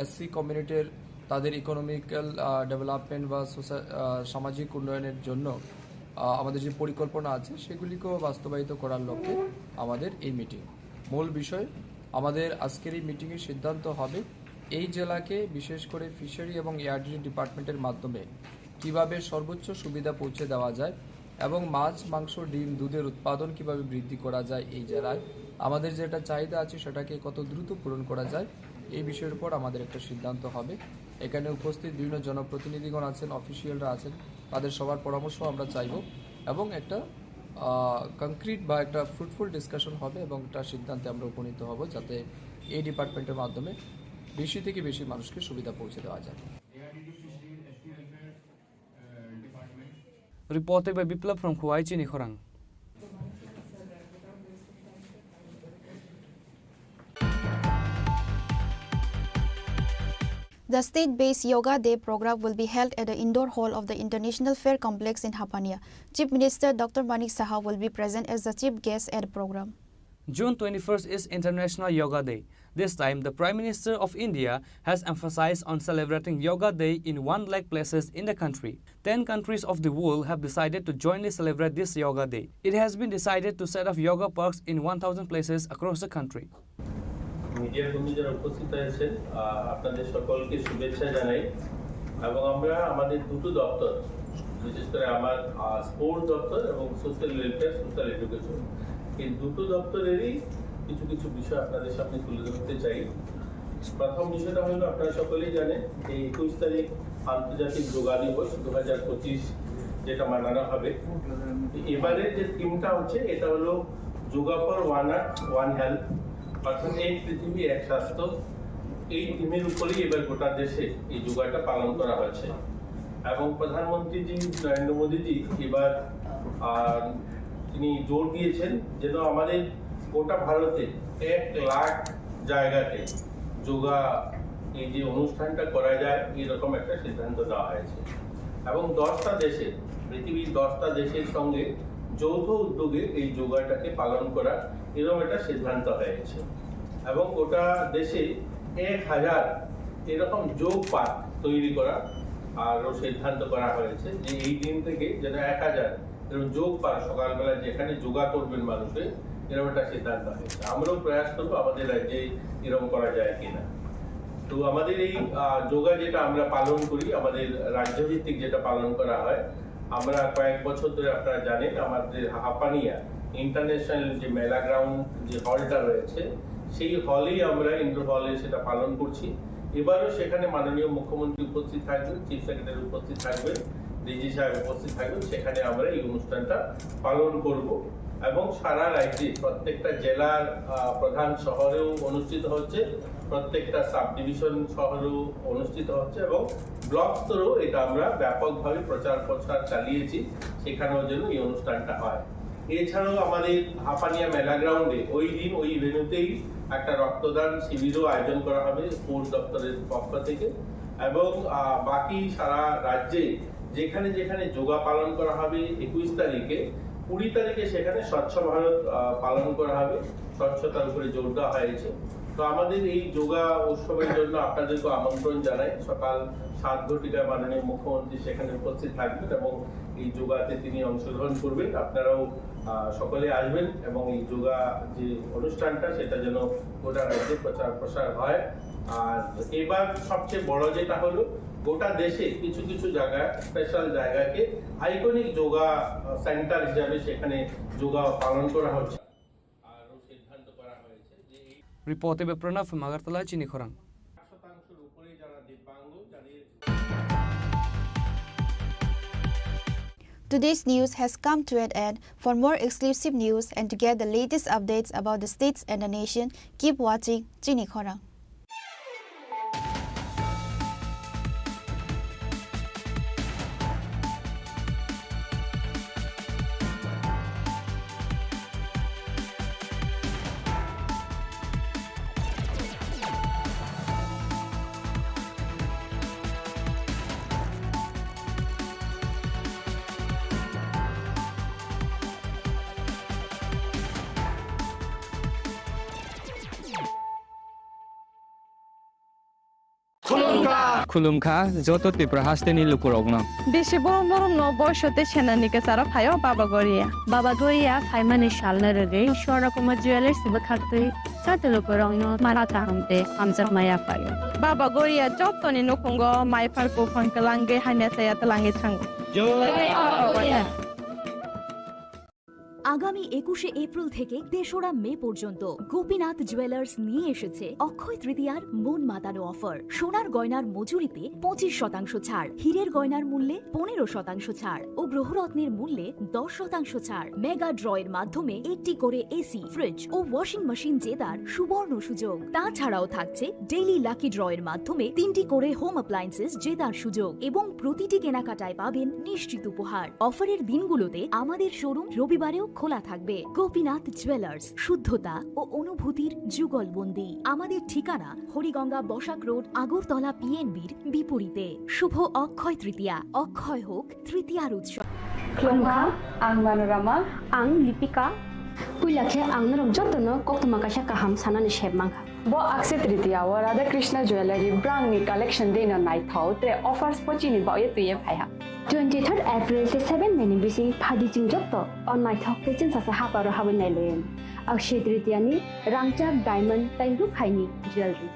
এসসি কমিউনিটির তাদের ইকোনমিক্যাল, আহ, ডেভেলপমেন্ট বা সোসা-, আহ, সামাজিক উন্নয়নের জন্য, আহ, আমাদের যে পরিকল্পনা আছে, সেগুলিকেও বাস্তবায়িত করার লক্ষ্যে আমাদের এই মিটিং। মূল বিষয়, আমাদের আজকের এই মিটিংয়ে সিদ্ধান্ত হবে এই জেলাকে বিশেষ করে ফিশারি এবং এআরডিডি ডিপার্টমেন্টের মাধ্যমে কিভাবে সর্বোচ্চ সুবিধা পৌঁছে দেওয়া যায় এবং মাছ, মাংস, ডিম, দুধের উৎপাদন কিভাবে বৃদ্ধি করা যায় এই জেলায়, আমাদের যেটা চাহিদা আছে সেটাকে কত দ্রুত পূরণ করা যায়, এই বিষয়ের উপর আমাদের একটা সিদ্ধান্ত হবে। এখানে উপস্থিত বিভিন্ন জনপ্রতিনিধিগণ আছেন, অফিসিয়ালরা আছেন, তাদের সবার পরামর্শ আমরা চাইব এবং একটা কংক্রিট বা একটা ফ্রুটফুল ডিসকাশন হবে এবং একটা সিদ্ধান্তে আমরা উপনীত হব, যাতে এই ডিপার্টমেন্টের মাধ্যমে বেশি থেকে বেশি মানুষকে সুবিধা পৌঁছে দেওয়া যায়। Reported by Biplab from Khowai, Chini Khorang. The state-based Yoga Day program will be held at the indoor hall of the International Fair Complex in Hapania. Chief Minister Doctor Manik Saha will be present as the chief guest at the program. June twenty-first is International Yoga Day. This time, the Prime Minister of India has emphasized on celebrating Yoga Day in one lakh places in the country. Ten countries of the world have decided to jointly celebrate this Yoga Day. It has been decided to set up yoga parks in one thousand places across the country. মিডিয়ার কর্মী যারা উপস্থিত হয়েছেন, আহ, আপনাদের সকলকে শুভেচ্ছা জানাই। এবং আমরা আমাদের দুটো দপ্তর, বিশেষ করে আমার, আহ, স্পোর্টস দপ্তর এবং সোশ্যাল ওয়েলফেয়ার, সোশ্যাল এডুকেশন, এই দুটো দপ্তরেরই কিছু কিছু বিষয় আপনাদের সামনে তুলে ধরতে চাই। প্রথম বিষয়টা হলো, আপনারা সকলেই জানেন যে একুশ তারিখ আন্তর্জাতিক যোগা দিবস দু হাজার পঁচিশ, যেটা মানানো হবে। এবারে যে থিমটা হচ্ছে, এটা হলো yoga for one earth one health, অর্থাৎ এক পৃথিবী এক স্বাস্থ্য। এই থিমের উপরেই এবার গোটা দেশে এই যোগাটা পালন করা হয়েছে। এবং প্রধানমন্ত্রীজি নরেন্দ্র মোদীজি এবার, আহ, তিনি জোর দিয়েছেন যেন আমাদের গোটা ভারতে এক লাখ জায়গাতে যোগা, এই যে অনুষ্ঠানটা করা যায়, এরকম একটা সিদ্ধান্ত নেওয়া হয়েছে। এবং দশটা দেশে, পৃথিবীর দশটা দেশের সঙ্গে যৌথ উদ্যোগে এই যোগাটাকে পালন করার এরকম একটা সিদ্ধান্ত হয়েছে। এবং গোটা দেশে এক হাজার এরকম যোগ পার্ক তৈরি করা আরও সিদ্ধান্ত করা হয়েছে, যে এই দিন থেকে যেন এক হাজার এরকম যোগ পার্ক, সকালবেলা যেখানে যোগা করবেন মানুষে, এরকম একটা সিদ্ধান্ত হয়েছে। আমরাও প্রয়াস করবো আমাদের রাজ্যে এরকম করা যায় কিনা। তো আমাদের এই, আহ, যোগা যেটা আমরা পালন করি, আমাদের রাজ্যভিত্তিক যেটা পালন করা হয়, আমরা কয়েক বছর ধরে, আপনারা জানেন, আমাদের হাপানিয়া ইন্টারন্যাশনাল যে মেলা গ্রাউন্ড, যে হলটা রয়েছে, সেই হলেই আমরা, ইনডোর হলে সেটা পালন করছি। এবারও সেখানে মাননীয় মুখ্যমন্ত্রী উপস্থিত থাকবেন, চিফ সেক্রেটারি উপস্থিত থাকবেন, ডিজি সাহেব উপস্থিত থাকবেন, সেখানে আমরা এই অনুষ্ঠানটা পালন করব। এবং সারা রাজ্যে প্রত্যেকটা জেলার, আহ, প্রধান শহরেও অনুষ্ঠিত হচ্ছে, প্রত্যেকটা সাব ডিভিশন শহরেও অনুষ্ঠিত হচ্ছে এবং ব্লক স্তরেও এটা আমরা ব্যাপকভাবে প্রচার প্রসার চালিয়েছি, সেখানেও যেন এই অনুষ্ঠানটা হয়। এছাড়াও আমাদের হাপানিয়া মেলা গ্রাউন্ডে ওই দিন ওই ভেন্যুতেই একটা রক্তদান শিবিরও আয়োজন করা হবে স্পোর্টস দপ্তরের পক্ষ থেকে। এবং, আহ, বাকি সারা রাজ্যে যেখানে যেখানে যোগা পালন করা হবে একুশ তারিখে, কুড়ি তারিখে সেখানে স্বচ্ছ ভারত, আহ, পালন করা হবে, স্বচ্ছতার উপরে জোর দেওয়া হয়েছে। তো আমাদের এই যোগা উৎসবের জন্য আপনাদেরকে আমন্ত্রণ জানাই। সকাল সাত ঘটিকায় মাননীয় মুখ্যমন্ত্রী সেখানে উপস্থিত থাকবেন এবং এই যোগাতে তিনি অংশগ্রহণ করবেন। আপনারাও, আহ, সকলে আসবেন এবং এই যোগা যে অনুষ্ঠানটা, সেটা যেন গোটা রাজ্যে প্রচার প্রসার হয়। আর এবার সবচেয়ে বড় যেটা হলো, গোটা দেশে কিছু কিছু জায়গা, স্পেশাল জায়গাকে আইকনিক যোগা, আহ, সেন্টার হিসাবে সেখানে যোগা পালন করা হচ্ছে। আরও সিদ্ধান্ত করা হয়েছে যে এই Reported by Pranav from Agartala, Chini Khorang. শতাংশের উপরে যারা দিব্যাঙ্গ, যাদের Today's news has come to an end. For more exclusive news and to get the latest updates about the states and the nation, keep watching Chini Khorang. Khulumkha. Khulumkha joto Tripura hasteni lukurokno. Bisi borom borom no boiso tei senani kwcharo phaio Baba Goria. Baba Goria phaimani salno rwgwi Swarna Kumar Jewellers bwkhaktwi joto lukurokno mara kaham tei hamjakma yaphaio. Baba Goria jotoni nukhungo mai phar buphang kwlangwi hamya chaya twlangwi thango. Jai Baba Goria. আগামী একুশে এপ্রিল থেকে তেসরা মে পর্যন্ত গোপীনাথ জুয়েলার্স নিয়ে এসেছে অক্ষয় তৃতীয়ার মন মাতানো অফার। সোনার গয়নার মজুরিতে পঁচিশ শতাংশ ছাড়, হীরের গয়নার মূল্যে পনেরো শতাংশ ছাড় ও গ্রহরত্নের মূল্যে দশ শতাংশ ছাড়। মেগা ড্র এর মাধ্যমে একটি করে এসি, ফ্রিজ ও ওয়াশিং মেশিন জেতার সুবর্ণ সুযোগ। তাছাড়াও থাকছে ডেইলি লাকি ড্র এর মাধ্যমে তিনটি করে হোম অ্যাপ্লায়েন্সেস জেতার সুযোগ এবং প্রতিটি কেনাকাটায় পাবেন নিশ্চিত উপহার। অফারের দিনগুলোতে আমাদের শোরুম রবিবারেও খোলা থাকবে। গোপীনাথ জুয়েলার্স, শুদ্ধতা ও অনুভূতির যুগলবন্দি। আমাদের ঠিকানা হরিগঙ্গা বসাক রোড, আগরতলা পিএনবির বিপরীতে। শুভ অক্ষয় তৃতীয়া, অক্ষয় হোক তৃতীয়ার উৎসব। Khulumkha, ang Manorama. Ang Lipika. Puila khe ang norok jotono koktwma kaisa kaham sanani sep mankha. Bo Akshaya Tritiya o Radha Krishna Jewellery brand ni collection dei no naithok tre offers bo chini bagwi twiwi phaiha. Twenty third April tei seven May ni bising phadi chwng joto o naithok tei chwngsacha haparo habwi nailaiwi. Akshaya Tritiya ni rangchak diamond tei rukhaini jewellery.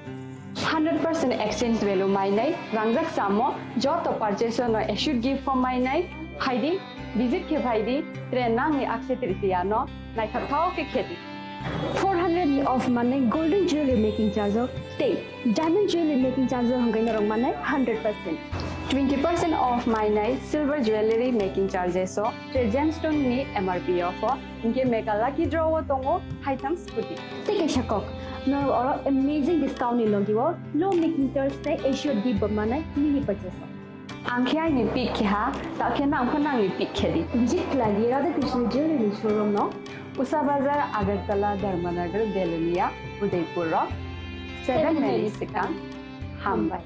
Hundred percent exchange value mainai rangjak chamo joto purchase no assured gift form mainai phaidi, visit khe phaidi, tre nangni Akshaya Tritiya no naithok thok khe khedi. Four hundred ni off manai golden jewelry making charge o tei diamond jewelry making charge o hwnkhai norok manai hundred percent. Twenty percent off mainai silver jewelry making charges o tre gemstone ni M R P o pho hwnkhe mega lucky draw o tongo haitham scooty. Tei kaisa kok, norok oro amazing discount ni logi o low making charge tei assured gift bo manai mini purchase o. Ang khe aini pick khe ha, ta khe nang pho nangni pick khe di. Visit khlai di Radha Krishna Jewelry showroom no. Usa Bazar, Agartala, Dharmanagar, Belonia, Udaipur rok. Seven May ni swkang. Hambai.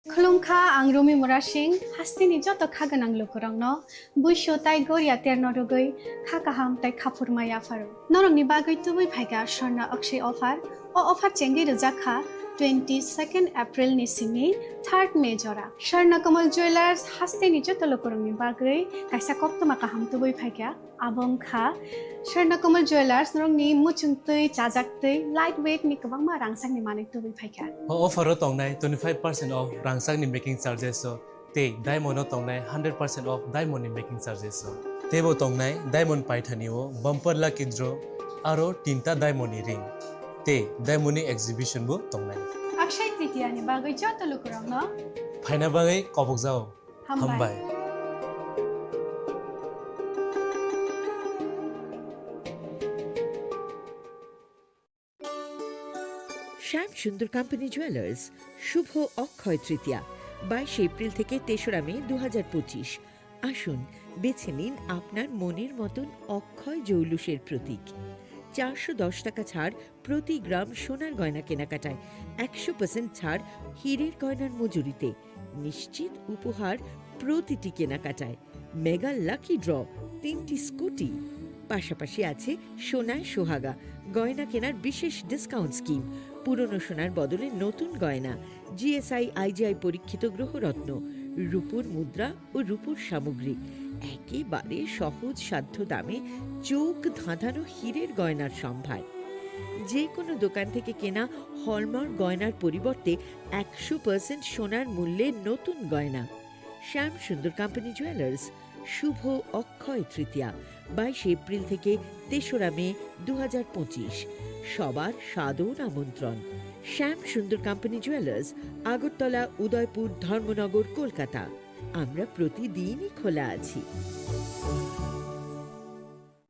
Khulumkha, ang Rumi Murasing, hasteni joto kha gwnang lukurokno buisu tai goria terno rwgwi kha kaham tai khaphurma yapharo. Norokni bagwi tubui phaikha Swarna Akshay offer. O offer chengwi rwjak kha twenty second April ni simi third May jora. Swarna Kamal Jewellers hasteni joto lukurokni bagwi kaisa koktwma kaham tubui phaikha. Abo wngkha Swarna Kamal Jewellers, norokni muchung twi, chajak twi, light weight ni kwbangma rangchakni manwi tubui phaikha. O offer o tongnai twenty five percent off rangchakni making charges o tei diamond o tongnai hundred percent off diamond ni making charges o. Teibo tongnai diamond paithani o bumper lucky draw aro tinta diamond ni ring tei diamond ni exhibition bo tongnai. Akshay Tritiya ni bagwi joto lukurokno phaina bagwi kobokjao. Hambai. Hambai. শ্যাম Sundar company jewellers, শুভ অক্ষয় তৃতীয়া, বাইশে এপ্রিল থেকে তেসরা মে দু হাজার পঁচিশ। আসুন, বেছে নিন আপনার মনের মতন অক্ষয় জৌলুসের প্রতীক। চারশো দশ টাকা ছাড় প্রতি গ্রাম সোনার গয়না কেনাকাটায়, একশো পার্সেন্ট ছাড় হীরের গয়নার মজুরিতে, নিশ্চিত উপহার প্রতিটি কেনাকাটায়, মেগা লাকি ড্র, তিনটি স্কুটি, পাশাপাশি আছে সোনায় সোহাগা গয়না কেনার বিশেষ ডিসকাউন্ট স্কিম, পুরনো সোনার বদলে নতুন গয়না, জিএসআই আইজিআই পরীক্ষিত গ্রহরত্ন, রূপোর মুদ্রা ও রূপোর সামগ্রী, একেবারে সহজ সাধ্য দামে চোখ ধাঁধানো হীরের গয়নার সম্ভার। যে কোনো দোকান থেকে কেনা হলমার্ক গয়নার পরিবর্তে একশো পার্সেন্ট সোনার মূল্যে নতুন গয়না। শ্যাম সুন্দর কোম্পানি জুয়েলার্স, শুভ অক্ষয় তৃতীয়া, বাইশে এপ্রিল থেকে তেসরা মে দু হাজার পঁচিশ। সবার সাদর আমন্ত্রণ। শ্যাম সুন্দর কোম্পানি জুয়েলার্স, আগরতলা, উদয়পুর, ধর্মনগর, কলকাতা। আমরা প্রতিদিনই খোলা আছি।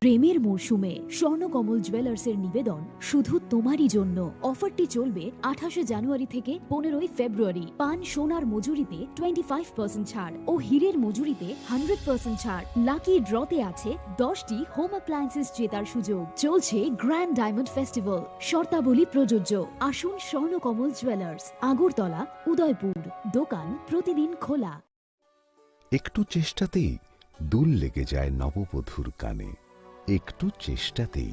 প্রেমের মরশুমে স্বর্ণকমল জুয়েলার্সের নিবেদন শুধু তোমারই জন্য। অফারটি চলবে আঠাশে জানুয়ারি থেকে পনেরোই ফেব্রুয়ারি। পান সোনার মজুরিতে টোয়েন্টি ফাইভ পার্সেন্ট ছাড় ও হীরের মজুরিতে হান্ড্রেড পার্সেন্ট ছাড়। লাকি ড্রতে আছে দশটি হোম অ্যাপ্লায়েন্সেস জেতার সুযোগ। চলছে গ্র্যান্ড ডায়মন্ড ফেস্টিভ্যাল। শর্তাবলী প্রযোজ্য। আসুন স্বর্ণকমল জুয়েলার্স, আগরতলা, উদয়পুর। দোকান প্রতিদিন খোলা। একটু চেষ্টাতেই দুল লেগে যায় নববধূর কানে। একটু চেষ্টাতেই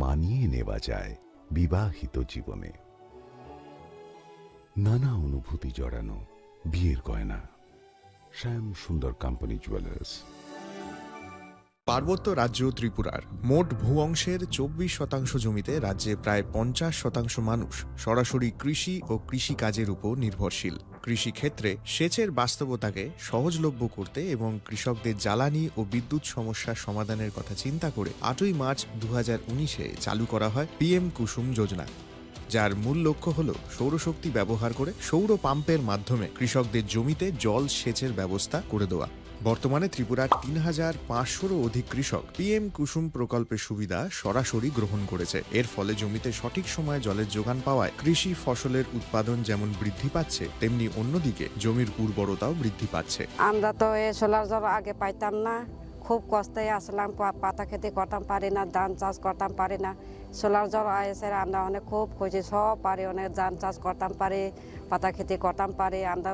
মানিয়ে নেওয়া যায় বিবাহিত জীবনে। নানা অনুভূতি জড়ানো বিয়ের গয়না। শ্যাম সুন্দর কোম্পানি জুয়েলার্স। পার্বত্য রাজ্য ত্রিপুরার মোট ভূ অংশের চব্বিশ শতাংশ জমিতে রাজ্যে প্রায় পঞ্চাশ শতাংশ মানুষ সরাসরি কৃষি ও কৃষিকাজের উপর নির্ভরশীল। কৃষিক্ষেত্রে সেচের বাস্তবতাকে সহজলভ্য করতে এবং কৃষকদের জ্বালানি ও বিদ্যুৎ সমস্যা সমাধানের কথা চিন্তা করে আটই মার্চ দু হাজার উনিশে চালু করা হয় পিএম কুসুম যোজনা, যার মূল লক্ষ্য হল সৌরশক্তি ব্যবহার করে সৌর পাম্পের মাধ্যমে কৃষকদের জমিতে জল সেচের ব্যবস্থা করে দেওয়া। বর্তমানে ত্রিপুরার তিন হাজার পাঁচশোরও অধিক কৃষক পিএম কুসুম প্রকল্পের সুবিধা সরাসরি গ্রহণ করেছে। এর ফলে জমিতে সঠিক সময়ে জলের যোগান পাওয়ায় কৃষি ফসলের উৎপাদন যেমন বৃদ্ধি পাচ্ছে, তেমনি অন্যদিকে জমির উর্বরতাও বৃদ্ধি পাচ্ছে। আমরা তো এই সোলার জল আগে পাইতাম না, খুব কষ্টে আসলাম, পা-, পাতা খেতে করতাম পারি না, ধান চাষ করতাম পারি না। সোলার জল এসে আমরা অনেক খুব খুশি, সব পারি, অনেক ধান চাষ করতাম পারি, পাতা খেতে করতাম পারি, আমরা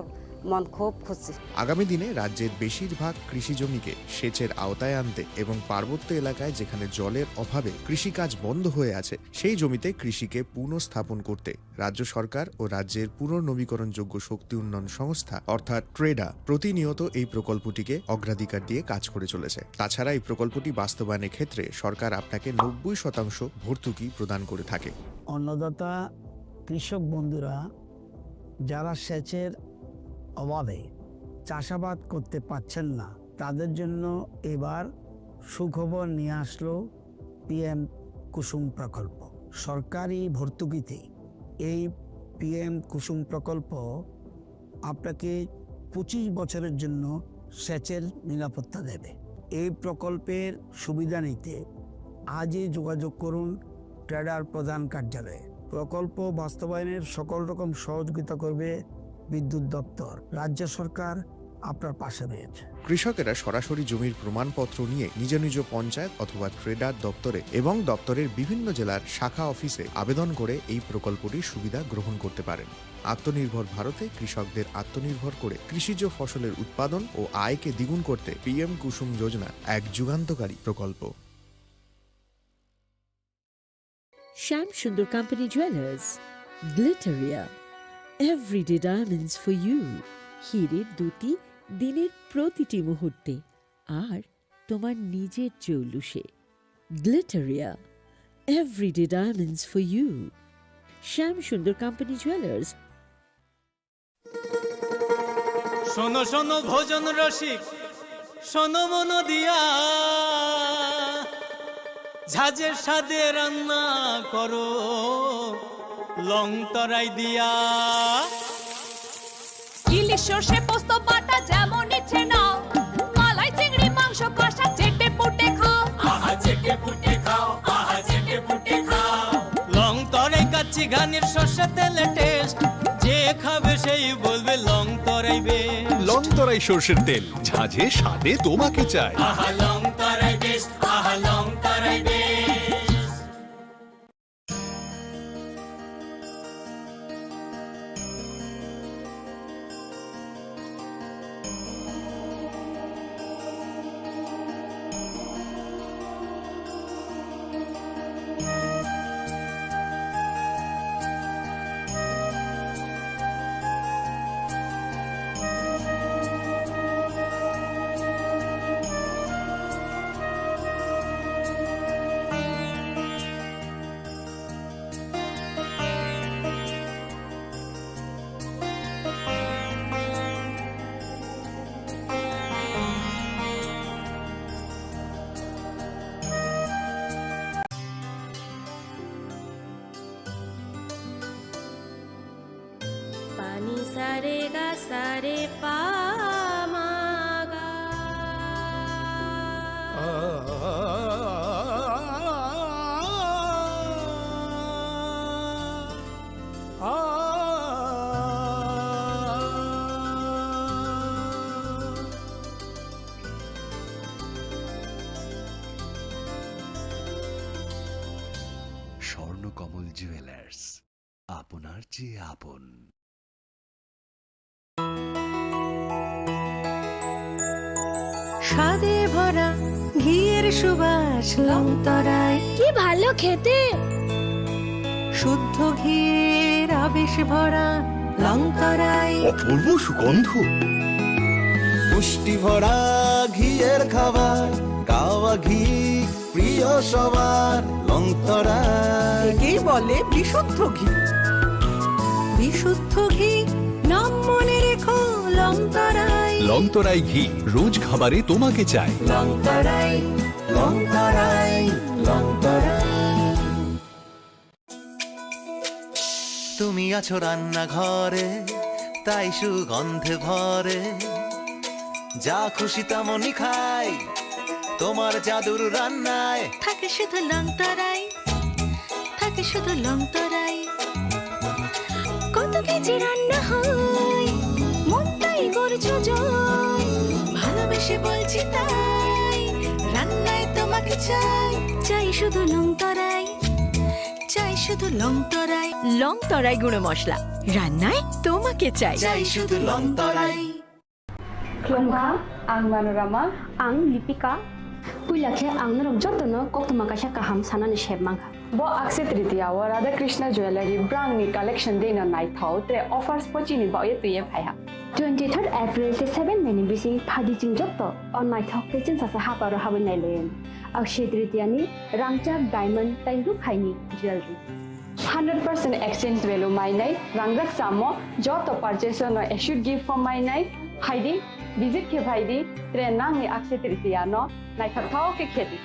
মন খুব খুশি। আগামী দিনে রাজ্যের বেশিরভাগ কৃষি জমিকে সেচের আওতায় আনতে এবং পার্বত্য এলাকায় যেখানে জলের অভাবে কৃষিকাজ বন্ধ হয়ে আছে, সেই জমিতে কৃষিকে পুনঃস্থাপন করতে রাজ্য সরকার ও রাজ্যের পুনর্নবীকরণযোগ্য শক্তি উন্নয়ন সংস্থা অর্থাৎ ট্রেডা প্রতিনিয়ত এই প্রকল্পটিকে অগ্রাধিকার দিয়ে কাজ করে চলেছে। তাছাড়া এই প্রকল্পটি বাস্তবায়নের ক্ষেত্রে সরকার আপনাকে নব্বই শতাংশ ভর্তুকি প্রদান করে থাকে। অন্নদাতা কৃষক বন্ধুরা যারা সেচের অভাবে চাষাবাদ করতে পারছেন না, তাদের জন্য এবার সুখবর নিয়ে আসলো পিএম কুসুম প্রকল্প। সরকারি ভর্তুকিতে এই পিএম কুসুম প্রকল্প আপনাকে পঁচিশ বছরের জন্য সেচের নিরাপত্তা দেবে। এই প্রকল্পের সুবিধা নিতে আজই যোগাযোগ করুন ট্রেডার প্রধান কার্যালয়ে। প্রকল্প বাস্তবায়নের সকল রকম সহযোগিতা করবে বিদ্যুৎ দপ্তর। রাজ্য সরকার আপনার পাশে রয়েছে। কৃষকেরা সরাসরি জমির প্রমাণপত্র নিয়ে নিজ নিজ পঞ্চায়েত অথবা ট্রেডার দপ্তরে এবং দপ্তরের বিভিন্ন জেলার শাখা অফিসে আবেদন করে এই প্রকল্পটির সুবিধা গ্রহণ করতে পারেন। আত্মনির্ভর ভারতে কৃষকদের আত্মনির্ভর করে কৃষিজ ফসলের উৎপাদন ও আয়কে দ্বিগুণ করতে পিএম কুসুম যোজনা এক যুগান্তকারী প্রকল্প। Shyam Sundar Company Jewelers, Glitteria, everyday diamonds for you। হীরের দ্যুতি দিনের প্রতিটি মুহূর্তে, আর তোমার নিজের জৌলুসে। Glitteria, everyday diamonds for you। Shyam Sundar Company Jewelers। শোনো শোনো ভোজন রসিক, শোনো মন দিয়া, ঝাঁঝের স্বাদে রান্না করো লং তরাই দিয়া। ইলিশ সর্ষে পোস্ত বাটা যেমন ইচ্ছে নাও, মালাই চিংড়ি মাংস কষা চেটে পুটে খাও। আহা চেটে পুটে খাও, আহা চেটে পুটে খাও। লং তরাই কাচ্চি ঘানির সর্ষে তেলে টেস্ট, যে খাবে সেই বলবে লং তরাই বেস্ট। লং তরাই সর্ষের তেল, ঝাঁঝে স্বাদে তোমাকে চাই। আহা লং তরাই বেস্ট, আহা Long Tarai best. Pani sa re ga sa re pa ma ga. Swarnakamal jewellers, আপনার চেয়ে আপন। স্বাদে ভরা ঘিয়ের সুবাস লং তরাই। কি ভালো খেতে। শুদ্ধ ঘিয়ের আবেশ ভরা লং তরাই। অপূর্ব সুগন্ধ। পুষ্টি ভরা ঘিয়ের খাবার, কাউ ঘি প্রিয় সবার লংতরাই। একেই বলে বিশুদ্ধ ঘি। বিশুদ্ধ ঘি, নাম মনে রেখো, লংতরাই। লংতরাই ঘি, রোজ খাবারে তোমাকে চাই। লংতরাই, লংতরাই, লংতরাই। তুমি আছো রান্নাঘরে, তাই সুগন্ধে ভরে। যা খুশি তেমনই খাই, তোমার জাদুর রান্নায়। থাকে শুধু লংতরাই, থাকে শুধু লংতরাই। কত কেজি রান্না হয়, মনটাই করছো জয়। ভালোবেসে বলছি তাই, রান্নায় তোমাকে চাই। চাই শুধু লংতরাই, চাই শুধু লংতরাই। লংতরাই গুঁড়ো মশলা, রান্নায় তোমাকে চাই। চাই শুধু লংতরাই। Khulumkha, ang Manorama. Ang Lipika. Puila khe ang norok jotono koktwma kaisa kaham sanani sep mankha. Bo Akshaya Tritiya o Radha Krishna Jewellery brangni collection dei no naithok tre offers pochini baoye twiye phaiha. Twenty-third April tei seven May ni bising phadi chwng joto o naithok tei chwngsacha haparo habwi nailayan. Akshaya Tritiya ni rangchak diamond tei rukhaini jewellery. Hundred percent exchange value mainai, rangjak chamo, joto purchase no assured gift form mainai, phaidi, visit khe phaidi, tre nangni Akshaya Tritiya no naithok thao khe khedi.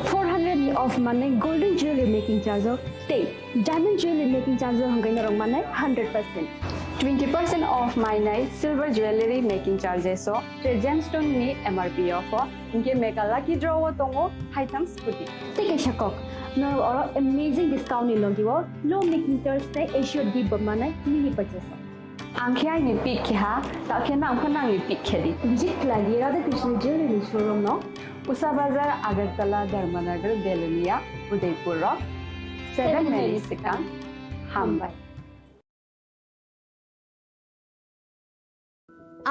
Four hundred ni off manai golden jewelry making charge o tei diamond jewelry making charge o hwnkhai norok manai hundred percent. Twenty percent off mainai silver jewelry making charges o tre gemstone ni M R P off o. Hinkhe mega lucky draw o tongo haitham scooty. Tei kaisa kok, norok oro amazing discount ni logi o low making charge tei assured gift bo manai mini purchase o. Ang khe aini pick khe ha, ta khe nang pho nangni pick khe di. Visit khlai di Radha Krishna Jewellery showroom no, Usa Bazar, Agartala, Dharmanagar, Belonia, Udaipur o seven May ni swkang. Hambai.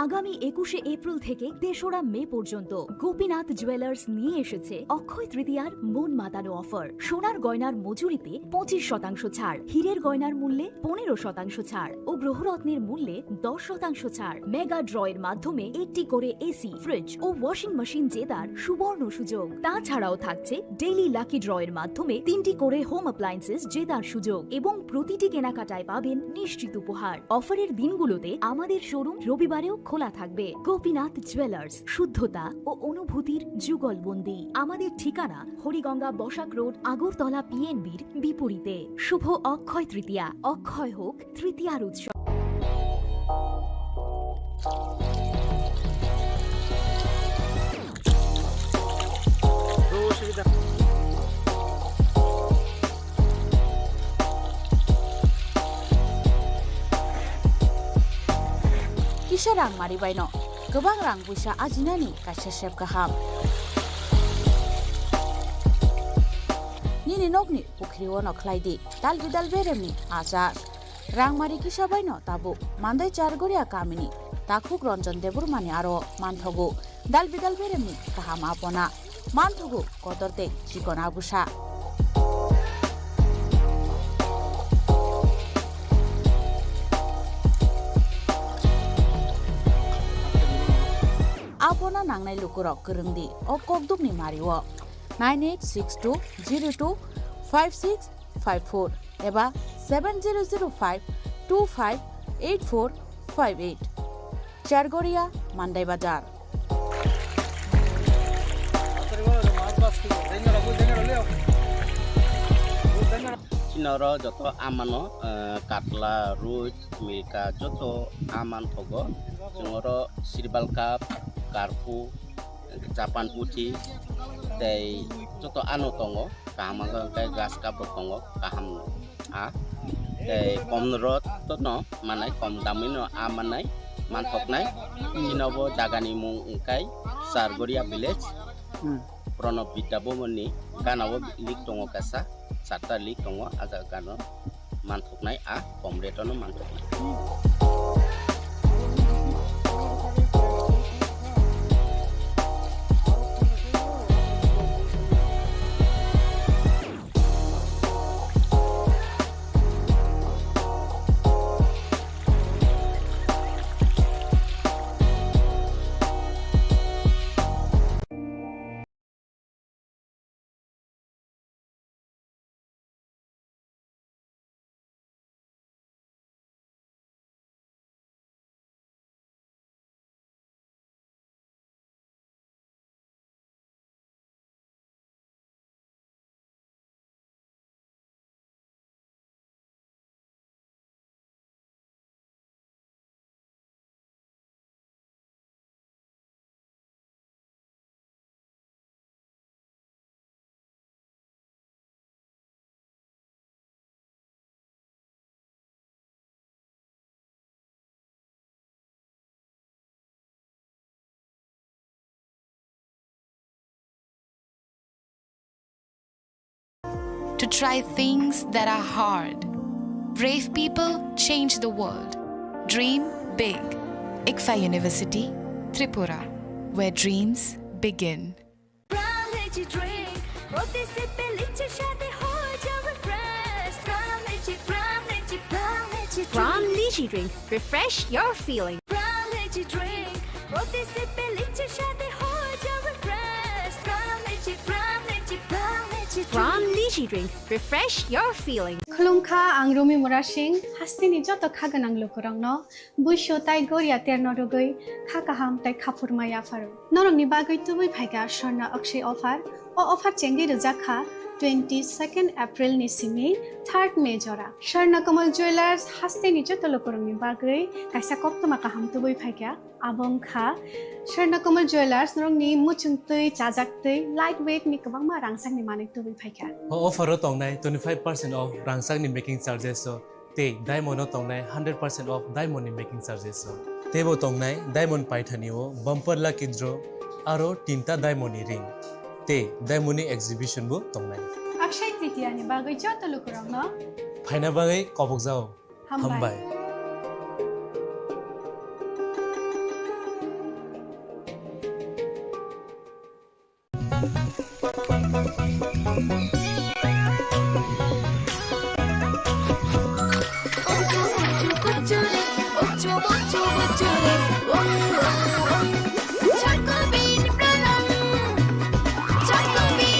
আগামী একুশে এপ্রিল থেকে তেসরা মে পর্যন্ত গোপীনাথ জুয়েলার্স নিয়ে এসেছে অক্ষয় তৃতীয়ার মন মাতানো অফার। সোনার গয়নার মজুরিতে পঁচিশ শতাংশ ছাড়, হীরের গয়নার মূল্যে পনেরো শতাংশ ছাড় ও গ্রহরত্নের মূল্যে দশ শতাংশ ছাড়। মেগা ড্রয়ের মাধ্যমে একটি করে এসি, ফ্রিজ ও ওয়াশিং মেশিন জেতার সুবর্ণ সুযোগ। তাছাড়াও থাকছে ডেইলি লাকি ড্রয়ের মাধ্যমে তিনটি করে হোম অ্যাপ্লায়েন্সেস জেতার সুযোগ এবং প্রতিটি কেনাকাটায় পাবেন নিশ্চিত উপহার। অফারের দিনগুলোতে আমাদের শোরুম রবিবারেও খোলা থাকবে। গোপীনাথ জুয়েলার্স, শুদ্ধতা ও অনুভূতির যুগলবন্দি। আমাদের ঠিকানা হরিগঙ্গা বসাক রোড, আগরতলা পিএনবির বিপরীতে। শুভ অক্ষয় তৃতীয়া, অক্ষয় হোক তৃতীয়ার উৎসব। Kisa rang mari baino kwbang rang puisa ajinani kaisa sep kaham. Nini nokni pukhri o no khlai di dal bidal beremni achar. Rangmari kisa baino tabuk Mandai Chargoria kamini takhuk Ranjan Debbarmani aro manthogo dal bidal beremni kaham apona. Manthogo kotor tei chikon abusa. Apona nangnai lukurok kwrwng di o kokdukni mario nine eight six two zero two five six five four eba seven zero zero five two five eight four five eight. Chargoria, Mandai Bazar. Chini oro joto amano, eh, katla, roi, milka joto aman thogo. Chwng oro sirbal cup, karpu, Japan puthi tei joto ano tongo, kaham wngkha hwnkhe grass cup rok tongo, kaham no. A tei kom rot no manai, kom damwi no a manai, manthoknai. Chini bo jaga ni mung wngkha Chargoria village. Hmm. Pranab Vidya Bhavan ni gana o link tongo kaisa, charta link tongo, a jaga gana o manthoknai, a kom rate o no manthoknai. to try things that are hard. Brave people change the world. Dream big. ICFAI University, Tripura, where dreams begin. Pran Lychee Drink, প্রতি সিপে লিচির স্বাদে হয়ে যাবে fresh. Pran Lychee, Pran Lychee, Pran Lychee Drink। Pran Lychee Drink, refresh your feeling। Pran Lychee Drink, প্রতি সিপে লিচির স্বাদে হয়ে যাবে fresh. Pran Lychee, Pran Lychee, Pran Lychee Drink। Pran Lychee Drink, refresh your feeling। Khulumkha, ang Rumi Murasing, hasteni joto kha gwnang lukurokno. Buisu tai goria terno rwgwi kha kaham tai khaphurma yapharo. Norokni bagwi tubui phaikha Swarna Akshay offer. O offer chengwi rwjak kha twenty-second April ni simi third May jora. Swarna Kamal Jewellers hasteni joto lukurokni bagwi kaisa koktwma kaham tubui phaikha. Abo wngkha Swarna Kamal Jewellers norokni muchung twi, chajak twi, light weight ni kwbangma rangchakni manwi tubui phaikha. O offer o tongnai twenty-five percent off rangchakni making charges o. Tei diamond o tongnai hundred percent off diamond ni making charges o. Teibo tongnai diamond paithani o bumper lucky draw aro tinta diamond ni ring. Tei diamond ni exhibition bo tongnai. Akshay Tritiya ni bagwi joto lukurokno phaina bagwi kobokjao. Hambai. Hambai.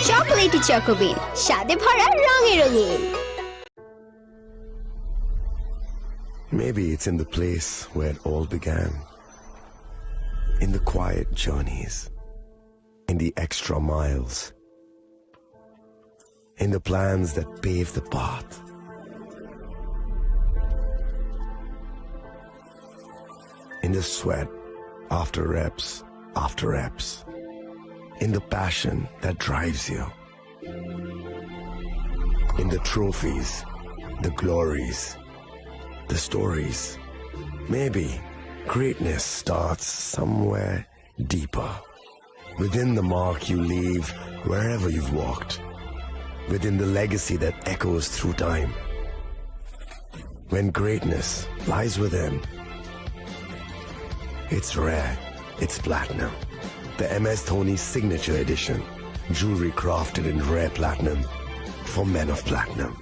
Chocolatey Choco Bean, স্বাদে ভরা রঙে রঙিন। Maybe it's in the place where it all began. In the quiet journeys. In the extra miles. In the plans that pave the path. In the sweat after reps after reps. In the passion that drives you. In the trophies, the glories, the stories. Maybe greatness starts somewhere deeper. Within the mark you leave wherever you've walked. Within the legacy that echoes through time. When greatness lies within, it's rare, it's platinum. The M S Dhoni Signature Edition. Jewelry crafted in rare platinum for men of platinum.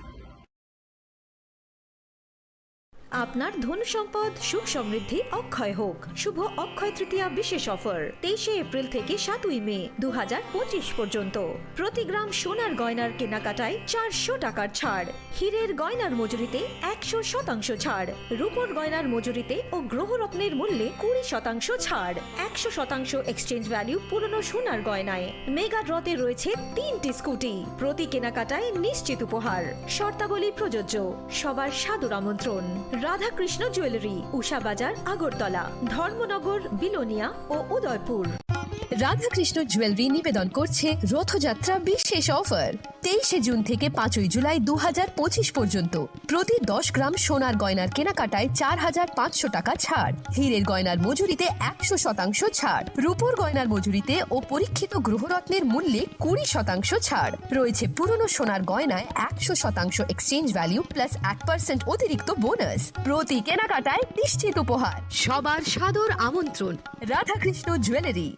আপনার ধন সম্পদ, সুখ সমৃদ্ধি অক্ষয় হোক। শুভ অক্ষয় তৃতীয়া বিশেষ অফার, তেইশে এপ্রিল থেকে সাতই মে দু হাজার পঁচিশ পর্যন্ত। প্রতি গ্রাম সোনার গয়নার কেনাকাটায় চারশো টাকার ছাড়, হীরের গয়নার মজুরিতে একশো শতাংশ ছাড়, রূপোর গয়নার মজুরিতে ও গ্রহরত্নের মূল্যে কুড়ি শতাংশ ছাড়, একশো শতাংশ এক্সচেঞ্জ ভ্যালু পুরনো সোনার গয়নায়। মেগা ড্রতে রয়েছে তিনটি স্কুটি, প্রতি কেনাকাটায় নিশ্চিত উপহার। শর্তাবলী প্রযোজ্য। সবার সাদর আমন্ত্রণ। রাধাকৃষ্ণ জুয়েলারি, উষা বাজার, আগরতলা, ধর্মনগর, বিলোনিয়া ও উদয়পুর। রাধাকৃষ্ণ জুয়েলারি নিবেদন করছে রথযাত্রা বিশেষ অফার। তেইশে জুন থেকে পাঁচই জুলাই দু হাজার পঁচিশ পর্যন্ত প্রতি দশ গ্রাম সোনার গয়নার কেনাকাটায় চার হাজার পাঁচশো টাকা ছাড়, হীরের গয়নার মজুরিতে একশো শতাংশ ছাড়, রূপোর গয়নার মজুরিতে ও পরীক্ষিত গ্রহরত্নের মূল্যে কুড়ি শতাংশ ছাড়। রয়েছে পুরনো সোনার গয়নায় একশো শতাংশ এক্সচেঞ্জ ভ্যালু প্লাস এক পার্সেন্ট অতিরিক্ত বোনাস। প্রতি কেনাকাটায় নিশ্চিত উপহার। সবার সাদর আমন্ত্রণ। Radhakrishna jewellery.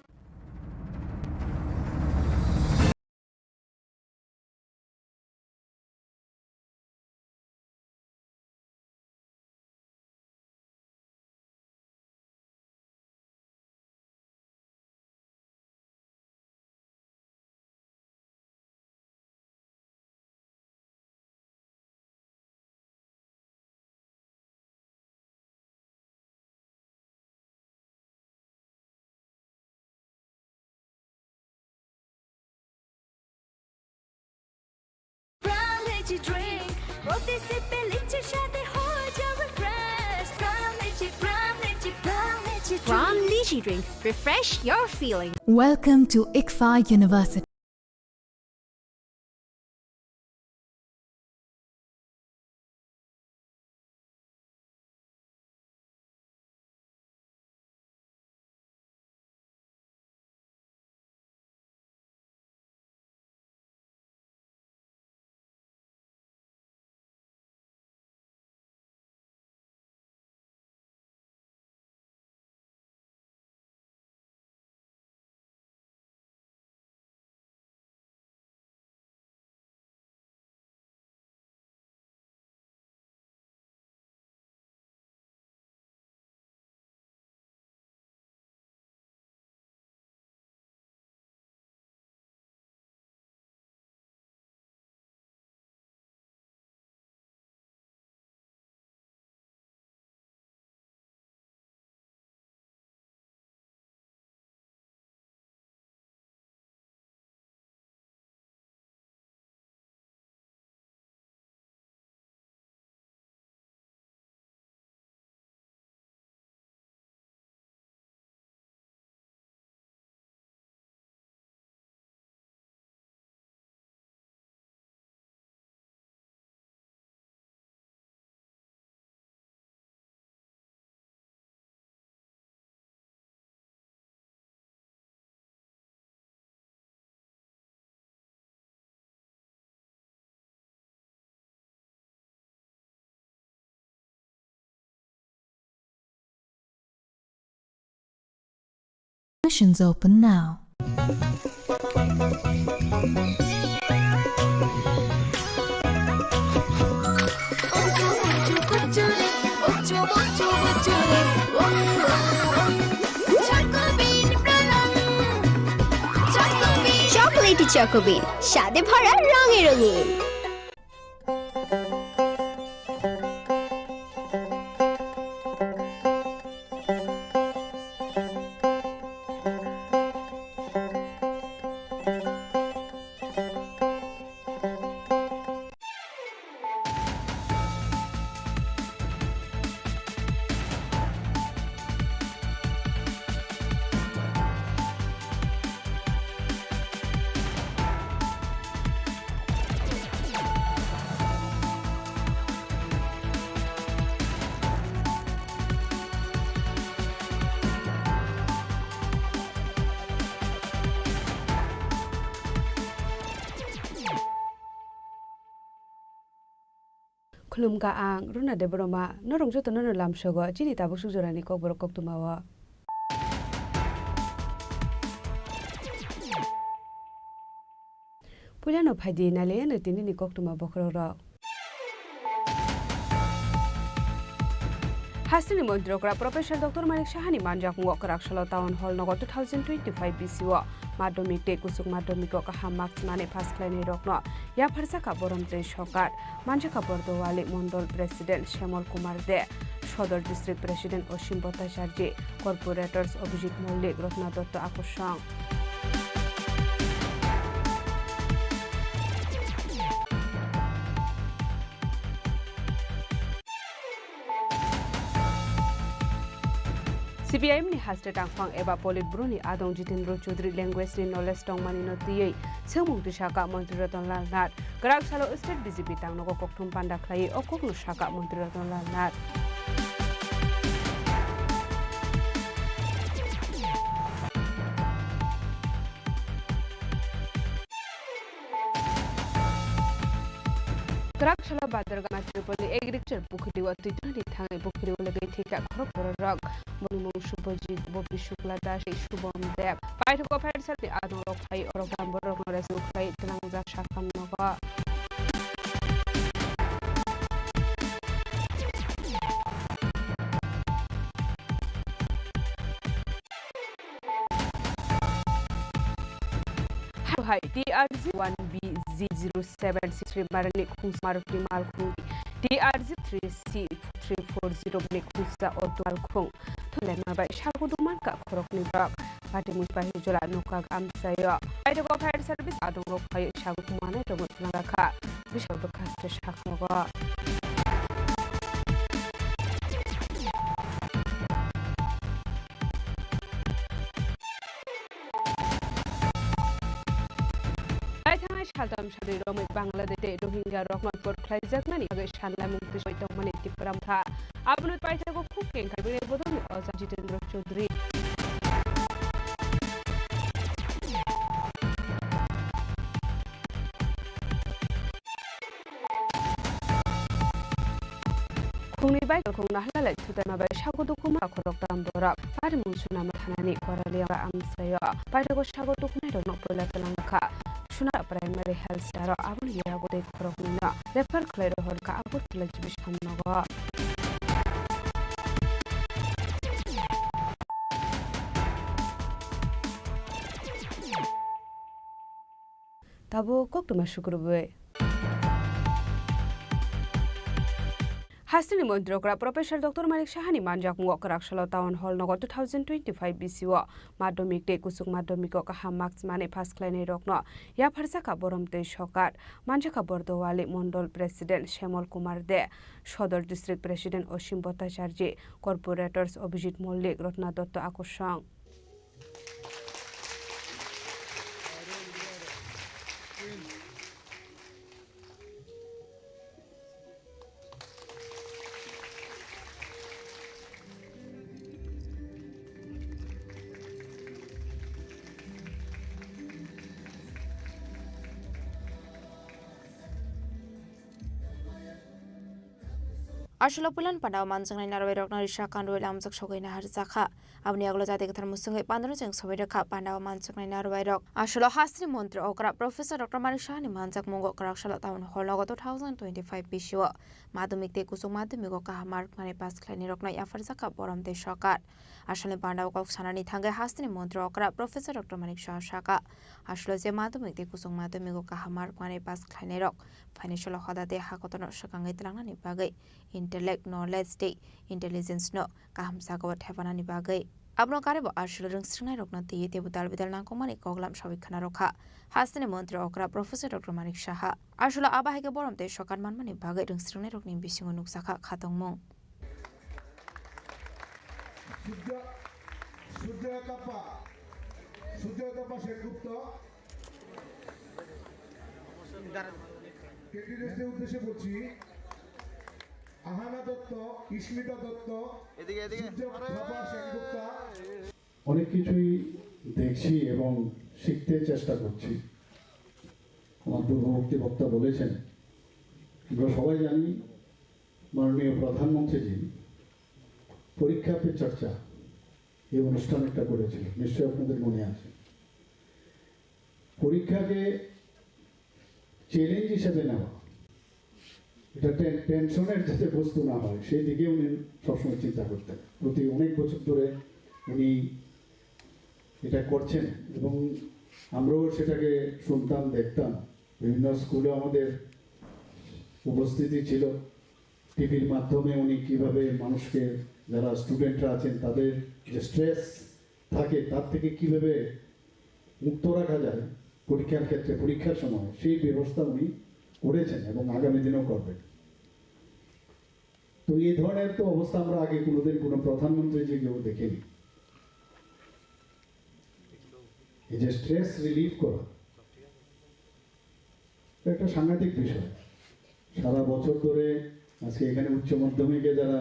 Pran Lychee Drink, প্রতি সিপে লিচির স্বাদে হয়ে যাবে fresh. Pran Lychee, Pran Lychee, Pran Lychee Drink। Pran Lychee Drink, refresh your feeling। Welcome to ICFAI University. Admissions open now. Chocolatey Choco Bean, স্বাদে ভরা রঙে রঙিন। Khulumkha ang Runa Debbarma, norok jotono no lamsogo chini tabuk suk jorani kokborok koktwmao. Puilano phaidi nailaiano tinini koktwma bokhorokrok. Hasteni montri okra Professor Doctor Manik Sahani manjakmungo kwrak salo Town Hall nogo two thousand twenty-five B C o madhyamik tei kuchuk madhyamiko kaham marks mani pass khlainai rokno yapharjakha borom tei sokar. Manjakha Bordowali Mondol President Shyamol Kumar De, Sodor District President Osim Bhattacharjee, Corporators Abhijit Mollik, Ratna Dotto Akosong. C P I M ni haste tangphang eba Politburo ni adong Jitendra Chaudhary language ni knowledge tongmani no twiwi swngmung twi sakha Montri Ratan Lal Nath. Kwrak salo state B J P tangnogo kokthum panda khlaiwi o kokno sakha Montri Ratan Lal Nath. Kwrak salo Badargama Tripoli Agriculture Pukhiri o twi twrwngni thangwi pukhiri o legwi thwikha khorok bororok. Boni mung Subhajit, Bobi Shukla Das, Shubham Deb. Paithago fire service ni adongrok phai orok dam borokno rescue khlai tlangjak sakha nogo. Hai T R Z one B Z zero seven six three Marani Khungsa Maruti Malkhung, T R Z three C three four zero Bini Khungsa Auto Malkhung. Thulema bai sago dukman ka khoroknwi borok. Pati mui pai jola nokha amchaio. Paithago fire service adongrok phai sago kumanai rok tlangjak kha. Bisal bwkha se sakha nogo. Naithangnai saltham salthwi romwi Bangladesh tei Rohingya rokno deport khlaijaknani bagwi sanlaimung twisoi tongmani Tipra Motha. Abono paithago khuk kengkha bini bodolni Oja Jitendra Chaudhary. Khungni bai khung nahalai thutana bai sago dukuma khorok tam borok. Parimung Sunama thanani Koraliya amchaio. Paithago sago dukunairokno poila tlangjak kha. Suna Primary Health Center o aboni yago tei khoroknwino refer khlai rohor kha Agartala G B samnogo. Tabuk koktwma sukrubwi. Hasteni montri okra Professor Doctor Manik Sahani manjakmungo kwrak salo Town Hall nogo two thousand twenty-five B C o madhyamik tei kuchuk madhyamiko kaham marks mani pass khlainai rokno yapharjakha borom tei sokar. Manjakha Bordowali Mondol President Shyamol Kumar De, Sodor District President Osim Bhattacharjee, Corporators Abhijit Mollik, Ratna Dotto Akosong. Aswkno puilani pandao manjaknai narwai rokno risa kanrwi lamjak sogwi naharjakha. Aboni yagulo jati kwthar mwswngwi pandano chwng sogwi rwkha pandao manjaknai narwai rok. Aswkno hasteni montri okra Professor Doctor Manik Sahani manjakmungo kwraksalo Town Hall nogo two thousand twenty-five bisio madhyamik tei kuchuk madhyamiko kaham mark manwi pass khlainai rokno yapharjakha borom tei sokar. Aswkni pandao kok sanani thangwi hasteni montri okra Professor Doctor Manik Saha sakha, aswkno je madhyamik tei kuchuk madhyamiko kaham mark manwi pass khlainai rok financial hoda tei hakotorno swkangwi tlangnani bagwi intellect, knowledge tei intelligence no kaham jagao thepanani bagwi. Abono karwibo aswk rwngsrwngnairokno twiwi teibo dal bidal nangkukmani koklam sawi khna rwkha hasteni montri okra Professor Doctor Manik Saha. Aswkno abo hai khe borom tei sokar manmani bagwi rwngsrwngnairokni bisingo nukjakha khatungmung. Surya, Surya Tapa, Surya Tapa Sengupta. ক্যান্ডিডেটদের উদ্দেশ্যে বলছি, আহানা দত্ত, ইস্মিতা দত্ত, এদিকে, এদিকে। সূর্য আরে! থাপা সেনগুপ্তা। অনেক কিছুই দেখছি এবং শিখতে চেষ্টা করছি। আমার পূর্ববর্তী বক্তা বলেছেন, আমরা সবাই জানি মাননীয় প্রধানমন্ত্রীজি পরীক্ষা পে চর্চা এই অনুষ্ঠান একটা করেছিল, নিশ্চয়ই আপনাদের মনে আছে। পরীক্ষাকে চ্যালেঞ্জ হিসেবে নেওয়া, এটা টেন-, টেনশনের যাতে বস্তু না হয়, সেই দিকে উনি সবসময় চিন্তা করতেন। প্রতি অনেক বছর ধরে উনি এটা করছেন এবং আমরাও সেটাকে শুনতাম, দেখতাম। বিভিন্ন স্কুলে আমাদের উপস্থিতি ছিল। টিভির মাধ্যমে উনি কিভাবে মানুষকে, যারা স্টুডেন্টরা আছেন, তাদের যে স্ট্রেস থাকে, তার থেকে কিভাবে মুক্ত রাখা যায় পরীক্ষার ক্ষেত্রে, পরীক্ষার সময়, সেই ব্যবস্থা উনি করেছেন এবং আগামী দিনেও করবেন। তো এই ধরনের তো অবস্থা আমরা আগে কোনোদিন কোনো প্রধানমন্ত্রী যে কেউ দেখিনি। এই যে স্ট্রেস রিলিফ করা, এটা একটা সাংঘাতিক বিষয়। সারা বছর ধরে আজকে এখানে উচ্চ মাধ্যমিকে যারা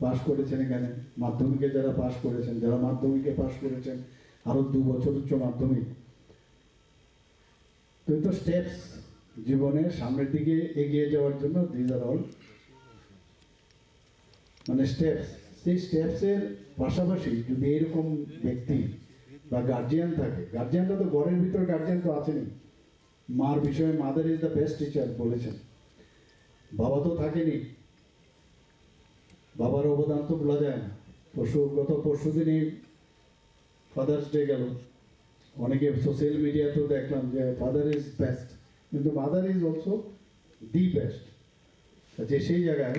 পাশ করেছেন, এখানে মাধ্যমিকে যারা পাশ করেছেন, যারা মাধ্যমিকে পাশ করেছেন, আরো দু বছর উচ্চ মাধ্যমিক, তো এই তো স্টেপস, জীবনে সামনের দিকে এগিয়ে যাওয়ার জন্য these are all মানে স্টেপস। সেই স্টেপসের পাশাপাশি যদি এরকম ব্যক্তি বা গার্জিয়ান থাকে, গার্জিয়ানরা তো ঘরের ভিতর গার্জিয়ান তো আছেনই, মার বিষয়ে mother is the best teacher বলেছেন। বাবা তো থাকেনি, বাবার অবদান তো ভোলা যায় না। পরশু, গত পরশু দিনই ফাদার্স ডে গেল, অনেকে সোশ্যাল মিডিয়াতেও দেখলাম যে ফাদার ইজ বেস্ট, কিন্তু mother is also the best. যে সেই জায়গায়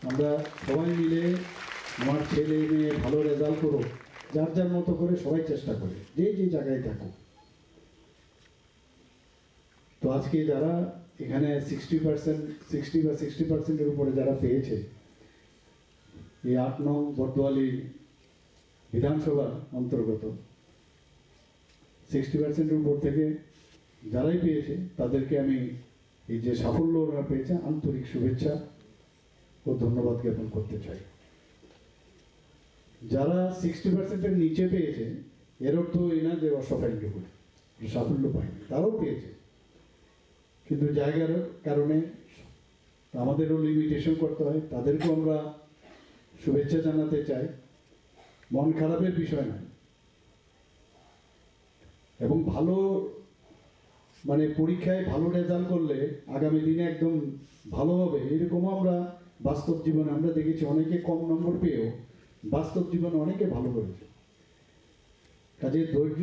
আমরা সবাই মিলে আমার ছেলে মেয়ে ভালো রেজাল্ট করুক, যার যার মতো করে সবাই চেষ্টা করে, যে যে জায়গায় থাকুক। তো আজকে যারা এখানে সিক্সটি পার্সেন্ট, সিক্সটি বা সিক্সটি পার্সেন্টের উপরে যারা পেয়েছে, এই আট নং বর্দোয়ালি বিধানসভার অন্তর্গত সিক্সটি পার্সেন্টের উপর থেকে যারাই পেয়েছে, তাদেরকে আমি এই যে সাফল্য ওরা পেয়েছে, আন্তরিক শুভেচ্ছা ও ধন্যবাদ জ্ঞাপন করতে চাই। যারা সিক্সটি পার্সেন্টের নিচে পেয়েছে, এর অর্থ এই না যে অসাফল্য করে, সাফল্য পায়নি, তারাও পেয়েছে, কিন্তু জায়গার কারণে আমাদেরও লিমিটেশন করতে হয়, তাদেরকেও আমরা শুভেচ্ছা জানাতে চাই। মন খারাপের বিষয় নয়, এবং ভালো, মানে, পরীক্ষায় ভালো রেজাল্ট করলে আগামী দিনে একদম ভালো হবে, এরকমও আমরা বাস্তব জীবনে আমরা দেখেছি। অনেকে কম নম্বর পেয়েও বাস্তব জীবনে অনেকে ভালো করেছে। কাজে ধৈর্য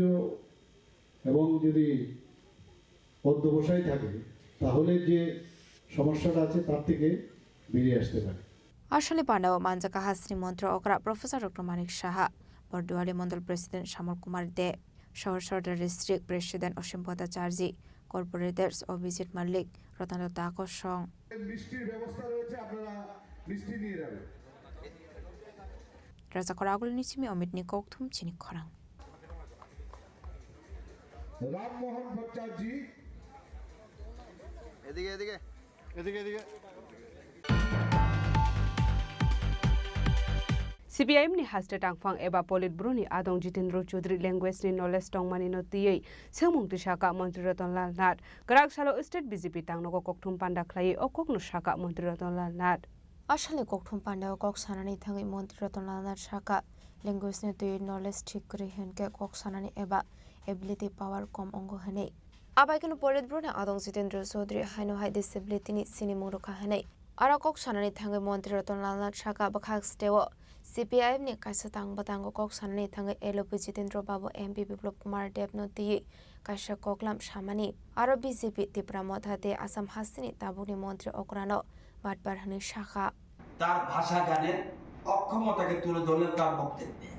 এবং যদি অধ্যবসায় থাকে, তাহলে যে সমস্যাটা আছে, তার থেকে বেরিয়ে আসতে পারে। Aswkni pandao manjakha hasteni montri okra Professor Doctor Manik Saha, Borduali Mondol President Shamol Kumar De, Sohor Sordar District President Osim Bhattacharjee, Corporators Abhijit Malik, Ratan Datta Kosong. মিষ্টির ব্যবস্থা রয়েছে, আপনারা মিষ্টি নিয়ে যাবেন। Rajakhor Agulini simi Omitni kokthum chini khorang. Rammohan ভট্টাচার্য। এদিকে, এদিকে। এদিকে, এদিকে। C P I M ni haste tangphang eba Politburo ni adong Jitendra Chaudhary language ni knowledge tongmani no twiwi swngmung twi sakha Montri Ratan Lal Nath. Kwrak salo state B J P tangnogo kokthum panda khlaiwi o kokno sakha Montri Ratan Lal Nath. Asalni kokthum pandao kok sanani thangwi Montri Ratan Lal Nath sakha, language ni twi knowledge thik kwrwi hinkhe kok sanani eba ability power kom wngo hwnwi. Abaikhe no Politburo ni adong Jitendra Chaudhary haino hai disability ni sinimung rwkha hwnwi. Aro kok sanani thangwi Montri Ratan Lal Nath sakha bwkhak steo C P I M ni kaisa tang bwtango kok sanani thangwi L O P Jitendra Babu, M P Biplab Kumar Deb no twiwi kaisa koklam samani. Aro B J P Tipra Motha tei Assam hasteni tabukni montri okrano batpar hwnwi sakha. তার ভাষা জ্ঞানের অক্ষমতাকে তুলে ধরলেন তার বক্তব্যে।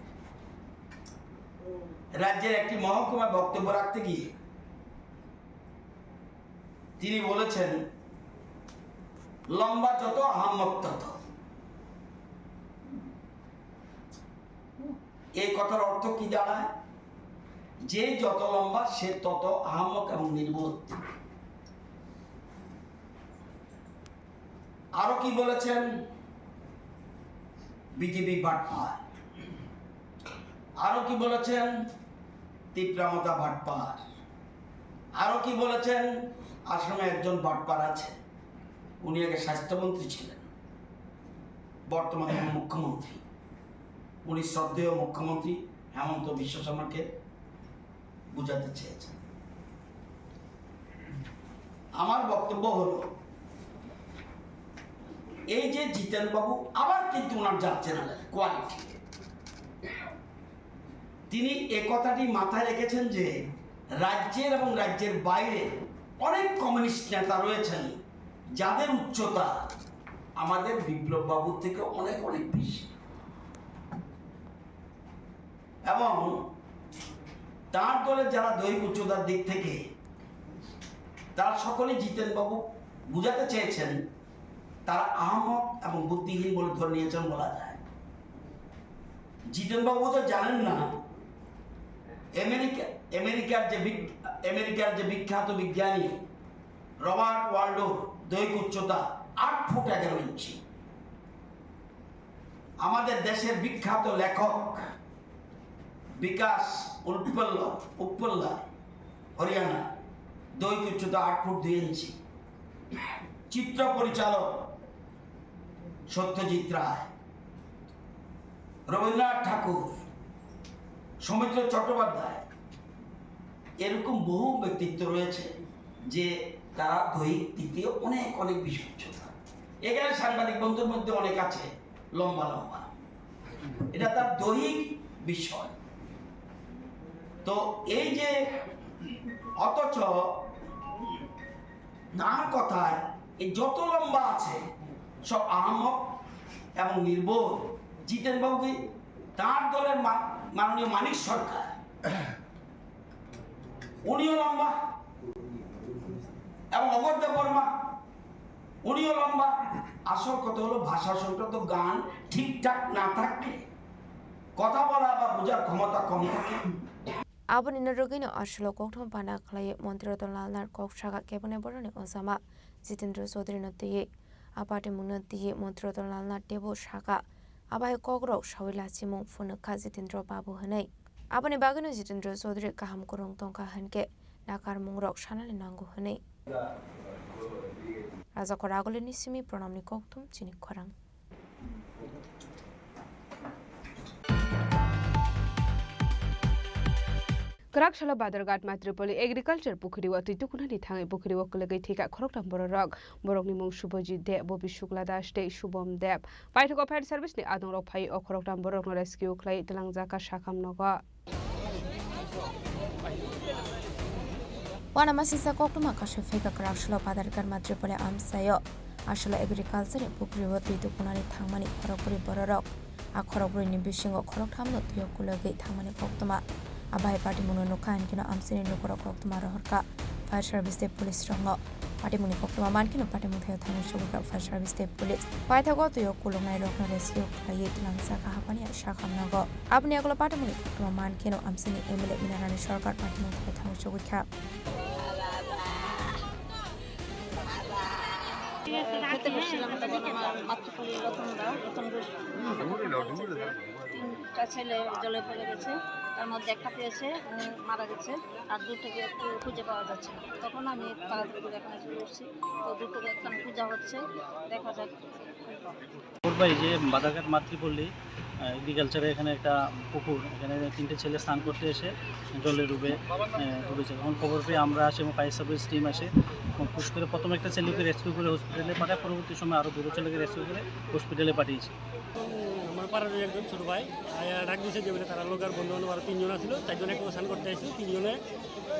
রাজ্যের একটি মহকুমায় বক্তব্য রাখতে গিয়ে তিনি বলেছেন, "লম্বা যত আহাম্মক তত।" এই কথার অর্থ কি দাঁড়ায়? যে যত লম্বা, সে তত আহাম্মক এবং নির্বোধ। আরো কি বলেছেন? বিজেপি বাটপার। আরো কি বলেছেন? তিপ্রামতা বাটপার। আরো কি বলেছেন? আসামে একজন বাটপার আছে, উনি আগে স্বাস্থ্যমন্ত্রী ছিলেন, বর্তমানে মুখ্যমন্ত্রী। উনি শ্রদ্ধেয় মুখ্যমন্ত্রী হেমন্ত বিশ্ব শর্মাকে বুঝাতে চেয়েছেন। আমার বক্তব্য হলো, এই যে জিতেন বাবু আবার কিন্তু ওনার জাত চ্যানেলের কোয়ালিটি, তিনি এ কথাটি মাথায় রেখেছেন যে রাজ্যের এবং রাজ্যের বাইরে অনেক কমিউনিস্ট নেতা রয়েছেন, যাদের উচ্চতা আমাদের বিপ্লব বাবুর থেকে অনেক অনেক বেশি। এবং তার দলের যারা দৈহিক উচ্চতার দিক থেকে, তারা সকলেই জিতেন বাবু বুঝাতে চেয়েছেন, তারা আহমক এবং বুদ্ধিহীন বলে ধরে নিয়েছেন বলা যায়। জিতেন বাবু তো জানেন না, আমেরিকা, আমেরিকার যে বিগ-, আমেরিকার যে বিখ্যাত বিজ্ঞানী রবার্ট ওয়ালডোর দৈহিক উচ্চতা আট ফুট এগারো ইঞ্চি। আমাদের দেশের বিখ্যাত লেখক বিকাশ উপল্ল-, উপল্লা, হরিয়ানা, দৈহিক উচ্চতা আট ফুট দুই ইঞ্চি। চিত্র পরিচালক সত্যজিৎ রায়, রবীন্দ্রনাথ ঠাকুর, সৌমিত্র চট্টোপাধ্যায়, এরকম বহু ব্যক্তিত্ব রয়েছে যে তারা দৈহিক দিক দিয়ে অনেক অনেক বেশি উচ্চতা। এখানে সাংবাদিক বন্ধুর মধ্যে অনেক আছে লম্বা লম্বা, এটা তার দৈহিক বিষয়। তো এই যে, অথচ তার কথায় এই যত লম্বা আছে সব আহাম্মক এবং নির্বোধ। জিতেন বাবু কি তার দলের মা-, মাননীয় মানিক সরকার, উনিও লম্বা, এবং অমর দেব বর্মা, উনিও লম্বা। আসল কথা হলো ভাষা সংক্রান্ত জ্ঞান ঠিকঠাক না থাকলে কথা বলা বা বোঝার ক্ষমতা কম থাকে। Aboni no rwgwino aswlo kokthum panda khlaiwi Montri Ratan Lal Nath kok sakha keboni borokni ojama Jitendra Chaudhary no twiwi. A patimungno twiwi Montri Ratan Lal Nath teibo sakha, abo hai kokrok sawi lachimung phunukha Jitendra Babu hwnwi. Aboni bagwino Jitendra Chaudhary kaham kwrwng tongkha hwnkhe nakarmungrok sanani nango hwnwi. Rajakhor Agulini simi Pranamni kokthum chini khorang. Kwrak salo Badharghat Matripoli Agriculture Pukhiri o twi tukunani thangwi pukhiri o kwlwgwi thwikha khoroktham bororok. Borokni mung Subhajit Deb, Bobi Shukla Das tei Shubham Deb. Paithago fire service ni adongrok phai o khoroktham borokno rescue khlai twlangjakha sakham nogo. Uanamasingcha koktwma kasu phika kwrak salo Badharghat Matripoli amchaio. Aswlo agriculture ni pukhri o twi tukunani thangmani khorokbrwi bororok. A khorokbrwi ni bisingo khorokthamno twi o kulogwi thangmani koktwma. A bahai patimungno nukha hinkhe no amchaini lukurok koktwma rohorkha fire service tei police rokno. Patimungni koktwma mankhe no patimung thaio thangwi chugwikha fire service tei police. Paithago twi o kuluknairokno rescue khlaiwi twlangjakha haphani sakham nogo. Aboni yagulo patimungni koktwma mankhe no amchaini M L A Inarani Sarkar patimung thaio thangwi chugwikha. খেতে বসছিলাম তখন আমার মাতৃপল্লী রতনদা, রতন ঘোষ। তিনটা ছেলে জলে পড়ে গেছে, তার মধ্যে একটা পেয়েছে, উনি মারা গেছে, আর দুটোকে একটু খুঁজে পাওয়া যাচ্ছে না। তখন আমি তাড়াতাড়ি করে এখানে চলে এসেছি। তো দুটোকে এখানে খোঁজা হচ্ছে, দেখা যাক। ভাই, যে বাজারঘাট মাতৃপল্লী, আহ, এগ্রিকালচারে এখানে একটা পুকুর, এখানে তিনটে ছেলে স্নান করতে এসে জলে ডুবে, আহ, ডুবেছে। তখন খবর পেয়ে আমরা আসি এবং ফায়ার সার্ভিস টিম আসে এবং পুশ করে প্রথমে একটা ছেলেকে রেস্কিউ করে হসপিটালে পাঠায়, পরবর্তী সময় আরও দুটো ছেলেকে রেস্কিউ করে হসপিটালে পাঠিয়েছি। আমার পাড়ার একজন ছোট ভাই আয়া ডাক দিছে যে বলে তারা লোকের বন্ধু বান্ধব আরো তিনজন আছিল, চারজন একসাথে স্নান করতে আসছিল, তিনজনে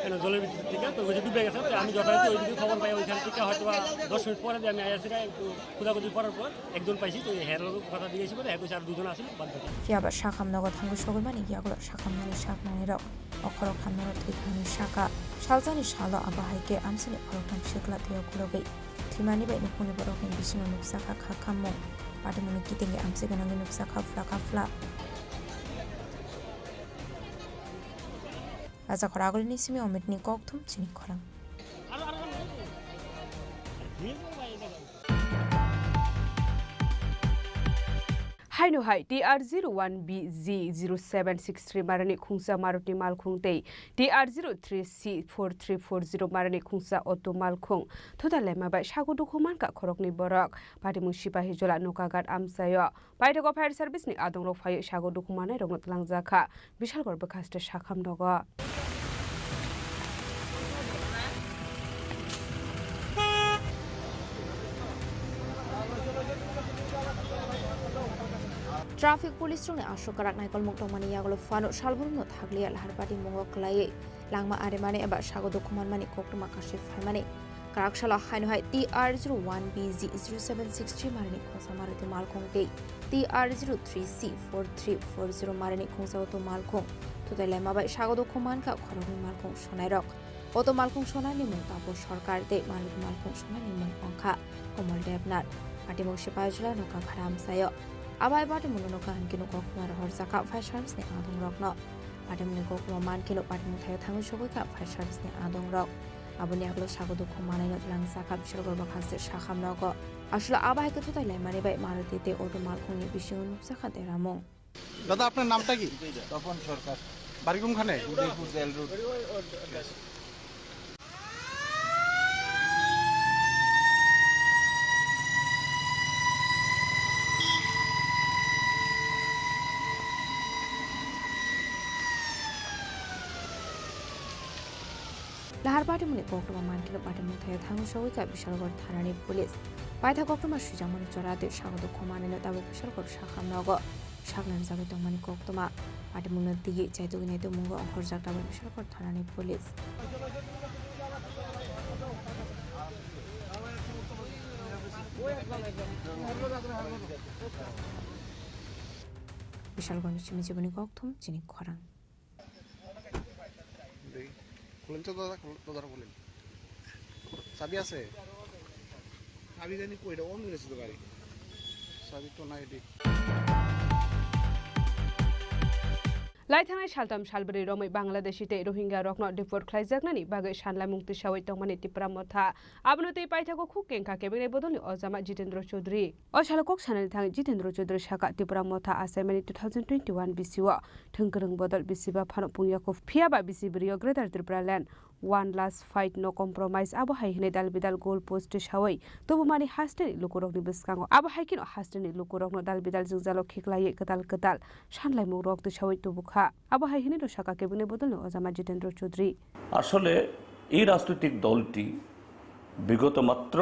কেন জলের ভিতর থেকে তো ওই যে ডুবে গেছে। তো আমি যথারীতি ওইদিকে খবর পাই, ওইখান থেকে হয়তো বা দশ মিনিট পরে দিয়ে আমি আয়া সেটা একটু খোঁজাখুঁজি করার পর একজন পাইছি, তো হের কথা দিয়ে এসে বলে হ্যাঁ কইছে আর দুজন আছিল বাদ বাকি। Phiya ba sakham nogo thango sogwi mani yagulo sakham nani sak nani rok. O khorok thamno rok thwi thani saka. Salsani salo abo hai khe amsini khoroktham sikla twiyo khulogwi thwimani bai nukhungni borokni bisingo nukjakha kha khammung. Patimungni kitingwi amchwi gwnangwi nukjakha phla kha phla. Rajakhor Agulini simi Omitni kokthum chini khorang. Haino hai T R zero one B Z zero seven six three marani khungsa Maruti malkhung tei T R zero three C four three four zero marani khungsa auto malkhung thuta lema bai sago dukhu mankha khoroknwi borok. Patimung Sipahijola Nokagat amchaio. Paithago fire service ni adongrok phaiwi sago dukhu mannairokno twlangjakha Bishalgarh bwkhaste sakham nogo. Traffic police rokni aswk kwrak naikolmung tongmani yagulo phano salbrumno thakliya lahar patimung o kwlaiwi langma arimani eba sago dukhu manmani koktwma kashi phaimani. Kwrak salo haino hai T R zero one B Z zero seven six three marani khungsa Maruti malkhung tei T R zero three C four three four zero marani khungsa auto malkhung thutai lema bai sago dukhu mankha khoroknwi malkhung sonairok. Auto malkhung sonani mung Tapo Sarkar tei Maruti malkhung sonani mung wngkha Komol Debnath. Patimung Sipahijola Nokagat amchaio. Abo hai patimungno nokha hwnkhe nokha khumaro horjakha fire service ni adongrokno. Patimungni koktwma mankhe no patimung thaio thangwi sogwi kha fire service ni adongrok. Aboni yagulo sago dukhu mannaino twlangjakha Bishalgarh bwkhaste sakham nogo. Aswk abo hai khe thutai laimani bai Maruti tei auto malkhungni bisingo nukjakha deramung. দাদা, আপনার নামটা কি? তপন সরকার। বাড়ি কোনখানে? Udaipur jail road. Lahar patimungni koktwma mankhe no patimung thaio thangwi sogwi kha Bishalgarh thanani police. Paitha koktwma swijakmani chora tei sago dukhu mannaino tabuk Bishalgarh sakham nogo saknani jagwi tongmani koktwma. Patimungno twiwi chaitugwi naitugmungo horjak tabuk Bishalgarh thanani police. Bishalgarhni simi jiboni kokthum chini khorang. দেখি, খুলেন তো দাদা, খুল-, দরজাটা খুলেন। চাবি আছে? চাবি জানি কই, এটা অন হয়ে গেছে তো গাড়ি। চাবি তো নাই, এটি। Lai thangnai saltham salbrwi romwi Bangladeshi tei Rohingya rokno deport khlaijaknani bagwi sanlaimung tisawi tongmani Tipra Motha. Abono tei paithago khuk kengkha kebengni bodolni ojama Jitendra Chaudhary. O salo kok sanani thangwi Jitendra Chaudhary saka Tipra Motha achaimani two thousand twenty-one bisio thwngkwrwng bodol bisiba phano pungya kho, phiyaba bisi bwrwio Greater Tripura Land, one last fight, no compromise, abo hai hwnwi dal bidal goal post tisawi tubumani hasteni lukurokni bwskango. Abo hai kheno hasteni lukurokno dal bidal jwngjalo khiklaiwi kwtal kwtal sanlaimungrok tisawi tubukha. Abo hai hwnwi no saka kebengni bodolni ojama Jitendra Chaudhary. আসলে এই রাজনৈতিক দলটি বিগত মাত্র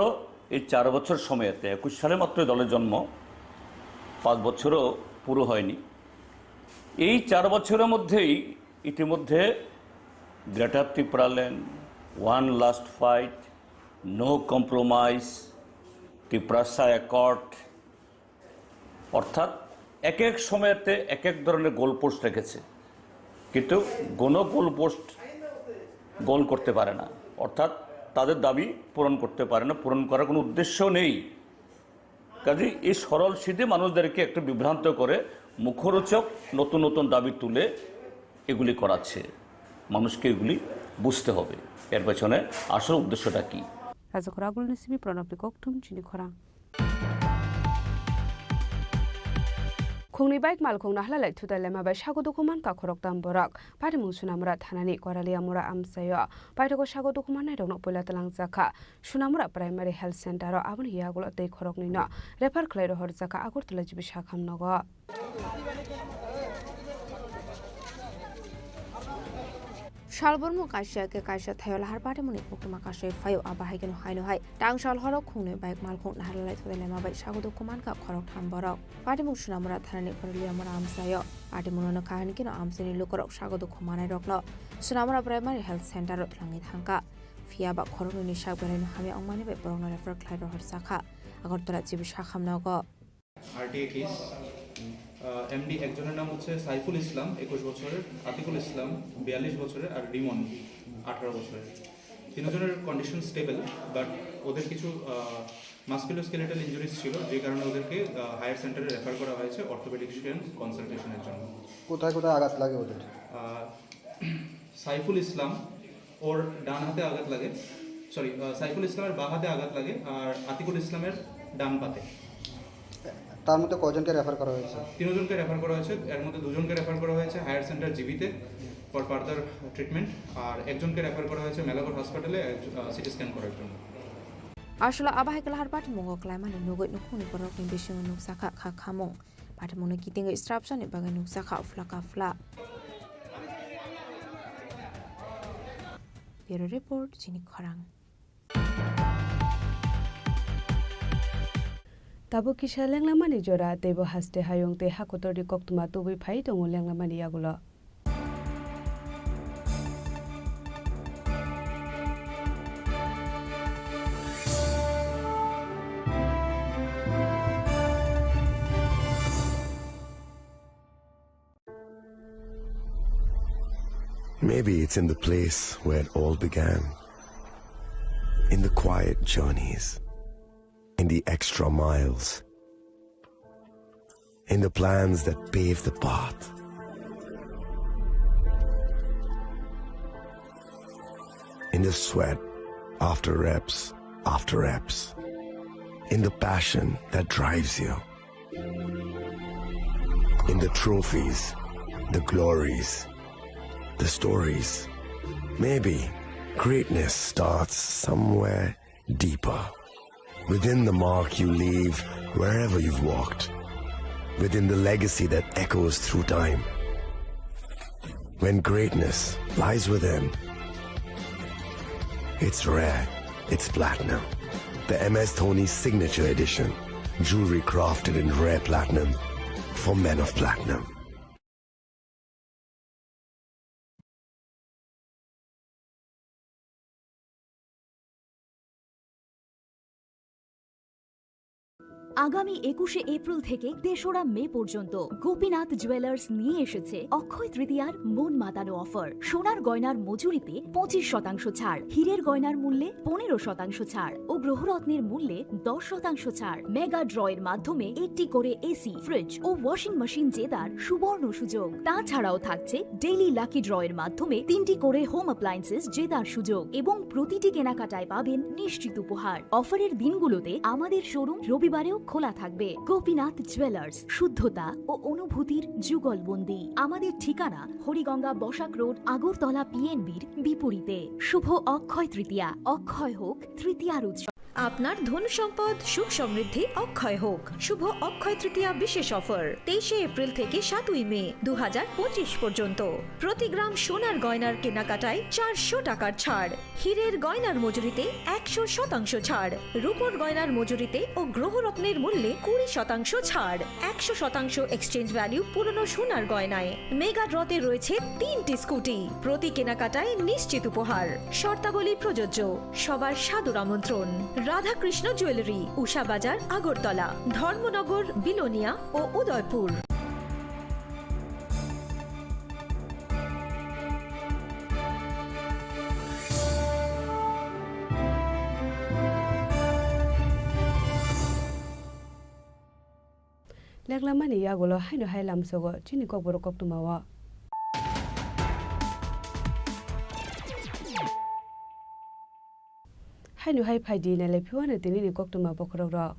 এই চার বছর সময়তে, একুশ সালে মাত্র এই দলের জন্ম, পাঁচ বছরও পুরো হয়নি। এই চার বছরের মধ্যেই ইতিমধ্যে greater Tripuraland, one last fight, no compromise, Tiprasa accord, অর্থাৎ এক এক সময়তে এক এক ধরনের গোল পোস্ট রেখেছে, কিন্তু কোনো গোল পোস্ট গোল করতে পারে না, অর্থাৎ তাদের দাবি পূরণ করতে পারে না, পূরণ করার কোনো উদ্দেশ্য নেই। কাজেই এই সরল সিধে মানুষদেরকে একটু বিভ্রান্ত করে মুখরোচক নতুন নতুন দাবি তুলে এগুলি করাচ্ছে। মানুষকে এগুলি বুঝতে হবে, এর পেছনে আসল উদ্দেশ্যটা কী। Rajakhor Agulni simi Pranabni kokthum chini khorang. Khungni bike malkhung naharlai thutai laima bai sago dukhu mankha khoroktham borok. Patimung Sunamura thanani Koraliamura amchaio paithago sago dukhu mannairokno puila twlangjakha. Sunamura Primary Health Center-o aboni yagulo tei khoroknwino refer khlai rohorjakha Agartala G B sakham nogo. Salbormo kaisa khe kaisa thaio lahar patimungni koktwma kasui phaio, abo hai kheno haino hai tang sal horo khungnwi bike malkhung naharlai thutai laima bai sago dukhu mankha khoroktham borok. Patimung Sunamura thanani Koraliamura amchaio. Patimungno nukha hwnwi kheno amchaini lukurok sago dukhu manairokno Sunamura Primary Health Center-o twlangwi thangkha. Phiya ba khoroknwini sak belaino hamya wngmani bai borokno refer khlai rohorjakha Agartala G B sakham nogo. RTI case. আহ, MD একজনের নাম হচ্ছে সাইফুল ইসলাম, একুশ বছরের, আতিকুল ইসলাম, বিয়াল্লিশ বছরের, আর রিমন, আঠারো বছরের। তিনজনের কন্ডিশন স্টেবল, বাট ওদের কিছু, আহ, মাসকুলোস্কেলেটাল ইনজুরিজ ছিল, যে কারণে ওদেরকে, আহ, হায়ার সেন্টারে রেফার করা হয়েছে অর্থোপেডিক্সিয়ান কনসালটেশনের জন্য। কোথায় কোথায় আঘাত লাগে ওদের? আহ, সাইফুল ইসলাম ওর ডান হাতে আঘাত লাগে, সরি, আহ, সাইফুল ইসলামের বাঁ হাতে আঘাত লাগে আর আতিকুল ইসলামের ডান পাতে। তার মধ্যে কয়জনকে রেফার করা হয়েছে? তিনজনকে রেফার করা হয়েছে, এর মধ্যে দুজনকে রেফার করা হয়েছে হায়ার সেন্টার জিবিতে ফর ফার্দার ট্রিটমেন্ট, আর একজনকে রেফার করা হয়েছে মেলাগড় হসপিটালে, আহ, সিটি স্ক্যান করার জন্য। Aswkla abo hai khe lahar patimungo kwlaimani nugwi nukhungni borokni bisingo nukjakha kha khamung. Patimungno kitingwi srapjani bagwi nukjakha phla ka phla. Bureau Report, Chini Khorang. Tabuk kisa lenglamani jora, teibo haste hayung tei hakotorni koktwma tubui phai tongo lenglamani yagulo. Maybe it's in the place where it all began. In the quiet journeys, in the extra miles, in the plans that pave the path, in the sweat after reps after reps, in the passion that drives you. In the trophies, the glories, the stories. Maybe greatness starts somewhere deeper. Within the mark you leave wherever you've walked. Within the legacy that echoes through time. When greatness lies within, it's rare, it's platinum. The M S Dhoni Signature Edition. Jewelry crafted in rare platinum for men of platinum. আগামী একুশে এপ্রিল থেকে তেসরা মে পর্যন্ত গোপীনাথ জুয়েলার্স নিয়ে এসেছে অক্ষয় তৃতীয়ার মন মাতানো অফার। সোনার গয়নার মজুরিতে পঁচিশ শতাংশ ছাড়, হীরের গয়নার মূল্যে পনেরো শতাংশ ছাড় ও গ্রহরত্নের মূল্যে দশ শতাংশ ছাড়। মেগা ড্রয়ের মাধ্যমে একটি করে এসি, ফ্রিজ ও ওয়াশিং মেশিন জেতার সুবর্ণ সুযোগ। তাছাড়াও থাকছে ডেইলি লাকি ড্রয়ের মাধ্যমে তিনটি করে হোম অ্যাপ্লায়েন্সেস জেতার সুযোগ এবং প্রতিটি কেনাকাটায় পাবেন নিশ্চিত উপহার। অফারের দিনগুলোতে আমাদের শোরুম রবিবারেও খোলা থাকবে। গোপীনাথ জুয়েলার্স, শুদ্ধতা ও অনুভূতির যুগলবন্দি। আমাদের ঠিকানা হরিগঙ্গা বসাক রোড, আগরতলা পিএনবির বিপরীতে। শুভ অক্ষয় তৃতীয়া, অক্ষয় হোক তৃতীয়ার উৎসব। আপনার ধন সম্পদ সুখ সমৃদ্ধি অক্ষয় হোক। শুভ অক্ষয় তৃতীয়া বিশেষ অফার তেইশে এপ্রিল থেকে সাতই মে দু হাজার পঁচিশ পর্যন্ত। প্রতি গ্রাম সোনার গয়নার কেনাকাটায় চারশো টাকার ছাড়, হীরের গয়নার মজুরিতে একশো শতাংশ ছাড়, রূপোর গয়নার মজুরিতে ও গ্রহরত্নের মূল্যে কুড়ি শতাংশ ছাড়, একশো শতাংশ এক্সচেঞ্জ ভ্যালু পুরনো সোনার গয়নায়। মেগা ড্রতে রয়েছে তিনটি স্কুটি, প্রতি কেনাকাটায় নিশ্চিত উপহার। শর্তাবলী প্রযোজ্য। সবার সাদর আমন্ত্রণ। রাধাকৃষ্ণ জুয়েলারি, উষা বাজার, আগরতলা, ধর্মনগর, বিলোনিয়া ও Udaipur. Lenglamani yagulo haino hai lamsogo chini kokborok koktwmao. Haino hai phaidi nailai phiwano tinini koktwma bokhorokrok.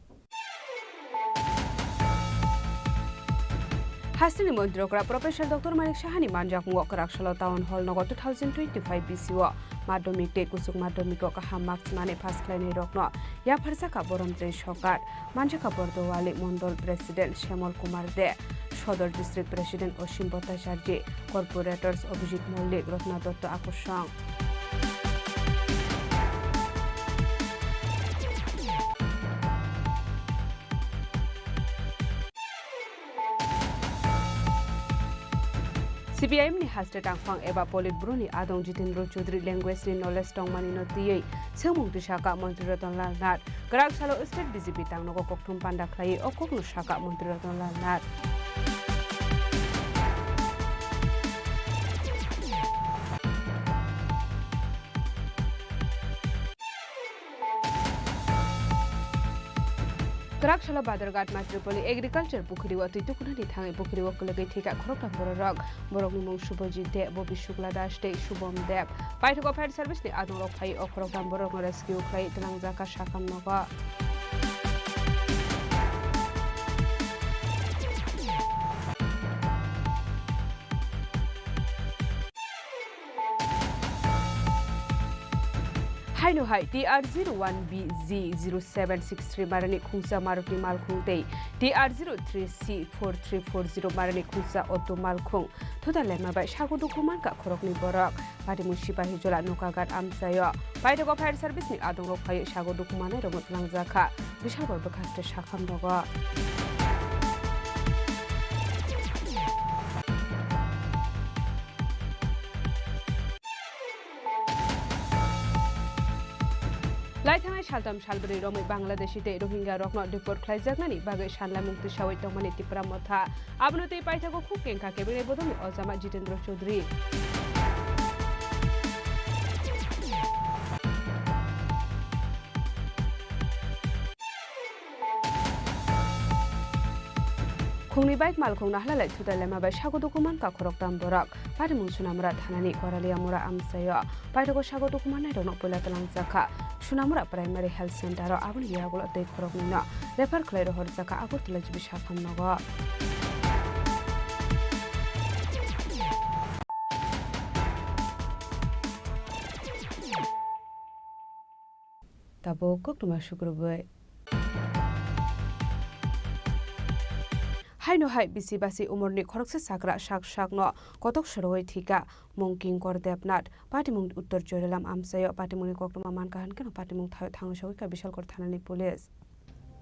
Hasteni Montri okra Professor Doctor Manik Sahani manjakmungo kwraksalo Town Hall nogo two thousand twenty-five B C o Madhyamik tei Kuchuk Madhyamik o kaham marks mani pass khlainai rokno yapharjakha Borom tei Sokar, manjakha Bordowali Mondol President Shyamol Kumar De, Sodor District President Osim Bhattacharjee, Corporators Abhijit Mollik, Ratna Dotto Akorsong. C P I M ni haste tangphang eba Politburo ni adong Jitendra Chaudhary language ni knowledge tongmani no twiwi swngmung tisaka Montri Ratan Lal Nath. Kwrak salo state B J P tangnogo kokthum panda khlaiwi o kokno saka Montri Ratan Lal Nath. Kwrak salo Badharghat Matripoli Agriculture Pukhiri o twi tukunani thangwi pukhiri o kwlwgwi thwikha khoroktham bororok. Borokni mung Subhajit Deb, Bobi Shukla Das tei Shubham Deb. Paithago Fire Service ni adongrok phaiwi o khoroktham borokno rescue khlaiwi twlangjakha sakham nogo. Haino hai T R zero one B Z zero seven six three marani khungsa Maruti malkhung tei T R zero three C four three four zero marani khungsa auto malkhung thuda lema bai sago dukhu mankha khoroknwi borok. Patimung Sipahijola Nokagat amchaio paithago fire service ni adongrok phaiwi sago dukhu manai rokno twlangjakha. Bisal bor bwkhaste sakham nogo. Laithangnai saltham salbrwi romwi Bangladeshi tei Rohingya rokno deport khlaijaknani bagwi sanlaimung tisawi tongmani Tipra Motha. Abono tei paithago khuk kengkha kebengni bodolni ojama Jitendra Chaudhary. Khungni bike malkhung nahalalai thutai lema bai sago dukhu mankha khoroktham borok. Patimung Sunamura thanani Koraliamura amchaio paithago sago dukhu mannairokno puila twlangjakha Sunamura Primary Health Center o, aboni yagulo tei khoroknwino refer khlai rohorjakha Agartala G B sakham nogo. Tabuk koktwma sukrubwi. Haino hai bisi basi umorni khoroksa chakra sak sakno kotok sorowi thwikha mung Kinkor Debnath. Patimung Uttor Chorilam amchaio patimungni koktwma mankha hwnkhe patimung thaio thangwi sogwikha Bishalgarh thanani police.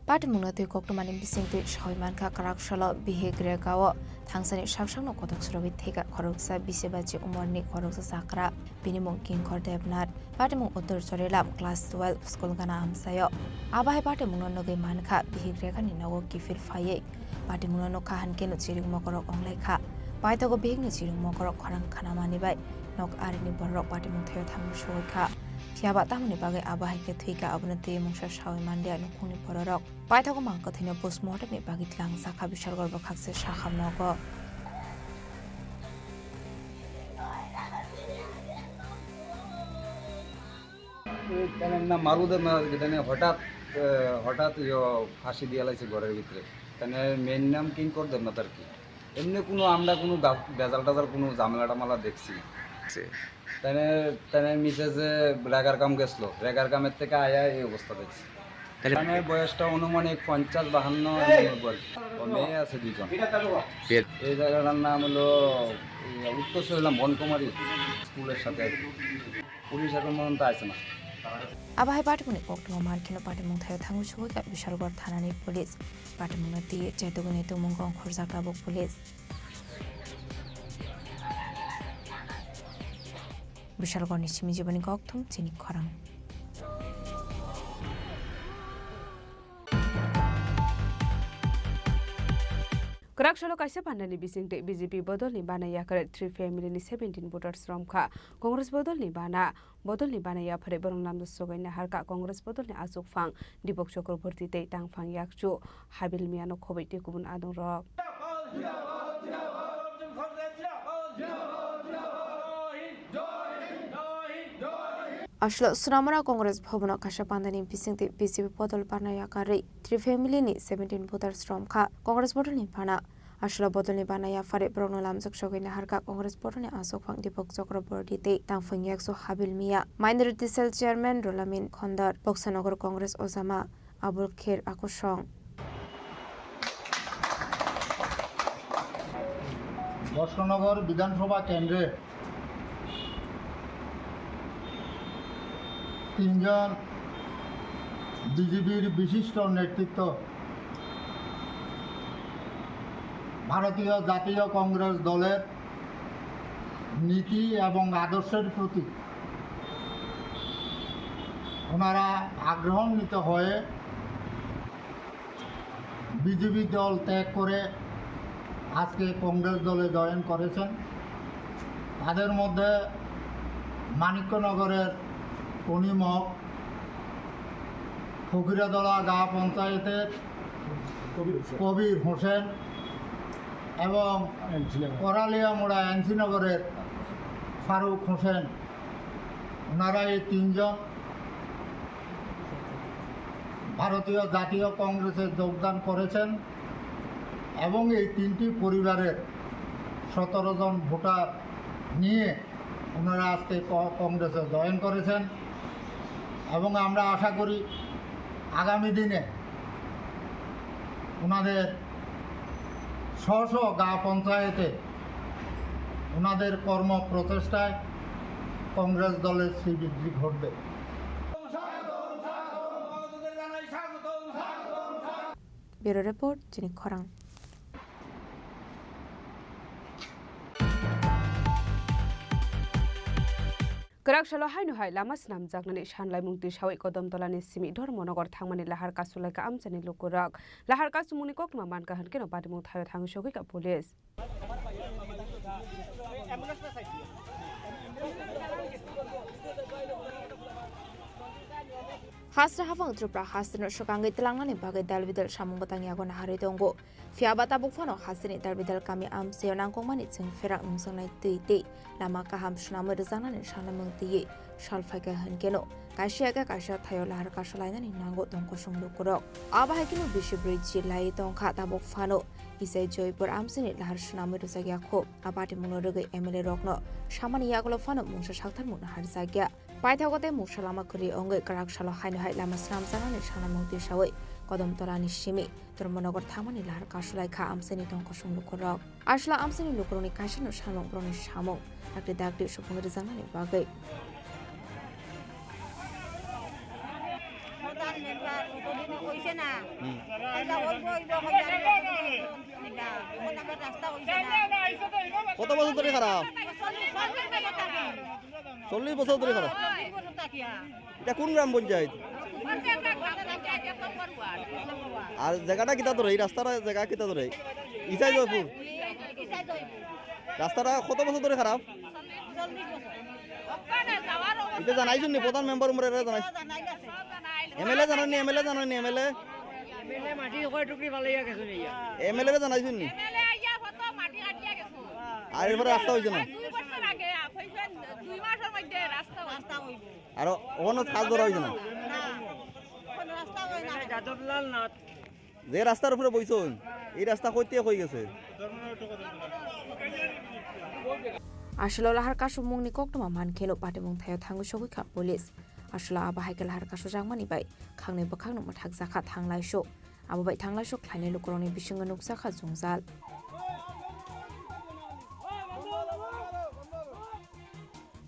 Patimungno twi koktwmani bisingtwi sawi mankha kwrak salo bihik Rekao thangsani sak sakno kotok sorowi thwikha khoroksa bisi bachi umorni khoroksa chakra. Bini mung Kinkor Debnath. Patimung Uttor Chorilam class twelve school gana amchaio. Abo hai patimungno nugwi mankha bihik Rekani nogo kiphil phaiwi. Patimungno nukha hwnkhe no chiring mokorok onglaikha. Paithago bihikni chiring mokorok khorang khanamani bai nok arini bororok patimung thaio thangwi sogwikha. Phiyaba tamoni bagwi abo hai khe thwikha, abono twi mungsa sawi manliya nukhungni bororok. Paithago mang kwthwino postmortemni bagwi tlangjak kha Bishalgarh bwkhakse sakham nogo. Tene na malu de na tene hotat, eh, hotat yo phasi diya laise gorer bhitre. Tene main nam Kinkor Debnath ar ki. Emni kuno amra kuno ga-, bejal tajal kuno jamela tamala dekhchi na. Tene, tene mise je regar kam geslo, regar kam er theke aya ei obostha dekhchi. Tale tene boyos ta anumanik ponchas bahanno emon bol. O meye ache duijon. Ei jagatar nam holo, eh, Uttor Chorilam Bonkumari school er sathe. Police ekhon porjonto aise na. Abo hai patimungni koktwma mankhe no patimung thaio thangwi sogwikha Bishalgarh thanani police. Patimungno twi chetugwini tongmung ongkhorjak tabuk police. Bishalgarhni simi jiboni kokthum chini khorang. Kwrak salo kaisa pandani bisingtwi B J P bodolni bana yakarwi three family ni seventeen voters romkha. Congress bodolni bana, bodolni bana yapharwi borok namjak sogwi naharkha Congress bodolni achukphang Dipok Chakraborty tei tangphang yakchu Habil Miano khobwi tei kubun adongrok. Aswk Sunamura Congress Bhavan o kaisa pandani bisingtwi B J P bodol bana yakarwi three family ni seventeen voters romkha. Congress bodolni bana Aswla bodolni bana yaphari borokno lamjak sogwi naharkha Congress bodolni aswk phang Deepak Chakraborty tei tangphung yaksu Habil Mia, Minority Cell Chairman Rulamin Khondor, Boksanagar Congress ojama Abul Kher Akusong. Boxanagar বিধানসভা কেন্দ্রে তিনজন বিজেপির বিশিষ্ট নেতৃত্ব ভারতীয় জাতীয় কংগ্রেস দলের নীতি এবং আদর্শের প্রতি ওনারা আগ্রহান্বিত হয়ে বিজেপি দল ত্যাগ করে আজকে কংগ্রেস দলে জয়েন করেছেন। তাদের মধ্যে মানিক্যনগরের কনিমক, ফকিরাদলা গাঁ পঞ্চায়েতের কবির হোসেন। কবির হোসেন এবং এনসি নগর। করালিয়ামুড়া এনসি নগরের ফারুক হোসেন। ওনারা এই তিনজন ভারতীয় জাতীয় কংগ্রেসে যোগদান করেছেন এবং এই তিনটি পরিবারের সতেরো জন ভোটার নিয়ে ওনারা আজকে ক-, কংগ্রেসে জয়েন করেছেন এবং আমরা আশা করি আগামী দিনে ওনাদের স্ব স্ব গাঁও পঞ্চায়েতে ওনাদের কর্ম প্রচেষ্টায় কংগ্রেস দলের শ্রীবৃদ্ধি ঘটবে। Bureau Report, Chini Khorang. Kwrak salo haino hai lama swnamjaknani sanlaimung twisawi Kodomtolani simi Dharmanagar thangmani lahar kasulaikha amchaini lukurok. Lahar kasumungni koktwma mankha hwnkhe no patimung thaio thangwi sogwikha police. Hasra hapang Tripura hasteno swkangwi twlangnani bagwi dalbidal samung bwtang yago naharwi tongo. Phiya ba tabuk phano hasteni dalbidal kami amchaio nangkukmani chwng pherang nungjaknai twi tei lama kaham swnamwi rwjaknani sanlaimung twiwi sal phaikha hwnkhe no kaisa ya khe kaisa thaio lahar kasulainani nango tong kusung lukurok. Abo hai kheno bisi bwrwi chilaiwi tongkha tabuk phano. Isai Joypur amchaini lahar swnamwi rwjakya kho. A patimungno rwgwi M L A rokno samani yagulo phano mungsa saktharmung naharjakya. Paithago tei mungsa lama kwrwi wngwi kwrak salo haino hai lama swnamjaknani sanlaimung twisawi Kodomtolani simi Dharmanagar thangmani lahar kasulaikha amchaini tong kusung lukurok. Aswla amchaini lukurokni kaisano sanmung borokni samung dakti dakti supung rwjaknani bagwi. প্রধান মেম্বার, কতদিন হইছে না? হুম। আইলা অইব, অইব, অইব, অইব, অইব, অইব, অখন আমার রাস্তা হইছে না। কত বছর ধরে খারাপ? চল্লিশ, চল্লিশ বছর থাকি। চল্লিশ বছর ধরে খারাপ? চল্লিশ বছর থাকি, হ্যাঁ। এটা কোন গ্রাম পঞ্চায়েত? আর জায়গাটা কিতা ধরে? এই রাস্তাটা জায়গা কিতা ধরে? ইসাই জয়পুর। ইসাই জয়পুর। রাস্তাটা কত বছর ধরে খারাপ? এটা জানাইছুন নি প্রধান মেম্বার উমরে, এটা জানাই। এমএলএ জানানি, এমএলএ জানানি, এমএলএ। এমএলএ মাটি কয় টুকরি ফালাইয়া গেছে নি ইয়া? এমএলএ রে জানাইছুন নি? এমএলএ আইয়া কত মাটি কাটিয়া গেছে। আর এরপরে রাস্তা হইছে না? দুই বছর আগে, হইছে দুই মাসের মধ্যে রাস্তা হইছে। আর ওখানে কাজ ধরা হইছে না? না, কোনো রাস্তা হয় না। যাদবলাল নাথ। যে রাস্তার উপরে বইছইন, এই রাস্তা কইতে কই গেছে? Aswla lahar kasumungni koktwma mankheno patimung thaio thangwi sogwikha police. Aswla abo hai khe lahar kasujakmani bai khangnwi bwkhakno mwthakjakha thanglaisu. Abo bai thanglaisu khlainai lukurokni bisingo nukjakha jwngjal.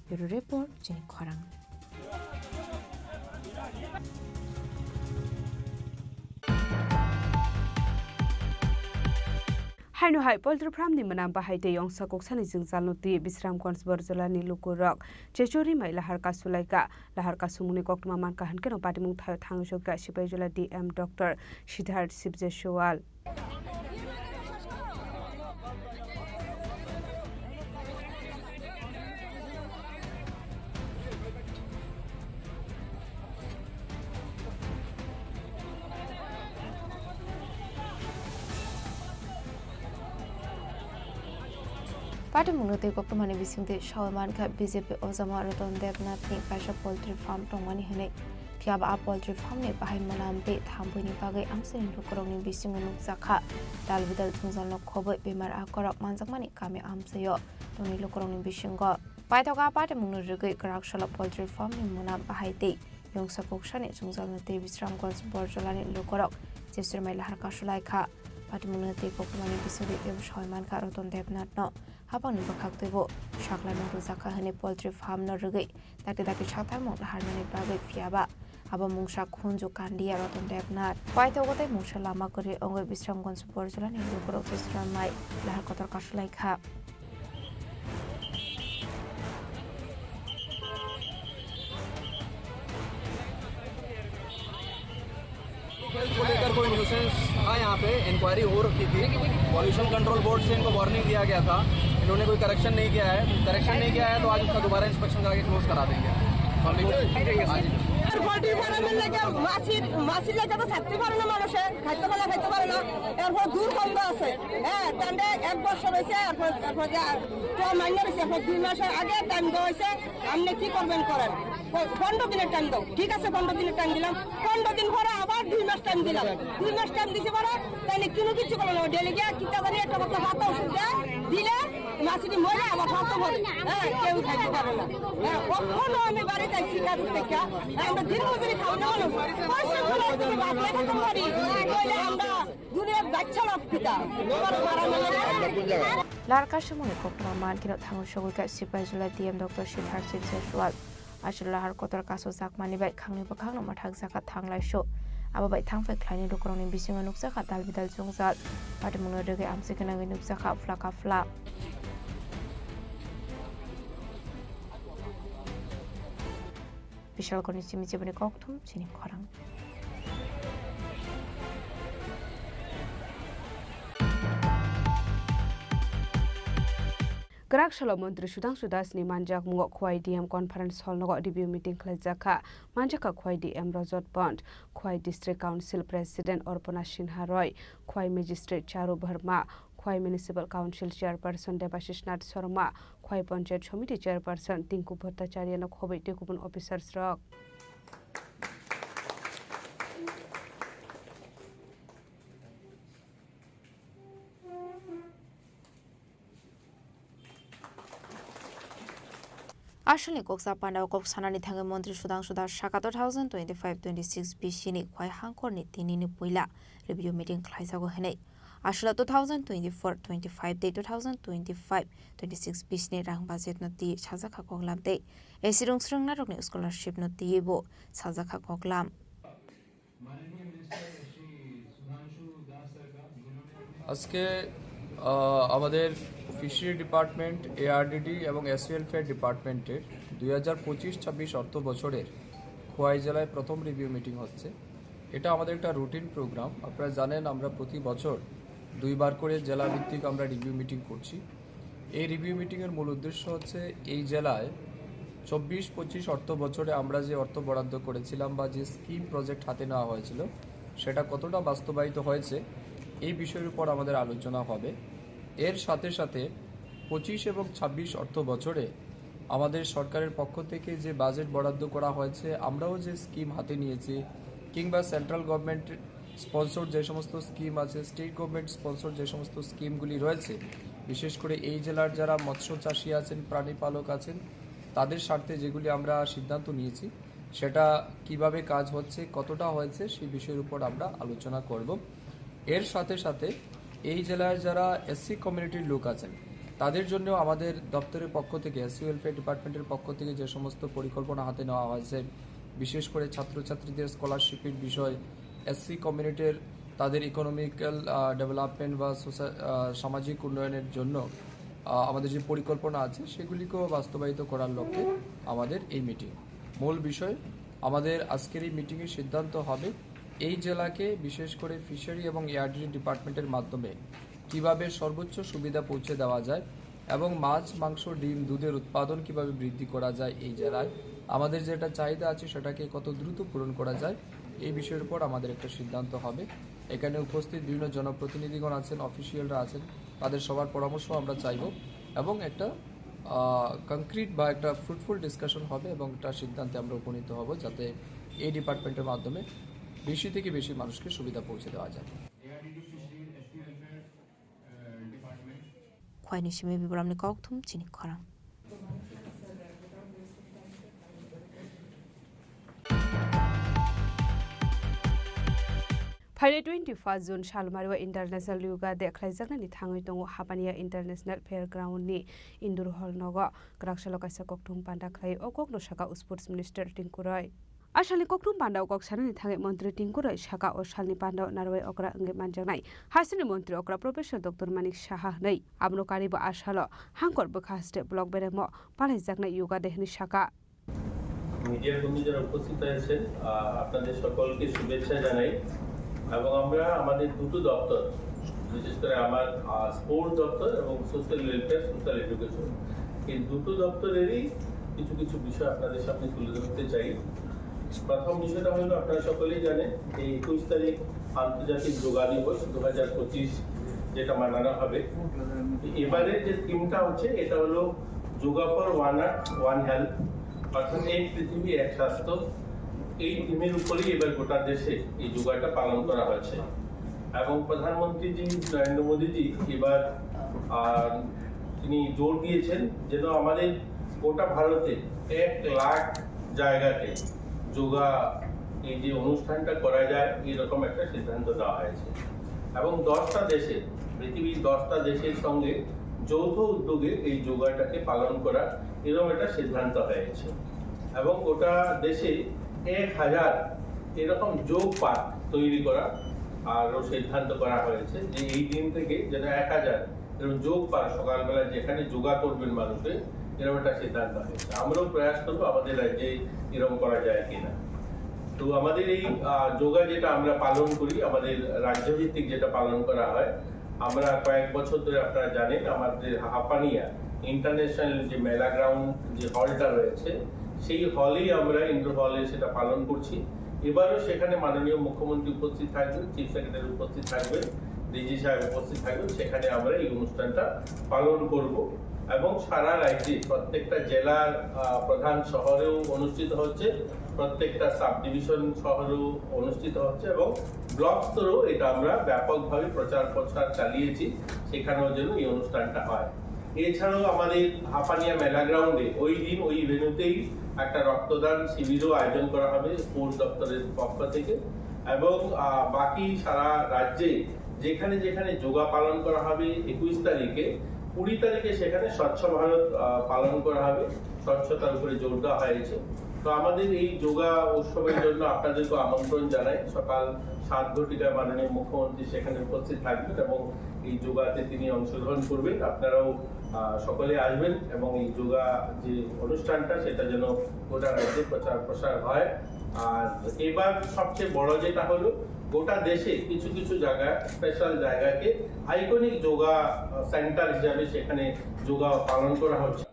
Bureau Report, Chini Khorang. Haino hai poultry farm ni mwnam bahai tei ongsa koksani jwngjalno twi Bisramganj Borjolani lukurok chechori mai lahar kasulaikha. Lahar kasumungni koktwma mankha hwnkhe no patimung thaio thangwi sokha Sipaijola D M Doctor Siddharth Sibjeswal. Patimungno tei koktwmani bisingtwi sawi mankha B J P ojama Ratan Debnathni kaisa poultry farm tongmani hwnwi. Phiya ba a poultry farm ni bahai mwnam tei thambuini bagwi amchaini lukurokni bisingo nukjakha. Dal bidal jwngjal no khobwi bemar akorok manjakmani kami amchaio tongnai lukurokni bisingo. Paithak a patimungno rwgwi kwrak salo poultry farm ni mwnam bahai tei yongsa kuksani jwngjal no tei Bisramganj Borjolani lukurok jeswrwngmai lahar kasulaikha. Patimungno tei koktwmani bisingtwi teibo sawi mankha Ratan Debnath no hapangni bwkhak twibo saklaima rwjakha hwnwi poultry farm no rwgwi dakti dakti saktharmung laharnani bagwi. Phiya ba abo mungsa khunju kanliya Ratan Debnath. Paithago tei mungsa lama kwrwi wngwi Bisramganj Borjolani lukurok jeswrwngmai lahar kotor kasulaikha. Health को लेकर कोई न्यूसेंस था यहाँ पे, इंक्वायरी हो रखी थी। Pollution control board से इनको वार्निंग दिया गया था, इन्होंने कोई करेक्शन नहीं किया है। करेक्शन नहीं किया है तो आज उसका दोबारा इंस्पेक्शन करा के क्लोज करा देंगे। पब्लिक आज এরপর দুই বারো মিনিট লাগে মাসি, মাসি লাগে তো থাকতে পারে না মানুষে, খাইতে পারে না, খাইতে পারে না। এরপর দুর্গন্ধ আছে, হ্যাঁ, তাহলে এক বছর হয়েছে, এরপর, এরপর যে তো মাইনে হয়েছে, এরপর দুই মাসের আগে টাইম দেওয়া হয়েছে, আপনি কি করবেন করেন, প-, পনেরো দিনের টাইম দাও, ঠিক আছে, পনেরো দিনের টাইম দিলাম, পনেরো দিন পরে আবার দুই মাস টাইম দিলাম, দুই মাস টাইম দিছে পরে তাহলে কোনো কিছু করলো না, ডেলি গিয়ে কিতা জানি একটা কথা ভাত ওষুধ দেয়, দিলে মাসিটি মরে আবার ভাত করে, হ্যাঁ, কেউ খাইতে পারে না। হ্যাঁ, কখনো আমি বাড়িতে শিকার থেকে, হ্যাঁ, আমরা দিন মজুরি খাওয়া না হলো, পয়সা খরচ থেকে ভাত লাগাতে পারি, তাহলে আমরা দুনিয়ার বাচ্চা লোক পিতা, আমার মারা মেলে। Lar kaisa mungni koktwma man kheno thango sogwi kha sipai jula D M Doctor Siddharth Singh Seswal. Aswk lahar kotor kasu jakmani bai khangni bwkhakno mwthakjakha thanglaisu. Abo bai thangphai khlaini lukurokni bisingo nukjakha dal bidal jwngjal. Patimungno rwgwi amchai gwnangwi nukjakha phlaka phla. Bishalkoni simi chiboni kokthum chini khorang. Kwrak salo Montri Sudhangshu Das ni manjakmungo Khowai D M Conference Hall nogo review meeting khlaijak kha. Manjakha Khowai D M Rajat Pant, Khowai District Council President Arpana Sinha Roy, Khowai Magistrate Charu Verma, Khowai Municipal Council Chairperson Debashish Nath Sharma, Khowai Panchayat Samiti Chairperson Tinku Bhattacharya no khobwi tei kubun officers rok. Aswkni kok sa pandao kok sanani thangwi Montri Sudhangshu Das saka two thousand twenty-five twenty-six bisini Khowai hangkhorni tinini puila review meeting khlaijago hwnwi. Aswkno two thousand twenty-four twenty-five tei two thousand twenty-five twenty-six bisini rang budget no twi sajakha koklam tei A C rwngsrwng narokni scholarship no twiwi bo sajakha koklam. আজকে, আহ, আমাদের fishery department, ARDD এবং SC welfare ডিপার্টমেন্টের দুই হাজার পঁচিশ ছাব্বিশ অর্থ বছরের খোয়াই জেলায় প্রথম রিভিউ মিটিং হচ্ছে। এটা আমাদের একটা রুটিন প্রোগ্রাম। আপনারা জানেন, আমরা প্রতি বছর দুইবার করে জেলা ভিত্তিক আমরা রিভিউ মিটিং করছি। এই রিভিউ মিটিংয়ের মূল উদ্দেশ্য হচ্ছে এই জেলায় চব্বিশ পঁচিশ অর্থ বছরে আমরা যে অর্থ বরাদ্দ করেছিলাম বা যে স্কিম প্রজেক্ট হাতে নেওয়া হয়েছিল, সেটা কতটা বাস্তবায়িত হয়েছে, এই বিষয়ের উপর আমাদের আলোচনা হবে। এর সাথে সাথে পঁচিশ এবং ছাব্বিশ অর্থ বছরে আমাদের সরকারের পক্ষ থেকে যে বাজেট বরাদ্দ করা হয়েছে, আমরাও যে স্কিম হাতে নিয়েছি, কিংবা সেন্ট্রাল গভর্নমেন্ট স্পন্সর যে সমস্ত স্কিম আছে, স্টেট গভর্নমেন্ট স্পন্সর যে সমস্ত স্কিমগুলি রয়েছে, বিশেষ করে এই জেলার যারা মৎস্য চাষী আছেন, প্রাণী পালক আছেন, তাদের স্বার্থে যেগুলি আমরা সিদ্ধান্ত নিয়েছি, সেটা কিভাবে কাজ হচ্ছে, কতটা হয়েছে, সেই বিষয়ের উপর আমরা আলোচনা করব। এর সাথে সাথে এই জেলার যারা এসসি কমিউনিটির লোক আছেন, তাদের জন্য আমাদের দপ্তরের পক্ষ থেকে, এসসি ওয়েলফেয়ার ডিপার্টমেন্টের পক্ষ থেকে যে সমস্ত পরিকল্পনা হাতে নেওয়া হয়েছে, বিশেষ করে ছাত্রছাত্রীদের স্কলারশিপের বিষয়, এসসি কমিউনিটির তাদের ইকোনমিক্যাল, আহ, ডেভেলপমেন্ট বা সোসা-, আহ, সামাজিক উন্নয়নের জন্য, আহ, আমাদের যে পরিকল্পনা আছে, সেগুলিকেও বাস্তবায়িত করার লক্ষ্যে আমাদের এই মিটিং। মূল বিষয়, আমাদের আজকের এই মিটিংয়ে সিদ্ধান্ত হবে এই জেলাকে বিশেষ করে ফিশারি এবং এআরডি ডিপার্টমেন্টের মাধ্যমে কিভাবে সর্বোচ্চ সুবিধা পৌঁছে দেওয়া যায় এবং মাছ, মাংস, ডিম, দুধের উৎপাদন কিভাবে বৃদ্ধি করা যায় এই জেলায়, আমাদের যেটা চাহিদা আছে সেটাকে কত দ্রুত পূরণ করা যায়, এই বিষয়ের উপর আমাদের একটা সিদ্ধান্ত হবে। এখানে উপস্থিত বিভিন্ন জনপ্রতিনিধিগণ আছেন, অফিসিয়ালরা আছেন, তাদের সবার পরামর্শ আমরা চাইব এবং একটা, আহ, কংক্রিট বা একটা ফ্রুটফুল ডিসকাশন হবে এবং একটা সিদ্ধান্তে আমরা উপনীত হব, যাতে এই ডিপার্টমেন্টের মাধ্যমে বেশি থেকে বেশি মানুষকে সুবিধা পৌঁছে দেওয়া যাবে। Khwai ni simi Bibaramni kokthum chini khorang. Phainai twenty-first June salmari o International Yoga Day khlaijaknani thangwi tongo Hapania International Fairground ni Indoor Hall nogo. Kwrak salo kaisa kokthum panda khlai o kokno saka Sports Minister Tinku Roy. A salni kokthum panda o kok sanani thangwi Montri Tinku Roy saka o salni panda o narwai okra wngwi manjaknai Hasini Montri okra Professor Doctor Manik Saha hwnwi. Abono karibo a salo Hangkor bwkha haste block beremo palaijaknai Yoga Day hwnwi saka. মিডিয়ার কর্মী যারা উপস্থিত হয়েছেন, আহ, আপনাদের সকলকে শুভেচ্ছা জানাই। এবং আমরা আমাদের দুটো দপ্তর, বিশেষ করে আমার, আহ, স্পোর্টস দপ্তর এবং সোশ্যাল ওয়েলফেয়ার, সোশ্যাল এডুকেশন, এই দুটো দপ্তরেরই কিছু কিছু বিষয় আপনাদের সামনে তুলে ধরতে চাই। প্রথম বিষয়টা হলো, আপনারা সকলেই জানেন যে একুশ তারিখ আন্তর্জাতিক যোগা দিবস দু হাজার পঁচিশ, যেটা মানানো হবে। এবারে যে থিমটা হচ্ছে, এটা হলো yoga for one earth one health, অর্থাৎ এক পৃথিবী এক স্বাস্থ্য। এই থিমের উপরেই এবার গোটা দেশে এই যোগাটা পালন করা হচ্ছে। এবং প্রধানমন্ত্রীজি নরেন্দ্র মোদীজি এবার, আহ, তিনি জোর দিয়েছেন যেন আমাদের গোটা ভারতে এক লাখ জায়গাতে যোগা, এই যে অনুষ্ঠানটা করা যায়, এরকম একটা সিদ্ধান্ত নেওয়া হয়েছে। এবং দশটা দেশে, পৃথিবীর দশটা দেশের সঙ্গে যৌথ উদ্যোগে এই যোগাটাকে পালন করা, এরকম একটা সিদ্ধান্ত হয়েছে। এবং গোটা দেশে এক হাজার এরকম যোগ পার্ক তৈরি করা আরও সিদ্ধান্ত করা হয়েছে, যে এই দিন থেকে যেন এক হাজার এরকম যোগ পার্ক, সকালবেলা যেখানে যোগা করবেন মানুষে, এরকম একটা সিদ্ধান্ত হয়েছে। আমরাও প্রয়াস করবো আমাদের রাজ্যে এরকম করা যায় কিনা। তো আমাদের এই, আহ, যোগা যেটা আমরা পালন করি, আমাদের রাজ্যভিত্তিক যেটা পালন করা হয়, আমরা কয়েক বছর ধরে, আপনারা জানেন, আমাদের হাপানিয়া ইন্টারন্যাশনাল যে মেলা গ্রাউন্ড, যে হলটা রয়েছে, সেই হলেই আমরা, ইনডোর হলে সেটা পালন করছি। এবারও সেখানে মাননীয় মুখ্যমন্ত্রী উপস্থিত থাকবেন, চিফ সেক্রেটারি উপস্থিত থাকবেন, ডিজি সাহেব উপস্থিত থাকবেন, সেখানে আমরা এই অনুষ্ঠানটা পালন করব। এবং সারা রাজ্যে প্রত্যেকটা জেলার, আহ, প্রধান শহরেও অনুষ্ঠিত হচ্ছে, প্রত্যেকটা সাব ডিভিশন শহরেও অনুষ্ঠিত হচ্ছে এবং ব্লক স্তরেও এটা আমরা ব্যাপকভাবে প্রচার প্রসার চালিয়েছি, সেখানেও যেন এই অনুষ্ঠানটা হয়। এছাড়াও আমাদের হাপানিয়া মেলা গ্রাউন্ডে ওই দিন ওই ভেন্যুতেই একটা রক্তদান শিবিরও আয়োজন করা হবে স্পোর্টস দপ্তরের পক্ষ থেকে। এবং, আহ, বাকি সারা রাজ্যে যেখানে যেখানে যোগা পালন করা হবে একুশ তারিখে, কুড়ি তারিখে সেখানে স্বচ্ছ ভারত, আহ, পালন করা হবে, স্বচ্ছতার উপরে জোর দেওয়া হয়েছে। তো আমাদের এই যোগা উৎসবের জন্য আপনাদেরকে আমন্ত্রণ জানাই। সকাল সাত ঘটিকায় মাননীয় মুখ্যমন্ত্রী সেখানে উপস্থিত থাকবেন এবং এই যোগাতে তিনি অংশগ্রহণ করবেন। আপনারাও, আহ, সকলে আসবেন এবং এই যোগা যে অনুষ্ঠানটা, সেটা যেন গোটা রাজ্যে প্রচার প্রসার হয়। আর এবার সবচেয়ে বড় যেটা হলো, গোটা দেশে কিছু কিছু জায়গা, স্পেশাল জায়গাকে আইকনিক যোগা, আহ, সেন্টার হিসাবে সেখানে যোগা পালন করা হচ্ছে।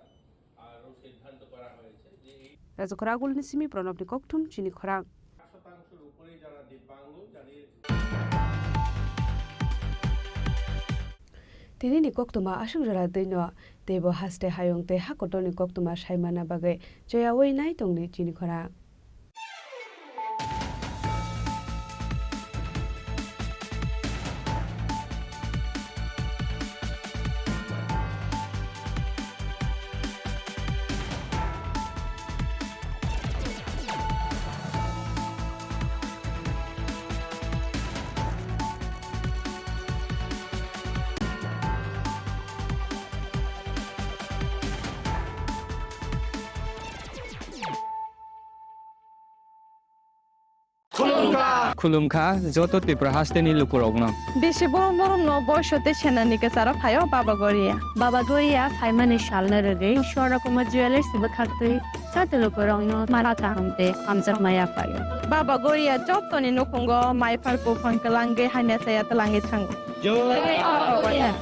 আরও সিদ্ধান্ত করা হয়েছে যে এই রাজা Khoragul ni simi Pranab ni kokthum chini khorang. শতাংশের উপরে যারা দিব্যাঙ্গ, যাদের Tini ni koktwma aswk jora twi no teibo haste hayung tei ha kotor ni koktwma sai manna bagwi choyaui nai tongdi chini khorang. Khulumkha. Khulumkha joto Tripura hasteni lukurokno. Bisi borom borom no boiso tei senani kwcharo phaio Baba Goria. Baba Goria phaimani salno rwgwi Swarna Kumar Jewellers bwkhaktwi joto lukurokno mala kaham tei hamjakma yaphaio. Baba Goria jotoni nukhungo maiphar buphang kwlangwi hamya chaya twlangwi thango. Jai Baba Goria.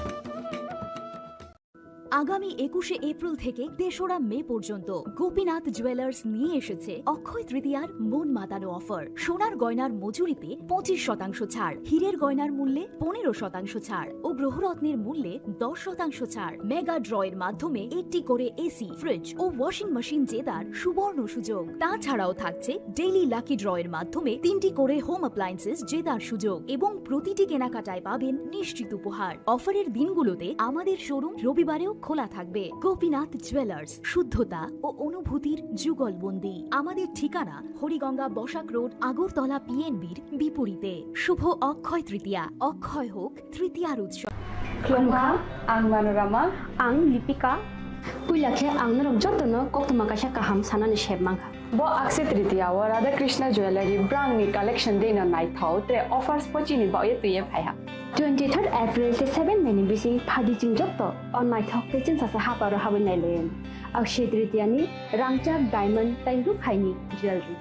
আগামী একুশে এপ্রিল থেকে তেসরা মে পর্যন্ত গোপীনাথ জুয়েলার্স নিয়ে এসেছে অক্ষয় তৃতীয়ার মন মাতানো অফার। সোনার গয়নার মজুরিতে পঁচিশ শতাংশ ছাড়, হীরের গয়নার মূল্যে পনেরো শতাংশ ছাড় ও গ্রহরত্নের মূল্যে দশ শতাংশ ছাড়। মেগা ড্রয়ের মাধ্যমে একটি করে এসি, ফ্রিজ ও ওয়াশিং মেশিন জেতার সুবর্ণ সুযোগ। তাছাড়াও থাকছে ডেইলি লাকি ড্রয়ের মাধ্যমে তিনটি করে হোম অ্যাপ্লায়েন্সেস জেতার সুযোগ এবং প্রতিটি কেনাকাটায় পাবেন নিশ্চিত উপহার। অফারের দিনগুলোতে আমাদের শোরুম রবিবারেও খোলা থাকবে। গোপীনাথ জুয়েলার্স, শুদ্ধতা ও অনুভূতির যুগলবন্দি। আমাদের ঠিকানা হরিগঙ্গা বসাক রোড, আগরতলা পিএনবির বিপরীতে। শুভ অক্ষয় তৃতীয়া, অক্ষয় হোক তৃতীয়ার উৎসব। Khulumkha, ang Manorama. Ang Lipika. Puila khe ang norok jotono koktwma kaisa kaham sanani sep mankha. Bo Akshaya Tritiya o Radha Krishna Jewellery brand ni collection deino naithok tre offers bo chini bagwi twiwi phaiha. Twenty third April tei seven May ni bising phadi chwng joto o naithok tei chwngsasa haparo habwi nailayan. Akshaya Tritiya ni rangchak diamond tei rukhaini jewellery.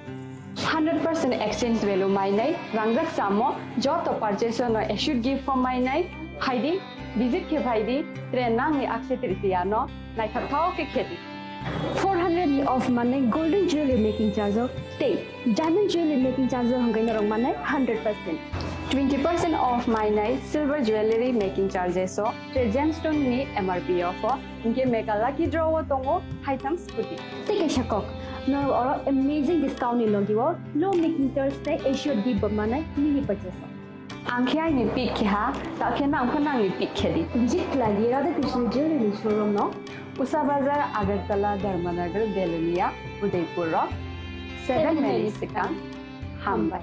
Hundred percent exchange value mainai rangjak chamo joto purchase no assured gift form mainai phaidi, visit khe phaidi, tre nangni Akshaya Tritiya no naithok thok khe khedi. Four hundred ni off manai golden jewelry making charge o tei diamond jewelry making charge o hwnkhai norok manai hundred percent. Twenty percent off mainai silver jewelry making charges o tre gemstone ni M R P o pho hwnkhe mega lucky draw o tongo haitham scooty. Tei kaisa kok, norok oro amazing discount ni logi o low making charge tei assured gift bo manai mini purchase o. Ang khe aini pick khe ha, ta khe nang pho nangni pick khe di. Visit khlai di Radha Krishna Jewelry showroom no. Usa Bazar, Agartala, Dharmanagar, Belonia, Udaipur rok. Seven May ni swkang. Hambai.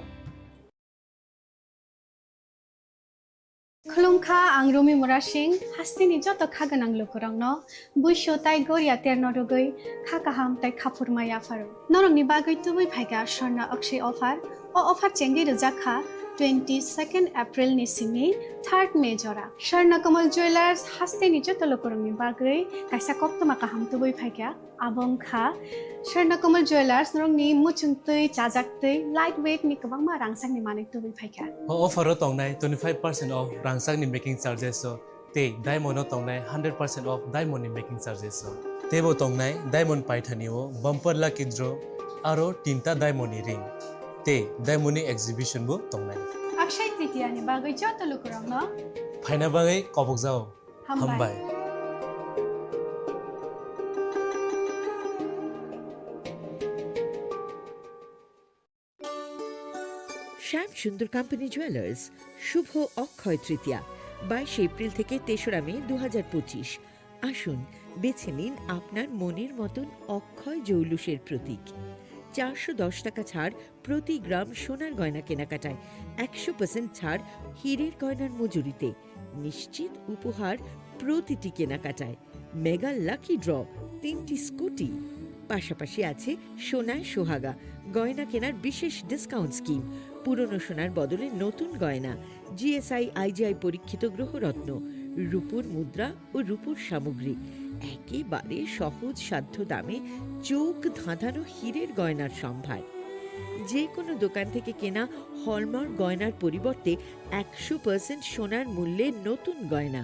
Khulumkha, ang Rumi Murasing, hasteni joto kha gwnang lukurokno buisu tai goria terno rwgwi kha kaham tai khaphurma yapharo. Norokni bagwi tubui phaikha Swarna Akshaya offer. O offer chengwi rwjak kha twenty second April ni simi third May jora. Swarna Kamal Jewellers hasteni joto lukurokni bagwi kaisa koktwma kaham tubui phaikha. Abo wngkha Swarna Kamal Jewellers, norokni muchungtwi, chajaktwi, light weight ni kwbangma rangchakni manwi tubui phaikha. O offer o tongnai twenty five percent off rangchakni making charges o tei diamond o tongnai hundred percent off diamond ni making charges o. Teibo tongnai diamond paithani o bumper lucky draw aro tinta diamond ni ring tei diamond ni exhibition bo tongnai. Akshaya Tritiya ni bagwi joto lukurokno phaina bagwi kobokjao. Hambai. Hambai. শ্যাম Sundar company jewellers, শুভ অক্ষয় তৃতীয়া, বাইশে এপ্রিল থেকে তেসরা মে দু হাজার পঁচিশ। আসুন, বেছে নিন আপনার মনের মতন অক্ষয় জৌলুসের প্রতীক। চারশো দশ টাকা ছাড় প্রতি গ্রাম সোনার গয়না কেনাকাটায়, একশো পার্সেন্ট ছাড় হীরের গয়নার মজুরিতে, নিশ্চিত উপহার প্রতিটি কেনাকাটায়, মেগা লাকি ড্র, তিনটি স্কুটি, পাশাপাশি আছে সোনায় সোহাগা গয়না কেনার বিশেষ ডিসকাউন্ট স্কিম, পুরনো সোনার বদলে নতুন গয়না, জিএসআই আইজিআই পরীক্ষিত গ্রহরত্ন, রূপোর মুদ্রা ও রূপোর সামগ্রী, একেবারে সহজ সাধ্য দামে চোখ ধাঁধানো হীরের গয়নার সম্ভার। যে কোনো দোকান থেকে কেনা হলমার্ক গয়নার পরিবর্তে একশো পার্সেন্ট সোনার মূল্যে নতুন গয়না।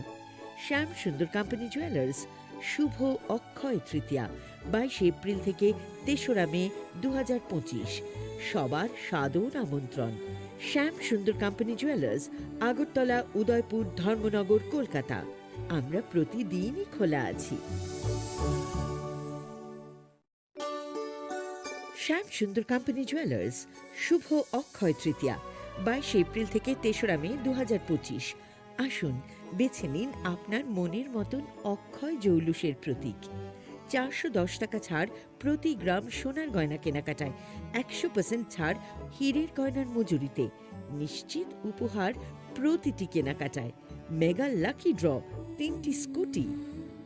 শ্যাম সুন্দর কোম্পানি জুয়েলার্স, শুভ অক্ষয় তৃতীয়া, বাইশে এপ্রিল থেকে তেসরা মে দু হাজার পঁচিশ। সবার সাদর আমন্ত্রণ। শ্যাম সুন্দর কোম্পানি জুয়েলার্স, আগরতলা, উদয়পুর, ধর্মনগর, কলকাতা। আমরা প্রতিদিনই খোলা আছি। শ্যাম সুন্দর কোম্পানি জুয়েলার্স, শুভ অক্ষয় তৃতীয়া, বাইশে এপ্রিল থেকে তেসরা মে দু হাজার পঁচিশ। আসুন, বেছে নিন আপনার মনের মতন অক্ষয় জৌলুসের প্রতীক। চারশো দশ টাকা ছাড় প্রতি গ্রাম সোনার গয়না কেনাকাটায়, একশো পার্সেন্ট ছাড় হীরের গয়নার মজুরিতে, নিশ্চিত উপহার প্রতিটি কেনাকাটায়, মেগা লাকি ড্র, তিনটি স্কুটি,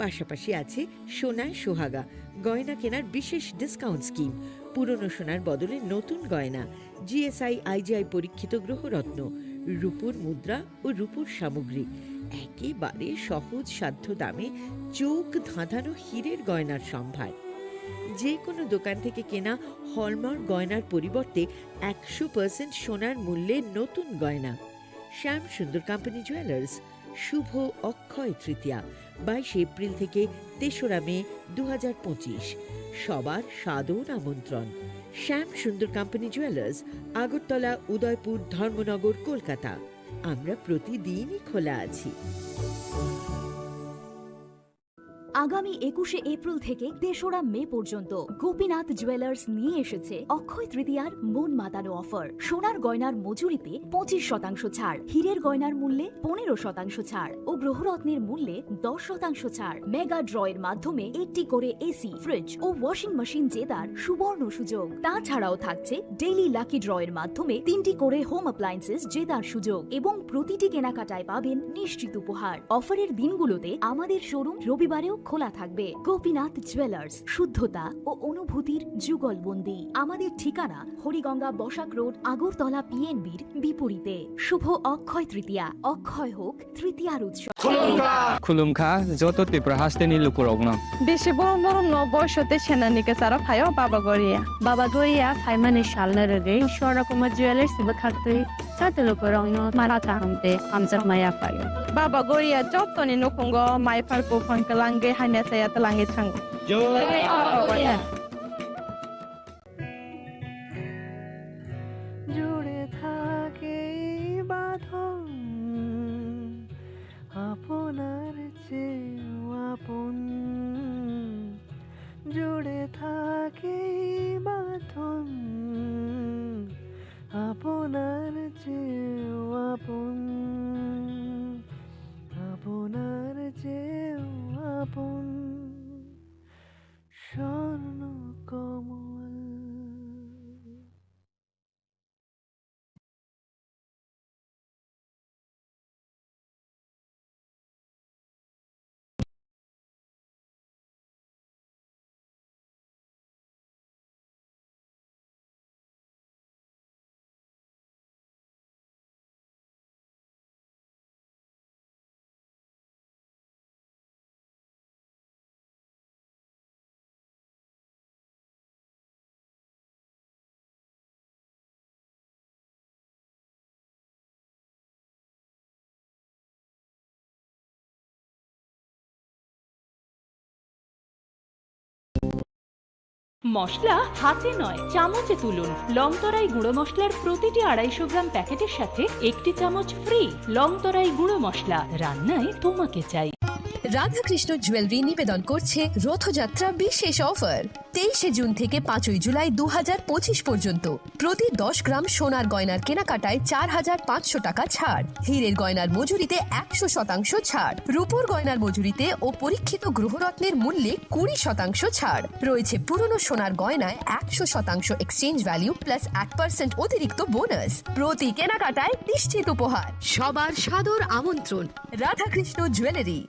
পাশাপাশি আছে সোনায় সোহাগা গয়না কেনার বিশেষ ডিসকাউন্ট স্কিম, পুরনো সোনার বদলে নতুন গয়না, জিএসআই আইজিআই পরীক্ষিত গ্রহরত্ন, রূপোর মুদ্রা ও রূপোর সামগ্রী, একেবারে সহজ সাধ্য দামে চোখ ধাঁধানো হীরের গয়নার সম্ভার। যে কোনো দোকান থেকে কেনা হলমার্ক গয়নার পরিবর্তে একশো পার্সেন্ট সোনার মূল্যে নতুন গয়না। শ্যাম সুন্দর কোম্পানি জুয়েলার্স, শুভ অক্ষয় তৃতীয়া, বাইশে এপ্রিল থেকে তেসরা মে দু হাজার পঁচিশ। সবার সাদর আমন্ত্রণ। শ্যাম সুন্দর কোম্পানি জুয়েলার্স, আগরতলা, উদয়পুর, ধর্মনগর, কলকাতা। আমরা প্রতিদিনই খোলা আছি। আগামী একুশে এপ্রিল থেকে তেসরা মে পর্যন্ত গোপীনাথ জুয়েলার্স নিয়ে এসেছে অক্ষয় তৃতীয়ার মন মাতানো অফার। সোনার গয়নার মজুরিতে পঁচিশ শতাংশ ছাড়, হীরের গয়নার মূল্যে পনেরো শতাংশ ছাড় ও গ্রহরত্নের মূল্যে দশ শতাংশ ছাড়। মেগা ড্র এর মাধ্যমে একটি করে এসি, ফ্রিজ ও ওয়াশিং মেশিন জেতার সুবর্ণ সুযোগ। তাছাড়াও থাকছে ডেইলি লাকি ড্র এর মাধ্যমে তিনটি করে হোম অ্যাপ্লায়েন্সেস জেতার সুযোগ এবং প্রতিটি কেনাকাটায় পাবেন নিশ্চিত উপহার। অফারের দিনগুলোতে আমাদের শোরুম রবিবারেও খোলা থাকবে। গোপীনাথ জুয়েলার্স, শুদ্ধতা ও অনুভূতির যুগলবন্দি। আমাদের ঠিকানা হরিগঙ্গা বসাক রোড, আগরতলা পিএনবির বিপরীতে। শুভ অক্ষয় তৃতীয়া। অক্ষয় হোক তৃতীয়ার উৎসব। Khulumkha joto Tripura hasteni lukurokno. Bisi borom borom no boisote senani kwcharo phaio Baba Goria. Baba Goria phaimani salni rwgwi Swarna Kumar Jewellers bwkhaktwi joto lukurokno mara kaham tei hamjakma yaphaio. Baba Goria jotoni nukhungo maiphar buphang kwlangwi hamya chaya twlangwi thango. জুড়ে থাকে এই বাঁধন আপনার চেয়েও আপন। জুড়ে থাকে এই বাঁধন আপনার চেয়েও আপন, আপনার চেয়েও আপন। স্বর্ণকমল। মশলা হাতে নয়, চামচে তুলুন। লংতরাই গুঁড়ো মশলার প্রতিটি আড়াইশো গ্রাম প্যাকেটের সাথে একটি চামচ ফ্রি। লংতরাই গুঁড়ো মশলা, রান্নায় তোমাকে চাই। রাধাকৃষ্ণ জুয়েলারি নিবেদন করছে রথযাত্রা বিশেষ অফার। তেইশে জুন থেকে পাঁচই জুলাই দু হাজার পঁচিশ পর্যন্ত প্রতি দশ গ্রাম সোনার গয়নার কেনাকাটায় চার হাজার পাঁচশো টাকা ছাড়, হীরের গয়নার মজুরিতে একশো শতাংশ ছাড়, রূপোর গয়নার মজুরিতে ও পরীক্ষিত গ্রহরত্নের মূল্যে কুড়ি শতাংশ ছাড়। রয়েছে পুরনো সোনার গয়নায় একশো শতাংশ এক্সচেঞ্জ ভ্যালু প্লাস এক পার্সেন্ট অতিরিক্ত বোনাস। প্রতি কেনাকাটায় নিশ্চিত উপহার। সবার সাদর আমন্ত্রণ। Radhakrishna jewellery.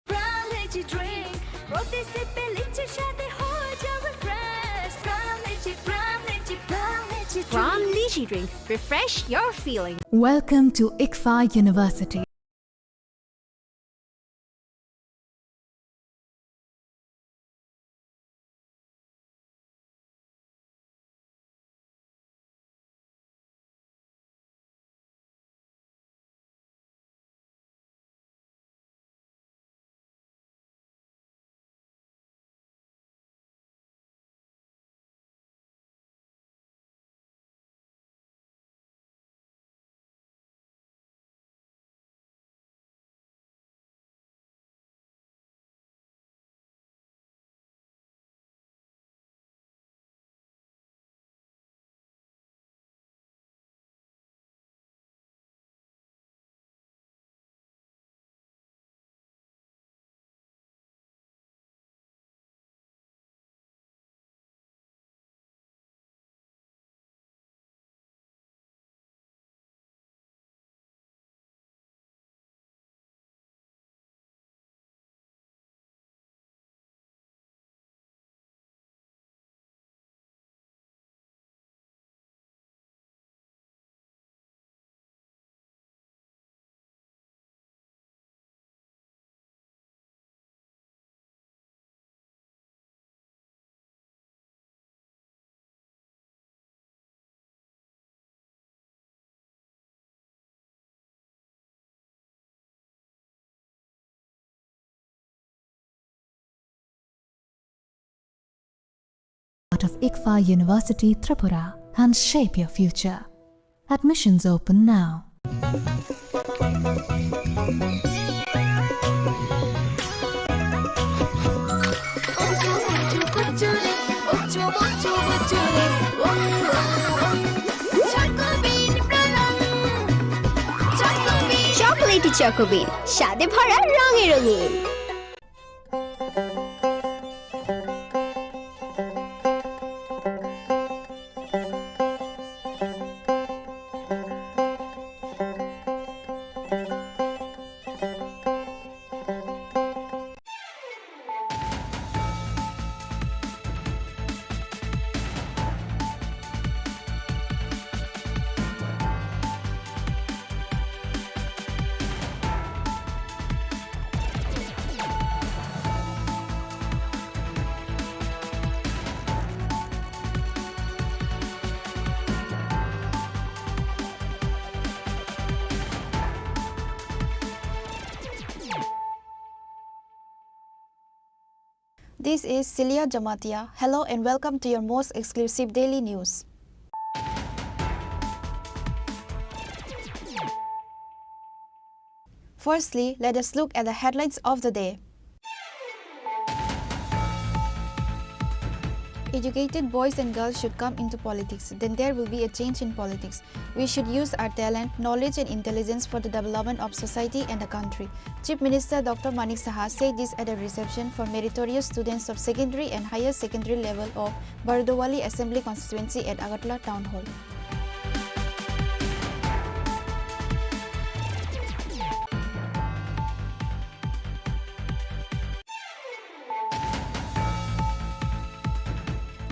Prime Lychee Drink, প্রতি সিপে লিচি স্বাদে হয়ে যাবে fresh. Prime Lychee, Prime Lychee, Prime Lychee Drink। Prime Lychee Drink, refresh your feeling। Welcome to ICFAI University. of ICFAI University Tripura and shape your future. Admissions open now. Chocolatey Choco Bean, স্বাদে ভরা রঙে রঙিন। This is Celia Jamatia. Hello and welcome to your most exclusive daily news. Firstly, let us look at the headlines of the day. Educated boys and girls should come into politics, then there will be a change in politics. We should use our talent, knowledge and intelligence for the development of society and the country. Chief Minister Doctor Manik Saha said this at a reception for meritorious students of secondary and higher secondary level of Bardowali Assembly Constituency at Agartala Town Hall.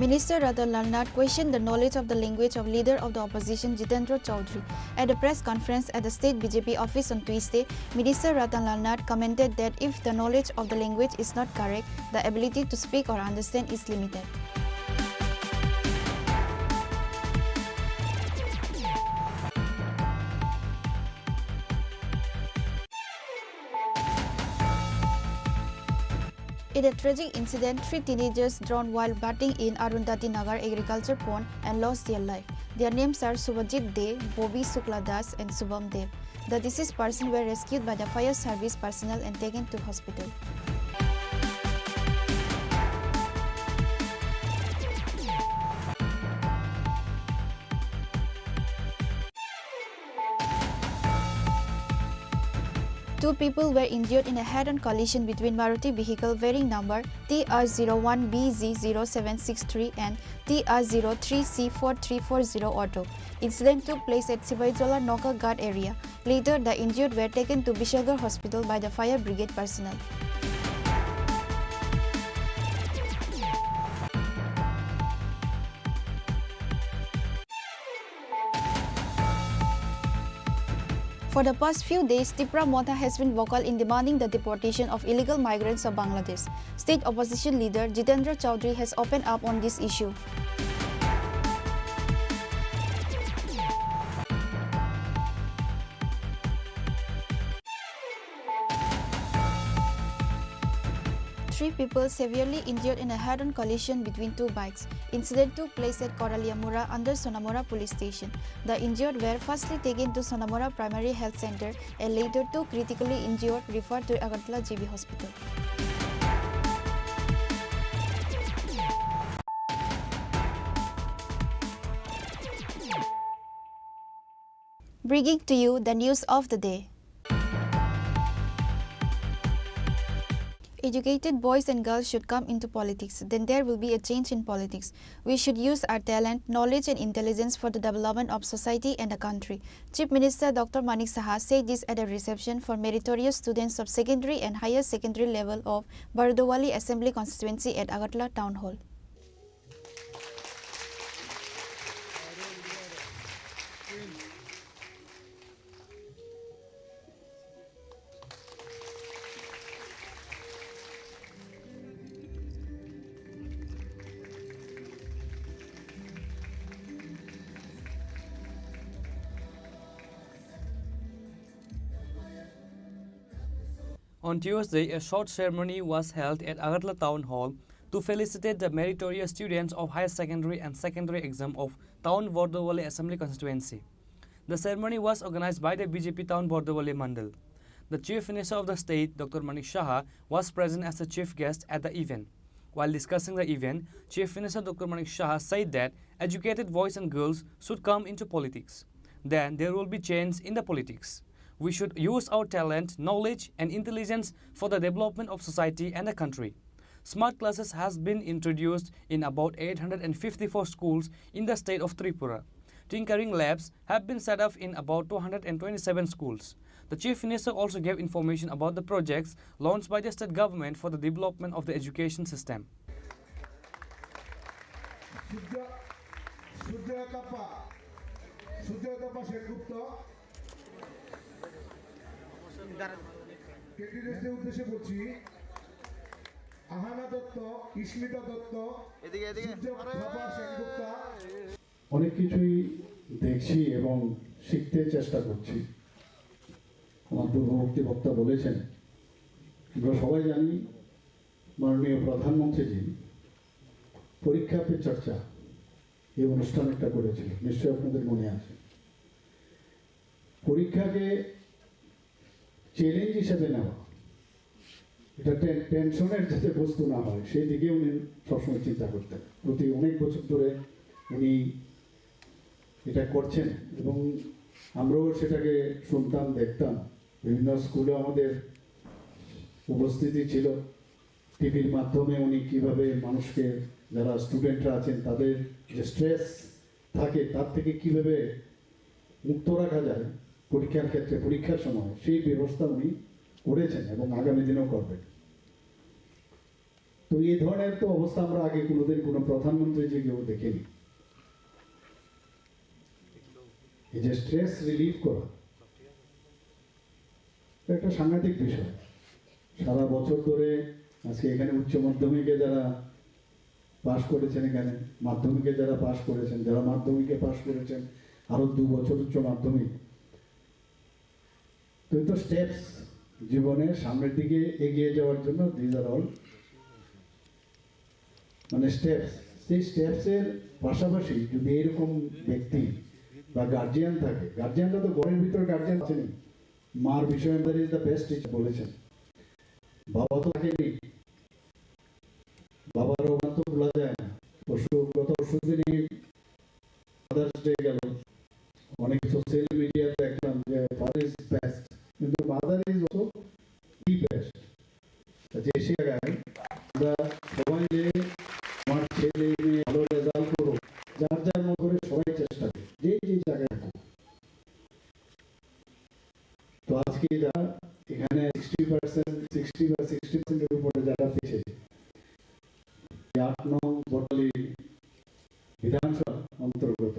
Minister Ratan Lal Nath questioned the knowledge of the language of leader of the opposition Jitendra Chaudhary. At a press conference at the state B J P office on Tuesday, Minister Ratan Lal Nath commented that if the knowledge of the language is not correct, the ability to speak or understand is limited. In a tragic incident, three teenagers drowned while bathing in Arundhati Nagar agriculture pond and lost their life. Their names are Subhajit De, Bobby Shukla Das, and Shubham Dev. The deceased persons were rescued by the fire service personnel and taken to hospital. Two people were injured in a head-on collision between Maruti vehicle bearing number T R zero one B Z zero seven six three and T R zero three C four three four zero auto. Incident took place at Sibaijola Nokaghat area. Later, the injured were taken to Bishalgarh Hospital by the fire brigade personnel. For the past few days, Tipra Motha has been vocal in demanding the deportation of illegal migrants of Bangladesh. State opposition leader Jitendra Chaudhary has opened up on this issue. Three people severely injured in a head-on collision between two bikes. Incident took place at Koralia Mura under Sonamura Police Station. The injured were firstly taken to Sonamura Primary Health Center and later two critically injured referred to Agartala G B Hospital. Bringing to you the news of the day. Educated boys and girls should come into politics, then there will be a change in politics. We should use our talent, knowledge and intelligence for the development of society and the country. Chief Minister Doctor Manik Saha said this at a reception for meritorious students of secondary and higher secondary level of Bardowali Assembly Constituency at Agartala Town Hall. On Tuesday, a short ceremony was held at Agartala Town Hall to felicitate the meritorious students of higher secondary and secondary exam of Town Bordowali Assembly Constituency. The ceremony was organized by the B J P Town Bordowali Mandal. The Chief Minister of the state, Doctor Manik Saha, was present as a chief guest at the event. While discussing the event, Chief Minister Doctor Manik Saha said that educated boys and girls should come into politics. Then there will be change in the politics. We should use our talent, knowledge, and intelligence for the development of society and the country. Smart classes has been introduced in about eight hundred and fifty-four schools in the state of Tripura. Tinkering labs have been set up in about two hundred and twenty-seven schools. The Chief Minister also gave information about the projects launched by the state government for the development of the education system. Surya, Surya Tapa, Surya Tapa Sengupta, ক্যান্ডিডেটদের উদ্দেশ্যে বলছি, আহানা দত্ত, ইস্মিতা দত্ত, এদিকে, এদিকে। সূর্য আরে! থাপা সেনগুপ্তা। অনেক কিছুই দেখছি এবং শিখতে চেষ্টা করছি। আমার পূর্ববর্তী বক্তা বলেছেন, আমরা সবাই জানি মাননীয় প্রধানমন্ত্রীজি পরীক্ষা পে চর্চা এই অনুষ্ঠান একটা করেছিল, নিশ্চয়ই আপনাদের মনে আছে। পরীক্ষাকে চ্যালেঞ্জ হিসেবে নেওয়া, এটা টেন-, টেনশনের যাতে বস্তু না হয়, সেই দিকে উনি সবসময় চিন্তা করতেন। প্রতি অনেক বছর ধরে উনি এটা করছেন এবং আমরাও সেটাকে শুনতাম, দেখতাম। বিভিন্ন স্কুলে আমাদের উপস্থিতি ছিল। টিভির মাধ্যমে উনি কিভাবে মানুষকে, যারা স্টুডেন্টরা আছেন, তাদের যে স্ট্রেস থাকে, তার থেকে কিভাবে মুক্ত রাখা যায় পরীক্ষার ক্ষেত্রে, পরীক্ষার সময়, সেই ব্যবস্থা উনি করেছেন এবং আগামী দিনেও করবেন। তো এই ধরনের তো অবস্থা আমরা আগে কোনোদিন কোনো প্রধানমন্ত্রী যে কেউ দেখিনি। এই যে স্ট্রেস রিলিফ করা, এটা একটা সাংঘাতিক বিষয়। সারা বছর ধরে আজকে এখানে উচ্চ মাধ্যমিকে যারা পাশ করেছেন, এখানে মাধ্যমিকে যারা পাশ করেছেন, যারা মাধ্যমিকে পাশ করেছেন, আরো দু বছর উচ্চ মাধ্যমিক, তো এই তো স্টেপস জীবনে সামনের দিকে এগিয়ে যাওয়ার জন্য, দিজ আর অল মানে স্টেপস। সেই স্টেপসের পাশাপাশি যদি এরকম ব্যক্তি বা গার্জিয়ান থাকে, গার্জিয়ানরা তো ঘরের ভিতরে গার্জিয়ান আছেনি, মার বিষয়ে mother is the best teacher বলেছেন। বাবা তো থাকেনি, বাবার অবদান তো ভোলা যায় না। পরশু, গত পরশু দিনই মাদার্স ডে গেল, অনেক সোশ্যাল মিডিয়া দেখলাম যে ফাদার ইজ বেস্ট, কিন্তু mother is also the best. যে সে জায়গায় আমরা সবাই যে আমার ছেলে মেয়ে ভালো রেজাল্ট করুক, যার যার মতো করে সবাই চেষ্টা করি, যে যে জায়গায় থাকুক। তো আজকে যারা এখানে সিক্সটি পার্সেন্ট, সিক্সটি বা সিক্সটি পার্সেন্টের উপরে যারা পেয়েছে, এই আট নং বটালি বিধানসভা অন্তর্গত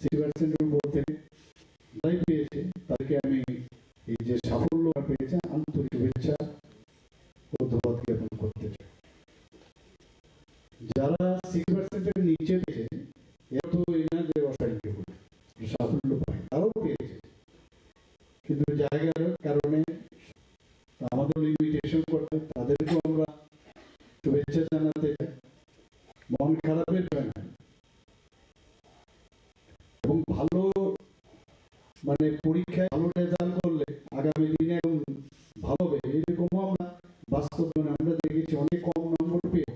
সিক্সটি পার্সেন্টের উপর থেকে যারাই পেয়েছে, তাদেরকে আমি এই যে সাফল্য পেয়েছে, আন্তরিক শুভেচ্ছা ও ধন্যবাদ জ্ঞাপন করতে চাই। যারা সিক্সটি পার্সেন্টের নিচে পেয়েছে, এরা তো এই না যে অসাহায্য করে, সাফল্য পায়, তারাও পেয়েছে, কিন্তু জায়গার কারণে আমাদের লিমিটেশন করতে, তাদেরকেও আমরা শুভেচ্ছা জানাতে চাই। মন খারাপের বিষয় নয়। এবং ভালো, মানে, পরীক্ষায় ভালো রেজাল্ট করলে আগামী দিনে একদম ভালো হবে, এরকমও আমরা বাস্তব জীবনে আমরা দেখেছি। অনেক কম নম্বর পেয়ে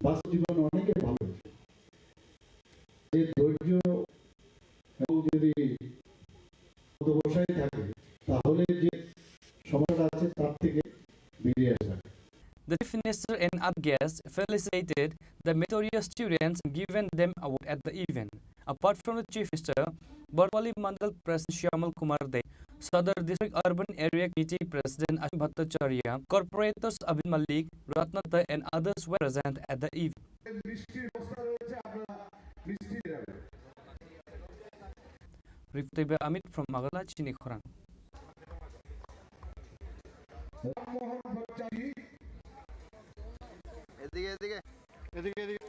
বাস্তব জীবনে অনেকে ভালো হয়েছে। যে ধৈর্য এবং যদি অধ্যবসায় থাকে, তাহলে যে সমস্যাটা আছে, তার থেকে বেরিয়ে আসা যায়। The Chief Minister and other guests felicitated the meritorious students and given them award at the event. Apart from the Chief Minister, Bordowali Mandal President Shyamal Kumar Dey, Sadar District Urban Area Committee President Ashwin Bhattacharya, corporators Abin Malik, Ratna Dey and others were present at the event. মিষ্টির বস্তা রয়েছে, আপনারা মিষ্টি দেবেন। Report by Amit from Magarla, Chini Khorang. Rammohan ভট্টাচার্য। এদিকে, এদিকে। এদিকে, এদিকে।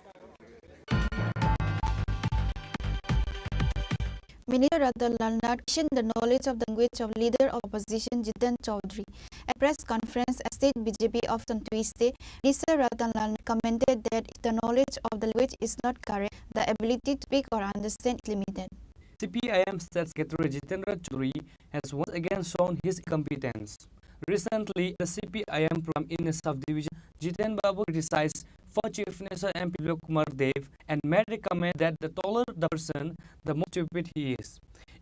Minister Ratan Lal Nath questioned the knowledge of the language of leader of opposition Jiten Chaudhary. At press conference at state B J P office on Tuesday, Minister Ratan Lal Nath commented that if the knowledge of the language is not correct, the ability to speak or understand is limited. C P I M State Secretary Jitendra Chaudhary has once again shown his incompetence. Recently, the C P I M program in a subdivision, Jiten Babu criticized former Chief Minister M P Biplab Kumar Deb and made a comment that the taller the person, the more stupid he is.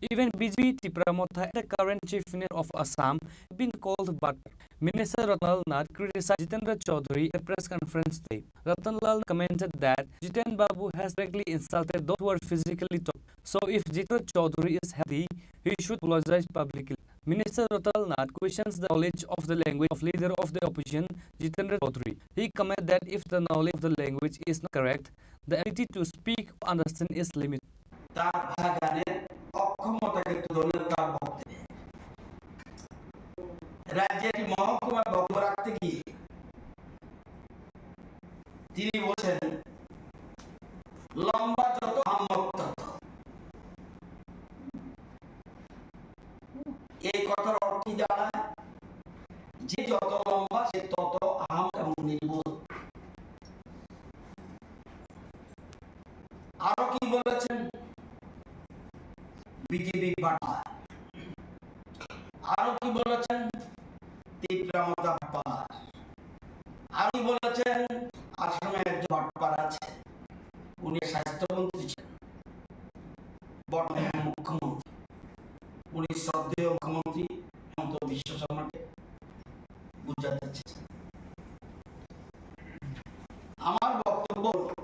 Even B J P Tipra Motha, the current Chief Minister of Assam, has been called butler. Minister Ratan Lal Nath criticized Jitendra Chaudhary at a press conference today. Ratan Lal commented that Jiten Babu has directly insulted those who are physically tall. So if Jiten Chaudhary is healthy, he should apologize publicly. Minister Ratan Lal Nath questions the knowledge of the language of leader of the opposition, Jitendra Chaudhary. He commented that if the knowledge of the language is not correct, the ability to speak or understand is limited. তার ভাগানের অক্ষমতাকে তুলে ধরেন তার বক্তব্যে। রাজ্যের একটি মহকুমার বক্তব্য রাখতে গিয়ে তিনি বলছেন, "লম্বা যত আহাম্মক তত।" এই কথার অর্থ কি দাঁড়ায়? যে যত লম্বা সে তত আহাম্মক এবং নির্বোধ। আরো কি বলেছেন বিজেপি বাটপার? আরো কি বলেছেন তিপ্রা মতা বাটপার? আরো কি বলেছেন আসামে একজন বাটপার আছে, উনি স্বাস্থ্যমন্ত্রী ছিলেন, বর্তমানে মুখ্যমন্ত্রী, উনি শ্রদ্ধেয় মুখ্যমন্ত্রী হিমন্ত বিশ্ব শর্মাকে বুঝাতে চেয়েছেন। আমার বক্তব্য হলো,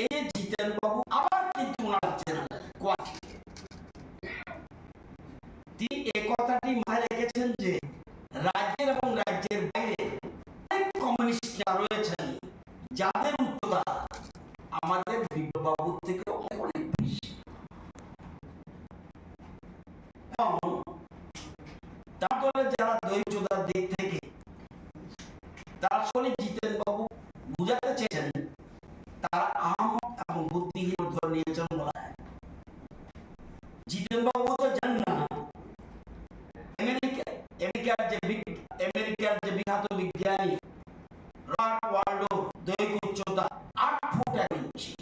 এই যে জিতেন বাবু আবার কিন্তু ওনার চ্যানেল কোয়ালিটি, তিনি এ কথাটি মাথায় রেখেছেন যে রাজ্যের এবং রাজ্যের বাইরে অনেক কমিউনিস্ট নেতা রয়েছেন, যাদের উচ্চতা আমাদের বিপ্লব বাবুর থেকে অনেক, অনেক বেশি। এবং তার দলে যারা দরিদ্রতার দিক থেকে, তারা আসলে জিতেন বাবু বুঝাতে চেয়েছেন, তারা আহাম্মক এবং বুদ্ধিহীন ধরে নিয়েছেন বলা হয়। জিতেন বাবু তো জানেন না, আমেরিকা, আমেরিকার যে বিগ-, আমেরিকার যে বিখ্যাত বিজ্ঞানী রবার্ট ওয়ালডো দৈহিক উচ্চতা আট ফুট এক ইঞ্চি।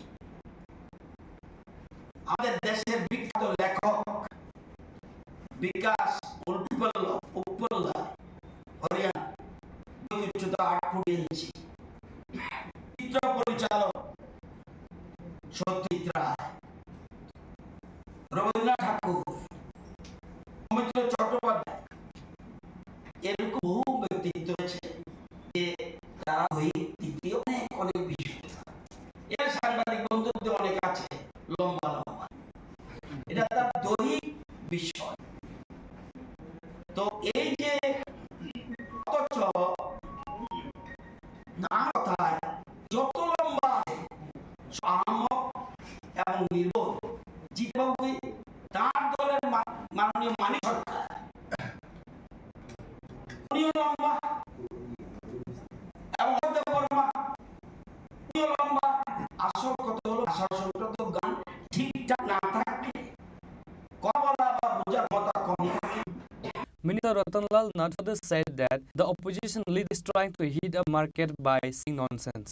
আমাদের দেশের বিখ্যাত লেখক বিকাশ উৎপল, উৎপল হরিয়ানা, উচ্চতা আট ফুট ইঞ্চি। চিত্র পরিচালক সত্যজিৎ রায়, রবীন্দ্রনাথ ঠাকুর, সৌমিত্র চট্টোপাধ্যায়, এরকম বহু ব্যক্তিত্ব রয়েছে যে তারা দৈহিক দিক দিয়ে অনেক, অনেক বেশি। এর সাংবাদিক বন্ধুত্ব অনেক আছে, লম্বা লম্বা। এটা তার দৈহিক বিষয়। তো এই যে অথচ নানা কথায় যত লম্বা আছে, আহাম্মক এবং নির্বোধ, জিতেন বাবুকে তার দলের মা-, মাননীয় মানিক সরকার, উনিও লম্বা এবং অজয় দেববর্মা, উনিও লম্বা। আসল কথা হলো ভাষা সংক্রান্ত জ্ঞান ঠিকঠাক না থাকলে কথা বলা বা বোঝার ক্ষমতা কম থাকে। Minister Ratan Lal Nath further said that the opposition leader is trying to hit a market by saying nonsense.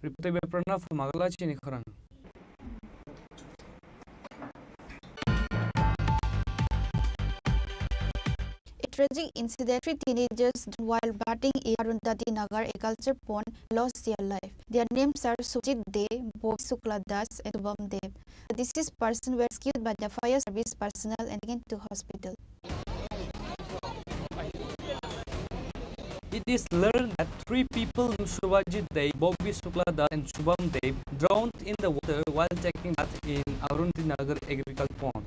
Reporter by Pranav Magala, Chini Khorang. A tragic incident, three teenagers drowned while bathing in Arundhati Nagar agriculture pond, lost their life. Their names are Sujit Dey, Bobby Shukla Das, and Shubham Deb. The deceased persons were rescued by the fire service personnel and taken to hospital. It is learned that three people named Subhajit Dey, Bobby Shukla Das, and Shubham Deb drowned in the water while taking bath in Arundhati Nagar agriculture pond.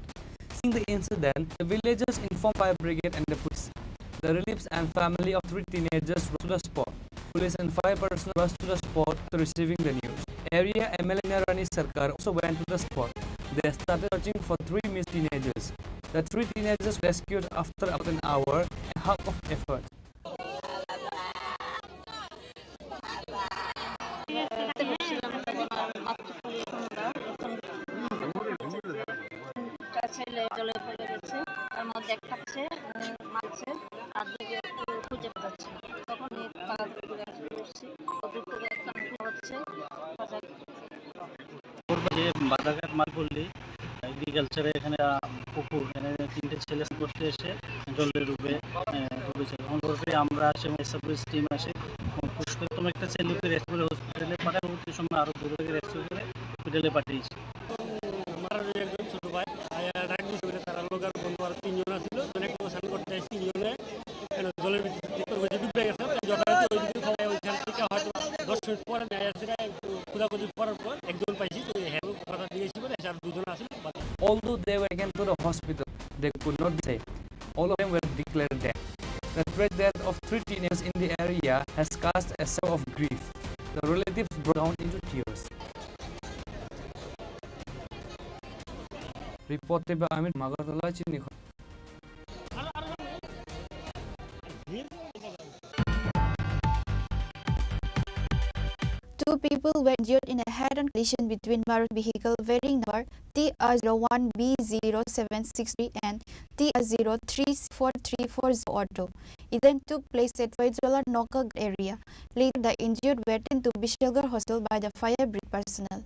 Seeing the incident, the villagers informed fire brigade and the police. The relatives and family of three teenagers rushed to the spot. Police and fire personnel rushed to the spot after receiving the news. Area M L A Indrani Sarkar also went to the spot. They started searching for three missing teenagers. The three teenagers rescued after about an hour and half of effort. ছেলে জলে পড়ে গেছে, তার মধ্যে একটা হচ্ছে, উম, মারছে, আর দুইজন একটু খুঁজে বেড়াচ্ছে। তখনই তাড়াতাড়ি করে আসতে এসেছি। ওদের তো একটা মুখে হচ্ছে, বাজার করতে। বাজারঘাট মালপল্লী, এগ্রিকালচারে এখানে, আহ, পুকুর, এখানে তিনটে ছেলে স্নান করতে এসে জলে ডুবে, আহ, ডুবেছে। তখন ওর ফিরে আমরা আসে এবং এসএফডিসি টিম আসে এবং সুস্থতম একটা ছেলেকে রেস্কিউ করে হসপিটালে পাঠায়। পরবর্তী সময় আরও দুটোকে রেস্কিউ করে হসপিটালে পাঠিয়েছি। আমার একজন ছোট ভাই, আয়া, রাইট নিচে বলে তারা লোক আর বন্ধু আর তিনজন আছিল, মানে একটা স্নান করতে আসে তিনজনে, মানে জলের ভিতরে দেখতে ওই যে ডুবে গেছে, তো যথাযথ ওই দিকে সবাই ওইখান থেকে হয়তো দশ মিনিট পরে নেয় আসে, একটু খোঁজাখুঁজি করার পর একজন পাইছি, তো হ্যাঁ, কথা দিয়েছি বলে আর দুজন আছিল। Although they were taken to the hospital, they could not say. All of them were declared dead. The tragic death of three teenagers in the area has cast a shadow of grief. The relatives broke down into tears. Report by Amit Magartala, Chini. Two people were injured in a head-on collision between Maruti vehicle bearing number T R zero one B zero seven six three and T R zero three four three four auto. Incident took place at Faizullah Nokha area. Later, the injured were taken to Bishalgarh Hospital by the fire brigade personnel.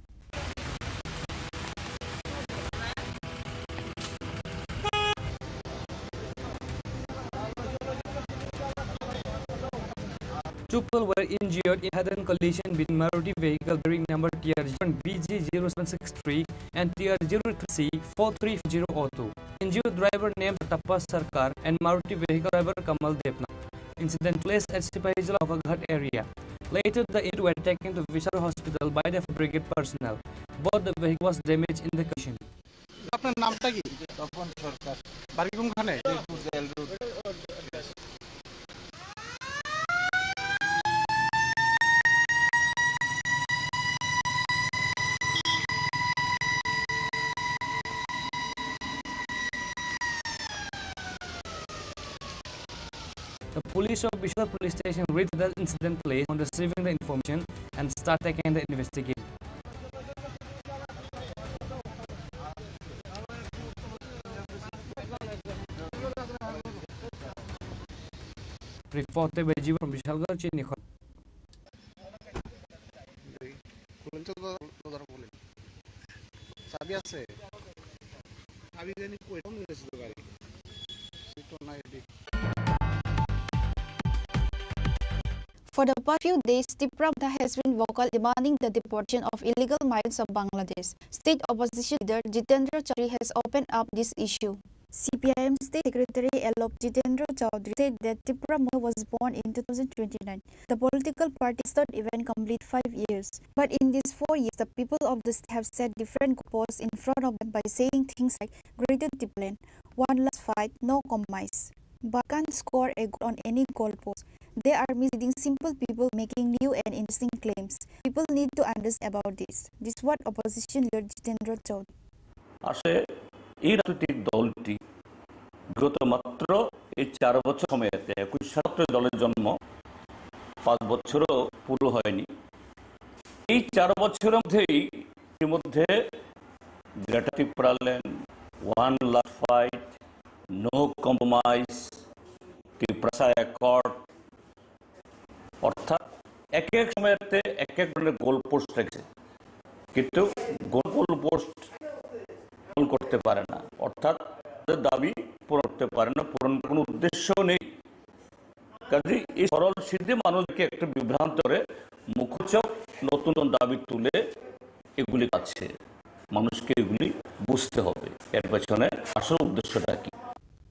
Two people were injured in head-on collision between Maruti vehicle bearing number T R zero B G zero seven six three and T R zero three C four three zero auto. Injured driver named Tappa Sarkar and Maruti vehicle driver Kamal Debnath. Incident place at Sipahijala Nokha Ghat area. Later, the injured were taken to Vishal Hospital by the fire brigade personnel. Both the vehicle was damaged in the collision. আপনার নামটা কি? তপন সরকার। বাড়ি কোনখানে? Jail road. The police of Bishalgarh Police Station reached the incident place on receiving the information and start taking the investigation. Report by Jivan from Bishalgarh, Chini Khor. খুলেন তো, দরজা খুলেন। চাবি আছে? চাবি জানি কই, কোন গেছে তো গাড়ি? সিট তো নাই এদিক। For the past few days, Tipra Motha has been vocal demanding the deportation of illegal migrants of Bangladesh. State opposition leader Jitendra Chaudhary has opened up this issue. C P I M State Secretary Alok Jitendra Chaudhary said that Tipra Motha was born in two thousand twenty-nine. The political party is not even complete five years. But in these four years, the people of the state have set different goalposts in front of them by saying things like "Greater Tipraland," "One last fight," "No compromise." But can't score a goal on any goalpost. They are misleading simple people making new and interesting claims. People need to understand about this. This is what opposition leader Jitendra Chaudhary. আসলে এই রাজনৈতিক দলটি বিগত মাত্র এই চার বছর সময়তে একুশ সাতাত্তর দলের জন্ম, পাঁচ বছরও পুরো হয়নি। এই চার বছরের মধ্যেই ইতিমধ্যে Greater Tipraland, One Last Fight, No Compromise, Tiprasa Accord, অর্থাৎ এক এক সময়তে এক এক ধরনের গোল পোস্ট রেখেছে, কিন্তু গোল পোস্ট পূরণ করতে পারে না, অর্থাৎ তাদের দাবি পূরণ করতে পারে না, পূরণ কোনো উদ্দেশ্য নেই। কাজেই এই সরল সিদ্ধি মানুষকে একটু বিভ্রান্ত করে মুখরোচক নতুন নতুন দাবি তুলে এগুলি আছে, মানুষকে এগুলি বুঝতে হবে এর পেছনে আসল উদ্দেশ্যটা কি।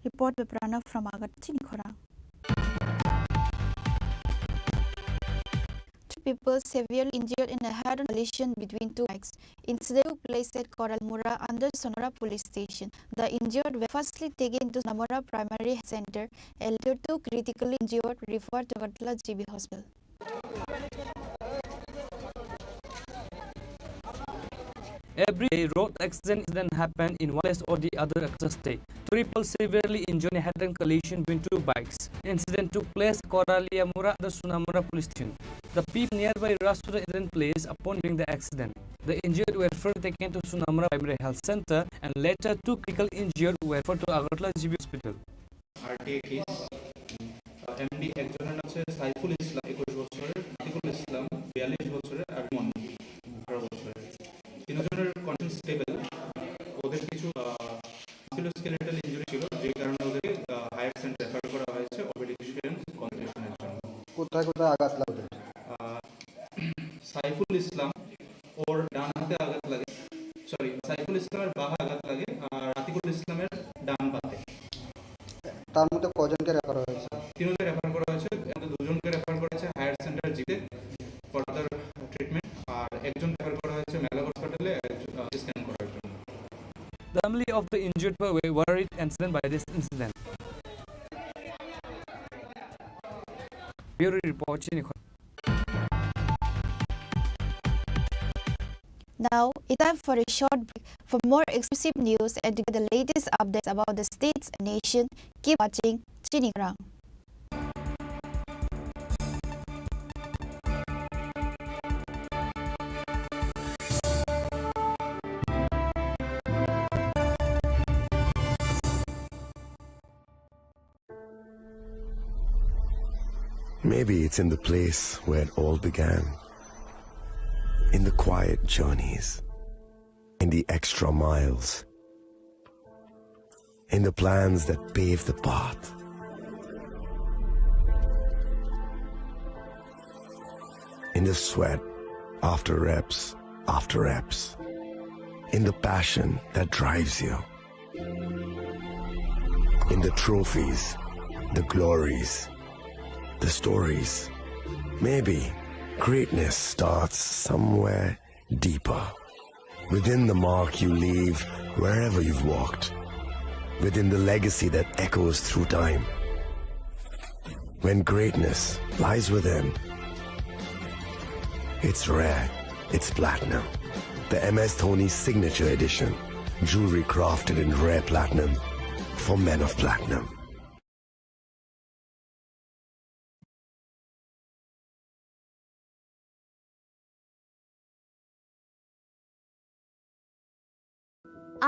Report by Pranab from Agartala, Chini Khorang. Two people severely injured in a head-on collision between two bikes. Incident took place at Koralmura under Sonora Police Station. The injured were firstly taken to Sonamura Primary Health Center and later two critically injured referred to Agartala G B Hospital. Every day, road accident incident happen in one place or the other across the state. Three people severely injured in a head-on collision between two bikes. Incident took place Koralmura under Sonamura Police Station. The people nearby rushed to the incident place upon hearing the accident. The injured were further taken to Sunamura Primary Health Center and later two critical injured were referred to Agartala G B Hospital. RTI case. MD একজনের নাম হচ্ছে সাইফুল ইসলাম, একুশ বছরের, আতিকুল ইসলাম, বিয়াল্লিশ বছরের, আর মন, আঠারো বছরের। তিনজনের কন্ডিশন স্টেবল। ওদের কিছু মাসকুলোস্কেলেটাল ইনজুরি ছিল, যে কারণে ওদেরকে হায়ার সেন্টার রেফার করা হয়েছে অর্থোপেডিক কনসালটেশনের জন্য। কোথায় কোথায় আঘাত লাগলো? আহ, সাইফুল ইসলাম, ওর ডান হাতে আঘাত লাগে, সরি, সাইফুল ইসলামের বাঁ হাতে আঘাত লাগে, আর আতিকুল ইসলামের ডান পাতে। তার মধ্যে কজনকে রেফার হয়েছে? তিনজনকে রেফার করা হয়েছে, এর মধ্যে দুজনকে রেফার করা হয়েছে হায়ার সেন্টার জিতে ফার্দার ট্রিটমেন্ট, আর একজন রেফার করা হয়েছে মেলাক হসপিটালে, একজন, আহ, স্ক্যান করার জন্য। The family of the injured were worried and saddened by this incident. Bureau report, Chini Khor. Now, it's time for a short break. For more exclusive news and to get the latest updates about the states and nation, keep watching Chini Khorang. Maybe it's in the place where it all began. In the quiet journeys, in the extra miles, in the plans that pave the path, in the sweat after reps after reps, in the passion that drives you. In the trophies, the glories, the stories. Maybe greatness starts somewhere deeper. Within the mark you leave wherever you've walked. Within the legacy that echoes through time. When greatness lies within, it's rare, it's platinum. The M S Dhoni Signature Edition. Jewelry crafted in rare platinum for men of platinum.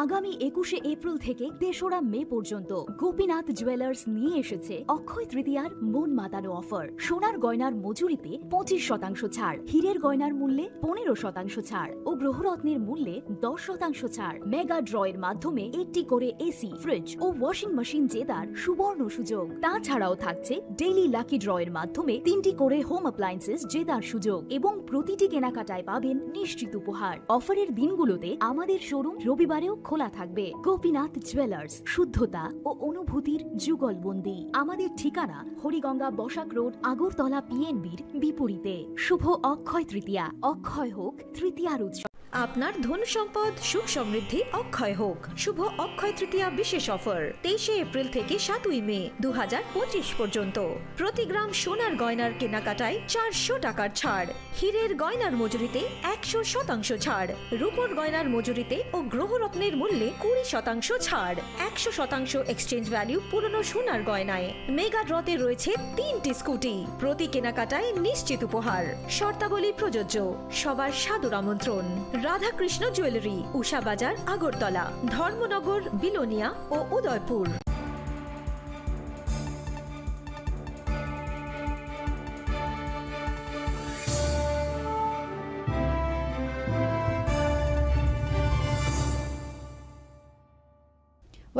আগামী একুশে এপ্রিল থেকে তেসরা মে পর্যন্ত গোপীনাথ জুয়েলার্স নিয়ে এসেছে অক্ষয় তৃতীয়ার মন মাতানো অফার। সোনার গয়নার মজুরিতে পঁচিশ শতাংশ ছাড়, হীরের গয়নার মূল্যে পনেরো শতাংশ ছাড় ও গ্রহরত্নের মূল্যে দশ শতাংশ ছাড়। মেগা ড্রয়ের মাধ্যমে একটি করে এসি, ফ্রিজ ও ওয়াশিং মেশিন জেতার সুবর্ণ সুযোগ। তাছাড়াও থাকছে ডেইলি লাকি ড্রয়ের মাধ্যমে তিনটি করে হোম অ্যাপ্লায়েন্সেস জেতার সুযোগ এবং প্রতিটি কেনাকাটায় পাবেন নিশ্চিত উপহার। অফারের দিনগুলোতে আমাদের শোরুম রবিবারেও খোলা থাকবে। গোপীনাথ জুয়েলার্স, শুদ্ধতা ও অনুভূতির যুগলবন্দি। আমাদের ঠিকানা হরিগঙ্গা বসাক রোড, আগরতলা পিএনবির বিপরীতে। শুভ অক্ষয় তৃতীয়া, অক্ষয় হোক তৃতীয়ার উৎসব। আপনার ধন সম্পদ সুখ সমৃদ্ধি অক্ষয় হোক। শুভ অক্ষয় তৃতীয়া বিশেষ অফার, তেইশে এপ্রিল থেকে সাতই মে দু হাজার পঁচিশ পর্যন্ত। প্রতি গ্রাম সোনার গয়নার কেনাকাটায় চারশো টাকার ছাড়, হীরের গয়নার মজুরিতে একশো শতাংশ ছাড়, রূপোর গয়নার মজুরিতে ও গ্রহরত্নের মূল্যে কুড়ি শতাংশ ছাড়, একশো শতাংশ এক্সচেঞ্জ ভ্যালু পুরনো সোনার গয়নায়। মেগা ড্রতে রয়েছে তিনটি স্কুটি, প্রতি কেনাকাটায় নিশ্চিত উপহার। শর্তাবলী প্রযোজ্য। সবার সাদর আমন্ত্রণ। রাধাকৃষ্ণ জুয়েলারি, উষা বাজার, আগরতলা, ধর্মনগর, বিলোনিয়া ও Udaipur.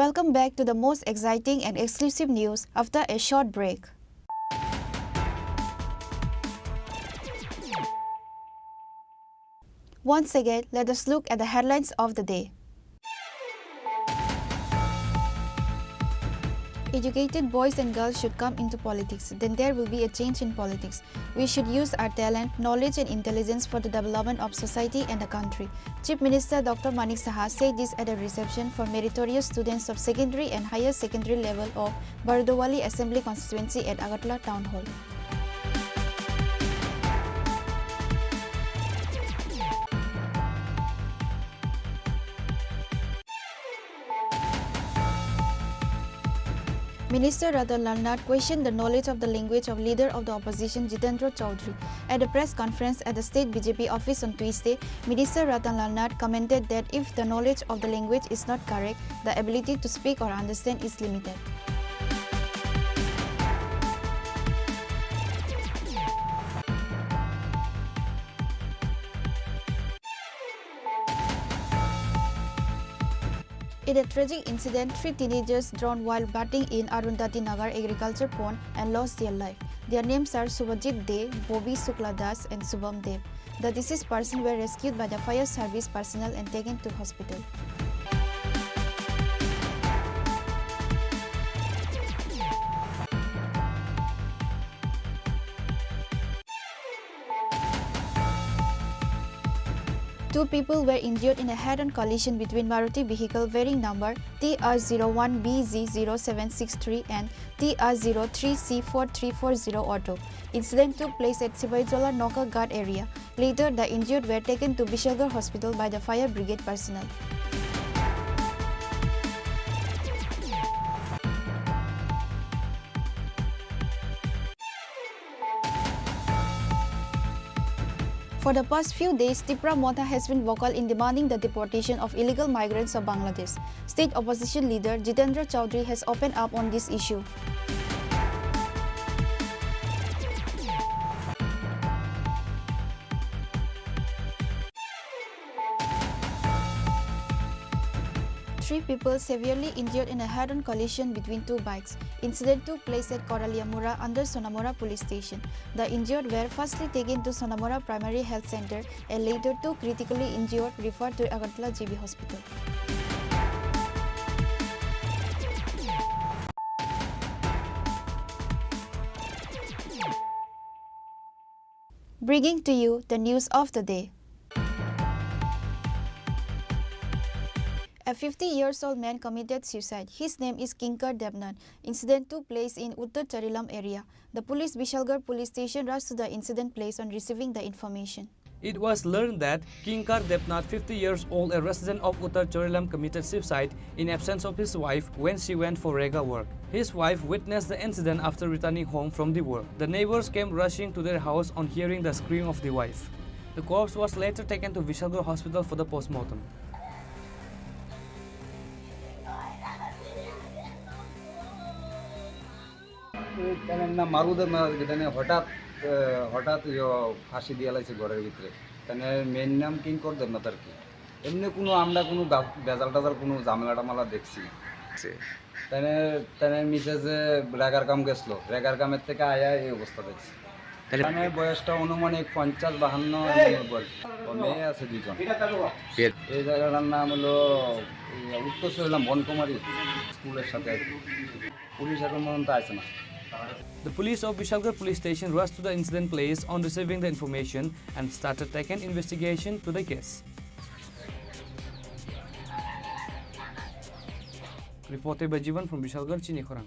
Welcome back to the most exciting and exclusive news after a short break. Once again, let us look at the headlines of the day. Educated boys and girls should come into politics, then there will be a change in politics. We should use our talent, knowledge and intelligence for the development of society and the country. Chief Minister Doctor Manik Saha said this at a reception for meritorious students of secondary and higher secondary level of Bardowali Assembly Constituency at Agartala Town Hall. Minister Ratan Lal Nath questioned the knowledge of the language of leader of the opposition Jitendra Chaudhary. At a press conference at the state B J P office on Tuesday, Minister Ratan Lal Nath commented that if the knowledge of the language is not correct, the ability to speak or understand is limited. In a tragic incident, three teenagers drowned while bathing in Arundhati Nagar agriculture pond and lost their life. Their names are Subhajit De, Bobby Shukla Das, and Shubham Dev. The deceased person were rescued by the fire service personnel and taken to hospital. Two people were injured in a head-on collision between Maruti vehicle bearing number T R zero one B Z zero seven six three and T R zero three C four three four zero auto. Incident took place at Sibaijola Nokaghat area. Later, the injured were taken to Bishalgarh Hospital by the fire brigade personnel. For the past few days, Tipra Motha has been vocal in demanding the deportation of illegal migrants of Bangladesh. State opposition leader Jitendra Chaudhary has opened up on this issue. Three people severely injured in a head-on collision between two bikes. Incident took place at Koralia Mura under Sonamura police station. The injured were firstly taken to Sonamura Primary Health Center and later two critically injured referred to Agartala G B Hospital. Bringing to you the news of the day. A fifty years old man committed suicide. His name is Kinkar Debnath. Incident took place in Uttar Charilam area. The police Bishalgarh police station rushed to the incident place on receiving the information. It was learned that Kinkar Debnath, fifty years old, a resident of Uttar Charilam, committed suicide in absence of his wife when she went for rega work. His wife witnessed the incident after returning home from the work. The neighbors came rushing to their house on hearing the scream of the wife. The corpse was later taken to Vishalgarh Hospital for the postmortem. Tene na maru de na tene hotat, eh, hotat yo phasi diya laise gorer bhitre. Tene main nam Kinkor Debnath ar ki. Emni kuno amra kuno ga-, bejal tejal kuno jamela tamela deksi na. Tene, tene misese regar kam geslo, regar kam er theke aya ei obostha deksi. Tene boyos ta onumanik ponchas bahanno emon bol. O meye ase duijon. Ei jagatar nam holo, ei, Uttor Soilam Bonkumari school er sathe. Police ekhon porjonto aise na. The police of Bishalgarh police station rushed to the incident place on receiving the information and started taking investigation to the case. Reported by Jivan from Bishalgarh, Chini Khorang.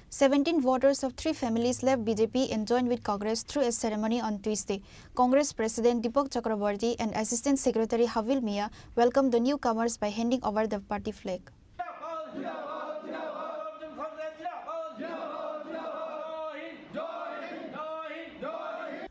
Seventeen voters of three families left B J P and joined with Congress through a ceremony on Tuesday. Congress President Deepak Chakraborty and Assistant Secretary Habil Mia welcomed the newcomers by handing over the party flag.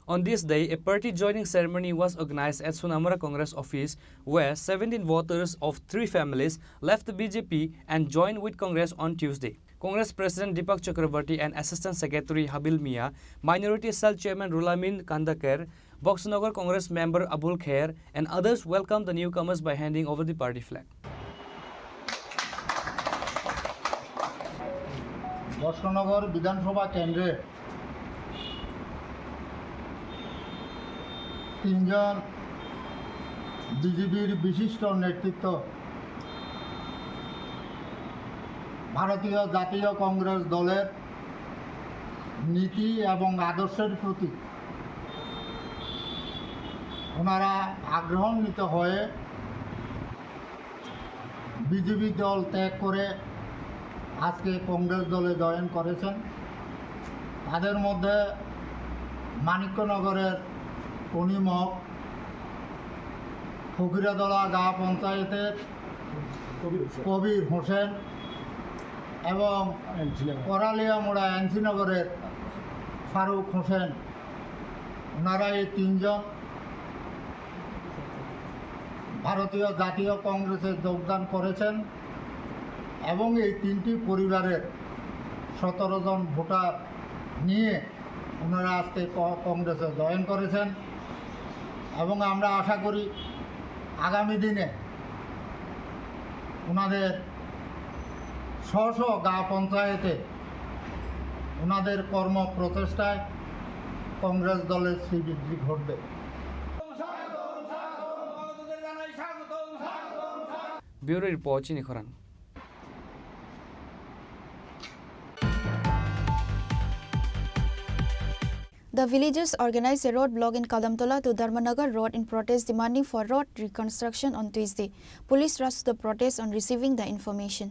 On this day, a party joining ceremony was organized at Sonamura Congress office, where seventeen voters of three families left the B J P and joined with Congress on Tuesday. Congress President Deepak Chakraborty and Assistant Secretary Habil Mia, Minority Cell Chairman Rulamin Kandaker, Boxnagar Congress member Abul Kher, and others welcomed the newcomers by handing over the party flag. Boxanagar বিধানসভা কেন্দ্রে তিনজন বিজেপির বিশিষ্ট নেতৃত্ব ভারতীয় জাতীয় কংগ্রেস দলের নীতি এবং আদর্শের প্রতি ওনারা আগ্রহান্বিত হয়ে বিজেপি দল ত্যাগ করে আজকে কংগ্রেস দলে জয়েন করেছেন। তাদের মধ্যে মানিক্যনগরের কনিমক, ফকিরাতলা গাঁ পঞ্চায়েতের কবির হোসেন এবং করালিয়ামুড়া এনসি নগরের ফারুক হোসেন, ওনারা এই তিনজন ভারতীয় জাতীয় কংগ্রেসে যোগদান করেছেন এবং এই তিনটি পরিবারের সতেরো জন ভোটার নিয়ে ওনারা আজকে ক-, কংগ্রেসে জয়েন করেছেন এবং আমরা আশা করি আগামী দিনে ওনাদের স্ব স্ব গাঁ পঞ্চায়েতে ওনাদের কর্ম প্রচেষ্টায় কংগ্রেস দলের শ্রীবৃদ্ধি ঘটবে। Bureau Report, Chini Khorang. The villagers organized a road block in Kadamtola to Dharmanagar Road in protest demanding for road reconstruction on Tuesday. Police rushed to the protest on receiving the information.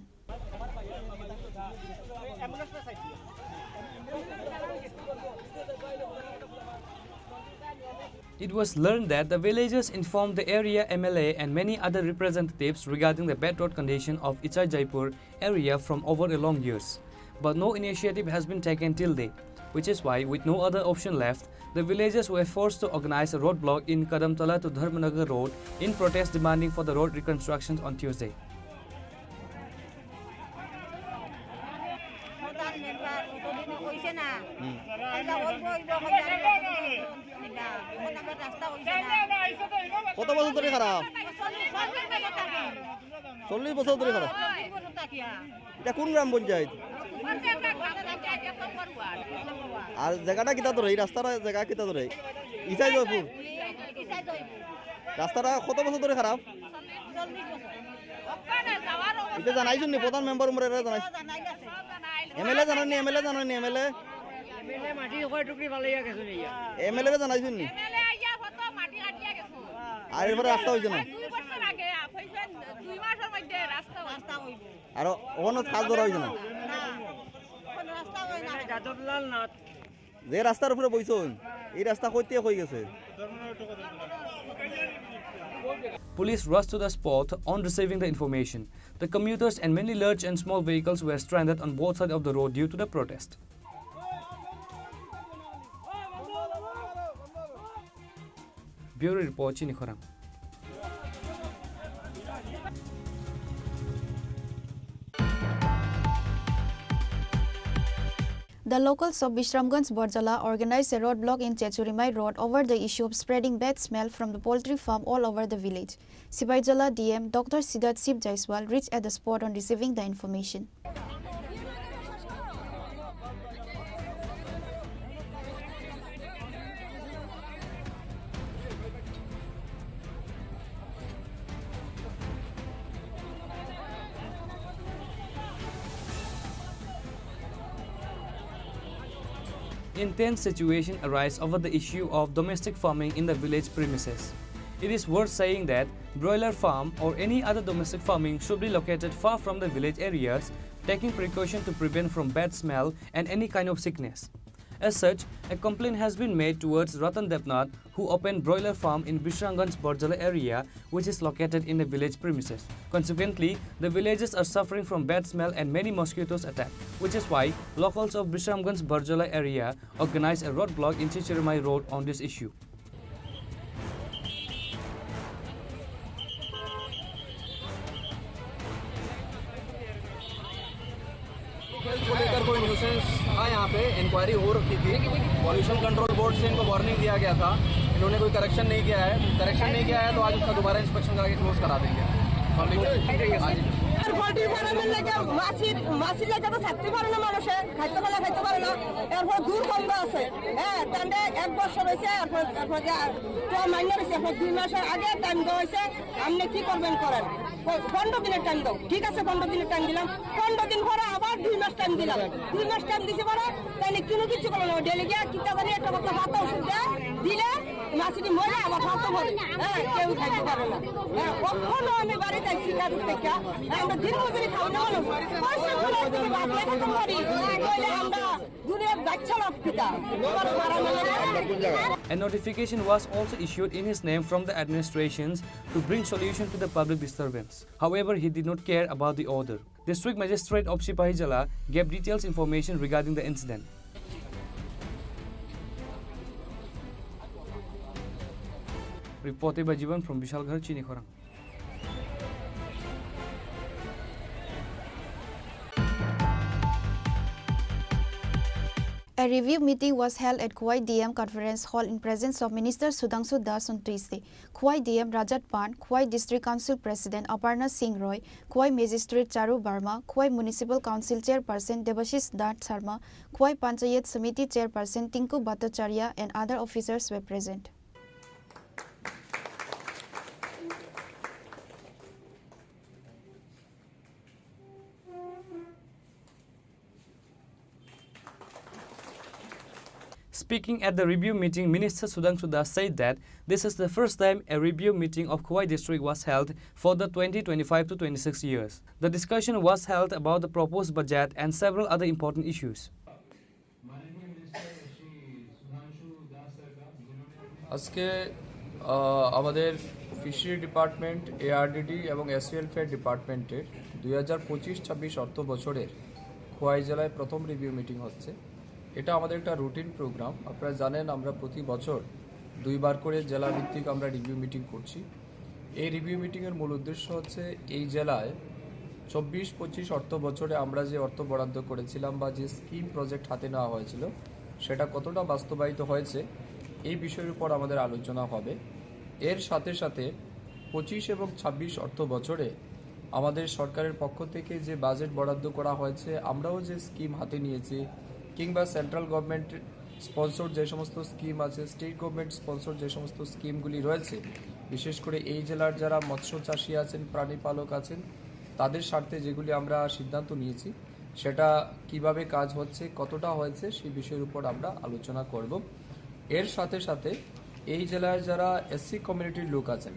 It was learned that the villagers informed the area M L A and many other representatives regarding the bad road condition of Ichar Jaipur area from over a long years, but no initiative has been taken till date, which is why, with no other option left, the villagers were forced to organize a roadblock in Kadamtala to Dharmanagar Road in protest demanding for the road reconstruction on Tuesday. প্রধান মেম্বার অতদিনে কইছে না। হুম। আইলা অইবো, অইবো, কইয়া আইবো, অইবো, অইবো, অইবো। এখন আমার রাস্তা অইছে না। কত বছর ধরে খারাপ? চল্লিশ বছর ধরে থাকি। চল্লিশ বছর ধরে খারাপ? চল্লিশ বছর থাকি, হ্যাঁ। এটা কোন গ্রাম পঞ্চায়েত? পঞ্চায়েত না, গ্রাম পঞ্চায়েত, এক নম্বর ওয়ার্ড। আর জায়গাটা কিতা ধরে? এই রাস্তার জায়গা কিতা ধরে? ইসাই জয়পুর। ইসাই জয়পুর। রাস্তাটা কত বছর ধরে খারাপ? চল্লিশ বছর। এটা জানাইছুন নি প্রধান মেম্বার উমরে, এরা জানাইছুন? জানাই গেছে। এমএলএ জানাননি, এমএলএ জানাননি, এমএলএ? এমএলএ মাটি কয় টুকরি ফালাইয়া গেছে নিয়া। এমএলএ রে জানাইছুন নি? এমএলএ আইয়া কত মাটি কাটিয়া গেছে। আর এরপরে রাস্তা হইছে না? দুই বছর আগে, হইছে দুই মাসের মধ্যে রাস্তা হইছে। রাস্তা হইব। আর ওখানে কাজ ধরা হইছে না? না, কোনো রাস্তা হয় না। এমএলএ যাদবলাল নাথ। যে রাস্তার উপরে বইছইন, এই রাস্তা কইতে কই গেছে? Police rushed to the spot on receiving the information. The commuters and many large and small vehicles were stranded on both sides of the road due to the protest. Bureau Report, Chini Khorang. The locals of Bishramganj Barjala organized a roadblock in Chechurimai Road over the issue of spreading bad smell from the poultry farm all over the village. Sipaijala D M Doctor Siddharth Shiv Jaiswal reached at the spot on receiving the information. Intense situation arise over the issue of domestic farming in the village premises. It is worth saying that broiler farm or any other domestic farming should be located far from the village areas, taking precaution to prevent from bad smell and any kind of sickness. As such, a complaint has been made towards Ratan Debnath, who opened broiler farm in Bishramganj Barjala area, which is located in the village premises. Consequently, the villagers are suffering from bad smell and many mosquitoes attack, which is why locals of Bishramganj Barjala area organized a roadblock in Chichirimai Road on this issue. को लेकर कोई न्यूसेंस था यहाँ पे, इंक्वायरी हो रखी थी। Pollution control board से इनको वार्निंग दिया गया था, इन्होंने कोई करेक्शन नहीं किया है। करेक्शन नहीं किया है तो आज उसका दोबारा इंस्पेक्शन करा के क्लोज करा देंगे। पब्लिक आज পোল্ট্রি ফার্মের লাগে মাছির, মাছির লাগে তো থাকতে পারে না মানুষে, খাইতে পারে, খাইতে পারে না। এরপর দুর্গন্ধ আছে, হ্যাঁ, তাহলে এক বছর হয়েছে, এরপর, এরপর যা, তো মাইনে হয়েছে, এরপর দুই মাসের আগে টাইম দেওয়া হয়েছে, আপনি কি করবেন করেন, প-, পনেরো দিনের টাইম দাও। ঠিক আছে, পনেরো দিনের টাইম দিলাম। পনেরো দিন পরে আবার দুই মাস টাইম দিলাম। দুই মাস টাইম দিছে পরে তাহলে কোনো কিছু করলো না। ডেলি গিয়া কিতা জানি একটা কথা, পাতা ওষুধ দেয়, দিলে আজকে মরে আমার ভাত তো মরে, হ্যাঁ, কেউ খাইতে পারে না। হ্যাঁ, কখনো আমি বাড়িতে শিকার করতে গিয়া, হ্যাঁ, আমরা দিন মজুরি খাওয়া না হলো, পয়সা করে আজকে ভাত খেতে পারি, তাহলে আমরা দুনিয়ার বাচ্চা লোক পিতা, আমার মারা মেলে। A notification was also issued in his name from the administrations to bring solution to the public disturbance. However, he did not care about the order. District Magistrate of Sipahijala gave details information regarding the incident. Reported by Jivan from Bishalgarh, Chinikhorang. A review meeting was held at Khowai D M Conference Hall in presence of Minister Sudhangshu Das on Tuesday. Khowai D M Rajat Pan, Khowai District Council President Aparna Singh Roy, Khowai Magistrate Charu Barma, Khowai Municipal Council Chairperson Debashish Nath Sharma, Khowai Panchayat Samiti Chairperson Tinku Bhattacharya and other officers were present. Speaking at the review meeting, Minister Sudhangshu Das said that this is the first time a review meeting of Khowai district was held for the twenty twenty-five to twenty-six years. The discussion was held about the proposed budget and several other important issues. আজকে, আহ, আমাদের fishery department, ARDD এবং SC welfare ডিপার্টমেন্টের দুই হাজার পঁচিশ ছাব্বিশ অর্থ বছরের খোয়াই জেলায় প্রথম রিভিউ মিটিং হচ্ছে। এটা আমাদের একটা রুটিন প্রোগ্রাম। আপনারা জানেন, আমরা প্রতি বছর দুইবার করে জেলা ভিত্তিক আমরা রিভিউ মিটিং করছি। এই রিভিউ মিটিংয়ের মূল উদ্দেশ্য হচ্ছে এই জেলায় চব্বিশ পঁচিশ অর্থ বছরে আমরা যে অর্থ বরাদ্দ করেছিলাম বা যে স্কিম প্রজেক্ট হাতে নেওয়া হয়েছিল, সেটা কতটা বাস্তবায়িত হয়েছে, এই বিষয়ের উপর আমাদের আলোচনা হবে। এর সাথে সাথে পঁচিশ এবং ছাব্বিশ অর্থ বছরে আমাদের সরকারের পক্ষ থেকে যে বাজেট বরাদ্দ করা হয়েছে, আমরাও যে স্কিম হাতে নিয়েছি, কিংবা সেন্ট্রাল গভর্নমেন্ট স্পন্সর যে সমস্ত স্কিম আছে, স্টেট গভর্নমেন্ট স্পন্সর যে সমস্ত স্কিমগুলি রয়েছে, বিশেষ করে এই জেলার যারা মৎস্য চাষী আছেন, প্রাণী পালক আছেন, তাদের স্বার্থে যেগুলি আমরা সিদ্ধান্ত নিয়েছি, সেটা কিভাবে কাজ হচ্ছে, কতটা হয়েছে, সেই বিষয়ের উপর আমরা আলোচনা করব। এর সাথে সাথে এই জেলায় যারা এসসি কমিউনিটির লোক আছেন,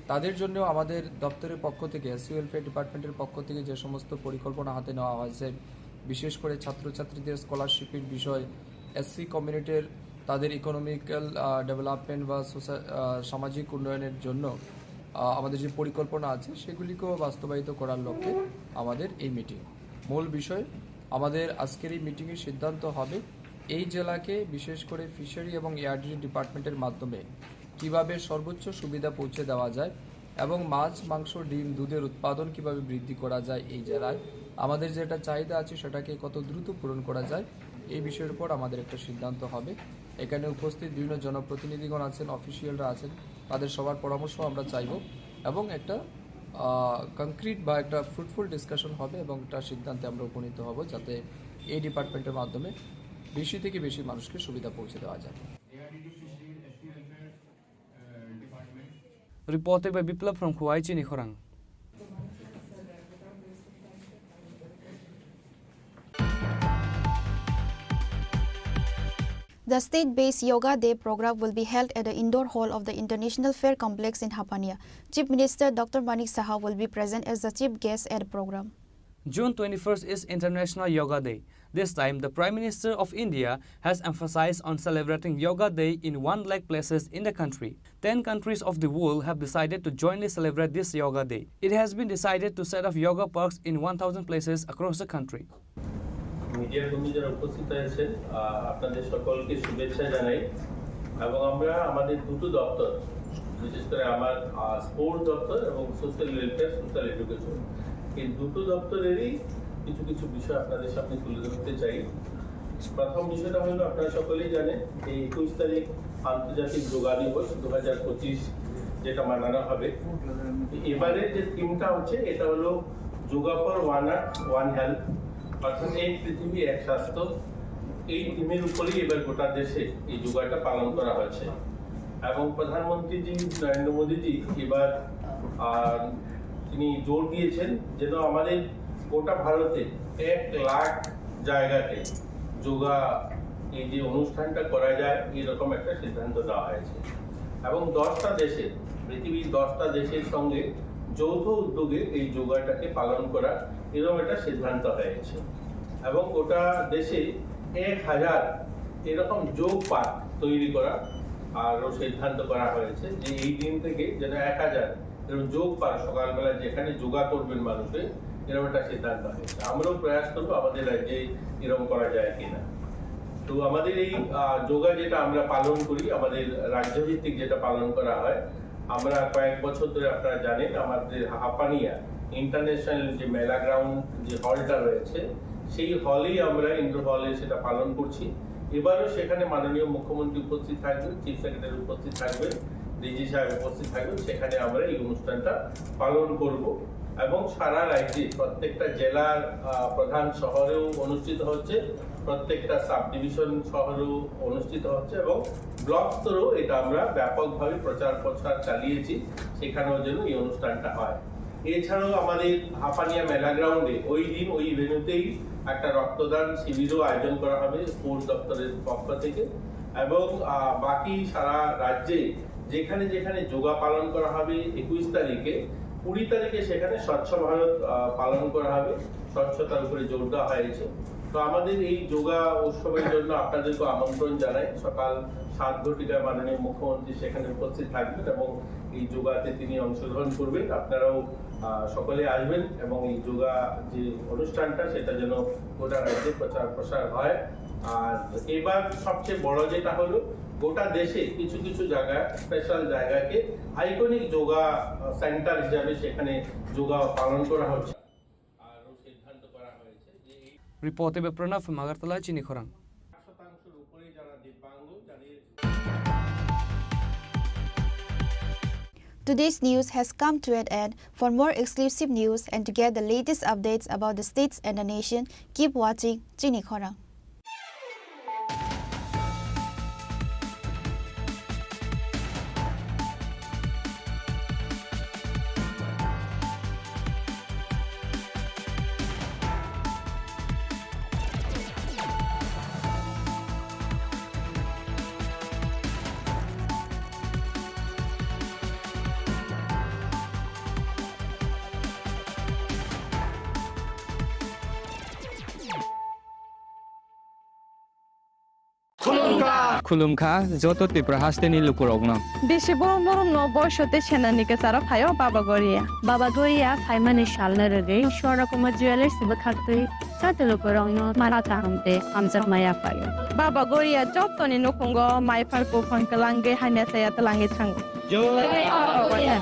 তাদের জন্য আমাদের দপ্তরের পক্ষ থেকে, এসসি ওয়েলফেয়ার ডিপার্টমেন্টের পক্ষ থেকে যে সমস্ত পরিকল্পনা হাতে নেওয়া হয়েছে, বিশেষ করে ছাত্রছাত্রীদের স্কলারশিপের বিষয়, এসসি কমিউনিটির তাদের ইকোনমিক্যাল, আহ, ডেভেলপমেন্ট বা সোসা-, আহ, সামাজিক উন্নয়নের জন্য, আহ, আমাদের যে পরিকল্পনা আছে, সেগুলিকেও বাস্তবায়িত করার লক্ষ্যে আমাদের এই মিটিং। মূল বিষয়, আমাদের আজকের এই মিটিংয়ে সিদ্ধান্ত হবে এই জেলাকে বিশেষ করে ফিশারি এবং এআরডিডি ডিপার্টমেন্টের মাধ্যমে কিভাবে সর্বোচ্চ সুবিধা পৌঁছে দেওয়া যায় এবং মাছ, মাংস, ডিম, দুধের উৎপাদন কিভাবে বৃদ্ধি করা যায় এই জেলায়, আমাদের যেটা চাহিদা আছে সেটাকে কত দ্রুত পূরণ করা যায়, এই বিষয়ের উপর আমাদের একটা সিদ্ধান্ত হবে। এখানে উপস্থিত বিভিন্ন জনপ্রতিনিধিগণ আছেন, অফিসিয়ালরা আছেন, তাদের সবার পরামর্শ আমরা চাইব এবং একটা, আহ, কংক্রিট বা একটা ফ্রুটফুল ডিসকাশন হবে এবং একটা সিদ্ধান্তে আমরা উপনীত হব, যাতে এই ডিপার্টমেন্টের মাধ্যমে বেশি থেকে বেশি মানুষকে সুবিধা পৌঁছে দেওয়া যায়। Reported by Biplab from Khowai, Chinikhorang. The state-based Yoga Day program will be held at the indoor hall of the International Fair Complex in Hapania. Chief Minister Doctor Manik Saha will be present as the chief guest at the program. June twenty-first is International Yoga Day. This time, the Prime Minister of India has emphasized on celebrating Yoga Day in one lakh places in the country. Ten countries of the world have decided to jointly celebrate this Yoga Day. It has been decided to set up yoga parks in one thousand places across the country. Media কর্মী যারা উপস্থিত হয়েছেন, আহ, আপনাদের সকলকে শুভেচ্ছা জানাই। এবং আমরা আমাদের দুটো দপ্তর, বিশেষ করে আমার, আহ, স্পোর্টস দপ্তর এবং সোশ্যাল ওয়েলফেয়ার, সোশ্যাল এডুকেশন, এই দুটো দপ্তরেরই কিছু কিছু বিষয় আপনাদের সামনে তুলে ধরতে চাই। প্রথম বিষয়টা হলো, আপনারা সকলেই জানেন যে একুশ তারিখ আন্তর্জাতিক যোগা দিবস দু হাজার পঁচিশ, যেটা মানানো হবে। এবারে যে থিমটা হচ্ছে, এটা হলো yoga for one earth one health, অর্থাৎ এক পৃথিবী এক স্বাস্থ্য। এই থিমের উপরেই এবার গোটা দেশে এই যোগাটা পালন করা হয়েছে। এবং প্রধানমন্ত্রীজি নরেন্দ্র মোদীজি এবার, আহ, তিনি জোর দিয়েছেন যেন আমাদের গোটা ভারতে এক লাখ জায়গাতে যোগা, এই যে অনুষ্ঠানটা করা যায়, এরকম একটা সিদ্ধান্ত নেওয়া হয়েছে। এবং দশটা দেশের, পৃথিবীর দশটা দেশের সঙ্গে যৌথ উদ্যোগে এই যোগাটাকে পালন করার এরকম একটা সিদ্ধান্ত হয়েছে। এবং গোটা দেশে এক হাজার এরকম যোগ পার্ক তৈরি করা আরও সিদ্ধান্ত করা হয়েছে, যে এই দিন থেকে যেন এক হাজার এরকম যোগ পার্ক, সকালবেলা যেখানে যোগা করবেন মানুষে, এরকম একটা সিদ্ধান্ত হয়েছে। আমরাও প্রয়াস করবো আমাদের রাজ্যে এরকম করা যায় কিনা। তো আমাদের এই, আহ, যোগা যেটা আমরা পালন করি, আমাদের রাজ্যভিত্তিক যেটা পালন করা হয়, আমরা কয়েক বছর ধরে, আপনারা জানেন, আমাদের হাপানিয়া ইন্টারন্যাশনাল যে মেলা গ্রাউন্ড, যে হলটা রয়েছে, সেই হলেই আমরা, ইনডোর হলে সেটা পালন করছি। এবারও সেখানে মাননীয় মুখ্যমন্ত্রী উপস্থিত থাকবেন, চিফ সেক্রেটারি উপস্থিত থাকবেন, ডিজি সাহেব উপস্থিত থাকবেন, সেখানে আমরা এই অনুষ্ঠানটা পালন করব। এবং সারা রাজ্যে প্রত্যেকটা জেলার, আহ, প্রধান শহরেও অনুষ্ঠিত হচ্ছে, প্রত্যেকটা সাব ডিভিশন শহরেও অনুষ্ঠিত হচ্ছে এবং ব্লক স্তরেও এটা আমরা ব্যাপকভাবে প্রচার প্রসার চালিয়েছি, সেখানেও যেন এই অনুষ্ঠানটা হয়। এছাড়াও আমাদের হাপানিয়া মেলা গ্রাউন্ডে ওই দিন ওই ভেন্যুতেই একটা রক্তদান শিবিরও আয়োজন করা হবে স্পোর্টস দপ্তরের পক্ষ থেকে। এবং, আহ, বাকি সারা রাজ্যে যেখানে যেখানে যোগা পালন করা হবে একুশ তারিখে, কুড়ি তারিখে সেখানে স্বচ্ছ ভারত, আহ, পালন করা হবে, স্বচ্ছতার উপরে জোর দেওয়া হয়েছে। তো আমাদের এই যোগা উৎসবের জন্য আপনাদেরকে আমন্ত্রণ জানাই। সকাল সাত ঘটিকায় মাননীয় মুখ্যমন্ত্রী সেখানে উপস্থিত থাকবেন এবং এই যোগাতে তিনি অংশগ্রহণ করবেন। আপনারাও, আহ, সকলে আসবেন এবং এই যোগা যে অনুষ্ঠানটা, সেটা যেন গোটা রাজ্যে প্রচার প্রসার হয়। আর এবার সবচেয়ে বড় যেটা হলো, গোটা দেশে কিছু কিছু জায়গা, স্পেশাল জায়গাকে আইকনিক যোগা, আহ, সেন্টার হিসাবে সেখানে যোগা পালন করা হচ্ছে। আরও সিদ্ধান্ত করা হয়েছে যে এই Report ebe Pranab from Agartala, chini khorang. শতাংশের উপরে যারা দিব্যাঙ্গ, যাদের Today's news has come to an end. For more exclusive news and to get the latest updates about the states and the nation, keep watching Chini Khorang. Khulumkha. Khulumkha joto Tripura hasteni lukurokno. Bisi borom borom no boiso tei senani kwcharo phaio Baba Goria. Baba Goria phaimani salno rwgwi Swarna Kumar Jewellers ni bwkhaktwi joto lukurokno mara kaham tei hamjakma yaphaio. Baba Goria jotoni nukhungo maiphar buphang twlangwi hamya chaya twlangwi thango. Jai Baba Goria.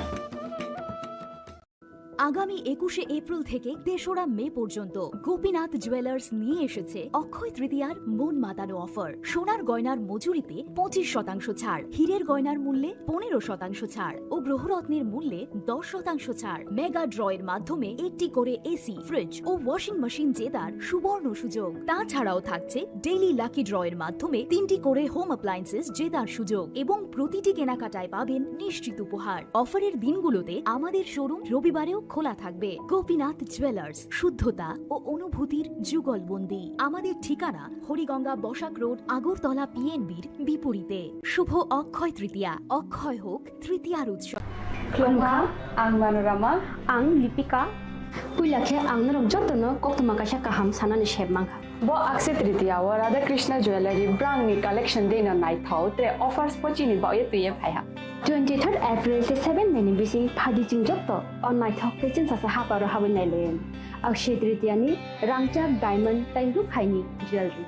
আগামী একুশে এপ্রিল থেকে তেসরা মে পর্যন্ত গোপীনাথ জুয়েলার্স নিয়ে এসেছে অক্ষয় তৃতীয়ার মন মাতানো অফার। সোনার গয়নার মজুরিতে পঁচিশ শতাংশ ছাড়, হীরের গয়নার মূল্যে পনেরো শতাংশ ছাড় ও গ্রহরত্নের মূল্যে দশ শতাংশ ছাড়। মেগা ড্র এর মাধ্যমে একটি করে এসি, ফ্রিজ ও ওয়াশিং মেশিন জেতার সুবর্ণ সুযোগ। তাছাড়াও থাকছে ডেইলি লাকি ড্র এর মাধ্যমে তিনটি করে হোম অ্যাপ্লায়েন্সেস জেতার সুযোগ এবং প্রতিটি কেনাকাটায় পাবেন নিশ্চিত উপহার। অফারের দিনগুলোতে আমাদের শোরুম রবিবারেও খোলা থাকবে। গোপীনাথ জুয়েলার্স, শুদ্ধতা ও অনুভূতির যুগলবন্দি। আমাদের ঠিকানা হরিগঙ্গা বসাক রোড, আগরতলা পিএনবির বিপরীতে। শুভ অক্ষয় তৃতীয়া, অক্ষয় হোক তৃতীয়ার উৎসব। Khulumkha, ang Manorama. Ang Lipika. Puila khe ang norok jotono koktwma kaisa kaham sanani sep mankha. Bo Akshaya Tritiya o Radha Krishna Jewellery brand ni collection deino naithok, tre offers bo chini bagwi twiwi phaiha. Twenty third April tei seven May ni bising phaidi chwng joto o naithok tei chwngsacha haparo habwi nailaio. Akshaya Tritiya ni rangchak, diamond tei rukhaini jewellery.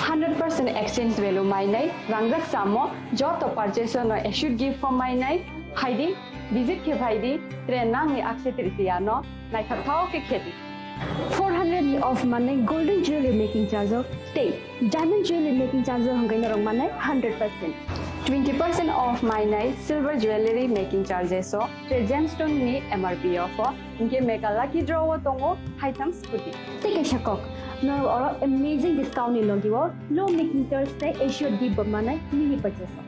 Hundred percent exchange value mainai, rangjak chamo joto purchase no assured gift bo mainai, phaidi, visit khe phaidi, tre nangni Akshaya Tritiya no naithok thao khe khedi. Four hundred ni off manai golden jewelry making charge o tei diamond jewelry making charge o hwnkhe norok manai hundred percent. Twenty percent off mainai silver jewelry making charges o tei gemstone ni M R P o pho, hwnkhe mega lucky draw o tongo haitham scooty. Tei kaisa kok, norok oro amazing discount ni logi o low making charge tei assured gift bo manai mini purchase o.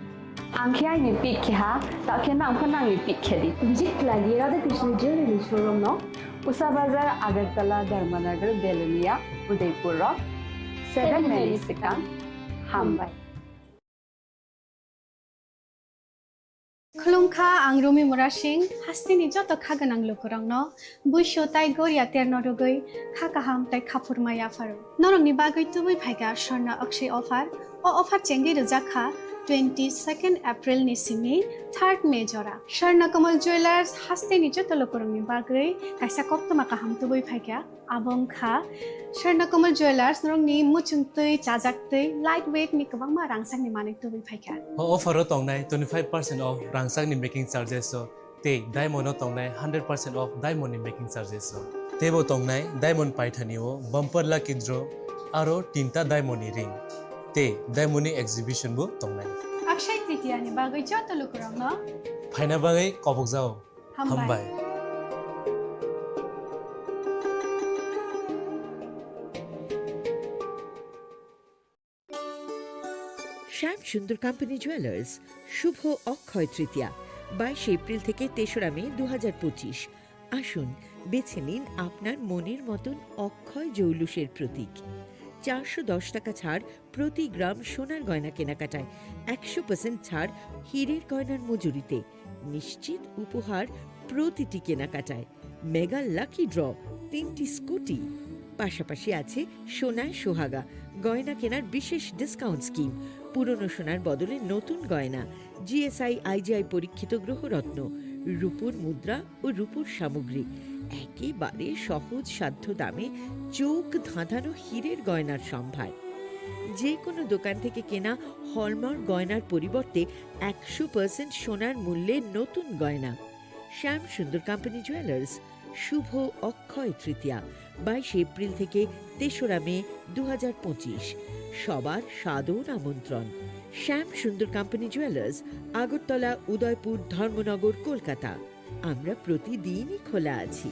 Ang khe aini pick khe ha, ta khe nang pho nangni pick khe di. Visit khlai di Radha Krishna Jewelry showroom no, Usa Bazar, Agartala, Dharmanagar, Belonia, Udaipur o seven May ni swkang. Hambai. Khulumkha, ang Rumi Murasing, hasteni joto kha gwnang lukurokno buisu tai goria terno rwgwi kha kaham tai khaphurma yapharo. Norokni bagwi tubui phaikha Swarna Akshay offer. O offer chengwi rwjak kha twenty second April ni simi third May jora. Swarna Kamal Jewellers hasteni joto lukurokni bagwi kaisa koktwma kaham tubui phaikha. Abo wngkha Swarna Kamal Jewellers, norokni muchung twi, chajak twi, light weight ni kwbangma rangchakni manwi tubui phaikha. O offer o tongnai twenty five percent off rangchakni making charges o, tei diamond o tongnai hundred percent off diamond ni making charges o. Teibo tongnai diamond paithani o bumper lucky draw, aro tinta diamond ni ring, tei diamond ni exhibition bo tongnai. Akshay Tritiya ni bagwi joto lukurokno phaina bagwi kobokjao. Hambai. Hambai. শ্যাম Sundar company jewellers, শুভ অক্ষয় তৃতীয়া, বাইশে এপ্রিল থেকে তেসরা মে দু হাজার পঁচিশ। আসুন, বেছে নিন আপনার মনের মতন অক্ষয় জৌলুসের প্রতীক। চারশো দশ টাকা ছাড় প্রতি গ্রাম সোনার গয়না কেনাকাটায়, একশো পার্সেন্ট ছাড় হীরের গয়নার মজুরিতে, নিশ্চিত উপহার প্রতিটি কেনাকাটায়, মেগা লাকি ড্র, তিনটি স্কুটি। পাশাপাশি আছে সোনায় সোহাগা, গয়না কেনার বিশেষ ডিসকাউন্ট স্কিম, পুরনো সোনার বদলে নতুন গয়না, জিএসআই আইজিআই পরীক্ষিত গ্রহরত্ন, রূপোর মুদ্রা ও রূপোর সামগ্রী, একেবারে সহজ সাধ্য দামে চোখ ধাঁধানো হীরের গয়নার সম্ভার। যে কোনো দোকান থেকে কেনা হলমার্ক গয়নার পরিবর্তে একশো পার্সেন্ট সোনার মূল্যে নতুন গয়না। শ্যাম সুন্দর কোম্পানি জুয়েলার্স, শুভ অক্ষয় তৃতীয়া, বাইশে এপ্রিল থেকে তেসরা মে দু হাজার পঁচিশ। সবার সাদর আমন্ত্রণ। শ্যাম সুন্দর কোম্পানি জুয়েলার্স, আগরতলা, উদয়পুর, ধর্মনগর, কলকাতা। আমরা প্রতিদিনই খোলা আছি।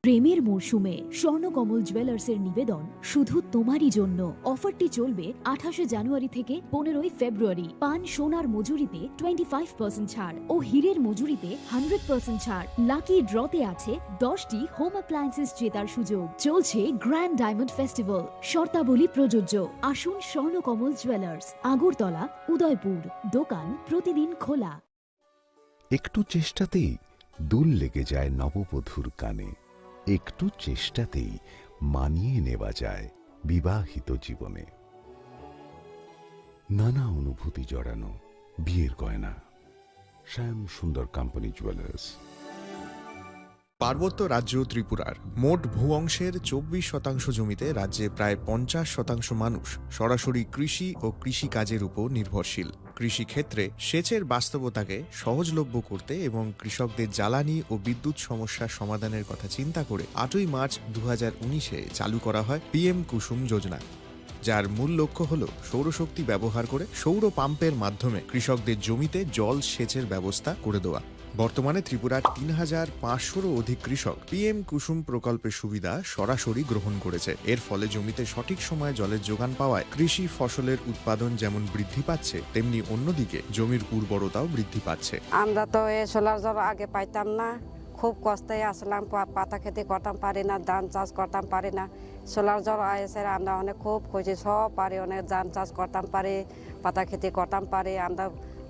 প্রেমের মরশুমে স্বর্ণকমল জুয়েলার্সের নিবেদন শুধু তোমারই জন্য। অফারটি চলবে আঠাশে জানুয়ারি থেকে পনেরোই ফেব্রুয়ারি। পান সোনার মজুরিতে টোয়েন্টি ফাইভ পার্সেন্ট ছাড় ও হীরের মজুরিতে হান্ড্রেড পার্সেন্ট ছাড়। লাকি ড্রতে আছে দশটি হোম অ্যাপ্লায়েন্সেস জেতার সুযোগ। চলছে গ্র্যান্ড ডায়মন্ড ফেস্টিভ্যাল, শর্তাবলী প্রযোজ্য। আসুন স্বর্ণকমল জুয়েলার্স, আগরতলা, উদয়পুর। দোকান প্রতিদিন খোলা। একটু চেষ্টাতেই দুল লেগে যায় নববধূর কানে, একটু চেষ্টাতেই মানিয়ে নেওয়া যায় বিবাহিত জীবনে। নানা অনুভূতি জড়ানো বিয়ের গয়না। শ্যাম সুন্দর কোম্পানি জুয়েলার্স। পার্বত্য রাজ্য ত্রিপুরার মোট ভূ অংশের চব্বিশ শতাংশ জমিতে রাজ্যে প্রায় পঞ্চাশ শতাংশ মানুষ সরাসরি কৃষি ও কৃষিকাজের উপর নির্ভরশীল। কৃষিক্ষেত্রে সেচের বাস্তবতাকে সহজলভ্য করতে এবং কৃষকদের জ্বালানি ও বিদ্যুৎ সমস্যা সমাধানের কথা চিন্তা করে আটই মার্চ দু হাজার উনিশে চালু করা হয় পিএম কুসুম যোজনা, যার মূল লক্ষ্য হল সৌরশক্তি ব্যবহার করে সৌর পাম্পের মাধ্যমে কৃষকদের জমিতে জল সেচের ব্যবস্থা করে দেওয়া। বর্তমানে ত্রিপুরার তিন হাজার পাঁচশোরও অধিক কৃষক পিএম কুসুম প্রকল্পের সুবিধা সরাসরি গ্রহণ করেছে। এর ফলে জমিতে সঠিক সময়ে জলের যোগান পাওয়ায় কৃষি ফসলের উৎপাদন যেমন বৃদ্ধি পাচ্ছে, তেমনি অন্যদিকে জমির উর্বরতাও বৃদ্ধি পাচ্ছে। আমরা তো এই সোলার জল আগে পাইতাম না, খুব কষ্টে আসলাম, পা-, পাতা খেতে করতাম পারি না, ধান চাষ করতাম পারি না। সোলার জল এসে আমরা অনেক খুব খুশি, সব পারি, অনেক ধান চাষ করতাম পারি, পাতা খেতে করতাম পারি, আমরা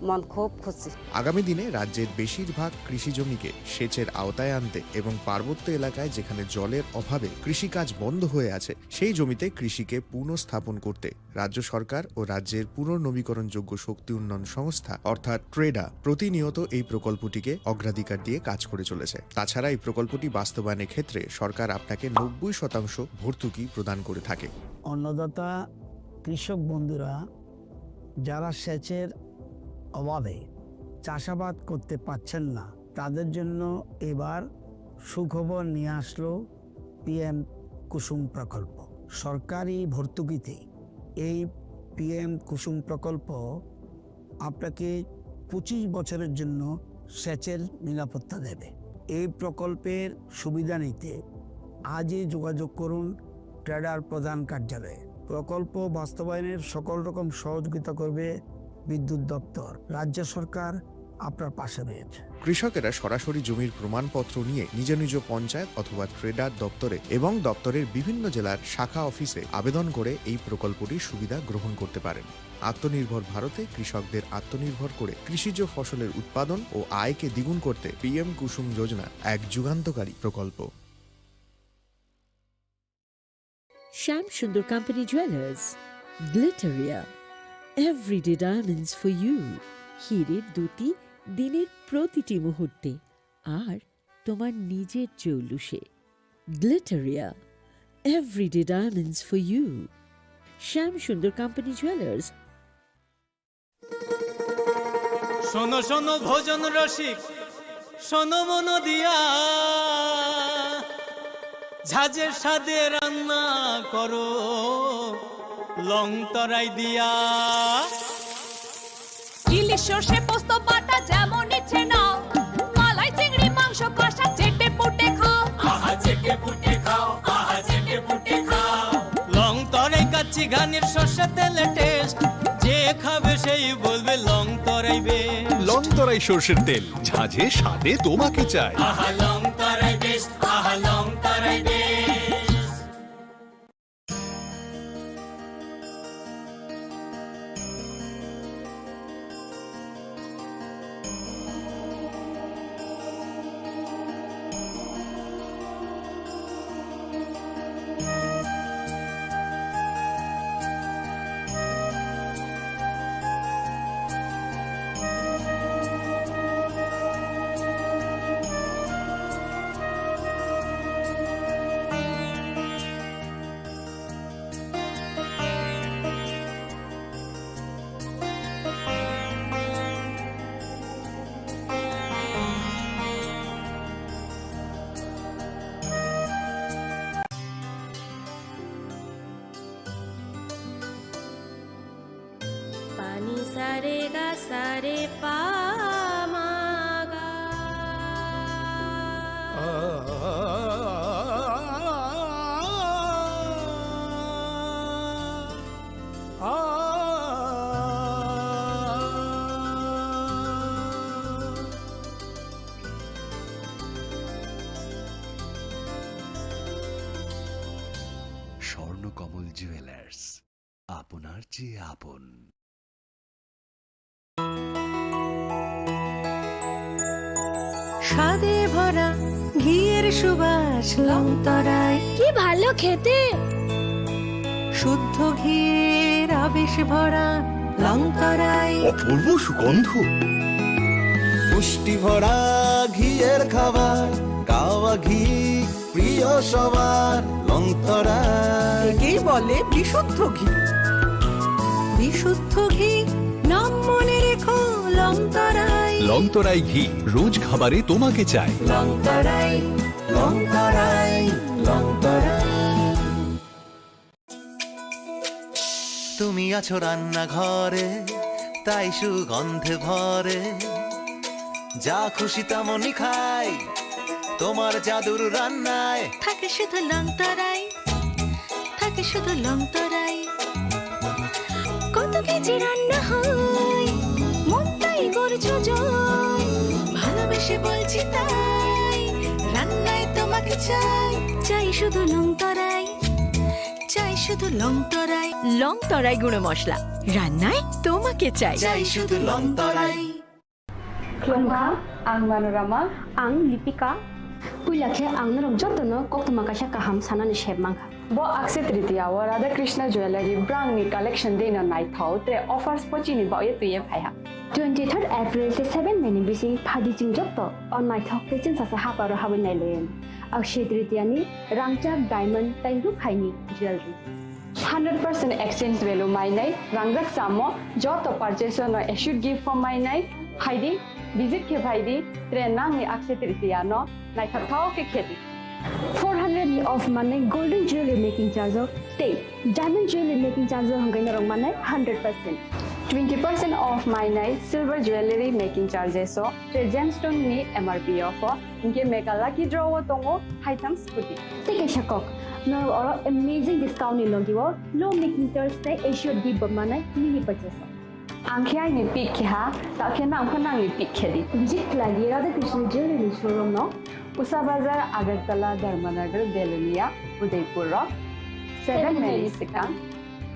মন খুব খুশি। আগামী দিনে রাজ্যের বেশিরভাগ কৃষি জমিকে সেচের আওতায় আনতে এবং পার্বত্য এলাকায় যেখানে জলের অভাবে কৃষিকাজ বন্ধ হয়ে আছে, সেই জমিতে কৃষিকে পুনঃস্থাপন করতে রাজ্য সরকার ও রাজ্যের পুনর্নবীকরণযোগ্য শক্তি উন্নয়ন সংস্থা অর্থাৎ ট্রেডা প্রতিনিয়ত এই প্রকল্পটিকে অগ্রাধিকার দিয়ে কাজ করে চলেছে। তাছাড়া এই প্রকল্পটি বাস্তবায়নের ক্ষেত্রে সরকার আপনাকে নব্বই শতাংশ ভর্তুকি প্রদান করে থাকে। অন্নদাতা কৃষক বন্ধুরা যারা সেচের অভাবে চাষাবাদ করতে পারছেন না, তাদের জন্য এবার সুখবর নিয়ে আসলো পিএম কুসুম প্রকল্প। সরকারি ভর্তুকিতে এই পিএম কুসুম প্রকল্প আপনাকে পঁচিশ বছরের জন্য সেচের নিরাপত্তা দেবে। এই প্রকল্পের সুবিধা নিতে আজই যোগাযোগ করুন ট্রেডার প্রধান কার্যালয়ে। প্রকল্প বাস্তবায়নের সকল রকম সহযোগিতা করবে বিদ্যুৎ দপ্তর। রাজ্য সরকার আপনার পাশে রয়েছে। কৃষকেরা সরাসরি জমির প্রমাণপত্র নিয়ে নিজ নিজ পঞ্চায়েত অথবা ট্রেডার দপ্তরে এবং দপ্তরের বিভিন্ন জেলার শাখা অফিসে আবেদন করে এই প্রকল্পটির সুবিধা গ্রহণ করতে পারেন। আত্মনির্ভর ভারতে কৃষকদের আত্মনির্ভর করে কৃষিজ ফসলের উৎপাদন ও আয়কে দ্বিগুণ করতে পিএম কুসুম যোজনা এক যুগান্তকারী প্রকল্প। Shyam Sundar company jewellers, Glitteria, everyday diamonds for you. হীরের দুটি দিনের প্রতিটি মুহূর্তে আর তোমার নিজের জৌলুসে। Glitteria, everyday diamonds for you. Shyam Sundar company jewellers. শোনো শোনো ভোজন রসিক, শোনো মন দিয়া, ঝাঁঝের স্বাদে রান্না করো লং তরাই দিয়া। ইলিশ সর্ষে পোস্ত বাটা যেমন ইচ্ছে নাও, মালাই চিংড়ি মাংস কষা চেটে পুটে খাও। আহা চেটে পুটে খাও, আহা চেটে পুটে খাও। লং তরাই কাচ্চি ঘানির সর্ষে তেলে টেস্ট, যে খাবে সেই বলবে লং তরাই বেশ। লং তরাই সর্ষের তেল, ঝাঁঝে স্বাদে তোমাকে চাই। আহা লং তরাই বেশ, আহা লং তরাই বেশ। Pani sare ga sare pa ma ga. Swarnakamal jewellers, আপনার চেয়ে আপন। স্বাদে ভরা ঘিয়ের সুবাস লং তরাই। কি ভালো খেতে। শুদ্ধ ঘিয়ের আবেশ ভরা লং তরাই। অপূর্ব সুগন্ধ। পুষ্টি ভরা ঘিয়ের খাবার, কাওয়া ঘি প্রিয় সবার লং তরাই। একেই বলে বিশুদ্ধ ঘি। বিশুদ্ধ ঘি, নাম মনে রেখো লং তরাই। লং তরাই ঘি, রোজ খাবারে তোমাকে চাই। লং তরাই, লং তরাই, লং তরাই। তুমি আছো রান্নাঘরে, তাই সুগন্ধে ভরে। যা খুশি তেমনই খাই, তোমার জাদুর রান্নায়। থাকে শুধু লং তরাই, থাকে শুধু লং তরাই। কত কেজি রান্না হয়, মনটাই করছো জয়। ভালোবেসে বলছি তাই, রান্নায় তোমাকে চাই। চাই শুধু লং তরাই, চাই শুধু লং তরাই। লং তরাই গুঁড়ো মশলা, রান্নায় তোমাকে চাই। চাই শুধু লং তরাই। Khulumkha, ang Manorama. Ang Lipika. Puila khe ang norok jotono koktwma kaisa kaham sanani sep mankha. Bo Akshaya Tritiya o Radha Krishna Jewellery brand ni collection deino naithok tei offers bo chini bagwi twiwi phaiha. Twenty third April tei seven May ni bising phaidi chwng joto o naithok tei chwngsacha haparo habwi nailaiyani. Akshaya Tritiya ni rangchak diamond tei rukhaini jewellery. Hundred percent exchange value mainai, rangjak chamo, joto purchase no assured gift form mainai, phaidi, visit khe phaidi, tre nangni Akshaya Tritiya no naithok thao khe khedi. Four hundred ni off manai golden jewelry making charge o tei diamond jewelry making charge o hwnkhe norok manai hundred percent. Twenty percent off mainai silver jewelry making charges o tre gemstone ni M R P o pho. Hinkhe Mega Lucky Draw o tongo haitham scooty. Tei kaisa kok, norok oro amazing discount ni logi o low making charge tei assured gift bo manai mini purchase o. Ang khe aini pick khe ha, ta khe nang pho nangni pick khe di. Visit khlai di Radha Krishna Jewellery showroom no, Usa Bazar, Agartala, Dharmanagar, Belonia, Udaipur rok. Seven Mary Sikang,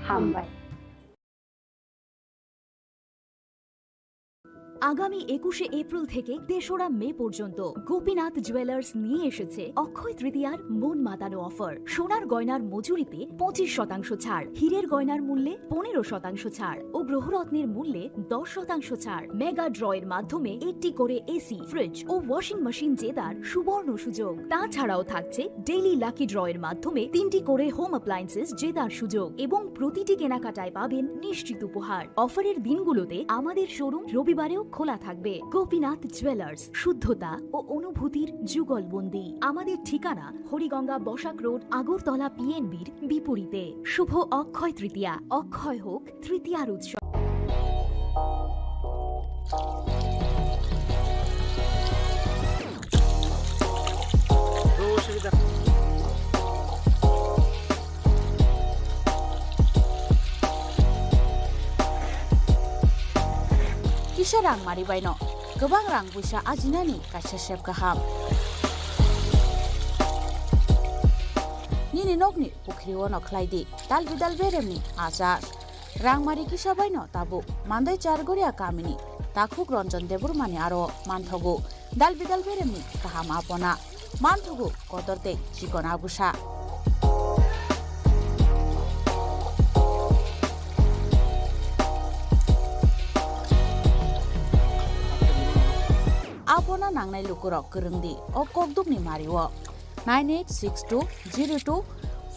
Hambai. আগামী একুশে এপ্রিল থেকে তেসরা মে পর্যন্ত গোপীনাথ জুয়েলার্স নিয়ে এসেছে অক্ষয় তৃতীয়ার মন মাতানো অফার। সোনার গয়নার মজুরিতে পঁচিশ শতাংশ ছাড়, হীরের গয়নার মূল্যে পনেরো শতাংশ ছাড় ও গ্রহরত্নের মূল্যে দশ শতাংশ ছাড়। মেগা ড্র এর মাধ্যমে একটি করে এসি, ফ্রিজ ও ওয়াশিং মেশিন জেতার সুবর্ণ সুযোগ। তাছাড়াও থাকছে ডেইলি লাকি ড্র এর মাধ্যমে তিনটি করে হোম অ্যাপ্লায়েন্সেস জেতার সুযোগ এবং প্রতিটি কেনাকাটায় পাবেন নিশ্চিত উপহার। অফারের দিনগুলোতে আমাদের শোরুম রবিবারেও খোলা থাকবে। গোপীনাথ জুয়েলার্স, শুদ্ধতা ও অনুভূতির যুগলবন্দি। আমাদের ঠিকানা হরিগঙ্গা বসাক রোড, আগরতলা পিএনবির বিপরীতে। শুভ অক্ষয় তৃতীয়া, অক্ষয় হোক তৃতীয়ার উৎসব। Kisa rang mari baino kwbang rang puisa ajinani kaisa sep kaham. Nini nokni pukhri ono khlai di dal bidal beremni achar. Rangmari kisa baino tabuk Mandai Chargoria kamini takhuk Ranjan Debbarmani aro manthogo dal bidal beremni kaham apona, manthogo kotor tei chikon abusa. Apona nangnai lukurok kwrwng di o kokdukni mario nine eight six two zero two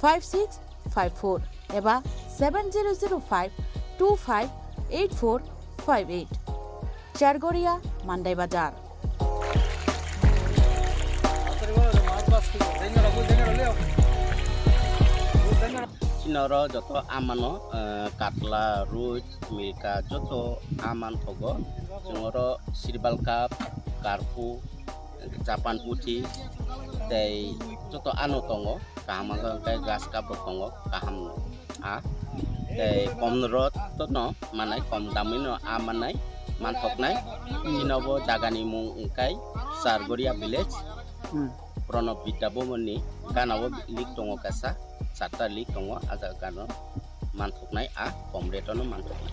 five six five four eba seven zero zero five two five eight four five eight. Chargoria, Mandai Bazar. Chini oro joto amano, eh, katla, roi, milka joto aman thogo. Chwng oro sirbal cup, karpu, Japan puthi tei joto ano tongo, kaham wngkha hwnkhe grass cup rok tongo, kaham a tei kom rok no manai, kom damwi no a manai, manthoknai. Chini bo jaga ni mung wngkha Chargoria village, Hmm. Pranab Vidya Bhavan ni gana o link tongo kaisa, charta link tongo, a jaga no manthoknai, a kom rate no manthoknai.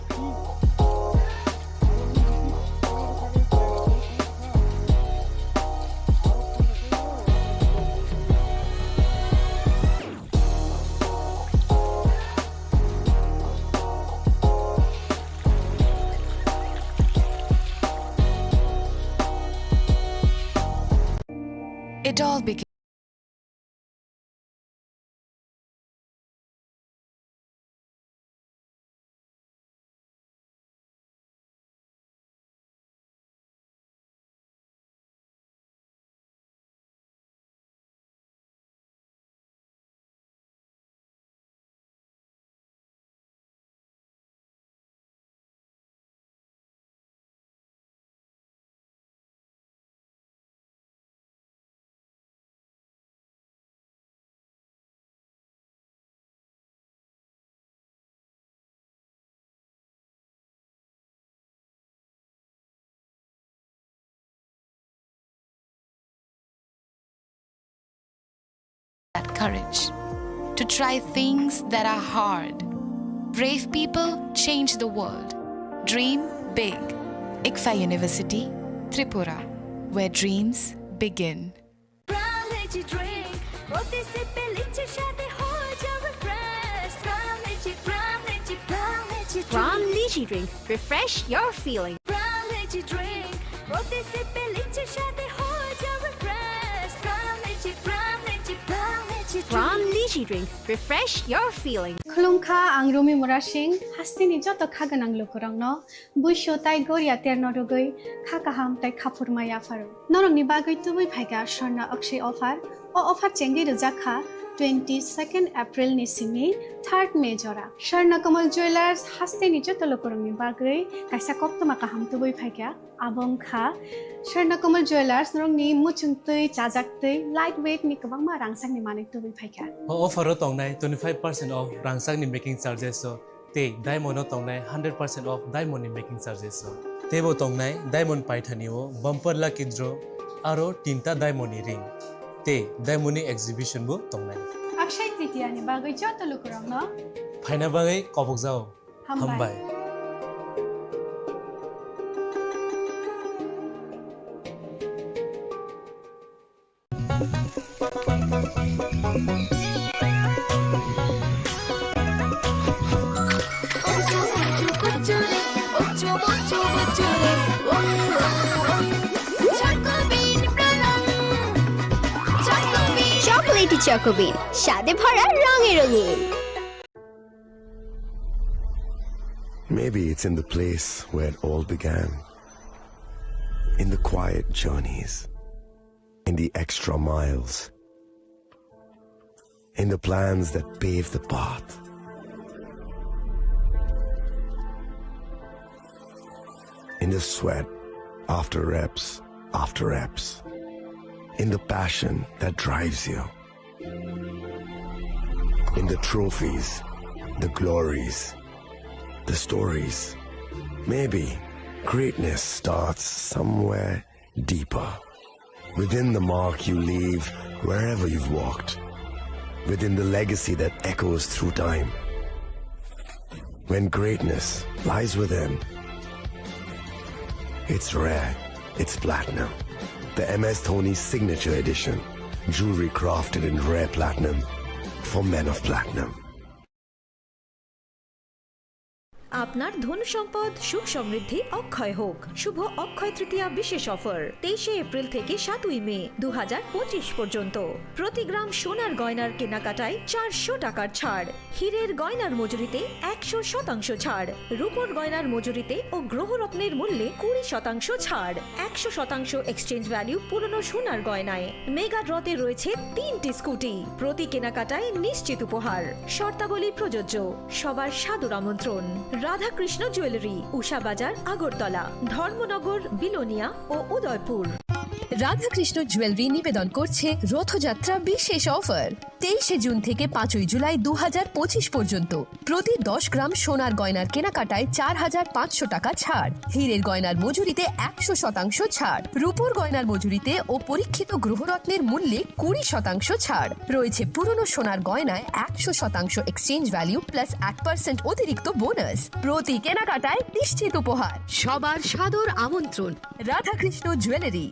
It all began. That courage to try things that are hard. Brave people change the world. Dream big. ICFAI University, Tripura, where dreams begin. Brown Lychee Drink, প্রতি সিপে লিচির স্বাদে হয়ে যাবে fresh। Brown Lychee, Brown Lychee, Brown Lychee Brown Drink। Lychee Drink, refresh your feeling। Brown Lychee Drink, প্রতি সিপে লিচির স্বাদে হয়ে যাবে fresh। Brown Lychee, Brown Lychee, Brown Lychee Brown Drink। Lychee Drink, refresh your feeling। Khulumkha, ang Rumi Murasing, hasteni joto kha gwnang lukurokno buisu tai goria terno rwgwi kha kaham tai khaphurma yapharo. Norokni bagwi tubui phaikha Swarna Akshay offer. O offer chengwi rwjak kha twenty second April ni simi third May jora. Swarna Kamal Jewellers hasteni joto lukurokni bagwi kaisa koktwma kaham tubui phaikha. Abo wngkha Swarna Kamal Jewellers norokni muchung twi, chajak twi, light weight ni kwbangma rangchakni manwi tubui phaikha. O offer o tongnai twenty five percent off rangchakni making charges o tei diamond o tongnai hundred percent off diamond ni making charges rok. Teibo tongnai diamond paithani o bumper lucky draw aro tinta diamond ni ring tei diamond ni exhibition bo tongnai. Akshay Tritiya ni bagwi joto lukurokno phaina bagwi kobokjao. Hambai. Hambai. Chocolatey Choco Bean, স্বাদে ভরা রঙে রঙিন। Maybe it's in the place where it all began. In the quiet journeys. In the extra miles. In the plans that pave the path. In the sweat after reps after reps. In the passion that drives you. In the trophies, the glories, the stories. Maybe greatness starts somewhere deeper. Within the mark you leave wherever you've walked. Within the legacy that echoes through time. When greatness lies within, it's rare, it's platinum. The M S Dhoni Signature Edition. Jewelry crafted in rare platinum for men of platinum. আপনার ধন সম্পদ সুখ সমৃদ্ধি অক্ষয় হোক। শুভ অক্ষয় তৃতীয়া বিশেষ অফার তেইশে এপ্রিল থেকে সাতই মে দু হাজার পঁচিশ পর্যন্ত। প্রতি গ্রাম সোনার গয়নার কেনাকাটায় চারশো টাকার ছাড়, হীরের গয়নার মজুরিতে একশো শতাংশ ছাড়, রূপোর গয়নার মজুরিতে ও গ্রহরত্নের মূল্যে কুড়ি শতাংশ ছাড়, একশো শতাংশ এক্সচেঞ্জ ভ্যালু পুরনো সোনার গয়নায়। মেগা ড্রতে রয়েছে তিনটি স্কুটি, প্রতি কেনাকাটায় নিশ্চিত উপহার। শর্তাবলী প্রযোজ্য। সবার সাদর আমন্ত্রণ। রাধাকৃষ্ণ জুয়েলারি, উষা বাজার, আগরতলা, ধর্মনগর, বিলোনিয়া ও উদয়পুর। রাধাকৃষ্ণ জুয়েলারি নিবেদন করছে রথযাত্রা বিশেষ অফার। তেইশে জুন থেকে পাঁচই জুলাই দু হাজার পঁচিশ পর্যন্ত প্রতি দশ গ্রাম সোনার গয়নার কেনাকাটায় চার হাজার পাঁচশো টাকা ছাড়, হীরের গয়নার মজুরিতে একশো শতাংশ ছাড়, রূপোর গয়নার মজুরিতে ও পরীক্ষিত গ্রহরত্নের মূল্যে কুড়ি শতাংশ ছাড়। রয়েছে পুরনো সোনার গয়নায় একশো শতাংশ এক্সচেঞ্জ ভ্যালু প্লাস এক পার্সেন্ট অতিরিক্ত বোনাস। প্রতি কেনাকাটায় নিশ্চিত উপহার। সবার সাদর আমন্ত্রণ। Radhakrishna jewellery.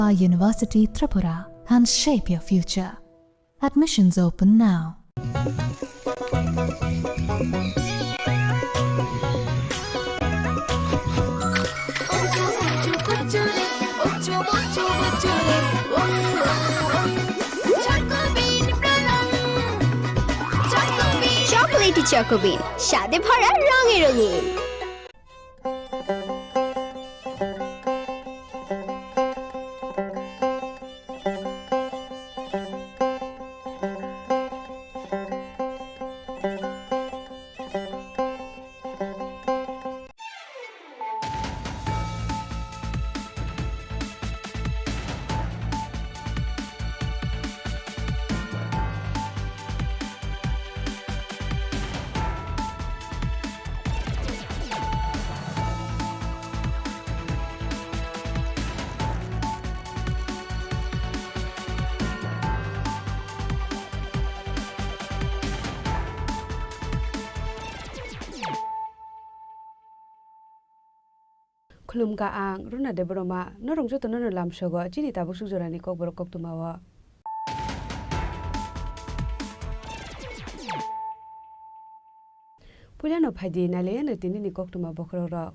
University Tripura and shape your future. Admissions open now. Chocolatey Choco Bean, স্বাদে ভরা রঙে রঙিন। Khulumkha ang Runa Debbarma, norok jotono no lamsogo chini tabuk suk jorani kokborok koktwma o. Puilano phaidi nailaiano tinini koktwma bokhorok rok.